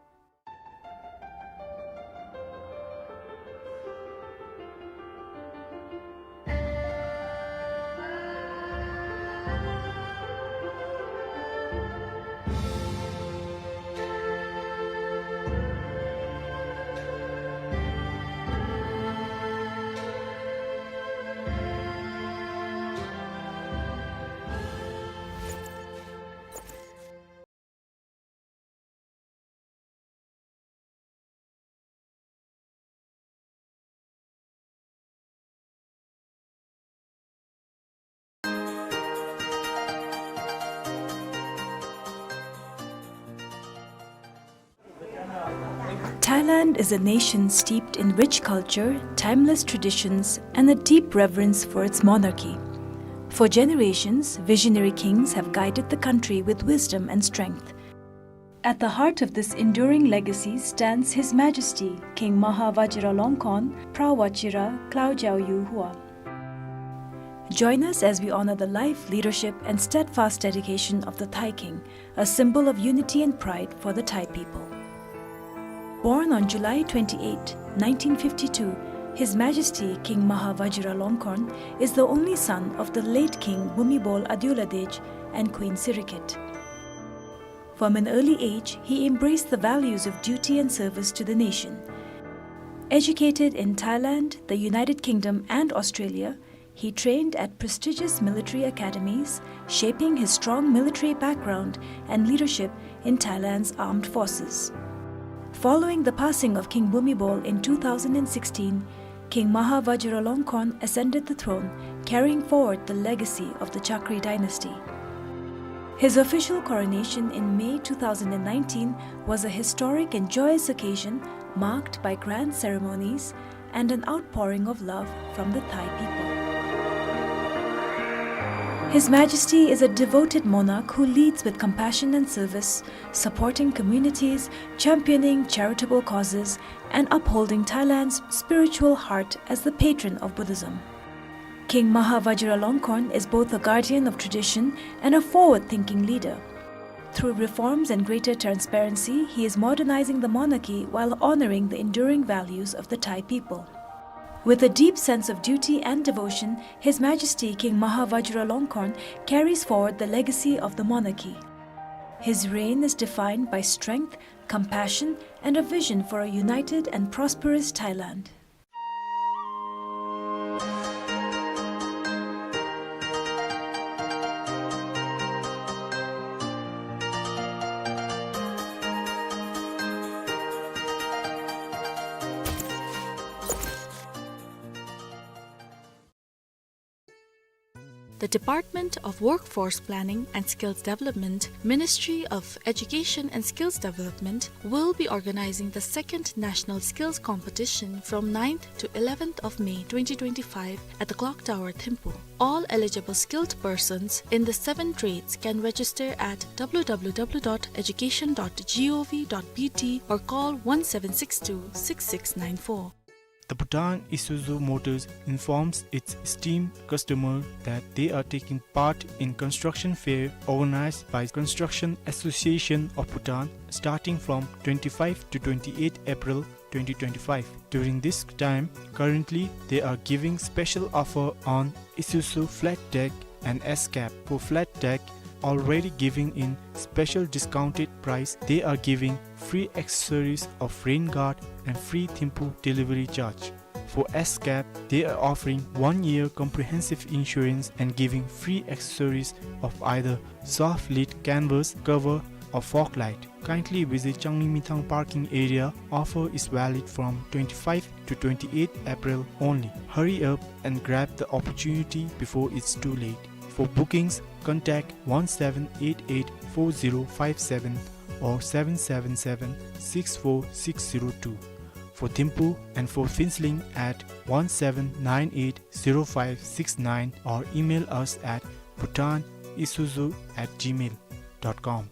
Thailand is a nation steeped in rich culture, timeless traditions, and a deep reverence for its monarchy. For generations, visionary kings have guided the country with wisdom and strength. At the heart of this enduring legacy stands His Majesty King Maha Vajiralongkorn Phra Vachira Klaujao Yu Hua. Join us as we honor the life, leadership, and steadfast dedication of the Thai King, a symbol of unity and pride for the Thai people. Born on July twenty-eighth, nineteen fifty-two, His Majesty King Maha Vajiralongkorn is the only son of the late King Bhumibol Adulyadej and Queen Sirikit. From an early age, he embraced the values of duty and service to the nation. Educated in Thailand, the United Kingdom, and Australia, he trained at prestigious military academies, shaping his strong military background and leadership in Thailand's armed forces. Following the passing of King Bhumibol in two thousand and sixteen, King Maha Vajiralongkorn ascended the throne, carrying forward the legacy of the Chakri dynasty. His official coronation in May two thousand and nineteen was a historic and joyous occasion marked by grand ceremonies and an outpouring of love from the Thai people. His Majesty is a devoted monarch who leads with compassion and service, supporting communities, championing charitable causes, and upholding Thailand's spiritual heart as the patron of Buddhism. King Maha Vajiralongkorn is both a guardian of tradition and a forward-thinking leader. Through reforms and greater transparency, he is modernizing the monarchy while honoring the enduring values of the Thai people. With a deep sense of duty and devotion, His Majesty King Maha Vajiralongkorn carries forward the legacy of the monarchy. His reign is defined by strength, compassion, and a vision for a united and prosperous Thailand. The Department of Workforce Planning and Skills Development, Ministry of Education and Skills Development, will be organizing the second National Skills Competition from ninth to eleventh of May twenty twenty-five at the Clock Tower, Thimphu. All eligible skilled persons in the seven trades can register at W W W dot education dot G O V dot B T or call one seven six two, six six nine four. The Bhutan Isuzu Motors informs its esteemed customer that they are taking part in construction fair organized by Construction Association of Bhutan starting from twenty-five to twenty-eight April twenty twenty-five. During this time, currently, they are giving special offer on Isuzu flat deck and S-Cab. For flat deck, already giving in special discounted price, they are giving free accessories of rain guard and free Thimphu delivery charge. For S cap, they are offering one year comprehensive insurance and giving free accessories of either soft lid canvas cover or fog light. Kindly visit Changlimithang parking area. Offer is valid from twenty-five to twenty-eighth April only. Hurry up and grab the opportunity before it's too late. For bookings, contact one seven eight eight four zero five seven or seven seven seven six four six zero two. For Thimphu and for Phuentsholing at one seven nine eight zero five six nine or email us at bhutan isuzu at gmail dot com.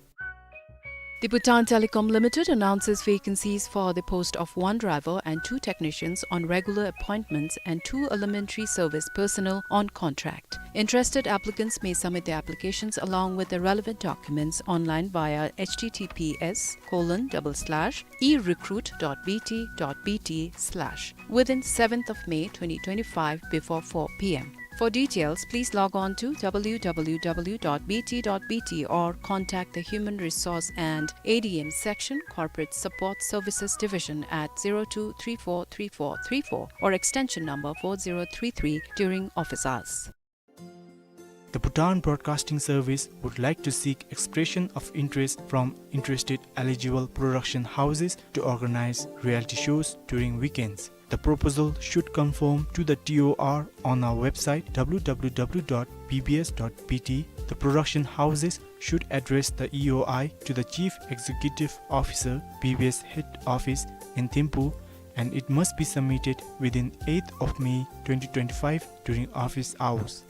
The Bhutan Telecom Limited announces vacancies for the post of one driver and two technicians on regular appointments and two elementary service personnel on contract. Interested applicants may submit their applications along with the relevant documents online via H T T P S colon double slash e recruit dot B T dot B T slash within seventh of May twenty twenty-five before four P M. For details, please log on to W W W dot B T dot B T or contact the Human Resource and A D M Section, Corporate Support Services Division at zero two three four three four three four or extension number four zero three three during office hours. The Bhutan Broadcasting Service would like to seek expression of interest from interested eligible production houses to organize reality shows during weekends. The proposal should conform to the T O R on our website W W W dot B B S dot B T. The production houses should address the E O I to the Chief Executive Officer, B B S Head Office in Thimphu, and it must be submitted within eighth of May twenty twenty-five during office hours.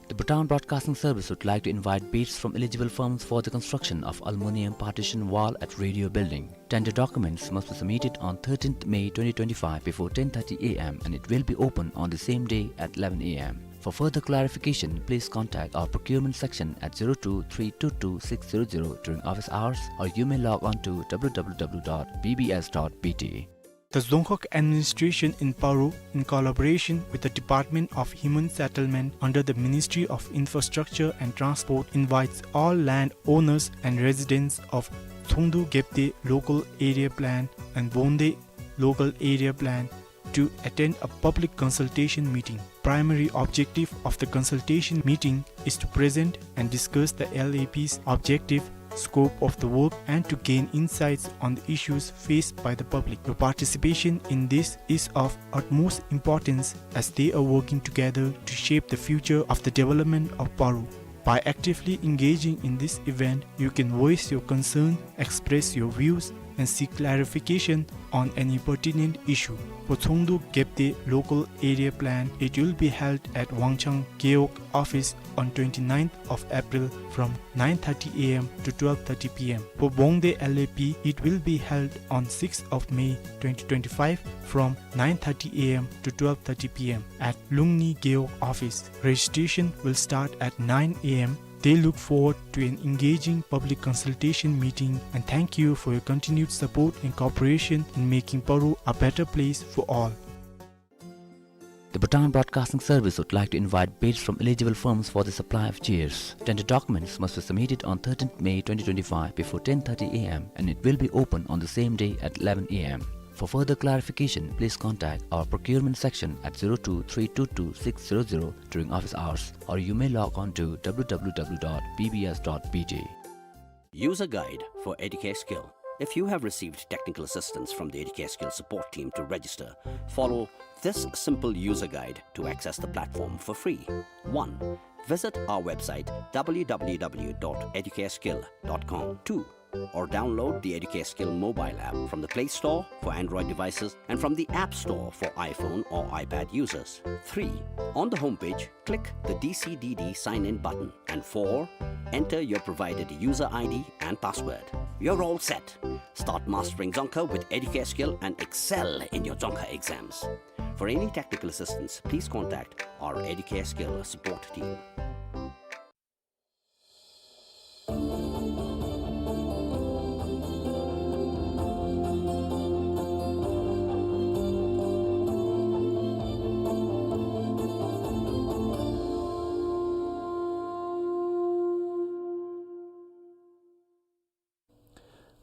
The Bhutan Broadcasting Service would like to invite bids from eligible firms for the construction of aluminium partition wall at Radio Building. Tender documents must be submitted on thirteenth May twenty twenty-five before ten thirty A M and it will be open on the same day at eleven A M. For further clarification, please contact our procurement section at zero two three two two six zero zero during office hours, or you may log on to W W W dot B B S dot B T. The Dzongkhag Administration in Paro, in collaboration with the Department of Human Settlement under the Ministry of Infrastructure and Transport, invites all land owners and residents of Tsongdu Gyepte Local Area Plan and Bongde Local Area Plan to attend a public consultation meeting. Primary objective of the consultation meeting is to present and discuss the L A P's objective, scope of the work, and to gain insights on the issues faced by the public. Your participation in this is of utmost importance as they are working together to shape the future of the development of Paro. By actively engaging in this event, you can voice your concern, express your views, and seek clarification on any pertinent issue. For Tsongdu Gyepte Local Area Plan, it will be held at Wangchang Gewog office on twenty-ninth of April from nine thirty A M to twelve thirty P M. For Bongde L A P, it will be held on sixth of May twenty twenty-five from nine thirty A M to twelve thirty P M at Lungni Gewog office. Registration will start at nine A M. They look forward to an engaging public consultation meeting and thank you for your continued support and cooperation in making Paro a better place for all. The Bhutan Broadcasting Service would like to invite bids from eligible firms for the supply of chairs. Tender documents must be submitted on thirteenth May twenty twenty-five before ten thirty A M and it will be open on the same day at eleven A M. For further clarification, please contact our procurement section at zero two three two two six zero zero during office hours, or you may log on to W W W dot B B S dot B T. User guide for Educare Skill. If you have received technical assistance from the Educare Skill support team to register, follow this simple user guide to access the platform for free. One, visit our website W W W dot educare skill dot com. Two, or download the Educare Skill mobile app from the Play Store for Android devices and from the App Store for iPhone or iPad users. Three, on the homepage, click the D C D D sign-in button. And four, enter your provided user I D and password. You're all set. Start mastering Dzongkha with Educare Skill and excel in your Dzongkha exams. For any technical assistance, please contact our Educare Skill support team.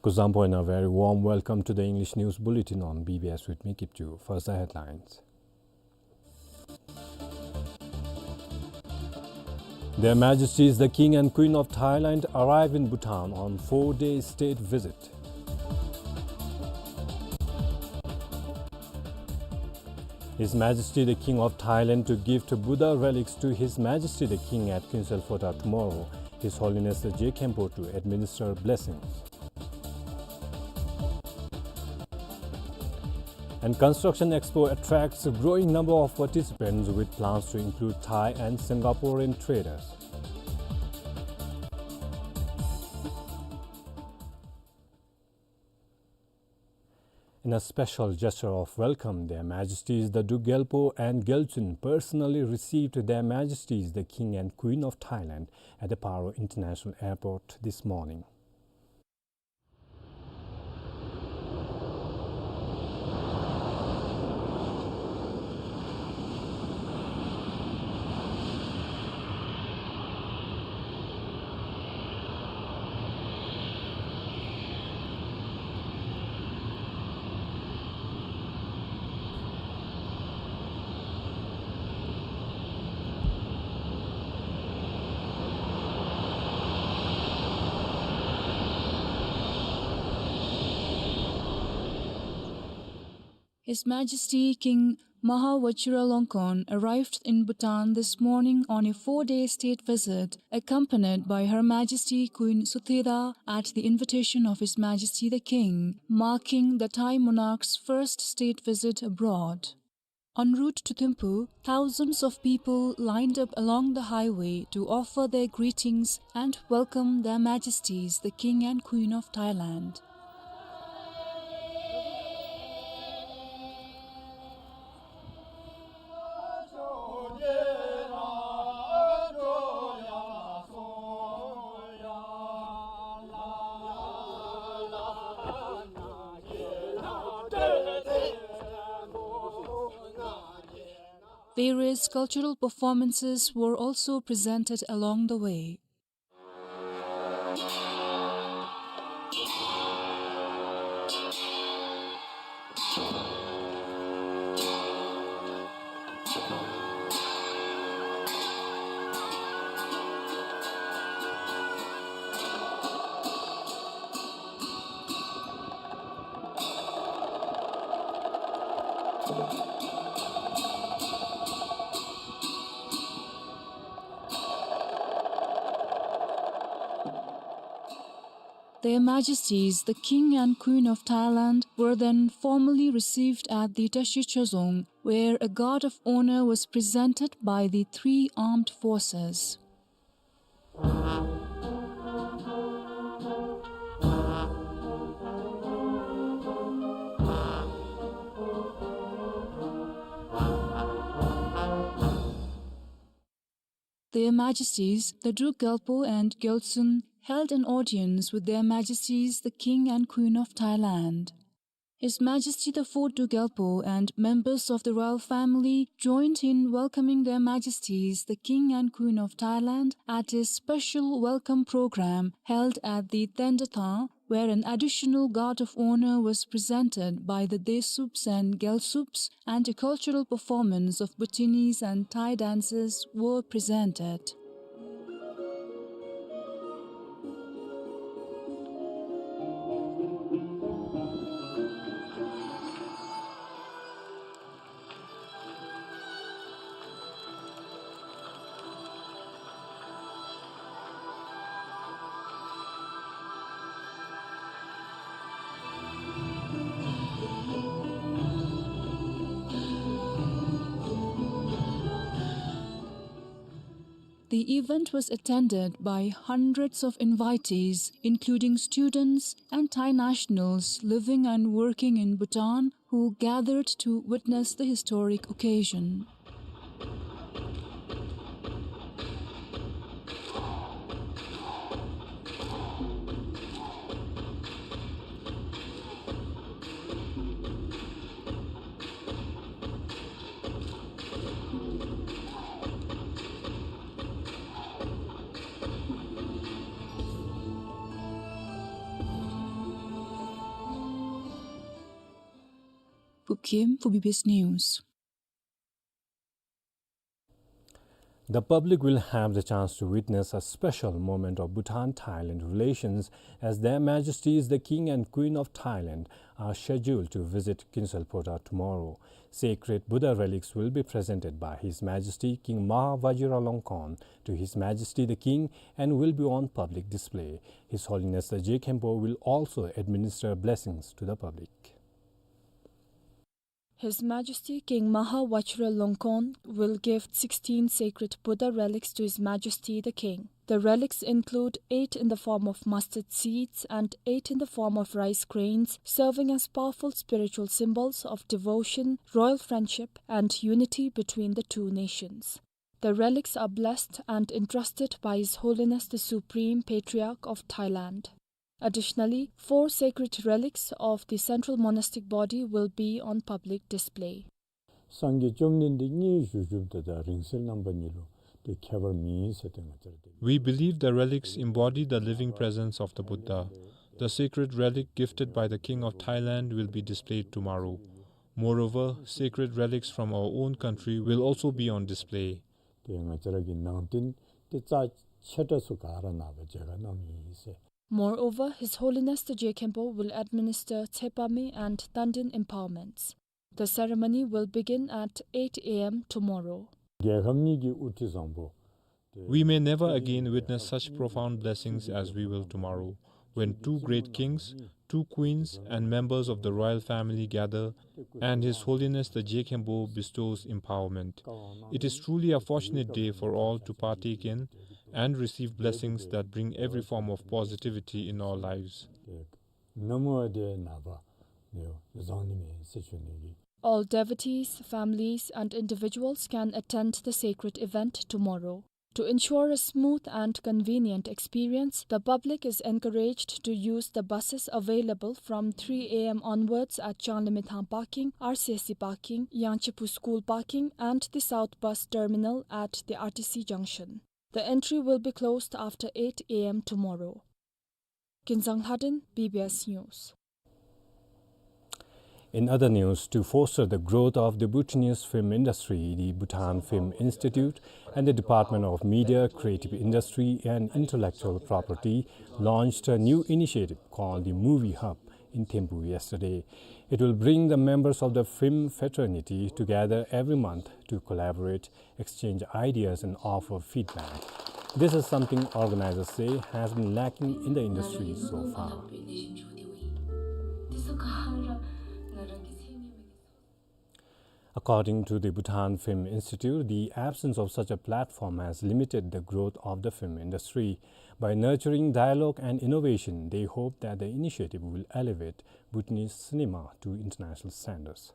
Kuzuzangpo and a very warm welcome to the English News Bulletin on B B S with me, Kipchu. First, the headlines. Their Majesties the King and Queen of Thailand arrive in Bhutan on four-day state visit. His Majesty the King of Thailand to gift Buddha relics to His Majesty the King at Kuensel Phota tomorrow. His Holiness the Je Khenpo to administer blessings. And Construction Expo attracts a growing number of participants with plans to include Thai and Singaporean traders. In a special gesture of welcome, Their Majesties the Druk Gyalpo and Gyalchun personally received Their Majesties the King and Queen of Thailand at the Paro International Airport this morning. His Majesty King Maha Vajiralongkorn arrived in Bhutan this morning on a four-day state visit, accompanied by Her Majesty Queen Suthida at the invitation of His Majesty the King, marking the Thai monarch's first state visit abroad. En route to Thimphu, thousands of people lined up along the highway to offer their greetings and welcome Their Majesties the King and Queen of Thailand. Various cultural performances were also presented along the way. Their Majesties, the King and Queen of Thailand, were then formally received at the Tashi Chazong, where a guard of honor was presented by the three armed forces. Their Majesties, the Druk Gyalpo and Gyalchun, held an audience with Their Majesties, the King and Queen of Thailand. His Majesty the Fourth Druk Gyalpo and members of the royal family joined in welcoming Their Majesties, the King and Queen of Thailand, at a special welcome program held at the Tendatha, where an additional guard of honor was presented by the Desups and Gyalsups, and a cultural performance of Bhutanese and Thai dances were presented. The event was attended by hundreds of invitees, including students and Thai nationals living and working in Bhutan, who gathered to witness the historic occasion. Kim for B B S News. The public will have the chance to witness a special moment of Bhutan-Thailand relations as Their Majesties the King and Queen of Thailand are scheduled to visit Kinselphodrang tomorrow. Sacred Buddha relics will be presented by His Majesty King Maha Vajiralongkorn to His Majesty the King and will be on public display. His Holiness the Je Khenpo will also administer blessings to the public. His Majesty King Maha Vajiralongkorn will give sixteen sacred Buddha relics to His Majesty the King. The relics include eight in the form of mustard seeds and eight in the form of rice grains, serving as powerful spiritual symbols of devotion, royal friendship, and unity between the two nations. The relics are blessed and entrusted by His Holiness the Supreme Patriarch of Thailand. Additionally, four sacred relics of the Central Monastic Body will be on public display. སངས་རྒྱས་བཅོམ་ལྡན་འདས་གཉིས་བཞུགས་བཞུགསཔ་ད་ད་རིང་བསྲེལ་རྣམ་པ་གཉིས་ལུ་དེ་ཁྱད་པར་མེད་ཟེར་ཏེ་ང་བཅས་ར་དེ། We believe the relics embody the living presence of the Buddha. The sacred relic gifted by the King of Thailand will be displayed tomorrow. Moreover, sacred relics from our own country will also be on display. དེ་ང་བཅས་ར་གི་ནང་རྟེན་དེ་རྩ་ཆེ་དྲགས་ཚུ་ག་ར་ནཱ་ཕར་མཇལ་ཁ་གནང་ནི་ཨིན་ཟེར། Moreover, His Holiness the Je Khenpo will administer Tsepame and Tanden empowerments. The ceremony will begin at eight A M tomorrow. རྒྱལ་ཁབ་གཉིས་ཀྱི་དབུ་ཁྲིད་བཟང་པོ། We may never again witness such profound blessings as we will tomorrow, when two great kings, two queens, and members of the royal family gather, and His Holiness the Je Khenpo bestows empowerment. It is truly a fortunate day for all to partake in and receive blessings that bring every form of positivity in our lives. ནམ་ཝ་དེ་ནངས་པ་ནི་བཟང་ནི་མས་ཟེར་ཞུ་ནི་ཨིན། All devotees, families, and individuals can attend the sacred event tomorrow. To ensure a smooth and convenient experience, the public is encouraged to use the buses available from three A M onwards at Changlimithang parking, R C S C parking, Yangchipu School parking, and the South Bus Terminal at the R T C junction. The entry will be closed after eight A M tomorrow. Kinzang Lhaden, B B S News. In other news, to foster the growth of the Bhutanese film industry, the Bhutan Film Institute and the Department of Media, Creative Industry and Intellectual Property launched a new initiative called the Movie Hub in Thimphu yesterday. It will bring the members of the film fraternity together every month to collaborate, exchange ideas and offer feedback. This is something organizers say has been lacking in the industry so far. According to the Bhutan Film Institute, the absence of such a platform has limited the growth of the film industry. By nurturing dialogue and innovation, they hope that the initiative will elevate Bhutanese cinema to international standards.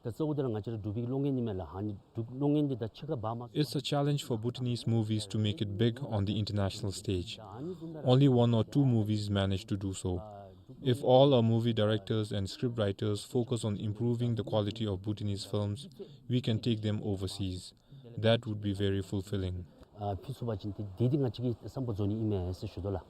ད་གཙོ་བོ་དེ་ལ་ང་བཅས་ར་འབྲུག་པའི་གློག་བརྙན་ཨིན་མས་ལགས། ཨ་ནི་འབྲུག་གློག་བརྙན་འདི་ད་ཕྱི་ཁར་འབག་མ་ཚུགས། It's a challenge for Bhutanese movies to make it big on the international stage. Only one or two movies manage to do so. If all our movie directors and script writers focus on improving the quality of Bhutanese films, we can take them overseas. That would be very fulfilling. ཨ་ཕུལ་ཚུགས་པ་ཅིན་ཏེ་འདི་འདི་ང་བཅས་ཀྱི་བསམ་པ་རྫོགས་ནི་ཨིན་མས་ཟེར་ཞུ་དོ་ལགས།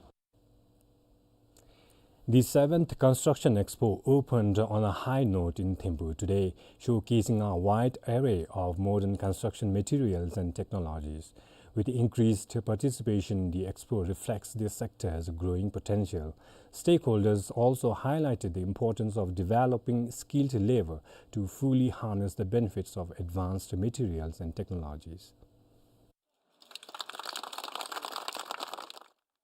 The seventh Construction Expo opened on a high note in Thimphu today, showcasing a wide array of modern construction materials and technologies. With increased participation, the expo reflects this sector's growing potential. Stakeholders also highlighted the importance of developing skilled labor to fully harness the benefits of advanced materials and technologies.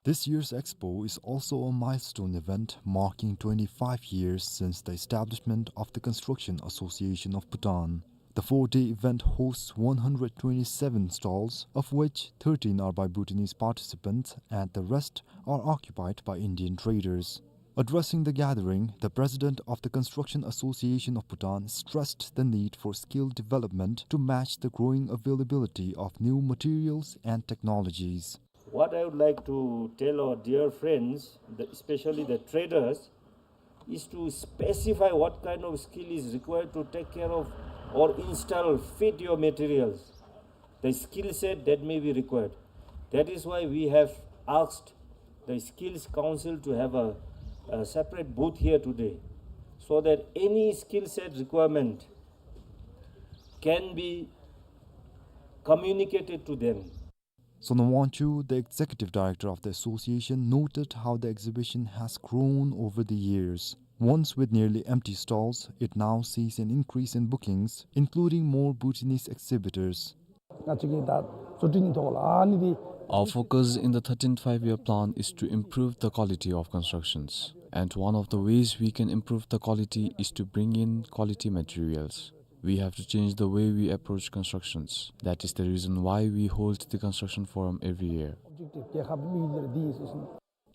This year's expo is also a milestone event marking twenty-five years since the establishment of the Construction Association of Bhutan. The four-day event hosts one hundred twenty-seven stalls, of which thirteen are by Bhutanese participants and the rest are occupied by Indian traders. Addressing the gathering, the president of the Construction Association of Bhutan stressed the need for skill development to match the growing availability of new materials and technologies. What I would like to tell our dear friends, the, especially the traders, is to specify what kind of skill is required to take care of or install, fit your materials. The skill set that may be required. That is why we have asked the Skills Council to have a, a separate booth here today, so that any skill set requirement can be communicated to them. Sonam Wangchuk, the executive director of the association, noted how the exhibition has grown over the years. Once with nearly empty stalls, it now sees an increase in bookings, including more Bhutanese exhibitors. ང་བཅས་ཀྱི་ད་བཟོ་སྐྲུན་ཐོག་ལ་ཨ་ནི་འདི། Our focus in the thirteenth Five-Year Plan is to improve the quality of constructions. And one of the ways we can improve the quality is to bring in quality materials. We have to change the way we approach constructions. That is the reason why we hold the construction forum every year.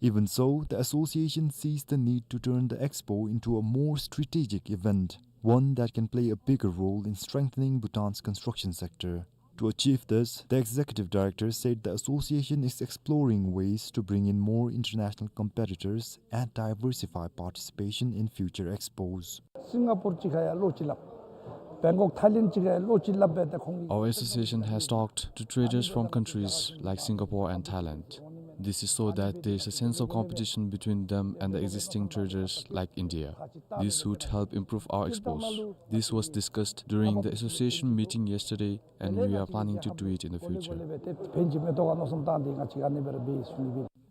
Even so, the association sees the need to turn the expo into a more strategic event, one that can play a bigger role in strengthening Bhutan's construction sector. To achieve this, the executive director said the association is exploring ways to bring in more international competitors and diversify participation in future expos. སིང་ག་པོར་ཅིག་ཁར་ཡང་བློ་ཅིག་སླབ། བེང་ཀོག་ཐའི་ལེནཌ་ཅིག་ཁར་ཡང་བློ་ཅིག་སླབ་སྦེ་ད་ཁོང་གིས། Our association has talked to traders from countries like Singapore and Thailand. This is so that there is a sense of competition between them and the existing traders like India. This would help improve our expos. This was discussed during the association meeting yesterday, and we are planning to do it in the future.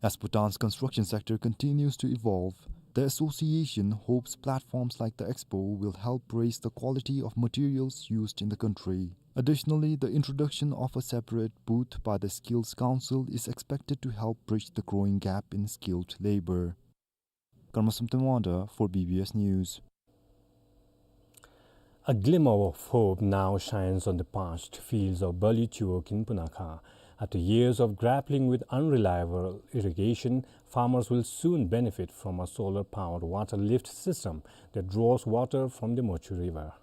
As Bhutan's construction sector continues to evolve, the association hopes platforms like the expo will help raise the quality of materials used in the country. Additionally, the introduction of a separate booth by the Skills Council is expected to help bridge the growing gap in skilled labor. Karma Samten Wangda for B B S News. A glimmer of hope now shines on the parched fields of Bali Chiwog in Punakha. After years of grappling with unreliable irrigation, farmers will soon benefit from a solar-powered water lift system that draws water from the Mochu River.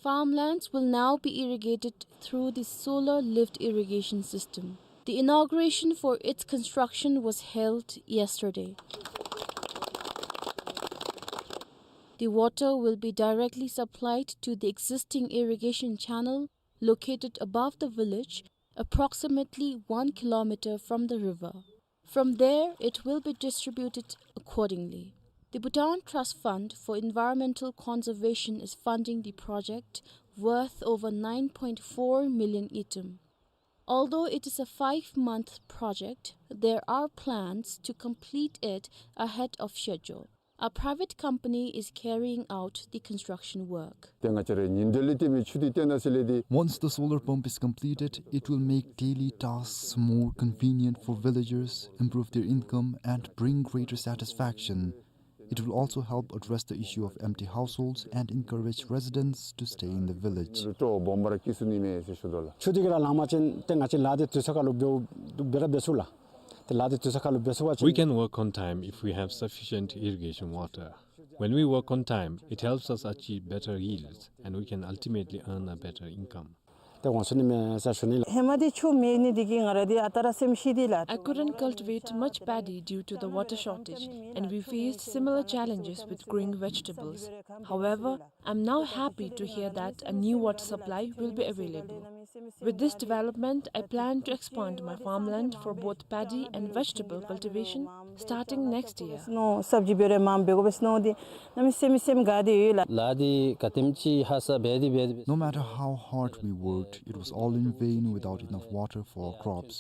Farmlands will now be irrigated through the solar lift irrigation system. The inauguration for its construction was held yesterday. The water will be directly supplied to the existing irrigation channel located above the village, approximately one kilometer from the river. From there, it will be distributed accordingly. The Bhutan Trust Fund for Environmental Conservation is funding the project, worth over nine point four million ngultrum. Although it is a five-month project, there are plans to complete it ahead of schedule. A private company is carrying out the construction work. ཏེ་ང་བཅས་ར་ཉིན་དེ་ལས་ཏེ་མི་ཆུ་དེ་བཏོན་ནི་ཟེར་ལས་ཏེ། Once the solar pump is completed, it will make daily tasks more convenient for villagers, improve their income, and bring greater satisfaction. It will also help address the issue of empty households and encourage residents to stay in the village. ཏེ་སྤྲོ་སྦོམ་ར་སྐྱེ་ཚུགས་ནི་མས་ཟེར་ཞུ་དོ་ལགས། ཆུ་དེ་གིས་ར་ལང་པ་ཅིན་ཏེ་ང་བཅས་ལཱ་དེ་དུས་ཚོད་ཁར་ལུ་འབད་འབད་ར་འབད་ཚུགས་ལགས། ཏེ་ལཱ་དེ་དུས་ཚོད་ཁར་ལུ་འབད་ཚུགས་པ་ཅིན། We can work on time if we have sufficient irrigation water. When we work on time, it helps us achieve better yields, and we can ultimately earn a better income. ཏེ་འོང་ཚུགས་ནི་མས་ཟེར་ཞུ་ནི་ལགས། ཧེ་མ་འདི་ཆུ་མེད་ནི་འདི་གིས་ང་ར་འདི་ཨ་རྟག་ར་སེམས་ཤི་སྟེ་ལགས། I couldn't cultivate much paddy due to the water shortage, and we faced similar challenges with growing vegetables. However, I'm now happy to hear that a new water supply will be available. With this development, I plan to expand my farmland for both paddy and vegetable cultivation starting next year. སྣོ་སབ་ཇི་འབད་རུང་མངམ་འབད་དགོ་པས། སྣོ་འདི་གནམ་མེད་ས་མེད་སེམས་དགའ་སྟེ་ཡོད་ལགས། ལཱ་འདི་ག་དེམ་ཅིག་ཧ་སག་འབད་དེ་འབད་དེ་འབད། No matter how hard we worked, it was all in vain without enough water for our crops.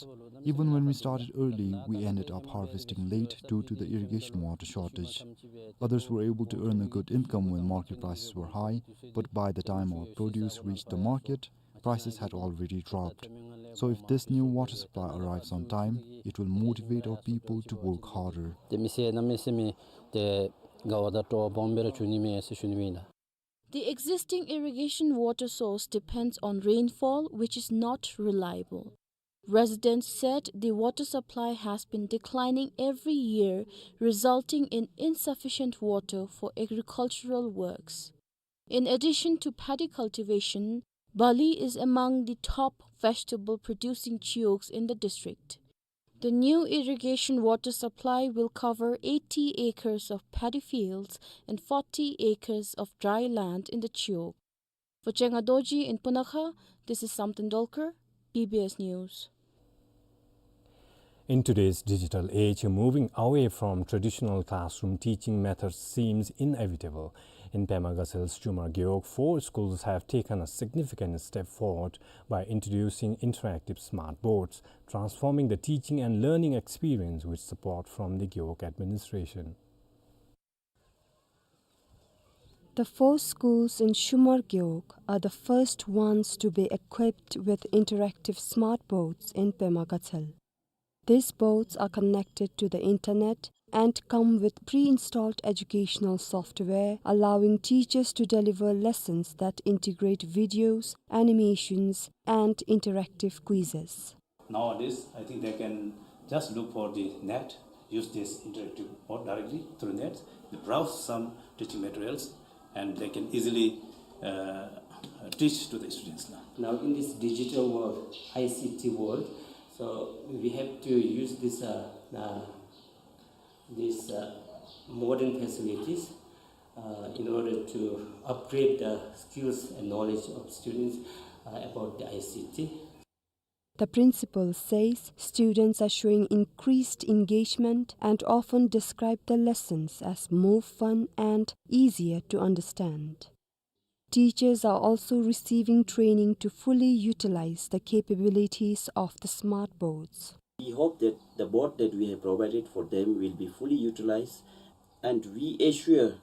Even when we started early, we ended up harvesting late due to the irrigation water shortage. Others were able to earn a good income when market prices were high, but by the time our produce reached the market, prices had already dropped. So if this new water supply arrives on time, it will motivate our people to work harder. ཏེ་མི་སེར་གནམ་མེད་ས་མེད་ཏེ་དགའ་བ་དང་སྤྲོ་བ་སྦོམ་སྦེ་ར་འབྱུང་ནི་མས་ཟེར་ཞུ་ནི་ཨིན་ལགས། The existing irrigation water source depends on rainfall, which is not reliable. Residents said the water supply has been declining every year, resulting in insufficient water for agricultural works. In addition to paddy cultivation, Bali is among the top vegetable producing chiwogs in the district. The new irrigation water supply will cover eighty acres of paddy fields and forty acres of dry land in the chiwog. For Chenga Dorji in Punakha, this is Samten Dolkar, B B S News. In today's digital age, moving away from traditional classroom teaching methods seems inevitable. In Pema Gatsel's Chumar Gewog, four schools have taken a significant step forward by introducing interactive smart boards, transforming the teaching and learning experience with support from the Gewog administration. The four schools in Chumar Gewog are the first ones to be equipped with interactive smart boards in Pema Gatsel. These boards are connected to the internet and come with pre-installed educational software, allowing teachers to deliver lessons that integrate videos, animations, and interactive quizzes. Nowadays, I think they can just look for the net, use this interactive mode directly through net. They browse some teaching materials and they can easily, uh, teach to the students now. Now, in this digital world, I C T world, so we have to use this, uh, uh, these, uh, modern facilities, uh, in order to upgrade the skills and knowledge of students, uh, about the I C T. The principal says students are showing increased engagement and often describe the lessons as more fun and easier to understand. Teachers are also receiving training to fully utilize the capabilities of the smart boards. We hope that the board that we have provided for them will be fully utilized, and we assure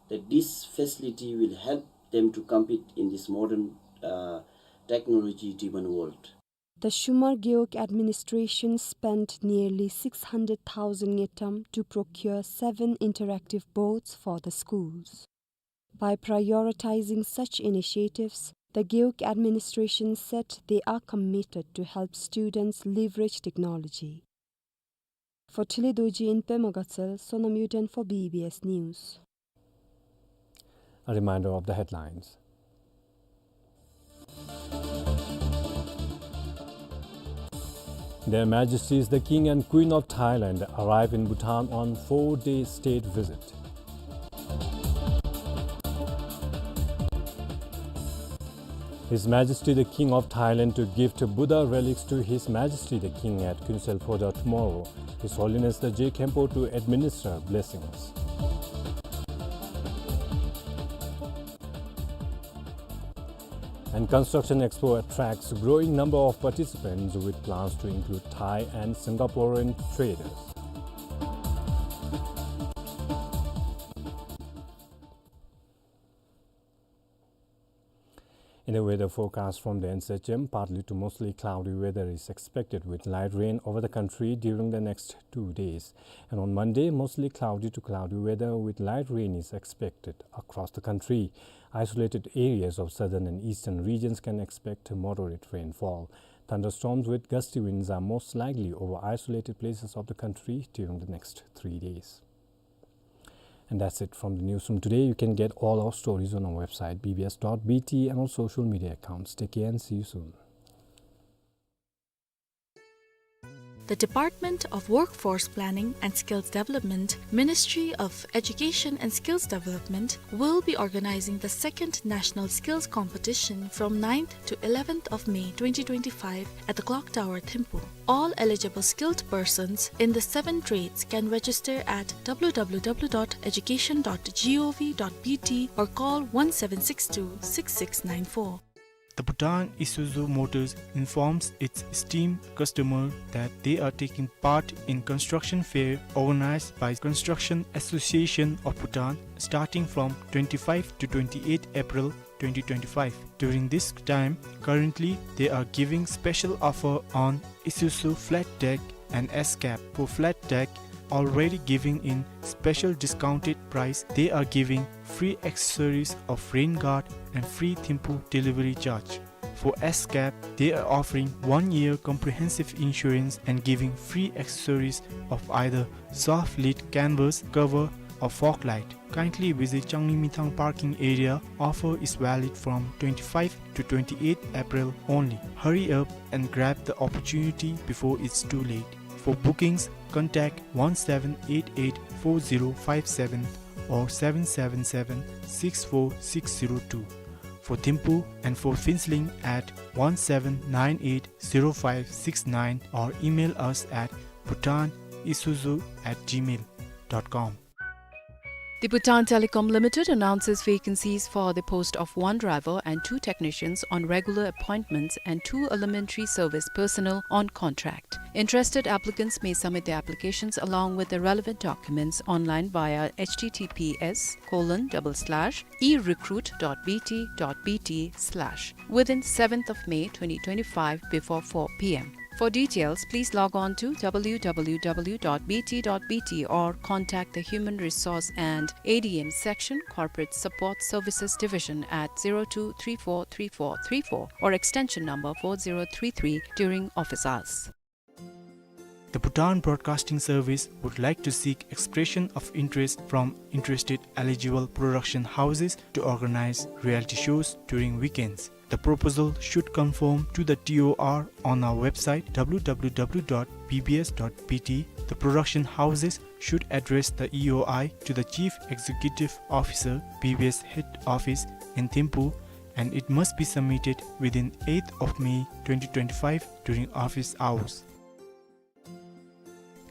that this facility will help them to compete in this modern, uh, technology-driven world. The Chumar Gewog administration spent nearly six hundred thousand ngultrum to procure seven interactive boards for the schools. By prioritizing such initiatives, the Gewog administration said they are committed to help students leverage technology. For Thili Dorji in Pema Gatsel, Sonam Yuden for B B S News. A reminder of the headlines. Their Majesties the King and Queen of Thailand arrive in Bhutan on four-day state visit. His Majesty the King of Thailand to gift Buddha relics to His Majesty the King at Kuensel Phodrang tomorrow. His Holiness the Je Khenpo to administer blessings. And Construction Expo attracts growing number of participants with plans to include Thai and Singaporean traders. In the weather forecast from the N C H M, partly to mostly cloudy weather is expected with light rain over the country during the next two days. And on Monday, mostly cloudy to cloudy weather with light rain is expected across the country. Isolated areas of southern and eastern regions can expect moderate rainfall. Thunderstorms with gusty winds are most likely over isolated places of the country during the next three days. And that's it from the newsroom today. You can get all our stories on our website, B B S dot B T, and on social media accounts. Take care and see you soon. The Department of Workforce Planning and Skills Development, Ministry of Education and Skills Development, will be organizing the second National Skills Competition from ninth to eleventh of May twenty twenty-five at the Clock Tower, Thimphu. All eligible skilled persons in the seven trades can register at W W W dot education dot gov dot B T or call one seven six two six six nine four. The Bhutan Isuzu Motors informs its esteemed customer that they are taking part in construction fair organized by Construction Association of Bhutan starting from twenty-five to twenty-eight April twenty twenty-five. During this time, currently they are giving special offer on Isuzu flat deck and S-Cab. For flat deck, already giving in special discounted price, they are giving free accessories of rain guard and free Thimphu delivery charge. For S-Cab, they are offering one year comprehensive insurance and giving free accessories of either soft lid canvas cover or fog light. Kindly visit Changlimithang parking area. Offer is valid from twenty-five to twenty-eight April only. Hurry up and grab the opportunity before it's too late. For bookings, contact one seven eight eight four zero five seven or seven seven seven six four six zero two. For Thimphu and for Phuentsholing at one seven nine eight zero five six nine or email us at bhutan isuzu at gmail dot com. The Bhutan Telecom Limited announces vacancies for the post of one driver and two technicians on regular appointments and two elementary service personnel on contract. Interested applicants may submit their applications along with the relevant documents online via H T T P S colon double slash e recruit dot B T dot B T slash within seventh of May twenty twenty-five before four P M. For details, please log on to W W W dot B T dot B T or contact the Human Resource and A D M Section, Corporate Support Services Division at zero two three four three four three four or extension number four zero three three during office hours. The Bhutan Broadcasting Service would like to seek expression of interest from interested eligible production houses to organize reality shows during weekends. The proposal should conform to the T O R on our website, W W W dot B B S dot B T. The production houses should address the E O I to the Chief Executive Officer, B B S Head Office in Thimphu, and it must be submitted within eighth of May twenty twenty-five during office hours.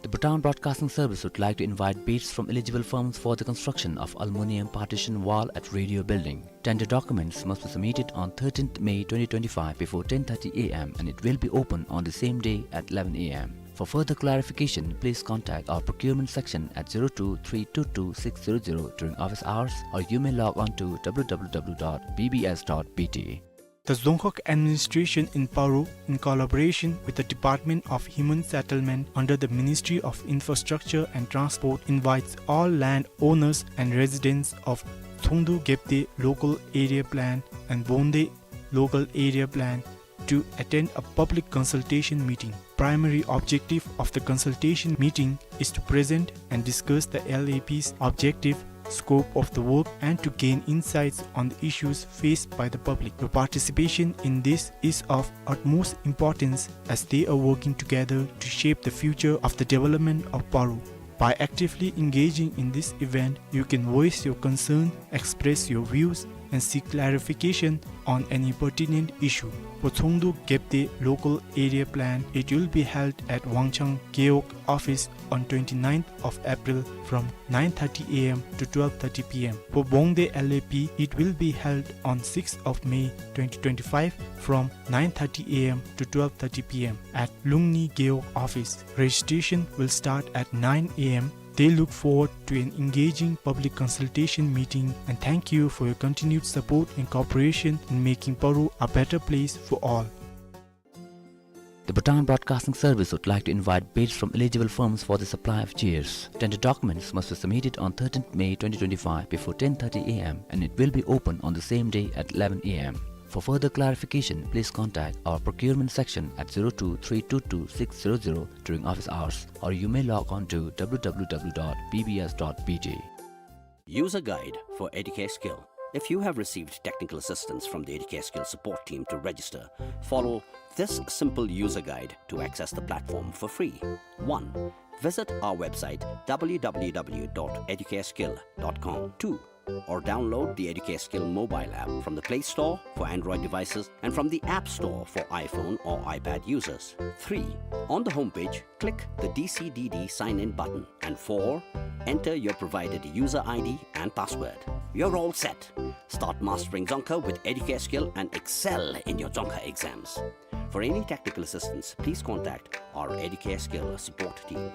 The Bhutan Broadcasting Service would like to invite bids from eligible firms for the construction of aluminium partition wall at Radio Building. Tender documents must be submitted on thirteenth May twenty twenty-five before ten thirty A M and it will be open on the same day at eleven A M. For further clarification, please contact our procurement section at zero two three two two six zero zero during office hours, or you may log on to W W W dot B B S dot B T. The Dzongkhag administration in Paro, in collaboration with the Department of Human Settlement under the Ministry of Infrastructure and Transport, invites all land owners and residents of Tsongdo Gebde Local Area Plan and Bongde Local Area Plan to attend a public consultation meeting. Primary objective of the consultation meeting is to present and discuss the L A P's objective, scope of the work, and to gain insights on the issues faced by the public. Your participation in this is of utmost importance as they are working together to shape the future of the development of Paro. By actively engaging in this event, you can voice your concern, express your views, and seek clarification on any pertinent issue. For Tsongdo Gebde Local Area Plan, it will be held at Wangchang Gewog office on twenty-ninth of April from nine thirty A M to twelve thirty P M. For Bongde L A P, it will be held on sixth of May twenty twenty-five from nine thirty A M to twelve thirty P M at Lungni Gewog office. Registration will start at nine A M. They look forward to an engaging public consultation meeting and thank you for your continued support and cooperation in making Paro a better place for all. The Bhutan Broadcasting Service would like to invite bids from eligible firms for the supply of chairs. Tender documents must be submitted on thirteenth May twenty twenty-five before ten thirty A M and it will be open on the same day at eleven A M. For further clarification, please contact our procurement section at zero two three two two six zero zero during office hours, or you may log on to W W W dot B B S dot B T. User guide for Educare Skill. If you have received technical assistance from the Educare Skill support team to register, follow this simple user guide to access the platform for free. One, visit our website W W W dot educareskill dot com. Two, or download the Educare Skill mobile app from the Play Store for Android devices and from the App Store for iPhone or iPad users. Three, on the homepage, click the D C D D sign in button. And four, enter your provided user I D and password. You're all set. Start mastering Dzongkha with Educare Skill and excel in your Dzongkha exams. For any technical assistance, please contact our Educare Skill support team.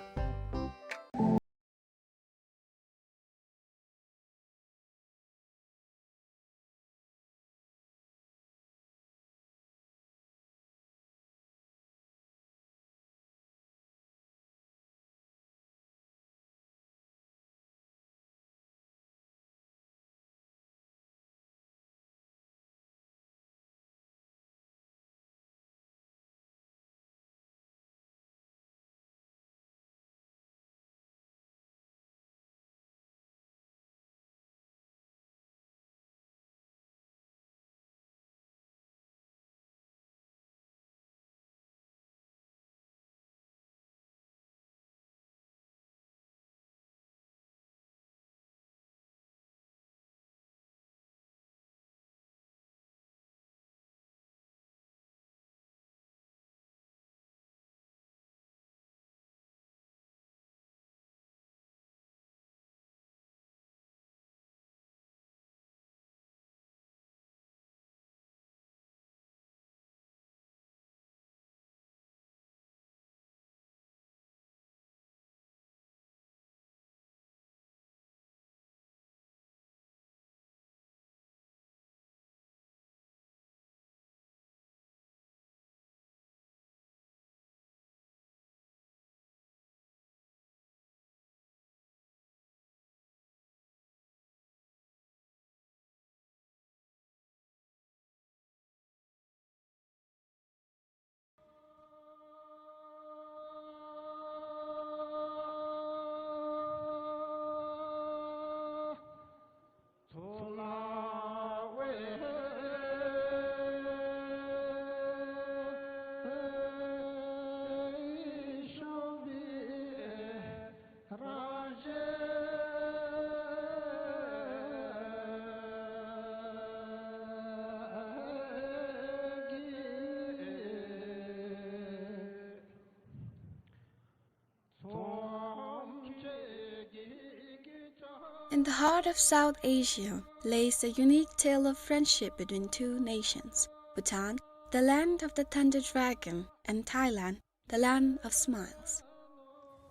In the heart of South Asia lays a unique tale of friendship between two nations, Bhutan, the land of the thunder dragon, and Thailand, the land of smiles.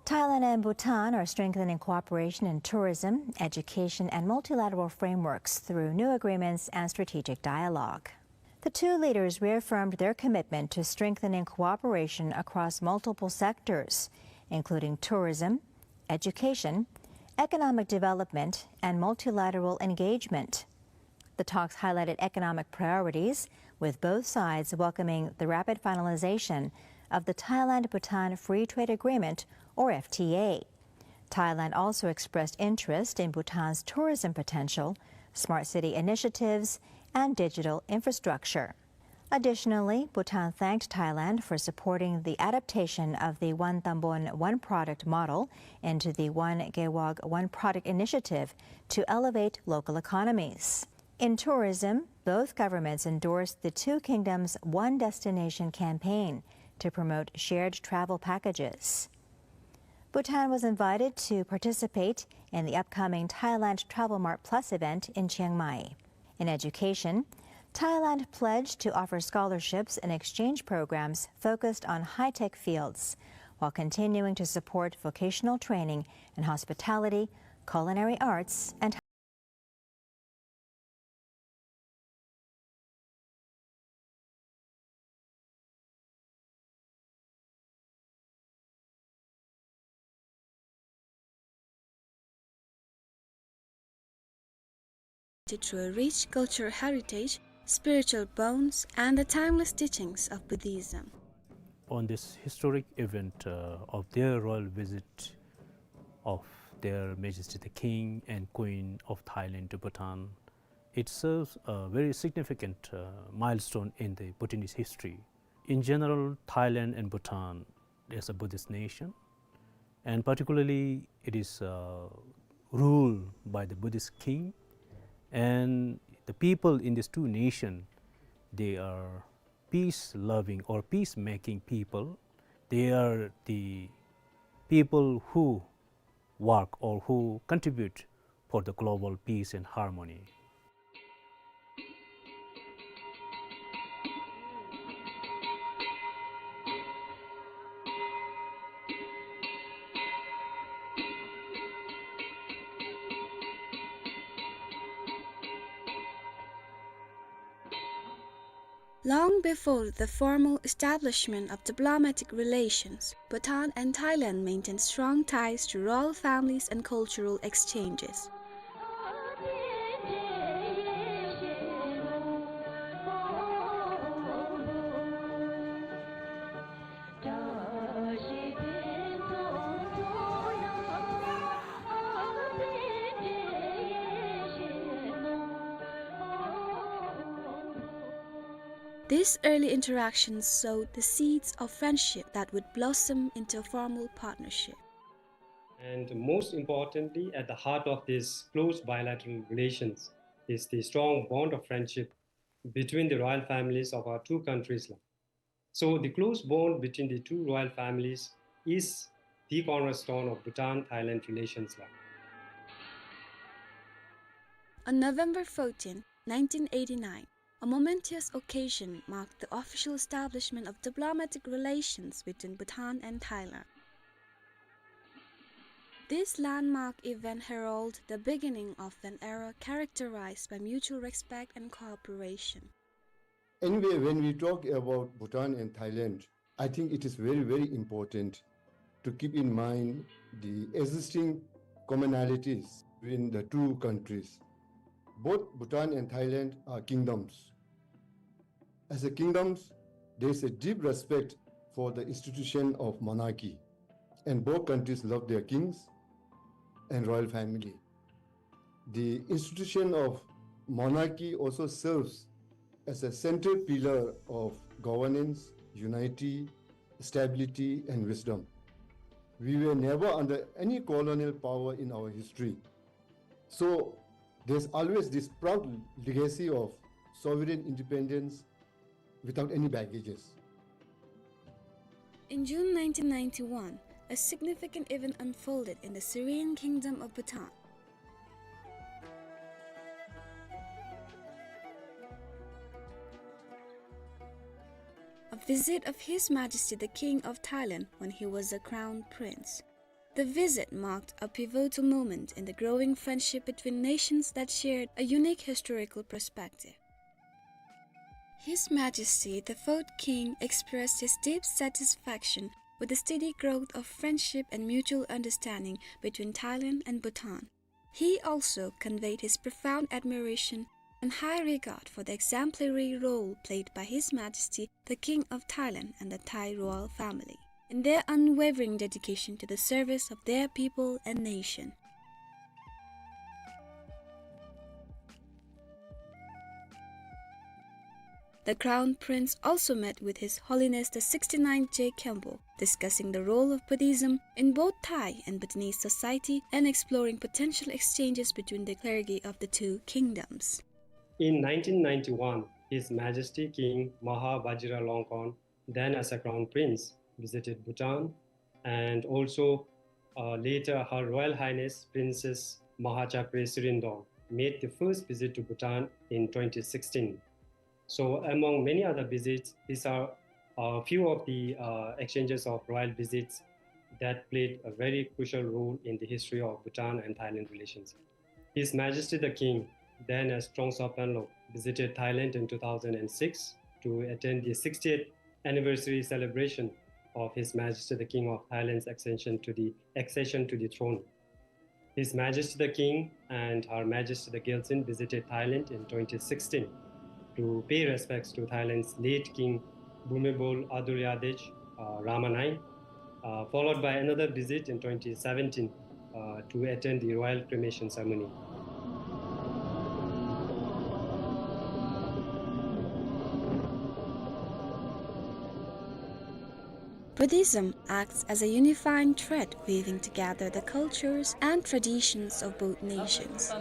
Thailand and Bhutan are strengthening cooperation in tourism, education, and multilateral frameworks through new agreements and strategic dialogue. The two leaders reaffirmed their commitment to strengthening cooperation across multiple sectors, including tourism, education, economic development, and multilateral engagement. The talks highlighted economic priorities, with both sides welcoming the rapid finalization of the Thailand-Bhutan Free Trade Agreement, or F T A. Thailand also expressed interest in Bhutan's tourism potential, smart city initiatives, and digital infrastructure. Additionally, Bhutan thanked Thailand for supporting the adaptation of the One Tambon, One Product model into the One Gewog, One Product initiative to elevate local economies. In tourism, both governments endorsed the two kingdoms' One Destination campaign to promote shared travel packages. Bhutan was invited to participate in the upcoming Thailand Travel Mart Plus event in Chiang Mai. In education, Thailand pledged to offer scholarships and exchange programs focused on high-tech fields, while continuing to support vocational training in hospitality, culinary arts, and to a rich cultural heritage, spiritual bonds, and the timeless teachings of Buddhism. On this historic event, uh, of their royal visit of Their Majesty the King and Queen of Thailand to Bhutan, it serves a very significant, uh, milestone in the Bhutanese history. In general, Thailand and Bhutan is a Buddhist nation, and particularly it is, uh, ruled by the Buddhist king, and the people in these two nations, they are peace-loving or peace-making people. They are the people who work or who contribute for the global peace and harmony. Long before the formal establishment of diplomatic relations, Bhutan and Thailand maintained strong ties to royal families and cultural exchanges. These early interactions sowed the seeds of friendship that would blossom into a formal partnership. And most importantly, at the heart of these close bilateral relations is the strong bond of friendship between the royal families of our two countries. So the close bond between the two royal families is the cornerstone of Bhutan-Thailand relations. On November fourteenth, nineteen eighty-nine, a momentous occasion marked the official establishment of diplomatic relations between Bhutan and Thailand. This landmark event heralded the beginning of an era characterized by mutual respect and cooperation. Anyway, when we talk about Bhutan and Thailand, I think it is very, very important to keep in mind the existing commonalities between the two countries. Both Bhutan and Thailand are kingdoms. As a kingdoms, there is a deep respect for the institution of monarchy, and both countries love their kings and royal family. The institution of monarchy also serves as a central pillar of governance, unity, stability, and wisdom. We were never under any colonial power in our history. So, there's always this proud legacy of sovereign independence without any baggages. In June nineteen ninety-one, a significant event unfolded in the serene kingdom of Bhutan. visit of His Majesty the King of Thailand when he was the Crown Prince. The visit marked a pivotal moment in the growing friendship between nations that shared a unique historical perspective. His Majesty the Fourth King expressed his deep satisfaction with the steady growth of friendship and mutual understanding between Thailand and Bhutan. He also conveyed his profound admiration and high regard for the exemplary role played by His Majesty the King of Thailand and the Thai royal family in their unwavering dedication to the service of their people and nation. The Crown Prince also met with His Holiness the sixty-ninth Je Khenpo, discussing the role of Buddhism in both Thai and Bhutanese society and exploring potential exchanges between the clergy of the two kingdoms. In nineteen ninety-one, His Majesty King Maha Vajiralongkorn, then as a Crown Prince, visited Bhutan, and also, uh, later Her Royal Highness Princess Maha Chakri Sirindorn made the first visit to Bhutan in twenty sixteen. So, among many other visits, these are a few of the, uh, exchanges of royal visits that played a very crucial role in the history of Bhutan and Thailand relations. His Majesty the King, then as Trongsa Panlok, visited Thailand in two thousand and six to attend the sixtieth anniversary celebration of His Majesty the King of Thailand's accession to the, accession to the throne. His Majesty the King and Her Majesty the Gyaltsuen visited Thailand in twenty sixteen to pay respects to Thailand's late King Bhumibol Adulyadej, uh, Rama nine, uh, followed by another visit in twenty seventeen, uh, to attend the royal cremation ceremony. Buddhism acts as a unifying thread weaving together the cultures and traditions of both nations.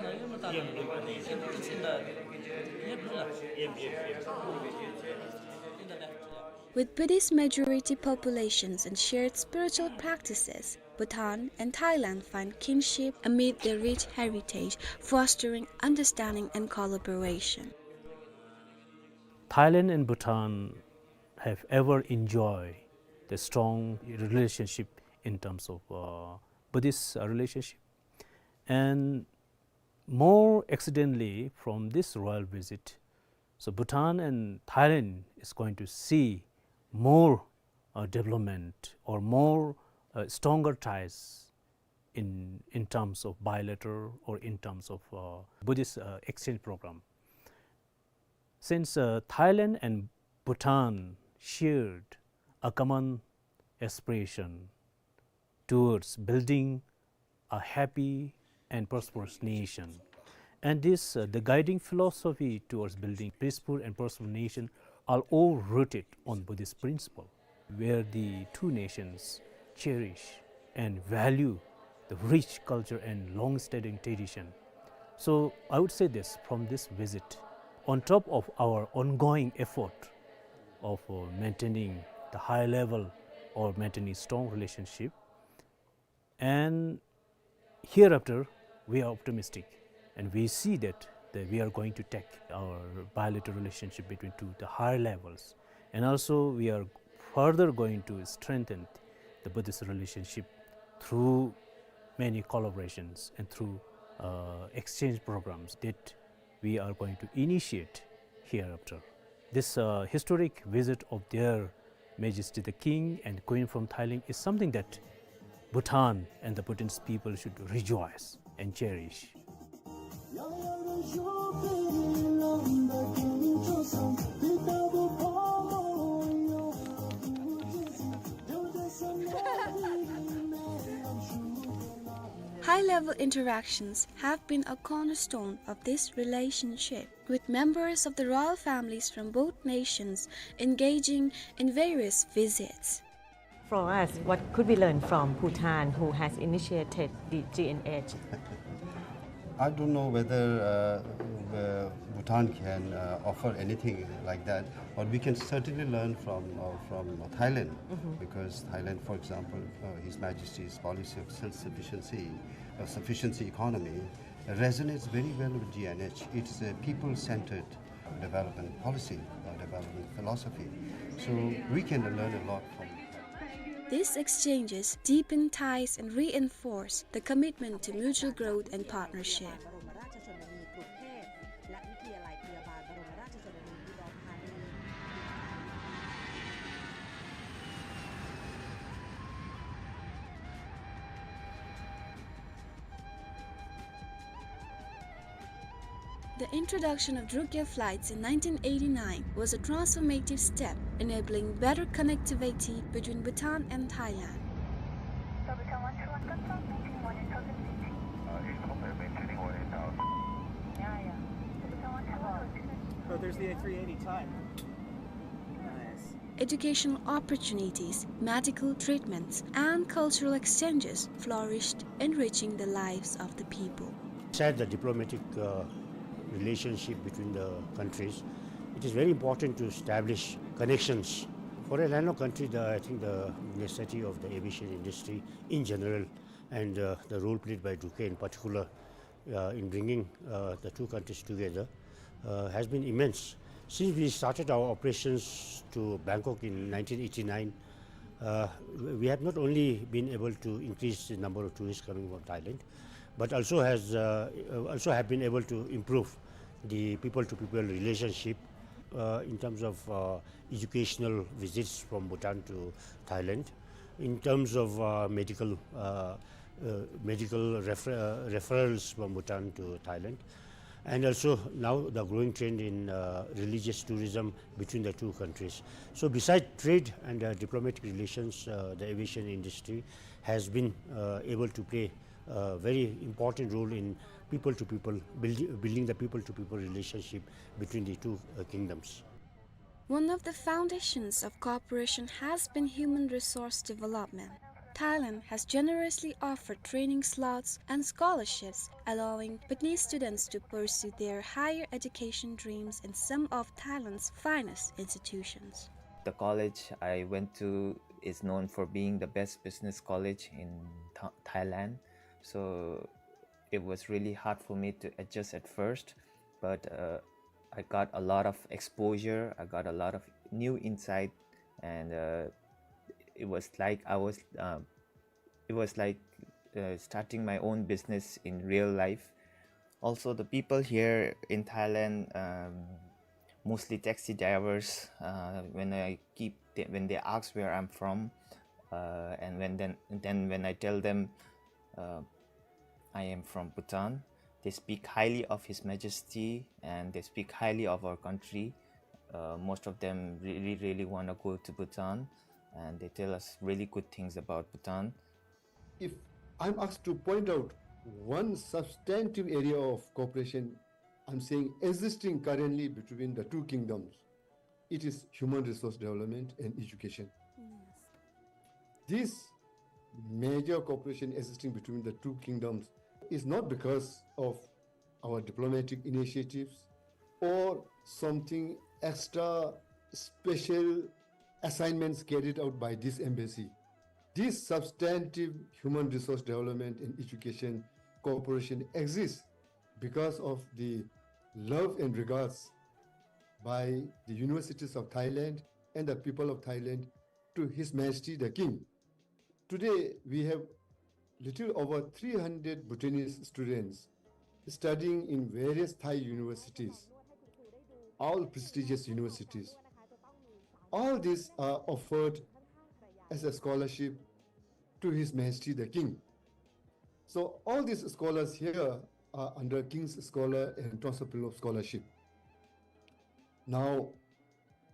With Buddhist majority populations and shared spiritual practices, Bhutan and Thailand find kinship amid their rich heritage, fostering understanding and collaboration. Thailand and Bhutan have ever enjoyed the strong relationship in terms of, uh, Buddhist, uh, relationship. And more accidentally, from this royal visit, so Bhutan and Thailand is going to see more, uh, development or more, uh, stronger ties in, in terms of bilateral or in terms of, uh, Buddhist, uh, exchange program. Since, uh, Thailand and Bhutan shared a common aspiration towards building a happy and prosperous nation. And this, uh, the guiding philosophy towards building peaceful and prosperous nation are all rooted on Buddhist principle, where the two nations cherish and value the rich culture and long-standing tradition. So I would say this from this visit, on top of our ongoing effort of, uh, maintaining the high level or maintaining strong relationship, and hereafter, we are optimistic, and we see that, that we are going to take our bilateral relationship between two to higher levels. And also, we are further going to strengthen the Buddhist relationship through many collaborations and through, uh, exchange programs that we are going to initiate hereafter. This, uh, historic visit of Their Majesty the King and Queen from Thailand is something that Bhutan and the Bhutanese people should rejoice and cherish. High-level interactions have been a cornerstone of this relationship, with members of the royal families from both nations engaging in various visits. For us, what could we learn from Bhutan, who has initiated the G N H? I don't know whether, uh, uh, Bhutan can, uh, offer anything like that, but we can certainly learn from, uh, from Thailand, mm-hmm, because Thailand, for example, uh, His Majesty's policy of self-sufficiency, uh, sufficiency economy, resonates very well with G N H. It's a people-centered development policy or development philosophy. So we can learn a lot from These exchanges deepen ties and reinforce the commitment to mutual growth and partnership. และวิทยาลัยพยาบาลบรมราชชนนีอุดรธานี The introduction of Druk Air flights in nineteen eighty-nine was a transformative step, enabling better connectivity between Bhutan and Thailand. Bhutan one two one, confirm, maintaining one eight thousand feet. Uh, eight thousand, maintaining one eight thousand. Yeah, yeah. Bhutan one two one. Oh, there's the A three eighty time. Nice. Educational opportunities, medical treatments, and cultural exchanges flourished, enriching the lives of the people. Beside the diplomatic, uh, relationship between the countries, it is very important to establish connections. For a landlocked country, the, I think the necessity of the aviation industry in general and, uh, the role played by Druk Air in particular, uh, in bringing, uh, the two countries together, uh, has been immense. Since we started our operations to Bangkok in nineteen eighty-nine, uh, we have not only been able to increase the number of tourists coming from Thailand, but also has, uh, also have been able to improve the people-to-people relationship, uh, in terms of, uh, educational visits from Bhutan to Thailand, in terms of, uh, medical, uh, uh, medical refer-, uh, referrals from Bhutan to Thailand, and also now the growing trend in, uh, religious tourism between the two countries. So, beside trade and, uh, diplomatic relations, uh, the aviation industry has been, uh, able to play a very important role in people-to-people, build-, building the people-to-people relationship between the two, uh, kingdoms. One of the foundations of cooperation has been human resource development. Thailand has generously offered training slots and scholarships, allowing Bhutanese students to pursue their higher education dreams in some of Thailand's finest institutions. The college I went to is known for being the best business college in Tha-, Thailand. So it was really hard for me to adjust at first, but, uh, I got a lot of exposure. I got a lot of new insight, and, uh, it was like I was, uh, it was like, uh, starting my own business in real life. Also, the people here in Thailand, um, mostly taxi drivers, uh, when I keep, when they ask where I'm from, uh, and when then, then when I tell them, uh, I am from Bhutan, they speak highly of His Majesty and they speak highly of our country. Uh, most of them really, really wanna go to Bhutan, and they tell us really good things about Bhutan. If I'm asked to point out one substantive area of cooperation, I'm saying existing currently between the two kingdoms, it is human resource development and education. Yes. This major cooperation existing between the two kingdoms is not because of our diplomatic initiatives or something extra special assignments carried out by this embassy. This substantive human resource development and education cooperation exists because of the love and regards by the universities of Thailand and the people of Thailand to His Majesty the King. Today, we have little over three hundred Bhutanese students studying in various Thai universities, all prestigious universities. All these are offered as a scholarship to His Majesty the King. So all these scholars here are under King's Scholar and Transfer Fellow Scholarship. Now,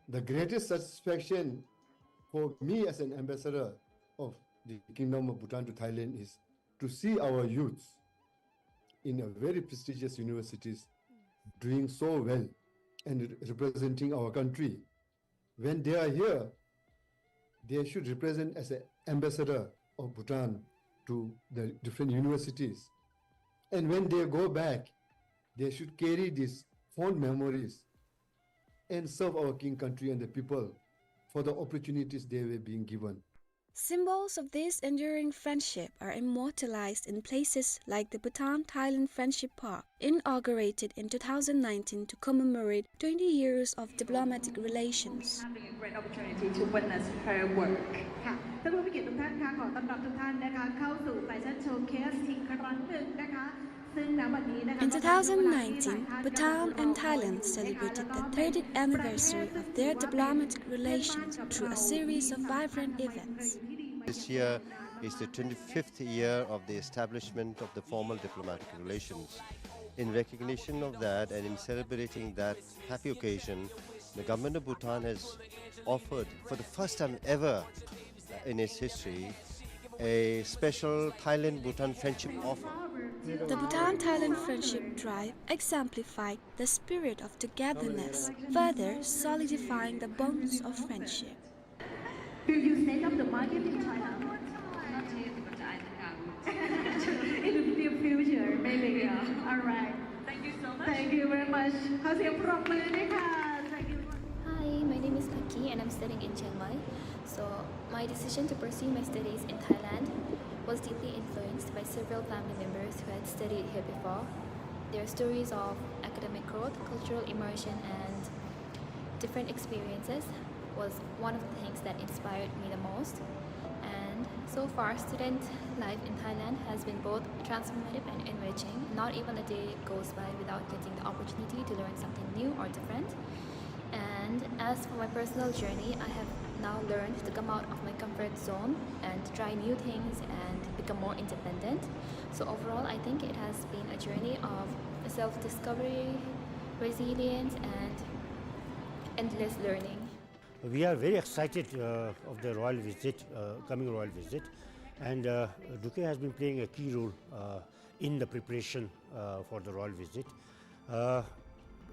the greatest satisfaction for me as an ambassador of the Kingdom of Bhutan to Thailand is to see our youths in a very prestigious universities doing so well and re-, representing our country. When they are here, they should represent as an ambassador of Bhutan to the different universities. And when they go back, they should carry these fond memories and serve our king, country, and the people for the opportunities they were being given. Symbols of this enduring friendship are immortalized in places like the Bhutan-Thailand Friendship Park, inaugurated in two thousand nineteen to commemorate twenty years of diplomatic relations. Having a great opportunity to witness her work. ค่ะ ท่านผู้มีเกียรติทุกท่านคะ ขอต้อนรับทุกท่านนะคะ เข้าสู่แฟชั่นโชว์เคสอีกครั้งหนึ่งนะคะ ซึ่งณวันนี้นะคะ In two thousand nineteen, Bhutan and Thailand celebrated the thirtieth anniversary of their diplomatic relations through a series of vibrant events. This year is the twenty-fifth year of the establishment of the formal diplomatic relations. In recognition of that and in celebrating that happy occasion, the government of Bhutan has offered, for the first time ever in its history, a special Thailand-Bhutan friendship offer. The Bhutan-Thailand Friendship Drive exemplified the spirit of togetherness, further solidifying the bonds of friendship. Will you set up the market in Thailand? Not yet, but I think I would. In the near future, maybe. Yeah. All right. Thank you so much. Thank you very much. ขอเสียงปรบมือด้วยค่ะ Thank you. Hi, my name is Paki and I'm studying in Chiang Mai. So, my decision to pursue my studies in Thailand was deeply influenced by several family members who had studied here before. Their stories of academic growth, cultural immersion, and different experiences was one of the things that inspired me the most. And so far, student life in Thailand has been both transformative and enriching. Not even a day goes by without getting the opportunity to learn something new or different. And as for my personal journey, I have now learned to come out of my comfort zone and try new things and become more independent. So overall, I think it has been a journey of self-discovery, resilience, and endless learning. We are very excited, uh, of the royal visit, uh, coming royal visit, and, uh, Dukhe has been playing a key role, uh, in the preparation, uh, for the royal visit. Uh,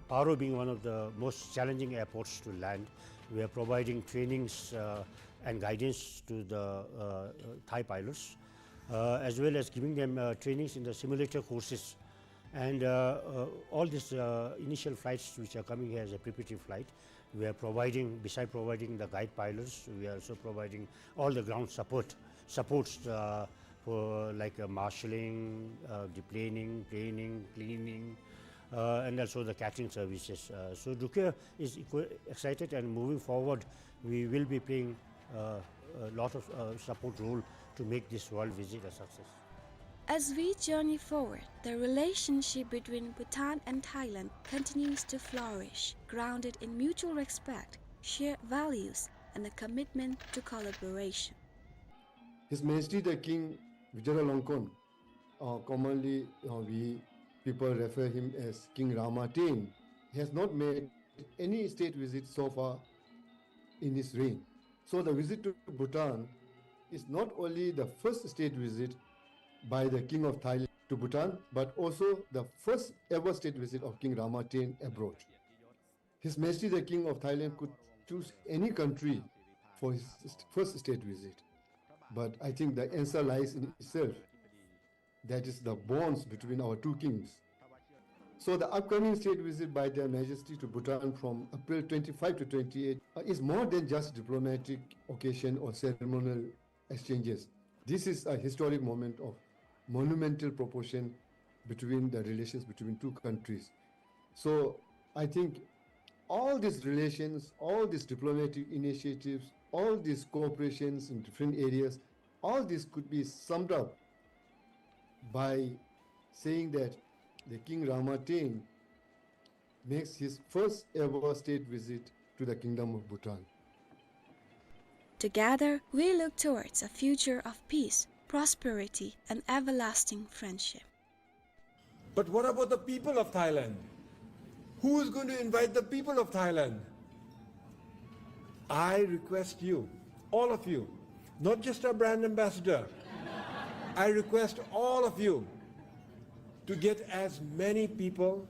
Paro being one of the most challenging airports to land, we are providing trainings, uh, and guidance to the, uh, Thai pilots, uh, as well as giving them, uh, trainings in the simulator courses. And, uh, uh, all these, uh, initial flights which are coming here as a preparatory flight, we are providing, beside providing the guide pilots, we are also providing all the ground support, supports, uh, for, like, uh, marshalling, uh, deplaning, planing, cleaning, uh, and also the catering services. Uh, so Dukhe is equi-, excited, and moving forward, we will be playing, uh, a lot of, uh, support role to make this royal visit a success. As we journey forward, the relationship between Bhutan and Thailand continues to flourish, grounded in mutual respect, shared values, and a commitment to collaboration. His Majesty the King Vajiralongkorn, uh, commonly, uh, we people refer him as King Rama ten, has not made any state visit so far in his reign. So the visit to Bhutan is not only the first state visit by the King of Thailand to Bhutan, but also the first ever state visit of King Rama ten abroad. His Majesty the King of Thailand could choose any country for his st-, first state visit. But I think the answer lies in itself. That is the bonds between our two kings. So the upcoming state visit by Their Majesty to Bhutan from April twenty-five to twenty-eight, uh, is more than just diplomatic occasion or ceremonial exchanges. This is a historic moment of monumental proportion between the relations between two countries. So I think all these relations, all these diplomatic initiatives, all these cooperations in different areas, all this could be summed up by saying that the King Rama ten makes his first ever state visit to the Kingdom of Bhutan. Together, we look towards a future of peace, prosperity, and everlasting friendship. But what about the people of Thailand? Who is going to invite the people of Thailand? I request you, all of you, not just our brand ambassador, I request all of you to get as many people,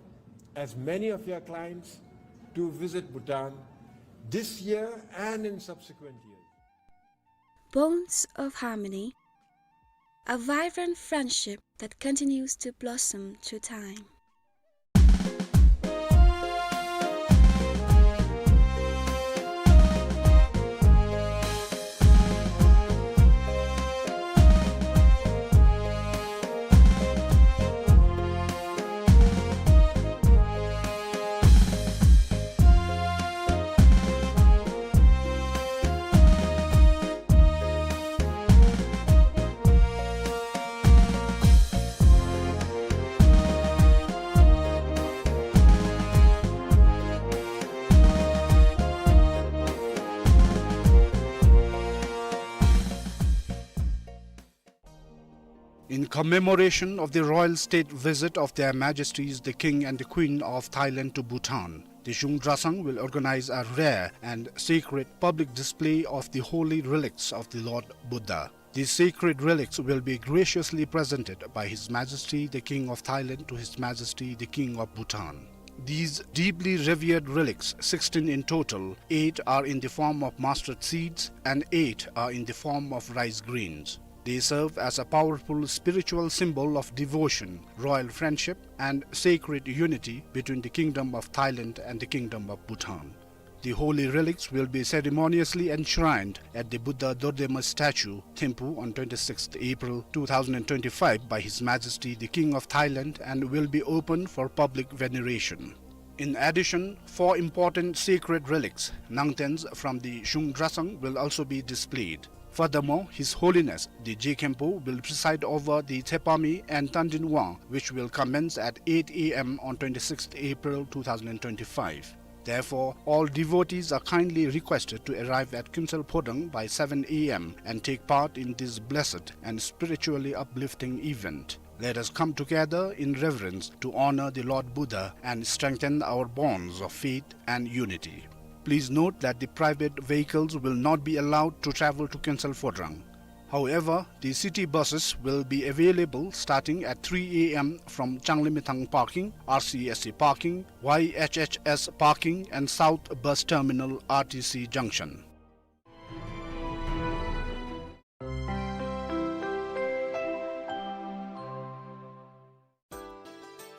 as many of your clients to visit Bhutan this year and in subsequent years. Bonds of harmony, a vibrant friendship that continues to blossom through time. In commemoration of the royal state visit of Their Majesties the King and the Queen of Thailand to Bhutan, the Zhung Dresang will organize a rare and sacred public display of the holy relics of the Lord Buddha. These sacred relics will be graciously presented by His Majesty the King of Thailand to His Majesty the King of Bhutan. These deeply revered relics, sixteen in total, eight are in the form of mustard seeds and eight are in the form of rice grains. They serve as a powerful spiritual symbol of devotion, royal friendship, and sacred unity between the Kingdom of Thailand and the Kingdom of Bhutan. The holy relics will be ceremoniously enshrined at the Buddha Dodema statue, Thimphu, on twenty-sixth April two thousand twenty-five by His Majesty the King of Thailand and will be open for public veneration. In addition, four important sacred relics, nangtens from the Zhung Dresang, will also be displayed. Furthermore, His Holiness the Je Khenpo will preside over the Tsepami and Tandin Wang, which will commence at eight A M on twenty-sixth April two thousand twenty-five. Therefore, all devotees are kindly requested to arrive at Kuensel Phodrang by seven A M and take part in this blessed and spiritually uplifting event. Let us come together in reverence to honor the Lord Buddha and strengthen our bonds of faith and unity. Please note that the private vehicles will not be allowed to travel to Kuensel Phodrang. However, the city buses will be available starting at three A M from Changlimithang parking, R C S C parking, Y H H S parking and South Bus Terminal R T C junction.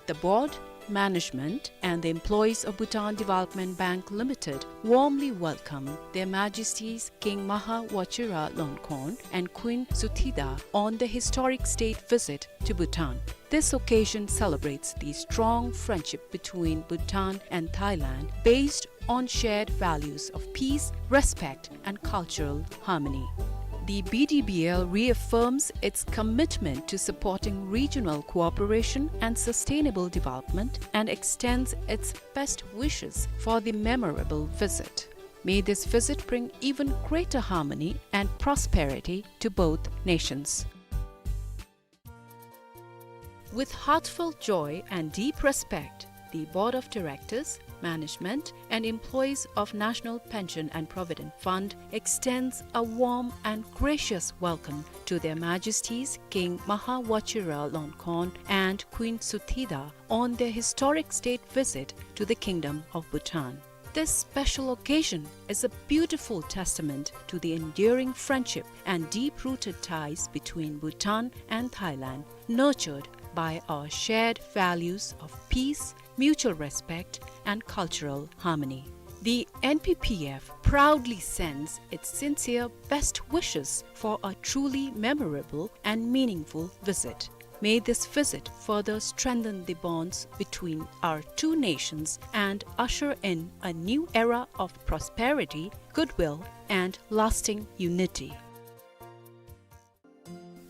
The board, management, and the employees of Bhutan Development Bank Limited warmly welcome Their Majesties King Maha Vajira Longkorn and Queen Suthida on the historic state visit to Bhutan. This occasion celebrates the strong friendship between Bhutan and Thailand, based on shared values of peace, respect, and cultural harmony. The B D B L reaffirms its commitment to supporting regional cooperation and sustainable development and extends its best wishes for the memorable visit. May this visit bring even greater harmony and prosperity to both nations. With heartfelt joy and deep respect, the Board of Directors, management, and employees of National Pension and Provident Fund extends a warm and gracious welcome to Their Majesties King Maha Vajira Longkorn and Queen Suthida on their historic state visit to the Kingdom of Bhutan. This special occasion is a beautiful testament to the enduring friendship and deep-rooted ties between Bhutan and Thailand, nurtured by our shared values of peace, mutual respect, and cultural harmony. The N P P F proudly sends its sincere best wishes for a truly memorable and meaningful visit. May this visit further strengthen the bonds between our two nations and usher in a new era of prosperity, goodwill, and lasting unity.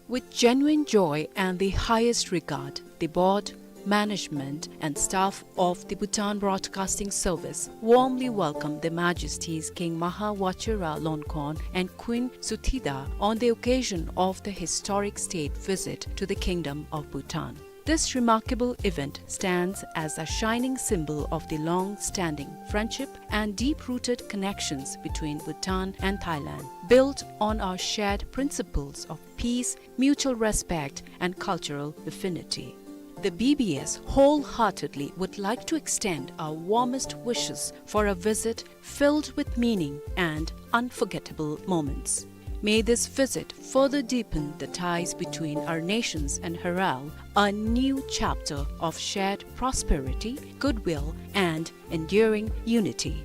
With genuine joy and the highest regard, the board, management, and staff of the Bhutan Broadcasting Service warmly welcome Their Majesties King Maha Vajira Longkorn and Queen Suthida on the occasion of the historic state visit to the Kingdom of Bhutan. This remarkable event stands as a shining symbol of the long-standing friendship and deep-rooted connections between Bhutan and Thailand, built on our shared principles of peace, mutual respect, and cultural affinity. The B B S wholeheartedly would like to extend our warmest wishes for a visit filled with meaning and unforgettable moments. May this visit further deepen the ties between our nations and herald a new chapter of shared prosperity, goodwill, and enduring unity.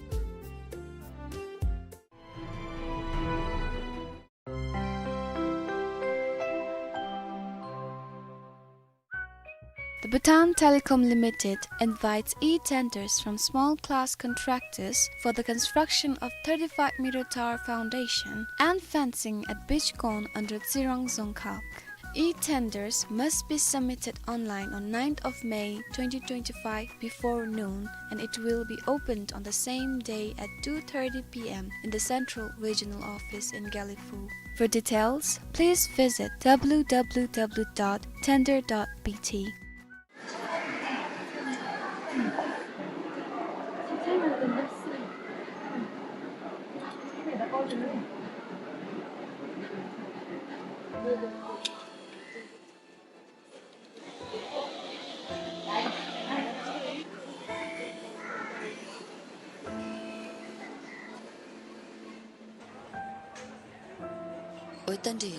The Bhutan Telecom Limited invites e-tenders from small class contractors for the construction of thirty-five meter tower foundation and fencing at Beachcon under Tsirang Dzongkhag. E-tenders must be submitted online on ninth of May twenty twenty-five before noon, and it will be opened on the same day at two thirty p m in the Central Regional Office in Gelephu. For details, please visit W W W dot tender dot B T. ཨོ་ད་འདི་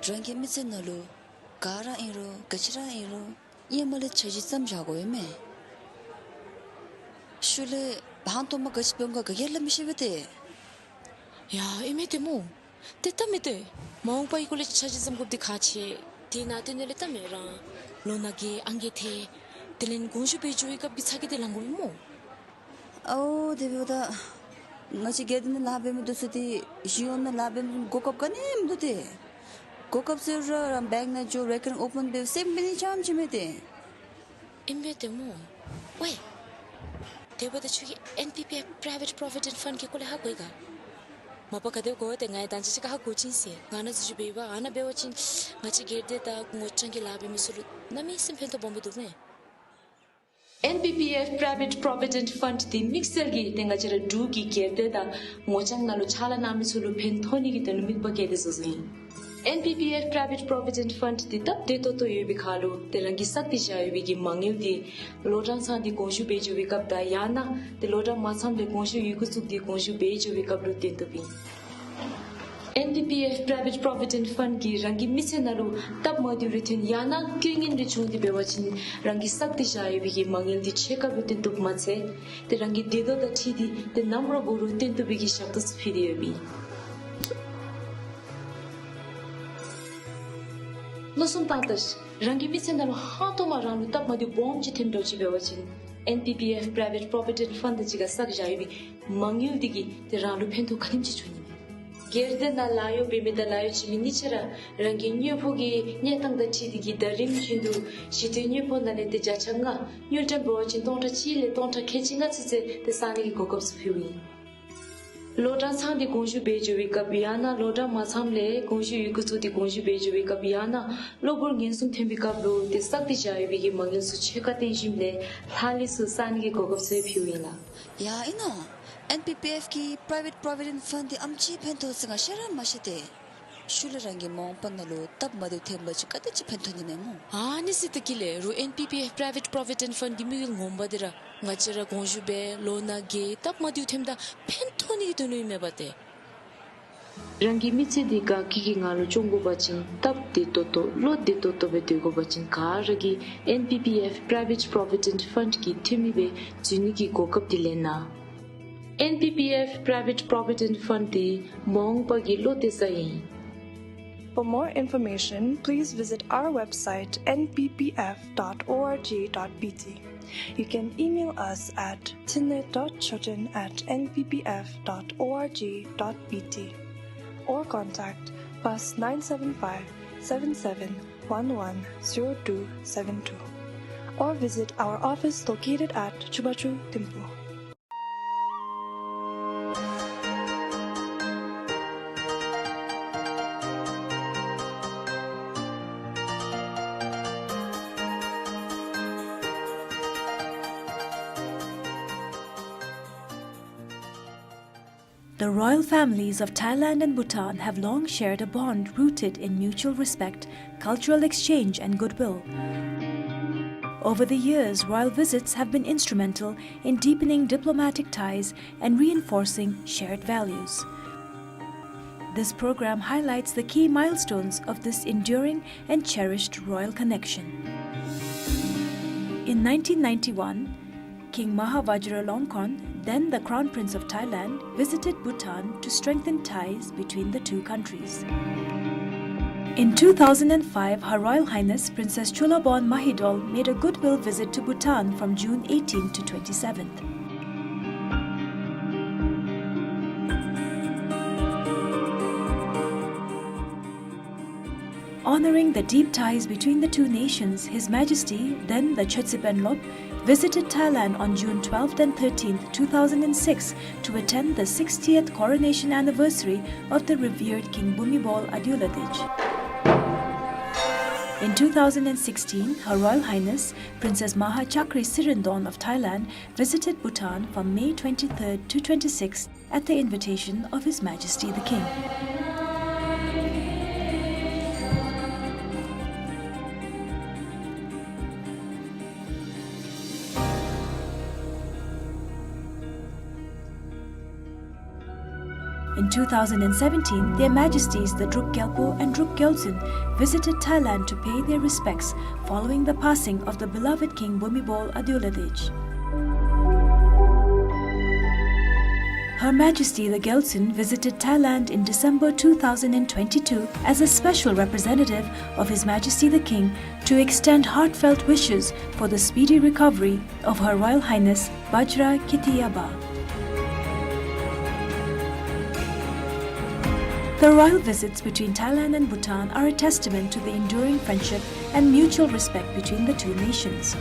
རང་གི་མི་ཚེ་ནང་ལུ་ག་ར་ཨིན་རུང་ག་ཅི་ར་ཨིན་རུང་ཧེ་མ་ལས་འཆར་གཞི་བརྩམ་བཞག་དགོ་པས་མས། ཤུལ་ལས་ཧང་སྟོང་མ་ག་ཅི་འབད་འོང་ག་ག་གིས་སླབ་མི་ཤེས་པས་ཏེ། ཡ་ཨིན་མས་ཏེ་སྨོ། ཏེ་ད་མི་ཏེ་མ་འོངས་པའི་སྐོར་ལས་འཆར་གཞི་བརྩམ་དགོཔ་འདི་ཁག་ཆེ། དེ་ནང་དོན་ལས་ད་མི་རང་ལོ་ན་རྒས་ཨང་རྒས་ཐལ། དེ་ལས་དགོངས་ཞུ་འབད་འགྱོ་བའི་སྐབས་ཀྱི་ཚ་གྱང་འདི་ལང་དགོ་པས་སྨོ། ཨའོ་དེ་འབདཝ་ད་ང་བཅས་སྒེར་སྡེ་ནང་ལཱ་འབད་མི་འདི་ཚུ་ཏེ་གཞུང་གཡོག་ནང་ལཱ་འབད་མི་གོ་སྐབས་ག་ནི་མིན་འདུག་ཏེ། གོ་སྐབས་ཟེར་རུང་རང་བེངཀ་ནང་འགྱོ་རེ་ཀར་རིང་ཨོ་པཱན་འབད་སེམས་འབད་ནི་ཙམ་ཅིག་མས་ཏེ། ཨིན་པས་ཏེ་སྨོ། ཝའི། དེ་འབདཝ་ད་ཁྱོད་ཀྱིས་ཨེན་པི་པི་ཨེཕ་པྲའི་ཝེཊ་པྲོ་བི་ཌེནཊ་ཕཱནཌ་གི་སྐོར་ལས་ཧ་གོ་ཡི་ག། མ་པ་ག་དེ་གོ་སྟེ་ང་ཡང་ད་ཅི་ཅིག་ཁར་ཧ་གོ་ཅི་ཟེར། ང་ནཱ་འཛུལ་ཞུགས་འབད་བ་ཨ་ནཱ་འབད་བ་ཅིན་ང་བཅས་སྒེར་སྡེ་དང་ངོ་སྤྲོད་ཀྱི་ལཱ་འབད་མི་ཚུ་ལུ་གནམ་མེད་ས་མེད་ཕན་ཐོགས་སྦོམ་སྦེ་འདུག་མས། ཨེན་པི་པི་ཨེཕ་པྲའི་ཝེཊ་པྲོ་བི་ཌེནཊ་ཕཱནཌ་འདི་དམིགས་བསལ་གྱིས་ཏེ་ང་བཅས་ར་འབྲུག་གི་སྒེར་སྡེ་དང་ངོ་རྐྱང་ནང་ལུ་ཕྱག་ལཱ་གནང་མི་ཚུ་ལུ་ཕན་ཐོགས་ནི་གི་དོན་ལུ་དམིགས་པ་བསྐྱེད་དེ་བཟོ་བཟོཝ་ཨིན། ཨེན་པི་པི་ཨེཕ་པྲའི་ཝེཊ་པྲོ་བི་ཌེནཊ་ཕཱནཌ་འདི་སྟབས་བདེ་ཏོག་ཏོ་ཡོད་པའི་ཁར་ལུ་ཏེ་རང་གིས་བསགས་ཏེ་བཞག་ཡོད་པའི་གི་མ་དངུལ་འདི་ལོ་གྲངས་ཚང་སྟེ་དགོངས་ཞུ་འབད་འགྱོ་བའི་སྐབས་དང་ཡང་ན་ཏེ་ལོ་གྲངས་མ་ཚངམ་ལས་དགོངས་ཞུ་ཡི་གུ་བཙུགས་ཏེ་དགོངས་ཞུ་འབད་འགྱོ་བའི་སྐབས་ལུ་བཏོན་བཏུབ་ཨིན། ཨེན་པི་པི་ཨེཕ་པྲའི་ཝེཊ་པྲོ་བི་ཌེནཊ་ཕཱནཌ་གིས་རང་གི་མི་ཚེ་ནང་ལུ་སྟབས་མ་བདེཝ་རེ་ཐོན་ཡང་ན་རྐྱེན་ངན་རེ་བྱུང་སྟེ་འབད་བ་ཅིན་རང་གིས་བསགས་ཏེ་བཞག་ཡོད་པའི་གི་མ་དངུལ་འདི་ཕྱེད་ཀ་སྦེ་བཏོན་བཏུབ་མ་ཚད་ཏེ་རང་གི་འདོད་ཐོག་དང་འཁྲིལ་ཏེ་ཏེ་ནམ་ར་འབད་རུང་བཏོན་བཏུབ་པའི་གི་ཞབས་ཏོག་ཚུ་ཕུལ་ཏེ་ཡོདཔ་ཨིན། མནོ་བསམ་བཏང་ད་ཤིག། རང་གི་མི་ཚེ་ནང་ལུ་ཧང་སྟོང་མ་རང་ལུ་སྟབས་མ་བདེཝ་སྦོམ་ཅིག་ཐོནམ་འདྲཝ་ཅིག་འབད་བ་ཅིན་ཨེན་པི་པི་ཨེཕ་པྲའི་ཝེཊ་པྲོ་བི་ཌེནཊ་ཕཱནཌ་དང་གཅིག་ཁར་བསགས་བཞག་ཡོད་པའི་མ་དངུལ་འདི་གིས་ཏེ་རང་ལུ་ཕན་ཐོགས་ག་དེམ་ཅིག་འབྱུང་ནི་མས། སྒེར་སྡེ་ནང་ལཱ་གཡོག་འབད་མི་དང་ལཱ་གཡོག་བྱིན་མི་གཉིས་ཆ་ར་རང་གི་དངོས་པོ་གི་གནས་སྟངས་དང་འཁྲིལ་ཏེ་གིས་ཟླ་རིམ་བཞིན་དུ་ཞི་དུལ་དངོས་པོ་ནང་ལས་ཏེ་བརྒྱ་ཆ་ལྔ་དངུལ་ཀྲམ་འབད་བ་ཅིན་སྟོང་ཕྲག་གཅིག་ལས་སྟོང་ཕྲག་ཁལ་གཅིག་ལྔ་ཚུན་ཚོད་ཏེ་བསག་ནི་གི་གོ་སྐབས་ཚུ་ཕུལཝ་ཨིན། ལོ་གྲངས་ཚང་སྟེ་དགོངས་ཞུ་འབད་འགྱོ་བའི་སྐབས་ཡང་ན་ལོ་གྲངས་མ་ཚངམ་ལས་དགོངས་ཞུ་ཡི་གུ་བཙུགས་ཏེ་དགོངས་ཞུ་འབད་འགྱོ་བའི་སྐབས་ཡང་ན་གློ་བུར་ངན་སོང་ཐོན་པའི་སྐབས་ལུ་ཏེ་བསགས་ཏེ་བཞག་ཡོད་པའི་གི་མ་དངུལ་ཚུ་ཕྱེད་ཀ་བཏོན་ཞིནམ་ལས་ལྷག་ལུས་ཚུ་བསག་ནི་གི་གོ་སྐབས་ཚུ་ཕུལཝ་ཨིན་ལགས། ཡ་ཨིན་ན། ཨེན་པི་པི་ཨེཕ་གི་པྲའི་ཝེཊ་པྲོ་བི་ཌེནཊ་ཕཱནཌ་འདི་ཨེམ་ཅིག་ཕན་ཐོགས་ཟེར་ང་ཤེས་ར་མ་ཤེས་ཏེ། ཤུལ་ལས་རང་གི་མ་འོངས་པ་ནང་ལུ་སྟབས་མ་བདེཝ་ཐོན་པ་ཅིན་ག་དེ་ཅིག་ཕན་ཐོགས་ནི་མས་སྨོ། ཨ་ནི་ཟེར་ད་གི་ལས་རུང་ཨེན་པི་པི་ཨེཕ་པྲའི་ཝེཊ་པྲོ་བི་ཌེནཊ་ཕཱནཌ་གི་དམིགས་ཡུལ་ངོ་མ་འདི་ར་ང་བཅས་ར་དགོངས་ཞུ་འབད་ལོ་ན་རྒས་སྟབས་མ་བདེཝ་ཐོནམ་ད་ཕན་ཐོགས་ནི་གི་དོན་ལུ་ཨིན་མས་པ་ཏེ། རང་གི་མི་ཚེ་འདི་དགའ་སྐྱིད་ཀྱི་ངང་ལུ་སྐྱོང་དགོ་པ་ཅིན་སྟབས་བདེ་ཏོག་ཏོ་བློ་བདེ་ཏོག་ཏོ་སྦེ་སྡོད་དགོ་པ་ཅིན་ག་ར་གིས་ཨེན་པི་པི་ཨེཕ་པྲའི་ཝེཊ་པྲོ་བི་ཌེནཊ་ཕཱནཌ་གི་འཐུས་མི་སྦེ་འཛུལ་ནི་གི་གོ་སྐབས་འདི་ལེན་གནང་། ཨེན་པི་པི་ཨེཕ་པྲའི་ཝེཊ་པྲོ་བི་ཌེནཊ་ཕཱནཌ་འདི་མ་འོངས་པ་གི་བློ་གཏད་ས་ཨིན། For more information, please visit our website N P P F dot org dot B T. You can email us at thinley dot choten at N P P F dot org dot B T or contact plus nine seven five seven seven one one zero two seven two or visit our office located at Chubachu Thimphu. The royal families of Thailand and Bhutan have long shared a bond rooted in mutual respect, cultural exchange, and goodwill. Over the years, royal visits have been instrumental in deepening diplomatic ties and reinforcing shared values. This program highlights the key milestones of this enduring and cherished royal connection. In nineteen ninety-one, King Maha Vajiralongkorn, then the Crown Prince of Thailand, visited Bhutan to strengthen ties between the two countries. In two thousand and five, Her Royal Highness Princess Chulabon Mahidol made a goodwill visit to Bhutan from June eighteenth to twenty-seventh. Honoring the deep ties between the two nations, His Majesty, then the Chökyi Penlop, visited Thailand on June twelfth and thirteenth, two thousand and six, to attend the sixtieth coronation anniversary of the revered King Bhumibol Adulyadej. In two thousand and sixteen, Her Royal Highness Princess Maha Chakri Sirindorn of Thailand visited Bhutan from May twenty-third to twenty-sixth at the invitation of His Majesty the King. In two thousand and seventeen, Their Majesties the Druk Gyalpo and Druk Gyaltsuen visited Thailand to pay their respects following the passing of the beloved King Bhumibol Adulyadej. Her Majesty the Gyaltsuen visited Thailand in December two thousand and twenty-two as a special representative of His Majesty the King to extend heartfelt wishes for the speedy recovery of Her Royal Highness Bajra Kiti Yaba. The royal visits between Thailand and Bhutan are a testament to the enduring friendship and mutual respect between the two nations.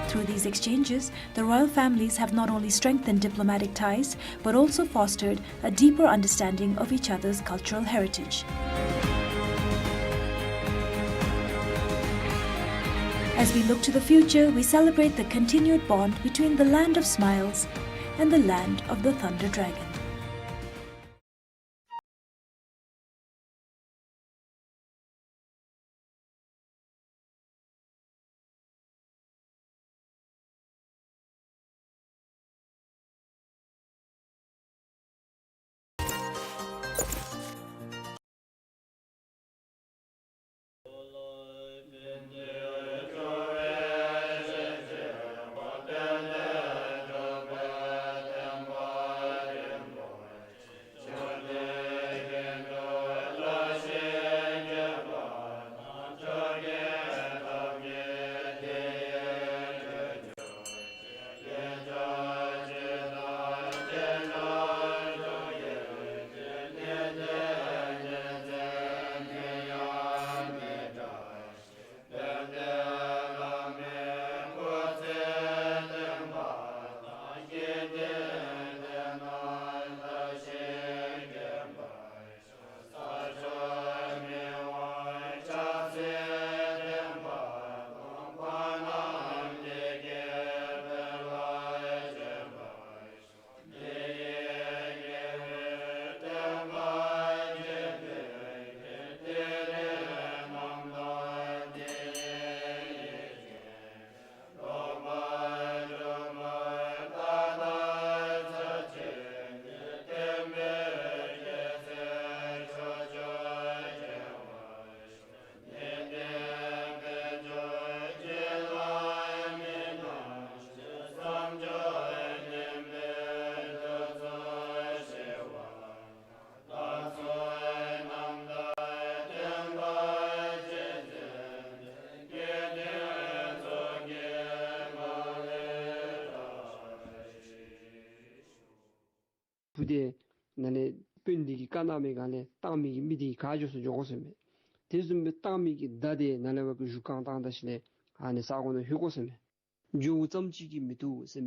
Through these exchanges, the royal families have not only strengthened diplomatic ties, but also fostered a deeper understanding of each other's cultural heritage. As we look to the future, we celebrate the continued bond between the land of smiles and the land of the thunder dragon. ཕུ་དེ་ནཱ་ལས་དཔོན་འདི་གིས་བཀའ་གནང་མི་སྒང་ལས་བཏང་མི་གི་མི་དེ་གིས་ག་འགྱོ་སོང་འགྱོ་དགོ་ཟེར་མས། དེ་བཟུམ་སྦེ་བཏང་མི་གི་མདའ་དེ་ནཱ་ལས་འབད་བཞུགས་ཁང་བཏང་ད་ཞིནམ་ལས་ཨ་ནི་ས་གོ་ནང་ལྷོད་དགོ་ཟེར་མས། འགྱོཝ་ཙམ་ཅིག་གིས་མི་བཏུབ་ཟེར་མས།